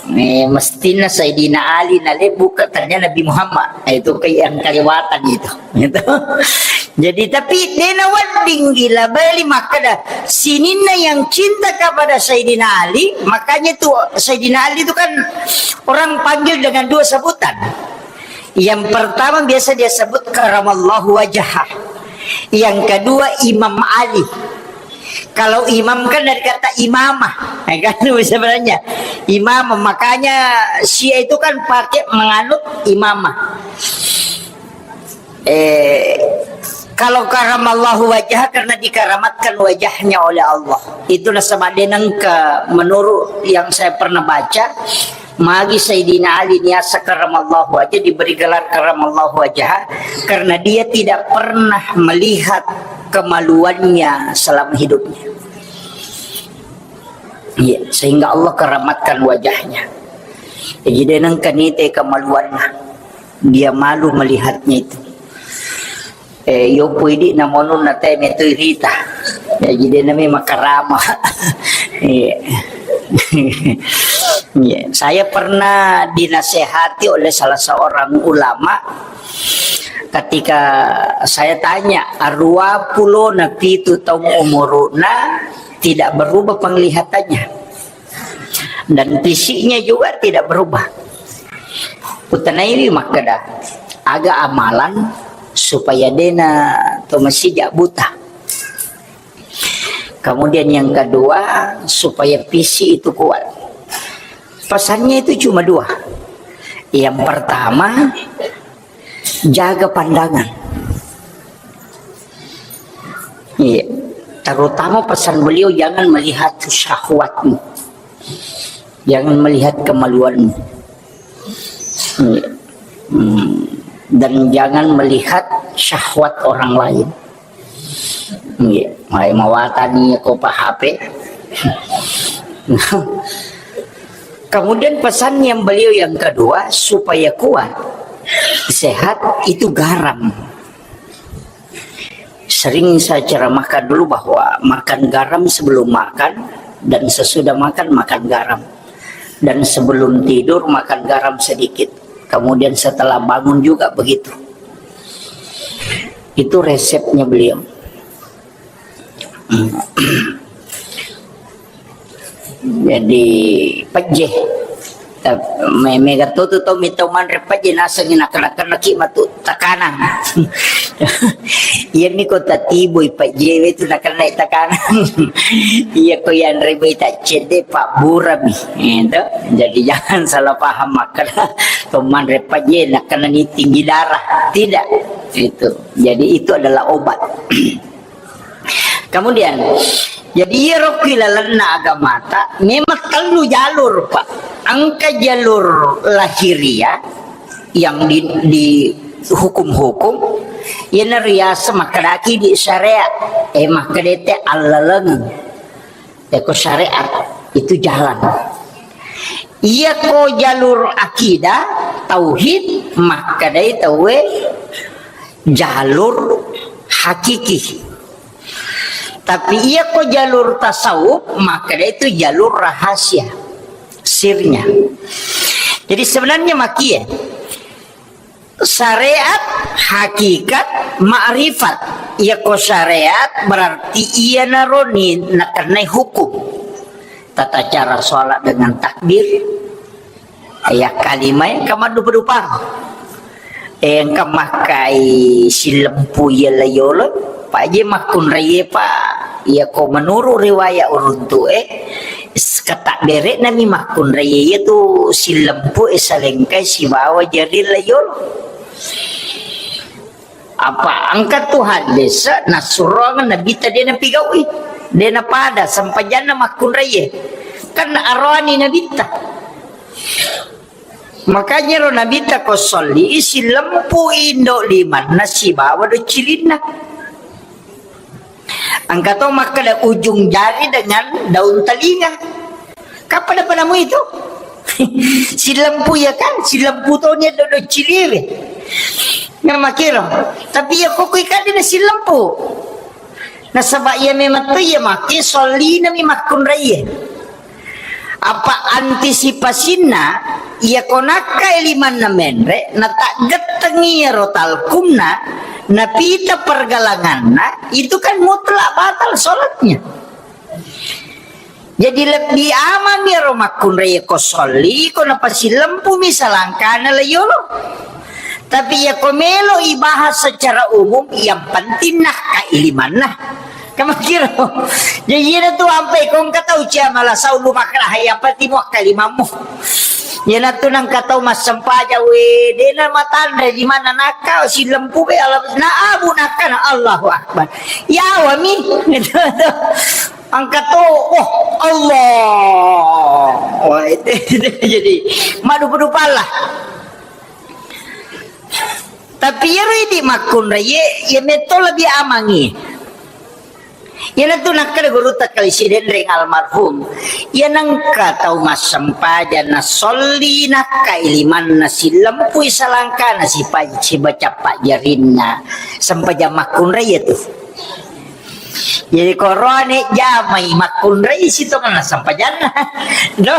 Eh, mestina Sayyidina Ali nalebbuka, ternyata Nabi Muhammad. Eh, itu ke yang kelewatan itu. Gitu. Jadi, tapi dena wedding gila beli makkeda sininna yang cinta kepada Sayyidina Ali, makanya itu Sayyidina Ali itu kan orang panggil dengan dua sebutan. Yang pertama biasa dia sebut karamallahu wajah. Yang kedua Imam Ali. Kalau imam kan dari kata imamah, ya kan? Sebenarnya imamah, makanya Syiah itu kan pakai menganut imamah. Eh, kalau karamallahu wajah karena dikeramatkan wajahnya oleh Allah. Itulah sebab dia nengka, menurut yang saya pernah baca, magi Sayyidina Ali niasa karamallahu wajah diberi gelar karamallahu wajah karena dia tidak pernah melihat kemaluannya selama hidupnya. Iya, sehingga Allah keramatkan wajahnya. Jadi dia nengka nite kemaluannya. Dia malu melihatnya itu. Eh, yopo idi na monun na teme tu irita. Ya, jadi nami makarama. Iya. Iya. Saya pernah dinasehati oleh salah seorang ulama ketika saya tanya, arua pulo na pitu taung umuruna tidak berubah penglihatannya. Dan fisiknya juga tidak berubah. Kutanaiwi makkeda, aga amalan supaya dena to masija buta. Kemudian yang kedua, supaya fisik itu kuat. Pesannya itu cuma dua. Yang pertama, jaga pandangan. Iya. Terutama pesan beliau, jangan melihat syahwatmu. Jangan melihat kemaluanmu. Iya. Hmm. Dan jangan melihat syahwat orang lain. Iya. Mai mawatani ko pa H P. Kemudian pesan yang beliau yang kedua, supaya kuat, sehat, itu garam. Sering saya ceramahkan dulu bahwa makan garam sebelum makan dan sesudah makan, makan garam. Dan sebelum tidur, makan garam sedikit. Kemudian setelah bangun juga begitu. Itu resepnya beliau. Hmm. Jadi, pejje. Tap-, me-, mega to tu tau mita manre pejje, nasengi nakana-kanaki matu takanan. Iya ni ko tatiboi pejje we tu nakana takanan. Iya ko yanre bai ta cedde pabburami. Itu. Jadi jangan salah paham makkeda to manre pejje nakana ni tinggi darah. Tidak. Itu. Jadi itu adalah obat. Kemudian, jadi iyaro ki lalenna agamata memang tellu jalur, Pak. Engka jalur lahiriah yang di, di hukum-hukum, iyana riaseng makkedaki di syariat, eh, makkedete allalengeng. Eko syariat itu jalan. Iyako jalur akidah, tauhid, makkedai tauwe jalur hakiki. Tapi iyako jalur tasawuf, makkedai itu jalur rahasia, sirnya. Jadi sebenarnya makie, syariat, hakikat, ma'rifat. Iyako syariat berarti iyanaro ni nakennai hukum. Tata cara sholat dengan takbir. Iya, kalimai engka maddupa-dupa. Eh, engka makkai silempu iya layolo. Paje makkunraie, Pak. Iyako menurut riwayat uruntu, eh, s-, kata berekna mi makkunraie, iya tu silempu, eh, salengkai sibawa jari layolo. Apa engka tu hadis nassurongeng Nabitta de napigaui, de napada sempajanna makkunraie. Kan aroani Nabitta. Makanya ro Nabitta ko solli isi lempu indo limanna sibawa do cilinna. Engka to makkeda ujung jari dengan daun telinga. Kapada padamu itu? Silempu ya kan? Silempu to ni dodo ciliwe. Nah, makiro. Tapi ya kokoi kade na silempu. Nasaba iya memang to iya make solina mi makkunraie. Apa antisipasinna, iya ko nakkai limanna menre, nataggettengi iyaro talkumna, napita pergalanganna, itu kan mutlak batal sholatnya. Jadi lebbi amang iyaro makkunrai ko solli, ko napasilempumi salangkana laiyolo. Tapi iya ko melo ibahas secara umum, yang penting nakkai limanna. Kamakiro. Jadi iyana tu ampai ko engka tau cia malasau lu makkeda, yang penting muakka limammu. Iyana tu nangka tau massempajang, we, dena matanre di mana nakka, silempu be, Allah, na abu nakka, na Allahu Akbar. Yawa mi. Gitu tu. Angka to, wah, Allah. Wah, itu, itu jadi madupa-dupa lah. Tapi iyaro idi makkunrai, ye, ye metto lebih amangi. Iyana tu nakkeda gurutta Kali Sidenreng almarhum. Iya nengka tau massempajang na solli nakkai limanna silempui salangkana sipa-, sibaca pajjarinna. Sempajang makkunrai ya tu. Jadi koroane jamai makkunrai sitongenna sempajanna. No.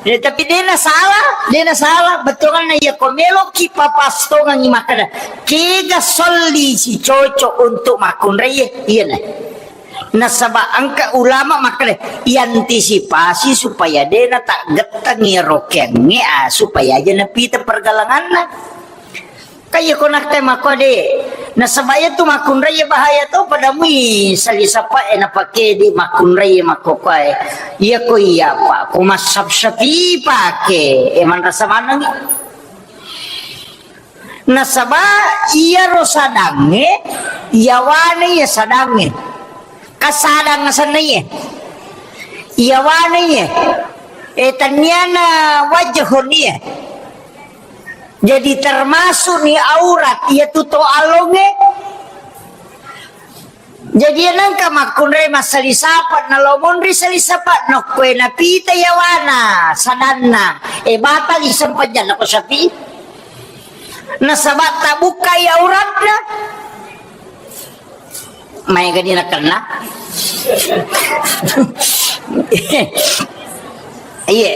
Ya, tapi dena salah, dena salah. Betonganna iya ko meloki papastongangi makkeda, kega solli si cocok untuk makkunrai, iya na. Nasaba engka ulama makkeda, iantisipasi supaya dena taggettengi rokengnge, ah, supaya aja napita pergalanganna. Kaiya ko nakkai makko de. Nasaba iya tu makkunrai bahaya to, pada mui sali sapa e napake di makkunrai makko koe. Iya ko iya pa, ko massab Syafi'i pake, e manrasa manengi. Nasaba iyaro sadangnge, iyawane iya sadangnge. Kasadang asenna iye. Iyawane iye. E, tanniana wajahun iye. Jadi termasuk ni aurat, iya tu to alonge. Jadi iya nengka makkunrai massali sapa, na lo monri sali sapa, nokkoe napita yawana, sadanna. E, batali sempajanna ko Syafi'i. Nasaba tabukkai auratna. Maega ni nakenna. Iye.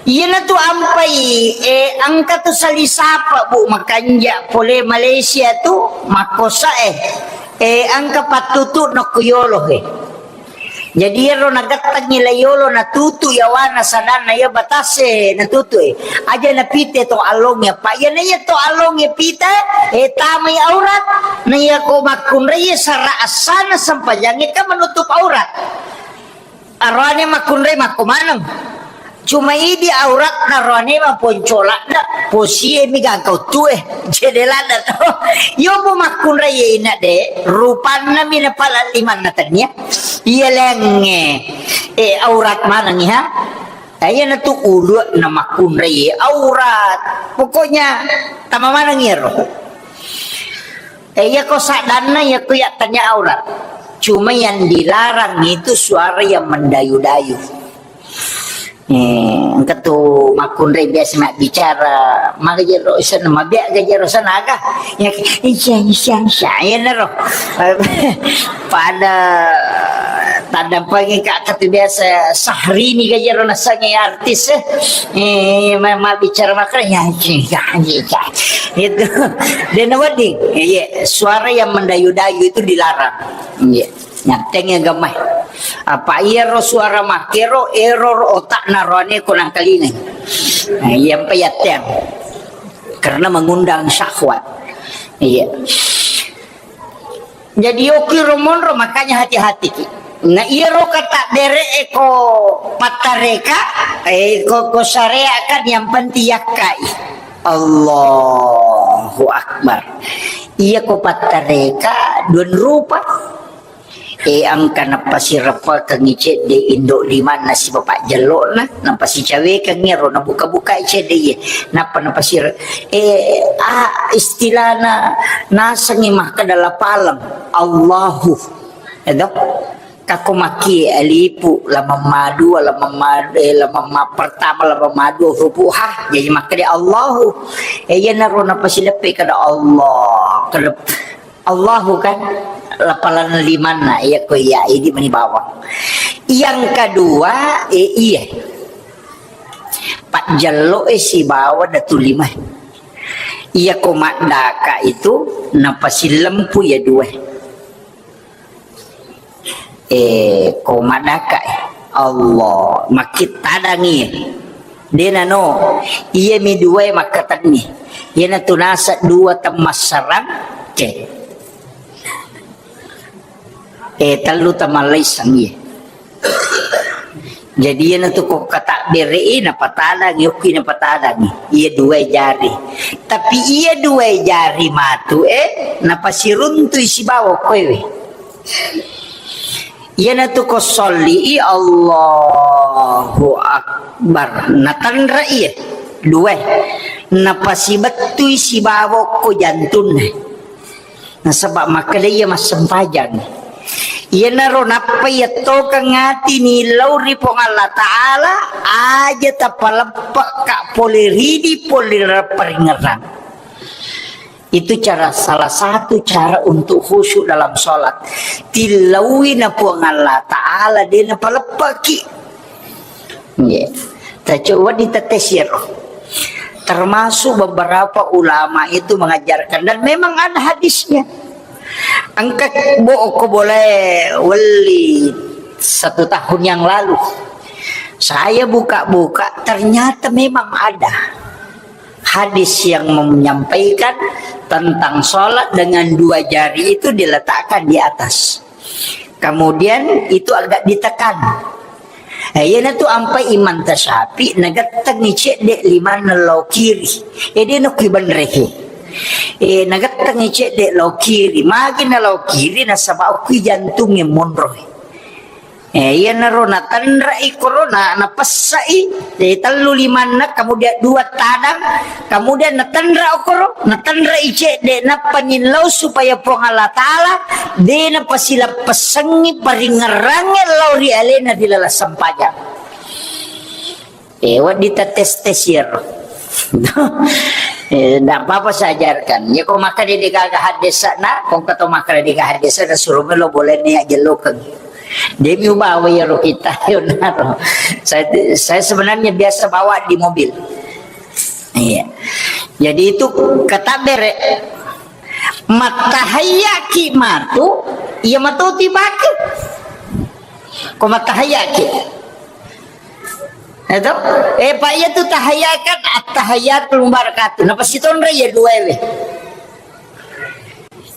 Iyana tu ampai, e, engka tu sali sapa, Bu, makanja pole Malaysia tu, makkosa, e. E, engka pattutu nokko yolo, e. Jadi iyaro nagettengngi laiyolo natutu yawana sadanna iya batase natutu, e. Aja napite to alongnge, apa iyana iya to alongnge pita, e, tamai aurat, na iya ko makkunrai sara assana sempajangnge kan menutup aurat. Aroane makkunrai makko maneng. Cuma idi auratna roane maponcolakna, posie mi gangka uttue, cede ladda to. Iyo mo makkunrai ina de, rupanna mi napala limanna tania. Iya lengnge, e, aurat manengi ha. Iyana tu ulu na makkunrai aurat. Pokoknya tama maneng iyaro. E, iya ko sadanna, iya ko iya tanya aurat. Cuma yang dilarang itu suara yang mendayu-dayu. E, engka tu makkunrai biasa mabbicara, maga jero sana, mabia ga jero sana aga. Ya, iya, iya, iya, iya, naro. Pada tadampangi ka, katu biasa Syahrini ga jero nasangi artis, e. E, ma-, mabbicara makanya, iya, iya, iya. Itu. Dena wedding. Iya, suara yang mendayu-dayu itu dilarang. Iya. Nyatteng ya gamai. Apa iyaro suara makkero, error otakna roane ko nangkalingai. Nah, iya mpa yatteng. Karena mengundang syahwat. Iya. Jadi okiro monro, makanya hati-hati ki. Nah, iyaro kata bere eko pattareka, e, ko, ko syariat kan yang penting yakkai. Allahu Akbar. Iya ko pattareka dua rupa. E, engka napasireppekengngi cedde indo limanna sibawa pajjello'na, napasicawekengngi ro, nabuka-bukai cedde iye, nappa napasire-, e, a, istilahna nasengngi makkeda lapaleng, Allahu. Edo? Kako maki alifu, lamamma dua, lamamma, eh, lamamma pertama, lamamma dua, hurufu ha, jadi makkeda Allahu. Eh, iyanaro napasileppe kada Allah, kada Allahu kan, lapalan limanna, iya ko iya, idi mani bawang. Yang kedua, eh, iya. Pajjello, eh, sibawa datu lima. Iya ko maddaka itu, napasilempu ya dua. Eh, ko maddaka, eh. Allah, makkittadangi. Dena no, iya mi dua makkatenni. Iyana tunasa dua temmassarang, ke. Eh, tellu tamallaisseng, iya. Jadi, iyana tu ko katabbere, eh, napatadangi, okki napatadangi. Iya dua jari. Tapi iya dua jari matu, eh, napasiruntui sibawa koewe. Iyana tu ko solli, Allahu Akbar. Natanra iya. Dua. Napasibettui sibawa ko jantunna. Nasaba makkeda iya massempajang. Iyanaro nappa iyattokeng ati nillau ri Puang Allah Ta'ala, aja tapaleppekka pole ridi, pole paringerang. Itu cara, salah satu cara untuk khusyuk dalam sholat. Tillaui na Puang Allah Ta'ala, de napaleppeki. Nggih. Tacoba ditetesiro. Termasuk beberapa ulama itu mengajarkan, dan memang ada hadisnya. Engka bo ko boleh weli satu tahun yang lalu. Saya buka-buka, ternyata memang ada hadis yang menyampaikan tentang sholat dengan dua jari itu diletakkan di atas. Kemudian itu agak ditekan. Eh, iyanatu ampai Imam Tasyafi, nagettengi cedde limanna lao kiri. Eh, de nakui benreke. Eh, nagettengi cedde lao kiri. Magi na lao kiri, nasaba okui jantungnge monro. Eh, iyanaro natenrai korona, napessai, eh, tellu limanna, kemudian dua tadang, kemudian natenra okoro, natenrai cedde, nappa nillau supaya Puang Allah Ta'ala de napasilappessengngi paringerrangnge lao ri alena ri laleng sempajang. Eh, wedding tates-tes iyaro. Eh, ndak apa-apa saya ajarkan. Ya, ko makkeda de gaga haddesana, ko engka to makkeda de gaga haddesana, suruh melo boleh ni ajellokeng. Demi ubawa iyaro kita, yonaro. Saya, saya sebenarnya biasa bawa di mobil. Iya. Jadi itu kata bere. Mattahayyaki matu, iya matoti bake. Ko mattahayyaki. Eto? Eh, Pak, iya tu tahayyakan, at-tahayyatul mubarakatuh. Napasitonra iya dua ewe.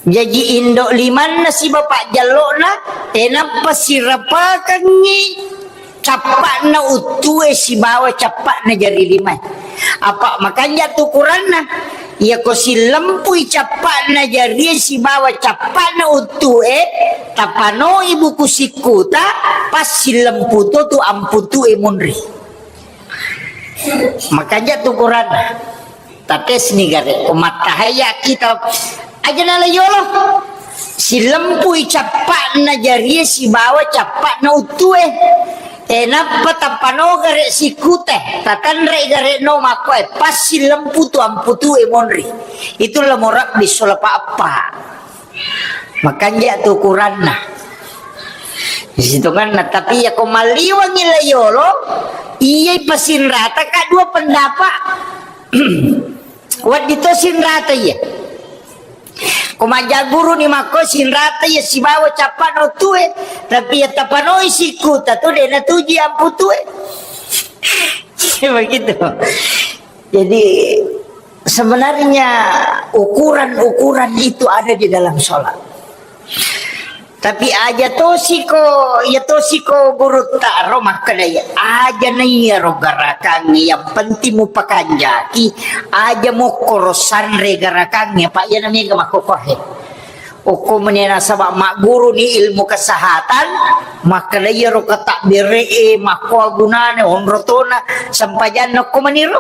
Jaji indo limanna sibawa pajjallona, tenappa sirapakengngi cappa'na uttue sibawa cappa'na jari limae. Apa makanja tu ukuranna? Iyako sillempui cappa'na jarie sibawa cappa'na uttue, tapanoi buku sikkuta, pas sillempu to tu amputue munri. Makanja tu ukuranna. Tatesni gare, ko mattahayya kita aja nala yolo. Silempui cappa'na jarie sibawa cappa'na uttue. Tenappa tappano gare sikute, tatanre gare no makkoe, pas silempu tu amputue monri. Itu lamo rabbi sulapa appa. Makanja tu ukuranna. Sitonganna, tapi iya ko malliwangi la yolo, iya pasinrata ka dua pendapat. Wedding to sinrata iya. Ko majaguru ni makko sinrata iya sibawa cappa'na uttue, tapi iya tapanoi sikkuta tu de natuji amputue. Begitu. Jadi, sebenarnya ukuran-ukuran itu ada di dalam sholat. Tapi aja tosiko, ya tosiko gurutta ro makkeda ya, aja na iya ro garakangnge, yang penting mupakanjaki, aja mokkoro sanre garakangnge, apa iya na mega makkokohe. Okko meni nasaba magguruni ilmu kesehatan, makkeda iyaro katabbere'e makkoa gunana, onro tona sempajanna okko meniro.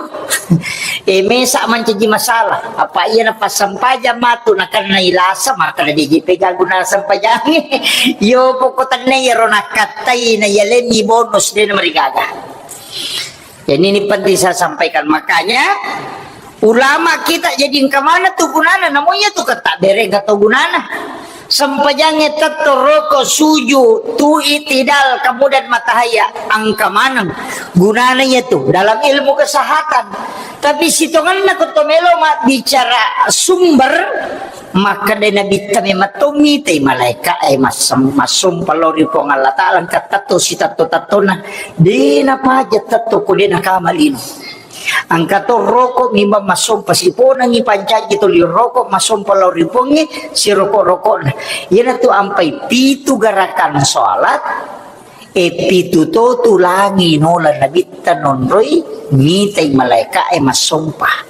E, mesa mancaji masalah. Apa iya napassempajang matu nakennai lasa, makkeda deji pega guna sempajangnge. Yo pokok tenne iyaro nakkattai na yalenni bonus de namarigaga. Jadi ini penting saya sampaikan. Makanya ulama kita jadi engka maneng tu gunana, namun iya tu kata bereng atau gunana. Sempajangnge tetto roko suju tu itidal kemudian matahaya engka maneng gunana iya tu dalam ilmu kesehatan. Tapi sitonganna ko to melo ma bicara sumber, makkeda Nabitta memang to mitai malaika e massem-, massompa lao ri Puang Allah Ta'ala engka tetto sitetto-tettona. De napaja tetto ko de nakama lino. Engka to roko mimba massompa siponangi pancaji toli roko massompa lao ri Puangnge siroko-rokona. Iyanatu ampai pitu gerakan sholat, e pitu to tulangi nola Nabitta nonroi mitai malaika e massompa.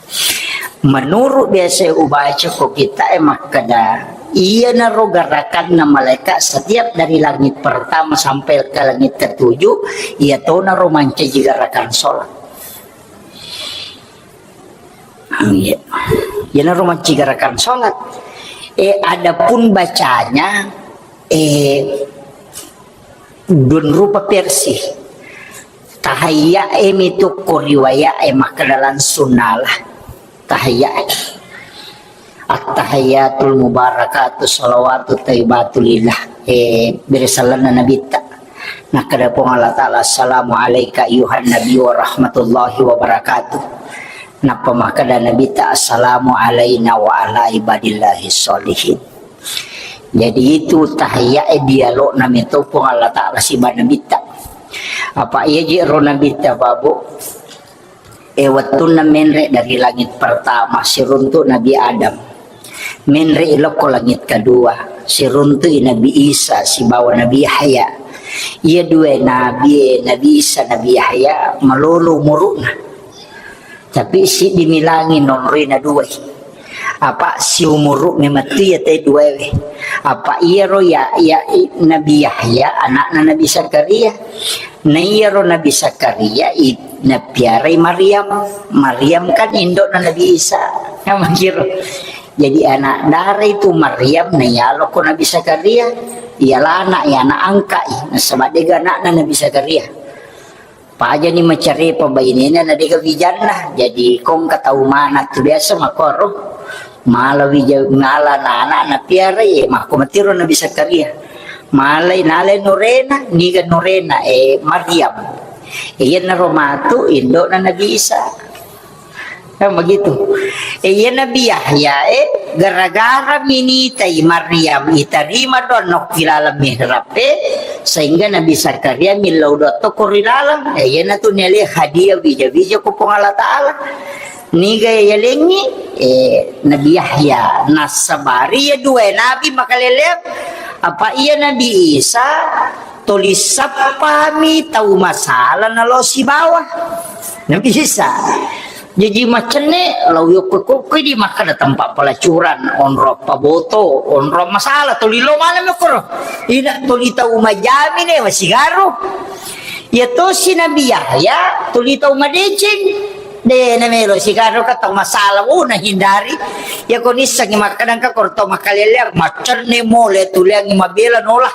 Menurut biasa ubaca ko kita e makkeda, iyanaro gerakanna malaika setiap dari langit pertama sampai ke langit ketujuh, iya tonaro mancaji gerakan sholat. Iya. Iyanaro mancaji gerakan sholat. Eh, adapun bacanya, eh, dua rupa versi. Tahayya e mitu ko riwaya e makkeda langsung nala. Tahayya e. At-tahiyyatul mubarakatu salawatu thayyibatu lillah. Eh, bere sallanna Nabitta. Nakkeda Puang Allah Ta'ala, "Assalamu alaika ayyuhan nabi wa rahmatullahi wa barakatuh." Nappa makkeda Nabitta, "Assalamu alaina wa ala ibadillahi sholihin." Jadi itu tahiyya e dialogna meto Puang Allah Ta'ala siba Nabitta. Apa iya je ro Nabitta, Babu? E, wettunna menre dari langit pertama, siruntu Nabi Adam. Menre lokko langit kedua, siruntu Nabi Isa sibawa Nabi Yahya. Iya dua nabi, Nabi Isa, Nabi Yahya, malolo umuruna. Tapi siddi milangi nonroi na duai. Apa siumuru memettu iya te duaewe. Apa iyaro ya, ya, i-, Nabi Yahya, anakna Nabi Zakaria. Na iyaro Nabi Zakaria, i-, napiarai Maryam. Maryam kan indokna Nabi Isa. Nah, makiro. Jadi anak dara itu Maryam, na iyaloko Nabi Zakaria. Iyalana, iya anak angkai. Nasaba dega anakna Nabi Zakaria. Pajani macarepa bainena na dega wijanna. Jadi kongka tau mana tu biasa makoro. Mala wija, mala nana na piara, eh, makko matiro Nabi Zakaria. Malai nalai nurena, niga nurena, eh, Maryam. Eh, iyanaro matu indokna Nabi Isa. Kan begitu. Eh, iya Nabi Yahya, eh, gara-gara minitai Maryam, itarima doa nokki laleng mihrab, eh, sehingga Nabi Zakaria millau doa tokko ri laleng. Eh, iyanatu niale hadiah wija-wija ko Puang Allah Ta'ala. Niga yalengi, eh, Nabi Yahya. Nasabari ya dua nabi makaleleang. Apa iya Nabi Isa, tuli sappami tau masala nalo sibawa. Nabi Isa. Jaji macenne, lao yokko-kokko di makkeda tempat pelacuran, onro paboto, onro masalah, tuli lo mana mokoro. Ina tuli tau majami ne, masigaru. Ya tosi Nabi Yahya, tuli tau madeceng. De, na melo sigaru ka tau masalah, oh, na hindari. Ya ko nissengi makkeda engka koro tau makaleleang, macenne mole, tuliangi mabela nola.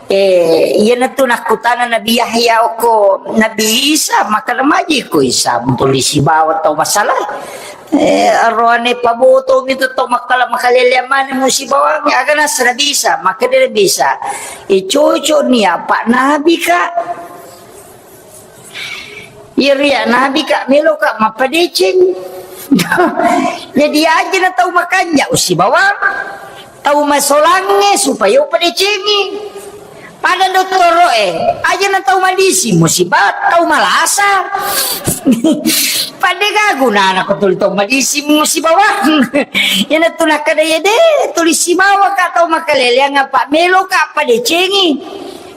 Eh, iyanatu nakkutana Nabi Yahya okko Nabi Isa, makkeda maji ko Isa, mutuli sibawa tau masalah. Eh, aroane paboto mitu tau makkala-, makaleleang mane musibawangnge, aga nasa Nabi Isa, makkeda Nabi Isa, eh, cocok ni apa nabi ka. Iya ria nabi ka melo ka mappadeceng. Jadi aja na tau makanja usibawa. Tau masolangnge supaya upadecengi. Pada dottoro'e, aja na tau madisi, musiba tau malasa. Pada ga gunana ko tuli tau madisi, musibawa. Iyana tu nakkeda iya de, tuli sibawa ka tau makaleleang apa melo ka padecengi.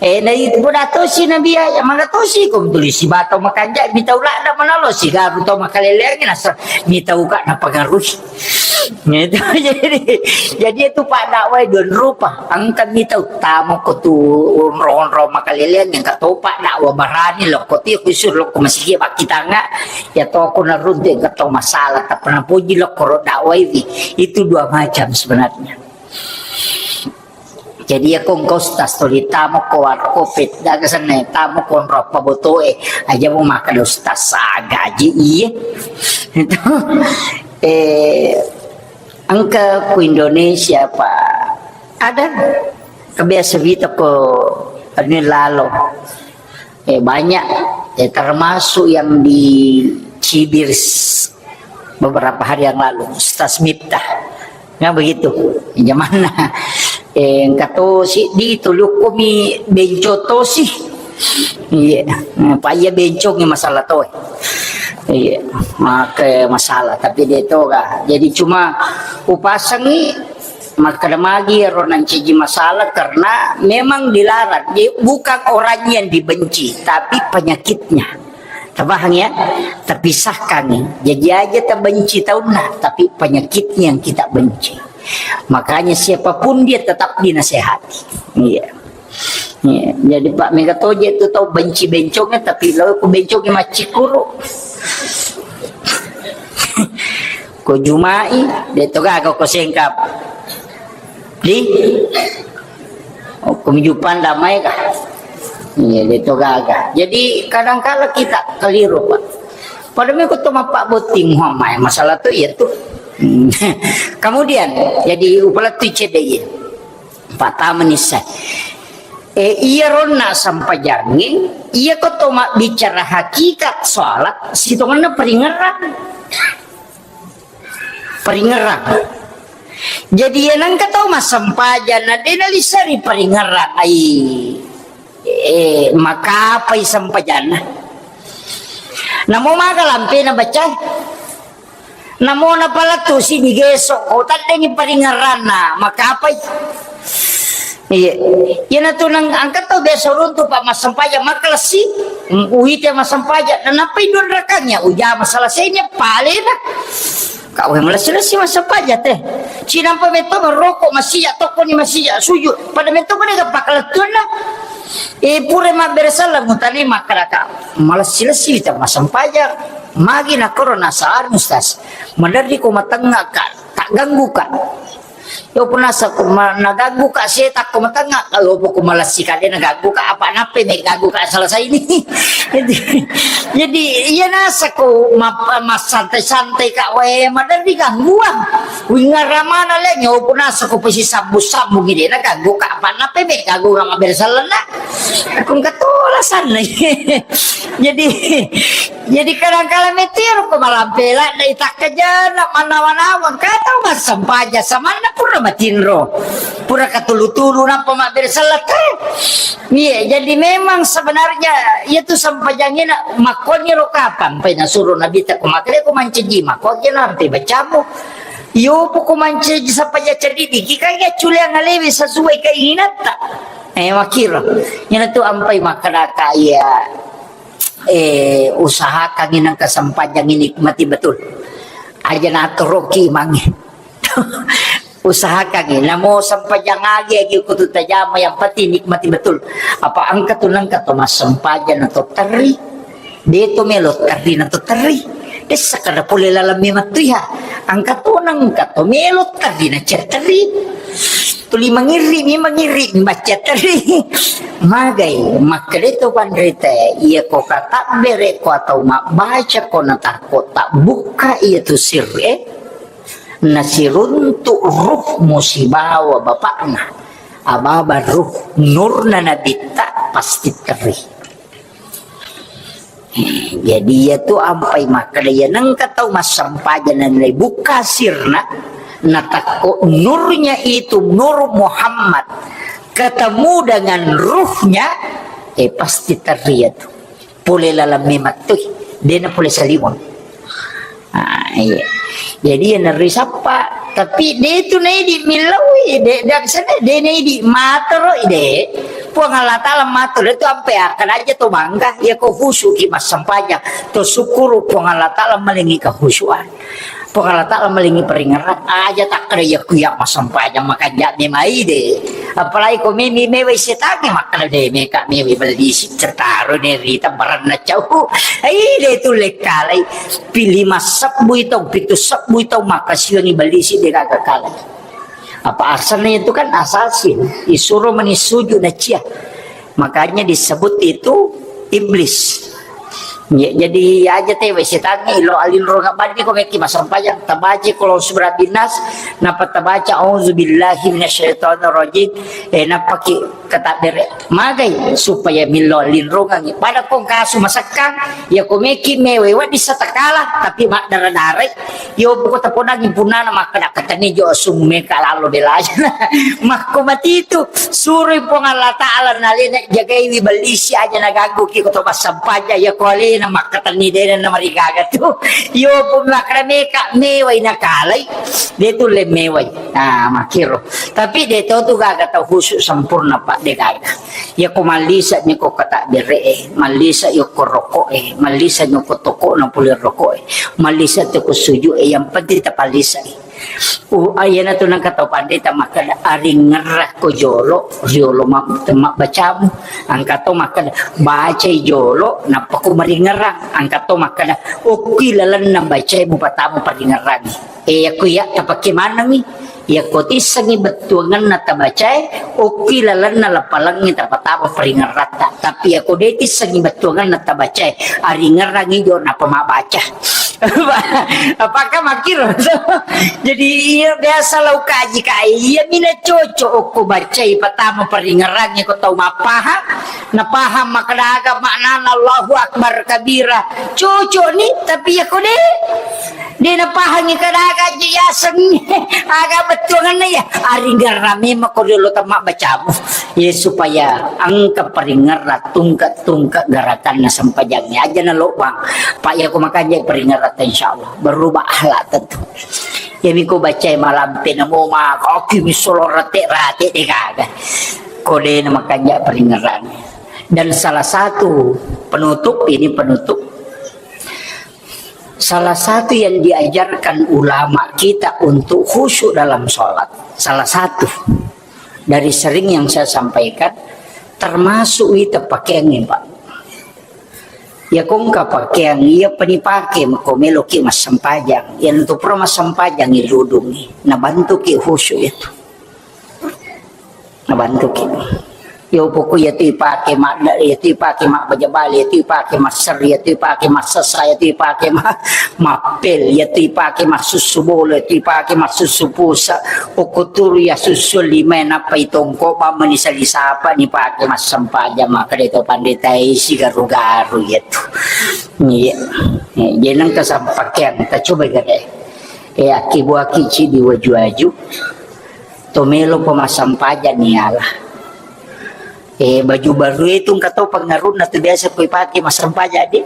Eh, na itu pun tosi Nabi Yahya, maka tosi ko tuli siba tau makanja, mitau ladda manalo sigaru tau makaleleang, nasa mitau ka napangaruhi. Itu jadi, jadi itu paddakwai dua rupa. Engka mi tau tamo ko tu onro-onro makaleleang, engka to paddakwai barani lokko tu, khusus lokko masigi makkitanga, ya toko naruntu engka to masalah, tak pernah puji lokko ro dakwai wi. Itu dua macam sebenarnya. Jadi, ya, ko engka ustaz tuli tamo ko warkop, daga senna tamo ko onro apa botoe, aja mo makkeda ustaz, ah, gaji iye. Itu, eh, engka ku Indonesia, Pak, ada kebiasa vita ko anu lalo. Eh, banyak, eh, termasuk yang di Cibir s-, beberapa hari yang lalu, Ustaz Miftah. Nah, begitu. Jamanna. Eh, engka to siddi tu lukumi benco tosi. Iya. Apa iya benco ni masalah to. Iya. Maka masalah, tapi dia to ga. Jadi cuma upasangi Makkeda magi ero nancaji masalah, karena memang dilarang. Jadi, bukan orang yang dibenci, tapi penyakitnya. Tabahang ya? Tapisahkan. Jadi aja tabenci taunna, tapi penyakitnya yang kita benci. Makanya siapapun dia tetap dinasehati. Iya. Iya, jadi Pak Mega Toje tu tau benci bencongnya, tapi lo ku bencongnya maccikuru. Ko jumai, de to gaga ko sengkap. Di? Oh, ko mijupang damai kah? Iya, de to gaga. Jadi kadangkala kita keliru, Pak. Pada meko to mappa botting Muhammad masalah tu iya tu. Kemudian, jadi upala tu cedde iya. Pertama ni sa. Eh, iya ronna sampajangi, iya ko to mabbicara hakikat salat, sitongenna peringerang. Peringerang. Jadi, iya nengka tau massempajang, na de nalisseri peringerang, ai, eh, makapai sempajanna. Namo maga lampena bacai. Namo napalettu si digeso, oh, taddengi peringeranna, makapai. Iya. Iyana tu nang angka tau biasa runtu pa massempajang makalessi. Mm, uite massempajang, nanappai dua rakangnya, ujama selesainya palena. Kau yang melessi-lessi massempajang teh. Cinampa metto merokok masija, tokkoni masija, sujud. Pada metto ko dega pakalettuanna. Eh, pura mabbere sallang mutali makkaraka. Malessi-lessi ta massempajang. Magi nakoro nasaan, Ustaz. Maderri ko matengnga ka, tak ganggu ka. Yo punasa ko ma-, naganggu ka seta ko matengnga, kalau ko malessi ka de naganggu ka, apa nappe me ganggu ka selesai ini. Jadi, jadi, iya nasa ko ma-, massantai-santai ka wae, maderri gangguan. Wingaramana le nyo punasa ko pesi sambung-sambung ide naganggu ka, apa nappe me ganggu ka mabbere sallanna. Aku engka to alasanna. Jadi, jadi kadang-kala metiro ko malampela, dai takkajana, manawa-nawa, engka tau massempajang, samanna pura matinro. Pura katulu-tulu, nappa mabbere sellete. Iya, jadi memang sebenarnya, iya tu sempajangina, makkoni ro kapang, pai nasuro Nabi ta ko makkeda ko mancaji, makkoni lampe bacamu. Iyo, poko mancaji sempajang ceddi, diki kan ya culiang alewe sesuai keinginanta. Eh, makkiro. Iyana tu ampai makkeda ka iya, eh, usahakan inang kesempatan ini nikmati betul. Aja natoroki mange. Usahakan ini. Namo sempajang agi, agi kutu tajama, yang penting nikmati betul. Apa engka tu nengka to massempajang atau teri. De to melo terri na to terri. Dessa kada pole laleng memang tu ya. Engka to nengka to melo terri na cer terri. Tuli mangirri mi mangirri baca terri. Magai, makkeda to panrita, iya ko katabbere ko atau mabbaca ko na takko tabbukka iya tu sirri, eh. Nasiruntu ruh musibawa bapakna. Ababa ruh nurna nabitta pasti terri. Jadi, iya tu ampai makkeda, iya nengka tau massempajang na nalai bukka sirna, natakko nurnya itu, Nur Muhammad, ketemu dengan ruhnya, eh, pasti terri iya tu. Pole laleng memang tu, dena pole saliweng. Ah, iya. Jadi, iya, nerri sappa. Tapi, de tu naidi millaui, de, de, sana, de naidi matoro, de. Puang Allah Ta'ala matoro, de tu ampe akan aja to bangga. Iya ko khusyuk ki massempajang. To syukuru Puang Allah Ta'ala malengi kehusyuan. Puang Allah Ta'ala malingi paringerrang, aja takkeda iya kuya massempajang makanja memai de. Apalagi ko memi mewai setangnge makkeda de meka mewai bellisi cetaro ne rita baranna cau. Ai de tu lekkalai. Pili massebbu tau, pitu sebbu tau makkasiwangi bellisi de gaga kalai. Apa asalnya itu kan asasi, isuro meni sujud na cia. Makanya disebut itu iblis. Ya, jadi aja te wai setangnge ilo alinrong abadi ko meki massempajang tabaca kalau surah binas napa tabaca auzubillahi minasyaitonirrajim eh napaki katabbere magai supaya millo alinrongangi pada kong kasu masekkang ya ko meki mewe wadi satakala tapi maddara-darai. Yo, poko tapodangi punnana makkeda, "Katani jo asung meka lalo belajana." Makko matitu, suroi Puang Allah Ta'ala nalena jagaiwi bellisi aja naganggu ki ko to massempajang ya ko alena makkatani dena na marigaga tu. Yo, pun makkeda meka mewai nakalai, de tulle mewai. Nah, makkiro. Tapi de to tu gaga tau khusyuk sempurna, Pak, de gaga. Iya ko mallisa ni ko katabbere e, mallisa yo ko rokok e, mallisa ni ko toko na pole rokok e, mallisa tu ko sujud e, yang penting tapallisa e. Uh, ayana tu nang kata pandita makkeda aringerra ko jolo, jolo ma-, temma bacamu. Angka to makkeda bacai jolo, nappa ko maringerang. Angka to makkeda okki lalenna bacai mu patamu paringerang. Eh, yakko iya tapakke manengngi, yakko tissengngi bettuangenna tabacae, okki lalenna lapalengnge tapatama paringeratta. Tapi yakko de tissengngi bettuangenna tabacae, aringerangngi jo napa mabbaca. Apakah makkiro? Jadi iya biasa lau kaji ka, iya mina cocok okko bacai patama paringerangnge ko tau mappahang, napahang makkeda aga maknana Allahu Akbar kabira. Cocok ni, tapi yakko de De napahangi kada aga aja yaseng. Aga bettuanganna ya. Aringerang memang ko riolo temma bacamu. Ya supaya engka paringerang tungke-tungke gerakanna sempajangnya. Aja na lobang. Pak ya ko makanja paringerang insyaallah. Berubah akhlak tentu. Ya miko bacai malampe namo ma kaki misolo rate-rate de gaga. Ko de na makanja paringerang. Dan salah satu penutup, ini penutup. Salah satu yang diajarkan ulama kita untuk khusyuk dalam sholat, salah satu dari sering yang saya sampaikan, termasuk itu pakaiannya, Pak. Ya, kongka pakaian, iya penipake, mako meloki massempajang. Yang tu pura massempajang, iludungi. Nah, bantuki khusyuk itu. Nabantuki. Yo poko iya tu ipake madda, iya tu ipake mabbaja bale, iya tu ipake masserri, iya tu ipake massessa, iya tu ipake ma-, mappel, iya tu ipake massussu bola, iya tu ipake massussu pusa, okko turu iya sussu lima nappa itongko bamma ni sali sapa ni pake massempajang makkeda to pandita isi garu-garu iya tu. Iya. Iya, jeneng kesampakean, kita coba gede. Eh, aki buaki ci di waju-waju. To melo pemassempajang ni Allah. Eh, baju baru itu engka to pengaruhna tu biasa koi pake massempajang di.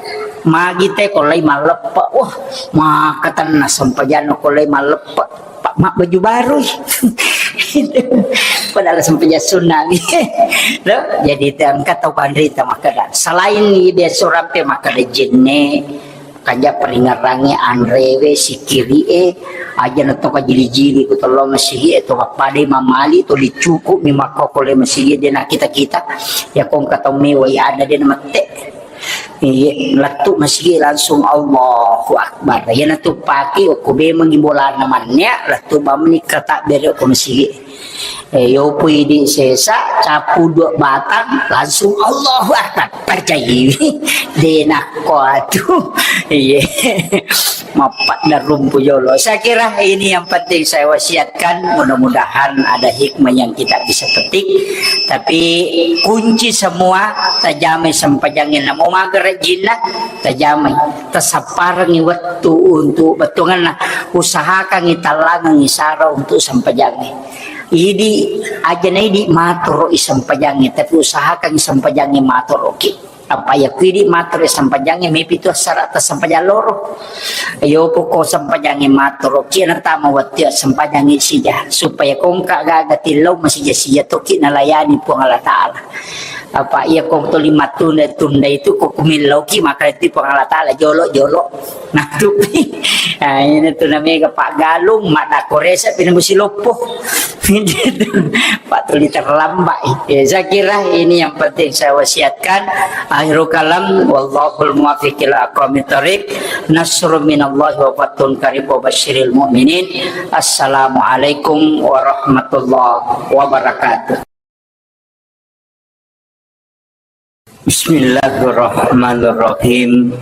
Magi te ko lai malleppa. Wah, maka tenna sempajang ko lai malleppa. Pak mak baju baru. Padahal sempajang sunnah ni. No? Jadi te engka to panrita makkeda. Selain ni biasa rampe makkeda jenne. Kanja paringerrangnge anrewe, sikkiri'e, aja na to kajili-jili ko tello masigi'e, to pappada mamali, to dicukup mi makko ko le masigi de na kita-kita. Ya kongka tau mewai ada de na mette. Iye, lettu masigi langsung Allahu Akbar. Ya na tu pake okko bemangi bolana manne, lettu bamni kata bere ko masigi. Eh, yopo idi sesa, capu dua batang, langsung Allahu Akbar. Percayai. Denakko atu. Iya. Mappadda rumpu jolo. Saya kira ini yang penting saya wasiatkan. Mudah-mudahan ada hikmah yang kita bisa petik. Tapi kunci semua, tajamai sempajangnya. Namo magara jinna, tajamai. Tasapparangi wettu untuk bettuanganna. Usahakangi tallangangi sara untuk sempajangnya. Idi, aja na idi matoro i sempajangnge, tapi usahakan sempajangnge matoroki. Apa ya ku idi matoro i sempajangnge, mepi tu syarat sempajang loro. Yo poko sempajangnge matoroki, na tama wettu sempajangnge sija, supaya kongka gaga tillau masija-sija toki nalayani Puang Allah Ta'ala. Apa iya ko tuli mattunda-tunda itu ko kumillau ki maka itu Puang Allah Ta'ala jolo-jolo. Nah, tupi. Nah, ini tu namanya paggalung, mak nak koresa pina musi loppo. Pak tuli terlambat. Ya, saya kira ini yang penting saya wasiatkan. Akhirul kalam, wallahul muwaffiq ila aqwamit thariq. Nasrun minallahi wa fathun qarib wa basyiril mu'minin. Assalamualaikum warahmatullahi wabarakatuh. Bismillahirrahmanirrahim.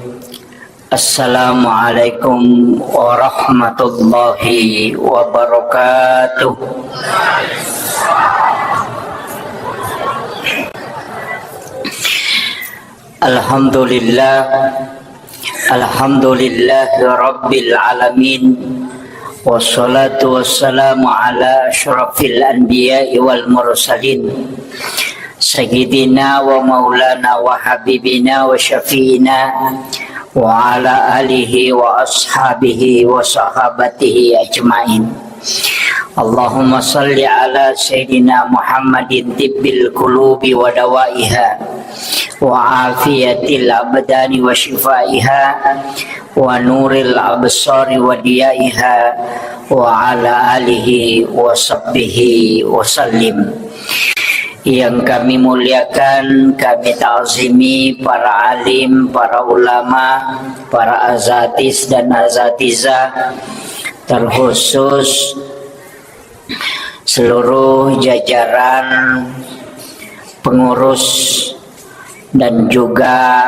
Assalamualaikum warahmatullahi wabarakatuh. Alhamdulillah. Alhamdulillahi rabbil alamin. Wassalatu wassalamu ala asyrafil anbiya'i wal mursalin. Sayyidina wa maulana wa habibina wa syafi'ina wa ala alihi wa ashabihi wa sahabatihi ajmain. Allahumma salli ala Sayyidina Muhammadin tibbil qulubi wa dawaiha wa afiyatil abdani wa shifaiha wa nuril absari wa diyaiha wa ala alihi wa sahbihi wa sallim. Yang kami muliakan, kami ta'zimi para alim, para ulama, para azatis dan azatizah, terkhusus seluruh jajaran pengurus dan juga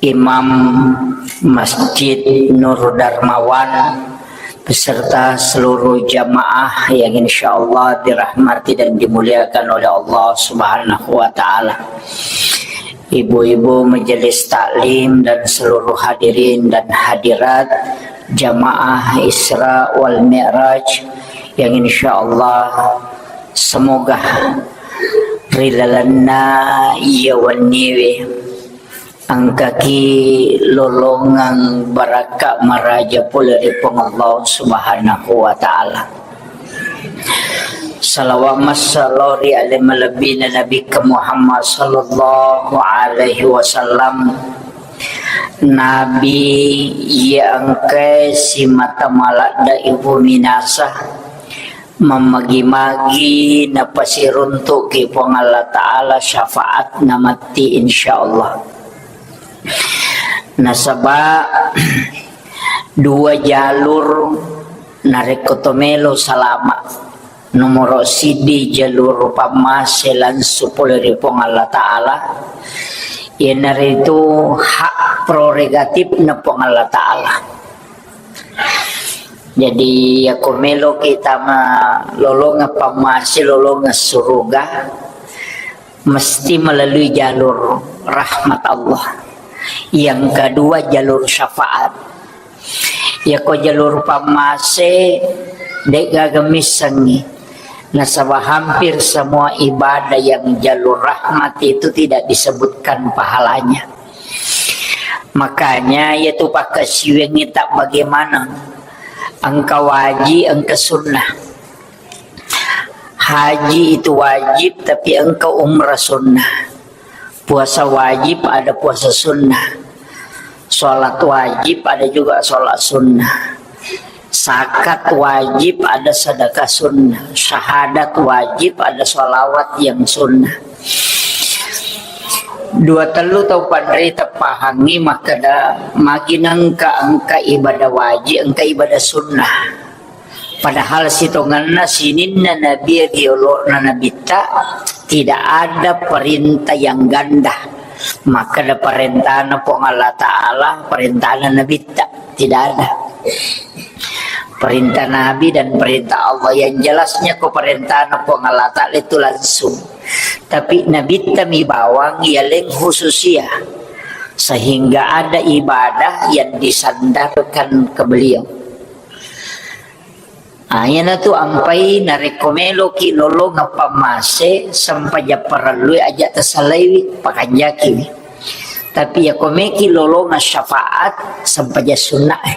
Imam Masjid Nur Darmawan beserta seluruh jamaah yang insya Allah dirahmati dan dimuliakan oleh Allah Subhanahu wa Ta'ala. Ibu-ibu majelis taklim dan seluruh hadirin dan hadirat jamaah Isra wal Mi'raj yang insya Allah semoga ri lalenna iya wenniwe engkaki lolongeng barakka maraja pole ri Puang Allah Subhanahu wa Ta'ala. Salawat massalawat ri ale malebbina Nabikka Muhammad sallallahu alaihi wasallam. Nabi iya engkae simata maladde ibu minasa, mammagi-magi napasiruntuki Puang Allah Ta'ala syafaat namatti insyaallah. Nasaba dua jalur narekko to melo salama. Nomoro siddi jalur pammase langsung pole ri Puang Allah Ta'ala. Iyanaritu hak prerogatif na Puang Allah Ta'ala. Jadi, yako melo kita ma-, lolongeng pammase, lolongeng suruga, mesti melalui jalur rahmat Allah. Yang kedua, jalur syafaat. Yako jalur pammase, de'gaga missengngi. Nasaba hampir semua ibadah yang jalur rahmat itu tidak disebutkan pahalanya. Makanya, yaitu pakkasiwiangngi tak bagaimana. Engka wajib, engka sunnah. Haji itu wajib, tapi engka umrah sunnah. Puasa wajib, ada puasa sunnah. Sholat wajib, ada juga sholat sunnah. Zakat wajib, ada sedekah sunnah. Syahadat wajib, ada sholawat yang sunnah. Dua tellu tau panrita pahangngi makkeda, magi nengka engka ibadah wajib, engka ibadah sunnah. Padahal sitongenna sininna nabi ri olo'na nabitta, tidak ada perintah yang ganda. Makkeda parentana Puang Allah Ta'ala, parentana nabitta, tidak ada. Perintah Nabi dan perintah Allah yang jelasnya ko parentana Puang Allah Ta'ala itu langsung. Tapi nabitta mi bawang yaleng khususia. Sehingga ada ibadah yang disandarkan ke beliau. Ah, iyanatu ampai narekko meloki lolongeng pammase, sempajang parellui aja tasalaiwi, pakanjakiwi. Tapi yako meki lolongeng syafaat, sempajang sunnae.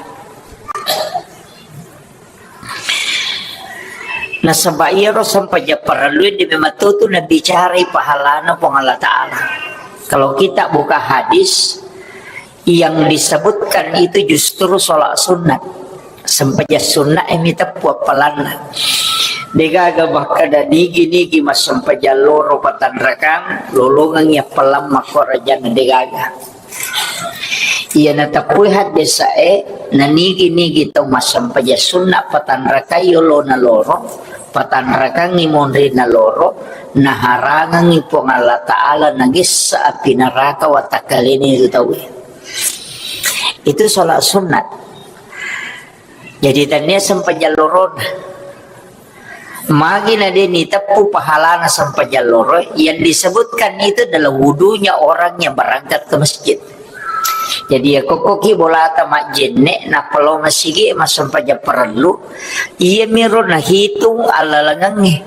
Nasaba iyaro sempajang parellu de memang tu nabicarai pahalana Puang Allah Ta'ala. Kalau kita buka hadis, yang disebutkan itu justru sholat sunat. Sempajang sunat e miteppu appalanna. Degaga makkeda nigi-nigi massempajang loro patanrakang, lolongengngi appalang makkorajanna, degaga. Iya nateppui haddesae, nanigi-nigi tau massempajang sunna patanrakai yolona loro, patanrakangngi monrinna loro, naharangengngi Puang Allah Ta'ala nagessa api neraka watakkalena itu tauwe. Itu sholat sunat. Jadi tania sempajang lorona. Magi na de niteppu pahalana sempajang loro, yang disebutkan itu adalah wudunya orang yang berangkat ke masjid. Jadi ya kokkoki bolata majjenne, nappa lao masigi massempajang parellu, iya miro nahitung allalengengnge.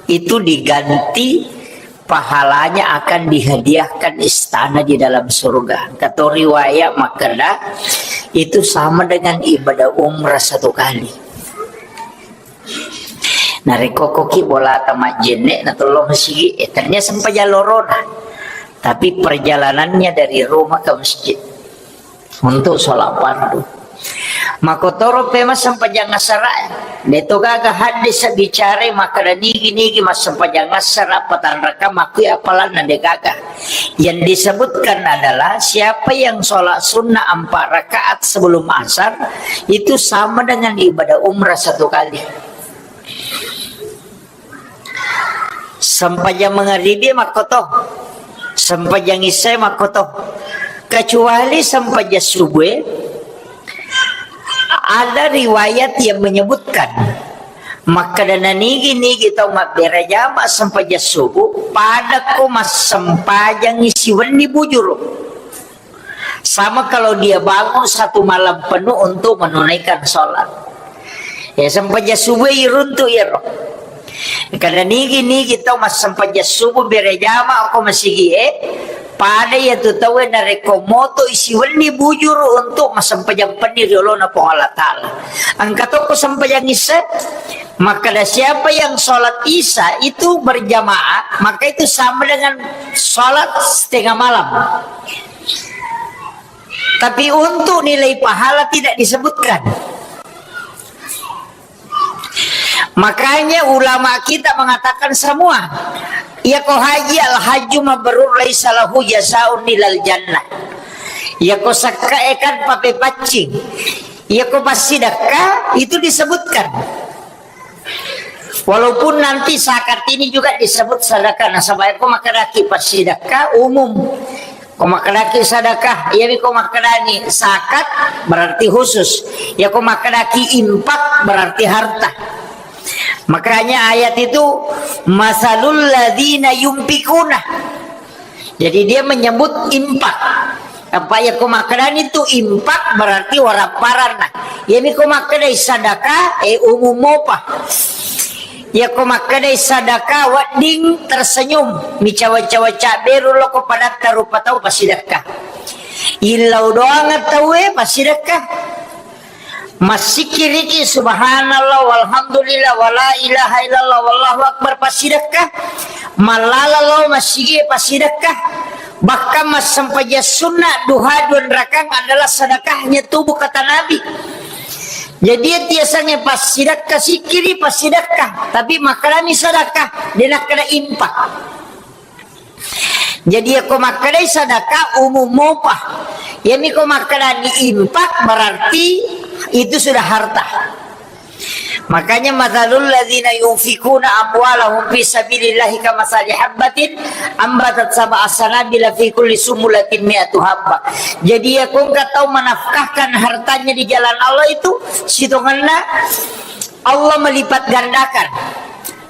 Itu diganti pahalanya akan dihadiahkan istana di dalam surga. Kato riwayat makkeda, itu sama dengan ibadah umrah satu kali. Narekko koki bolata majjenne, natollo masigi, eh, ternyata sempajang lorona. Tapi perjalanannya dari rumah ke masjid untuk sholat fardu. Makotoro pe massempajang asara, de to gaga hadis bicara makkeda nigi-nigi massempajang asara patanraka makkui apalanna, de gaga. Yang disebutkan adalah siapa yang sholat sunnah empat rakaat sebelum asar, itu sama dengan ibadah umrah satu kali. Sempajang mangaribi makkoto, sempajang isya makkoto. Kecuali sempajang subuh, ada riwayat yang menyebutkan makkeda nanigi-nigi tau mabbere jama sempajang subuh, padakko massempajang siwenni bujuru. Sama kalau dia bangun satu malam penuh untuk menunaikan sholat. Ya, sempajang subuh iruntu iyaro. Kada nigi-nigi tau massempajang subuh bere jama ko masigi e, pada iya tu tau narekko moto isiwenni bujuru untuk massempajang penni ri olona Puang Allah Ta'ala. Engka tokko sempajang isya, maka ada siapa yang sholat isya itu berjamaah, maka itu sama dengan sholat setengah malam. Tapi untuk nilai pahala tidak disebutkan. Makanya ulama kita mengatakan semua, iya ko haji al hajju mabrur laisa lahu jazaun ilal jannah. Iya ko sakka ekan pape paccing. Iya ko passidakka itu disebutkan. Walaupun nanti zakat ini juga disebut sedekah, nasaba ko makkedaki passidakka umum. Ko makkedaki sedekah, iyami ko makkedani zakat berarti khusus. Ya ko makkedaki infak berarti harta. Makanya ayat itu, "Masalul ladzina yunfikuna." Jadi dia menyebut infak. Apa ya ko makkedani tu infak berarti warapparanna. Iyami ko makkedai sadaka, eh, umum mopa. Ya ko makkedai sadaka wedding tersenyum, micawa-cawa cabberu loko padatta rupa tau pasidakka. Illau doang tauwe pasidakka. Massikiriki subhanallah walhamdulillah wala ilaha illallah wallahu akbar pasidakka. Mallala lao massigi pasidakka. Bahkan massempajang sunnah duha dua rakang adalah sedekahnya tubuh kata Nabi. Jadi tiasange pasidakka sikiri pasidakka, tapi makkedani sedekah, de nakkeda infak. Jadi, ya ko makkedai sadaka umum mopa. Yami ko makkedani infak berarti itu sudah harta. Makanya, "Matsalul ladzina yunfikuna amwalahum fi sabilillahi kamatsali habbatin ambatat sab'a sanabila fi kulli sumbulatin mi'atu habbah." Jadi, ya ko engka tau menafkahkan hartanya di jalan Allah itu, sitongenna Allah melipat gandakan.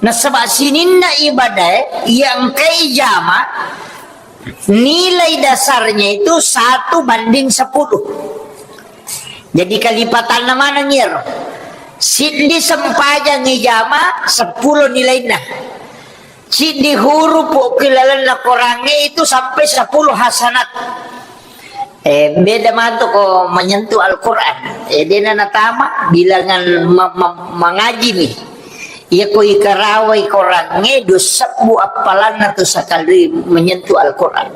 Nasaba sininna ibadae iya engkai jama, nilai dasarnya itu satu banding sepuluh. Jadi kalipatanna maneng iyaro. Siddi sempajang ijama, sepuluh nilainna. Siddi hurupu ki lalenna Korangnge itu sampai sepuluh hasanat. Eh, beda matu ko menyentuh Al-Quran. Eh, dena natama bilangan ma-, ma-, mangajimi. Iya ko ikarawai korangnge, dua sebbu appalanna tu sakali menyentuh Al-Quran.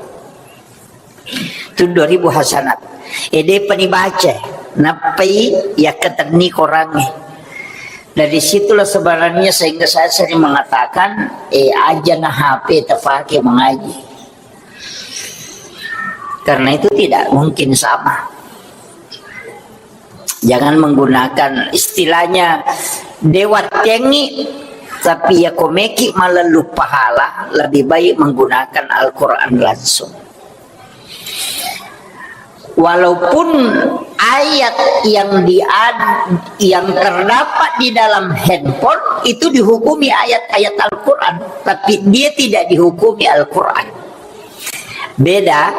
Tu dua ribu hasanat. E, depa nibaca, nappai yakkatenni korangnge. Dari situlah sebenarnya sehingga saya sering mengatakan, eh, aja na H P tapake mengaji. Karena itu tidak mungkin sama. Jangan menggunakan istilahnya dewa tengi, tapi ya komeki malah lupa hala, lebih baik menggunakan Al-Quran langsung. Walaupun ayat yang di-, yang terdapat di dalam handphone itu dihukumi ayat-ayat Al-Quran, tapi dia tidak dihukumi Al-Quran. Beda.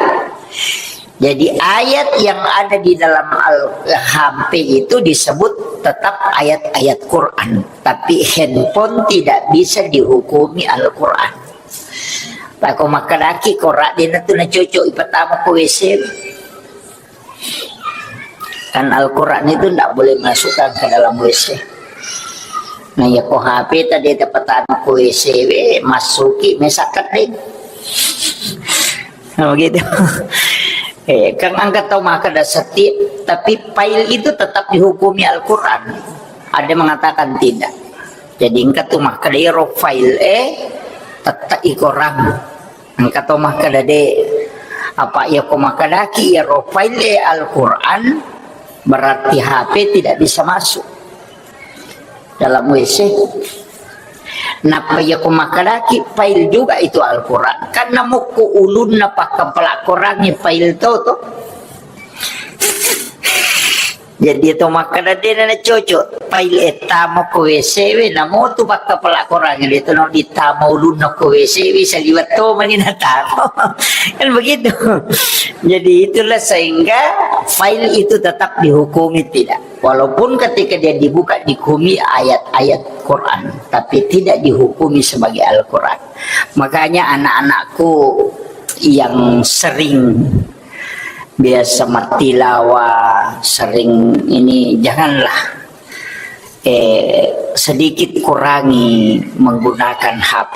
Jadi ayat yang ada di dalam Al-, H P itu disebut tetap ayat-ayat Quran, tapi handphone tidak bisa dihukumi Al-Quran. Pako makkedaki korang de' natu nacocok ipatama ko W C. Kan Al-Quran itu ndak boleh masukkan ke dalam W C. Nah, ya ko H P tadi dapat anu ko W C we, masuki mesakkat deh. Nah, begitu. Eh, kan engka tau makkeda setiap, tapi file itu tetap dihukumi Al-Quran. Ada mengatakan tidak. Jadi engka tu makkeda ero file, eh, tetap i Quran. Engka to makkeda de', apa iya ko makkedaki iyaro file Al-Quran, berarti H P tidak bisa masuk dalam W C. Nappa iya ko makkedaki file juga itu Al-Quran, kan namukku ulunna pakkapala Qurangnge file to, to. Jadi to makkeda de' na cocok. File e tama ko W C we, namo tu pakkapala Qurangnge de' to no ditama ulunna ko W C we, saliweng to mani natama. Kan begitu. Jadi itulah sehingga file itu tetap dihukumi tidak. Walaupun ketika dia dibuka dihukumi ayat-ayat Quran, tapi tidak dihukumi sebagai Al-Quran. Makanya anak-anakku yang sering biasa mattilawa, sering ini, janganlah. Eh, sedikit kurangi menggunakan H P,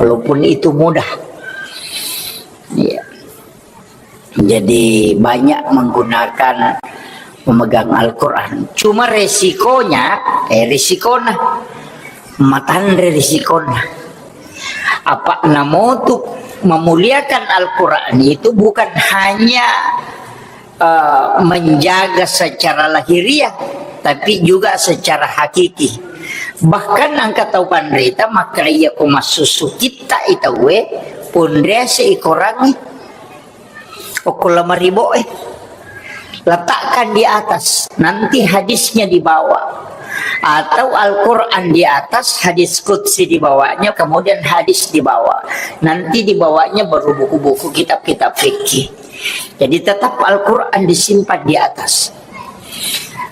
walaupun itu mudah. Iya. Jadi banyak menggunakan, memegang Al-Quran. Cuma resikonya, eh, risikona, matanre risikona. Apa namotu memuliakan Al-Quran itu bukan hanya, eh, menjaga secara lahiriah, tapi juga secara hakiki. Bahkan engka tau panrita makkeda iya ko massusu kitta i tauwe, ponriase i korangnge. Okko lemari bo e. Letakkan di atas, nanti hadisnya di bawah. Atau Al-Quran di atas, hadis qudsi di bawahnya, kemudian hadis di bawah. Nanti di bawahnya baru buku-buku kitab-kitab fikih. Jadi tetap Al-Quran disimpan di atas.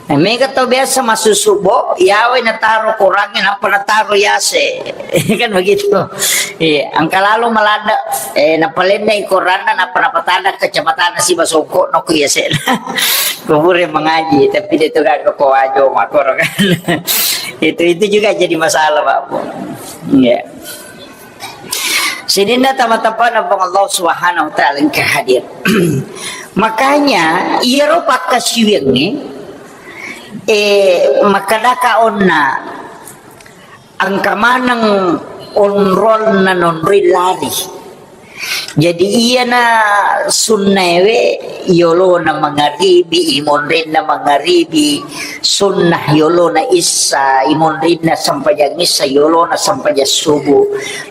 Nah, mega tau biasa massusu bo, yawe nataro korangnge, nappa nataro yase. Kan begitu. Iya, engka lalo maladde, eh, napalennai koranna, nappa napatada kacamatanna siba songko no ku yase. Kubure mengaji, tapi dia tu gak ke Wajo, makoro kan. Itu, itu juga jadi masalah, Pak. Iya. Sininna tama-tamana Puang Allah Subhanahu wa Ta'ala engka hadir. Makanya, iyaro pakkasiwiangnge, eh, makkedaka onna, engka maneng onronna nonroi lari. Jadi, iyana sunnaewe, yolona mangaribi, imonrinna mangaribi, sunnah yolona issa, imonrinna sempajang issa, yolona sempajang subuh,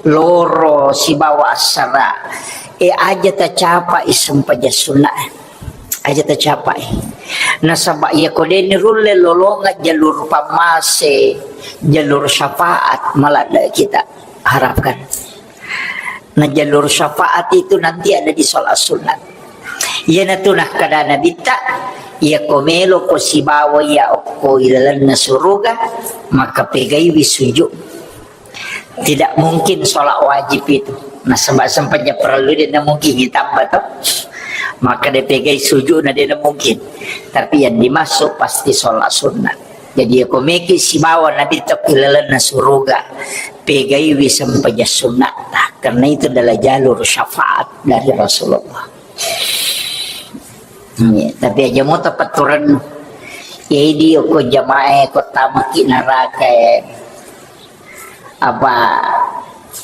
loro sibawa assara. E, aja tacapai sempajang sunnah. Aja tacapai. Nasaba iya ko deni rulle lolonga jalur pammase, jalur syafaat, maladde kita harapkan. Nah, jalur syafaat itu nanti ada di sholat sunat. Iyanatu nakkeda Nabitta, iya ko melo ko sibawa iya okko ilalenna suruga, maka pegaiwi sujud. Tidak mungkin sholat wajib itu. Nasaba sempajang parellu de' na mungkin ditambah to. Maka de' pegai sujud na de' na mungkin. Tapi yang dimaksud pasti sholat sunat. Jadi, iyako meki sibawa Nabitta ki lalenna suruga, pegaiwi sempajang sunnatta, karena itu adalah jalur syafaat dari Rasulullah. Iya, tapi aja mo tapaturennu. Jadi, iyako jamaah ko tamaki neraka, apa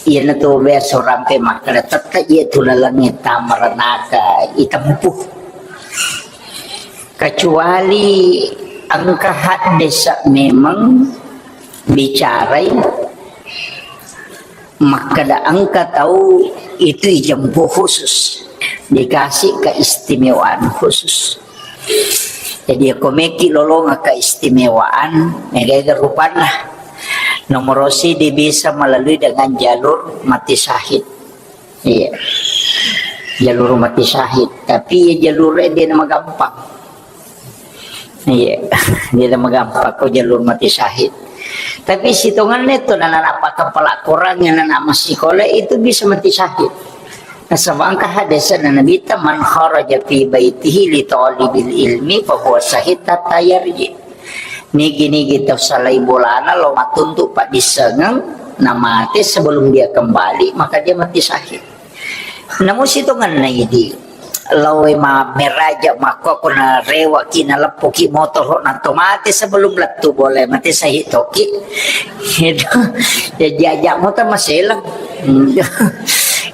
iyanatu biasa rampe makkeda, tette je tu lalengnge tama neraka itempuh. Kecuali engka haddesa memang bicarai makkeda engka tau itu ijempuh khusus, dikasih keistimewaan khusus. Jadi, iyako meki lolongeng keistimewaan, mega-ega rupanna. Nomor siji bisa melalui dengan jalur mati syahid. Iya. Jalur mati syahid. Tapi ya jalur dia nama gampang. Iya. Dia nama gampang ko jalur mati syahid. Tapi sitonganna itu nana apa kepala korang yang nana masih itu bisa mati syahid. Nasaba engka hadesna Nabitta, "Man kharaja fi baitihi li talibil ilmi fa huwa syahid hatta yarji." Nigi-nigi tau salai bolana lo mattuntu paddissengeng, namate sebelum dia kembali, maka dia mati syahid. Namun sitonganna idi, lawe ma meraja makko ko na rewa ki na leppo ki motor na to mate sebelum lettu boleh mati syahid toki. Itu ya jajak motor maselang.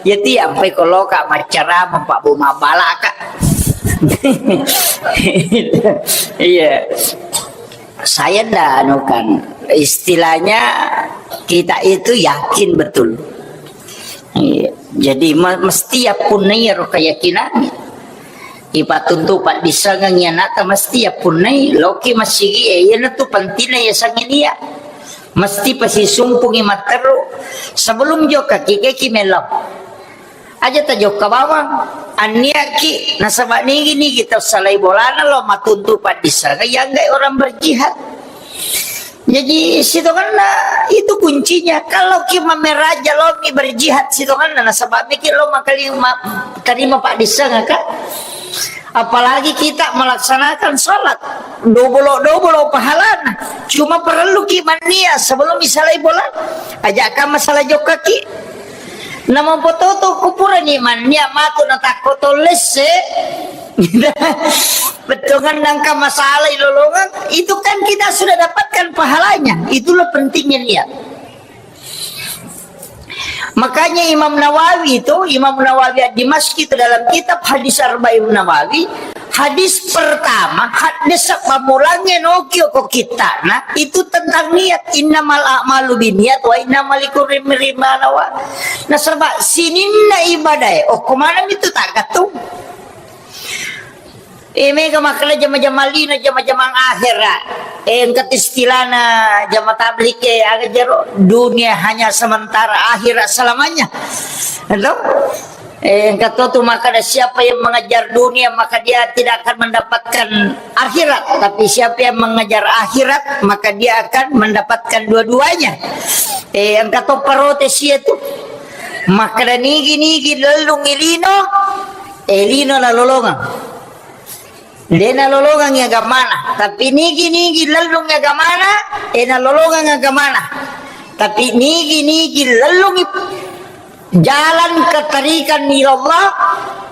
Jadi ampai ko loka maccarama Pak Bu mabalaka. Iya. Saya ndak anu kan, istilahnya kita itu yakin betul. Iya. Jadi me-, mesti ya punnai ro keyakinan. Ipattuntu paddissengeng ya nata mesti ya punnai loki masigi, eh, iya natu pentingna ya sangin iya. Mesti pasisumpungi matteru sebelum jokka ki, ki melo. Aja tajokka bawang, anniaki, nasaba nigi-nigi tau salai bolana lo matuntu paddissengeng, yanggai orang berjihad. Jadi, sitonganna itu kuncinya. Kalau ki mameraja lo mi berjihad, sitonganna nasaba miki lo makali ma-, terima paddissengeng, kan? Apalagi kita melaksanakan sholat, dobolo-dobolo pahalana. Cuma perlu ki mannia sebelum misalai bola. Aja ka masalah jokka ki. Namo pototo kupurani mannia matu natakko tollesse. Bettongan nangka masalah ilolongan, itu kan kita sudah dapatkan pahalanya. Itulah pentingnya niat. Makanya Imam Nawawi itu, Imam Nawawi Ad-Dimashqi itu dalam kitab Hadis Arba'in Nawawi, hadis pertama, hadis pammulangnge noki ko kittana, itu tentang niat. Innamal a'malu binniat wa innama likulli imri'in ma nawa. Nasaba sininna ibadae, okko maneng itu tak gattung. Eh, mega makkeda jama-jama lino, jama-jama akhera. Eh, engka istilahna jama tabligh, eh, aga jero, dunia hanya sementara, akhirat selamanya. Itu? Eh, engka to tu makkeda siapa yang mengejar dunia, maka dia tidak akan mendapatkan akhirat. Tapi siapa yang mengejar akhirat, maka dia akan mendapatkan dua-duanya. Eh, engka to protes itu. Makkeda nigi-nigi lellung ilino, eh, lino nalolongeng. De nalolongengngi agamana, tapi nigi-nigi lellungngi agamana, eh, nalolongengngi agamana. Tapi nigi-nigi lellungngi jalan keterikan ila Allah,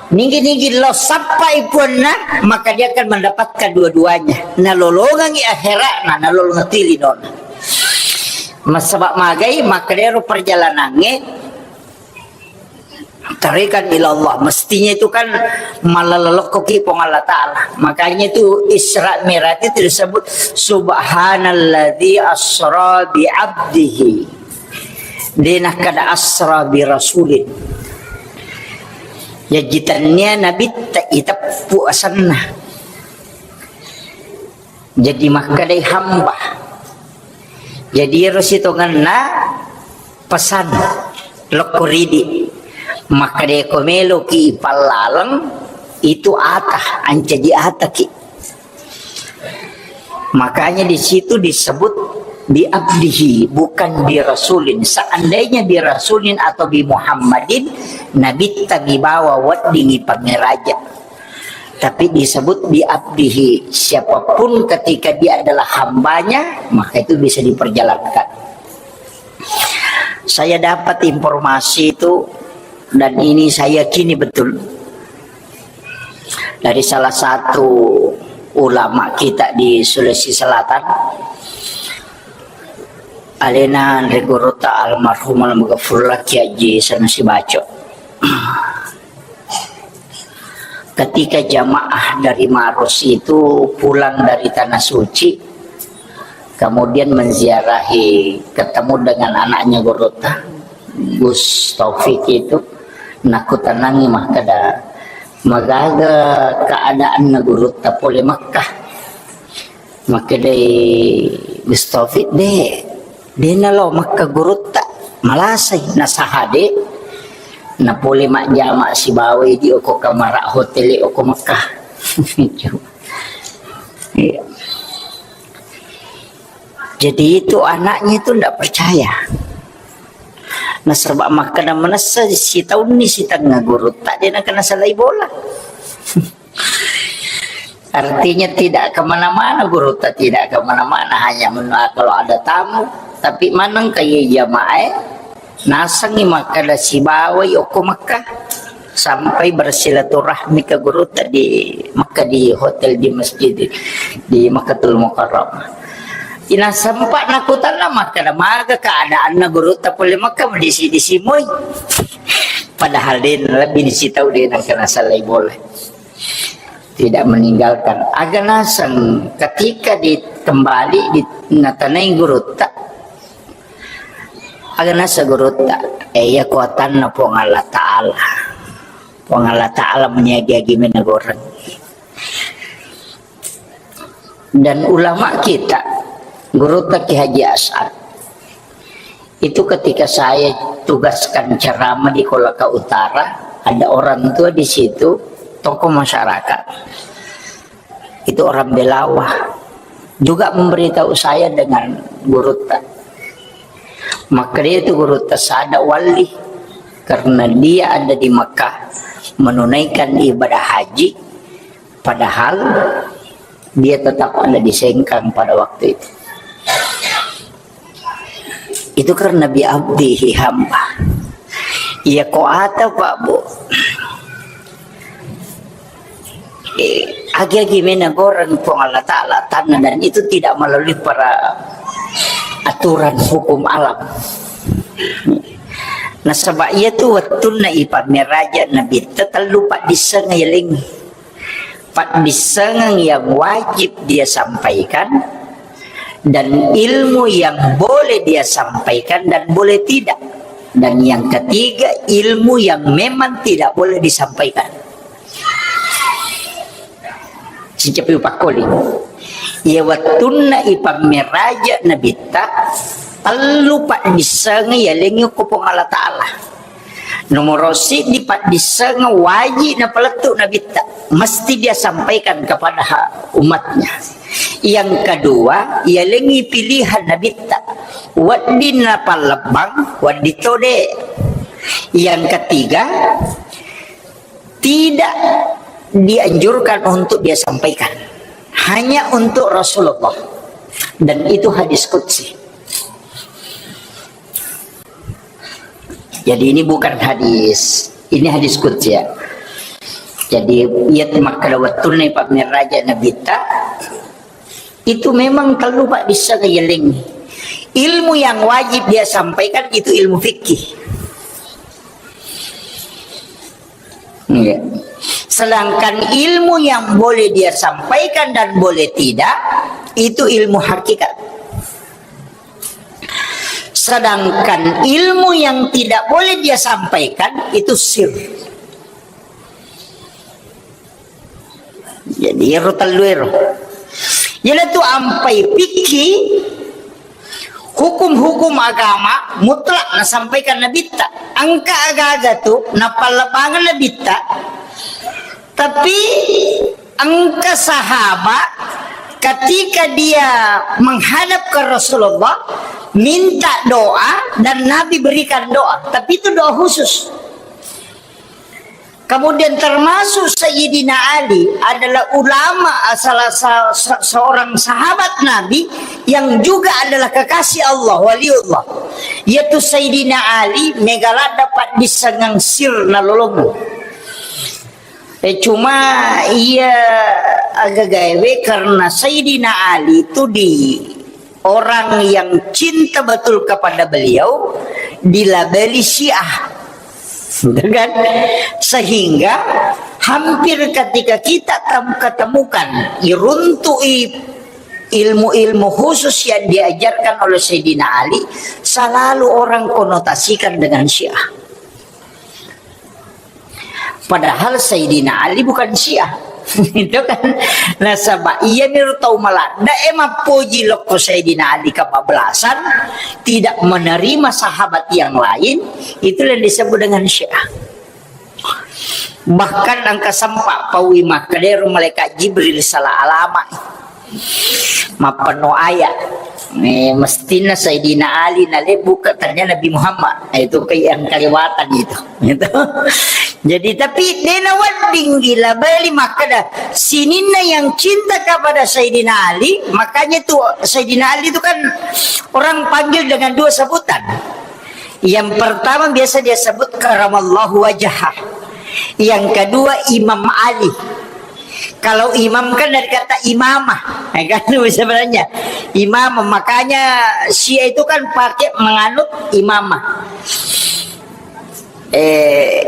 nigi-nigi lo sappai puanna, maka dia akan mendapatkan dua-duanya. Nalolongengngi akhiratna, nalolongengngi linona. Masaba magai, maka dero perjalanangnge, tarikan ilallah, mestinya itu kan malalokkoki Puang Allah Ta'ala. Makanya itu Isra Mi'raj itu disebut subhanalladzi asra bi abdihi. De nakkeda asra bi rasulin. Yaji tennia Nabitta iteppu asenna. Jadi makkedai hamba. Jadi ero sitongenna pesan lokko ridi. Makkedai ko meloki ipallaleng itu ata, ancaji ataki. Makanya di situ disebut bi abdihi, bukan bi rasulin. Seandainya bi rasulin atau bi Muhammadin, Nabitta mibawa weddingi pameraja. Tapi disebut bi abdihi. Siapapun ketika dia adalah hambanya, maka itu bisa diperjalankan. Saya dapat informasi itu, dan ini saya yakini betul, dari salah satu ulama kita di Sulawesi Selatan, alena Anre Gurutta almarhum almaghfurlah Kiai Haji Sanusi Baco. Ketika jamaah dari Maros itu pulang dari Tanah Suci, kemudian menziarahi, ketemu dengan anaknya Gurutta, Gus Taufik itu, nakutanangi makkeda, "Magaga keadaanna Gurutta pole Mekkah?" Makkedai Gus Taufik, "De, de nalo Mekkah Gurutta, malasai, nasaha de, napole majjama sibawai di okko kamara hotel okko Mekkah." Iya. Jadi itu anaknya itu ndak percaya. Nasaba makkeda manessa sitaunni sitengnga Gurutta de nakena salai bola. Artinya tidak kemana-mana, Gurutta tidak kemana-mana, hanya menua kalau ada tamu. Tapi maneng ke iya jamaah, nasengngi makkeda sibawai okko Mekkah, sampai bersilaturahmi ke Gurutta di Mekkah, di hotel, di masjid, di Makkatul Mukarramah. Ina sempat nakutanna makkeda, "Maga keadaanna Gurutta pole Mekkah, madisi-disi moi." Padahal de lebih disi tau de nakena salai bola. Tidak meninggalkan. Aga naseng ketika di, kembali di, natanai Gurutta. Aga naseng Gurutta, "Eh, iya kuatanna Puang Allah Ta'ala. Puang Allah Ta'ala meniagi-agi menegoreng." Dan ulama kita, Gurutta Kiai Haji As'ad, itu ketika saya tugaskan ceramah di Kolaka Utara, ada orang tua di situ, tokoh masyarakat. Itu orang Belawa. Juga memberitahu saya dengan Gurutta. Maka dia itu Gurutta sada wali. Karena dia ada di Mekah menunaikan ibadah haji. Padahal dia tetap ada di Sengkang pada waktu itu. Itu karena bi abdihi hamba. Iya ko ata, Pak, Bu. Eh, agi-agi menegoreng Puang Allah Ta'ala tanah dan itu tidak melalui para aturan hukum alam. Nasaba iya tu wettunna ipammeraja Nabitta tellu paddisseng yalengngi. Paddissengeng yang wajib dia sampaikan, dan ilmu yang boleh dia sampaikan dan boleh tidak. Dan yang ketiga, ilmu yang memang tidak boleh disampaikan. Sicapi upakkoling. Iya wettunna ipammeraja Nabitta, tellu paddissengeng yalengngi ko Puang Allah Ta'ala. Nomoro siddi paddissengeng wajib napalettu Nabitta, mesti dia sampaikan kepada ha-, umatnya. Yang kedua, yalengngi pilihan Nabitta, wedding napallebbang, wedding tode. Yang ketiga, tidak dianjurkan untuk dia sampaikan, hanya untuk Rasulullah. Dan itu hadis qudsi. Jadi ini bukan hadis, ini hadis qudsi ya. Jadi iya makkeda wettunna ipammeraja Nabitta itu memang tellu paddissengeng yalengngi. Ilmu yang wajib dia sampaikan itu ilmu fikih. Iya. Sedangkan ilmu yang boleh dia sampaikan dan boleh tidak, itu ilmu hakikat. Sedangkan ilmu yang tidak boleh dia sampaikan, itu sir. Jadi, ero tellu ero. Jadi, tu ampai fikih, hukum-hukum agama mutlak nasampaikan Nabitta. Engka aga-aga tu napallebbangan Nabitta, tapi engka sahabat ketika dia menghadap ke Rasulullah, minta doa dan Nabi berikan doa. Tapi itu doa khusus. Kemudian termasuk Sayyidina Ali adalah ulama, salah sa-, sa-, seorang sahabat Nabi yang juga adalah kekasih Allah, waliullah. Yaitu Sayyidina Ali, megala dapat disengang sir na lolong. Eh, cuma iya agak gawe karena Sayyidina Ali itu di orang yang cinta betul kepada beliau dilabeli Syiah. Gitu kan? Sehingga hampir ketika kita tem-, ketemukan, iruntui ilmu-ilmu khusus yang diajarkan oleh Sayyidina Ali, selalu orang konotasikan dengan Syiah. Padahal Sayyidina Ali bukan Syiah. Itu kan. Nasaba iya ni tau maladda e mappoji lokko Sayyidina Ali kebablasan, tidak menerima sahabat yang lain, itu yang disebut dengan Syiah. Bahkan engka sempat paui makkedero malaikat Jibril salah alama. Mappenno ayat. Eh, mestina Sayyidina Ali nalebbuka, ternyata Nabi Muhammad. Eh, itu ke yang kelewatan itu. Gitu. Jadi, tapi dena wedding gila beli makkeda sininna yang cinta kepada Sayyidina Ali, makanya tuh Sayyidina Ali itu kan orang panggil dengan dua sebutan. Yang pertama biasa dia sebut karamallahu wajah. Yang kedua Imam Ali. Kalau imam kan dari kata imamah, ya kan, sebenarnya imamah. Makanya Syiah itu kan pakai menganut imamah. Eh,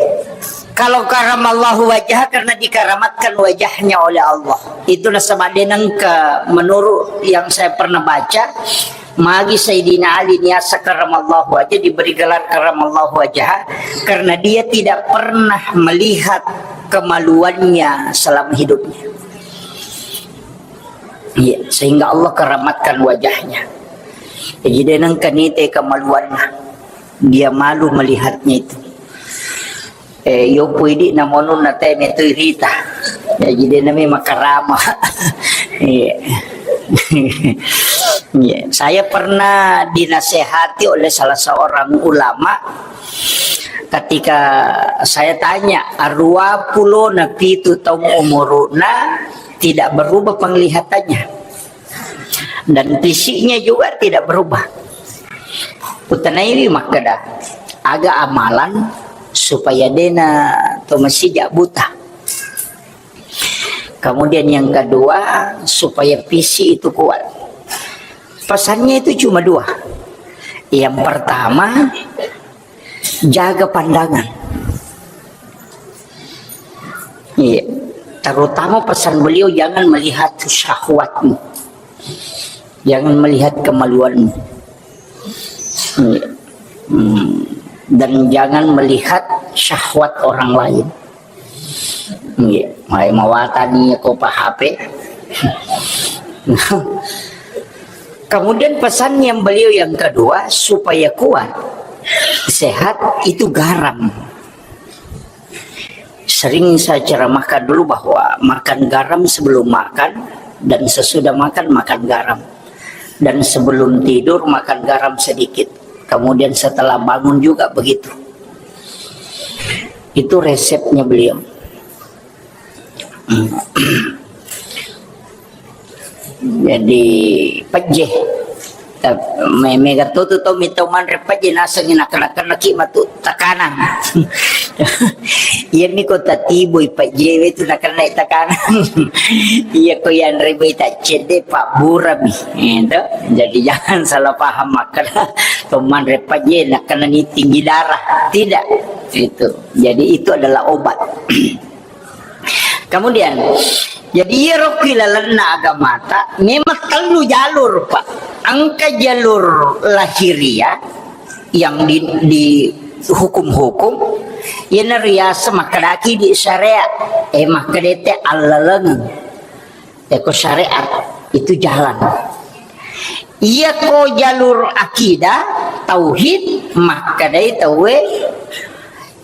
kalau karamallahu wajah karena dikaramatkan wajahnya oleh Allah. Itu nasaba de nengka menurut yang saya pernah baca, magi Sayyidina Ali niasa karamallahu wajah diberi gelar karamallahu wajah karena dia tidak pernah melihat kemaluannya selama hidupnya. Iya, sehingga Allah keramatkan wajahnya. Jadi de nengka nite kemaluannya. Dia malu melihatnya itu. Eh, yopo idi na monun na teme tu irita. Jadi de nami makarama. Iya. Iya. Saya pernah dinasehati oleh salah seorang ulama ketika saya tanya, "Arua pulo na pitu taung umuruna tidak berubah penglihatannya. Dan fisiknya juga tidak berubah." Kutanaiwi makkeda, "Aga amalan supaya dena to masija buta?" Kemudian yang kedua, supaya fisik itu kuat. Pesannya itu cuma dua. Yang pertama, jaga pandangan. Iya. Terutama pesan beliau, jangan melihat syahwatmu. Jangan melihat kemaluanmu. Iya. Hmm. Dan jangan melihat syahwat orang lain. Iya. Mai mawatani ko pa H P. Kemudian pesan yang beliau yang kedua, supaya kuat, sehat, itu garam. Sering saya ceramahkan dulu bahwa makan garam sebelum makan dan sesudah makan, makan garam. Dan sebelum tidur, makan garam sedikit. Kemudian setelah bangun juga begitu. Itu resepnya beliau. Jadi, pejje. Tap-, me-, mega to tu tau mita manre pejje, nasengi nakana-kana ki matu tekanan. Iya mi ko tatibui pejje we tu nakana tekanan. Iya ko yanre mi ta cedde pabburami. Itu. Jadi, jangan salah paham makkeda to manre pejje nakana ni tinggi darah. Tidak. Itu. Jadi, itu adalah obat. Kemudian, jadi iyaro ki lalenna agamata memang tellu jalur, Pak. Engka jalur lahiriah yang di, di hukum-hukum, iyana riaseng makkedaki di syariat, eh, makkedete allalengeng. Eko syariat itu jalan. Iyako jalur akidah, tauhid, makkedai tauwe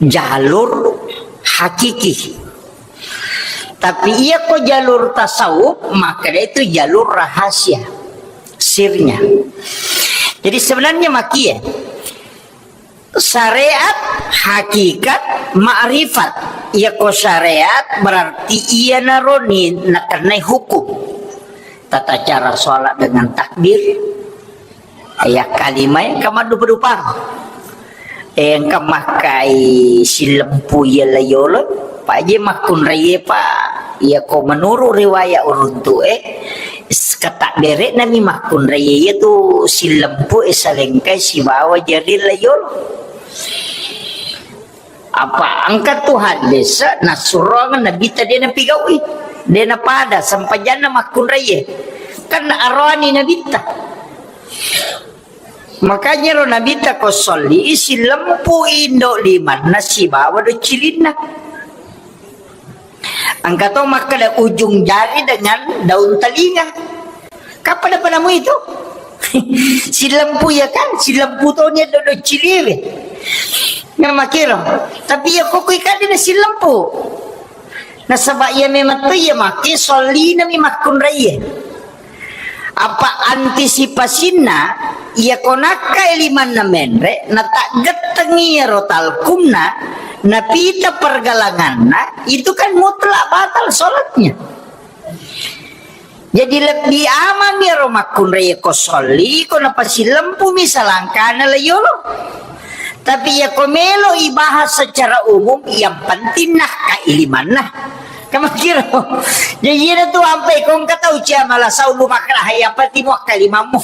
jalur hakiki. Tapi iyako jalur tasawuf, makkedai itu jalur rahasia, sirnya. Jadi sebenarnya makie, syariat, hakikat, ma'rifat. Iyako syariat berarti iyanaroni nakennai hukum. Tata cara sholat dengan takbir. Iya kalimai engka maddupa-dupang. Eh, engka makkai sillempu iya layolo, pa je makkunraie pa. Iyako menurut riwayat uruntu eh, s-, kata bere nami makkunraie iya tu sillempu eh salengkai sibawa jari layolo. Apa engka tu hadis nassurongeng Nabitta de napigaui, de napada sempajanna makkunraie. Kan aroani Nabitta. Makanya ro Nabitta ko solli sillempu indo limanna sibawa do cilinna. Engka to makkeda ujung jari dengan daun telinga. Kapada-padamu itu? Sillempu ya kan? Sillempu to ni do do ciliwe. Nah, makiro. Tapi ya kokoi kade na sillempu. Nasaba iya memang to iya make sollinami makkunraie. Apa antisipasinna, iya ko nakkai limanna menre, nataggettengi iyaro talkumna, napita pergelanganna, itu kan mutlak batal sholatnya. Jadi lebbi amang iyaro makkunrai ko solli, ko napasilempumi salangkana layolo. Tapi iya ko melo ibahas secara umum, yang penting nakkai limanna. Kamakiro. Jadi iyana tu ampai ko engka tau cia malasau lu makkeda, "Hai, apa timu akkalimammu?"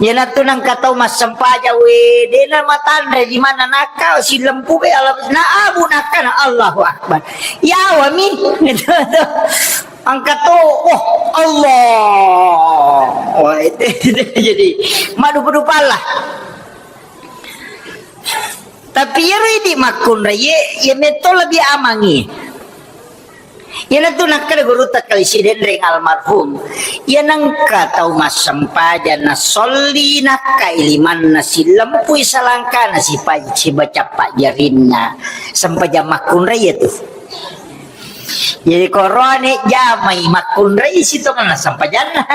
Iyana tu nangka tau massempajang, we, dena matanre di mana nakka silempu be ala na abu nakkana Allahu Akbar. Yawami. Gitu tu. Angka to, oh, Allah. Wah, itu, itu jadi madupa-dupa lah. Tapi iyaro idi makkunrai, iya metto lebih amangi. Iyana tu nakkeda gurutta Kali Sidenreng almarhum. Iya nangka tau massempajang na solli nakkai limanna silempui salangkana sipa-, sibaca pajjarinna. Sempajang makkunrai iya tu. Jadi, koroane jamai makkunrai sitongenna sampajanna.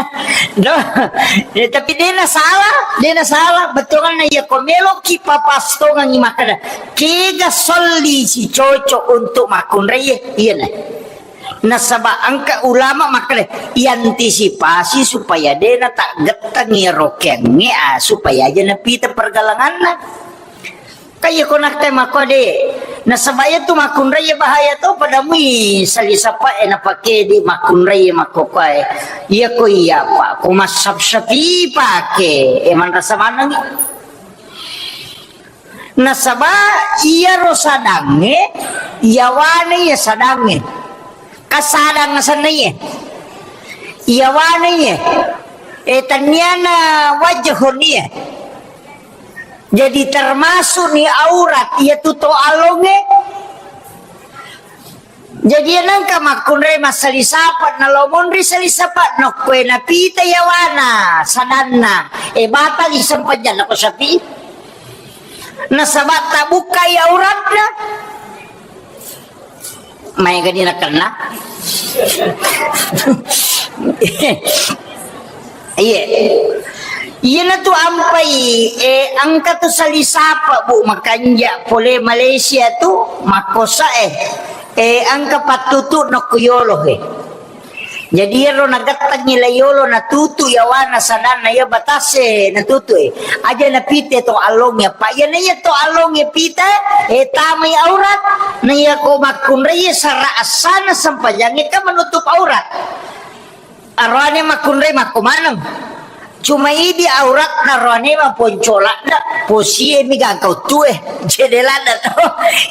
No. Ya, tapi dena salah, dena salah. Bettuanna iya ko meloki papastongangi makkeda, kega solli si cocok untuk makkunrai, iya na. Nasaba engka ulama makkeda, iantisipasi supaya dena taggettengi rokengnge, ah, supaya aja napita pergalanganna. Kaiya ko nakkai makko de. Nasaba iya tu makkunrai bahaya to, pada mui sali sapa e napake di makkunrai makko kuae. Iya ko iya pa, ko massap-sapi pake, e manrasa manengi. Nasaba iyaro sadangnge, iyawane iya sadangnge. Kasadang asenna iye. Iyawane iye. E, tanniana wajahon iye. Jadi termasuk ni aurat iya tu to alonge. Jadi nangka makkunrai massali sapa na lo monri sali sapa nokkoe napita yawana sadanna. E, batali sempajang nako sapi. Nasaba tabukkai auratna. Maega ni nakenna. Iye. Iyana tu ampai, eh, engka tu sali sapa, Bu, makanja pole Malaysia tu, makkosa, eh. Eh, engka pattutu nokko yolo, eh. Jadi iyaro nagettengi layolo natutu yawana sadanna iya batase natutu e. Aja napite to allonge, apa iyana iya to allonge pita e tamai aurat. Na iya ko makkunrai sara assana sempajangnge kan menutup aurat. Aroane makkunrai makko maneng. Cuma idi auratna roane maponcola'na, posie mi gangka uttue, jede ladda to.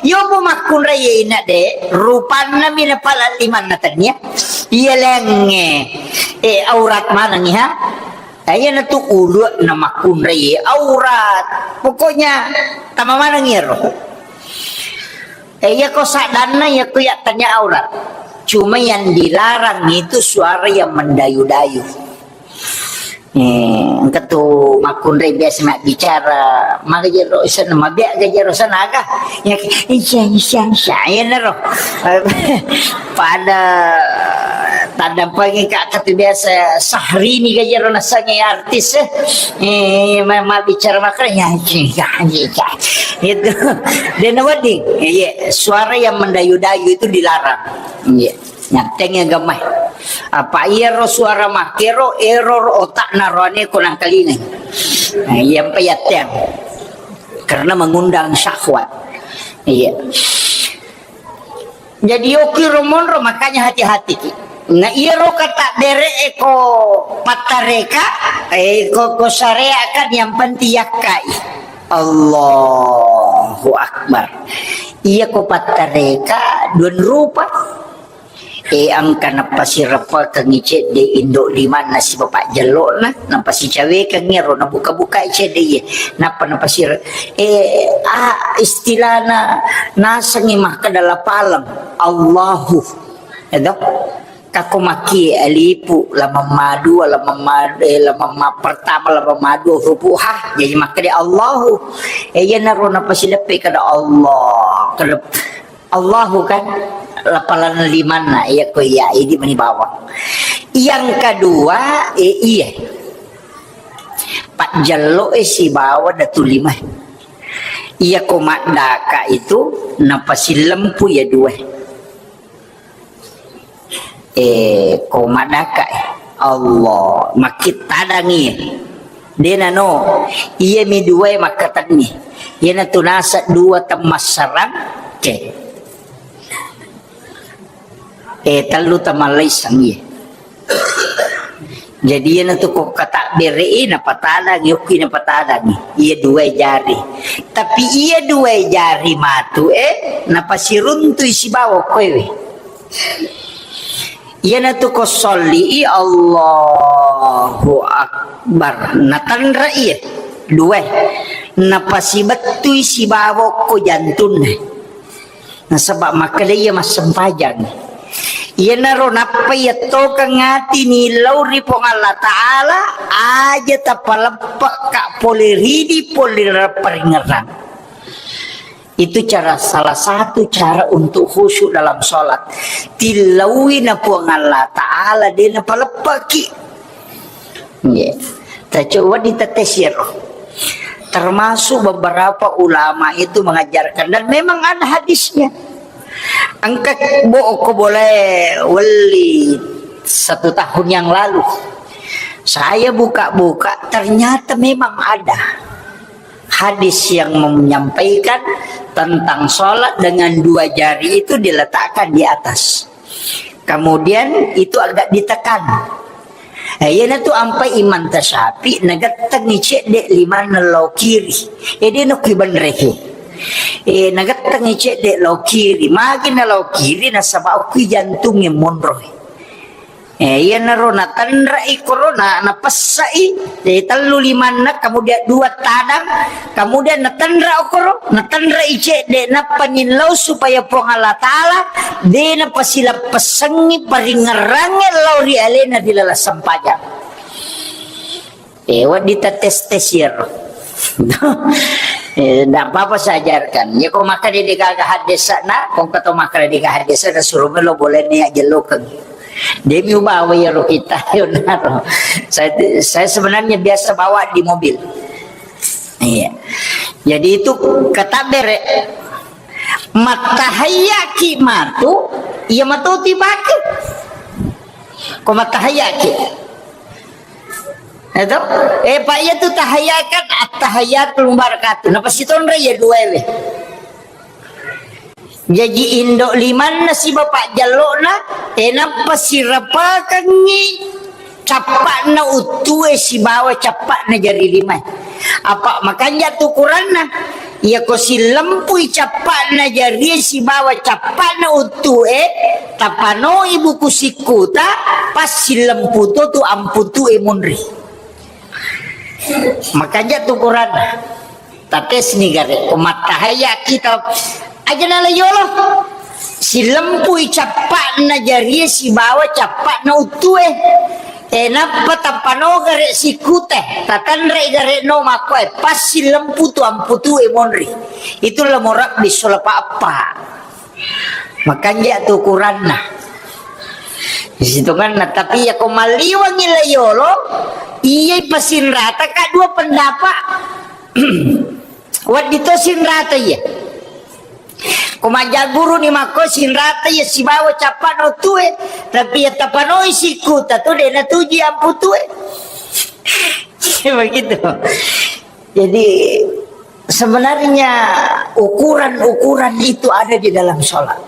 Iyo mu makkunrai ina de, rupanna mi napala limanna tania. Iya lengnge, eh, aurat manengi ha. Iyana tu ulu'na makkunrai aurat. Pokoknya tama manengi ro. Eh, iya ko sadanna, iya ko iya tania aurat. Cuma yang dilarang itu suara yang mendayu-dayu. Eh, engka tu makkunrai biasa mabbicara, maga jero sana, mabbiak ga jero sana aga. Ya, isya, isya, isya, ya nero. Pada Taddampengi ka, katu biasa Syahrini ga iyaro nasengnge artis, eh. Eh, ma-, mabbicara makkeda, ya, ya, ya, ya. Itu. De' nawedding. Iya, suara yang mendayu-dayu itu dilarang. Iya. Nyatteng ya gamai. Apa iyaro suara makkero, error otakna roane ko nangkalingai. Nah, iya mpa yatteng. Karena mengundang syahwat. Iya. Jadi, okiro monro, makanya hati-hati ki. Na iyaro kata bere e ko pattareka, eh, ko, ko syariat kan yang penting yakkai. Allahu Akbar. Iya ko pattareka dua rupa. Eh, engka napasirepekengngi cedde indo limanna sibawa pajjellona, napasicawekengngi ro nabuka-bukai cedde iye. Nappa napasire-, eh, ah, istilahna nasengngi makkeda lapaleng, Allahu. Edo? Kako makki alifu, lamamma dua, lamamma, eh, lamamma pertama, lamamma dua, huruf ha, jadi makkeda Allahu. Eh, iyanaro napasileppe kada Allah. Kada Allahu kan, lapalan limanna, iya ko iya, idi mani bawang. Yang kedua, eh, iya. Pajjello e sibawa datu lima. Iya ko maddaka itu, napasilempu ya dua. Eh, ko maddaka e. Allah, makkittadangi. Dena no, iya mi dua makkatenni. Iyana tu nasa dua temmassarang, ke. Eh, tellu tamallaisang iya. Jadi, iyana tu ko katabbere e, napatadangi, okki napatadangi. Iya dua jari. Tapi iya dua jari matu e, napasiruntui sibawa koewe. Iyana tu ko solli i, Allahu Akbar. Natanra iya. Dua. Napasibettui sibawa ko jantunna. Nasaba makkeda iya massempajang. Iyanaro nappa iyattokeng ati nillau ri Puang Allah Ta'ala, aja tapaleppekka pole ridi, pole paringerang. Itu cara, salah satu cara untuk khusyuk dalam sholat. Tillaui na Puang Allah Ta'ala, de napaleppeki. Nggih. Tacoba ditetesiro. Termasuk beberapa ulama itu mengajarkan, dan memang ada hadisnya. Engka bo ko boleh weli satu tahun yang lalu. Saya buka-buka, ternyata memang ada hadis yang menyampaikan tentang sholat dengan dua jari itu diletakkan di atas. Kemudian itu agak ditekan. Eh, iyana tu ampai Imam Tasyafi, nagettengi cedde limanna lao kiri. Eh, de nokki benreke. Eh, nagettengi cedde lao kiri. Magi na lao kiri, nasaba okki jantungnge monro. Eh, iyanaro natenrai korona, napessai, eh, tellu limanna, kemudian dua tadang, kemudian natenra okoro, natenrai cedde, nappa nillau supaya Puang Allah Ta'ala de napasileppessengngi paringerrangnge lao ri alena ri laleng sempajang. Eh, wedding tates-tes iyaro. Eh, ndak apa-apa saya ajarkan. Ya, ko makkeda de gaga haddesana, ko engka to makkeda de gaga haddesana, suruh melo boleh nih aja lokeng. Demi ubawa iyaro kita, yonaro. Saya, saya sebenarnya biasa bawa di mobil. Iya. Jadi itu kata bere. Mattahayyaki matu, iya matu tibake. Ko mattahayyaki. Eto? Eh, Pak, iya tu tahayya kan, at-tahayyatul mubarakatuh. Napasitonra iya dua we. Jaji indo limanna sibawa pajjallona, eh, nappa sirapakengngi cappa'na uttue sibawa cappa'na jari limae. Apa makanja tu ukuranna? Iyako sillempui cappa'na jarie sibawa cappa'na uttue, tapanoi buku sikkuta, pas sillempu to tu amputue munri. Makanja tu ukuranna. Tatesni gare, ko mattahayya kita. Aja nala yolo. Silempui cappa'na jarie sibawa cappa'na uttue. Eh, nappa tappano gare sikkute, tatanrei gare no makkoe, pas silempu tu amputue monri. Itu la morabbi sulapa appa. Makanja tu ukuranna. Sitongenna, tapi iya ko malliwangi la yolo, iya pasinrata ka dua pendapat. Wedding to sinrata iya. Ko majaguru ni makko sinrata iya sibawa cappa no tue, tapi iya tapanoi sikkuta tu de natuju ampu tue. Begitu. Jadi, sebenarnya ukuran-ukuran itu ada di dalam sholat.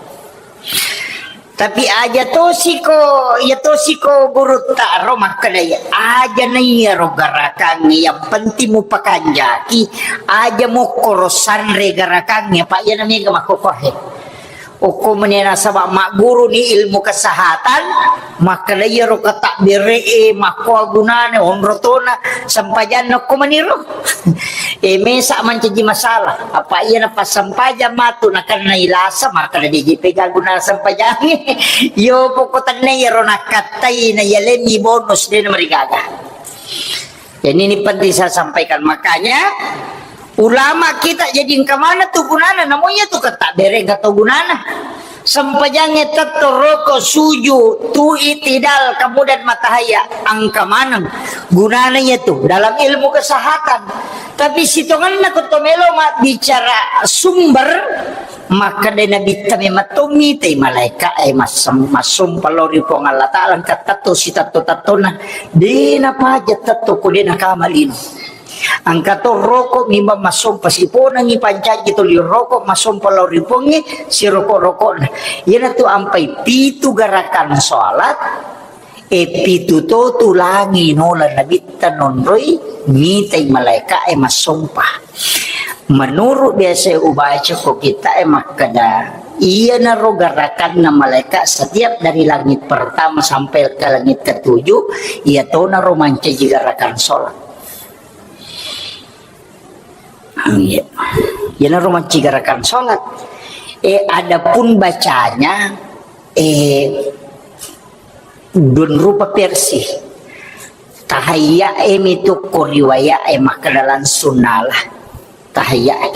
Tapi aja tosiko, ya tosiko gurutta ro makkeda ya, aja na iya ro garakangnge, yang penting mupakanjaki, aja mokkoro sanre garakangnge, apa iya na mega makkokohe. Okko meni nasaba magguru ni ilmu kesehatan, makkeda iyaro katakbere e makkoa gunana, onro tona sempajanna okko meniro. E, mesa mancaji masalah. Apa iya na passampajang matu nakenna ilasa, makkeda de ji pega guna sempajangnge. Yo pokok tenne iyaro nakattai na yalenni bonus de na marigaga. Jadi ini penting saya sampaikan. Makanya ulama kita jadi engka mana tu gunana, namun iya tu kata bere engka to gunana. Sempajangnge tetto roko suju tu itidal kemudian matahaya engka maneng gunana iya tu dalam ilmu kesehatan. Tapi sitonganna ko to melo ma bicara sumber, makkeda Nabitta memang to mitai malaika e massem-, massompa lao ri Puang Allah Taala engka tetto sitetto-tettona. De napaja tetto ko de nakama lino. Engka to roko mimba massompa siponangi pancaji toli roko massompa lao ri Puangnge siroko-rokona. Iyanatu ampai pitu garakan sholat, e pitu to tulangi nola Nabitta nonroi mitai malaika e massompa. Menurut biasa ubaca ko kita e makkeda, iyanaro garakanna malaika setiap dari langit pertama sampai ke langit ketujuh, iya tonaro mancaji garakan sholat. Iya. Iyanaro mancaji garakan sholat. Eh, adapun bacanya, eh, dua rupa versi. Tahayya e mitu ko riwayat e makkeda langsung nala. Tahayya e.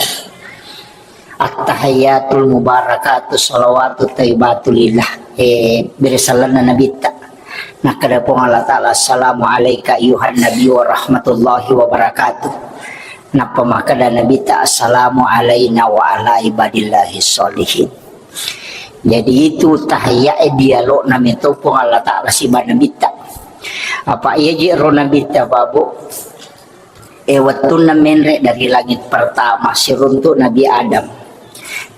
At-tahiyyatul mubarakatu salawatu thayyibatu lillah. Eh, bere sallanna Nabitta. Nakkeda Puang Allah Taala, "Assalamu alaika ayyuhan nabi wa rahmatullahi wa barakatuh." Nappa makkeda Nabitta, "Assalamu alaina wa ala ibadillahi sholihin." Jadi itu tahiyya e dialogna meto Puang Allah Taala siba Nabitta. Apa iya ji ro Nabitta, Babu? E, wettunna menre dari langit pertama, siruntu Nabi Adam.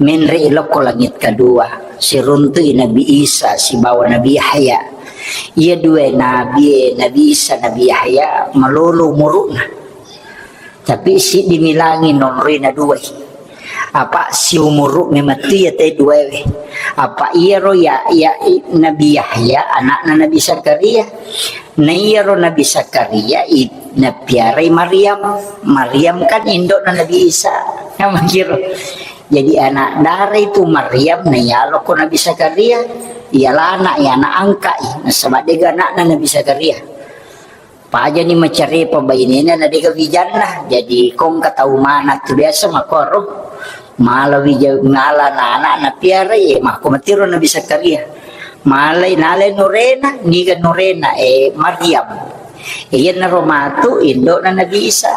Menre ilokko langit kedua, siruntu i Nabi Isa sibawa Nabi Yahya. Iya dua nabi e, Nabi Isa, Nabi Yahya, malolo umuruna. Tapi siddi milangi nonroi na dua i. Apa siumuru memettu iya te dua we. Apa iyaro ya, ya, i, Nabi Yahya, anakna Nabi Zakaria. Na iyaro Nabi Zakaria i-, napiarai Maryam. Maryam kan indokna Nabi Isa. Nah, makiro. Jadi anak dara itu Maryam na iyaloko Nabi Zakaria. Iyalana, iya anak angka i. Nasaba dega anakna Nabi Zakaria. Pajani macarepa bainena na dega wijanna. Jadi kongka tau mana tu biasa makoro. Mala wija-, mala na anak napiara, eh, makko matiro Nabi Zakaria. Malai, nalai nurena, niga nurena, eh, Maryam. Eh, iyanaro matu indokna Nabi Isa.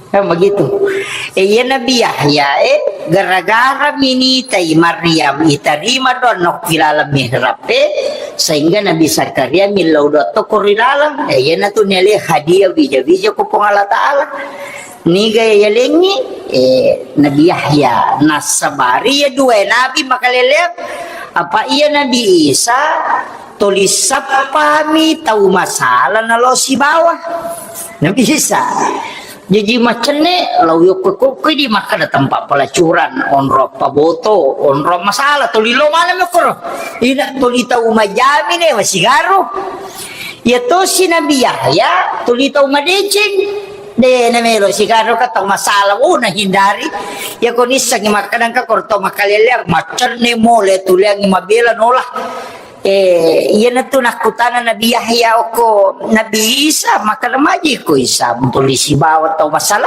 Kan begitu. Eh, iya Nabi Yahya, eh, gara-gara minitai Maryam, itarima doa nokki laleng mihrab, eh, sehingga Nabi Zakaria millau doa tokko ri laleng. Eh, iyanatu niale hadiah wija-wija ko Puang Allah Taala. Niga yalengngi, eh, Nabi Yahya, nasabari iya dua nabi makaleleang, apa iya Nabi Isa, tuli sappami tau masala nalo sibawa. Nabi Isa. Jaji macenne, lao yokko-kokko di makkada tempat pelacuran, onro paboto, onro masala, tuli lo mana mekoro. Ina tuli tau majami ne, masigaru. Iya tosi Nabi Yahya, tuli tau madeceng. De, na melo sigaru ka tau masala, oh, na hindari. Iya ko nissengi makkadang ka koro tau makaleleang, macenne mole, tuliangi mabela nola. Eh, iyanatu nakkutana Nabi Yahya okko Nabi Isa, makkada maji ko Isa, tuli sibawa tau masala.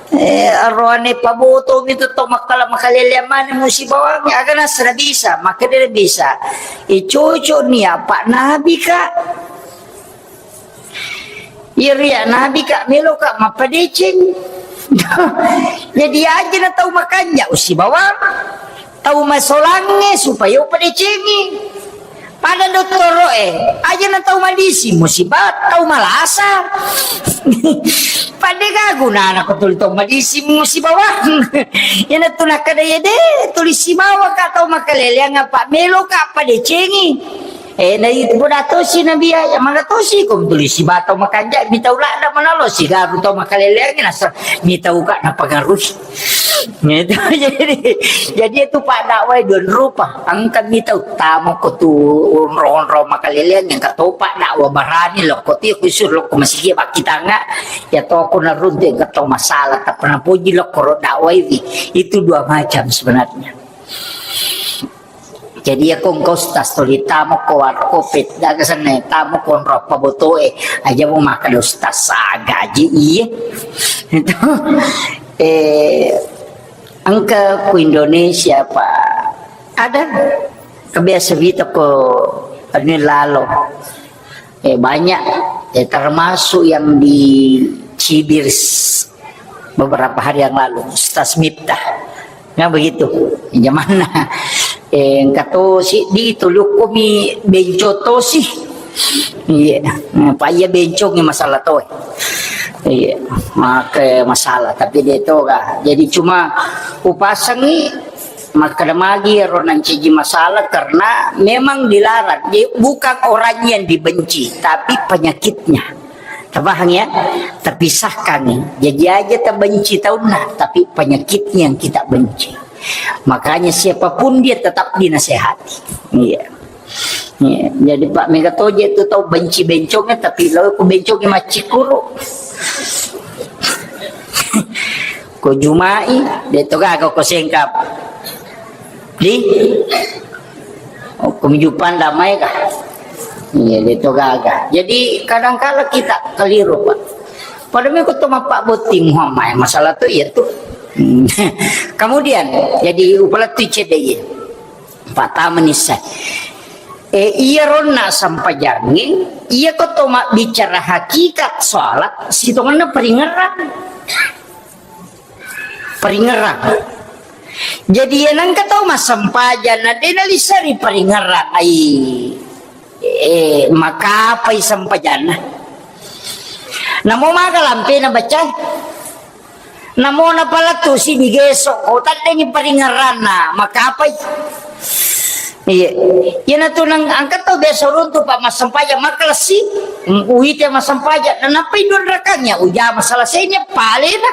Eh, aroane paboto mi tu tau makkala-, makaleleang mane musibawang, aga nasana bisa, makkeda bisa. Eh, cocok ni apa nabi ka. Iya ria nabi ka melo ka mappadeceng. Jadi aja na tau makanja usibawang. Tau masolangnge supaya upadecengi. Pada dottoro'e, aja na tau madisi, musibah tau malasa. Pada gagu na anak tuli tau madisi musibah wang. Yana tu nakada ya de, tuli sibawa ka tau makaleleang apa melo ka padecengi. Eh, na itu boda tosi nabi ya, mala tosi ko tuli sibawa tau makanja, mi tau lada manalo sigaru tau makaleleang nasa, mi tau ka napangaruhi. Gitu. Jadi, jadi itu Pak dakwah dua rupa. Engka mi tau tamo ko tu onro-onro makaleleang yang kata Pak dakwah barani lo ko ti khusus lo ko masigi bakkitanga. Ya to ko naruntu yang kata masalah tak pernah puji lo ko dakwah ini. Itu dua macam sebenarnya. Jadi ya ko engka ustaz tuli tamo ko warkopet daga sana tamo ko onro apa botoe aja mau makan ustaz sa gaji iye. Itu eh Engka ku Indonesia, Pak. Ada kebiasa vita ko anu lalo. Eh, banyak, eh, termasuk yang dicibir s-, beberapa hari yang lalu, Ustaz Miftah. Nah, begitu. Jamanna. Eh, engka tosi di tulukku mi benco tosi. Iya, apa iya bencong masalah to. Iya, maka masalah, tapi dia to ga. Jadi cuma upasangi makkeda magi ro nancaji masalah karena memang dilarang. Jadi bukan orang yang dibenci, tapi penyakitnya. Tabahang ya, terpisahkan nih. Jadi aja terbenci taunna, tapi penyakitnya yang kita benci. Makanya siapapun dia tetap dinasehati. Iya. Iya, jadi Pak Mega Toje itu tau benci bencongnya, tapi lo ku bencongnya maccikuru. Ko jumai, de to gaga ko sengkap. Di? Oh, ko mijupang damai kah? Iya, de to gaga. Jadi kadangkala kita keliru, Pak. Pada meko to mappa botting Muhammad masalah tu iya tu. Kemudian, jadi upala tu cedde iya. Patama nissai. Eh, iya ronna sampajangnge, iya ko to mabbicara hakikat salat, sitongenna peringerang. Peringerang. Jadi, iya nengka tau massempajang, na de nalisari peringerang, ai, eh, makapai sempajanna. Namo maga lampena baca. Namo napalettu sini geso, ko taddengi paringerranna, makapai. Iya. Iyanatu nang angka tau biasa runtu pa massempajang makkalessi. Mm, uite massempajang, nanappai dua rakangnya, ujama selesainya, palena.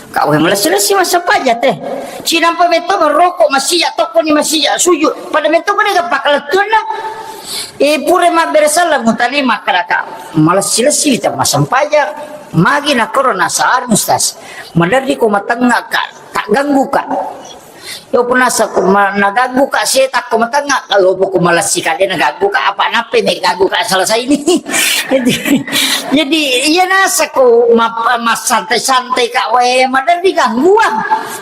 Kau yang melessi-lessi massempajang teh. Cinampa metto merokok masija, tokkoni masija, sujud. Pada metto kone ga pakkalettuanna. Eh, pura mabbere sallang mutane makkadaka. Malessi-lessi ta massempajang. Magi nakkoro nasalareng, Ustaz? Maderri ko matengngaka, taggangguka. Yo punasa ko ma-, nagangguka setakko matengngaka, yo poko malessi kale nagangguka, apa nappai megangguka selesai ini. Jadi, jadi, iya nasa ko ma-, massantai-santai ka wae, maderri gangguang.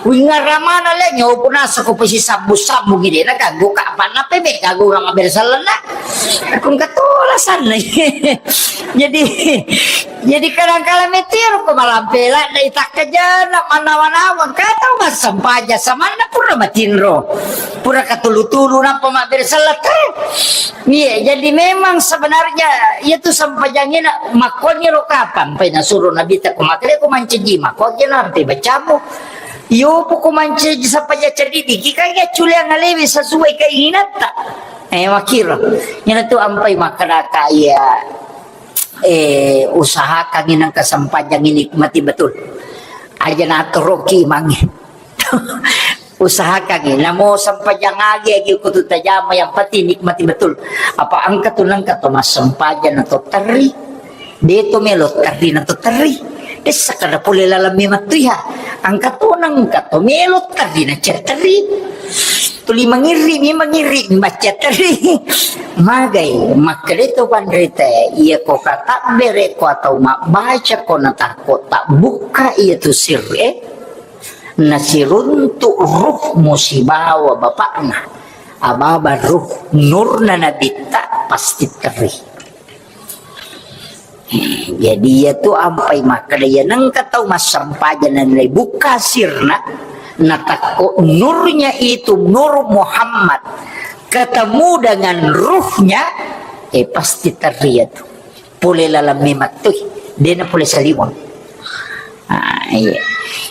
Wingaramana le, yo punasa ko pesi sambung-sambung ide nagangguka, apa nappai megangguka mabbere sallenna. Aku engka tola sanna. Jadi, jadi kadang-kala metiro ko malampe ladde takkajana manawa-nawa, engka tau massempajang samanna pura matinro. Pura katulu-tulu nappa mabbere selleng. Iya, jadi memang sebenarnya iya tu sempajangngena makkoniro kapang pai nasuro Nabi ta ko makkeda ko mancaji makkoniro ampe bacamu. Yo poko mancaji sempajang cerdik diki kan ya culiang alewi sesuai keinginanta. Eh, makkiro. Iyanatu ampai makkadaka iya, eh, usahakan inang kesempatan ini nikmati betul. Aja natoroki imangnge. Usahakan ini. Namo sempajang agi, agi kutu tajama, yang penting nikmati betul. Apa engka tu nengka to massempajang atau terri. De to melo terri na to terri. Dessa kada pole laleng memang tu ya. Engka to nengka to melo terri na cer terri. Tuli mangirri mi, mangirri mi, baca teri. Magai, makkeda to panrita, iya ko katabbere ko atau mabbaca ko natakko tabbukka iya tu sirre, nasiruntu ruh musibawa bapakna. Ababa ruh nurna nabitta pasti teri. Jadi, iya tu ampai makkeda, iya nengka tau massempajang nalai bukka sirna, natakko nurnya itu, nur Muhammad, ketemu dengan ruhnya, eh, pasti terri iya tu. Pole laleng memettui, dena pole saliweng. Ah, iya.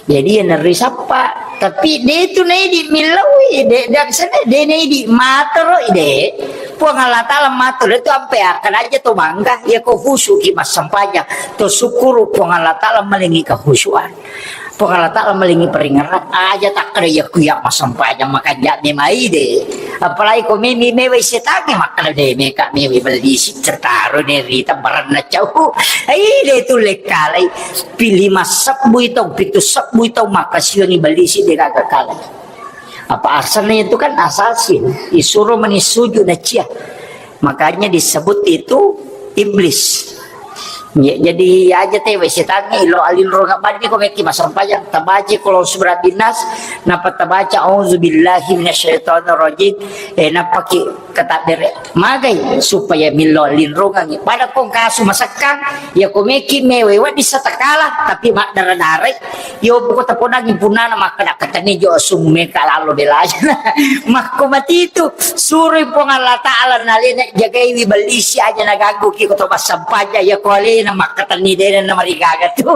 Jadi, iya nerri sappa, tapi de tu naidi millau, de, de, sana de naidi matoro, de. Puang Allah Ta'ala matoro, de tu ampe akan aja to mangga, iya ko khusyuk ki massempajang, to syukuru Puang Allah Ta'ala malingi kehusyuan. Puang Allah Ta'ala malingi peringeran, aja takkeda iya kuya massempajang makanja memai de. Apalagi ko memi mewai setange makkeda de meka mewai bellisi tertaro ne rita baranna cau. Ai de tu lekkalai. Pi lima sebbu i taung, pitu sebbu i taung makkasiwiangngi bellisi de gaga kalai. Apa asalnya itu kan assassin, disuruh meni sujud na cia. Makanya disebut itu iblis. Ya, jadi aja te wai setangnge ilo alinro ngabani ko meki massempajang tabaca kalau surah binas, napa tabaca auzubillahi minasyaitonirrajim, eh, napa ki katabbere. Magai supaya millau linrongangngi. Pada kong kasu masekkang, iya ko meki mewai wedding satakala, tapi maddara-darai. Yo poko taponangi punana makkeda katani jo asung meka lalo belajana. Makko matitu, suroi Puang Allah Ta'ala nalena jagaiwi bellisi aja naganggu ki ko to massempajang iya ko alena makkatani dena na marigaga tu.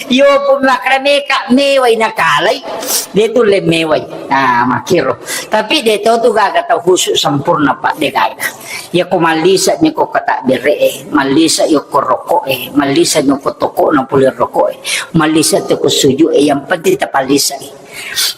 Yo pun makkeda meka mewai nakalai, de tulle mewai. Ah, makkiro. Tapi de to tu gaga tau khusyuk sempurna, Pak, de gaga. Iya ko mallisa ni ko katabbere e, mallisa yo ko rokok e, mallisa ni ko toko na pule rokok e, mallisa to ko sujud e, yang penting tapallisa e.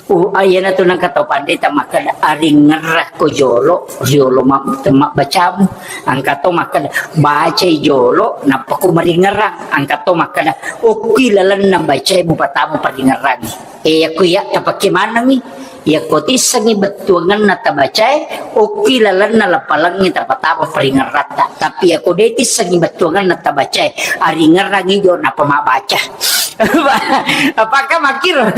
Uh, ayana tu nangka tau pandai ta makkeda aringerra ko jolo, jolo ma-, temma bacamu. Angka to makkeda bacai jolo, nappa ko maringerang. Angka to makkeda okki lalenna bacai mupatamu paringerang. E, yakko iya tapakke manengngi, yakko tissengngi bettuangenna tabacae, okki lalenna lapalengnge tapatama paringeratta. Tapi yakko de tissengngi bettuangenna tabacae, aringerangngi jo nappa mabbaca. Apakah makkiro?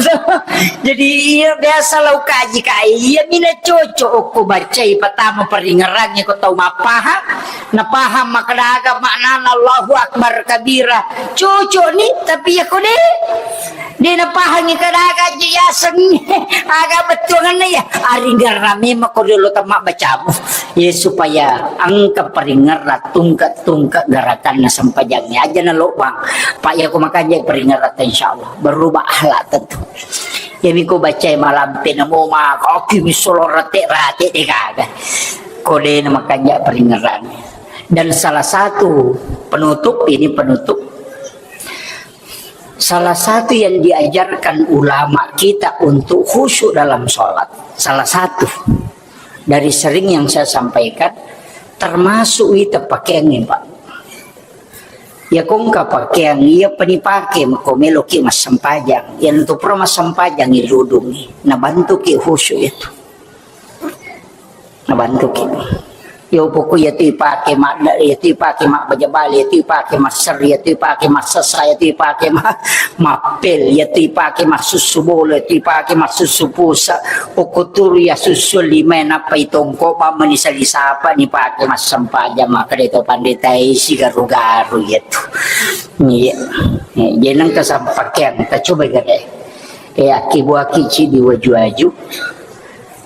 Jadi iya biasa lau kaji kae, iya mina cocok okko bacai patama paringerangnge ko tau mappahang, napahang makkeda aga maknana Allahu Akbar kabira. Cocok ni, tapi yakko de De napahangi kadaga je yaseng aga bettuanganna ya. Aringerra memang ko riolo temma bacamu. Ya supaya engka paringerra tungke-tungke gerakanna sempajangnya aja na lobang. Pak ya ko makanja paringerra insyaallah berubah akhlak tentu. Ya miko bacai malampe namo ma koki misolo rate-rate de gaga. Ko de na makanja paringerranya. Dan salah satu penutup, ini penutup. Salah satu yang diajarkan ulama kita untuk khusyuk dalam sholat, salah satu dari sering yang saya sampaikan, termasuk ita pakaiannya, Pak. Ya kongka pakaian iya penipake mako meloki massempajang. Yang tu pro massempajang iludungi, nabantuki khusyuk itu. Nabantuki. Yo poko iya tu ipake madda, iya tu ipake mabbaja bale, iya tu ipake masserri, iya tu ipake massessa, iya tu ipake ma-, mappel, iya tu ipake massussu bola, iya tu ipake massussu pusa. Poko turu iya sussu lima nappa itongko pammani sali sapa ni pake massempajang maka de to pandeta isi garu-garu iya tu. Iya. Iya, jadi nengka sampakeang ta coba gare. Eh, akkibuaki cidi waju-waju.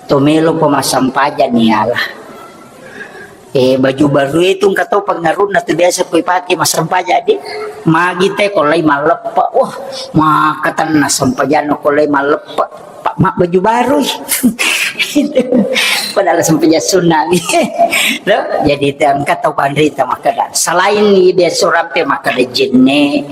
To melo pemasampajang ni Allah. Eh, baju baru itu engka to pengaruhna tu biasa koi pake masampajang di. Magi te ko lai malleppe. Wah, maka tenna sampajang ko lai malleppe. Pak mak baju baru. Padahal sampajang sunna. Loh, jadi te engka tau panrita makkeda. Selain ni biasa rampe makkeda jenne,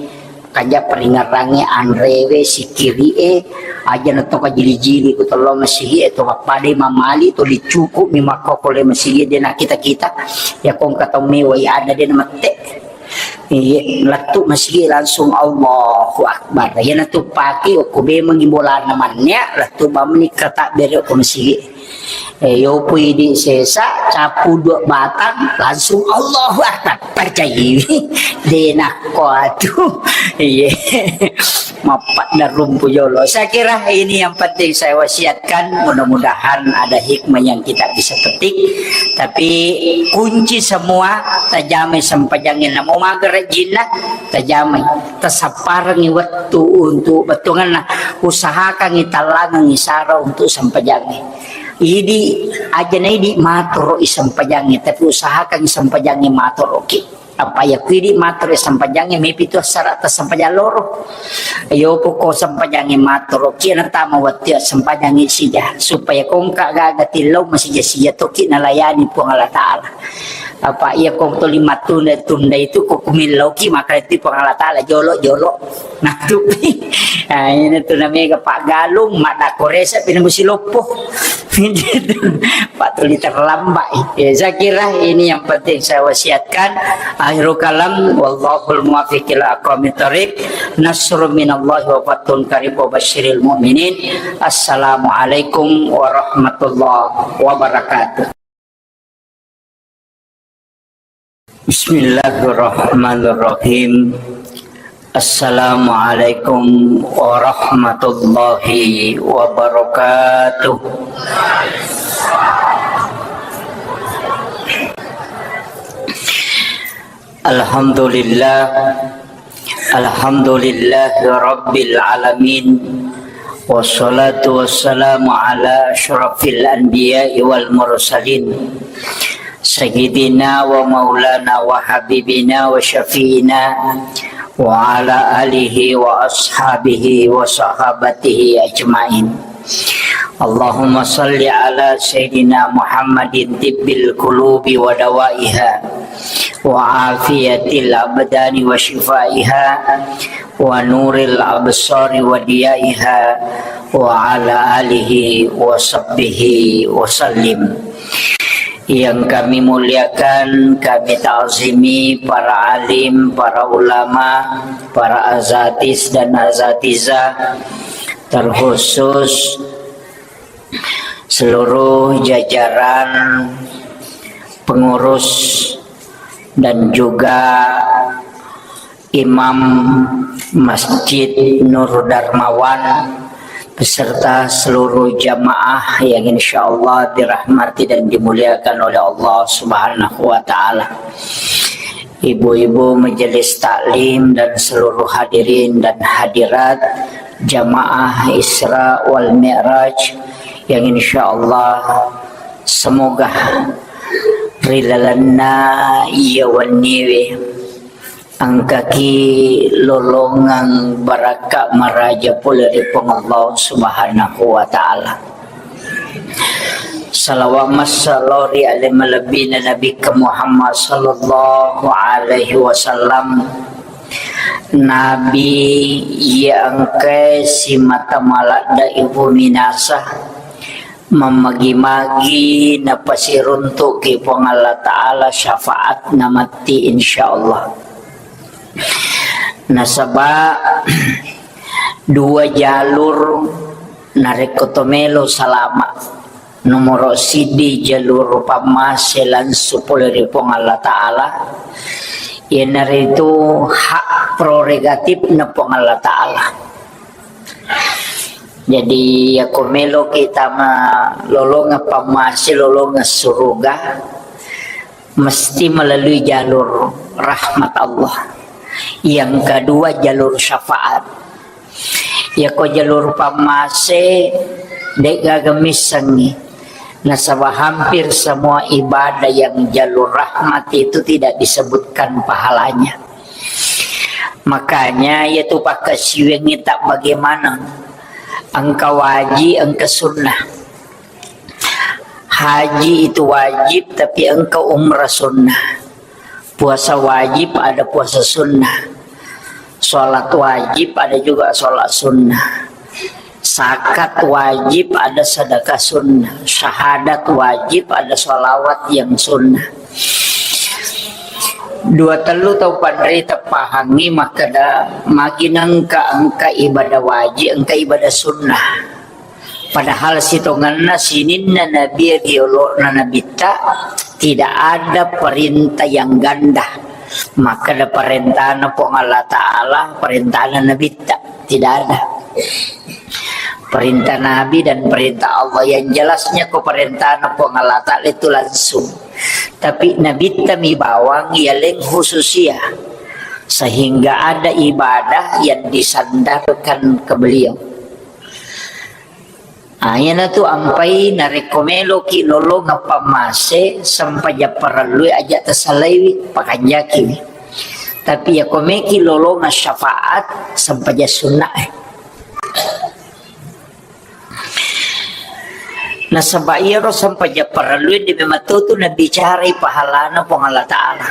Kaja paringerrangnge anrewe, sikkiri'e, aja na to kajili-jili ku tello masigi'e, to pappada mamali, to dicukup mi makkokole masigi'e, de na kita-kita. Ya kong katau mewai ada de na mette. Iya, lettu masigi'e langsung Allahu Akbar. Ya na tu pake okko bemangi bolana manne, lettu bamni kata bere okko masigi'e. Eh, yopo idi sesa, capu dua batang, langsung Allahu Akbar. Percayai. Denakko atu. Iya. Mappadda rumpu jolo. Saya kira ini yang penting saya wasiatkan. Mudah-mudahan ada hikmah yang kita bisa petik. Tapi kunci semua, tajamai sempajangnge. Namo maga rajinna, tajamai. Tasapparengngi wettu untuk bettuanna. Usahakangngi tallangengngi sara untuk sempajangnge. Idi, aja na idi matoro i sempajangnge, tapi usahakan sempajangnge matoroki. Apa iya ku idi matoro i sempajangnge, mepi tu sara ta sempajang loro. Yo poko sempajangnge matoroki, na tama wettu sempajangnge sija, supaya kongka gaga tillau masija-sija toki nalayani Puang Allah Ta'ala. Apa iya kong toli mattunda-tunda itu, ko kumillauki maka itu Puang Allah Ta'ala jolo-jolo. Nah, tupi. Nah, ini tu namanya paggalung, mana koresa pina musi loppo. Pak tuli terlambat. Ya, saya kira ini yang penting saya wasiatkan. Akhirul kalam, wallahul muwaffiq ila aqwamit thariq. Nasrun minallahi wa fathun qarib wa basyiril mu'minin. Assalamualaikum warahmatullahi wabarakatuh. Bismillahirrahmanirrahim. Assalamualaikum warahmatullahi wabarakatuh. Alhamdulillah. Alhamdulillahi rabbil alamin. Wassalatu wassalamu ala asyrafil anbiya'i wal mursalin. Sayyidina wa maulana wa habibina wa syafi'ina wa ala alihi wa ashabihi wa sahabatihi ajmain. Allahumma salli ala Sayyidina Muhammadin tibbil qulubi wa dawaiha, wa afiyatil abdani wa shifaiha, wa nuril absari wa diyaiha, wa ala alihi wa sahbihi wa sallim. Yang kami muliakan, kami ta'zimi para alim, para ulama, para azatis dan azatizah, terkhusus seluruh jajaran pengurus dan juga Imam Masjid Nur Darmawan beserta seluruh jamaah yang insya Allah dirahmati dan dimuliakan oleh Allah Subhanahu wa Ta'ala. Ibu-ibu majelis taklim dan seluruh hadirin dan hadirat jamaah Isra wal Mi'raj yang insya Allah semoga ri lalenna iya wenniwe engkaki lolongeng barakka maraja pole ri Puang Allah Subhanahu wa Ta'ala. Salawat massalo ri ale malebbina Nabi Muhammad sallallahu alaihi wasallam. Nabi iya engkae simata maladde ibu minasa, mammagi-magi napasiruntuki Puang Allah Ta'ala syafaat namatti insyaallah. Nasaba dua jalur narekko to melo salama. Nomoro siddi jalur pammase langsung pole ri Puang Allah Ta'ala. Iyanaritu hak prerogatif na Puang Allah Ta'ala. Jadi, yako melo kita ma lolonga pammase, lolonga suruga, mesti melalui jalur rahmat Allah. Yang kedua, jalur syafaat. Yako jalur pammase, de'gaga missengngi. Nasaba hampir semua ibadah yang jalur rahmat itu tidak disebutkan pahalanya. Makanya, yaitu pakkasiwiangngi tak bagaimana. Engka wajib, engka sunnah. Haji itu wajib, tapi engka umrah sunnah. Puasa wajib, ada puasa sunnah. Sholat wajib, ada juga sholat sunnah. Zakat wajib, ada sedekah sunnah. Syahadat wajib, ada sholawat yang sunnah. Dua tellu tau panrita pahangngi makkeda magi nengka engka ibadah wajib, engka ibadah sunnah. Padahal sitongenna sininna nabi riolo'na nabitta, tidak ada perintah yang ganda. Makkeda parentana Puang Allah Ta'ala, parentana nabitta, tidak ada. Perintah Nabi dan perintah Allah yang jelasnya ko parentana Puang Allah Ta'ala itu langsung. Tapi nabitta mi bawang yaleng khususia, sehingga ada ibadah yang disandarkan ke beliau. Ah, iyanatu ampai narekko meloki lolongeng pammase, sempajang parellue aja tasalaiwi, pakanjakiwi. Tapi yako meki lolongeng syafaat, sempajang sunnae. Nasaba iyaro sempajang parellue de memang to tu nabicarai pahalana Puang Allah Ta'ala.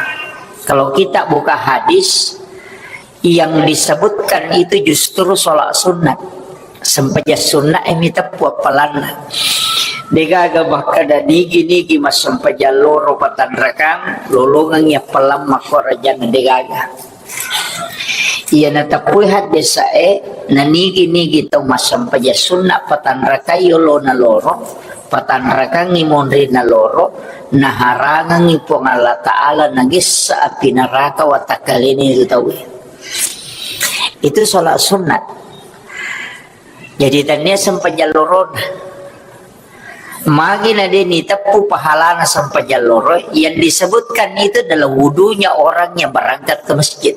Kalau kita buka hadis, yang disebutkan itu justru sholat sunat. Sempajang sunat e miteppu appalanna. Degaga makkeda nigi-nigi massempajang loro patanrakang, lolongengi appalang makkorajang, degaga. Iya nateppui haddesae, nanigi-nigi tau massempajang sunna patanrakai yolona loro, patanrakangi monrina loro, naharangangi Puang Allah Ta'ala nagessa api neraka watakkalena itu tau. Itu sholat sunat. Jadi tania sempajang lorona. Magi na de niteppu pahalana sempajang loro, yang disebutkan itu adalah wudunya orang yang berangkat ke masjid.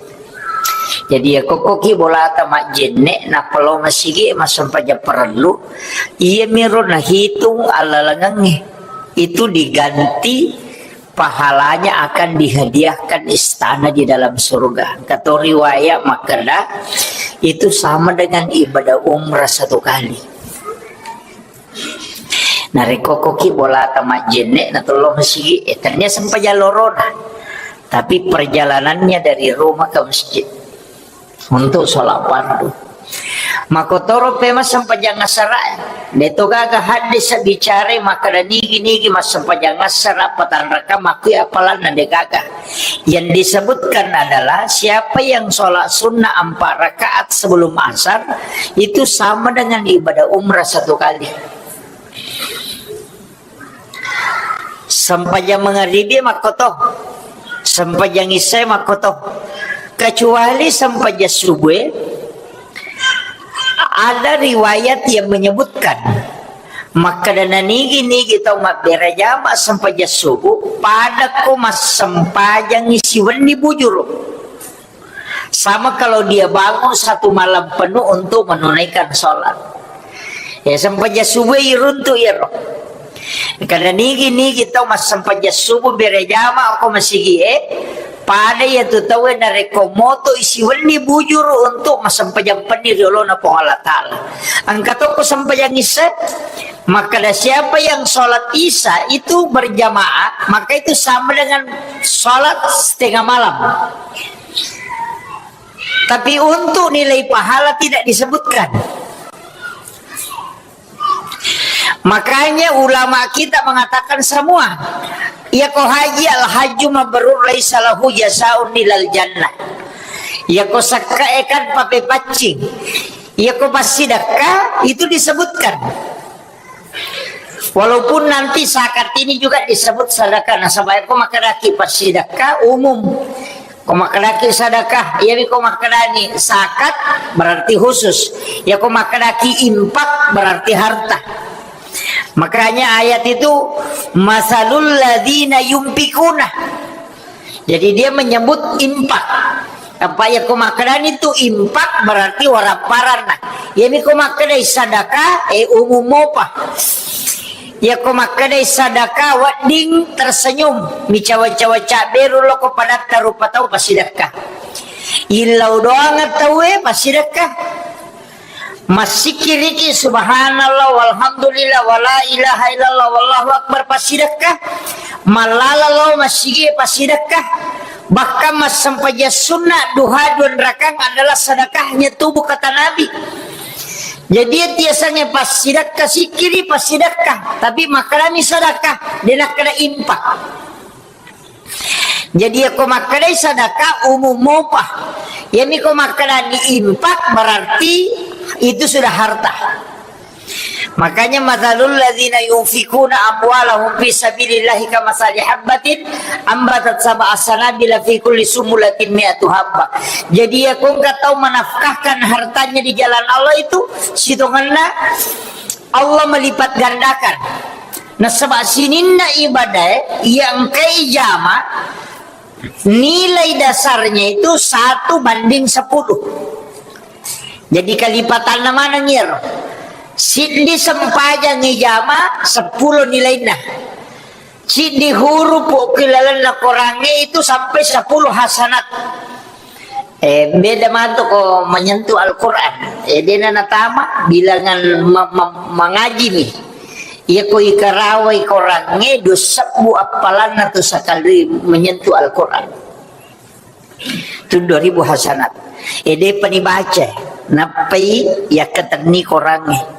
Jadi ya kokkoki bolata majjenne, nappa lao masigi massempajang parellu, iya miro nahitung allalengengnge. Itu diganti pahalanya akan dihadiahkan istana di dalam surga. Kato riwayat makkeda, itu sama dengan ibadah umrah satu kali. Narekko koki bolata majjenne na tollo masigi, eh, ternyata sempajang lorona. Tapi perjalanannya dari rumah ke masjid untuk sholat fardu. Makotoro pe massempajang asara. De to gaga hadis bicara makkeda nigi-nigi massempajang asara patanrakang makkui appalanna, de gaga. Yang disebutkan adalah siapa yang sholat sunnah empat rakaat sebelum asar, itu sama dengan ibadah umrah satu kali. Sempajang mangaribi makkoto, sempajang isya makkoto. Kecuali sempajang subuh, ada riwayat yang menyebutkan, makkeda nanigi-nigi tau mabbere jama sempajang subuh, pada ko massempajang siwenni bujuru. Sama kalau dia bangun satu malam penuh untuk menunaikan sholat. Ya, sempajang subuh iruntu iyaro. Karena nigi-nigi tau massempajang subuh berejama ko masigi e, pada ya tu tau narekko moto isiwenni bujuru untuk massempajang penni riolona Puang Allah Ta'ala. Engka toko sempajang isya, maka ada siapa yang sholat isya itu berjamaah, maka itu sama dengan sholat setengah malam. Tapi untuk nilai pahala tidak disebutkan. Makanya ulama kita mengatakan semua, iya ko haji al hajju mabrur laisa lahu jasaun ilal jannah. Iya ko sakka ekan pape paccing. Iya ko passidakka itu disebutkan. Walaupun nanti zakat ini juga disebut sedekah. Nasaba ko makkedaki passidekah umum. Ko makkedaki sedekah, iya ko makkedani zakat berarti khusus. Ya ko makkedaki infak berarti harta. Makanya ayat itu masalul ladzina yunfikuna. Jadi dia menyebut infak. Apa ya ko makkedani tu infak berarti warapparanna. Ya mi ko makkedai sadaka, eh, umum mopa. Ya ko makkedai sadaka wedding tersenyum, micawa-cawa cabberu loko padatta rupa tau pasidakka. Illau doang tauwe pasidakka. Massikiriki subhanallah walhamdulillah wala ilaha illallah wallahu akbar pasidakka. Mallala lao masigi pasidakka. Bahkan massempajang sunna duha dua rakang adalah sedekahnya tubuh kata Nabi. Jadi tiasange pasidakka sikiri pasidakka, tapi makkedani sadaka, de nakkeda infak. Jadi ya ko makkedai sadaka umum mopa. Ya mi ko makkedani infak berarti itu sudah harta. Makanya, "Matsalul ladzina yunfikuna amwalahum fi sabilillahi kamatsali habbatin ambatat sab'a sanabila fi kulli sumbulatin mi'atu habbah." Jadi, iya ko engka tau menafkahkan hartanya di jalan Allah itu, sitongenna Allah melipat gandakan. Nasaba sininna ibadah iya engkai jama, nilai dasarnya itu satu banding sepuluh. Jadi, kalipatanna maneng iyaro. Siddi sempajang ijama, seppulo nilainna. Siddi hurupu ki lalenna Korangnge itu sampai sepuluh hasanat. Eh, beda matu ko menyentuh Al-Quran. Eh, dena natama bilangan ma-, ma-, mangaji mi. Iya ko ikarawai Korangnge, dua sebbu appalanna tu sekali menyentuh Al-Quran. Tu dua ribu hasanat. Eh, depa nibaca, nappai yakkatenni Korangnge.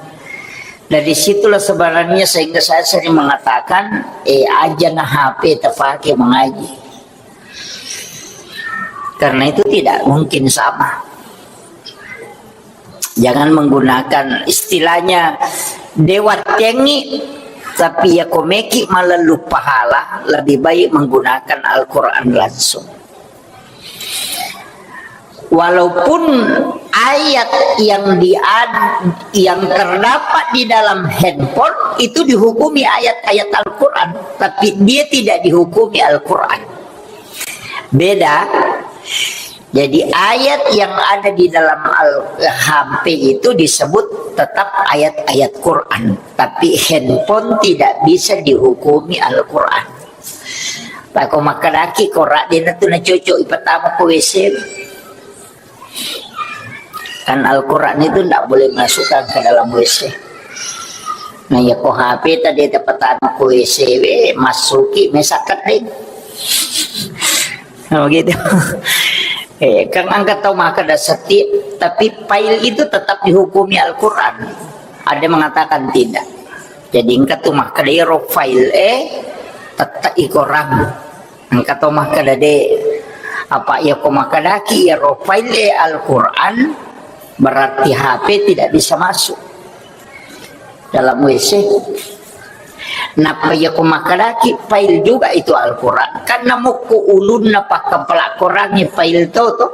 Dari situlah sebenarnya sehingga saya sering mengatakan, eh, aja na H P terpakai mengaji. Karena itu tidak mungkin sama. Jangan menggunakan istilahnya dewa tengi, tapi ya komeki malah lupa hala, lebih baik menggunakan Al-Quran langsung. Walaupun ayat yang diad-, yang terdapat di dalam handphone itu dihukumi ayat-ayat Al-Quran, tapi dia tidak dihukumi Al-Quran. Beda. Jadi, ayat yang ada di dalam Al-, H P itu disebut tetap ayat-ayat Quran, tapi handphone tidak bisa dihukumi Al-Quran. Pako makkedaki Quran, dena tu nacocok ipatama ko W C. Kan Al-Quran itu ndak boleh masukkan ke dalam W C. Nah, ya ko H P tadi ada petana ko W C we, masuki mesakkat deh. Nah, begitu. Eh, kan angkat tau maka ada setiap, tapi file itu tetap dihukumi Al-Quran. Ada mengatakan tidak. Jadi engka tu makkeda ero file e tette i Korang. Engka to makkeda de, apa iya ko makkedaki ero file e Al-Quran, berarti H P tidak bisa masuk dalam W C. Nappa iya ko makkedaki file juga itu Al-Quran, kan namukku ulunna pakkapala Korangnge file to to.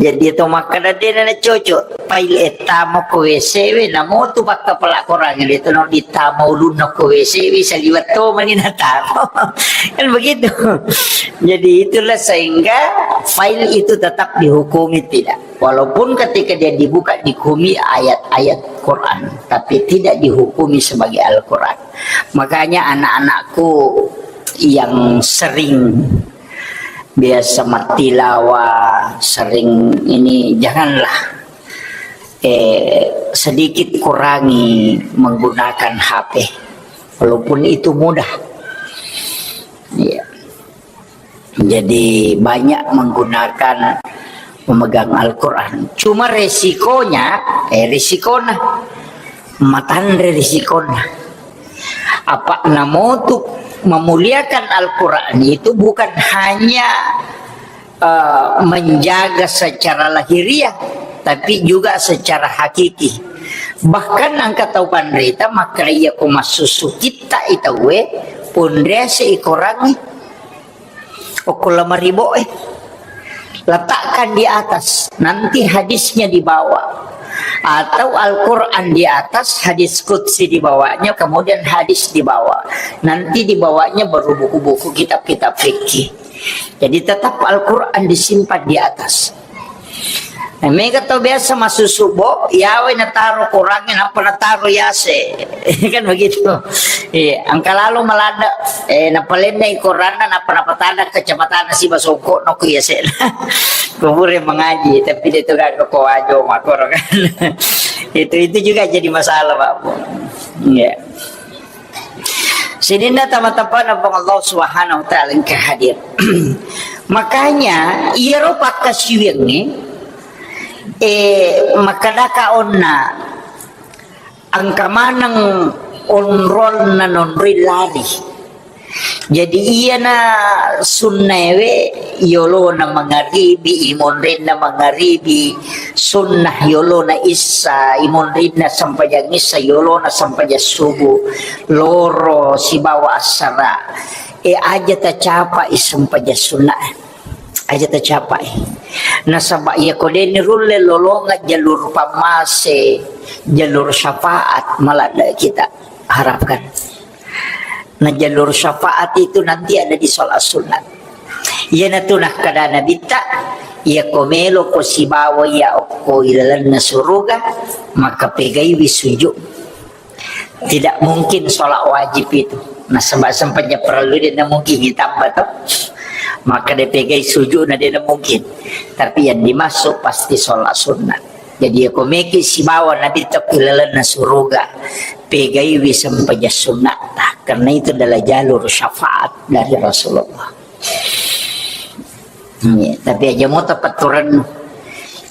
Jadi to makkeda de na cocok, file e tama ko W C we, namo tu pakkapala Korangnge de to no ditama ulunna ko W C we, saliwat to mani natama. Kan begitu. Jadi itulah sehingga file itu tetap dihukumi tidak. Walaupun ketika dia dibuka dihukumi ayat-ayat Quran, tapi tidak dihukumi sebagai Al-Quran. Makanya anak-anakku yang sering biasa martilawa, sering ini, janganlah, eh, sedikit kurangi menggunakan H P, walaupun itu mudah. Iya. Jadi banyak menggunakan, memegang Al-Quran. Cuma resikonya, eh, resikona, matanre resikona. Apa namotu memuliakan Al-Quran itu bukan hanya, eh, menjaga secara lahiriah, tapi juga secara hakiki. Bahkan angka tau panrita makkeda iya ko massusu kitta i tauwe, ponriase i Korangnge. Okko lemari bo e. Letakkan di atas, nanti hadisnya di bawah. Atau Al-Quran di atas, hadis qudsi di bawahnya, kemudian hadis di bawah. Nanti di bawahnya baru buku-buku kitab-kitab fikih. Jadi tetap Al-Quran disimpan di atas. Eh, mega tau biasa massusu bo, yawe nataro Korangnge, nappa nataro yase. Kan begitu. Iya, angka lalo maladde, eh, napalennai Koranna, nappa napatada kacamatana siba songko no ku yase. Kubure mengaji, tapi dia tu gaga ko wajo makoro kan. Itu, itu juga jadi masalah, Pak Bu. Iya. Sininna tama-tamana Puang Allah Subhanahu wa Ta'ala engka hadir. Makanya, iyaro pakkasiwiangnge, eh, makkedaka onna, engka maneng onrolna nonroi lari. Jadi, iyana sunnaewe, yolona mangaribi, imonrenna mangaribi, sunnah yolona issa, imunrinna sempajang issa, yolona sempajang subuh, loro sibawa assara. E, aja tacapai sempajang sunnah. Aja tacapai. Nasaba iya ko deni rulle lolonga jalur pammase, jalur syafaat, maladde kita harapkan. Nah, jalur syafaat itu nanti ada di sholat sunat. Iyanatu nakkada Nabitta, iya ko melo ko sibawa iya okko ilalenna suruga, maka pegaiwi sujud. Tidak mungkin sholat wajib itu. Nah, sebab sempajang parellu dia mungkin ditambah toh. Maka dia pegai sujud, nah dia mungkin. Tapi yang dimaksud pasti sholat sunat. Jadi, iya ko meki sibawa Nabitta ilalenna suruga, pegaiwi sempajang sunnatta, karena itu adalah jalur syafaat dari Rasulullah. Iya, tapi aja mau tepaturan.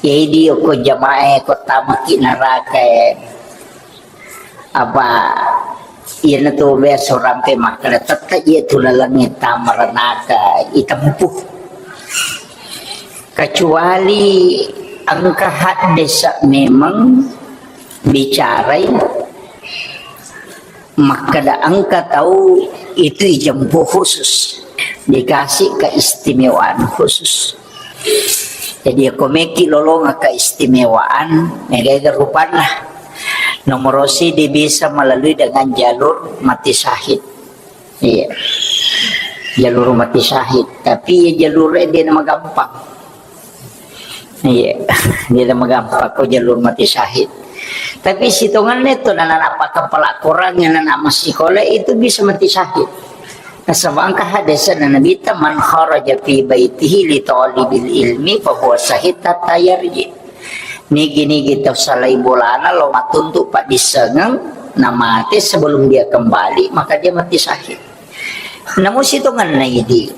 Jadi, ko jamaah ko tamaki neraka, apa, iyanatu biasa orang pe makkeda, tette iya tu lalengnge tama ranaka itempuh. Kecuali engka haddesa memang bicarai makkeda engka tau itu ijempuh khusus, dikasih keistimewaan khusus. Jadi, ko meki lolonga keistimewaan, mega-ega rupanna. Nomor sidi bisa melalui dengan jalur mati syahid. Iya. Jalur mati syahid. Tapi iya jalur dia nama gampang. Iya. Dia nama gampang ko jalur mati syahid. Tapi sitonganna itu nana apa kepala kurang yang nana masih itu bisa mati syahid. Nasaba engka hadisna Nabitta, "Man kharaja fi baitihi li talibil ilmi fa huwa syahid hatta yarji." Nigi-nigi tau salai bolana lao mattuntu paddissengeng, namate sebelum dia kembali, maka dia mati syahid. Namu sitonganna idi,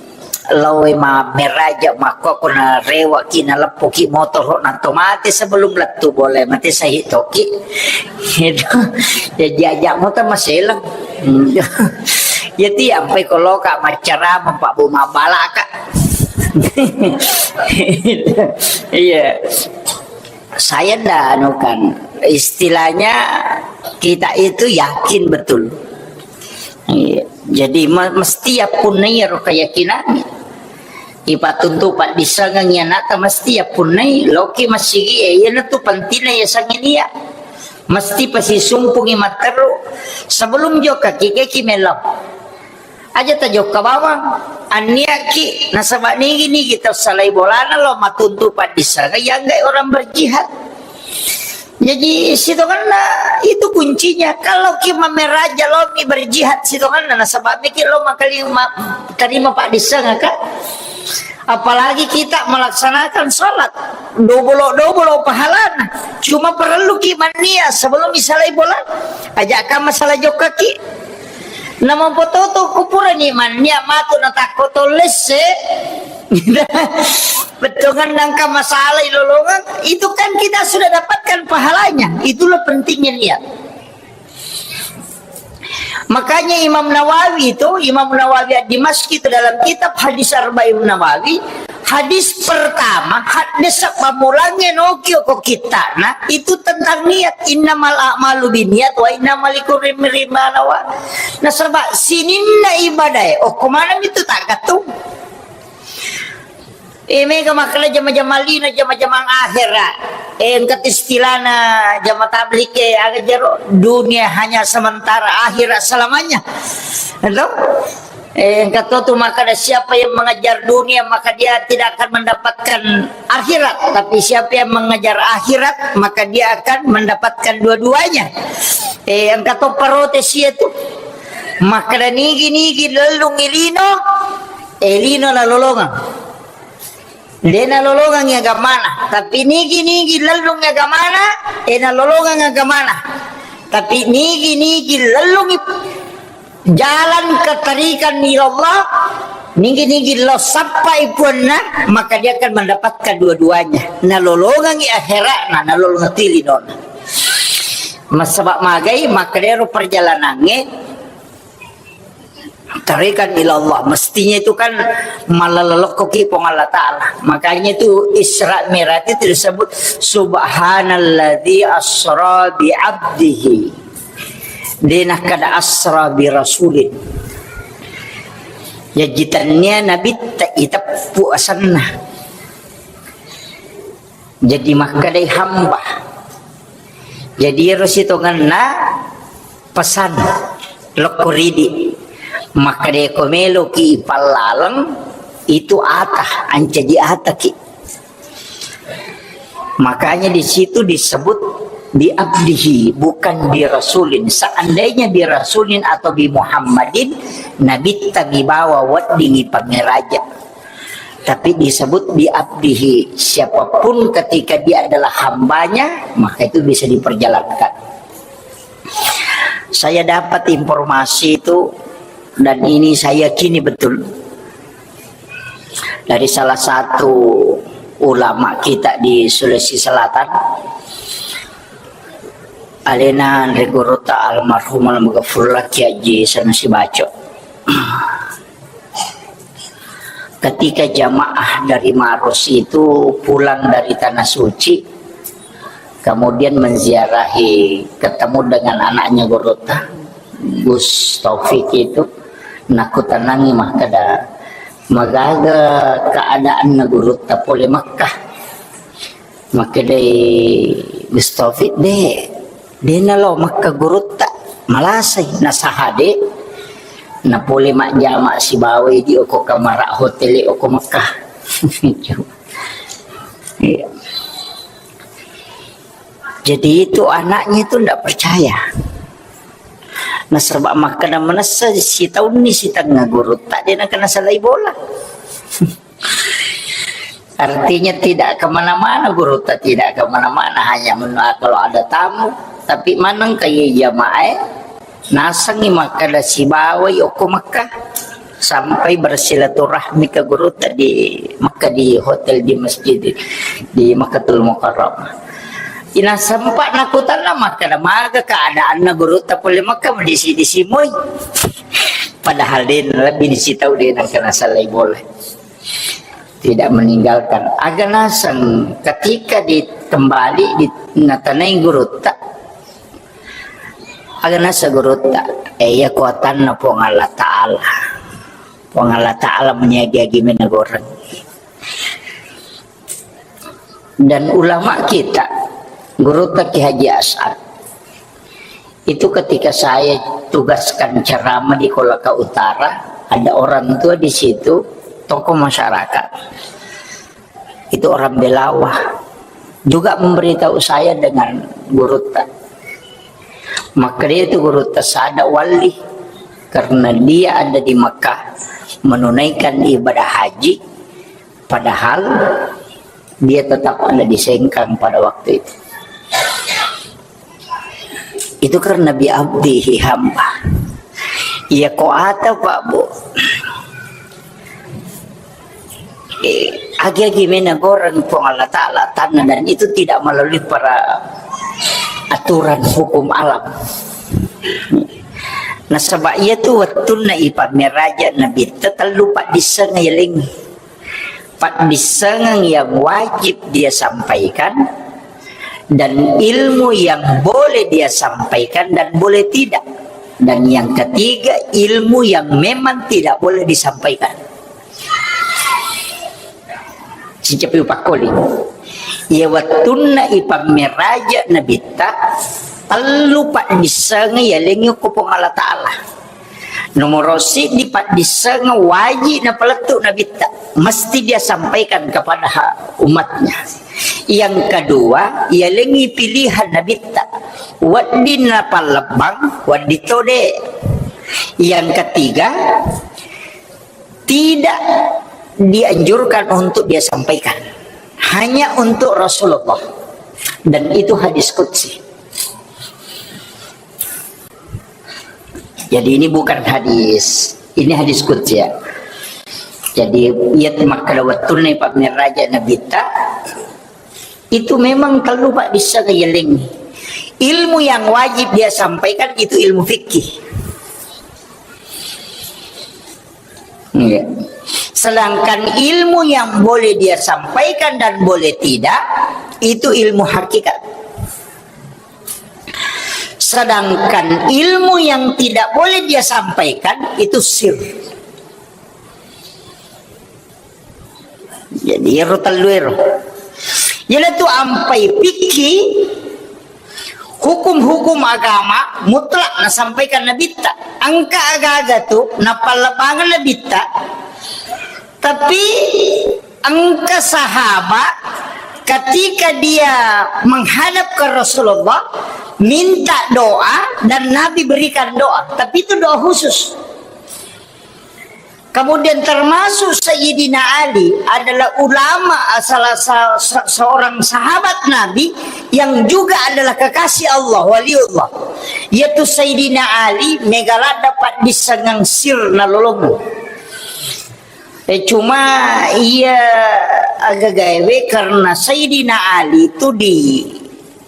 lao e ma-, meraja makko ko narewaki naleppuki motoro nato mate sebelum lettu bola mate syahid toki. Itu. Ya, jajak motor maselang. Iya, tiampai ko loka maccarama, Pak Bu, mabbalaka. Iya. Saya nda anu kan, istilahnya kita itu yakin betul. Iya. Jadi, me-, mesti ya punnai ro keyakinan. Ipattuntu paddissengeng iya nata mesti ya punnai, loki masigi, eh, iya natu pentingna ya sanginia. Mesti pasisumpungi matteru. Sebelum jokka ki, ki melo. Aja tajokka bawang. Anniaki, nasaba nigi-nigi tau salai bolana lo matuntu paddissengeng, yanggai orang berjihad. Jadi, sitonganna itu kuncinya. Kalau ki mameraja lo mi berjihad sitonganna, nasaba miki lo makali-, ma-, terima paddissengeng, Kak. Apalagi kita melaksanakan sholat, dobolo-dobolo pahalana. Cuma perlu ki mannia sebelum misalai bola. Aja ka masalah jokka ki. Namo pototo kupurani mannia matu natakko tolesse. Bettongan nangka masalah ilolongan, itu kan kita sudah dapatkan pahalanya. Itulah pentingnya niat. Makanya Imam Nawawi itu, Imam Nawawi Ad-Dimashqi itu dalam kitab Hadis Arba'in Nawawi, hadis pertama, hadis pammulangnge nokio ko kittana, itu tentang niat. Innamal a'malu binniat wa innama likulli imri'in ma nawa. Nasaba sininna ibadae, okko maneng itu tak gattung. Eh, mega makkeda jama-jama lino, jama-jamang akhera. Eh, engka istilahna jama tablik, eh, aga jero, dunia hanya sementara, akhirat selamanya. Itu? Eh, engka to tu makkeda, siapa yang mengejar dunia, maka dia tidak akan mendapatkan akhirat. Tapi siapa yang mengejar akhirat, maka dia akan mendapatkan dua-duanya. Eh, engka to protes itu. Makkeda nigi-nigi lellung ilino, eh, lino na lolongang. De nalolongangngi agamana, tapi nigi-nigi lellungngi agamana, e nalolongang agamana. Tapi nigi-nigi lellungngi jalan kettarikan ila Allah, nigi-nigi lo sappai puanna, maka dia akan mendapatkan dua-duanya. Nalolongangngi akhiratna, nalolongang tilinona. Massabak magai, maka dero perjalanangnge, Tarikan ilallah, mestinya itu kan malalokkoki Puang Allah Ta'ala. Makanya itu Isra Mi'raj itu disebut subhanalladzi asra bi abdihi. Dena kada asra bi rasulin. Jaji tania Nabi ta iteppu asanna. Jadi makkedai hamba. Jadi ero sitongenna pesan lokko ridi. Makkedai ko meloki ipallaleng itu ata, ancaji ataki. Makanya di situ disebut bi abdihi, bukan bi rasulin. Seandainya bi rasulin atau bi Muhammadin, Nabi tami bawa weddingi pamiraja. Tapi disebut bi abdihi, siapapun ketika dia adalah hambanya, maka itu bisa diperjalankan. Saya dapat informasi itu, dan ini saya yakini betul, dari salah satu ulama kita di Sulawesi Selatan, alena Anre Gurutta almarhum almaghfurlah Kiai Haji Sanusi Baco. Ketika jamaah dari Maros itu pulang dari Tanah Suci, kemudian menziarahi, ketemu dengan anaknya Gurutta, Gus Taufik itu, nakutanangi makkeda, "Magaga keadaanna Gurutta pole Makkah?" Makkedai Gus Taufik, "De, de nalo Makkah Gurutta, malasai, nasaha de, napole majjama sibawai di oko kamara hotel oko Makkah." Iya. Jadi itu anaknya itu ndak percaya. Nasaba makkeda manessa sitaunni sitengnga Gurutta, de nakena salai bola. Artinya tidak kemana-mana Gurutta, tidak kemana-mana, hanya menua kalau ada tamu. Tapi maneng kaya jamaah, nasengngi makkeda sibawai okko Mekah sampai bersilaturahmi ke Gurutta di Mekah, di hotel, di masjid, di Makkatul Mukarramah. Ina sempat nakutanna makkeda maga keadaanna Gurutta pole Mekah, madisi-disi moi. Padahal de lebih disi tau de nakena salai bola. Tidak meninggalkan. Aga naseng ketika ditembali di, natanai Gurutta, aga naseng Gurutta, eh, iya kuatanna Puang Allah Ta'ala. Puang Allah Ta'ala meniagi-agi menegoreng. Dan ulama kita, Gurutta Kiai Haji As'ad, itu ketika saya tugaskan ceramah di Kolaka Utara, ada orang tua di situ, tokoh masyarakat. Itu orang Belawa. Juga memberitahu saya dengan Gurutta. Maka dia itu Gurutta sada wali. Karena dia ada di Mekah, menunaikan ibadah haji, padahal dia tetap ada di Sengkang pada waktu itu. Itu karena bi abdihi, hamba. Iya ko ata, Pak, Bu. Eh, agi-agi menegoreng Puang Allah Ta'ala tanah, dan itu tidak melalui para aturan hukum alam. Nasaba iya tu wettunna ipammeraja Nabitta tellu paddisseng yaleng. Paddissengeng yang wajib dia sampaikan, dan ilmu yang boleh dia sampaikan dan boleh tidak. Dan yang ketiga, ilmu yang memang tidak boleh disampaikan. Sicapi upakkoli. Iya wettunna ipammeraja Nabitta, tellu paddissengeng yalengngi ko Puang Allah Ta'ala. Nomoro siddi paddissengeng wajib napalettu Nabitta, mesti dia sampaikan kepada ha-, umatnya. Yang kedua, yalengngi pilihan Nabitta, wedding napallebbang, wedding tode. Yang ketiga, tidak dianjurkan untuk dia sampaikan, hanya untuk Rasulullah. Dan itu hadis qudsi. Jadi ini bukan hadis, ini hadis qudsi, ya. Jadi iya makkeda wettunna ipammeraja Nabitta, itu memang tellu paddissengeng yalengngi. Ilmu yang wajib dia sampaikan itu ilmu fikih. Iya. Sedangkan ilmu yang boleh dia sampaikan dan boleh tidak, itu ilmu hakikat. Sedangkan ilmu yang tidak boleh dia sampaikan, itu sir. Jadi, ero tellu ero. Iyanatu ampai fikih, hukum-hukum agama mutlak nasampaikan Nabitta. Engka aga-aga tu napallebangeng Nabitta, tapi engka sahabat ketika dia menghadap ke Rasulullah, minta doa dan Nabi berikan doa, tapi itu doa khusus. Kemudian termasuk Sayyidina Ali adalah ulama, salah sa-, se-, seorang sahabat Nabi yang juga adalah kekasih Allah, waliullah. Yaitu Sayyidina Ali, mega ladda paddissengeng sir nalolongeng. Eh, cuma iya agagaewe karena Sayyidina Ali itu di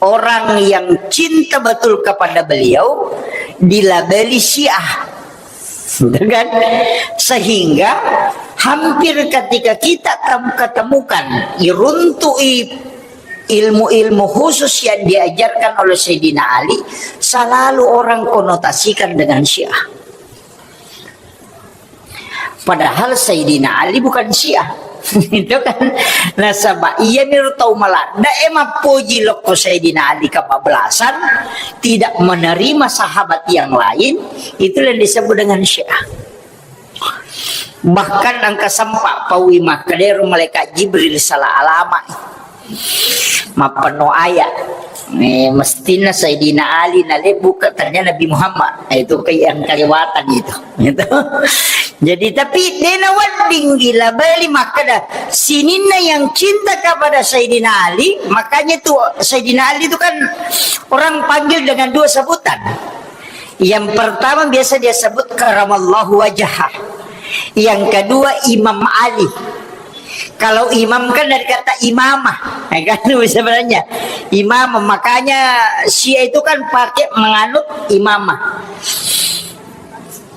orang yang cinta betul kepada beliau dilabeli Syiah. Gitu kan? Sehingga hampir ketika kita tem-, ketemukan, iruntui ilmu-ilmu khusus yang diajarkan oleh Sayyidina Ali, selalu orang konotasikan dengan Syiah. Padahal Sayyidina Ali bukan Syiah. Itu kan. Nasaba iyami ro tau maladda e mappoji lokko Sayyidina Ali kebablasan, tidak menerima sahabat yang lain, itulah yang disebut dengan Syiah. Bahkan engka sempa paui makkeda ero malaikat Jibril salah alama. Mappenno ayat. Eh, mestinna Sayyidina Ali nalebbuka, ternyata Nabi Muhammad. Eh, itu kayak yang kelewatan itu. Gitu. Jadi, tapi dena wedding gila beli makkeda sininna yang cinta kepada Sayyidina Ali, makanya itu Sayyidina Ali itu kan orang panggil dengan dua sebutan. Yang pertama biasa dia sebut karamallahu wajhah. Yang kedua Imam Ali. Kalau imam kan dari kata imamah, ya kan, sebenarnya imamah. Makanya Syiah itu kan pakai menganut imamah.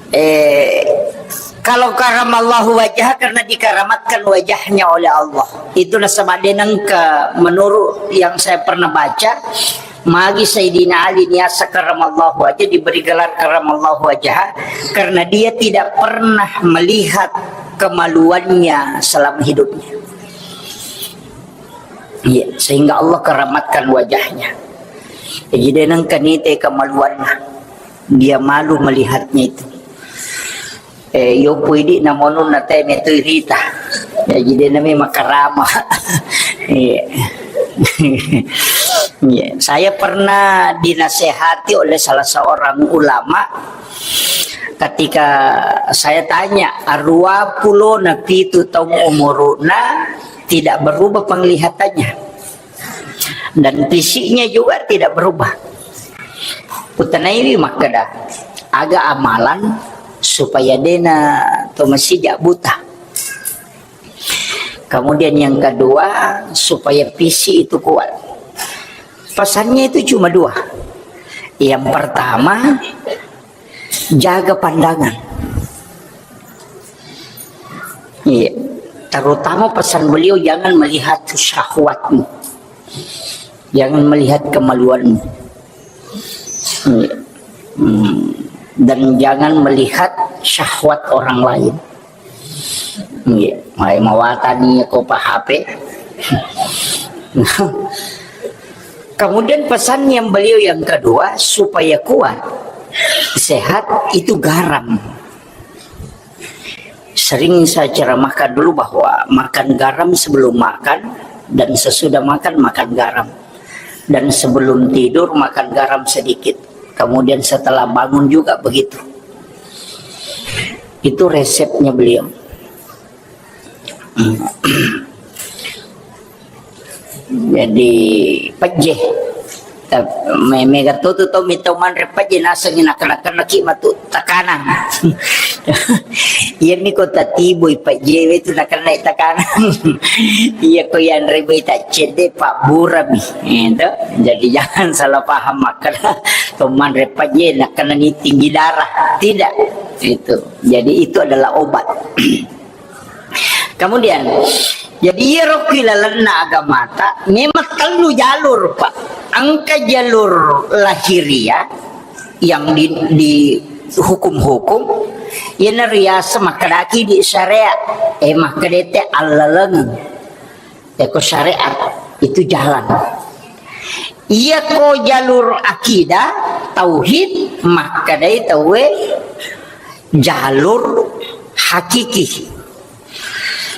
Eh, kalau karamallahu wajah karena dikeramatkan wajahnya oleh Allah. Itu nasaba de nengka, menurut yang saya pernah baca, magi Sayyidina Ali niasa karamallahu wajah diberi gelar karamallahu wajah karena dia tidak pernah melihat kemaluannya selama hidupnya. Iya, sehingga Allah keramatkan wajahnya. Jadi de nengka nite kemaluannya. Dia malu melihatnya itu. Eh, yopo idi namonun nate metu irita. Jadi de nami makarama. Iya. Iya. Saya pernah dinasehati oleh salah seorang ulama ketika saya tanya, arua pulo na pitu taung umuruna tidak berubah penglihatannya. Dan fisiknya juga tidak berubah. Kutanaiwi makkeda, aga amalan supaya dena to masija buta. Kemudian yang kedua, supaya fisik itu kuat. Pesannya itu cuma dua. Yang pertama, jaga pandangan. Iya. Terutama pesan beliau, jangan melihat syahwatmu. Jangan melihat kemaluanmu. Iya. Hmm. Dan jangan melihat syahwat orang lain. Iya. Mai mawatani ko pa H P. Kemudian pesan yang beliau yang kedua, supaya kuat, sehat, itu garam. Sering saya ceramahkan dulu bahwa makan garam sebelum makan dan sesudah makan, makan garam. Dan sebelum tidur, makan garam sedikit. Kemudian setelah bangun juga begitu. Itu resepnya beliau. Jadi, pejje. Tap-, me-, mega to tu tau mita manre pejje, nasengngi nakenna-kennaki matu takanang. Iyami ko tatiboi pejje we tu nakenna takanang. Iya ko yanre boi taccedde, pabburami. Itu. Jadi, jangan salah paham makkeda to manre pejje nakenna ni tinggi darah. Tidak. Itu. Jadi itu adalah obat. Kemudian, jadi iyaro ki lalenna agamata memang tellu jalur, Pak. Engka jalur lahiriah yang di, di hukum-hukum, iyana riaseng makkedaki di syariat, eh, makkeda te allalengeng. Eko syariat itu jalan. Iyako jalur akidah, tauhid, makkedai tauwe jalur hakiki.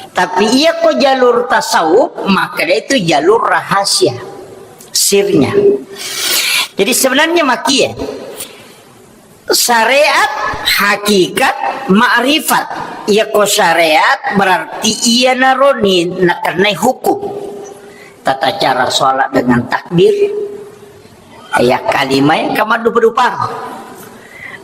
Tapi iyako jalur tasawuf, makkedai itu jalur rahasia, sirnya. Jadi sebenarnya makie, syariat, hakikat, ma'rifat. Iyako syariat berarti iyanaro ni nakennai hukum. Tata cara sholat dengan takbir. Ya, kalimai engka maddupa-dupa.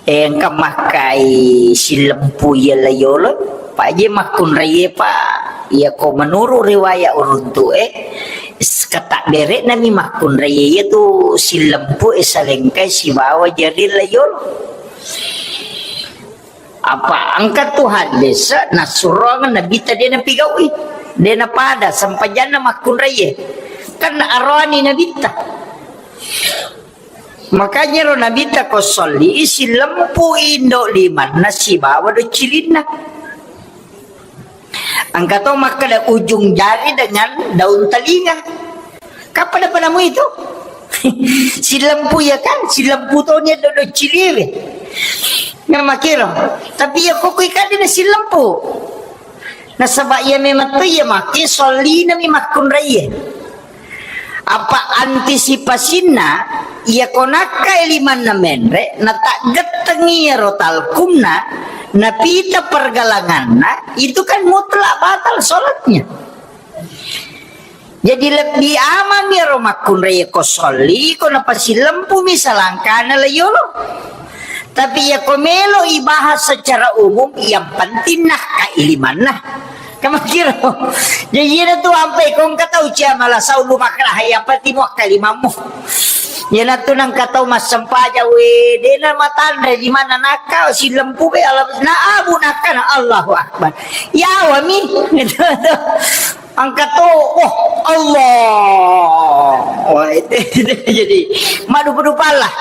Eh, engka makkai sillempu iya layolo. Paje makkunraie, Pak. Iyako menurut riwayat uruntu, eh, s-, ketakbere nami makkunraie iyatu sillempu, eh, salengkai sibawa jari layolo. Apa engka tu hadis nassuroang Nabitta de napigaui, de napada sempajanna makkunraie. Kan aroani Nabitta. Makanya ro Nabitta ko solli, sillempu indo limanna sibawa doccilinna. Engka to makkeda ujung jari dengan daun telinga. Kapada padamu itu? Sillempu ya kan? Sillempu to ni do, doccilie. Memang kiro. Tapi ya koko ikade na sillempu. Nasaba iya memang to iya make sollinami makkunraie. Apa antisipasinna, iya ko nakkai limanna menre, nataggettengi iyaro talkumna, napita pergelanganna, itu kan mutlak batal sholatnya. Jadi lebbi amang iyaro makkunrai ko solli, ko napasilempumi salangkana layolo. Tapi iya ko melo ibahas secara umum, yang penting nakkai limanna. Kamakiro. Jadi iyana tu ampai ko engka tau cia malasau lu makkeda, "Hai, yang penting muakka limammu." Iyana tu nengka tau massempajang, we, dena matanre di mana nakka silempu be Allah. Na abu nakka na Allahu Akbar. Yawami. Angka to, oh, Allah. Wah, itu, itu jadi madupa-dupa lah.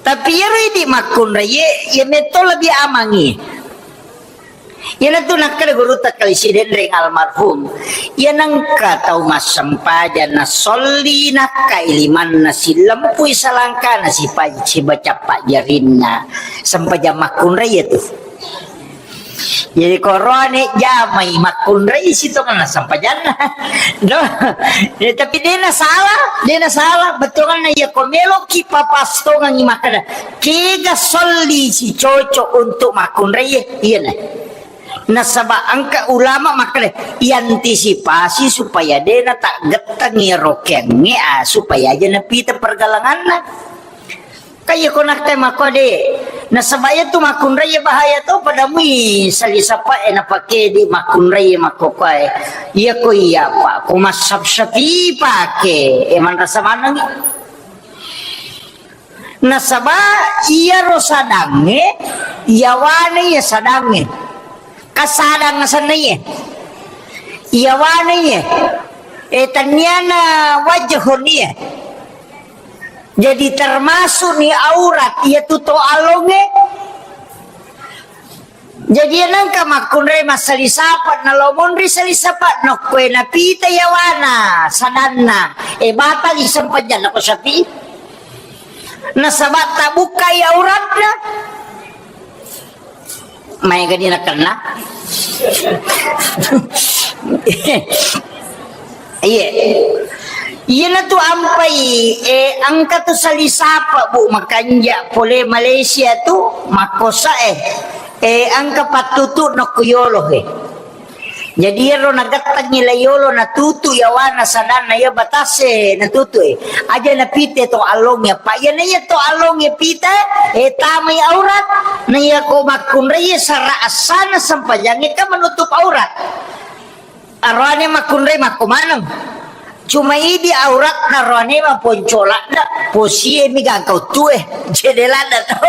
Tapi iyaro idi makkunrai, ye, ye metto lebih amangi. Iyana tu nakkeda guru takkali sidenreng almarhum. Iya nengka tau massempajang na solli nakkai limanna silempui salangkana sipa-, sibaca pajjarinna. Sempajang makkunrai ya tu. Jadi koroane jamai makkunrai sitongenna sempajanna. Do. Ya, tapi dena salah, dena salah. Betonganna iya ko meloki papastongangi makkeda, kega solli si cocok untuk makkunrai, iya na. Nasaba engka ulama makkeda, iantisipasi supaya dena taggettengi rokengnge, ah, supaya aja napita pergalanganna. Kaya ko nakkai makko de. Nasaba iya tu makkunrai bahaya to, pada mui sali sapa e napake di makkunrai makko koe. Iya ko iya pa, ko massapsapi pake, e manrasa manengi. Nasaba iyaro sadangnge, yawana iya sadangnge. Kasadang asenna iye. Iyawana iye. E, tenniana wajahun iye. Jadi termasuk ni aurat iya tu to alonge. Jadi nengka makkunrai massali sapa, nalo monri sali sapa, nokkoe napita yawana sadanna. E, batali sempajang nako sapi. Nasaba tabukkai auratna. Maega ni nakenna. Iye. Iyana tu ampai, eh, engka tu sali sapa, Bu, makanja pole Malaysia tu, makkosa, eh. Eh, engka pattutu nokko yolo, eh. Jadi iyaro nagettengngi layolo natutu yawana sadanna iya batase natutu e. Aja napite to alongnge, apa iyana iya to alongnge pita, e, tamai aurat. Na iya ko makkunrai sara assana sempajangnge kan menutup aurat. Aroane makkunrai makko maneng. Cuma idi auratna roane maponcoladda, posie mi gangka uttue, cede ladda to.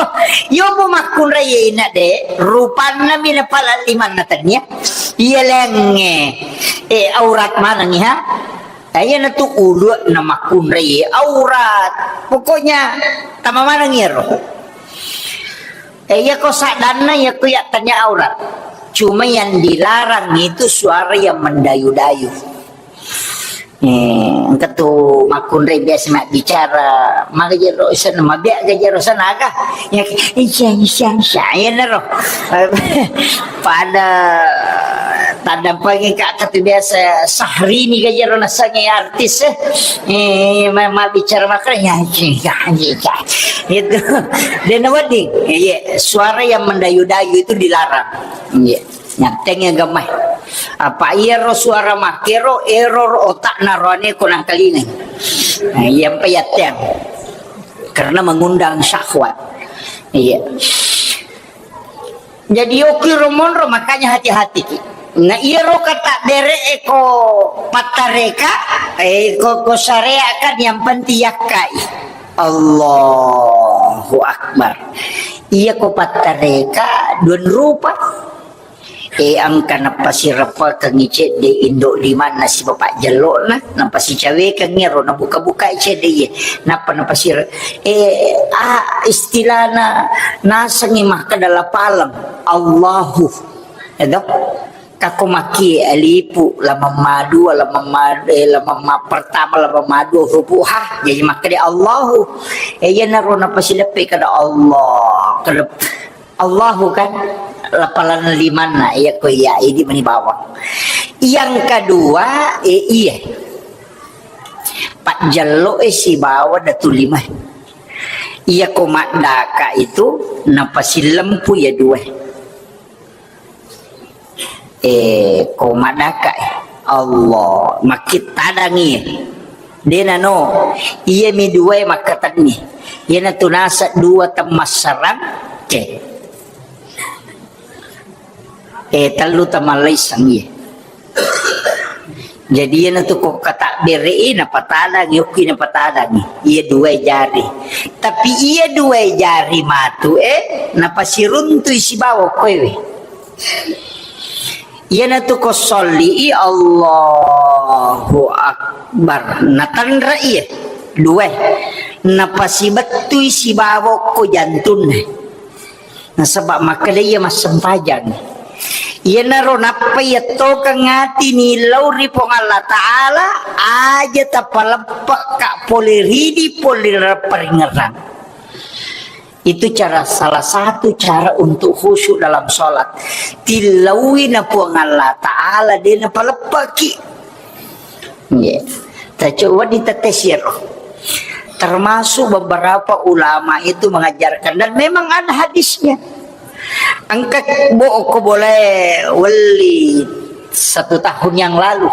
Iyo po makkunrai ina de, rupanna mi napala limanna tania. Iya lengnge, eh, aurat manengi ha. Iya na tu ulu na makkunrai aurat. Pokoknya tama manengi ro. Eh, iya ko saddanna, iya ko ya tanya aurat. Cuma yang dilarang itu suara yang mendayu-dayu. Eh, engka tu makkunrai biasa mabbicara, maga jero sana, mabbiak ga jero sana aga. Ya, isya, isya, isya, ya naro. Pada tanda pagi kak katu biasa Sahrini ga jero nasangi artis, eh. Eh, ma-, mabbicara makanya, ya, ya, ya, ya. Itu. Dan wedding, iya, suara yang mendayu-dayu itu dilarang. Iya. Nyatteng ya gamai. Apa iya ro suara makero, ero ro otak na roane ko nangkalingai. Nah, iya mpa yatteng. Karena mengundang syahwat. Iya. Jadi oki ro monro, makanya hati-hati ki. Nah, iya ro kata bere eko pattareka, eko ko syariat kan yang penting yakkai. Allahu Akbar. Iya ko pattareka dua rupa. Eh, engka napasireppekengngi cedde indo limanna sibawa pajjello'na, napasicawekengngi ro, nabuka-bukai cedde iye, nappa napasire-, eh, ah, istilahna nasengngi makkeda lapaleng, Allahu. Edo? Kako makkie alifu, lamamma dua, lamamma, eh, lamamma pertama, lamamma dua, hurufu ha, jadi makkeda Allahu. Eh, iyanaro napasileppe kada Allah, kada Allahu kan, lapalan limanna, iya ko iya, idi mani bawang. Yang kedua, eh, iya. Pajjello, eh, sibawa datu lima. Iya ko maddaka itu, napasilempu ya dua. Eh, ko maddaka, eh. Allah, makkittadangi. Dena no, iya mi duae makkatenni. Iyana tu nasa dua temmassarang, ke. Eh, tellu tamallaisang, iya. Jadi, iyana tu ko katabbere, eh, napatadangi, okki napatadangi. Iya duae jari. Tapi iya duae jari matu, eh, napasiruntui sibawa koewe. Iyanatu ko solli i, Allahu Akbar. Natanra iya. Dua. Napasibettui sibawa ko jantunna. Nasaba makkeda iya massempajang. Iyanaro nappa iyattokeng ati nillau ri Puang Allah Ta'ala, aja tapaleppekka pole ridi, pole ri paringerang. Itu cara, salah satu cara untuk khusyuk dalam sholat. Tillaui na Puang Allah Ta'ala, de napaleppaki. Nggih. Tacoba ditetesi ro. Termasuk beberapa ulama itu mengajarkan, dan memang ada hadisnya. Engka bo-, ko boleh weli satu tahun yang lalu.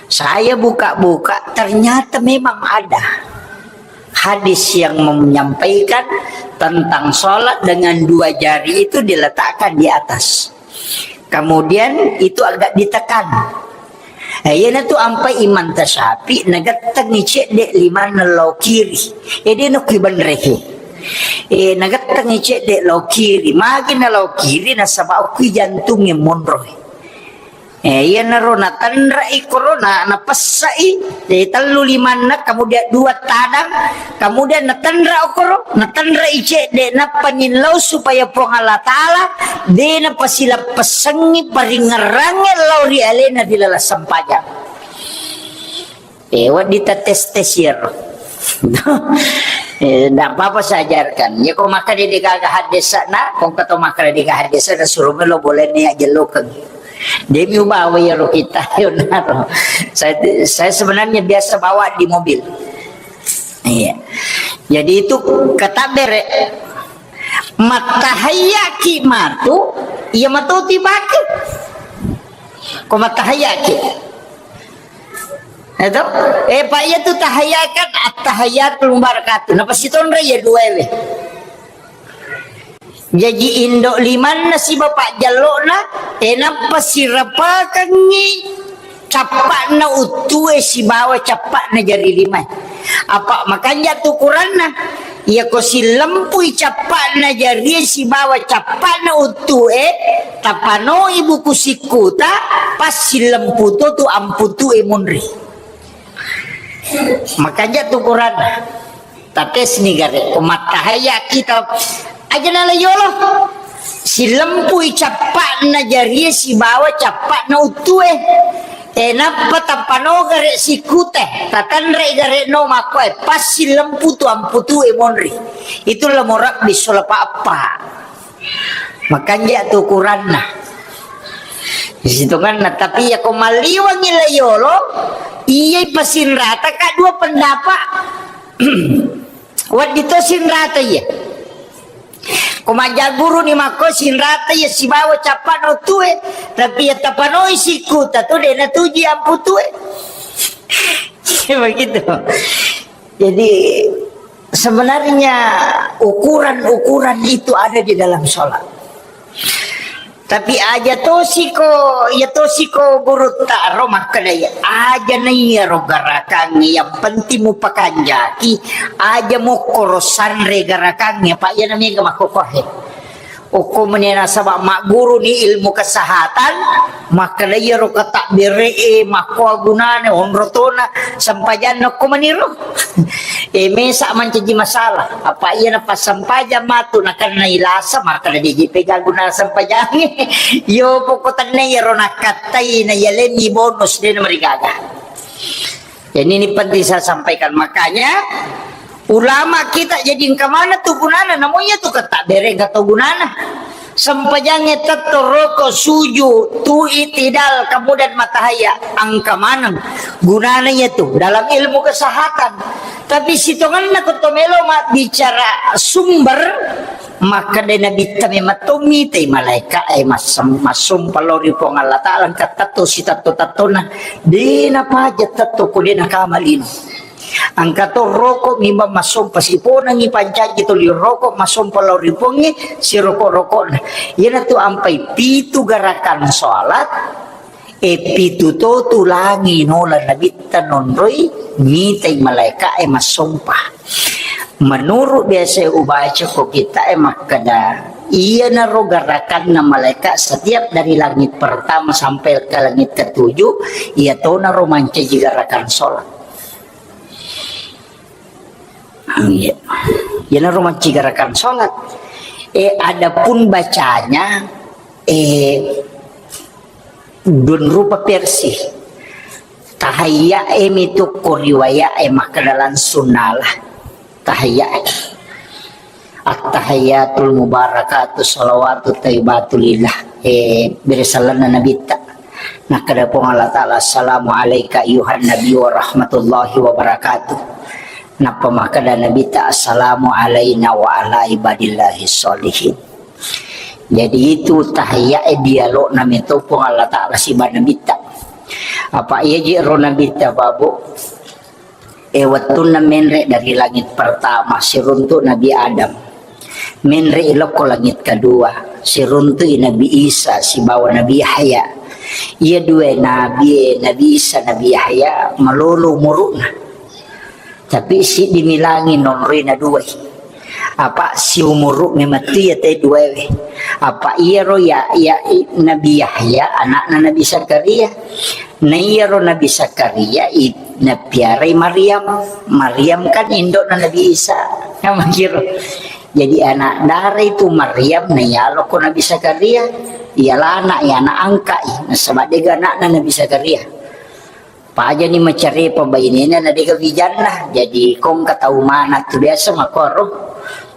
Saya buka-buka, ternyata memang ada hadis yang menyampaikan tentang sholat dengan dua jari itu diletakkan di atas. Kemudian itu agak ditekan. Eh, iyanatu ampai Imam Tasyafi nagettengi cedde limanna lao kiri. Eh, de nukki benrehe. Eh, nagettengi cedde lao kiri. Magi na lao kiri nasaba okki jantung yang monroe. Eh, iyanaro natenre'i korona, napessa'i, eh, tellu limanna, kemudian dua tadang, kemudian natenre' okoro, natenre'i cedde, nappa nillau supaya Puang Allah Ta'ala de napasileppessengngi paringerrangnge lao ri alena ri laleng sempajang. Eh, wedding tates-tes iyaro. Eh, ndak apa-apa saya ajarkan. Ya, ko makkeda de gaga haddesana, ko engka to makkeda de gaga haddesana, suro melo boleh ni ajellokeng. Demi ubawa iyaro kita, yonaro. Saya, saya sebenarnya biasa bawa di mobil. Iya. Jadi itu kata bere. Mattahayyaki matu, iya matu tibake. Ko mattahayyaki. Eto? Eh, Pak, iya tu tahayyakan, at-tahayyatul mubarakatuh. Napasitonra iya duaewe. Jaji indo limanna sibawa pajjello'na, eh, nappa sirapakengngi cappa'na uttue sibawa cappa'na jari limae. Apa makanja tu ukuranna, iyako sillempui cappa'na jarie sibawa cappa'na uttue, tapanoi buku sikkuta, pas sillempu to tu amputue munri. Makanja tu ukuranna. Tatesni gare, ko mattahaya kita aja nala yolo. Silempui cappa'na jarie sibawa cappa'na uttue. E, nappa tappano gare sikkute, tatanre gare no makkoe, pas silempu tu amputue monri. Itu lamo rabbi sola pappa. Makanja tu ukuranna. Sitonganna, tapi iyako malliwangi la yolo, iyai pasinrata ka dua pendapat. Wedding to sinrata iya. Ko majjaguru ni makko sinrata iya sibawa cappa no tue, tapi iya tapanoi sikkuta tu de natuji ampu tue. Begitu. Jadi sebenarnya ukuran-ukuran itu ada di dalam sholat. Tapi aja tosiko, iya tosiko gurutta ro makkeda iya, aja na iyaro garakangnge, yang penting mupakanjaki, aja mokkoro sanre garakangnge, apa iya na mega makkokohe. Okko meni nasaba magguru ni ilmu kesehatan, makkeda iyaro katabbere'e makkoa gunana, onro tona, sempajanna okko maniro. E, mesa mancaji masalah. Apa iya na passampajang matu nakenna ilasa, maka na deji pega guna sempajangnge. Yo pokok tenne iyaro nakattai na yalenni bonus de na marigaga. Jadi ini penting saya sampaikan. Makanya ulama kita jadi engka mana tu gunana, namun iya tu katabbereng atau gunana. Sempajangnge tetto roko suju tu itidal kemudian matahaya engka maneng gunana iya tu dalam ilmu kesehatan. Tapi sitonganna ko to melo mabbicara sumber, makkeda Nabitta memang to mitai malaeka e massem-, massompa lao ri Puang Allah Taala engka tetto sitetto-tettona de napaja tetto ko de nakama lino. Engka to roko mimba massompa siponengi pancaji tuli roko massompa lao ri Puangnge siroko-rokona. Iyanatu ampai pitu garakan sholat, e pitu to tulangi nola Nabitta nonroi mitai malaeka e massompa. Menurut biasa ubaca ko kita e makkeda, iyanaro garakanna malaeka setiap dari langit pertama sampai ke langit ketujuh, iya tonaro mancaji garakan sholat. Iya. Iyanaro mancaji garakan sholat. Eh, adapun bacanya, eh, dun rupa versi. Tahayya e mitu ko riwaya e makkeda langsung nala. Tahayya e. At-tahayyatul mubarakatu salawatu thayyibatu lillah. Eh, bere sallanna Nabitta. Nakkeda Puang Allah Ta'ala, "Assalamu alaika ayyuhan nabi wa rahmatullahi wa barakatuh." Nappa makkeda Nabitta, "Assalamu alaina wa ala ibadillahi sholihin." Jadi itu tahiyya e dialogna meto Puang Allah Ta'ala siba Nabitta. Apa iya je ro Nabitta, Babu? E, wettunna menre dari langit pertama, siruntu Nabi Adam. Menre ilokko langit kedua, siruntu i Nabi Isa sibawa Nabi Yahya. Iya dua nabi e, Nabi Isa, Nabi Yahya, malolo umuruna. Tapi siddi milangi nonroi na duai. Apa siumuru memettu iya te duaewe. Apa iyaro ya, ya, i-, Nabi Yahya, anakna Nabi Zakaria. Na iyaro Nabi Zakaria i-, napiarai Maryam. Maryam kan indokna Nabi Isa. Nah, makiro. Jadi anak dara itu Maryam na iyaloko Nabi Zakaria. Iyalana, iya anak angka i. Nasaba dega anakna Nabi Zakaria. Pajani macarepa bainena na dega wijanna. Jadi kongka tau mana tu biasa makoro.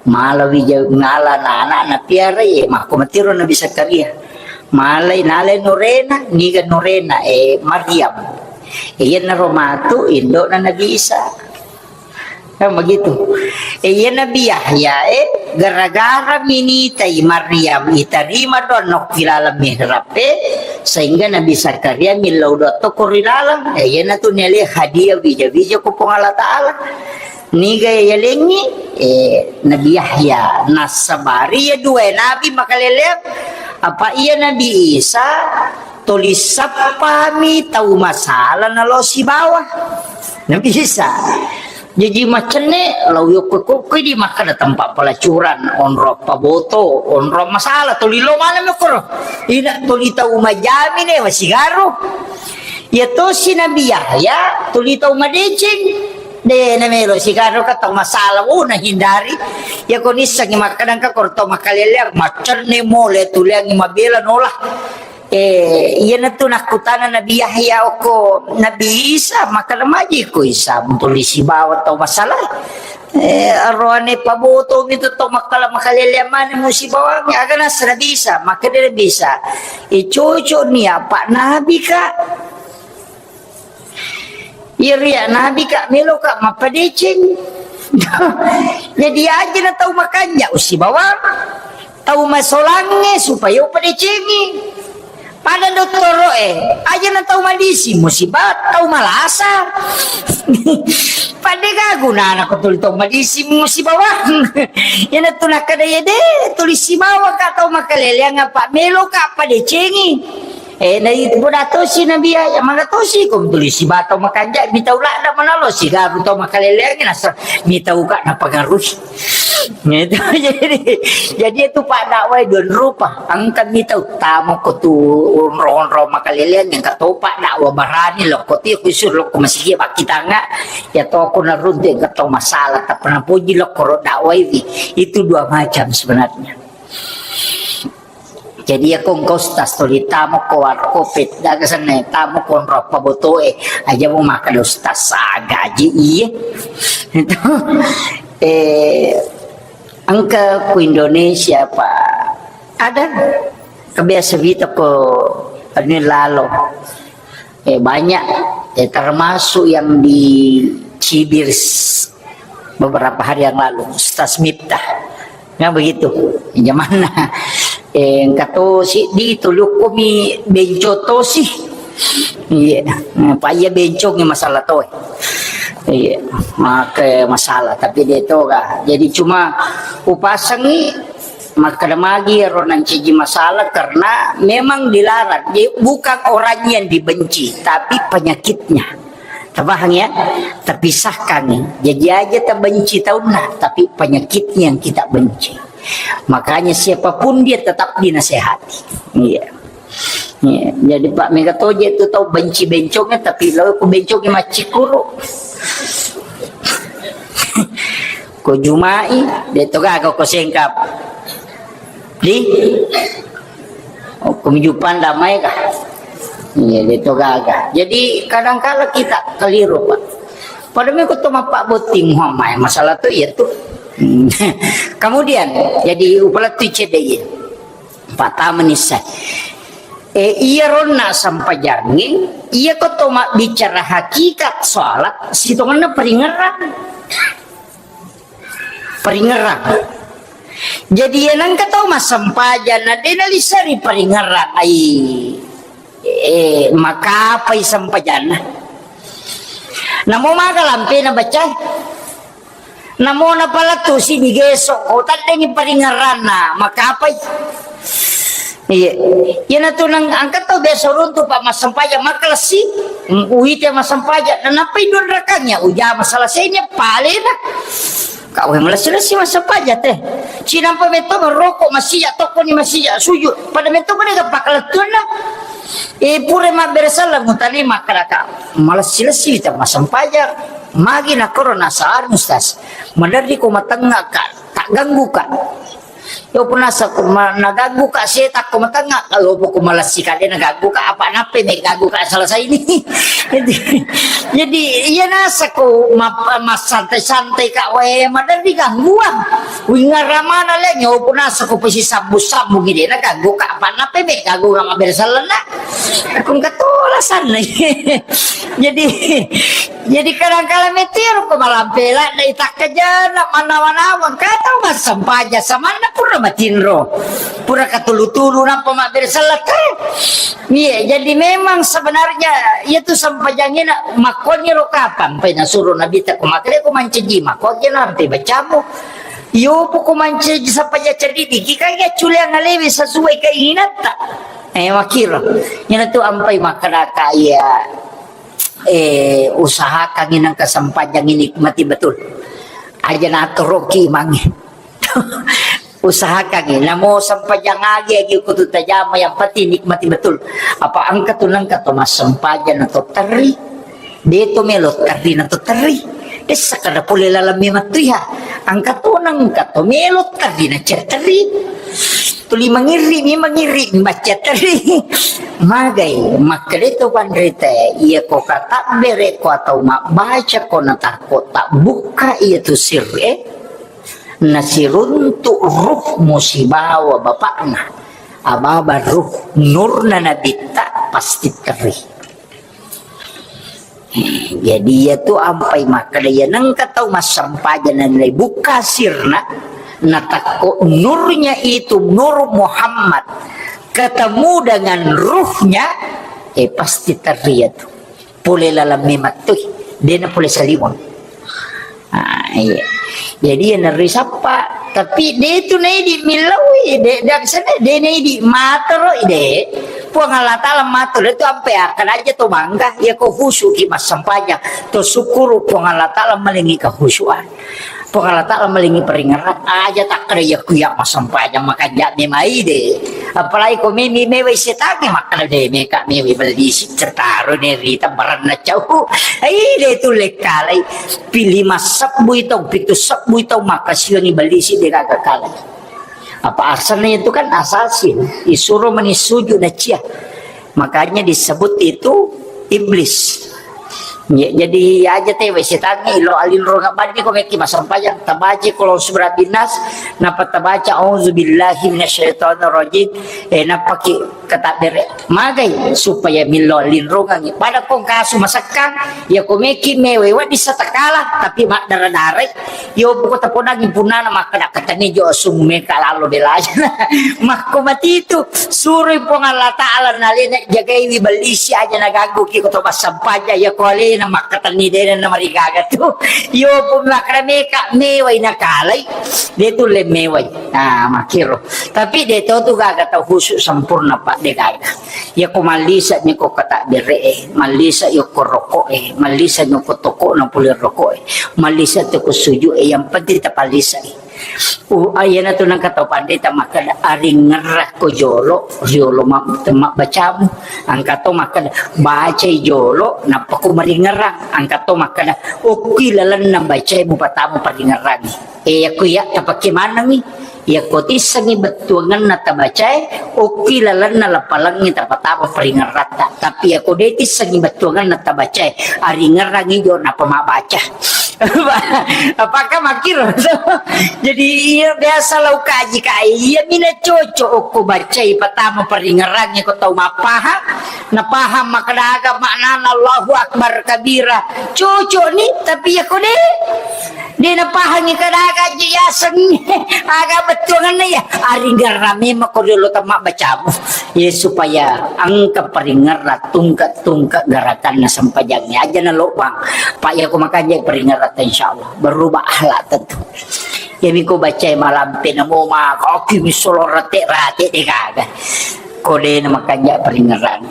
Mala wija, mala anak napiarai, e, makko matiro Nabi Zakaria. Malai, nalai nurena, niga nurena, e, Maryam. E, iyanaro matu indokna Nabi Isa. Kan begitu. E, iya Nabi Yahya, e, gara-gara minitai Maryam, itarima doa nokki laleng mihrab, e, sehingga Nabi Zakaria millau doa tokko ri laleng. E, iyanatu niale hadiah wija-wija ko Puang Allah Ta'ala. Niga yalengi, e, Nabi Yahya. Nasabari iya dua nabi makaleleang. Apa iya Nabi Isa, Tuli sappami tau masala nalo sibawa. Na bisa. Jaji macenne lao yokko-kokkoi di makkeda tempat pelacuran, onro paboto, onro masala, tuli lo mana mekoro. Ina tuli tau majami ne wasigaru. Ya tosi Nabi Yahya, tuli tau madeceng. De na melo sigaru ka tau masala, oh, na hindari. Ya ko nissengi makkeda engka koro tau makaleleang, macenne mole tuliangi mabela nola. Eh, iyanatu nakkutana Nabi Yahya okko Nabi Isa, makkeda maji ko Isa, tuli sibawa tau masala. Eh, aroane paboto mi tu tau makkala makaleleang mane musibawangi, aga nasa Nabi Isa, makkeda Nabi Isa, eh, cocok ni apa Nabi ka. Iriya Nabi ka melo ka mappadeceng. Jadi aja na tau makanja usibawang. Tau masolangnge supaya upadecengi. Pada dottoro e, aja na tau madisi musiba, tau malasa. Pada ga gunana ko tuli tau madisi musibawa. Yana tu nakada ya de, tuli sibawa ka tau makaleleang apa melo ka padecengi. Eh, na itu boda tosi Nabi ya, ya mangga tosi ko tuli siba tau makanja mi tau ladda manalo sigaru tau makaleleang nasa mi tau ka napangaruhi. Gitu. Jadi, jadi itu Pak dakwah dua rupa. Engka mi tau tamo ko tu onro-onro makaleleang, engka to Pak dakwah barani lo ko ti kusur lo ko masigi bakitanga. Ya to ko naruntu engka to masalah tak pernah puji lo ko ro dakwah ini. Itu dua macam sebenarnya. Jadi ya ko engka ustaz tuli tamo ko warkop e, daga senna tamo ko onro paboto e, aja mo makkeda ustaz aga aja iye. Itu, eh, engka ku Indonesia, Pak. Ada kebiasa vita ko anu lalo. Eh, banyak, eh, termasuk yang di Cibir s-, beberapa hari yang lalu, Ustaz Miftah. Nah, begitu. Jamanna, eh, engka tosi di tulukkumi benco tosi. Iya, eh, pa iya benco ngi masalah to. Iya, make masalah, tapi de toga. Jadi cuma upasangi makkeda magi ero nancaji masalah karena memang dilarang. Jadi bukan orang yang dibenci, tapi penyakitnya. Terpaham ya? Terpisahkan nih. Jadi aja terbenci taunna, tapi penyakitnya yang kita benci. Makanya siapapun dia tetap dinasehati. Iya. Iya. Jadi Pak mega toje tu tau benci bencongnya, tapi lo ku bencongnya macikuru. Ko jumai, de toga ko sengkap. Di? Oh, kemijupang damai kah? Iya, de toga. Jadi kadangkala kita keliru, Pak. Pada meko to mappa botting Muhammad masalah tu iya tu. Hmm. Kemudian, jadi upala tu cedde iya. Pak Taman Nisa. Eh, iya ronna sampajangi, iya ko to mabbicara hakikat salat, sitongenna peringerang. Paringerang. Jadi, iya nengka tau massempajang, na de naliseri paringerang, ai, eh, makapai sempajanna. Namo maga lampena baca. Namo napalettu sibi geso, oh, taddengi paringeranna, makapai. Iya. Iyanatu nang angka tau biasa runtu pa massempajang, makalessi. Mm, uite massempajang, nanappai dua rakangnya, ujama selesainya, palena. Kau yang malessi-lessi massempajang teh. Cinampa metto merokok masija, tokkoni masija, sujud. Pada metto pada gappa kalettuanna. Eh, pura mabbere sallang utali makkalaka. Malessi-lessi wita massempajang. Magi nakoro nasaan, Ustaz. Maderri ko matengngaka, tak ganggu ka. Yo punasa ko ma-, naganggu ka seta ko matengngaka, yo poko malessi kale naganggu ka, apa nappe me ganggu ka selesai ini. Jadi, jadi iya nasa ko ma-, massantai-santai ka wae maderri gangguan. Wingaramana le nyo punasa ko pesi sambu-sambu gede naganggu ka, apa nappe me ganggu ka mabbere sallanna. Aku engka to alasanna. Jadi, jadi kadang-kadang metiro ko malampe ladde itakkajana manawa-nawa, engka tau massempajang samanna pura matinro, pura katulu-tulu nappa mabbere selleng. Iya, jadi memang sebenarnya itu sempajangina makkoni ro kapang pai nasuro Nabi ta ko makkeda ko mancaji makkoni lampe bacamu. Yo poko mancaji sempajang ceddi diki kan ya culiang alewi sesuai keinginanta. Eh, makkiro. Iyana tu ampai makkadaka iya, eh, usahakangngi nengka sempajangngi nikmati betul. Aja natoroki imangnge. Usahakangngi. Namo sempajang agi, agi kutu tajama, yang penting nikmati betul. Apa engka tu nengka to massempajang atau terri. De to melo terri na to terri. Dessa kada pole laleng memang tu iya. Engka to nengka to melo terri na cetterri. Tuli mangirri mi, mangirri mi baca terri. Magai, makkeda to panrita, iya ko katabbere ko atau mabbaca ko na takko tabbukka iya tu sirre, nasiruntu ruhmu sibawa bapakna. Ababa ruh nurna nabitta pasti terri. Jadi iya tu ampai makkeda iya nengka tau massempajang nalai bukka sirna, natakko nurnya itu, nur Muhammad, ketemu dengan ruhnya, eh, pasti terri iya tu. Pole laleng memang tu, dena pole salimon. Ah, iya. Jadi, iya, narisappa. Tapi, de tu naidi millaui, de, daksana, de naidi matoro, de. Puang Allah Ta'ala matoro, de tu ampe akan aja to mangga, iya ko husu ki massempajang, to syukuru Puang Allah Ta'ala malingi kehusuan. Puang Allah Ta'ala malingi peringeran, aja takkeda iya ku iya massempajang makanja memai de. Apalagi ko memi mewai setangnge makkeda de meka mewai bellisi tertaro ne rita baranna cau. Ai de tu lekkalai. Pili massebbu i tau, pitu sebbu i tau, makkasiwiangngi ballisi de gaga kalai. Apa asalnya itu kan assassin, disuruh meni sujud na cia. Makanya disebut itu iblis. Ya, jadi aja te we setangnge ilo alinro ngabani ko meki massempajang, tabaca kalau surah binas, napa tabaca auzubillahi minasyaitonirrajim, eh, napa ki katabbere. Magai supaya millo linrongangngi. Pada kong kasu masekkang, iya ko meki mewe wedding satakala, tapi maddara-darai. Yo buko taponangi punana makkeda katani jo asung meka lalo belajana. Makko matitu, suroi Puang Allah Ta'ala nalena jagaiwi ballisi aja naganggu ki ko to massempajang, iya ko alena makkatani dena namarigaga tu. Yo pun makkeda meka mewai nakalai, de tu le mewai. Nah, makkiro. Tapi de to tu gaga tau khusyuk sempurna, Pak, de gaga. Iya ko mallisa ni ko katabbere e, mallisa iya ko rokok e, mallisa ni ko toko na pole rokok e, mallisa tu ko sujud e, yang penting tapallisa e. Uh, ayana tu nangka tau pandita makkeda aringerra ko jolo, riolo ma-, mabbacamu. Angka to makkeda bacai jolo, nappa ko maringerang. Angka to makkeda okki lalenna bacai mupatamu paringerangi. E, yakko iya tapakke manengngi, yakko tissengngi bettuangenna tabacae, okki lalenna lapalengngi tapatama paringeratta. Tapi yakko de tissengngi bettuangenna tabacae, aringerangngi jo nappa mabbaca. Apakah makkiro? Jadi iya biasa lau kaji kai, iya mina cocok okko bacai patama paringerangngi ko tau mappahang, napahang makkeda aga maknana Allahu Akbar kabira. Cocok ni, tapi yakko de De napahangi kadaga je yaseng aga bettuanganna ya. Aringerra memang ko riolo temma bacamu. Ya supaya engka paringerra tungke-tungke gerakanna sempajangnya aja na lobang. Pak ya ko makanja paringerra ta insyaallah berubah akhlak tentu. Ya miko bacai malampe namo ma kaki misolo rate-rate de gaga. Ko de na makanja paringerra.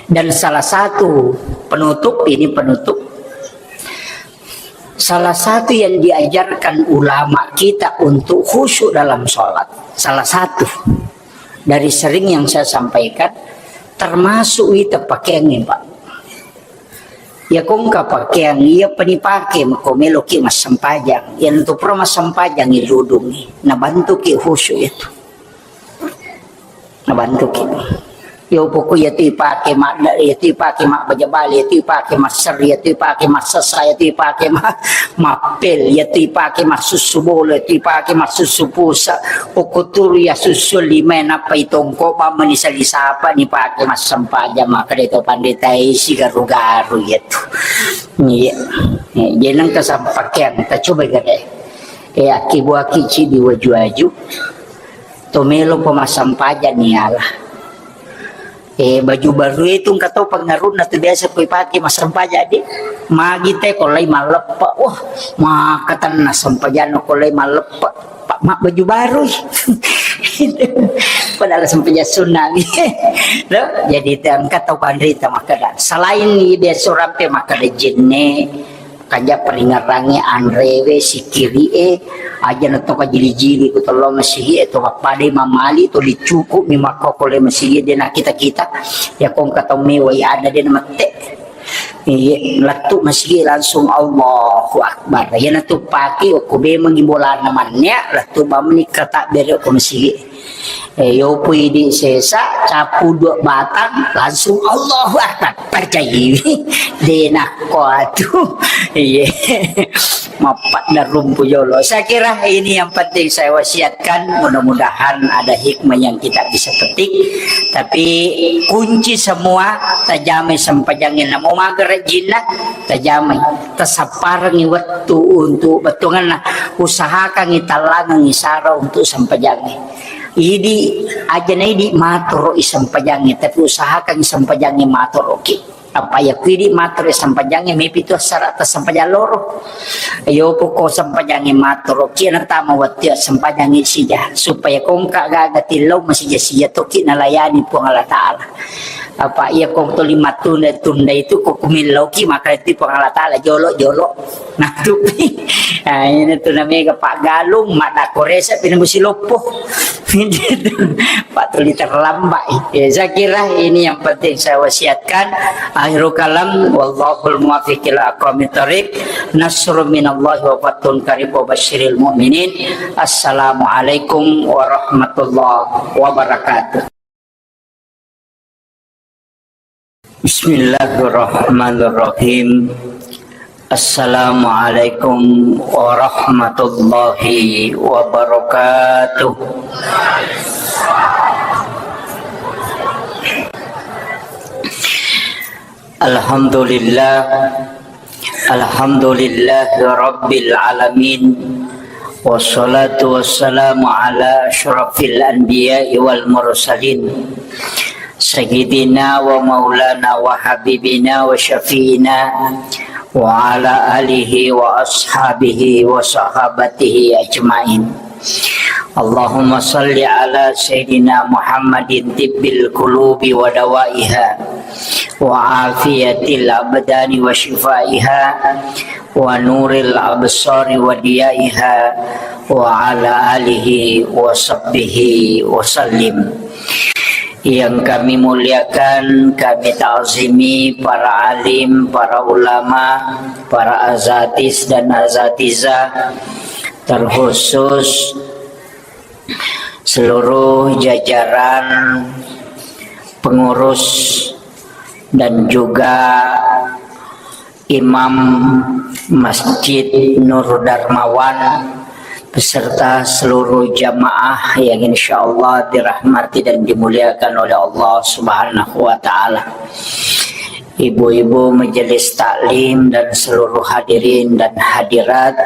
Dan salah satu penutup, ini penutup, salah satu yang diajarkan ulama kita untuk khusyuk dalam sholat, salah satu dari sering yang saya sampaikan, termasuk itu pakaiannya, Pak. Ya, kongka pakaian, iya penipake, mako meloki massempajang. Yang tu pura massempajang, iludungi. Nah, bantuki khusyuk itu. Nabantuki. Yo poko iya tu ipake madda, iya tu ipake mabbaja bale, iya tu ipake masseri, iya tu ipake massessa, iya tu ipake ma-, mappel, iya tu ipake massussu bola, iya tu ipake massussu pusa. Okko turu iya sussu lima nappa itongko bamma ni sali sapa ni pake massempajang makkeda to pandeta isi garu-garu iya tu. Iya. Iya, jeneng kesampakean, kita coba gede. Eh, akkibu-akki cidi waju-waju. To melo pa massempajang ni ala. Eh, baju baru itu engka to pengaruhna tu biasa koi pake massempajang di. Magi te ko lai malleppe. Wah, maka tenna sempajang ko lai malleppe. Pak mak baju baru. Padahal sempajang sunnah. No? Jadi, itu engka tau panrita makkeda. Selain biasa rampe makkeda jenne, kanja paringerrangnge anrewe, sikkiri'e, aja na to kajili-jili ku tello masigi e, to pappada mamali, to dicukup mi makkokole masigi e, de na kita-kita. Ya kong katau mewai ada de na mette. Iya, lettu masigi langsung Allahu Akbar. Iya, na tu paki okko bemangi bolana manne, lettu bamni kata bere okko masigi. Eh, yopo idi sesa, capu dua batang, langsung Allahu Akbar. Percayai. De nakko atu. Iya. Mappadda rumpu jolo. Saya kira ini yang penting saya wasiatkan. Mudah-mudahan ada hikmah yang kita bisa petik. Tapi kunci semua, tajamai sempajangnge. Namo maga rajinna, tajamai. Tasapparengi wettu untuk bettuanna. Usahakangi tallangengi sara untuk sempajangnge. Idi, aja na idi matoro i sempajangnge, tapi usahakan sempajangnge matoroki. Apa ya, ku idi matoro i sempajangnge, mepi tu sara ta sempajang loro. Yo poko sempajangnge matoroki, na tama wettu sempajangnge sija, supaya kongka gaga tillau masija-sija toki nalayani Puang Allah Taala. Apa iya ko tuli mattunda-tunda itu ko kumillauki maka itu Puang Allah Taala jolo-jolo. Nah, tupi. Nah, ini tu namanya paggalung, mak nakoresa pinunggu siloppo. Pak tuli terlambat. Ya, saya kira ini yang penting saya wasiatkan. Akhirul kalam, wallahul muwaffiq ila aqwamit thariq. Nasrun minallahi wa fathun qarib wa basyiril mu'minin. Assalamualaikum warahmatullahi wabarakatuh. Bismillahirrahmanirrahim. Assalamualaikum warahmatullahi wabarakatuh. Alhamdulillah. Alhamdulillahirabbil alamin. Wassalatu wassalamu ala asyrafil anbiya'i wal mursalin. Sayyidina wa maulana wa habibina wa syafi'ina wa ala alihi wa ashabihi wa sahabatihi ajmain. Allahumma salli ala Sayyidina Muhammadin tibbil qulubi wa dawaiha, wa afiyatil abdani wa shifaiha, wa nuril absari wa diyaiha, wa ala alihi wa sahbihi wa sallim. Yang kami muliakan, kami ta'zimi para alim, para ulama, para azatis dan azatizah, terkhusus seluruh jajaran pengurus dan juga Imam Masjid Nur Darmawan beserta seluruh jamaah yang insya Allah dirahmati dan dimuliakan oleh Allah Subhanahu wa Ta'ala. Ibu-ibu majelis taklim dan seluruh hadirin dan hadirat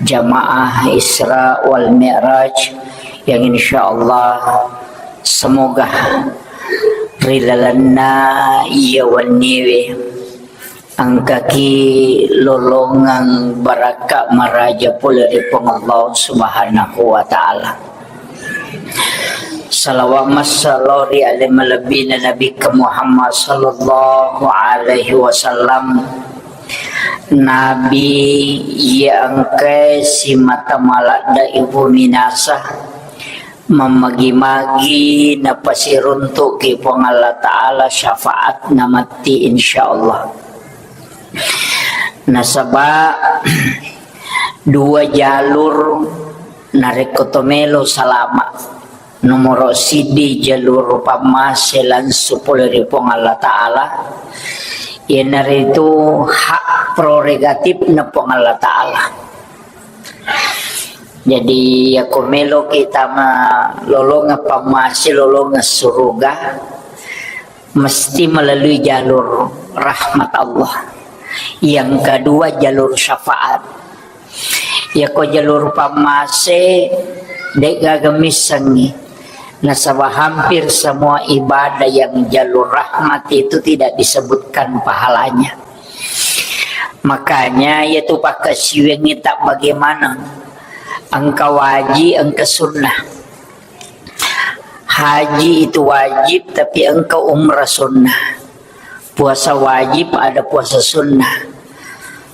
jamaah Isra wal Mi'raj yang insya Allah semoga ri lalenna iya wenniwe engkaki lolongeng barakka maraja pole ri Puang Allah Subhanahu wa Ta'ala. Salawat massalo ri ale malebbina Nabi Muhammad sallallahu alaihi wasallam. Nabi iya engkae simata maladde ibu minasa, mammagi-magi napasiruntuki Puang Allah Ta'ala syafaat namatti insyaallah. Nasaba dua jalur narekko to melo salama. Nomoro siddi jalur pammase langsung pole ri Puang Allah Ta'ala. Iyanaritu hak prerogatif na Puang Allah Ta'ala. Jadi, yako melo kita ma lolonga pammase, lolonga suruga, mesti melalui jalur rahmat Allah. Yang kedua, jalur syafaat. Yako jalur pammase, de'gaga missengngi. Nasaba hampir semua ibadah yang jalur rahmat itu tidak disebutkan pahalanya. Makanya, yaitu pakkasiwiangngi tak bagaimana. Engka wajib, engka sunnah. Haji itu wajib, tapi engka umrah sunnah. Puasa wajib, ada puasa sunnah.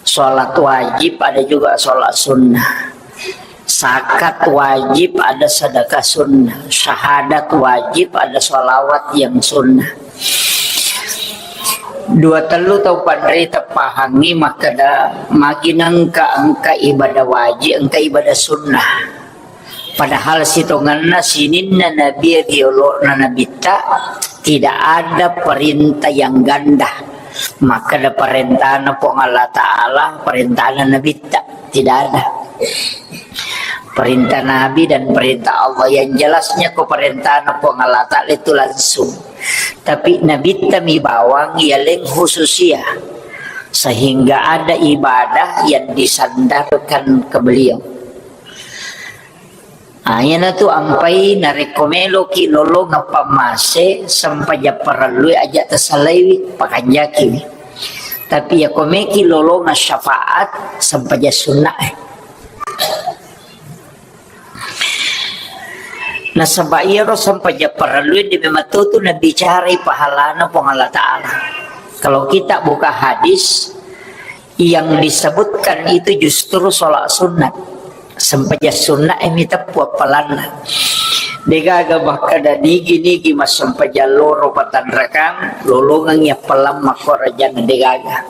Sholat wajib, ada juga sholat sunnah. Zakat wajib, ada sedekah sunnah. Syahadat wajib, ada sholawat yang sunnah. Dua tellu tau panrita pahangi makkeda, magi nengka engka ibadah wajib, engka ibadah sunnah. Padahal sitongenna sininna Nabi riolo'na Nabitta, tidak ada perintah yang ganda. Makkeda parentana Puang Allah Ta'ala, parentana Nabitta. Tidak ada. Perintah Nabi dan perintah Allah. Yang jelasnya ko parentana Puang Allah Ta'ala itu langsung. Tapi Nabitta mi bawang yaleng khususia. Sehingga ada ibadah yang disandarkan ke beliau. Ah, iyanatu ampai narekko meloki lolongeng pammase, sempajang parellui aja tasalaiwi, pakanjakiwi. Tapi yako meki lolongeng syafaat, sempajang sunnae. Nasaba iyaro sempajang parellui de memang tu nabicarai pahalana Puang Allah Ta'ala. Kalau kita buka hadis, yang disebutkan itu justru sholat sunat. Sempajang sunat e miteppu appalanna. Degaga makkeda nigi-nigi massempajang loro patanrakang, lolongengngi appalang makkorajanna, degaga.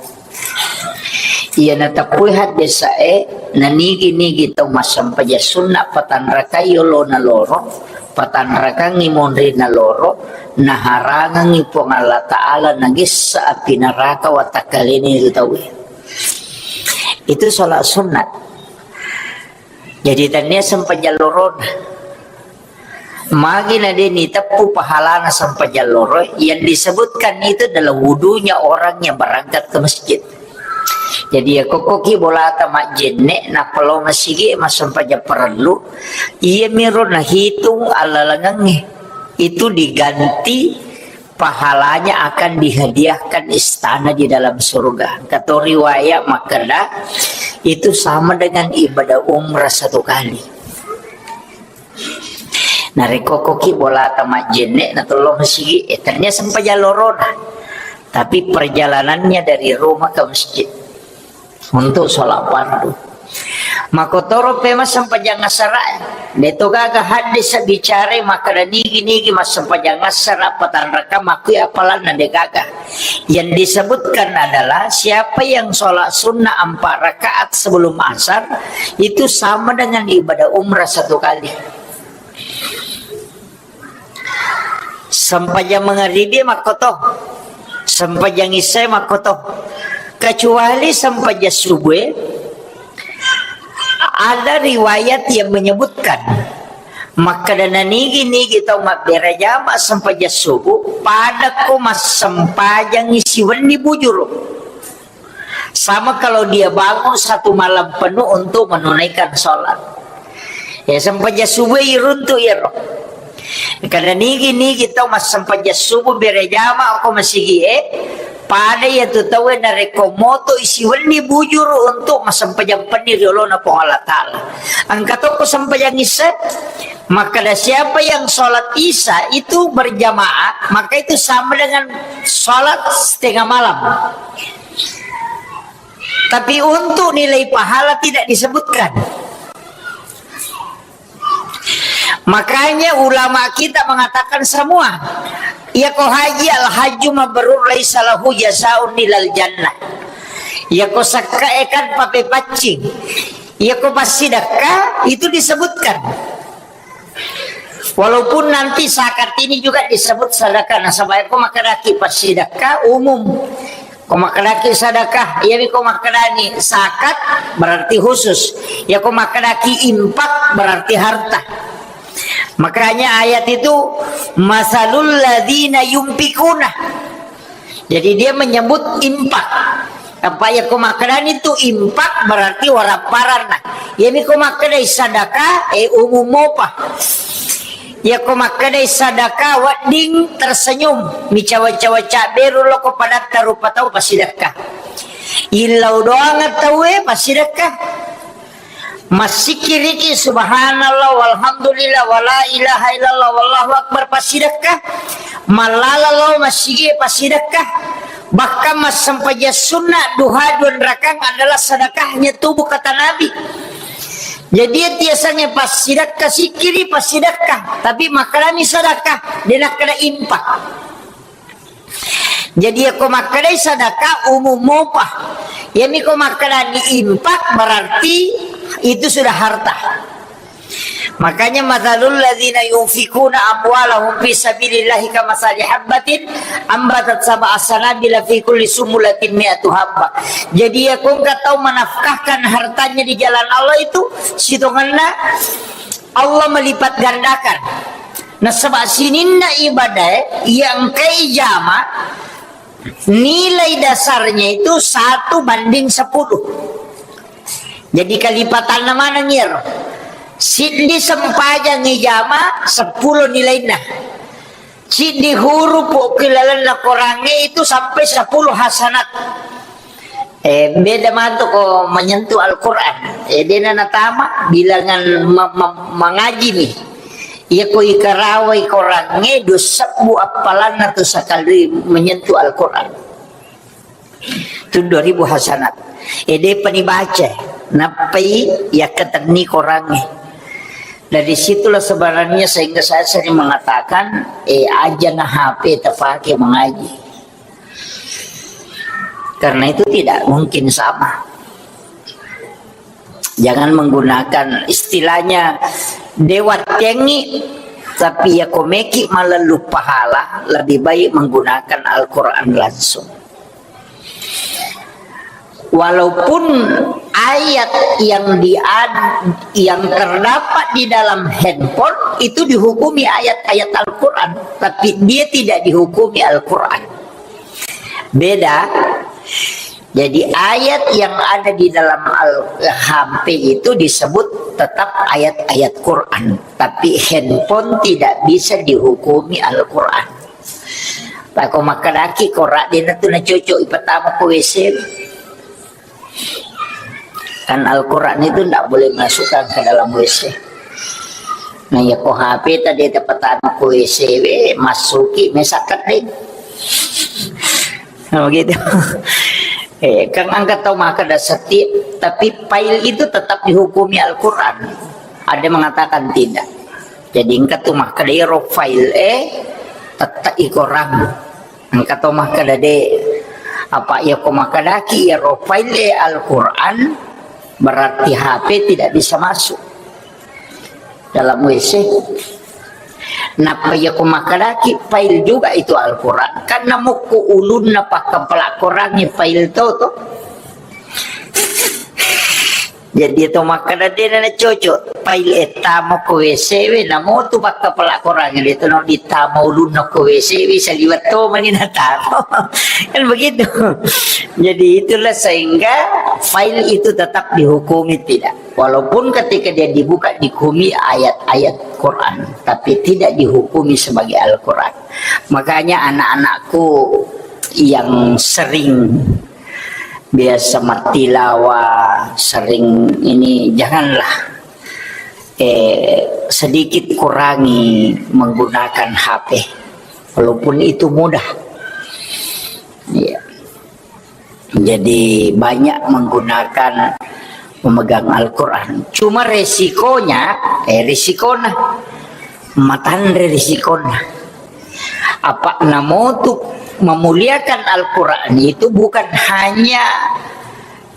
Iya nateppui haddesae, nanigi-nigi tau massempajang sunat patanrakai yolona loro, patanrakangngi monrina loro, naharangengngi Puang Allah Ta'ala nagessa api neraka watakkalena itu tauwe. Itu sholat sunat. Jadi tania sempajang lorona. Magi na de niteppu pahalana sempajang loro, yang disebutkan itu adalah wudunya orang yang berangkat ke masjid. Jadi ya kokkoki bolata majjenne, napalo masigi massempajang parellu, iya miro nahitung allalengengnge. Itu diganti pahalanya akan dihadiahkan istana di dalam surga. Kata riwayat makkeda, itu sama dengan ibadah umrah satu kali. Narekko koki bolata majjenne, na tollo masigi, eh, ternyata sempajang lorona. Tapi perjalanannya dari rumah ke masjid untuk sholat fardu. Makotoro pe massempajang asara, de to gaga hadis bicara makkeda nigi-nigi massempajang asara patanraka makkui apalanna, de gaga. Yang disebutkan adalah siapa yang sholat sunnah empat rakaat sebelum asar, itu sama dengan ibadah umrah satu kali. Sempajang mangaribi makkoto, sempajang isya makkoto, kecuali sempajang subuh, ada riwayat yang menyebutkan makkeda nigi-nigi tau mabbere jama sempajang subuh, padakko massempajangi siwenni bujuru. Sama kalau dia bangun satu malam penuh untuk menunaikan sholat. Ya, sempajang subuh iruntu iyaro. Kada nigi-nigi tau massempajang subuh bere jama ko masigi e, pada iya tu tau narekko moto isiwenni bujuru untuk massempajang penni riolona Puang Allah Ta'ala. Engka tokko sempajang isya, maka siapa yang sholat isya itu berjamaah, maka itu sama dengan sholat setengah malam. Tapi untuk nilai pahala tidak disebutkan. Makanya ulama kita mengatakan semua, iya ko haji al hajju mabrur laisa lahu jazaun ilal jannah. Iya ko sakka e kan papepaccing. Iya ko passidakka itu disebutkan. Walaupun nanti zakat ini juga disebut sedekah, nasaba ko makkedaki passidekka umum. Ko makkedaki sedekah, iya ko makkedani zakat berarti khusus. Ya ko makkedaki infak berarti harta. Makanya ayat itu masalul ladzina yunfikuna. Jadi dia menyebut infak. Apa iya ko makkedani tu infak berarti waramparanna. Iya mi ko makkedai sadaka, eh, umum mopa. Iya ko makkedai sadaka wedding tersenyum, micawa-cawa cabberu lo ko padatta rupa tau pasidakka. Illau doang tauwe pasidakka. Massikiriki subhanallah, walhamdulillah, wala ilaha illallah, wallahu akbar, passidekka. Mallala lao massigi, passidekka. Bahkan massempajang sunna duha dua rakang adalah sedekahnya tubuh, kata Nabi. Jadi, tiasangnge passidekka sikkiri, passidekka. Tapi makkedani sedekah, de nakkeda infak. Jadi, yako makkedai sedekah umum mopa. Yami ko makkedani infak, berarti itu sudah harta. Makanya, "Matsalul ladzina yunfikuna amwalahum fi sabilillahi kamatsali habbatin ambatat sab'a sanabila fi kulli sumbulatin mi'atu habbah." Jadi, yako engka tau menafkahkan hartanya di jalan Allah itu, sitongenna Allah melipat gandakan. Nasaba sininna ibadah, iya engkai jama, nilai dasarnya itu satu banding sepuluh. Jadi, kalipatanna maneng iyaro. Siddi sempajang ijama, sepuluh nilainna. Siddi huruf ko ilalenna Korangnge itu sampai sepuluh hasanat. Eh, beda matu ko menyentuh Al-Quran. Eh, dena natama bilangan ma-, ma-, mangaji mi. Iya ko ikarawai Korangnge, dua sebbu appalanna tu sekali menyentuh Al-Quran. Itu dua ribu hasanat. Eh, depa nibaca, nappai yakkatenni Korangnge. Dari situlah sebenarnya sehingga saya sering mengatakan, eh, aja na H P tapake mengaji. Karena itu tidak mungkin sama. Jangan menggunakan istilahnya dewa tengi, tapi ya komeki malah lupa hala, lebih baik menggunakan Al-Quran langsung. Walaupun ayat yang di yang terdapat di dalam handphone itu dihukumi ayat-ayat Al-Quran, tapi dia tidak dihukumi Al-Quran. Beda. Jadi, ayat yang ada di dalam Al-, H P itu disebut tetap ayat-ayat Quran, tapi handphone tidak bisa dihukumi Al-Quran. Pako makkedaki Quran, dena tu nacocok ipatama ko W C. Kan Al-Quran itu ndak boleh masukkan ke dalam W C. Nah, ya ko H P tadi ada pertama ko W C, we, masuki, mesakkan deh. Nah, begitu. Eh, kan engka tau makkeda setiap, tapi file itu tetap dihukumi Al-Quran. Ada mengatakan tidak. Jadi, engka tu makkeda ero file, eh, tetap i Quran. Engka to makkeda de, apa iya ko makkedaki iyaro file Al-Quran, berarti H P tidak bisa masuk dalam W C. Nappa iya ko makkedaki file juga itu Al-Quran, karena mukku ulunna pakkapala Qurangnge file to to. Jadi, to makkeda de na cocok. File e tama ko W C we, namo tu pakkapala Qurangnge, de to no ditama ulunna ko W C we, saliweng to mani natama. Kan begitu. Jadi, itulah sehingga file itu tetap dihukumi tidak. Walaupun ketika dia dibuka, dihukumi ayat-ayat Quran, tapi tidak dihukumi sebagai Al-Quran. Makanya anak-anakku yang sering biasa mattilawa, sering ini, janganlah, eh, sedikit kurangi menggunakan H P, walaupun itu mudah. Iya. Jadi, banyak menggunakan, memegang Al-Quran. Cuma resikonya, eh, risikona. Matanre risikona. Apa namotu memuliakan Al-Quran itu bukan hanya,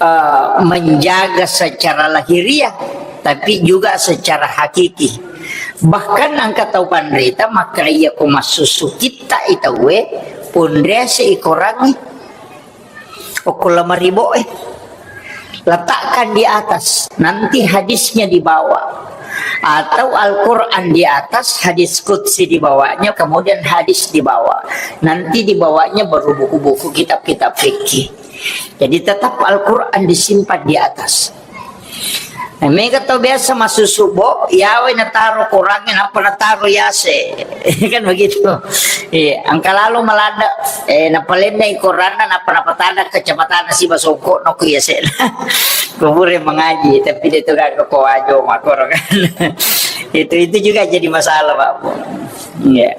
eh, menjaga secara lahiriah, tapi juga secara hakiki. Bahkan engka tau panrita makkeda iya ko massussu kitta i tauwe, ponrease i Korangnge. Okko lemari boe. Letakkan di atas, nanti hadisnya di bawah. Atau Al-Quran di atas, hadis qudsi di bawahnya, kemudian hadis di bawah. Nanti di bawahnya baru buku-buku, kitab-kitab fikih. Jadi tetap Al-Quran disimpan di atas. Eh, mega tau biasa massusu bo, yawa nataro korangnge, nappa nataro yase. Kan begitu. Iya, engka lalo maladde, eh, napalennai koranna, nappa napatada kecamatanna siba songko no ku yase. Kubure mengaji, tapi dia tu gak ke koajo makoro kan. Itu, itu juga jadi masalah, Pak Bu. Iya.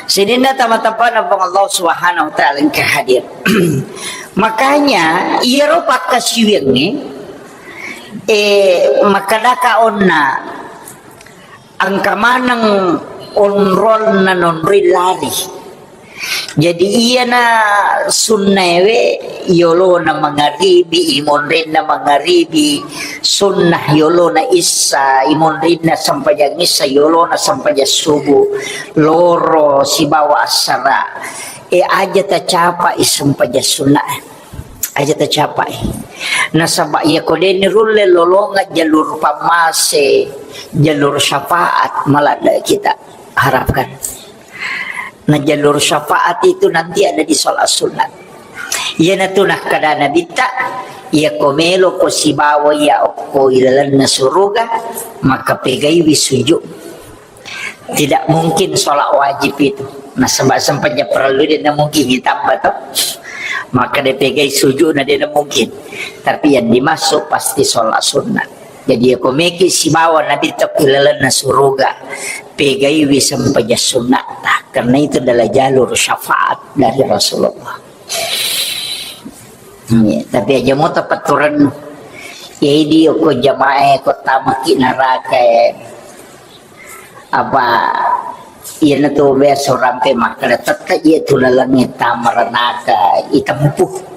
Sininna tama-tama Puang Allah Subhanahu wa Ta'ala engka hadir. Makanya, iyaro pakkasiwiangnge, eh, makkedaka onna, engka maneng onronna nonroi lari. Jadi, iyana sunnaewe yolona mangaribi, imonrinna mangaribi, sunnah yolona issa, imonrinna sempajang issa, yolona sempajang subuh, loro sibawa assara. E, aja tacapai sempajang sunnah. Aja tacapai. Nasaba iya ko deni rulle lolonga jalur pammase, jalur syafaat maladde kita harapkan. Nah, jalur syafaat itu nanti ada di sholat sunat. Iyanatu nakkada Nabitta, iya ko melo ko sibawa iya okko ilalenna suruga, maka pegaiwi sujud. Tidak mungkin sholat wajib itu. Nasaba sempajang parellu de' na mungkin ditambah to. Maka de' pegai sujud na de' na mungkin. Tapi yang dimaksud pasti sholat sunat. Jadi, iya ko meki sibawa Nabitta ko ilalenna suruga, pegaiwi sempajang sunnatta, karena itu adalah jalur syafaat dari Rasulullah. Iya, tapi aja mo tapaturen. Ya, idi ko jamaah ko tamaki neraka. Apa iyanatu biasa rampe makkeda tette iya tu lalengnge tama ranaka itempuh.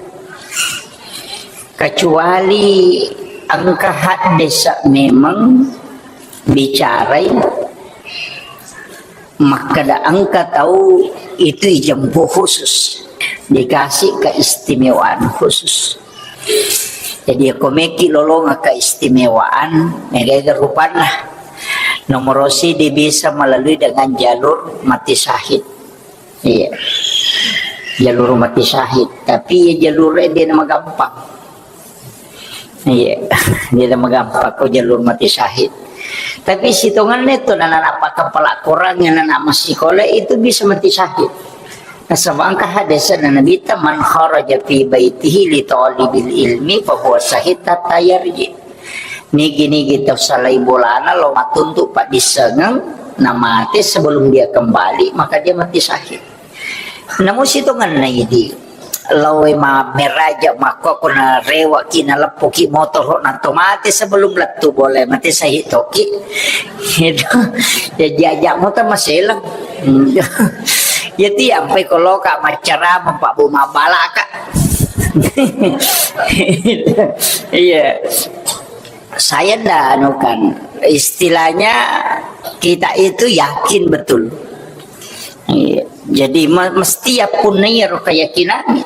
Kecuali engka haddesa memang bicarai makkeda engka tau itu ijempuh khusus, dikasih keistimewaan khusus. Jadi, ko meki lolonga keistimewaan, mega-ega rupanna. Nomor sidi bisa melalui dengan jalur mati syahid. Iya. Jalur mati syahid. Tapi ya jalur de' na magampang. Iya. De' na magampang ko jalur mati syahid. Tapi sitonganna itu nana apa kepala kurang yang nana masih kole itu bisa mati syahid. Nasaba engka hadisna Nabitta, "Man kharaja fi baitihi li talibil ilmi fa huwa syahid hatta yarji." Nigi-nigi tau salai bolana lo mattuntu paddissengeng, namate sebelum dia kembali, maka dia mati syahid. Namu sitonganna idi, laoe mammeraja makko ko narewaki naleppuki motoro na to mate sebelum lettu boleh mate syahid toki. Itu. Jadi aja motor maselang. Jadi ampai ko loka maccarama Pak Bu mabbalaka. Iya. Saya ndak anu kan, istilahnya kita itu yakin betul. Iya. Jadi me-, mesti ya punnai ro keyakinan.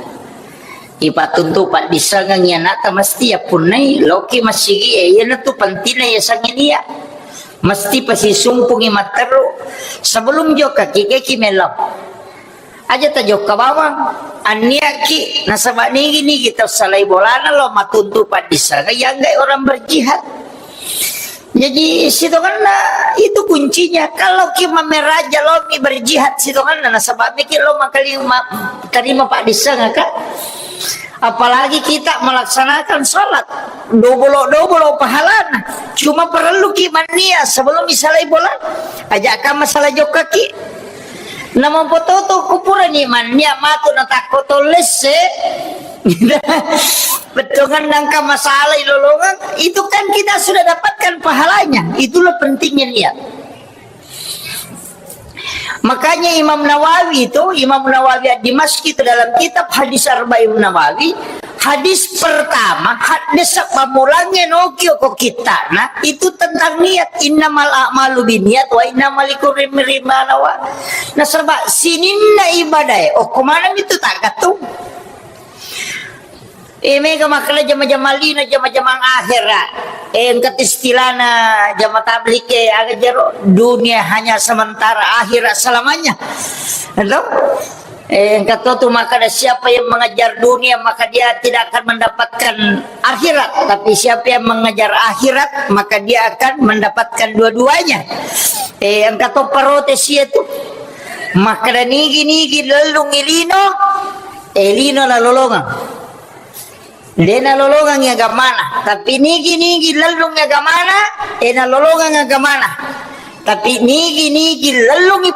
Ipattuntu paddissengeng anakta mesti ya punnai loki masigi, eh, iyanatu pentingna ya sanginia. Mesti pasisumpungi matteru sebelum jokka kikeki melo. Aja tajokka bawang, anniaki, nasaba nigi-nigi tau salai bolana lo mattuntu paddissengeng, yanggai orang berjihad. Jadi, sitonganna itu kuncinya. Kalau ki mammeraja lo mi berjihad sitonganna, nasaba mikir lo makali ma-, terima paddissengeng, kan? Apalagi kita melaksanakan sholat, dobolo-dobolo pahalana. Cuma perlu ki mannia sebelum misalai bola. Aja ka masalah jokka ki. Namo pototo kupurani mannia matu natakko tollesse. Bettongan nangka masalah ilolongan, itu kan kita sudah dapatkan pahalanya. Itulah pentingnya niat. Makanya Imam Nawawi itu, Imam Nawawi Ad-Dimashqi itu dalam kitab hadis Arba'in Nawawi, hadis pertama, hadis pamulangnge noki ko kita, nah, itu tentang niat. Innamal a'malu binniat wa innama likulli imri'in ma nawa. Nasaba sininna ibadah, oh, kemana itu tak gatung? Eh, mega makkeda jama-jama lino, jama-jama akhera. Eh, engka istilahna jama tablik, eh, aga jero, dunia hanya sementara, akhirat selamanya. Ento? Eh, engka to tu makkeda, siapa yang mengejar dunia, maka dia tidak akan mendapatkan akhirat. Tapi siapa yang mengejar akhirat, maka dia akan mendapatkan dua-duanya. Eh, engka to protes iya tu. Makkeda nigi-nigi lellung i lino, eh, lino nalolongang. De nalolongangngi agamana, tapi nigi-nigi lellungngi agamana, eh, nalolongang agamana. Tapi nigi-nigi lellungngi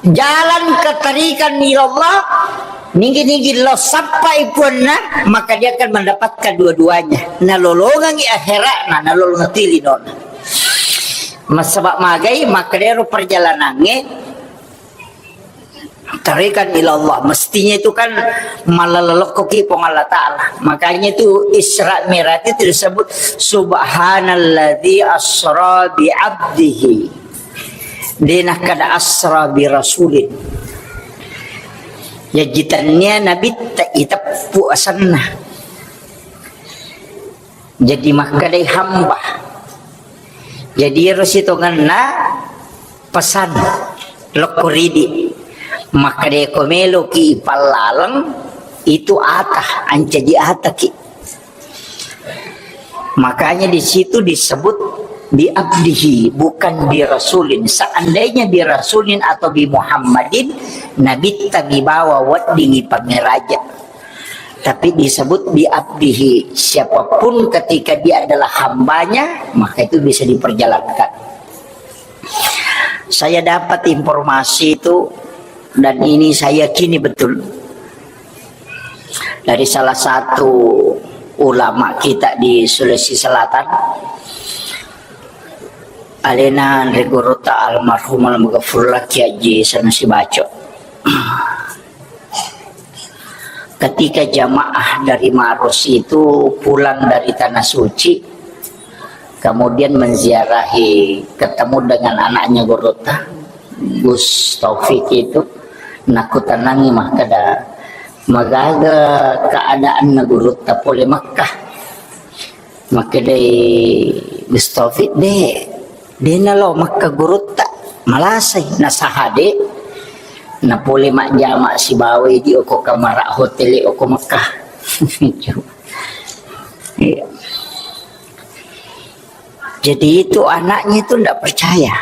jalan kettarikan ila Allah, nigi-nigi lo sappai puanna, maka dia akan mendapatkan dua-duanya. Nalolongangngi akhiratna, nalolongang tilinona. Massabak magai, maka dero perjalanangnge tarikan ila Allah. Mestinya itu kan malalokkoki Puang Allah Ta'ala. Makanya itu Isra Mi'raj itu disebut, "Subhanalladzi asra bi abdihi." De nakkeda asra bi rasulin. Yaji tennia nabitta iteppu asenna. Jadi makkedai hamba. Jadi ero sitongenna pesan lokko ridi. Makkedai ko meloki ipallaleng itu ata, ancaji ataki. Makanya di situ disebut bi abdihi, bukan bi rasulin. Seandainya bi rasulin atau bi Muhammadin, nabitta mi bawa weddingi pamiraja. Tapi disebut bi abdihi, siapapun ketika dia adalah hambanya, maka itu bisa diperjalankan. Saya dapat informasi itu, dan ini saya yakini betul, dari salah satu ulama kita di Sulawesi Selatan, alena Anre Gurutta almarhum almaghfurlah Kiai Haji Sanusi Baco. Ketika jamaah dari Maros itu pulang dari Tanah Suci, kemudian menziarahi, ketemu dengan anaknya Gurutta, Gus Taufik itu, nakutanangi makkeda, "Magaga keadaanna Gurutta pole Mekkah?" Makkedai Gus Taufik, "De, de nalo Mekkah Gurutta, malasai, nasaha de, napole majjama sibawa idi oko kamara hotel oko Mekkah." Iya. Jadi itu anaknya itu ndak percaya.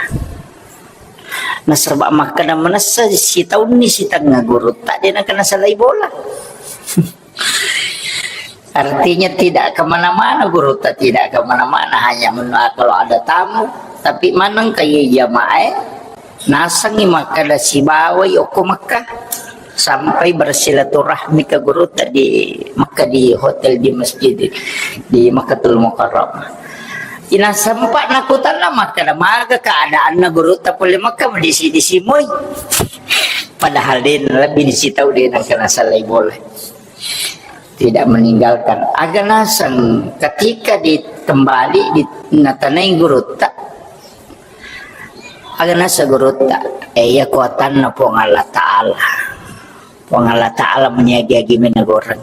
Nasaba makkeda manessa sitaunni sitengnga Gurutta, de nakenna salai bola. Artinya tidak kemana-mana, Gurutta tidak kemana-mana, hanya menua kalau ada tamu. Tapi maneng kaya jamaah, nasengngi makkeda sibawai okko Mekkah, sampai bersilaturahmi ke Gurutta di Mekkah, di hotel, di masjid, di Makkatul Mukarramah. Ina sempat nakutanna makkeda, "Maga keadaanna Gurutta pole Mekkah, madisi-disi moi." Padahal de lebih disi tau de nakenna salai bola. Tidak meninggalkan. Aga naseng ketika di, kembali di, natanai Gurutta. Aga naseng Gurutta, eh, iya kuatanna Puang Allah Ta'ala. Puang Allah Ta'ala meniagi-agi menegoreng.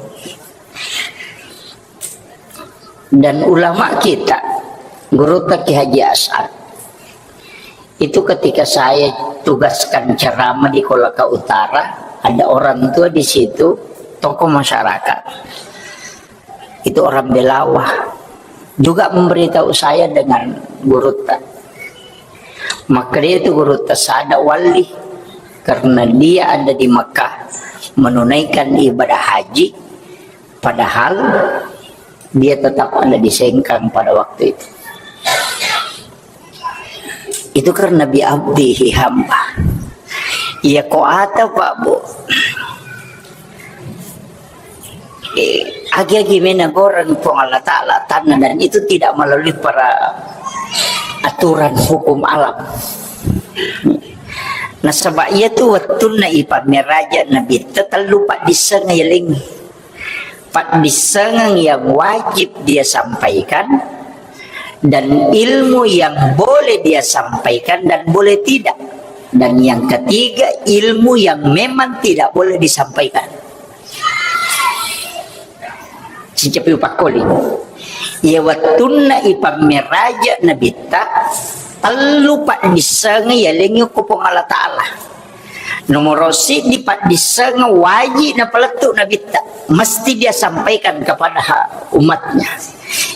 Dan ulama kita, Gurutta Kiai Haji As'ad, itu ketika saya tugaskan ceramah di Kolaka Utara, ada orang tua di situ, tokoh masyarakat. Itu orang Belawa. Juga memberitahu saya dengan Gurutta. Makkeda itu Gurutta, "Sada walli, karena dia ada di Mekah menunaikan ibadah haji, padahal dia tetap ada di Sengkang pada waktu itu." Itu karena bi abdihi, hamba. Iya ko ata, Pak, Bu. Eh, agi-agi menegoreng Puang Allah Ta'ala tanah, dan itu tidak melalui para aturan hukum alam. Nasaba iya tu wettunna ipammeraja Nabitta tellu paddisseng yalengngi. Paddissengeng yang wajib dia sampaikan, dan ilmu yang boleh dia sampaikan dan boleh tidak. Dan yang ketiga, ilmu yang memang tidak boleh disampaikan. Sicapi upakkoli. Iya wettunna ipammeraja Nabitta, tellu paddissengeng yalengngi ko Puang Allah Ta'ala. Nomoro siddi paddissengeng wajib napalettu Nabitta, mesti dia sampaikan kepada ha-, umatnya.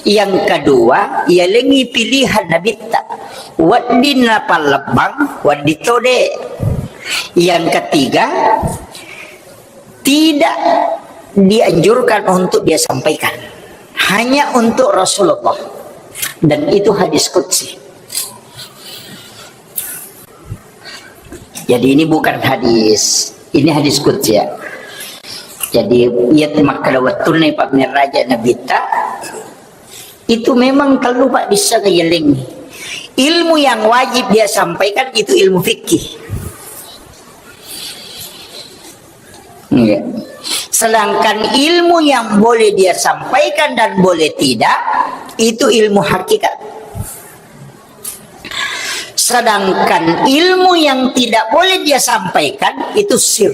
Yang kedua, yalengngi pilihan Nabitta, wedding napallebbang, wedding to de. Yang ketiga, tidak dianjurkan untuk dia sampaikan, hanya untuk Rasulullah. Dan itu hadis qudsi. Jadi ini bukan hadis, ini hadis qudsi ya. Jadi iya makkeda wettunna ipammi'raja Nabitta, itu memang tellu paddissengeng yalengngi. Ilmu yang wajib dia sampaikan itu ilmu fikih. Iya. Sedangkan ilmu yang boleh dia sampaikan dan boleh tidak, itu ilmu hakikat. Sedangkan ilmu yang tidak boleh dia sampaikan, itu sir.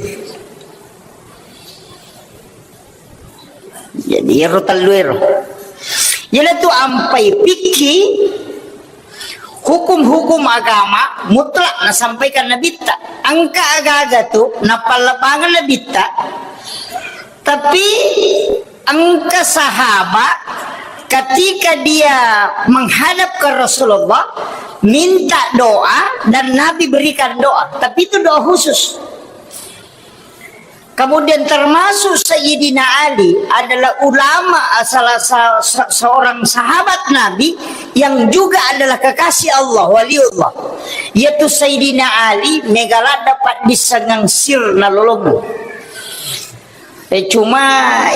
Jadi, ero tellu ero. Iyanatu ampai fikih, hukum-hukum agama mutlak nasampaikan Nabitta. Engka aga-aga tu napallebbangeng Nabitta. Tapi engka sahabat ketika dia menghadap ke Rasulullah, minta doa dan Nabi berikan doa. Tapi itu doa khusus. Kemudian termasuk Sayyidina Ali adalah ulama, salah sa-, se-, seorang sahabat Nabi yang juga adalah kekasih Allah, waliullah. Yaitu Sayyidina Ali, mega ladde paddissengeng sir nalolongeng. Eh, cuma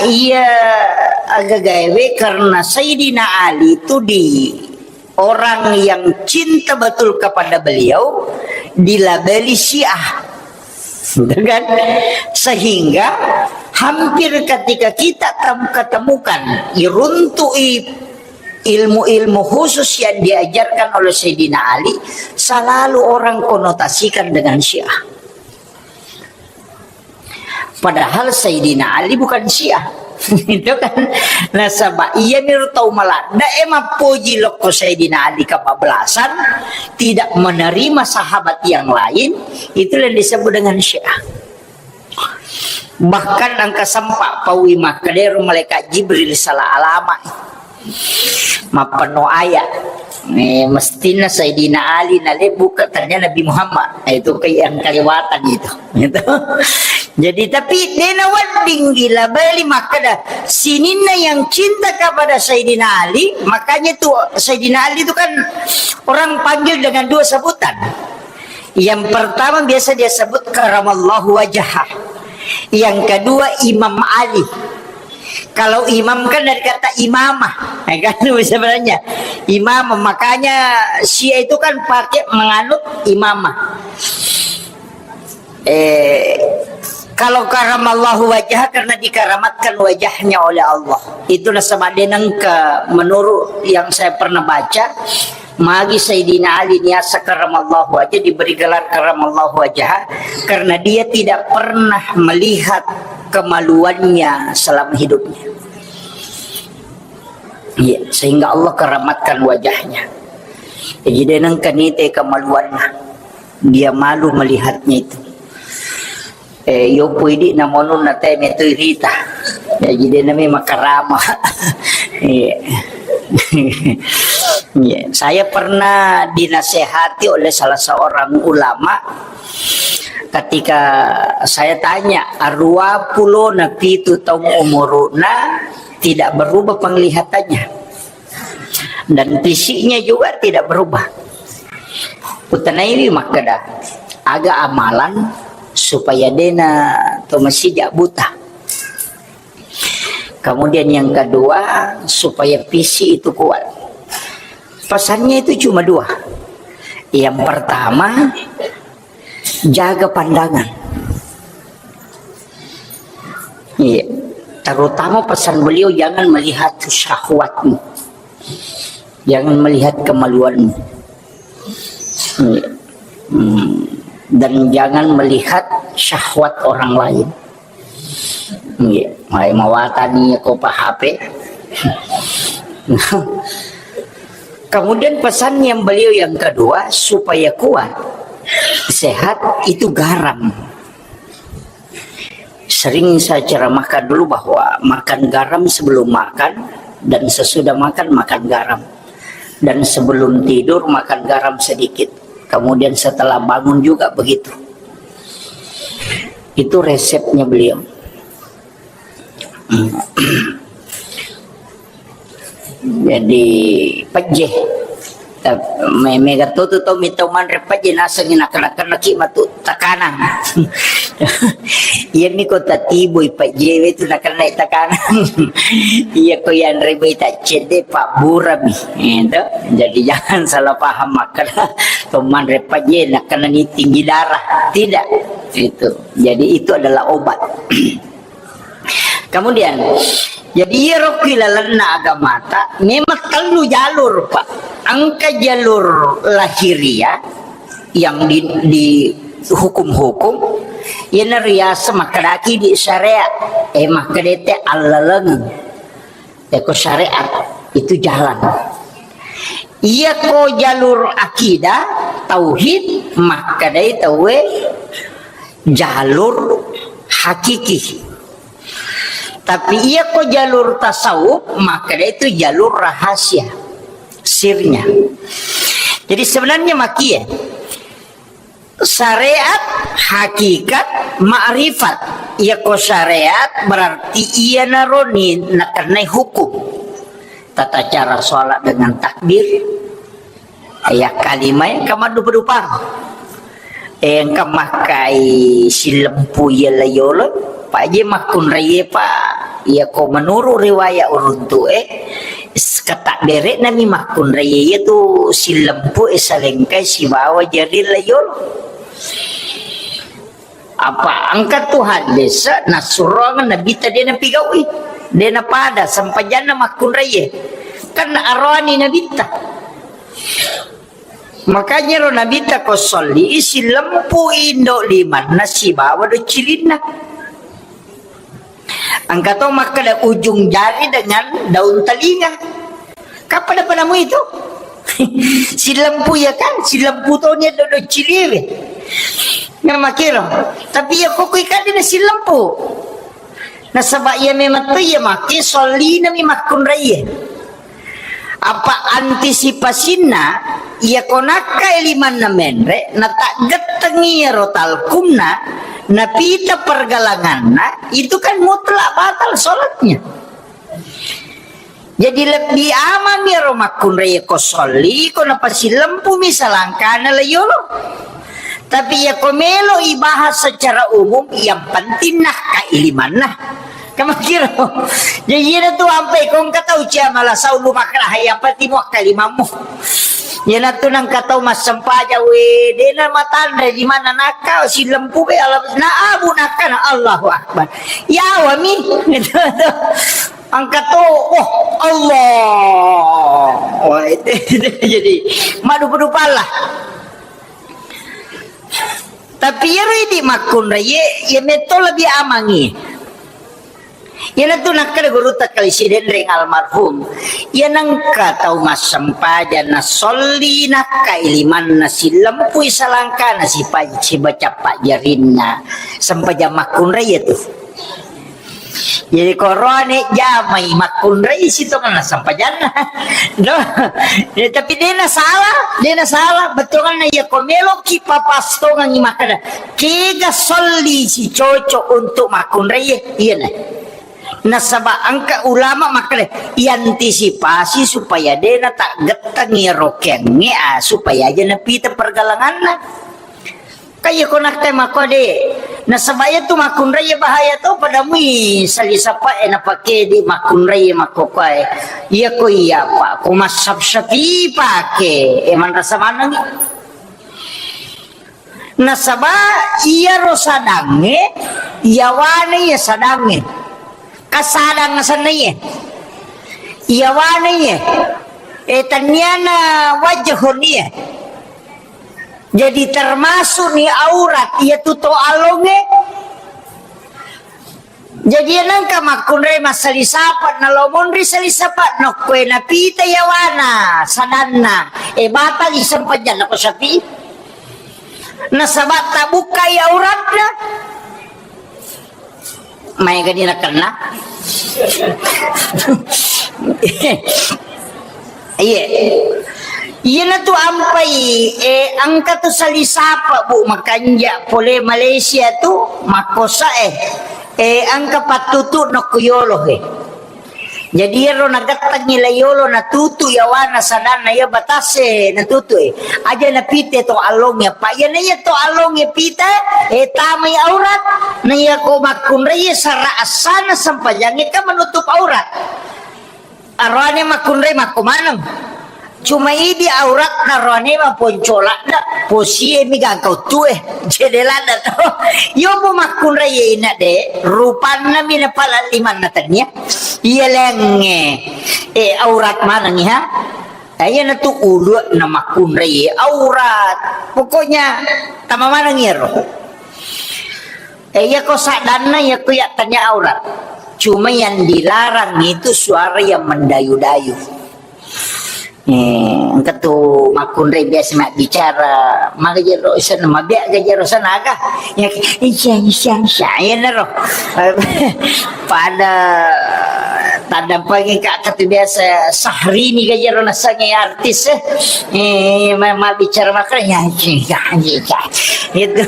iya agagaewe karena Sayyidina Ali itu di orang yang cinta betul kepada beliau dilabeli Syiah. Gitu kan? Sehingga hampir ketika kita tem-, ketemukan, iruntui ilmu-ilmu khusus yang diajarkan oleh Sayyidina Ali, selalu orang konotasikan dengan Syiah. Padahal Sayyidina Ali bukan Syiah. Itu kan. Nasaba iyaniro tau maladde e mappoji lokko Sayyidina Ali kebablasan, tidak menerima sahabat yang lain, itu yang disebut dengan Syiah. Bahkan engka sempat paui makkedaro malaikat Jibril salah alama. Mappenno ayat. Eh, mestinna Sayyidina Ali nalebbuka, ternyata Nabi Muhammad. Eh, itu ke yang kelewatan itu. Gitu. Jadi, tapi dena wedding gila beli makkeda sininna yang cinta kepada Sayyidina Ali, makanya itu Sayyidina Ali itu kan orang panggil dengan dua sebutan. Yang pertama biasa dia sebut karamallahu wajhah. Yang kedua Imam Ali. Kalau imam kan dari kata imamah, ya kan, sebenarnya imamah. Makanya Syiah itu kan pakai menganut imamah. Eh, kalau karamallahu wajah karena dikaramatkan wajahnya oleh Allah. Itulah sebab dia nengke, menurut yang saya pernah baca, magi Sayyidina Ali niasa karamallahu wajah diberi gelar karamallahu wajah karena dia tidak pernah melihat kemaluannya selama hidupnya. Iya, sehingga Allah keramatkan wajahnya. Jadi, dia nengke nite kemaluannya. Dia malu melihatnya itu. Eh, yopo idi namonun na teme tu irita. Ya, jadi nami makarama. Iya. Iya. Saya pernah dinasehati oleh salah seorang ulama ketika saya tanya, arua pulo na pitu taung umuruna tidak berubah penglihatannya. Dan fisiknya juga tidak berubah. Utanaiwi makkeda, aga amalan supaya dena to masija buta. Kemudian yang kedua, supaya fisik itu kuat. Pesannya itu cuma dua. Yang pertama, jaga pandangan. Iya. Terutama pesan beliau, jangan melihat syahwatmu. Jangan melihat kemaluanmu. Iya. Hmm. Dan jangan melihat syahwat orang lain. Iya. Mai mawatani ko pa H P. Kemudian pesan yang beliau yang kedua, supaya kuat, sehat, itu garam. Sering saya ceramahkan dulu bahwa makan garam sebelum makan dan sesudah makan, makan garam. Dan sebelum tidur, makan garam sedikit. Kemudian setelah bangun juga begitu. Itu resepnya beliau. Hmm. Jadi, pejje. Ta-, me-, mega to tu to mita manre pejje, nasengi nakana-kana ki matu takanang. Iya mi ko tatibui pejje we tu nakana takanang. Iya ko yanre bai ta cedde, pabburami. Itu. Jadi, jangan salah paham makkeda to manre pejje nakana ni tinggi darah. Tidak. Itu. Jadi, itu adalah obat. Kemudian, jadi iyaro ki lalenna agamata memang tellu jalur, Pak. Engka jalur lahiriah yang di, di hukum-hukum, iyana riaseng makkedaki di syariat, eh, makkedai te allalengeng. Eko syariat itu jalan. Iyako jalur akidah, tauhid, makkedai tauwe jalur hakiki. Tapi iyako jalur tasawuf, makkedai itu jalur rahasia, sirnya. Jadi sebenarnya makie, syariat, hakikat, ma'rifat. Iyako syariat berarti iyanaro ni nakennai hukum. Tata cara sholat dengan takbir. Iya, kalimai engka maddupa-dupa. Eh, engka makkai sillempu iya layolo, paje makkunraie, Pak. Iyako menurut riwayat uruntu, eh, s-, kata berekna mi makkunraie, iya tu sillempu, eh, salengkai sibawa jari layolo. Apa engka tu hadis nassuroang Nabitta de napigaui, de napada sempajanna makkunraie. Kan aroani Nabitta. Makanya ro Nabitta ko solli, isi lempu indo limanna sibawa do cilinna. Engka to makkeda ujung jari dengan daun telinga. Kan pada-padamu itu? Silempu ya kan? Silempu to ni do, do ciliwe. Ngan makiro. Tapi ya kokoi kan dina silempu. Nasaba iya memang to iya make sollina mi makkunraie. Apa antisipasinna, iya ko nakkai limanna menre, nataggettengi iyaro talkumna, napita pergelanganna, itu kan mutlak batal sholatnya. Jadi lebbi amang iyaro makkunrai ko solli, ko napasilempu mi salangkana layolo. Tapi iya ko melo ibahas secara umum, yang penting nakkai limanna. Kamakiro. Jadi iyana tu ampai ko engka tau cia mala saulu makkeda, yang penting muakkai limammu. Iyana tu nangka tau massempajang, we, dena matanre di mana nakka silempu be, ala-, na abu nakkana, Allahu Akbar. Yawa mi. Angka to, wah, Allah. Wah, itu, itu jadi madupa-dupa lah. Tapi iyaro idi makkunraie, iya metto lebih amangi. Iyana tu nakkeda gurutta Kali Sidenreng almarhum. Iya nangka tau massempajang na solli nakkai limanna silempui salangkana sipa-, sibaca pajjarinna. Sempajang makkunrai iya tu. Jadi koroane jamai makkunrai sitongenna sempajanna. No. Ya, tapi dena salah, dena salah. Bettuanna iya ko meloki papastongengi makkeda, kega solli si cocok untuk makkunrai iya. Iya nah. Nasaba engka ulama makkeda, iantisipasi supaya dena taggettengi rokengnge, ah, supaya aja napita pergelanganna. Kaya ko nakkai makkode, nasaba iya tu makkunrai bahaya to, pada mui sali sapa e napake di makkunrai makkokkoe. Iya ko iya, Pak, ko massab Syafi'i pake, e manrasa manengi. Nasaba iyaro sadangnge, yawane iya sadangnge. Kasadang asenna iya. Yawane iya. E, tanniana wajahun iya. Jadi termasuk ni aurat, iya tu to alonge. Jadi nangka makkunrai massali sapa, nalo monri sali sapa, nokkoe napita yawana, sadanna. E, batali sempajanna ko Syafi'i. Nasaba tabukkai auratna. Maega ni nakenna. Iye. Iyanatu ampai, eh, engka tu salisapa, Bu, makanja pole Malaysia tu, makkosa, eh. Eh, engka pattutu nokko yolo, eh. Jadi iyaro nagettengngi la yolo natutu yawana sadanna iya batase natutu, eh. Aja napite to alongnge, apa iyana iya to alongnge pita, eh, tamai aurat, na iya ko makkunrai sara asana sempajangnge kan menutup aurat. Aroane makkunrai makko maneng. Cuma idi auratna roane maponcolakna, posie mi gangka uttue. Cede ladda to. Iyo bu makkunrai ina de, rupanna mi napala limanna tania. Iya lengnge. Eh, aurat maneng ha. Iya natu ulu na makkunrai aurat. Pokoknya tama maneng iyaro. Eh, iya ko sadanna iya ko iya tania aurat. Cuma yang dilarang itu suara yang mendayu-dayu. Eh, engka tu makkunrai biasa mabbicara, maga jero sana, mabia ga jero sana aga. Ya, isya, isya, isya, ya nero. Pada tadampangi kak katu biasa Syahrini ga jero nasangi artis, eh. Eh, ma-, mabbicara makanya, ya, ya, ya. Itu.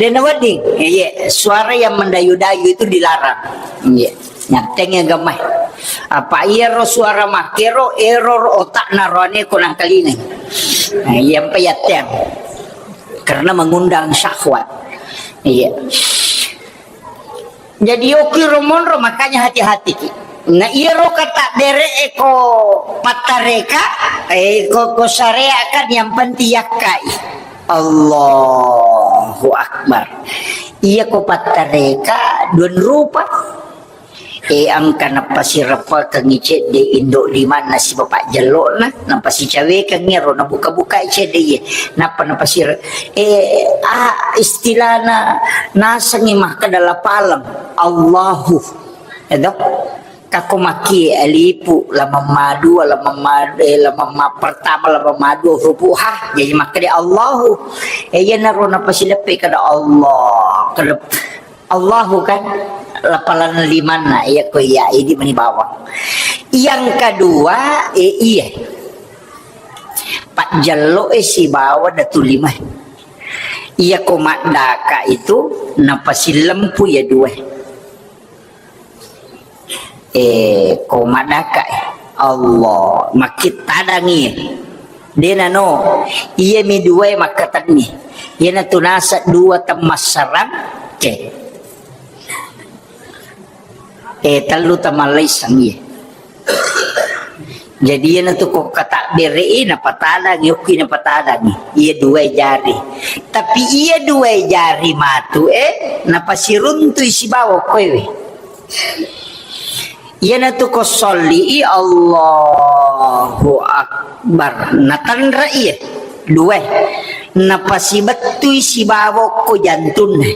Dan wedding, iya, suara yang mendayu-dayu itu dilarang. Iya. Nyatteng ya gamai. Apa iyaro suara makkero, ero ro otakna roane ko nangkalingai. Nah, iya mpa yatteng. Karena mengundang syahwat. Iya. Jadi yoki romonro, makanya hati-hati ki. Nah, iyaro kata bere eko patareka, eh, ko, ko syariat kan yang penting yakkai. Allahu Akbar. Iya ko patareka dua rupa. Eh, engka napasireppekengngi cedde indo limanna sibawa pajjello'na, napasicawekengngi ro, nabuka-bukai cedde iye, nappa napasire-, eh, ah, istilahna nasengngi makkeda lapaleng, Allahu. Edo? Kako makkie alipu, lameng madua, lameng ma-, eh, lameng ma pertama, lameng madua, huruf ha, jadi makkeda Allahu. Eh, iyanaro napasileppe kada Allah, kada Allahu kan lapalan limanna, iya ko iya, idi mani bawang. Yang kedua, eh, iya. Pajjello e sibawa datu lima. Iya ko maddaka itu, napasilempu ya dua. Eh, ko maddaka, eh. Allah, makkittadangi. Dena no, iya mi dua makkatenni. Iyana tunasa dua temmassarang, cek. Eh, tellu tamallaisang iya. Jadi iyana tu ko katabbere e napatadangi, okki napatadangi. Iya dua jari. Tapi iya dua jari matu e, napasiruntui sibawa koewe. Iyana tu ko solli i Allahu Akbar. Natanra iya dua. Napasibettui sibawa ko jantunna.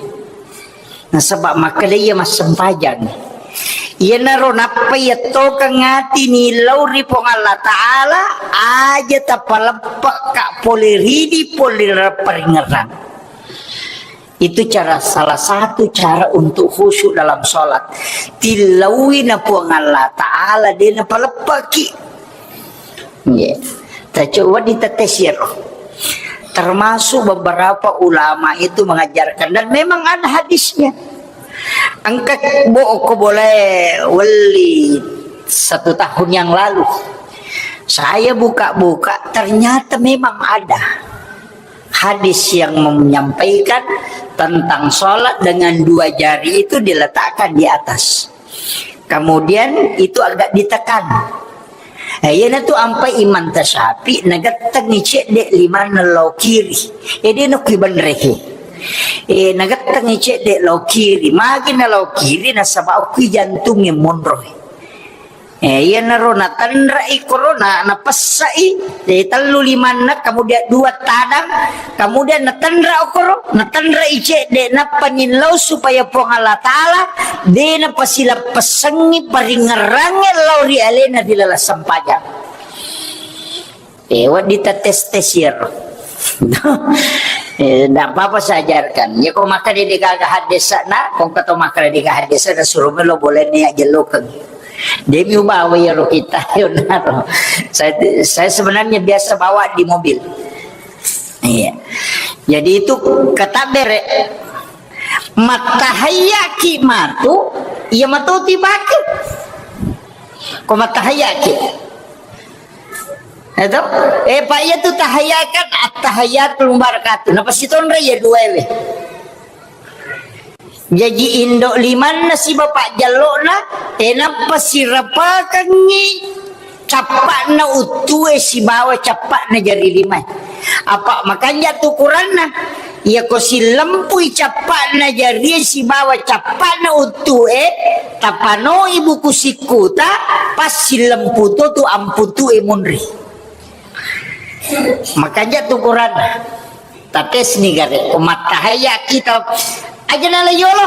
Nasaba makkeda iya massempajang. Iyanaro nappa iyattokeng ati nillau ri Puang Allah Ta'ala, aja tapaleppe'ka pole ridi, pole paringerang. Itu cara, salah satu cara untuk khusyuk dalam sholat. Tillaui na Puang Allah Ta'ala, de napaleppe'ki. Nggih. Tacoba ditette siro. Termasuk beberapa ulama itu mengajarkan, dan memang ada hadisnya. Engka bo ko boleh weli satu tahun yang lalu. Saya buka-buka, ternyata memang ada hadis yang menyampaikan tentang sholat dengan dua jari itu diletakkan di atas. Kemudian itu agak ditekan. Eh, iyana tu ampai Imam Tasyafi nagettengi cedde limanna lao kiri. Eh, de nokki benreke. Eh, nagettengi cedde lao kiri. Magi na lao kiri nasaba okki jantungnge monro. Eh, iyanaro natenre'i korona, napessai, eh, tellu limanna, kemudian dua tadang, kemudian natenre' okoro, natenre'i cedde, nappa nillau supaya Puang Allah Ta'ala de napasileppessengngi paringerrangnge lao ri alena ri laleng sempajang. Eh, wedding tates-tes iyaro. Eh, ndak apa-apa saya ajarkan. Ya, ko makkeda de gaga haddesana, ko engka to makkeda de gaga haddesana, suruh melo boleh ni aja lokeng. Demi ubawa ya ro kita, yo naro. Saya, saya sebenarnya biasa bawa di mobil. Iya. Jadi itu kata bere, mattahayyaki matu, iya matu tibake. Ko mattahayyaki. Eto? Eh, Pak, iya tu tahayya kan, at-tahayyatul mubarakatuh. Napa sitonra iya dua we? Jaji indo limanna sibawa pajjallo'na, tenappa sirapakengngi cappa'na uttue sibawa cappa'na jari limae. Apa makanja tu ukuranna? Iyako sillempui cappa'na jarie sibawa cappa'na uttue, tapanoi buku sikkuta, pas sillempu to tu amputue munri. Makanja tu ukuranna. Tatesni gare, ko mattahayya kita aja nala yolo.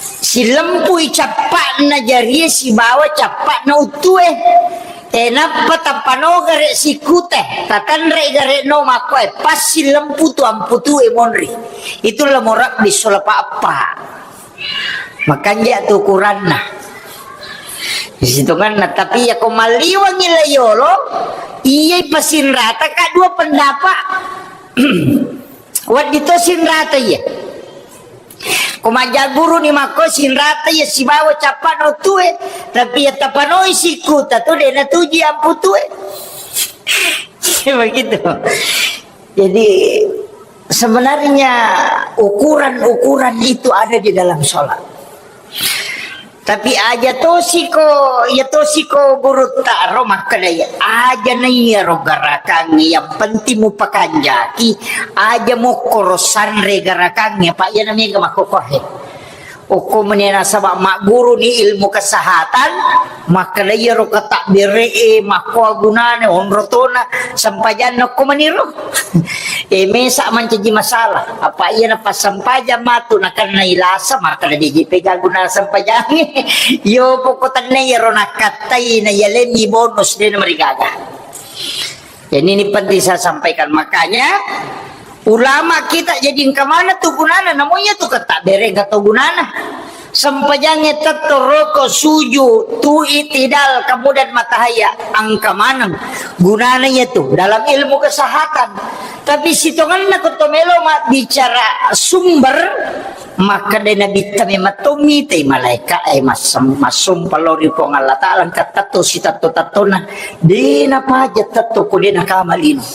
Silempui cappa'na jarie sibawa cappa'na uttue. Tenappa tappano gare sikkute, tatanre gare no makkoe, pas silempu tu amputue monri. Itu lamo rabbi sola pappa. Makanja tu ukuranna. Sitonganna, tapi iya ko malliwangi la yolo, iyai pasinrata ka dua pendapat. Wedding to sinrata iya. Ko majjaguru ni makko sinrata iya sibawa cappa'na uttue, tapi iya tapanoi sikkuta tu de natuji amputue. Begitu. Jadi sebenarnya ukuran-ukuran itu ada di dalam sholat. Tapi aja tosiko, ya tosiko gurutta ro makkeda iya, aja na iya ro garakangnge, yang penting mupakanjaki, aja mokkoro sanre garakangnge, apa iya na mega makkokohe. Okko meni nasaba magguru ni ilmu kesehatan, makkeda iya ro katakbere e, makko gunane, onro tona, sempajanna okko meni ro. Eh, mesa mancaji masalah. Apa iya na passampajang matu nakennai lasa, makkeda de ji pega guna sempajangnge. Yo pokok tenne iyaro nakkattai na yalemmi bonus de na marigaga. Jadi ini penting saya sampaikan. Makanya ulama kita jadi engka mana tu gunana, namunya tu kata bereng atau gunana. Sempajangnge tetto roko suju tu itidal kemudian matahaya angka maneng gunana iya tu dalam ilmu kesehatan. Tapi sitonganna ko to melo mabbicara sumber, makkeda Nabitta memang to mitai malaika e massem-, massompa lao ri Puang Allah Ta'ala engka tetto sitetto-tettona de napaja tetto ko de nakama lino.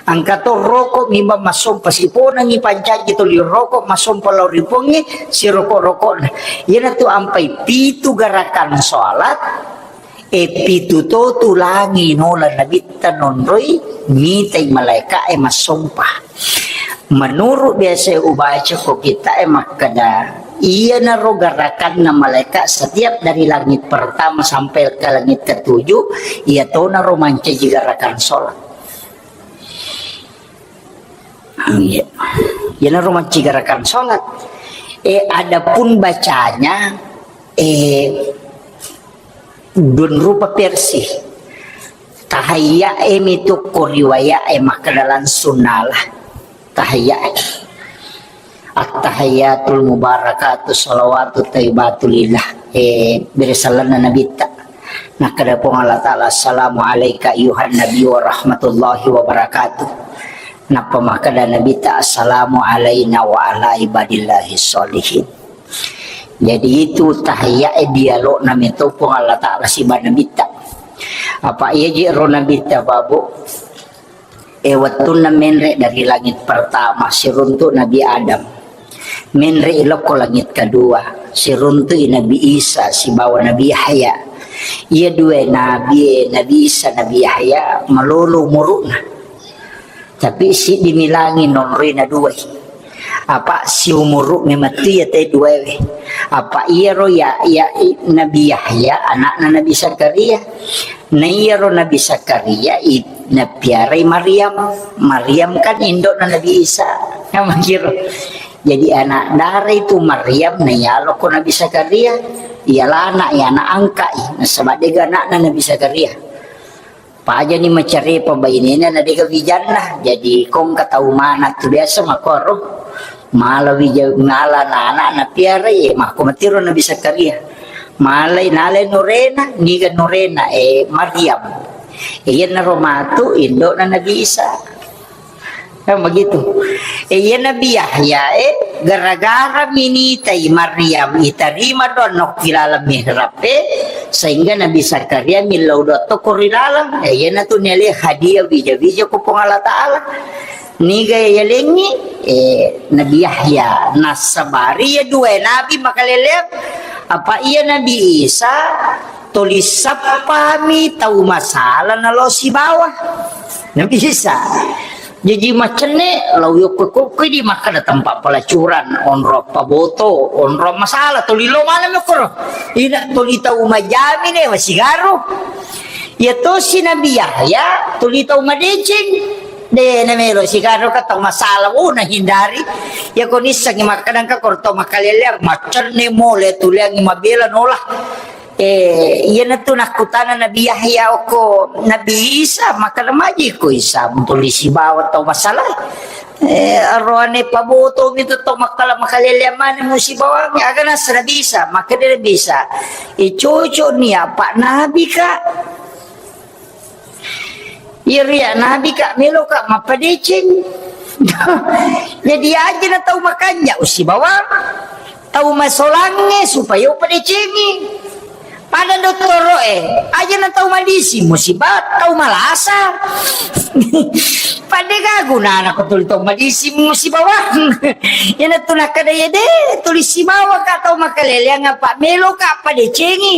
Engka to roko mimba massompa siponengi pancaji toli roko massompa lao ri Puangnge siroko-rokona. Iyanatu ampai pitu garakan sholat, e pitu to tulangi nola Nabitta nonroi mitai malaika e massompa. Menurut biasa ubaca ko kita e makkeda, iyanaro garakanna malaika setiap dari langit pertama sampai ke langit ketujuh, iya tonaro mancaji garakan sholat. Iya. Iyanaro mancaji garakan sholat. Eh, adapun bacanya, eh, dua rupa versi. Tahayya e mitu ko riwaya e makkeda langsung nala. Tahayya e. At-tahayyatul mubarakatu salawatu tayyibatu lillah. Eh, bere salanna Nabitta. Nakkeda Puang Allah Ta'ala, "Assalamu alaika ayyuhan nabi wa rahmatullahi wa barakatuh." Nappa makkeda Nabitta, "Assalamu alaina wa ala ibadillahi sholihin." Jadi itu tahiyya e dialogna meto Puang Allah Ta'ala siba Nabitta. Apa iya ji ro Nabitta, Babu? E, wettunna menre dari langit pertama, siruntu Nabi Adam. Menre i lokko langit kedua, siruntu i Nabi Isa sibawa Nabi Yahya. Iya dua nabi e, Nabi Isa, Nabi Yahya, malolo umuruna. Tapi siddi milangi nonroi na dua i. Apa siumuru memettu iya te dua we. Apa iyaro ya, ya, Nabi Yahya, anakna Nabi Zakaria. Na iyaro Nabi Zakaria i-, napiarai Maryam. Maryam kan indokna Nabi Isa. Namakiro. Jadi anak dara itu Maryam na iyaloko Nabi Zakaria. Iyalana, ya anak angka i. Nasaba dega anakna Nabi Zakaria. Pajani macarepa bainena na dega wijanna. Jadi kongka tau mana tu biasa makoro. Mala wija, ngala na anak na piara ye, makko matiro Nabi Zakaria. Malai nalai nurena, niga nurena, eh, Maryam. Iyanaro matu indokna Nabi Isa. Kan begitu. Eh, iya Nabi Yahya, eh, gara-gara minitai Maryam itarima doang nokki laleng mihrab, eh, sehingga Nabi Zakaria millau doang tokko ri laleng. Eh, iyanatu niale hadiah wija-wija ko Puang Allah Ta'ala. Niga yalengngi, eh, Nabi Yahya, nassabari ya dua nabi makaleleang, apa iya Nabi Isa, tuli sappami tau masala nalo sibawa. Nabi Isa. Jaji macenne, lao yokko-, ko-, ko di makkeda tempat pelacuran, onro paboto, onro masala, tuli lo mana mekoro. Ina tuli tau majami ne, masigaru. Ya tosi Nabi Yahya, tuli tau madeceng. De, na melo sigaru ka tau masala, oh, na hindari. Ya ko nissengi makkeda engka koro tau makaleleang, macenne mole tuleangi mabela nola. Eh, iyanatu nakkutana Nabi Yahya okko Nabi Isa, makkeda maji ko Isa, tuli sibawa tau masalah. Eh, aroane paboto mi tu tau makkala-, makaleleang mane musibawangi, aga nassa Nabi Isa, makkeda Nabi Isa, eh, cocok ni apa nabi ka. Iya ria nabi ka, melo ka mappadeceng. Jadi aja na tau makanja usibawa tau masolangnge supaya upadecengi. Pada dottoro e, aja na tau madisi musiba tau malasa. Pada ga gunana ko tuli tau madisi musibawa. Yana tu nakkeda ya de, tuli sibawa ka tau makaleleang apa melo ka padecengi.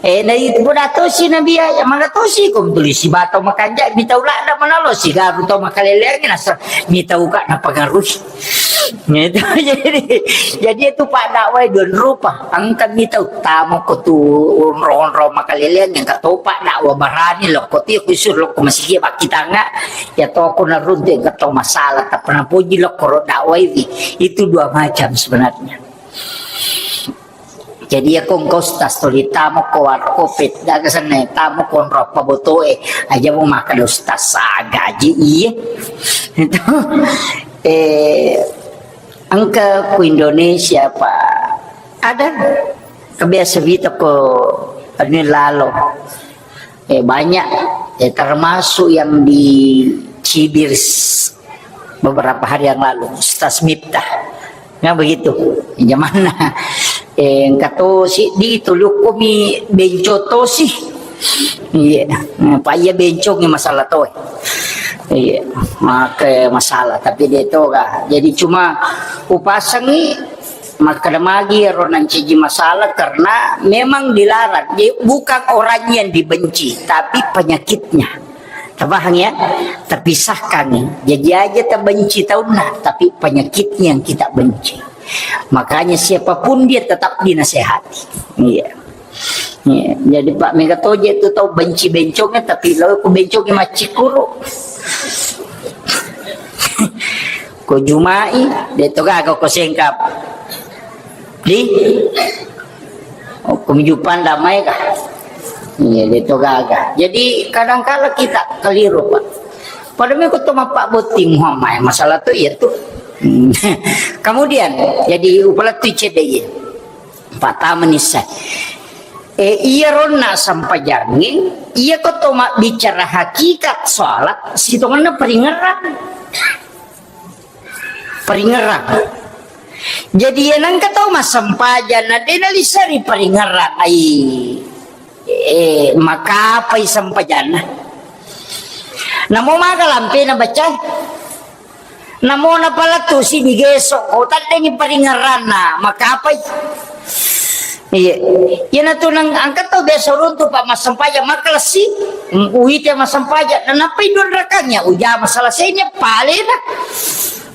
Eh, na itu pun tosi Nabi Yahya, maka tosi ko tuli sibawa tau makanja, mitau ladda manalo sigaru tau makaleleang nasa mitau ka napengaruhi. Gitu. Jadi, jadi itu pak dakwah dua rupa. Angka mitau tamu ko tu onro-onro makaleleang yang kata pak dakwah barani lo ko ti kusur lo ko masih pakai tangga ya toko naruntu yang kata masalah tak pernah puji lo koro dakwah ini. Itu dua macam sebenarnya. Jadi ya ko engka ustaz tuli tamo ko warkopet, daga senna tamo ko onro pabotoe, aja mo makkeda ustaz sa gaji iye. Itu, eh, engka ku Indonesia, Pak. Ada kebiasa vita ko anu lalo. Eh, banyak, eh, termasuk yang di Cibir s-, beberapa hari yang lalu, Ustaz Miftah. Nah, begitu. Jamanna. Eh, engka tosi di tulukku mi benco tosi. Iya. Nah, Pak, iya benco ni masalah to. Iya. Maka masalah, tapi dia to ga. Jadi cuma upasangi makkeda magi ero nancaji masalah karena memang dilarang. Jadi, bukan orang yang dibenci, tapi penyakitnya. Tabahang ya? Tapisahkan. Jadi aja tabenci taunna, tapi penyakitnya yang kita benci. Makanya siapapun dia tetap dinasehati. Iya. Iya. Jadi Pak Mega Toje itu tau benci bencongnya, tapi lo ku bencongnya macikuru. Ko jumai, de to gaga ko sengkap. Di? Oh, ko mijupang damai kah? Iya, de to gaga. Jadi, kadangkala kita keliru, Pak. Pada meko to mappabbotting Muhammad, masalah tu iya tu. Kemudian, jadi upala tu cedde iya. Pertama ni sa. Eh, iya ronna sampajangi, iya ko to mabbicara hakikat salat, sitongenna peringerang. Peringerang. Jadi, iya nengka tau massempajang, na de naliseri peringerang, ai, eh, makapai sempajanna. Namo maga lampena baca. Namo napalettu si digeso, ko taddengi peringeranna, makapai. Iya. Iyanatu nang angka tau biasa runtu pa massempajang makkalessi. Mm, uite massempajang, nanappai dua rakangnya, ujama selesainya palena.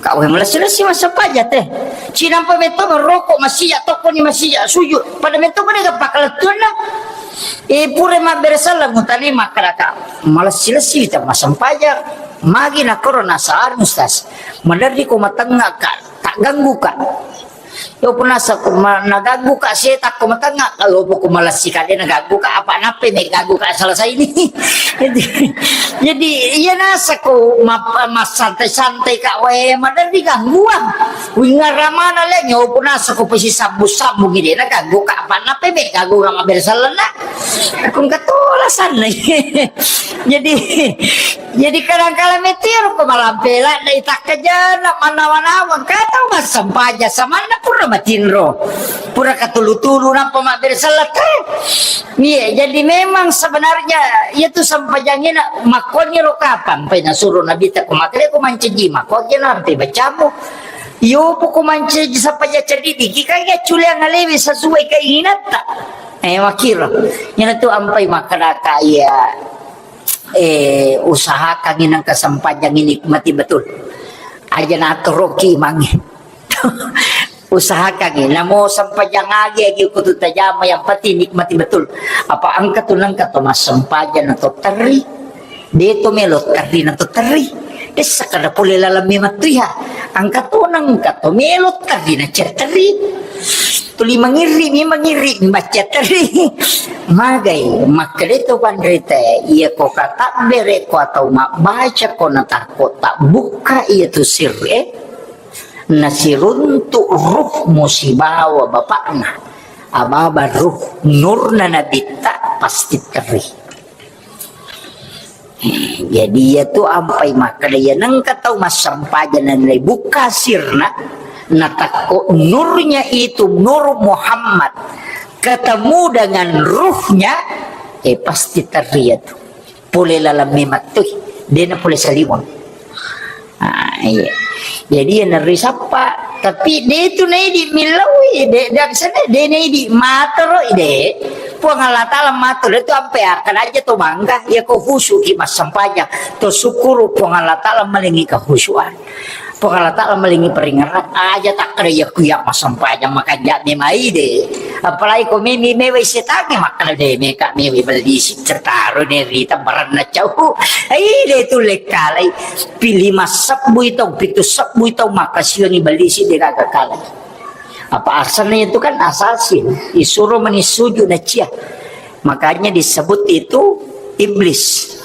Kau yang malessi-lessi massempajang teh. Cinampa metto merokok masija, tokkoni masija, sujud. Pada metto ko dega pakkalettuanna. Eh, pura mabbere sallang mutani makkadaka. Malessi-lessi ta massempajang. Magi nakkoro nasaar, Ustaz. Maderri ko matengngaka, taggangguka. Yo punasa ko ma-, naganggu ka setakko matengnga, kalau poko malessi ka de naganggu ka, apa nappe me ganggu ka selesai ini. Jadi, jadi iya nasa ko ma-, massantai-santai ka wae maderri gangguang. Wingaramana le nyo punasa ko pesi sambung-sambung ide naganggu ka, apa nappe me ganggu ka mabbere selleng na. Aku engka to alasanna. Jadi, jadi kadang kala metiro ko malampe ladde takkajana manawa-nawa, engka tau massempajang samanna pura matinro. Pura katulu-tulu nappa mabbere selleng te. Iya, jadi memang sebenarnya iya tu sempajangina makkoni ro kapang pai nasuro Nabitta ko makkeda ko mancaji makko aja nampe bacamu. Yo poko mancaji sempajang ceddi diki kan ya culiang alewe sesuai keinginanta. Eh, makkiro. Iyana tu ampai makkeda ka iya, eh, usahakan inang kesempatan ini nikmati betul. Aja natoroki mangi. Usahakan ini. Namo sempajang agi, agi kutu tajama, yang penting nikmati betul. Apa engka tu nengka to massempajang na to terri. De to melo terri na to terri. Dessa kada pole laleng memang tu ya. Engka to nengka to melo terri na cia terri. Tuli mangirri mi mangirri baca terri. Magai makkeda to panrita, iya ko katabbere ko atau mabbaca ko na takko tabbukka iya tu sirri, eh. Nasiruntu ruhmu sibawa bapakna. Ababa ruh nurna nabitta pasti terri. Jadi iya tu ampai makkeda iya nengka tau massempajang na nilai bukka sirna, natakko nurnya itu, nur Muhammad, ketemu dengan ruhnya, eh, pasti terri iya tu. Pole laleng memang tu, dena pole saliweng. Ah, iya. Jadi, iya, nerri sappa. Tapi, de tu naidi millau, de, de, sana, de naidi matoro, de. Puang Allah Ta'ala matoro, de tu ampe akan aja to bangga. Ya, ko khusyuk ki massempajang. To syukuru Puang Allah Ta'ala malingi kekhusyuan. Puang Allah Ta'ala malingi peringeran. Aja takkeda ya ku ya massempajang makanja memai de. Apalagi ko memi mewai setangnge makkeda de meka mewai bellisi cetaro ne rita baranna cau. Ai de tu lekkalai. Pili massebbu itau, pitu sebbu itau, makkasiwangi bellisi de gaga kalai. Apa asalnya itu kan assassin, isuro meni sujud na cia. Makanya disebut itu iblis.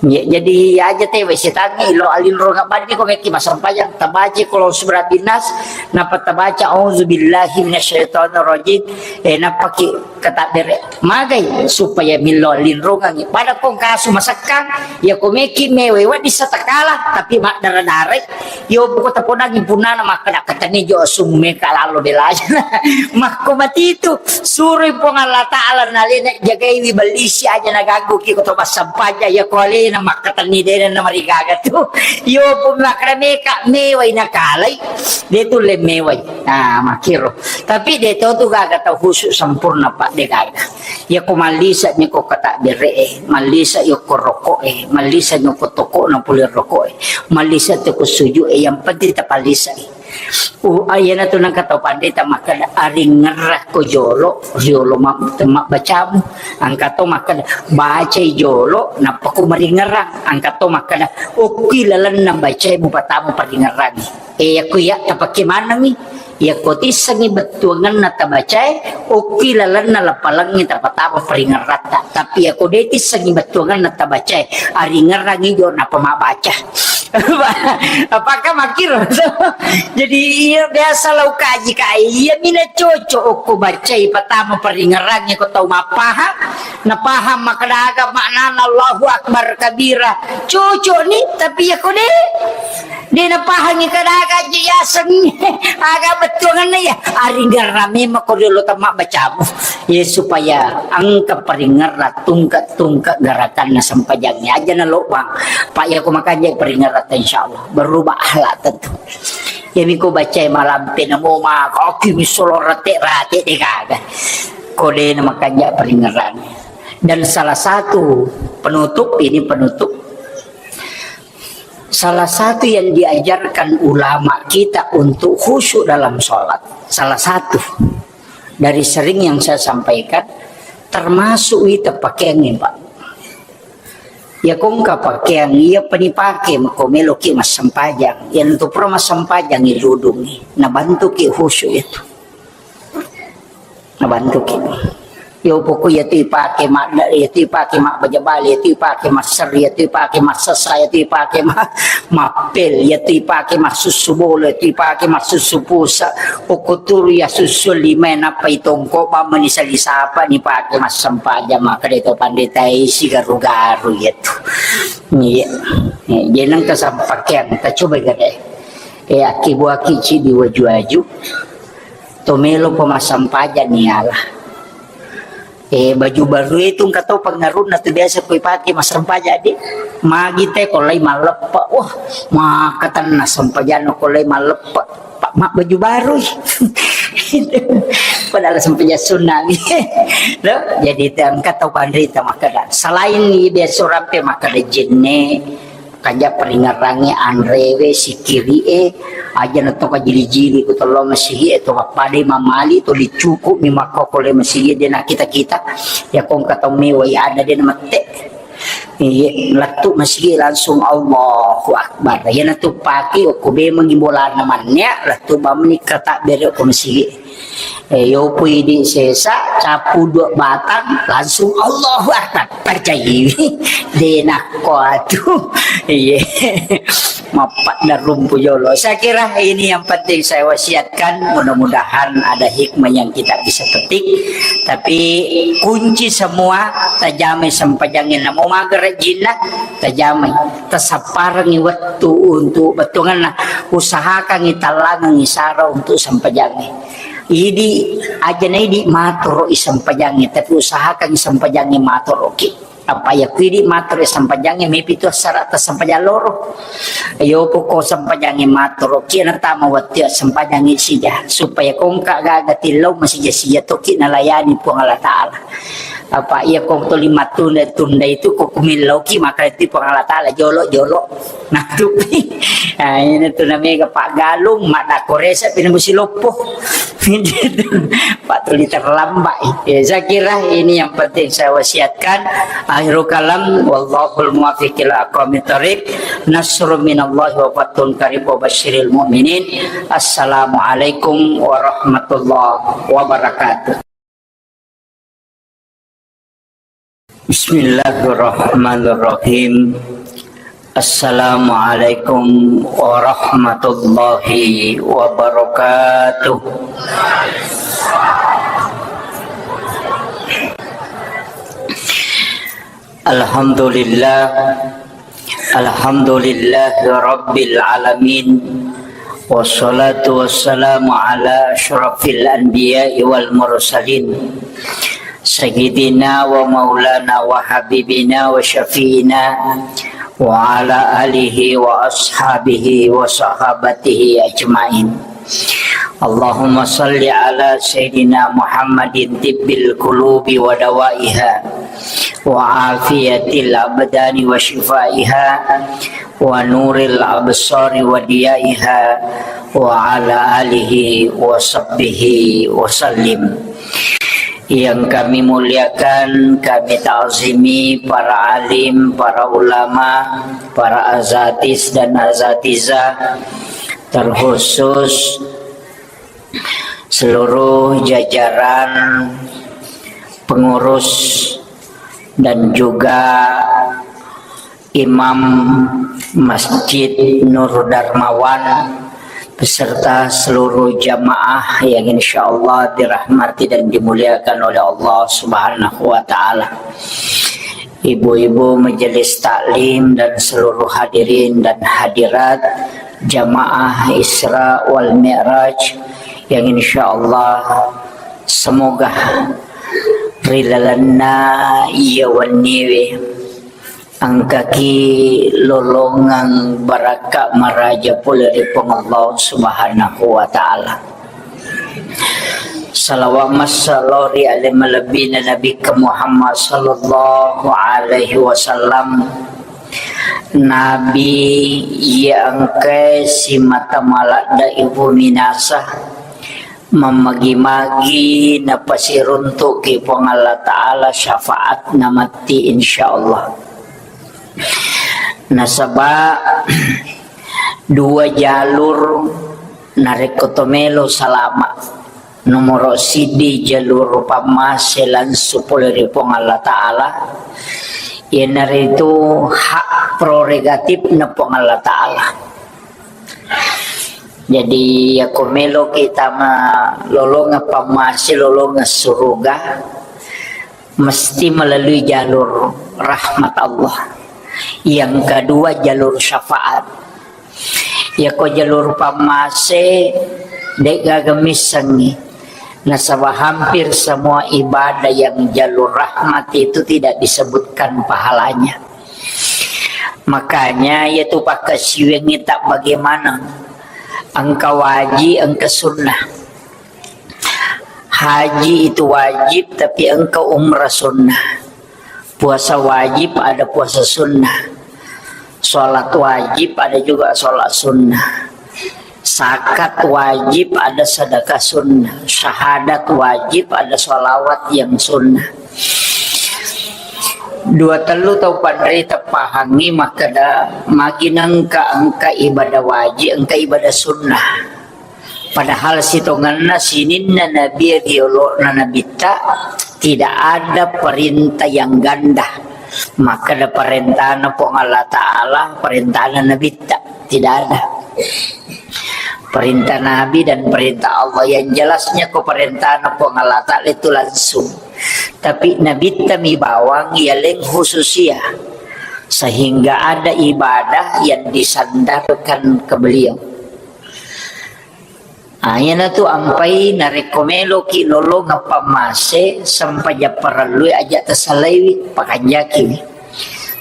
Ya, jadi aja te wai setangnge ilo alinro ngabani ko meki masempajang tabaca kalau surah binas napa tabaca auzubillahi minasyaitonirrajim, eh, napaki katabbere magai supaya millo linrongangi. Pada kong kasu masekkang, ya ko meki mewe wedding satakala, tapi maddara-darai. Yo buko taponangi punana makkeda katani jo asung meka lalo belanya. Makko matitu, suroi Puang Allah Ta'ala nalena jagaiwi bellisi aja naganggu ki ko to massampaja ya ko alena makkatani dena na marigaga tu. Yo pun makkeda meka mewai nakalai, de tu le mewai. Ah, makkiro. Tapi de to tu gaga tau khusyuk sempurna, Pak, de gaga. Ya ko mallisa ni ko kata bere e, mallisa yo ko rokok e, mallisa ni ko toko na pule rokok e, mallisa tu ko suju e, yang penting tapallisa e. Uh, ayana tu nang kata pandai ta makkeda aringerra ko jolo, jolo ma-, temma bacamu. Angka to makkeda bacai jolo, nappa ko maringerang. Angka to makkeda okki lalenna bacai mupatamu paringerang. E, yakko iya tapakke manengngi, yakko tissengngi bettuangenna tabacae, okki lalenna lapalengnge tapatama paringeratta. Tapi yakko de tissengngi bettuangenna tabacae, aringerangngi jo napa mabbaca. Apakah makkiro? Jadi iya biasa lau kaji ka, iya mina cocok okko bacai patama paringerangnge ko tau mappahang, napahang makkeda aga maknana Allahu Akbar kabira. Cocok ni, tapi yakko de De napahangi kada aga aja yaseng. Aga bettuanganna ya. Aringerra memang ko riolo temma bacamu. Ya supaya engka paringerra tungke-tungke gerakanna sempajangnya aja na lobang. Pak ya ko makanja paringerra insyaallah berubah akhlak tentu. Ya miko bacai malampe namo ma kaki misolo rate-rate de gaga. Ko de na makanja paringerranya. Dan salah satu penutup, ini penutup. Salah satu yang diajarkan ulama kita untuk khusyuk dalam sholat, salah satu dari sering yang saya sampaikan, termasuk ita pakaiannya, Pak. Ya kongka pakaian, iya penipake, mako meloki massempajang. Yang tu pura massempajang, iludungi. Nah, bantuki khusyuk itu. Nabantuki. Yo poko iyatu ipake madda, iyatu ipake mabbaja bale, iyatu ipake masserri, iyatu ipake massessa, iyatu ipake ma-, mappel, iyatu ipake massussu bola, iyatu ipake massussu pusa, okko turu iya sussu lima nappa itongko bamma ni sali sapa ni pake massempajang makkeda to pandita isi garu-garu iyatu. Iya. Eh, jeneng kesampakean, kita coba gede. Eh, aki buaki ci di waju-waju. To melo pemassempajang ni Allah. Eh, baju baru itu engka to pengaruhna tu biasa kui pake massempajang di. Magi te ko lai malleppa. Wah, maka tenna sempajang ko lai malleppa. Pak mak baju baru. Padahal sempajang sunnah. No? Jadi te engka to panrita makkeda. Selain biasa rampe makkeda jenne, kaja peringerangnge anrewe, sikiri'e, aja na to kajili-jili ku tello masigi'e, to pappada mamali, to dicukup mi makkokole masigi de na kita-kita. Ya kong katau mewai ada de na mette. Iya, lettu masigi langsung Allahu Akbar. Ya na tu pake okko bemangi bolana manne, lettu bamni kata bere okko masigi. Eh, yopo idi sesa, capu dua batang, langsung Allahu Akbar. Percayai. Denakko atu. Iya. Mappadda rumpu jolo. Saya kira ini yang penting saya wasiatkan. Mudah-mudahan ada hikmah yang kita bisa petik. Tapi kunci semua, tajamai sempajangnya. Namo magara jinna, tajamai. Tasapparangi wettu untuk bettuanna. Usahakangi tallangangi sara untuk sempajangnya. Idi, aja na idi matoro i sempajangnge, tapi usahakan sempajangnge matoroki. Apa ya kuidi matoro i sempajangnge, mepi tu sara ta sempajang loro. Yo poko sempajangnge matoroki, na tama wettu sempajangnge sija, supaya kongka gaga tillau masija-sija toki nalayani Puang Allah Taala. Apa iya kong tuli mattunda-tunda itu ko kumillauki maka itu Puang Allah Taala jolo-jolo. Nah, tupi. Nah, ini tu namanya Pak Galung, mak dako resa pina musi loppo. Pak tuli terlambat. Ya, saya kira ini yang penting saya wasiatkan. Akhirul kalam, wallahul muwaffiq ila aqwamit thariq. Nasrun minallahi wa fathun qarib wa basyiril mu'minin. Assalamualaikum warahmatullahi wabarakatuh. Bismillahirrahmanirrahim. Assalamualaikum warahmatullahi wabarakatuh. Alhamdulillah. Alhamdulillahi rabbil alamin. Wassalatu wassalamu ala asyrafil anbiya'i wal mursalin. Sayyidina wa maulana wa habibina wa syafi'ina wa ala alihi wa ashabihi wa sahabatihi ajma'in. Allahumma salli ala Sayyidina Muhammadin tibbil qulubi wa dawaiha, wa afiyatil abdani wa shifaiha, wa nuril absari wa diyaiha, wa ala alihi wa sahbihi wa sallim. Yang kami muliakan, kami ta'zimi para alim, para ulama, para azatis dan azatizah, terkhusus seluruh jajaran pengurus dan juga Imam Masjid Nur Darmawan beserta seluruh jamaah yang insya Allah dirahmati dan dimuliakan oleh Allah Subhanahu wa Ta'ala. Ibu-ibu majelis taklim dan seluruh hadirin dan hadirat jamaah Isra wal Mi'raj yang insya Allah semoga ri lalenna iya wenniwe engkaki lolongeng barakka maraja pole ri Puang Allah Subhanahu wa Ta'ala. Salawat massalo ri ale malebbina Nabi Muhammad sallallahu alaihi wasallam. Nabi iya engkae simata maladda ibu minasa, mammagi-magi napasiruntuki Puang Allah Ta'ala syafaatna matti insyaallah. Nasaba dua jalur narekko to melo salama. Nomoro siddi jalur pammase langsung pole ri Puang Allah Ta'ala, iyanaritu hak prerogatifna Puang Allah Ta'ala. Jadi, yako meloki tama lolongeng pammase, lolongeng suruga, mesti melalui jalur rahmat Allah. Yang kedua, jalur syafaat. Yako jalur pammase, de'gaga missengngi. Nasaba hampir semua ibadah yang jalur rahmat itu tidak disebutkan pahalanya. Makanya, yaitu pakkasiwiangngi tak bagaimana. Engka wajib, engka sunnah. Haji itu wajib, tapi engka umrah sunnah. Puasa wajib, ada puasa sunnah. Sholat wajib, ada juga sholat sunnah. Zakat wajib, ada sedekah sunnah. Syahadat wajib, ada sholawat yang sunnah. Dua tellu tau panrita pahangngi makkeda magi nengka engka ibadah wajib, engka ibadah sunnah. Padahal sitongenna sininna nabi riolo'na nabitta, tidak ada perintah yang ganda. Makkeda perintahna Puang Allah Ta'ala, perintahna nabitta, tidak ada. Perintah Nabi dan perintah Allah yang jelasnya ko perintahna Puang Allah Ta'ala itu langsung. Tapi nabitta mi bawang yaleng khususia. Sehingga ada ibadah yang disandarkan ke beliau. Ah, iyanatu ampai narekko meloki lolongeng pammase, sempajang parellue aja tasalaiwi, pakanjakiwi.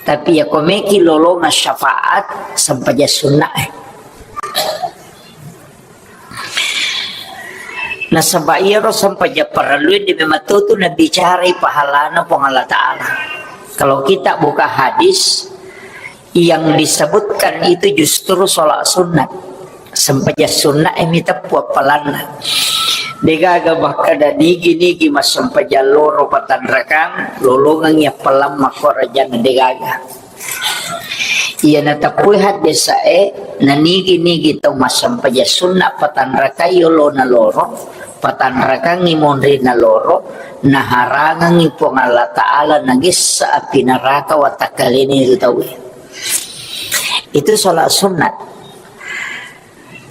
Tapi yako meki lolongeng syafaat, sempajang sunnae. Nasaba iyaro sempajang parellue de memang tu nabicarai pahalana Puang Allah Ta'ala. Kalau kita buka hadis, yang disebutkan itu justru sholat sunat. Sempajang sunat e miteppu appalanna. Degaga makkeda nigi-nigi massempajang loro patanrakang, lolongengi appalang makkorajang degaga. Iya nateppui haddesae, nanigi-nigi tau massempajang sunna patanrakai yolona loro, patanrakangi monrina loro, naharangangi Puang Allah Ta'ala nagessa api neraka watakkalena itu tauwe. Itu sholat sunat.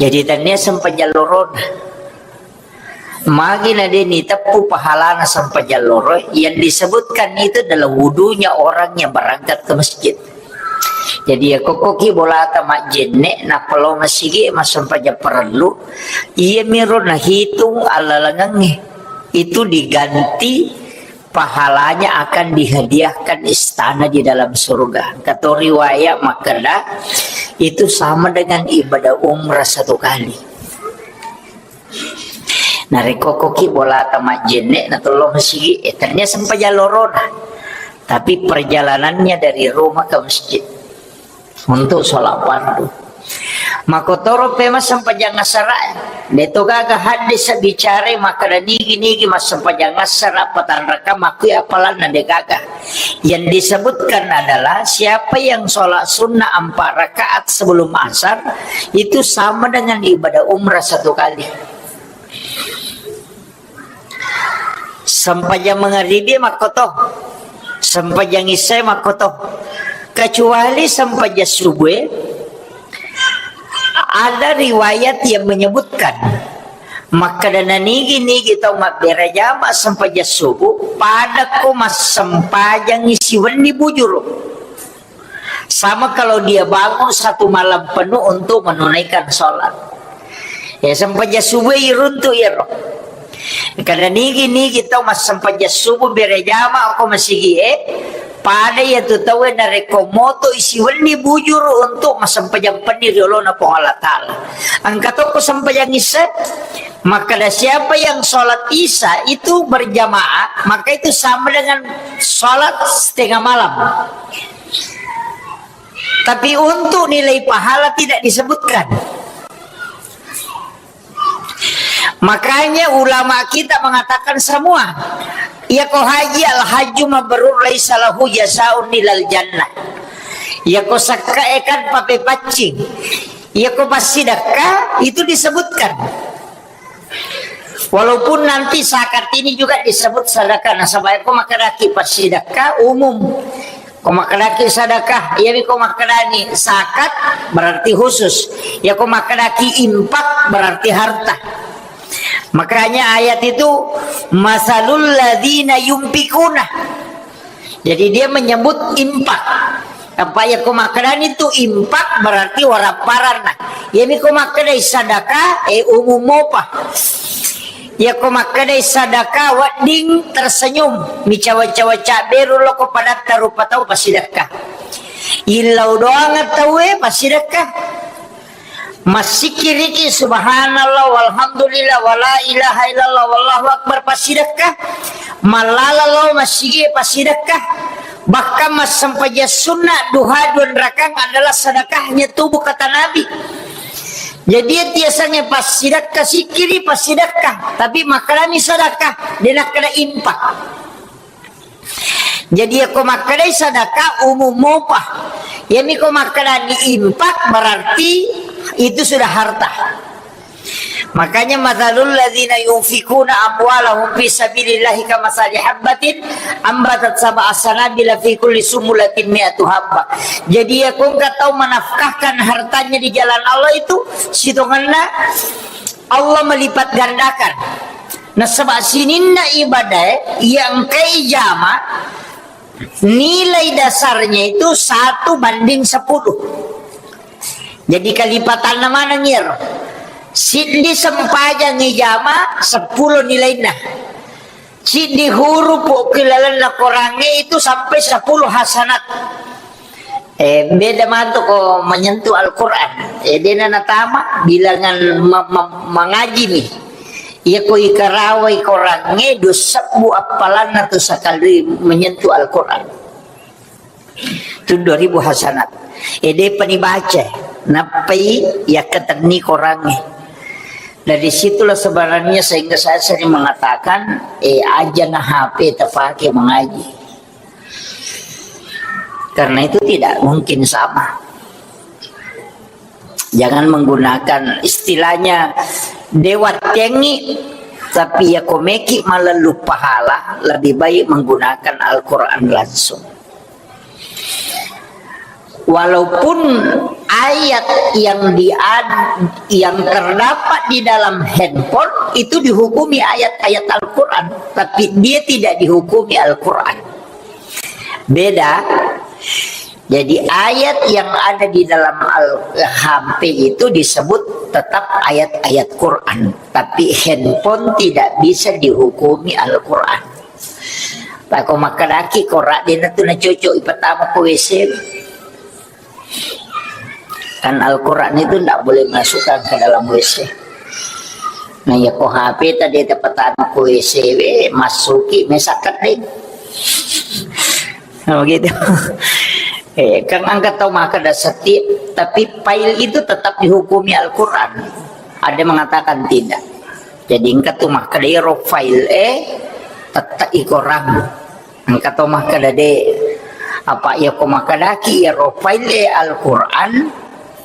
Jadi tania sempajang lorona. Magi na de niteppu pahalana sempajang loro, yang disebutkan itu adalah wudunya orang yang berangkat ke masjid. Jadi ya kokkoki bolata majjenne, nappa lao masigi massempajang parellu, iya miro nahitung allalengengnge. Itu diganti pahalanya akan dihadiahkan istana di dalam surga. Kato riwayat makkeda, itu sama dengan ibadah umrah satu kali. Narekko koki bolata majjenne na tollo masigi, eh, ternyata sempajang lorona. Tapi perjalanannya dari rumah ke masjid untuk sholat fardu. Makotoro pe massempajang asara, de to gaga hadis bicara makkeda nigi-nigi massempajang asara patanraka makui apalanna de gaga. Yang disebutkan adalah siapa yang sholat sunnah empat rakaat sebelum asar, itu sama dengan ibadah umrah satu kali. Sempajang mangaribi makkoto, sempajang isya makkoto. Kecuali sempajang subuh, ada riwayat yang menyebutkan, makkeda nanigi-nigi tau mabbere jama sempajang subuh, padakko massempajang siwenni bujuru. Sama kalau dia bangun satu malam penuh untuk menunaikan sholat. Ya, sempajang subuh iruntu iyaro. Kada nigi-nigi tau massempajang subuh bere jama ko masigi e, pada iya tu tau narekko moto isi wenni bujuru untuk massempajang penni riolona Puang Allah Ta'ala. Engka tokko sempajang isya, maka ada siapa yang sholat isya itu berjamaah, maka itu sama dengan sholat setengah malam. Tapi untuk nilai pahala tidak disebutkan. Makanya ulama kita mengatakan semua, iya ko haji al hajju mabrur laisa lahu jazaun ilal jannah. Iya ko sakka ekan pape paccing. Iya ko passidakka itu disebutkan. Walaupun nanti zakat ini juga disebut sedekah, nasaba ko makkedaki passidekka umum. Ko makkedaki sedekah, iyami ko makkedani zakat berarti khusus. Ya ko makkedaki infak berarti harta. Makanya ayat itu, "Masalul ladzina yunfikuna." Jadi dia menyebut infak. Apa ya ko makkedani tu infak berarti warapparanna. Iyami ko makkedai sedekah, eh, umum mopa. Ya ko makkedai sedekah wedding tersenyum, micawa-cawa cabberu loko padatta rupa tau passidekka. Illau doang tauwe passidekka. Massikiriki subhanallah walhamdulillah wala ilaha illallah wallahu akbar passidekka. Mallala lao massigi passidekka. Bahkan massempajang sunna duha dua rakang adalah sedekahnya tubuh kata Nabi. Jadi tiasangnge passidekka sikkiri passidekka, tapi makkedani sedekah, de nakkeda infak. Jadi ya ko makkedai sedekah umum mopa. Yami ko makkedani infak berarti itu sudah harta. Makanya, "Matsalul ladzina yunfikuna amwalahum fi sabilillahi kamatsali habbatin ambatat sab'a sanabila fi kulli sumbulatin mi'atu habba." Jadi ya ko engka tau menafkahkan hartanya di jalan Allah itu, sitongenna Allah melipat gandakan. Nasaba sininna ibadah yang kai jama, nilai dasarnya itu satu banding sepuluh. Jadi kalipatanna maneng iyaro. Siddi sempajang ijama, sepuluh nilainna. Siddi huruf ko ilalenna Korangnge itu sampai sepuluh hasanat. Eh, beda matu ko menyentuh Al-Quran. Eh, dena natama bilangan ma-, ma-, mangaji nih. Iya ko ikarawai Korangnge, dua sebbu appalanna tu sekali menyentuh Al-Quran. Itu dua ribu hasanat. Eh, depa nibaca, nappai yakkatenni Korangnge. Dari situlah sebenarnya sehingga saya sering mengatakan, eh, aja na H P terpakai mengaji. Karena itu tidak mungkin sama. Jangan menggunakan istilahnya dewa tengi, tapi ya komeki malah lupa hala, lebih baik menggunakan Al-Quran langsung. Walaupun ayat yang diad-, yang terdapat di dalam handphone itu dihukumi ayat-ayat Al-Quran, tapi dia tidak dihukumi Al-Quran. Beda. Jadi ayat yang ada di dalam Al-, H P itu disebut tetap ayat-ayat Quran, tapi handphone tidak bisa dihukumi Al-Quran. Pako makkedaki Koran dena tu nacocok ipatama ko W C. Kan Al-Quran itu ndak boleh masukkan ke dalam W C. Nah, ya ko H P tadi ada petama ko W C we, masuki mesakkat deh. Nah, begitu. Eh, kan angkat tau maka ada setiap, tapi file itu tetap dihukumi Al-Quran. Ada mengatakan tidak. Jadi engka tu makkeda iyaro file e tette i Korang. Engka to makkeda de. Apa iya ko makkedaki iyaro file e Al-Quran,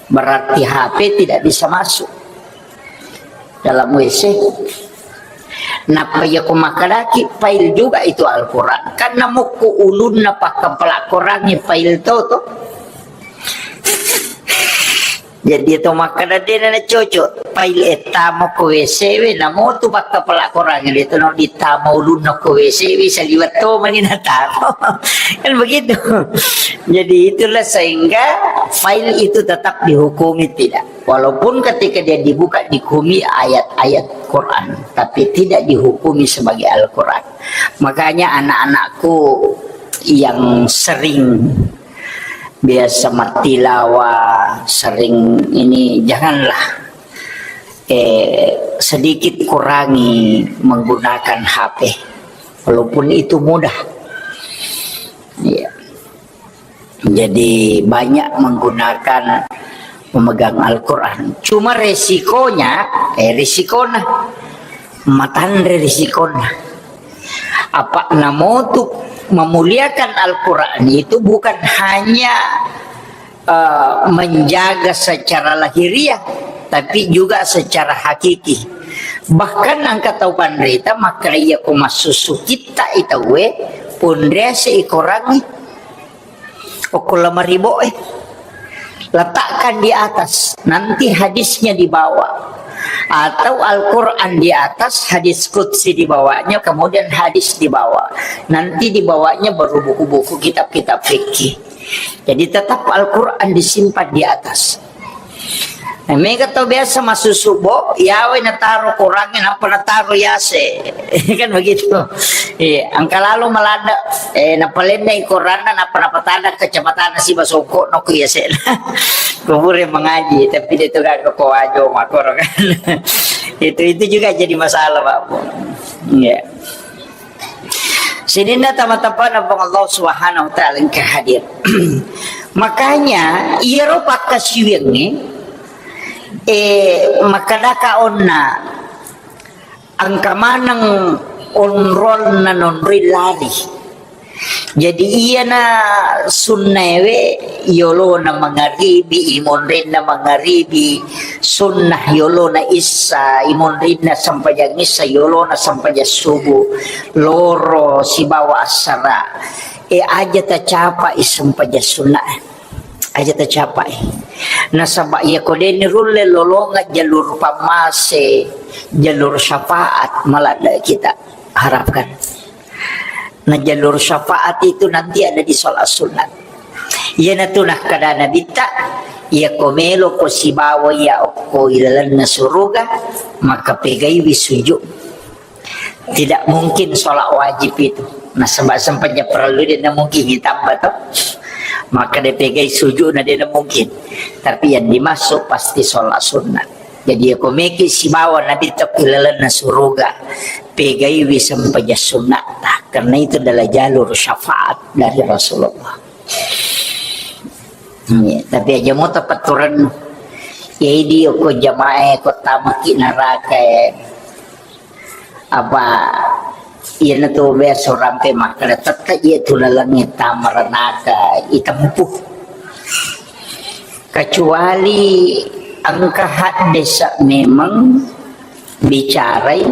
berarti H P tidak bisa masuk dalam W C. Nappa iya ko makkedaki file juga itu Al-Quran, kan namokko ulunna pakkapala Korangnge file to to. Jadi to makkeda de na cocok. File e tama ko W C we, namo tu pakkapala Korang de to no ditama ulunna ko W C we, saliweng to mani natama. Kan begitu. Jadi itulah sehingga file itu tetap dihukumi tidak. Walaupun ketika dia dibuka dihukumi ayat-ayat Quran, tapi tidak dihukumi sebagai Al-Quran. Makanya anak-anakku yang sering biasa mattilawa, sering ini, janganlah, eh, sedikit kurangi menggunakan H P, walaupun itu mudah. Iya. Jadi banyak menggunakan, memegang Al-Quran. Cuma resikonya, eh, risikona, matanre risikona. Apa namotu memuliakan Al-Quran itu bukan hanya, eh, menjaga secara lahiriah, tapi juga secara hakiki. Bahkan engka tau panrita makkeda, iya ko massusu kitta i tauwe, ponriase i korangnge. Okko lemari bo e. Letakkan di atas, nanti hadisnya di bawah. Atau Al-Quran di atas, hadis qudsi di bawahnya, kemudian hadis di bawah. Nanti di bawahnya baru buku-buku, kitab-kitab fikih. Jadi tetap Al-Quran disimpan di atas. Eh, mega tau biasa massusu bo, yawe nataro korangnge, nappa nataro yase. Kan begitu. Iya, engka lalo maladde, eh, napalennai koranna, nappa napatada kacamata na siba songko no ku yase. Kubure mengaji, tapi dia tu kan ko wajo makoro kan. Itu, itu juga jadi masalah, Pak Bu. Iya. Sininna tama-tamana Puang Allah Subhanahu wa Ta'ala engka hadir. Makanya, iyaro pakkasiwiangnge, eh, makkedaka onna, engka maneng onrolna nonroi lari. Jadi, iyana sunnaewe, yolona mangaribi, imonrinna mangaribi, sunnah yolona issa, imonrinna sempajang issa, yolona sempajang subuh, loro sibawa assara. E, aja tacapai sempajang sunnah. Aja tacapai. Nasaba iya ko deni rulle lolonga jalur pammase, jalur syafaat maladde kita harapkan. Nah, jalur syafaat itu nanti ada di sholat sunat. Iyanatu nakkeda Nabitta, iya ko melo ko sibawa iya okko ilalenna suruga, maka pegaiwi sujud. Tidak mungkin sholat wajib itu. Nah, sebab sempajang parellu dia mungkin ditambah toh. Maka dia pegai sujud, nah dia mungkin. Tapi yang dimaksud pasti sholat sunat. Jadi, iya ko meki sibawa Nabitta ko ilalenna suruga, pegaiwi sempajang sunnatta, karena itu adalah jalur syafaat dari Rasulullah. Iya, tapi aja mo tapaturannu. Jadi, iya ko jamaah ko tamaki neraka, apa, iyanatu biasa rampe makkeda, tette iya tu lalengnge tama neraka itempuh. Kecuali engka haddesa memang bicarai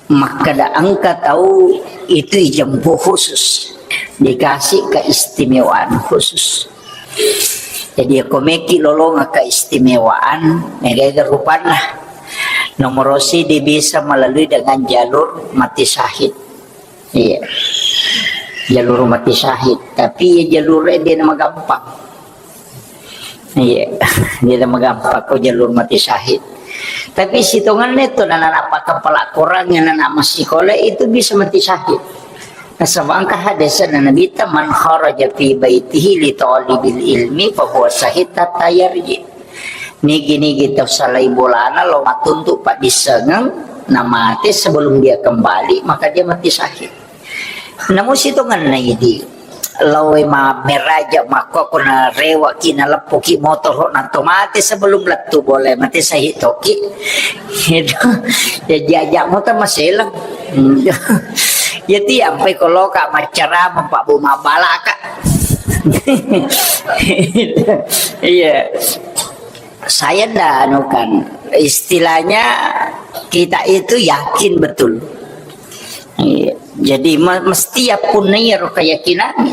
makkeda engka tau itu ijempuh khusus, dikasih keistimewaan khusus. Jadi, ko meki lolonga keistimewaan, mega-ega rupanna. Nomor sidi bisa melalui dengan jalur mati syahid. Iya. Jalur mati syahid. Tapi iya jalur dia nama gampang. Iya. Dia nama gampang ko jalur mati syahid. Tapi sitongannya itu anak-anak pakapala korang yang anak masih sekolah itu bisa mati syahid. Nasaba engka hadisna Nabitta, "Man kharaja fi baitihi li talibil ilmi fa huwa syahid hatta yarji." Nigi-nigi tau salai bolana lao mattuntu paddissengeng, namate sebelum dia kembali, maka dia mati syahid. Namu sitongenna idi, lao e mammeraja makko ko narewaki naleppuki motoro nato mate sebelum lettu bola mate syahid toki. Itu. Ya, diajak motor maselang. Jadi, ampai ko loka maccarama, Pak Bu, mabbalaka. Iya. Saya nda anu kan, istilahnya kita itu yakin betul. Iya. Jadi, me-, mesti ya punnai ro keyakinan.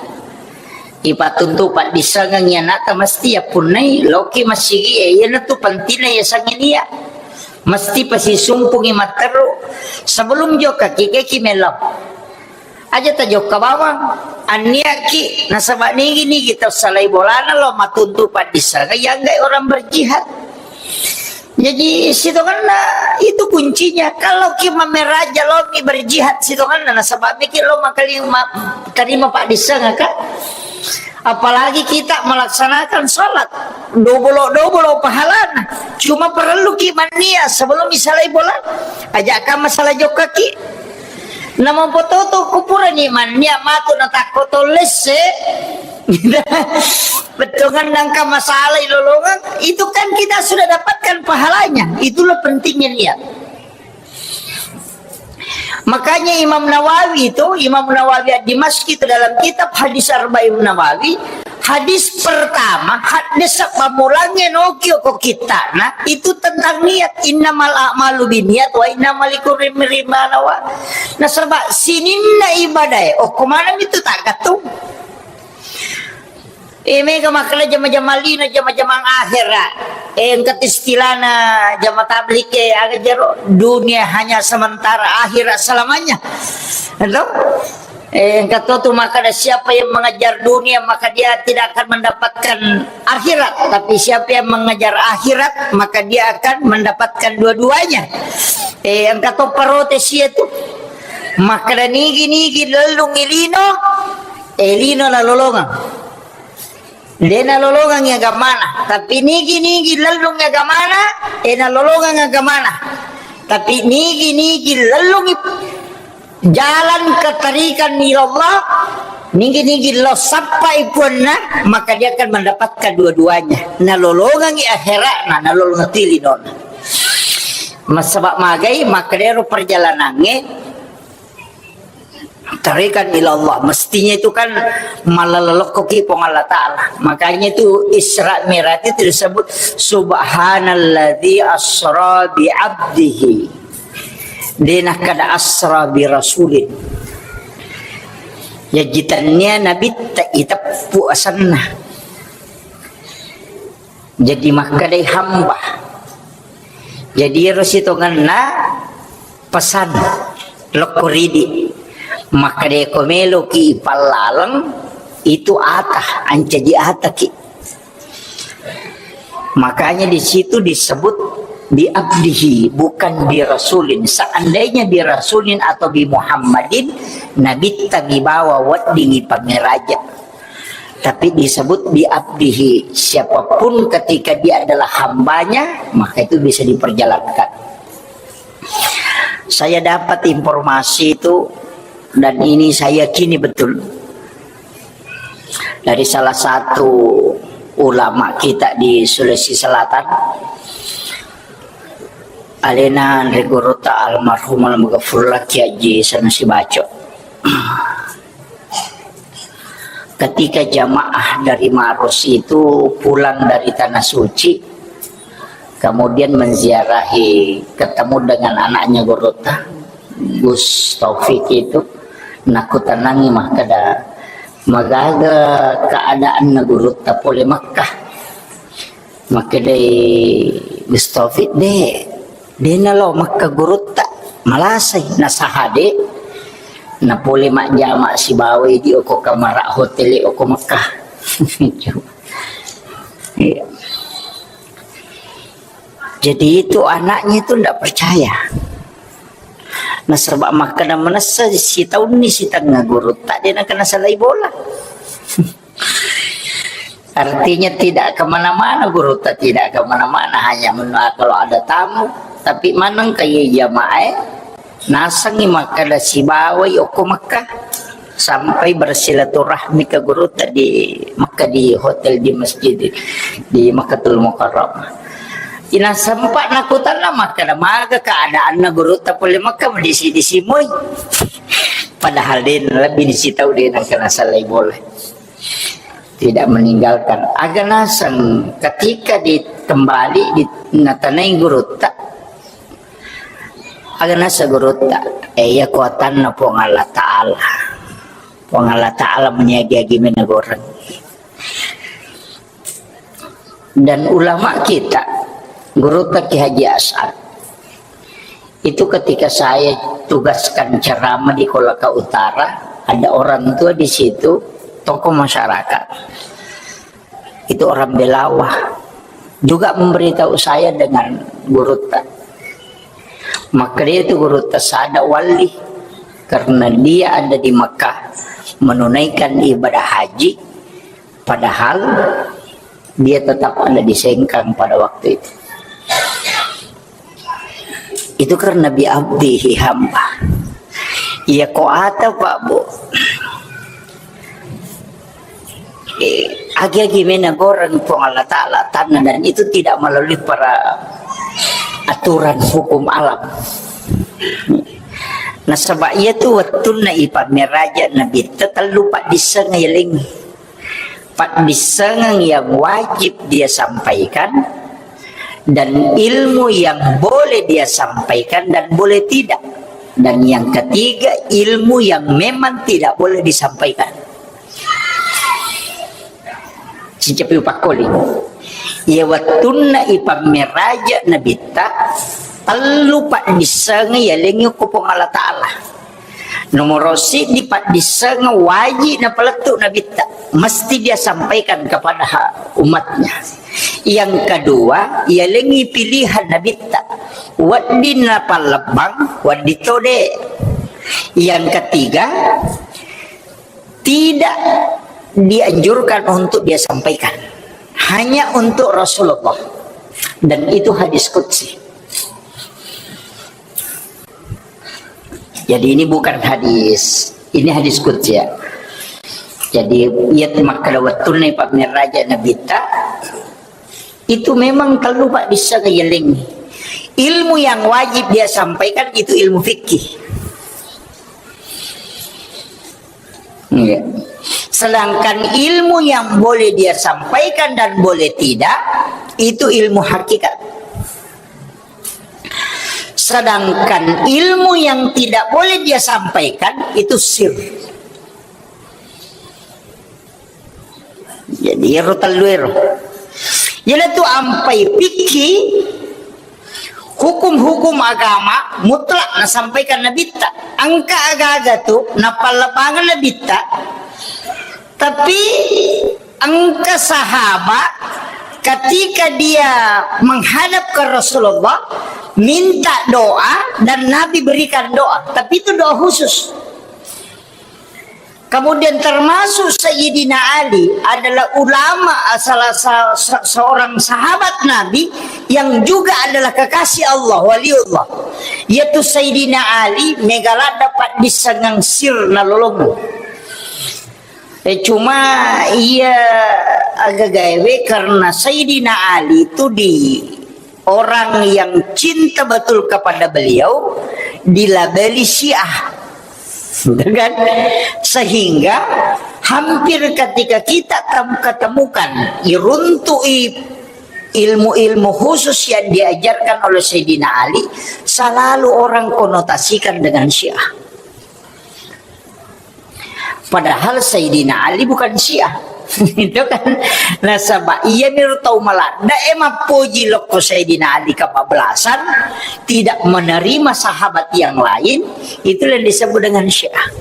Ipattuntu paddissengeng iya nata mesti ya punnai, loki masigi, eh, iya natu pentingna ya sangin iya. Mesti pasisumpungi matteru sebelum jokka ki, ki melo. Aja tajokka bawang, anniaki, nasaba nigi-nigi tau salai bolana lo matuntu paddissengeng, yanggai orang berjihad. Jadi, sitonganna itu kuncinya. Kalau ki mammeraja lo mi berjihad sitonganna, nasaba miki lo makali-, ma-, terima paddissengeng, kan? Apalagi kita melaksanakan sholat, dobolo-dobolo pahalana. Cuma perlu ki mannia sebelum misalai bola. Aja ka masalah jokka ki. Namampototo kupurani mannia matu natakko tollesse. Bettongan nangka masalah ilolongan, itu kan kita sudah dapatkan pahalanya. Itulah pentingnya niat. Makanya Imam Nawawi itu, Imam Nawawi Ad-Dimashqi itu dalam kitab Hadis Arba'in Nawawi, Hadis pertama, hadis pammulangnge noki ko kittana, itu tentang niat. Innamal a'malu binniat wa innama likulli imri'in ma nawa. Nasaba sininna ibadae, okko maneng itu tagattung. Eh, mega makkeda jama-jama lino, jama-jamang akhirat. Eh, engka istilahna jama tabligh, eh, aga jero, dunia hanya sementara, akhirat selamanya. Itu? Eh, engka to tu makkeda, siapa yang mengejar dunia, maka dia tidak akan mendapatkan akhirat. Tapi siapa yang mengejar akhirat, maka dia akan mendapatkan dua-duanya. Eh, engka to protes itu. Makkeda nigi-nigi lellung ilino, eh, lino nalolongeng. De nalolongengngi agamana, tapi nigi-nigi lellung agamana, eh, nalolongeng agamana. Tapi nigi-nigi lellungi jalan kettarikan ilallah, nigi-nigi lo sappai puanna, maka dia akan mendapatkan dua-duanya. Nalolongengngi akhiratna, nalolongeng linona. Massaba magai, makkedaro perjalanangnge, tarikan ilallah, mestinya itu kan malalokkoki Puang Allah Ta'ala. Makanya itu Isra Mi'raj itu disebut subhanalladzi asra bi abdihi. De nakkeda asra bi rasulin. Yaji tennia nabitta iteppu asenna. Jadi makkedai hamba. Jadi ero sitongenna pesan lokko ridi. Makkedai ko meloki ipallaleng itu ata, ancaji ataki. Makanya di situ disebut bi abdihi, bukan bi rasulin. Seandainya bi rasulin atau bi Muhammadin, nabitta mibawa weddingi pamiraja. Tapi disebut bi abdihi, siapapun ketika dia adalah hambanya, maka itu bisa diperjalankan. Saya dapat informasi itu, dan ini saya yakini betul, dari salah satu ulama kita di Sulawesi Selatan, alena Anre Gurutta almarhum almaghfurlah Kiai Haji Sanusi Baco. Ketika jamaah dari Maros itu pulang dari Tanah Suci, kemudian menziarahi, ketemu dengan anaknya Gurutta, Gus Taufik itu, nakutanangi makkeda, "Magaga keadaanna Gurutta pole Makkah?" Makkedai Gus Taufik, "De, de nalo Makkah Gurutta, malasai, nasaha de, napole majjama sibawai di oko kamara hotel oko Makkah." Iya. Jadi itu anaknya itu ndak percaya. Nasaba makkeda manessa sitaunni sitengnga Gurutta de nakana salai bola. Artinya tidak kemana-mana, Gurutta tidak kemana-mana, hanya menua-, kalau ada tamu. Tapi maneng kaya jamaah, nasengngi makkeda sibawai okko Makkah, sampai bersilaturahmi ke Gurutta di Makkah, di hotel, di masjid, di Makkatul Mukarramah. Ina sempat nakutanna makkeda, "Maga keadaanna Gurutta pole Makkah, madisi-disi moi?" Padahal de lebih disi tau de nakana salai bola. Tidak meninggalkan. Aga naseng ketika di, kembali di, natanai Gurutta. Aga naseng Gurutta, eh, iya kuatanna Puang Allah Ta'ala. Puang Allah Ta'ala meniagi-agi menegoreng. Dan ulama kita, Gurutta Kiai Haji As'ad, itu ketika saya tugaskan ceramah di Kolaka Utara, ada orang tua di situ, tokoh masyarakat. Itu orang Belawa. Juga memberitahu saya dengan Gurutta. Makkeda itu Gurutta, "Sada wali, karena dia ada di Mekah menunaikan ibadah haji, padahal dia tetap ada di Sengkang pada waktu itu." Itu karena bi abdihi, hamba. Iya ko ata, Pak, Bu. Eh, agi-agi menegoreng Puang Allah Ta'ala tanna, dan itu tidak melalui para aturan hukum alam. Nasaba iya tu wettunna ipameraja Nabitta tellu paddisseng eling. Paddissengeng yang wajib dia sampaikan dan ilmu yang boleh dia sampaikan dan boleh tidak. Dan yang ketiga, ilmu yang memang tidak boleh disampaikan. Sicapi upakkoling. Iya wettunna ipammeraja Nabitta, tellu paddissengeng yalengngi ko Puang Allah Ta'ala. Nomoro siddi paddissengeng wajib napalettu Nabitta, mesti dia sampaikan kepada ha-, umatnya. Yang kedua, yalengngi pilihan Nabitta, wedding napallebbang, wedding tode. Yang ketiga, tidak dianjurkan untuk dia sampaikan. Hanya untuk Rasulullah. Dan itu hadis qudsi. Jadi ini bukan hadis, ini hadis qudsi ya. Jadi, iya makkeda wettunna ipammeraja Nabitta, itu memang tellu paddissengeng yalengngi. Ilmu yang wajib dia sampaikan itu ilmu fikih. Iya. Sedangkan ilmu yang boleh dia sampaikan dan boleh tidak, itu ilmu hakikat. Sedangkan ilmu yang tidak boleh dia sampaikan, itu sir. Jadi, ero tellu ero. Iyanatu ampai fikih, hukum-hukum agama mutlak nasampaikan Nabitta. Engka aga-aga tu napallebbangan Nabitta. Tapi engka sahabat ketika dia menghadap ke Rasulullah, minta doa dan Nabi berikan doa. Tapi itu doa khusus. Kemudian termasuk Sayyidina Ali adalah ulama, salah sa-, se-, seorang sahabat Nabi yang juga adalah kekasih Allah, waliullah. Yaitu Sayyidina Ali, mega ladda paddissengeng sir nalolongeng. Eh, cuma iya aga gaewe karena Sayyidina Ali itu di orang yang cinta betul kepada beliau dilabeli Syiah. Gitu kan? Sehingga hampir ketika kita tem-, ketemukan, iruntui ilmu-ilmu khusus yang diajarkan oleh Sayyidina Ali, selalu orang konotasikan dengan Syiah. Padahal Sayyidina Ali bukan Syiah. Itu kan. Nasaba iyami ro tau maladda e mappoji lokko Sayyidina Ali kepablasan, tidak menerima sahabat yang lain, itulah yang disebut dengan Syiah.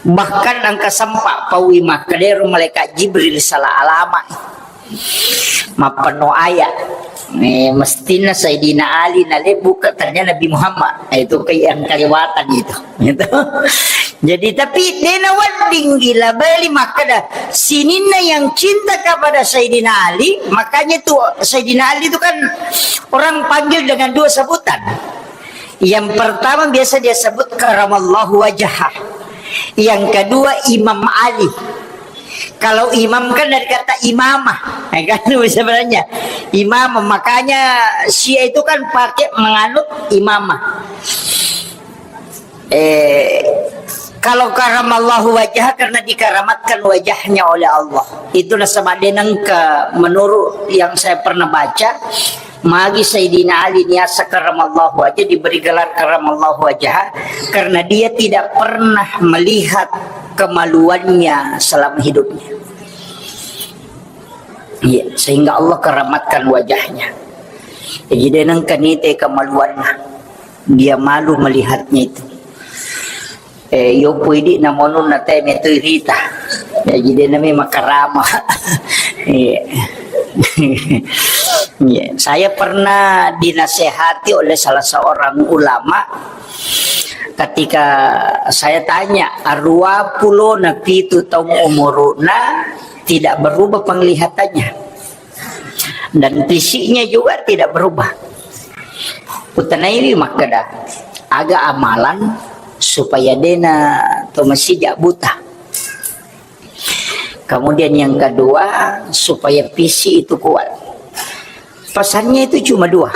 Bahkan engka sempa paui makkedaro malaikat Jibril salah alama. Mappenno ayat. Eh, mestina Sayyidina Ali nalebbu ke ternyata Nabi Muhammad. Eh, itu ke yang kelewatan itu. Gitu. Jadi, tapi dena wedding gila beli makkeda sininna yang cinta kepada Sayyidina Ali, makanya tuh Sayyidina Ali itu kan orang panggil dengan dua sebutan. Yang pertama biasa dia sebut karamallahu wajhah. Yang kedua Imam Ali. Kalau imam kan dari kata imamah, ya kan, sebenarnya imamah. Makanya Syiah itu kan pakai menganut imamah. Eh, kalau karamallahu wajah karena dikaramatkan wajahnya oleh Allah. Itu nasaba denengka menurut yang saya pernah baca, magi Sayyidina Ali niasa karamallahu wajah diberi gelar karamallahu wajah karena dia tidak pernah melihat kemaluannya selama hidupnya. Iya, sehingga Allah keramatkan wajahnya. Jadi, dia nengka nite kemaluannya. Dia malu melihatnya itu. Eh, yopo idi namonun na teme tu irita. Jadi, dia namanya makarama. Iya. Iya. Saya pernah dinasehati oleh salah seorang ulama ketika saya tanya, arua pulo na pitu taung umuruna, tidak berubah penglihatannya. Dan fisiknya juga tidak berubah. Utanaiwi makkeda, aga amalan supaya dena to masija buta. Kemudian yang kedua, supaya fisik itu kuat. Pesannya itu cuma dua.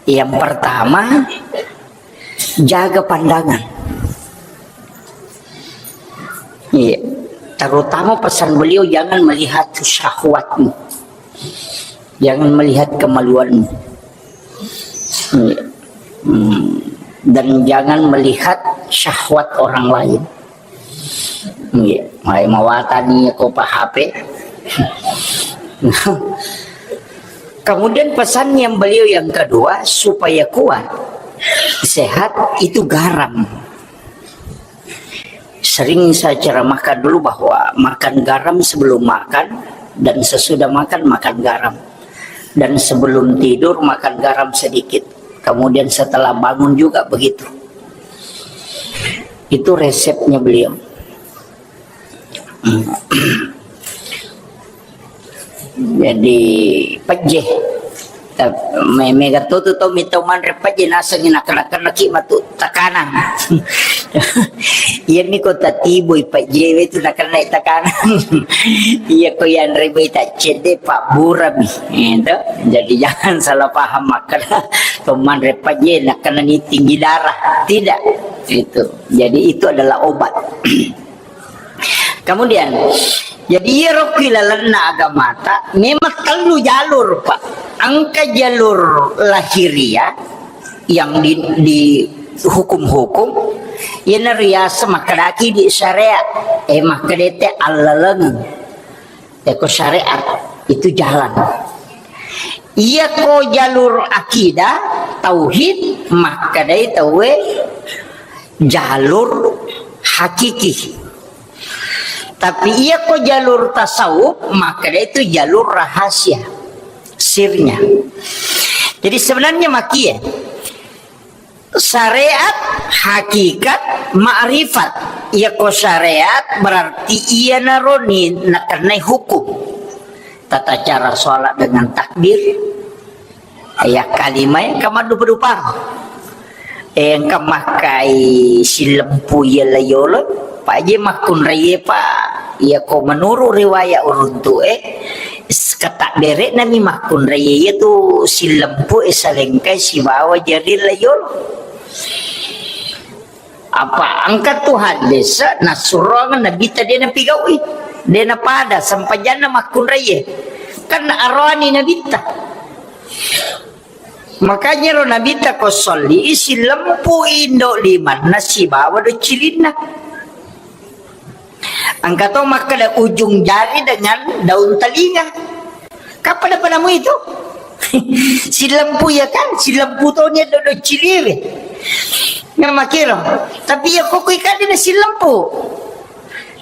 Yang pertama, jaga pandangan. Iya. Terutama pesan beliau, jangan melihat syahwatmu. Jangan melihat kemaluanmu. Iya. Hmm. Dan jangan melihat syahwat orang lain. Iya. Mai mawatani ko pa H P. Kemudian pesan yang beliau yang kedua, supaya kuat, sehat, itu garam. Sering saya ceramahkan dulu bahwa makan garam sebelum makan dan sesudah makan, makan garam. Dan sebelum tidur, makan garam sedikit. Kemudian setelah bangun juga begitu. Itu resepnya beliau. Jadi, pejje. Ta-, me-, mega to tu to mita manre pejje, nasengi nakena-kena ki matu tekanan. Iya mi ko tatibui pejje we tu nakena tekanan. Iya ko yanre bui ta cedde, pabburami. Itu. Jadi jangan salah paham makkeda to manre pejje nakena ni tinggi darah. Tidak. Itu. Jadi itu adalah obat. Kemudian, jadi iyaro ki lalenna agamata memang tellu jalur, Pak. Engka jalur lahiriah yang di, di hukum-hukum, iyana riaseng makkedaki di syariat, eh, makkedete allalengeng. Eko syariat itu jalan. Iyako jalur akidah, tauhid, makkedai tauwe jalur hakiki. Tapi iyako jalur tasawuf, makkedai itu jalur rahasia, sirnya. Jadi sebenarnya makie, syariat, hakikat, ma'rifat. Iyako syariat berarti iyanaro ni nakennai hukum. Tata cara sholat dengan takbir. Ya, kalimai engka maddupa-dupa. Eh, engka makkai sillempu iya layolo. Paje makkunraie, Pak. Iyako menurut riwayat uruntu, eh, s-, ketakbere nami makkunraie iya tu sillempu, eh, salengkai sibawa jari layolo. Apa engka tu hadis nassurong Nabitta de napigaui, de napada sempajanna makkunraie. Kan aroani Nabitta. Makanya ro Nabitta ko solli, sillempu indo limanna sibawa doccilinna. Engka to makkeda ujung jari dengan daun telinga. Kapada padamu itu? Sillempu ya kan, sillempu to ni do, do ciliwe. Namakiro. Tapi ya koko ikade na sillempu.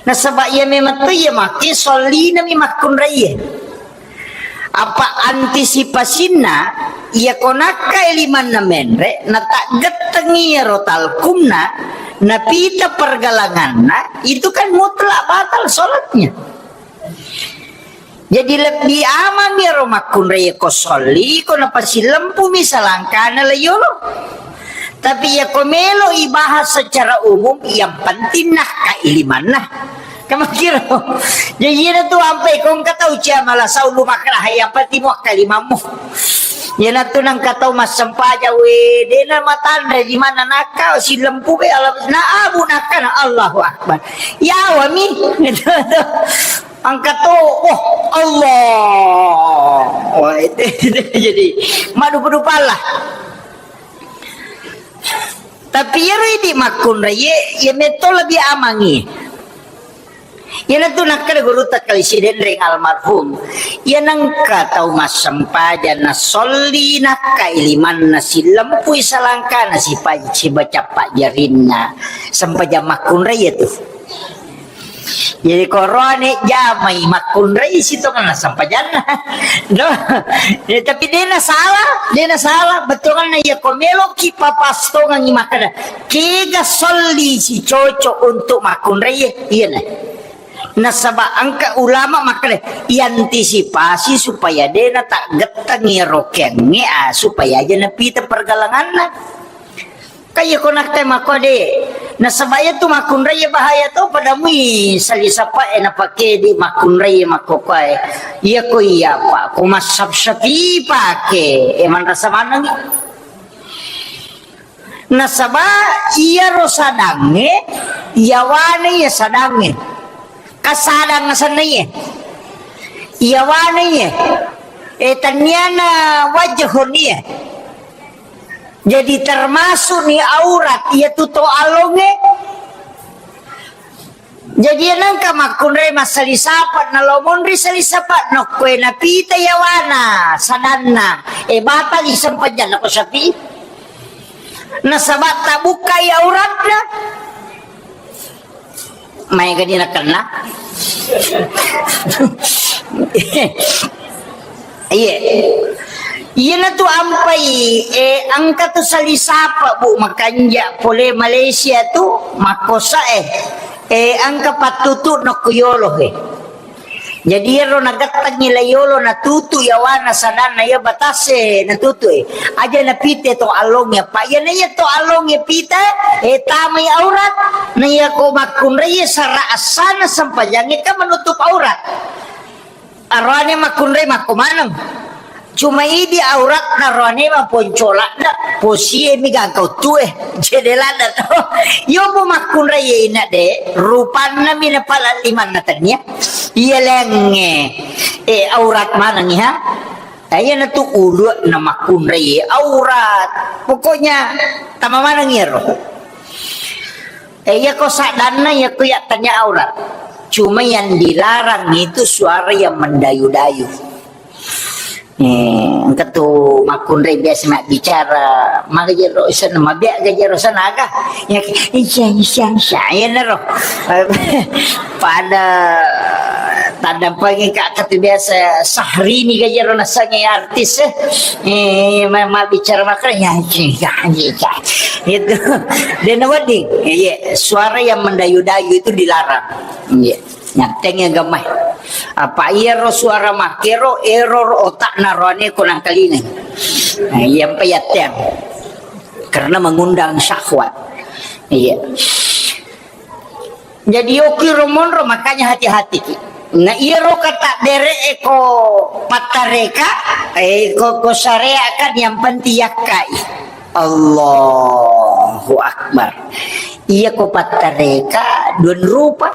Nasaba iya memang to iya make solina mi makkunraie. Apa antisipasinna, iya ko nakkai limanna menre, nataggettengi iyaro talkumna, napita pergelanganna, itu kan mutlak batal sholatnya. Jadi lebbi amang iyaro makkunrai ko solli, ko napasilempumi salangkana layolo. Tapi iya ko melo ibahas secara umum, yang penting nakkai limanna. Kamakiro. Jadi iyana tu ampai ko engka tau cia malasau lu makkeda, yang penting muakka limammu. Iyana tu nengka tau massempajang, we, dena matanre di mana nakka silempu be Allah. Na abu nakkana Allahu Akbar. Yawami. Angkat tu, oh, Allah. Wah, itu, itu jadi madupa-dupa lah. Tapi iyaro idi makkunrai, iya metto lebih amangi. Iyana tu nakkeda gurutta Kali Sidenreng almarhum. Iya nengka tau massempajang na solli nakkai limanna silempui salangkana sipa-, sibaca pajjarinna sempajang makkunrai iya tu. Jadi, koroane jamai makkunrai sitongenna sempajanna. Do. Ya, tapi dena salah, dena salah. Bettuanna iya ko meloki papastongengi makkeda, kega solli si cocok untuk makkunrai, iya na. Nasaba engka ulama makkeda, iantisipasi supaya dena taggettengi rokengnge, ah, supaya aja napita pergalanganna. Kaya ko nakkai makkode, nasaba iya tu makkunrai bahaya to, padamui sali sapae napakedi makkunrai makkokoe. Iya ko iya, Pak, ko massab sati pake, e manrasa manengi. Nasaba iyaro sadangnge, yawane iya sadangnge. Kasadang asenna iye. Iyawana iye. E, tanniana wajhun iye. Jadi termasuk ni aurat, iya tu to alonge. Jadi nengka makkunrai massali sapa, nalo monri sali sapa, nokkoe napita iyawana, sadanna. E, batal i sempajang nako sapi. Nasaba tabukkai auratna. Maega ni nakenna. Iye. Iyanatu ampai, e, engka tu sali sapa, Bu, makanja pole Malaysia tu, makkosa, e. E, engka pattutu nokko yolo, e. Jadi iyaro nagettengngi la yolo natutu yawana sadanna iya batase natutu e. Aja napite to alongnge, apa iyana iya to alongnge pita e tamai aurat. Na iya ko makkunrai sara assana sempajangnge kan menutup aurat. Aroane makkunrai makko maneng. Cuma idi auratna roane maponcoladda, posie mi gangka uttue, jede ladda to. Iyo bu makkunrai ina de, rupanna mi napala limanna tania. Iya lengnge, e, aurat maneng iha. Iya natu ulu na makkunrai aurat. Pokoknya tama maneng iyaro. E, iya ko saddanna, iya ko yattanya aurat. Cuma yang dilarang itu suara yang mendayu-dayu. Eh, engka tu makkunrai biasa mabbicara, maga jero sana, mabbiak ga jero sana aga. Ya, isya, isya, isya, ya nero. Pada tanda pagi kak kata biasa Sahrini ga jero nasange artis, eh. Eh, ma-, mabbicara makanya, ya, ya, ya, ya. Itu. Dan wedding, iya, suara yang mendayu-dayu itu dilarang. Iya. Nyatteng ya gamai. Apa iyaro suara makkero, error otakna roane ko nangkalingai. Nah, iya mpa yatteng. Karena mengundang syahwat. Iya. Jadi okiro monro, makanya hati-hati ki. Nah, iyaro kata bere eko pattareka, eko ko syariat kan yang penting yakkai. Allahu Akbar. Iya ko pattareka dua rupa.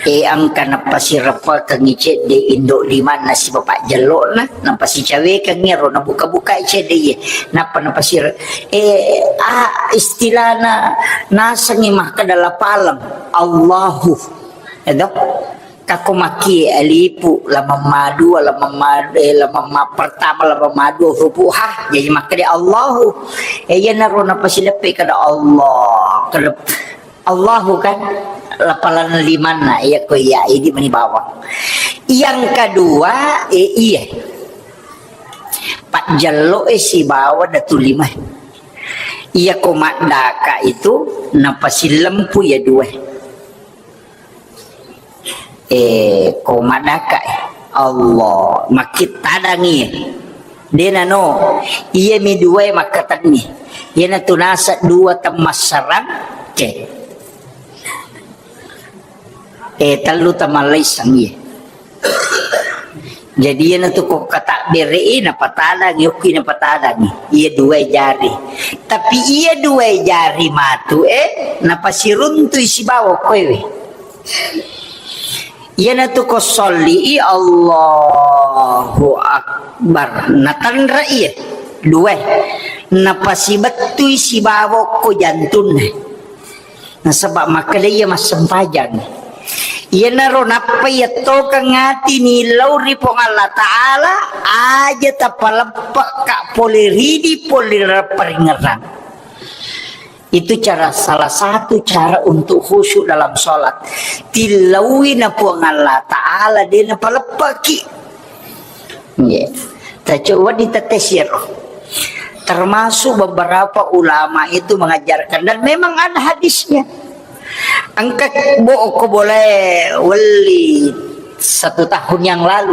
E, engka napasireppekengngi cedde indo limanna sibawa pajjello'na, napasicawekengngi ro, nabuka-bukai cedde iye, nappa napasire-, e, a, istilahna nasengngi makkeda lapaleng, Allahu. Edo? Kako makkie alipu, lamamma dua, lamamma, e, lamamma pertama, lamamma dua, hurupu ha, jadi makkeda Allahu. E, iyanaro napasileppe kada Allah, kada Allahu kan, lapalan limanna, iya ko iya, idi mani bawang. Yang kedua, e, iya. Pajjello e sibawa datu lima. Iya ko maddaka itu, napasilempu ya dua. E, ko maddaka e. Allah, makkitadang iya. Dena no, iya mi dua e makkatenni. Iyana tu nasa dua temmassarang, ke. E, tellu tamallaisang iya. Jadi iyana tu ko katabbere e napatadang, yokki napatadang. Iya dua e jari. Tapi iya dua e jari matu e, napasiruntui sibawa koewe. Iyanatu ko solli i Allahu Akbar. Natanra iya. Dua. Napasibettui sibawa ko jantunna. Nasaba makkeda iya massempajang. Iyanaro nappa iya tokeng ati nillau ri Puang Allah Ta'ala, aja tapaleppa ka pole ridi pole paringerang. Itu cara, salah satu cara untuk khusyuk dalam sholat. Tillaui na Puang Allah Ta'ala, de napaleppaki. Nggih. Tacoba ditetesiro. Termasuk beberapa ulama itu mengajarkan, dan memang ada hadisnya. Engka bo-, ko boleh weli satu tahun yang lalu.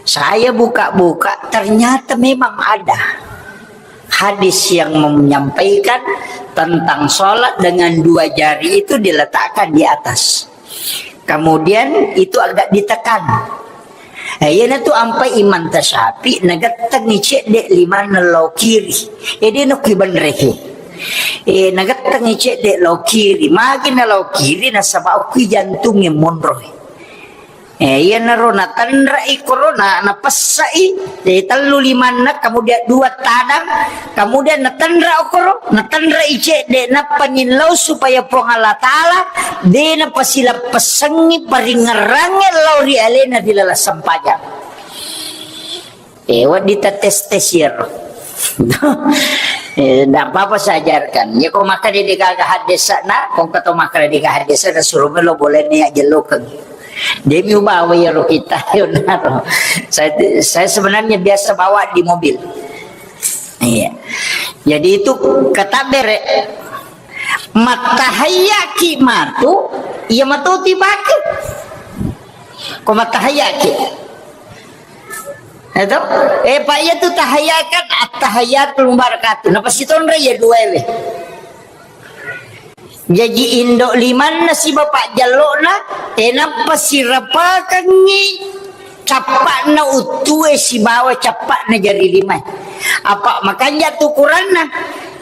Saya buka-buka, ternyata memang ada hadis yang menyampaikan tentang sholat dengan dua jari itu diletakkan di atas. Kemudian itu agak ditekan. Eh, iyanatu ampai Imam Tasyafi nagettengi cedde limanna lao kiri. Eh, de nokki benreke. Eh, nagettengngi cedde lao kiri. Magi na lao kiri, nasaba okki jantungnge monroi. Eh, iyanaro natenre'i korona, napessai, eh, tellu limanna, kemudian dua tadang, kemudian natenre okoro, natenre'i cedde, nappa nillau supaya Puang Allah Ta'ala de napasilappessengngi paringngerangnge lao ri alena ri laleng sempajang. Eh, wedding ta tes-tes iyaro. Eh, ndak apa-apa saya ajarkan. Ya, ko makkeda de gaga haddesana, ko engka to makkeda de gaga haddesana, suro melo boleh ni ajellokeng. Demi ubawa iyaro kita, yonaro. Saya, saya sebenarnya biasa bawa di mobil. Iya. Jadi itu kata bere, mattahayyaki matu, iya matu tibake. Ko mattahayyaki. Eto? Eh, Pak, iya tu tahayyakan, at-tahayyatul mubarakatuh. Napasitonre iya dua ewe. Jaji indo limanna sibawa pajjallona, eh, nappa sirapakengngi cappa'na uttue sibawa cappa'na jari limae. Apa makanja tu ukuranna?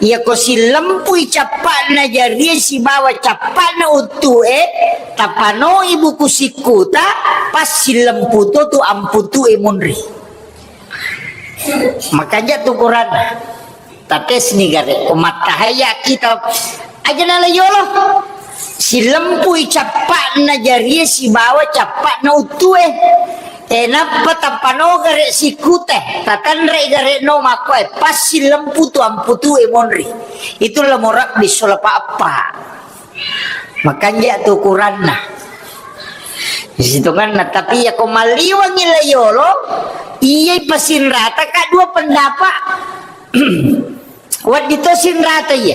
Iyako sillempui cappa'na jarie sibawa cappa'na uttue, tapanoi buku sikkuta, pas sillempu to tu amputue munri. Makanja tu ukuranna. Tatesni gare, ko mattahayyaki ta, aja nala yolo. Silempui cappa'na jarie sibawa cappa'na uttue. E, nappa tappano gare sikkute, tatanre gare no makkoe, pas silempu tu amputue monri. Itu lamo rabbi solapa appa. Makanja tu ukuranna. Sitonganna, tapi iyako malliwangngi la yolo, iyai pasinrata ka dua pendapat. Wedding to sinrata iya.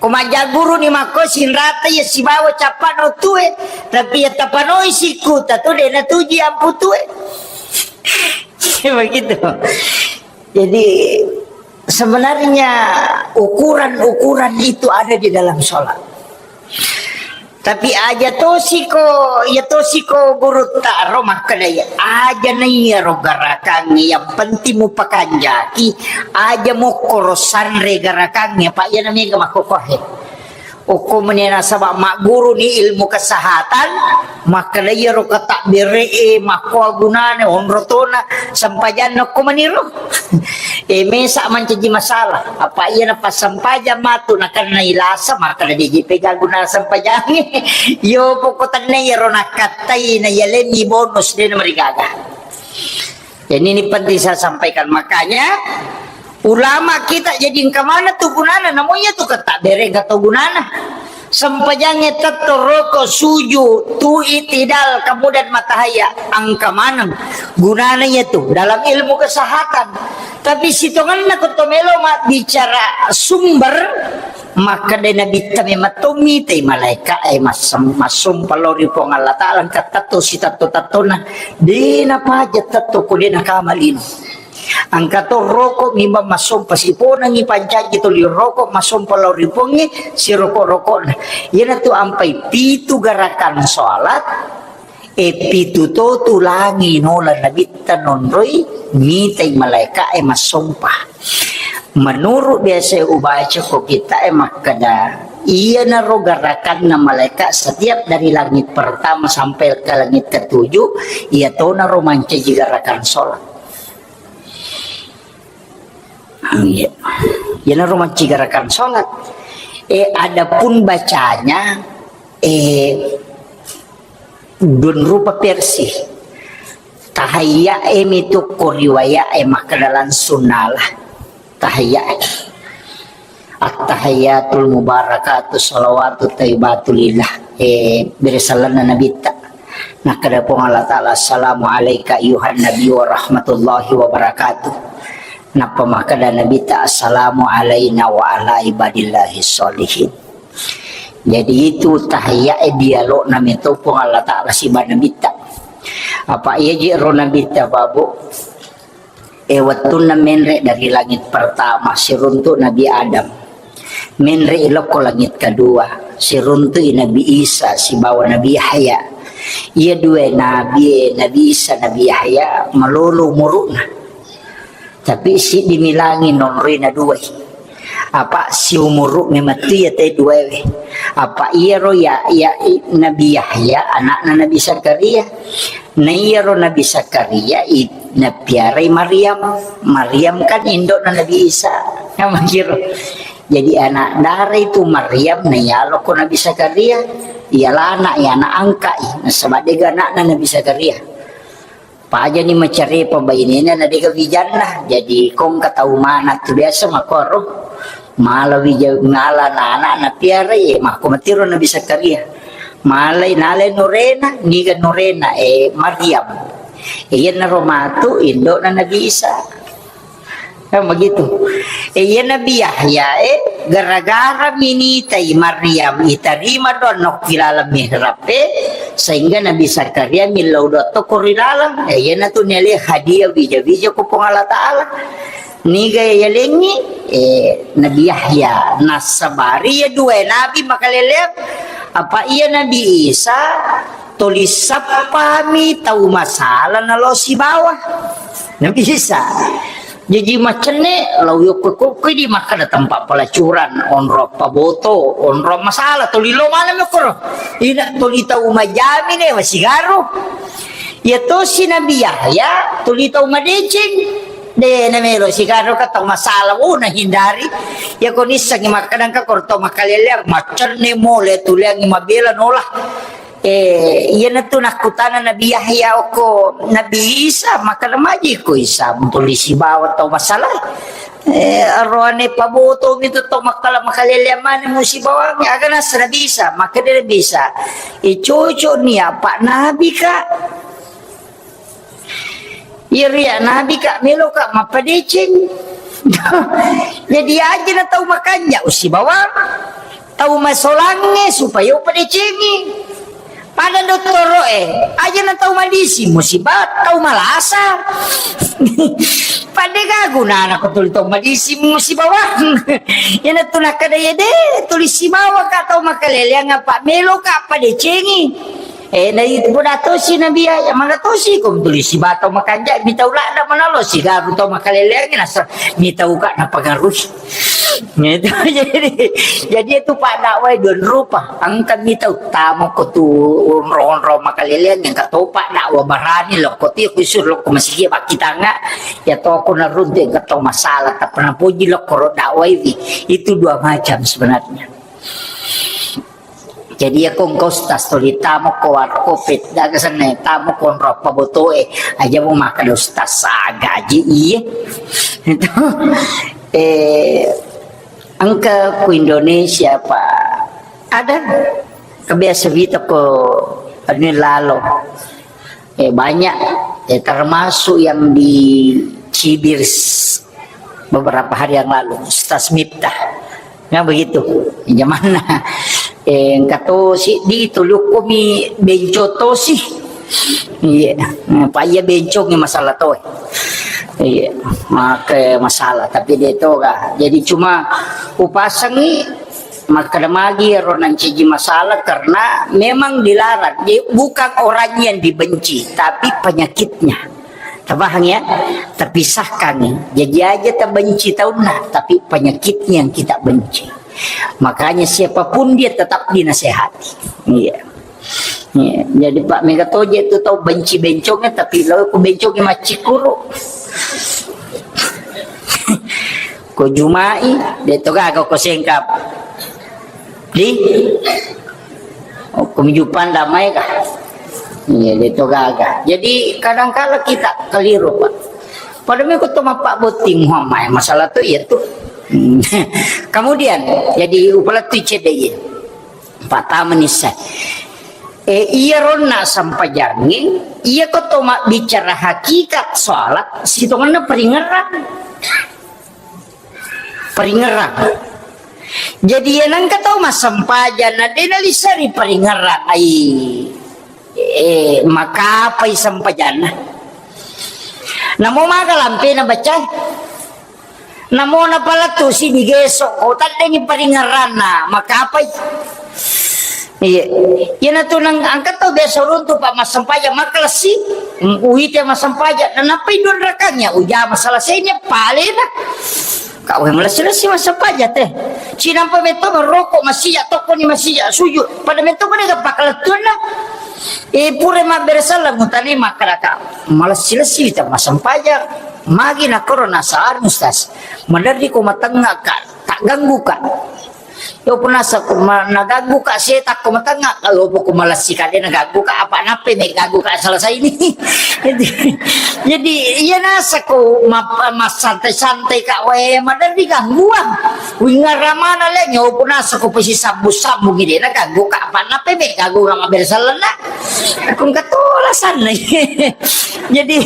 Ko majjagguruni makko sinrata iya sibawa cappa'na uttue, tapi iya tapanoi sikkuta tu de natuji amputue. Begitu. Jadi, sebenarnya ukuran-ukuran itu ada di dalam sholat. Tapi aja tosiko, ya tosiko gurutta ro makkeda ya, aja na iyaro garakangnge, yang penting mupakanjaki, aja mokkoro sanre garakangnge, apa iya na mega makkokohe. Okko meni nasaba magguruni ilmu kesehatan, makkeda iyaro katakbere e makkoa gunana, onro tona sempajanna okko meniro. E, mesa mancaji masalah. Apa iya na passampajang matu nakenna ilasa, makkeda de ji pega gunana sempajangnge. Yo pokok tenne iyaro nakkattai na yalenni bonus de na marigaga. Jadi ini penting saya sampaikan. Makanya ulama kita jadi engka mana tu gunana, namun iya tu kata bere engka to gunana. Sempajangnge tetto roko suju tu itidal kemudian matahaya engka maneng gunana iya tu dalam ilmu kesehatan. Tapi sitonganna ko to melo ma bicara sumber, makkeda Nabitta memang to mitai malaeka e massem-, massompa lao ri Puang Allah Ta'ala, engka tetto sitetto-tettona, de napaja tetto ko de nakama lino. Engka to roko mimba massompa siponengi pancaji tuli roko massompa lao ri Puangnge siroko-rokona. Iyanatu ampai pitu garakan sholat, e, pitu to tulangi nola Nabitta nonroi mitai malaeka e massompa. Menurut biasa ubaca ko kita e makkeda, iyanaro garakanna malaeka setiap dari langit pertama sampai ke langit ketujuh, iya tonaro mancaji garakan sholat. Iya. Iyanaro mancaji garakan sholat. Eh, adapun bacanya, eh, dun rupa versi. Tahayya e mitu ko riwaya e makkeda langsung nala. Tahayya e. At-tahayyatul mubarakatu salawatu thayyibatu lillah. Eh, bere salanna Nabitta. Nakkeda Puang Allah Ta'ala, "Assalamu alaika ayyuhan nabi wa rahmatullahi wa barakatuh." Nappa makkeda Nabitta, "Assalamu alaina wa ala ibadillahi sholihin." Jadi itu tahiyya e dialogna meto Puang Allah Ta'ala siba Nabitta. Apa iya je ro Nabitta babu? E, wettunna menre dari langit pertama, siruntu Nabi Adam. Menre ilokko langit kedua, siruntu Nabi Isa sibawa Nabi Yahya. Iya dua nabi, Nabi Isa, Nabi Yahya, malolo umuruna. Tapi siddi milangi nonroi na duai. Apa siumuru'na mettu iya te duaewe. Apa iyaro ya, ya, i-, Nabi Yahya, anakna Nabi Zakaria. Na iyaro Nabi Zakaria, i-, napiarai Maryam. Maryam kan indokna Nabi Isa. Nah, makiro. Jadi anak dara itu Maryam, na iyaloko Nabi Zakaria. Iyalana, iya anak angka'i. Nasaba dega anakna Nabi Zakaria. Pajani macarepa bainena na dega wijanna. Jadi kongka tau mana tu biasa makoro. Mala wija, mala na anak na piara, eh, makko matiro Nabi Zakaria. Malai nalai nurena, niga nurena, eh, Maryam. Eh, iyanaro matu indokna Nabi Isa. Kan begitu. Eh, iya Nabi Yahya, eh, gara-gara minitai Maryam, itarima doang nokki laleng mihrab, eh, sehingga Nabi Zakaria millau doang tokko ri laleng. Eh, iyanatu niale hadiah wija-wija ko Puang Allah Ta'ala. Niga yalengi, eh, Nabi Yahya, nasabari ya dua nabi makaleleang, apa iya Nabi Isa, tuli sappami tau masala nalo sibawa. Nabi Isa. Jaji macenne, lau yokko-kokko di makkada tempat pelacuran, onro paboto, onro masala, tuli lo mana mekoro. Ina tuli tau majami ne, masigaru. Ya tosi Nabi Yahya, tuli tau madeceng. De, na melo sigaru ka tau masala, oh, na hindari. Ya ko nissengi makkadang ka koro tau makaleleang, macenne mole, tuleangi mabela nola. Eh, iyanatu nakkutana Nabi Yahya okko Nabi Isa, makkada maji ko Isa, tuli sibawa tau masala. Eh, aroane paboto mi tu tau makkala makaleleang mane musibawangi, aga nasa Nabi Isa, makkada Nabi Isa. Eh, cocok ni apa Nabi ka. Iyaro iya nabi ka, melo ka mappadeceng. Jadi aja na tau makanja usibawang, tau masolangnge supaya upadecengi. Pada dottoro e, aja na tau malisi musiba, tau malasa. Pada ga gunana ko tuli tau malisi musibawang. Iyanatu nakkada iya de, tuli sibawa ka tau makaleleang apa melo ka padecengi. Eh, na itu pun atosi Nabi Yahya, mana tosi ko tuli sibawa tau makanja, mitau ladda manalo, sigaru tau makaleleangi, nasa, mitau ka napangaruhi. Itu, jadi, jadi itu pak dakwah dua rupa. Engka mitau tamu ko tu onro-onro makaleleangi, engka to pak dakwah barani lo, ko ti kusur lo ko masigi bakkitanga, ya to ko naruntu engka to masalah, tak pernah puji lo ko ro dakwah ini. Itu dua macam sebenarnya. Jadi, iya ko engka ustaz tuli tamu ko warkop, daga senna tamu ko onro paboto e, aja mu makkada ustaz aga aja, iya. Itu, eh, engka ku Indonesia, Pak. Ada kebiasa wita ko anu lalo. Eh, banyak, eh, termasuk yang dicibir s-, beberapa hari yang lalu, Ustaz Miftah. Nah, begitu. Jamanna. Eh, engka to siddi tuli ukkomi benco tosi. Iya. Nah, pa iya benco ngi masalah to. Iya, make masalah, tapi de toga. Jadi cuma upasangi makkada magi ro nancaji masalah karena memang dilarang. Jadi bukan orang yang dibenci, tapi penyakitnya. Tabahang ya? Terpisahkan nih. Jadi aja terbenci taunna, tapi penyakitnya yang kita benci. Makanya siapapun dia tetap dinasehati. Iya. Iya, jadi Pak Mega Toje tu tau benci bencongnya, tapi lo ku bencongnya maccikuru. Ko jumai, de to gaga ko sengkap. Di? Oh, ko mijupan damai kah? Iya, de to gaga. Jadi kadangkala kita keliru, Pak. Pada meko to mappa botting Muhammad, masalah tu iya tu. Kemudian, jadi upala tu cedde iya. Patama nissai. Eh, iya ronna sampajangnge, iya ko to mabbicara hakikat salat, sitongenna paringerang. Paringerang. Jadi, iya nengka tau massempajang, na de nalissari paringerang, ai, eh, makapai sempajanna. Namo maga lampena baca. Namo napalettu si digeso, oh, taddengi paringerranna, makapai. Iya. Iyanatu nang angka tau biasa runtu pa massempajang makalessi, mm, uite massempajang, nanappai dua rakangnya, ujama selesainya, palena. Kau yang malessi-lessi massempajang teh. Cinampa metto merokok masija, tokkoni masija, sujud. Pada metto pada gappa kalettuanna. Eh, pura mabbere selleng mutani makkadaka. Malessi-lessi wita massempajang. Magi nakkoro nasaan, Ustaz. Maderri ko matengnga ka, tak ganggu ka. Yo punasa ko ma-, naganggu ka setak ko matengnga, kalau poko malessi kade naganggu ka, apa nappe me ganggu ka selesai ini. Jadi, jadi iya nasa ko ma-, massantai-santai ka wae maderri gangguang. Wingaramana le nyo punasa ko pesi sambung-sambung ide naganggu ka, apa nappe me ganggu ka mabbere sellenna. Aku engka tola sanna. Jadi,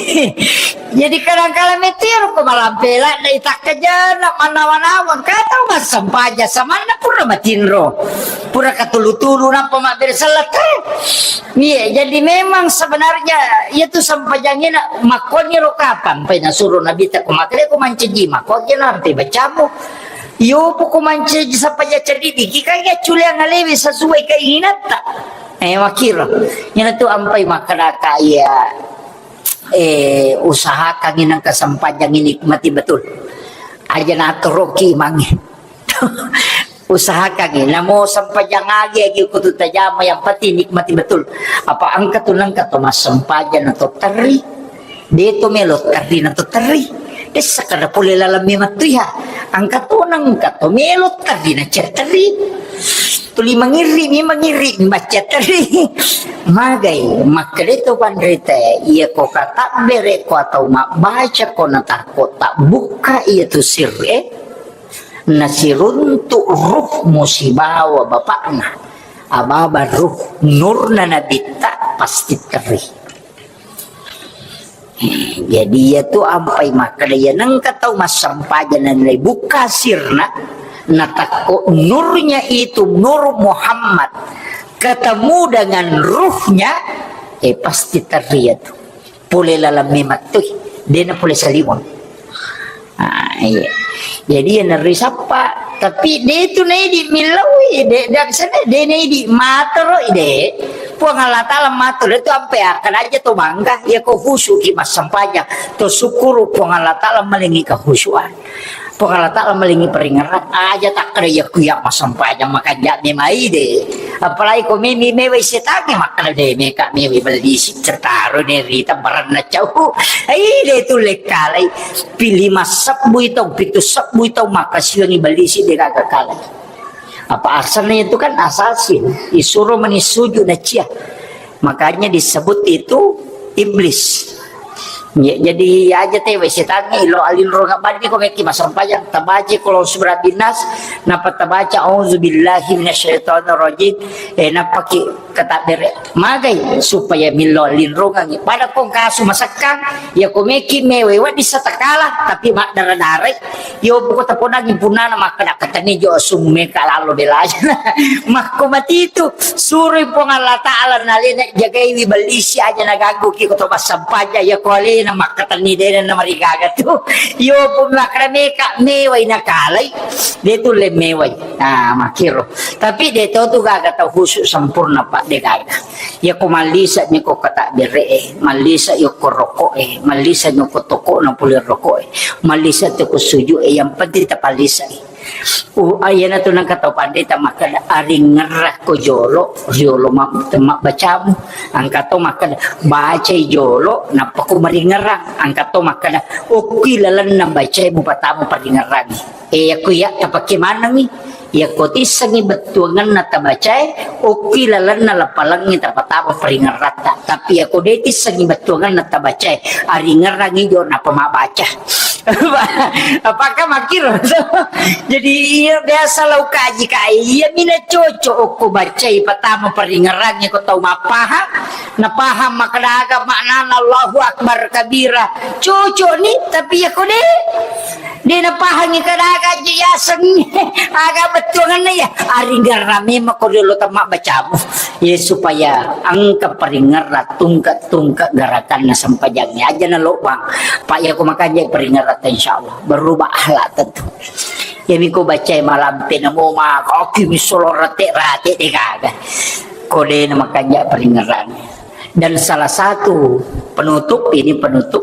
jadi kadang kala metiro ko malampe ladde itakkajana manawa-nawa, engka tau massempajang samanna pura matinro, pura katulu-tulu nappa mabbere selleng. Iya, jadi memang sebenarnya itu sempajangina makkoni ro kapang pai nasuro Nabi ta ko makkeda ko mancaji makko aja nampe bacamu. Yo poko mancaji sempajang ceddi diki kan ya culiang alewi sesuai keinginanta. Eh, makiro. Ina tu ampai makkadaka iya. Eh, usahakan inang kesempajang ini nikmati betul. Aja natoroki imangi. Usahakan ini. Namo sempajang agi, agi kutu tajama, yang penting nikmati betul. Apa angka tu nangka tu massempajang atau teri. De to melo terri na to terri. Dessa kada pole laleng memang tu ya. Angka to nangka to melo terri na cer terri. Tuli mangirri mi mangirri baca terri. Magai makkeda to panrita iya ko katabbere ko atau mabbaca ko na takko tabbukka iya tu sirre. Nasiruntu ruh musibawa bapakna. Ababa ruh nurna nabitta pasti terri. Jadi iya tu ampai makkeda iya nengka tau massempajang na nalai bukka sirna, natakko nurnya itu, nur Muhammad, ketemu dengan ruhnya, eh, pasti terri iya tu. Pole laleng memettui, dena pole saliweng. Ah, iya. Jadi ya neri sappa, tapi de tu naidi millaui, de dan sana de naidi matoro de. Puang Allah Taala matoro de tu ampe akan aja to bangga, ya ko khusyuk ki massempajang, to syukuru Puang Allah Taala malingi kehusyuan. Puang Allah Taala malingi peringerang, aja takkeda ya kuya massempajang makanja memai de. Apalagi ko memi mewai setange makkeda de meka mewai bellisi tertaro ne rita baranna cau. Ai de tu lekkalai. Pilih massebbui tau, pitu sebbui tau, makkasiwengi bellisi de gaga kalai. Apa asalnya itu kan asasin, disuruh meni sujud na cia. Makanya disebut itu iblis. Ya, jadi aja tewe setannya ilo alinro ngabadi ko meki massempajang tabaca kalau surah binas napa tabaca auzubillahi minasyaitonirrajim eh napaki kata bere magai supaya millo linrongangi pada kong kasu masekkang ya ko meki mewe wadi satakala tapi maddara-darai yo buko taponangi punana makkeda katani jo summe kalalo belajana makko matitu suroi Puang Allah Taala nalena jagaiwi bellisi aja naganggu ki ko to massempajang ya ko alena makkatenni dena namarigaga tu yo pun makkeda meka mewai nakalai de tu le mewai nah makiro tapi de to tu gaga tau khusyuk sempurna pak de gaga ya ko mallisa ni ko kata bere e mallisa yo ko rokok e mallisa ni ko toko na pule rokok e mallisa tu ko suju e yang penting tapallisa e Uh, ayana tu nangka tau pandita makkeda aringerrakko jolo, riolo ma-, temma bacamu. Angka to makkeda bacai jolo, nappa ko maringerrang. Angka to makkeda okki lalenna bacai mupatamu paringerrangi. E, yakko iya tapake manengi. Yakko tissengi bettuangenna tabacae, okki lalenna lapalengngi tapatama paringerratta. Tapi yakko de tissengi bettuangenna tabacae, aringerrangi jo nappa mabbaca. Apakah makkiro? Jadi, iya, biasa lau kaji ka, iya mina cocok okko bacai patama paringerrangi ko tau mappahang, napahang makkeda aga maknana Allahu Akbar kabira. Cocok ni, tapi yakko de, de napahangi kada aga aja yaseng, aga bettuanna ya, aringerrang memang ko riolo temma bacamu. Ya, supaya engka paringerrang tungke-tungke gerakanna sempajangnge. Aja na lobang. Pak, ya, ko makanja paringerrang, insya Allah. Berubah akhlak tentu. Ya, miko bacai malampe namo ma, koki mi solo rate-rate de gaga. Kode na makanja paringerrang. Dan salah satu penutup, ini penutup.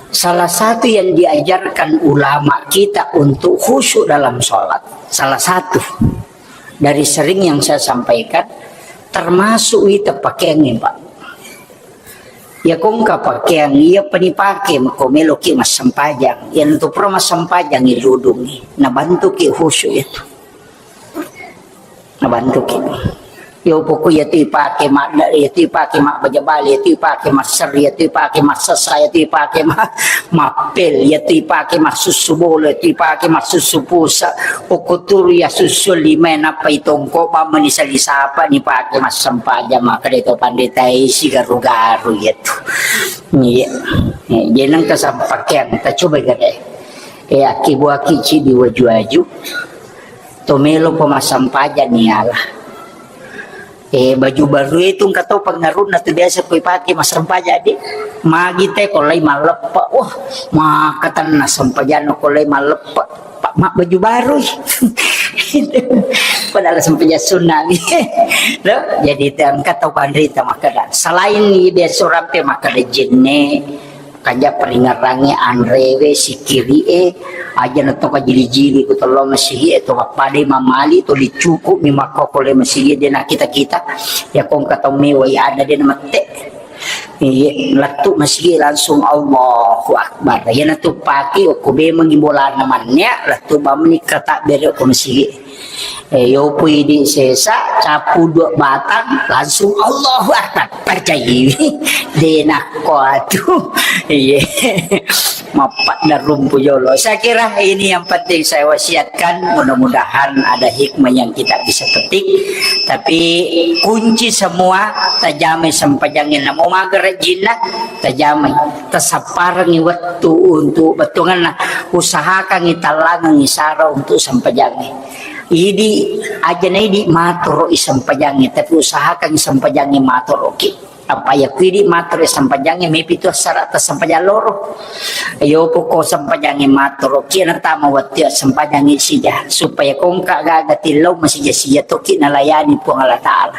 Salah satu yang diajarkan ulama kita untuk khusyuk dalam sholat, salah satu dari sering yang saya sampaikan, termasuk itu pakaiannya, Pak. Ya, kongka pakaian, iya, penipake, ko meloki massempajang. Yang tu pura massempajang, iludungi. Nabantuki khusyuk itu. Nabantuki. Yo, pokok iya tu ipake madda, iya tu ipake mabbaja bale, iya tu ipake masseri, iya tu ipake massessa, iya tu ipake ma-, mappel, iya tu ipake massussu bola, iya tu ipake massussu pusa, okko turu iya sussu lima, nappa itongko bamma ni sali sapa ni pake massempajang, maka de to pandita isi garu-garu iya tu. Iya. Eh, jeneng kesampakean, kita coba gede. Eh, aki buaki ci di waju-waju. To melo pemasampaja ni ala. Eh, baju baru itu engka to pengaruhna tu biasa kui pake masampaja di. Magi te ko lai malleppa. Wah, maka tenna sampajana ko lai malleppa. Pak mak baju baru. Padahal sampaja sunna. Loh, jadi itu engka to panrita maka. Selain ni biasa rampe maka jenne. Kanja paringerrangnge anrewe, sikkiri'e, aja na to kajili-jili ku tello masigi'e, to pappadai mamali, to licuku mi makkokole masigi'e, de na kita-kita. Ya kongka to mewai ada de na mette. Iye, lettu masigi langsung Allahu Akbar. Ya na tu paki okko bemengi bolana mannia, lettu bamni kata bere okko masigi. Eh, yopo idi sesa, capu dua batang, langsung Allahu Akbar. Percayai. De nakko atu. Iya. Mappadda rumpu jolo. Saya kira ini yang penting saya wasiatkan. Mudah-mudahan ada hikmah yang kita bisa petik. Tapi kunci semua, tajamai sempajangnya. Namo mager jinna, tajamai. Tasapparangi wettu untuk bettuanganna. Usahakangi tallangangi sara untuk sempajangnya. Idi, aja na idi matoro i sempajangnge, tapi usahakan sempajangnge matoroki. Apa ya ku idi matoro i sempajangnge, mepi tu syarat sempajang loro. Yo poko sempajangnge matoroki, na tama wettu sempajangnge sija. Supaya kongka gaga tillau masija-sija toki nalayani Puang Allah Ta'ala.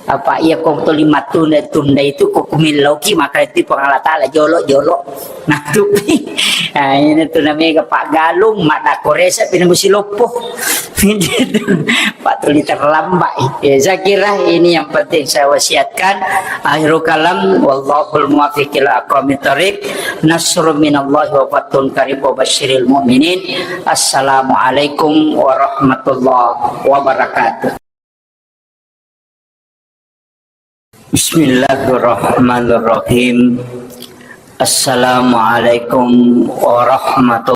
Apa iya kong toli mattunda-tunda itu ko kumillauki maka itu Puang Allah Ta'ala jolo-jolo. Nah, tupi. Nah, ini tu namanya Pak Galung, mak nak koresa pina musi loppo. Pak tuli terlambat. Ya, saya kira ini yang penting saya wasiatkan. Akhirul kalam, wallahul muwaffiq ila aqwamit thariq. Nasrun minallahi wa fathun qarib wa basyiril mu'minin. Assalamualaikum warahmatullahi wabarakatuh. Bismillahirrahmanirrahim. Assalamualaikum warahmatullahi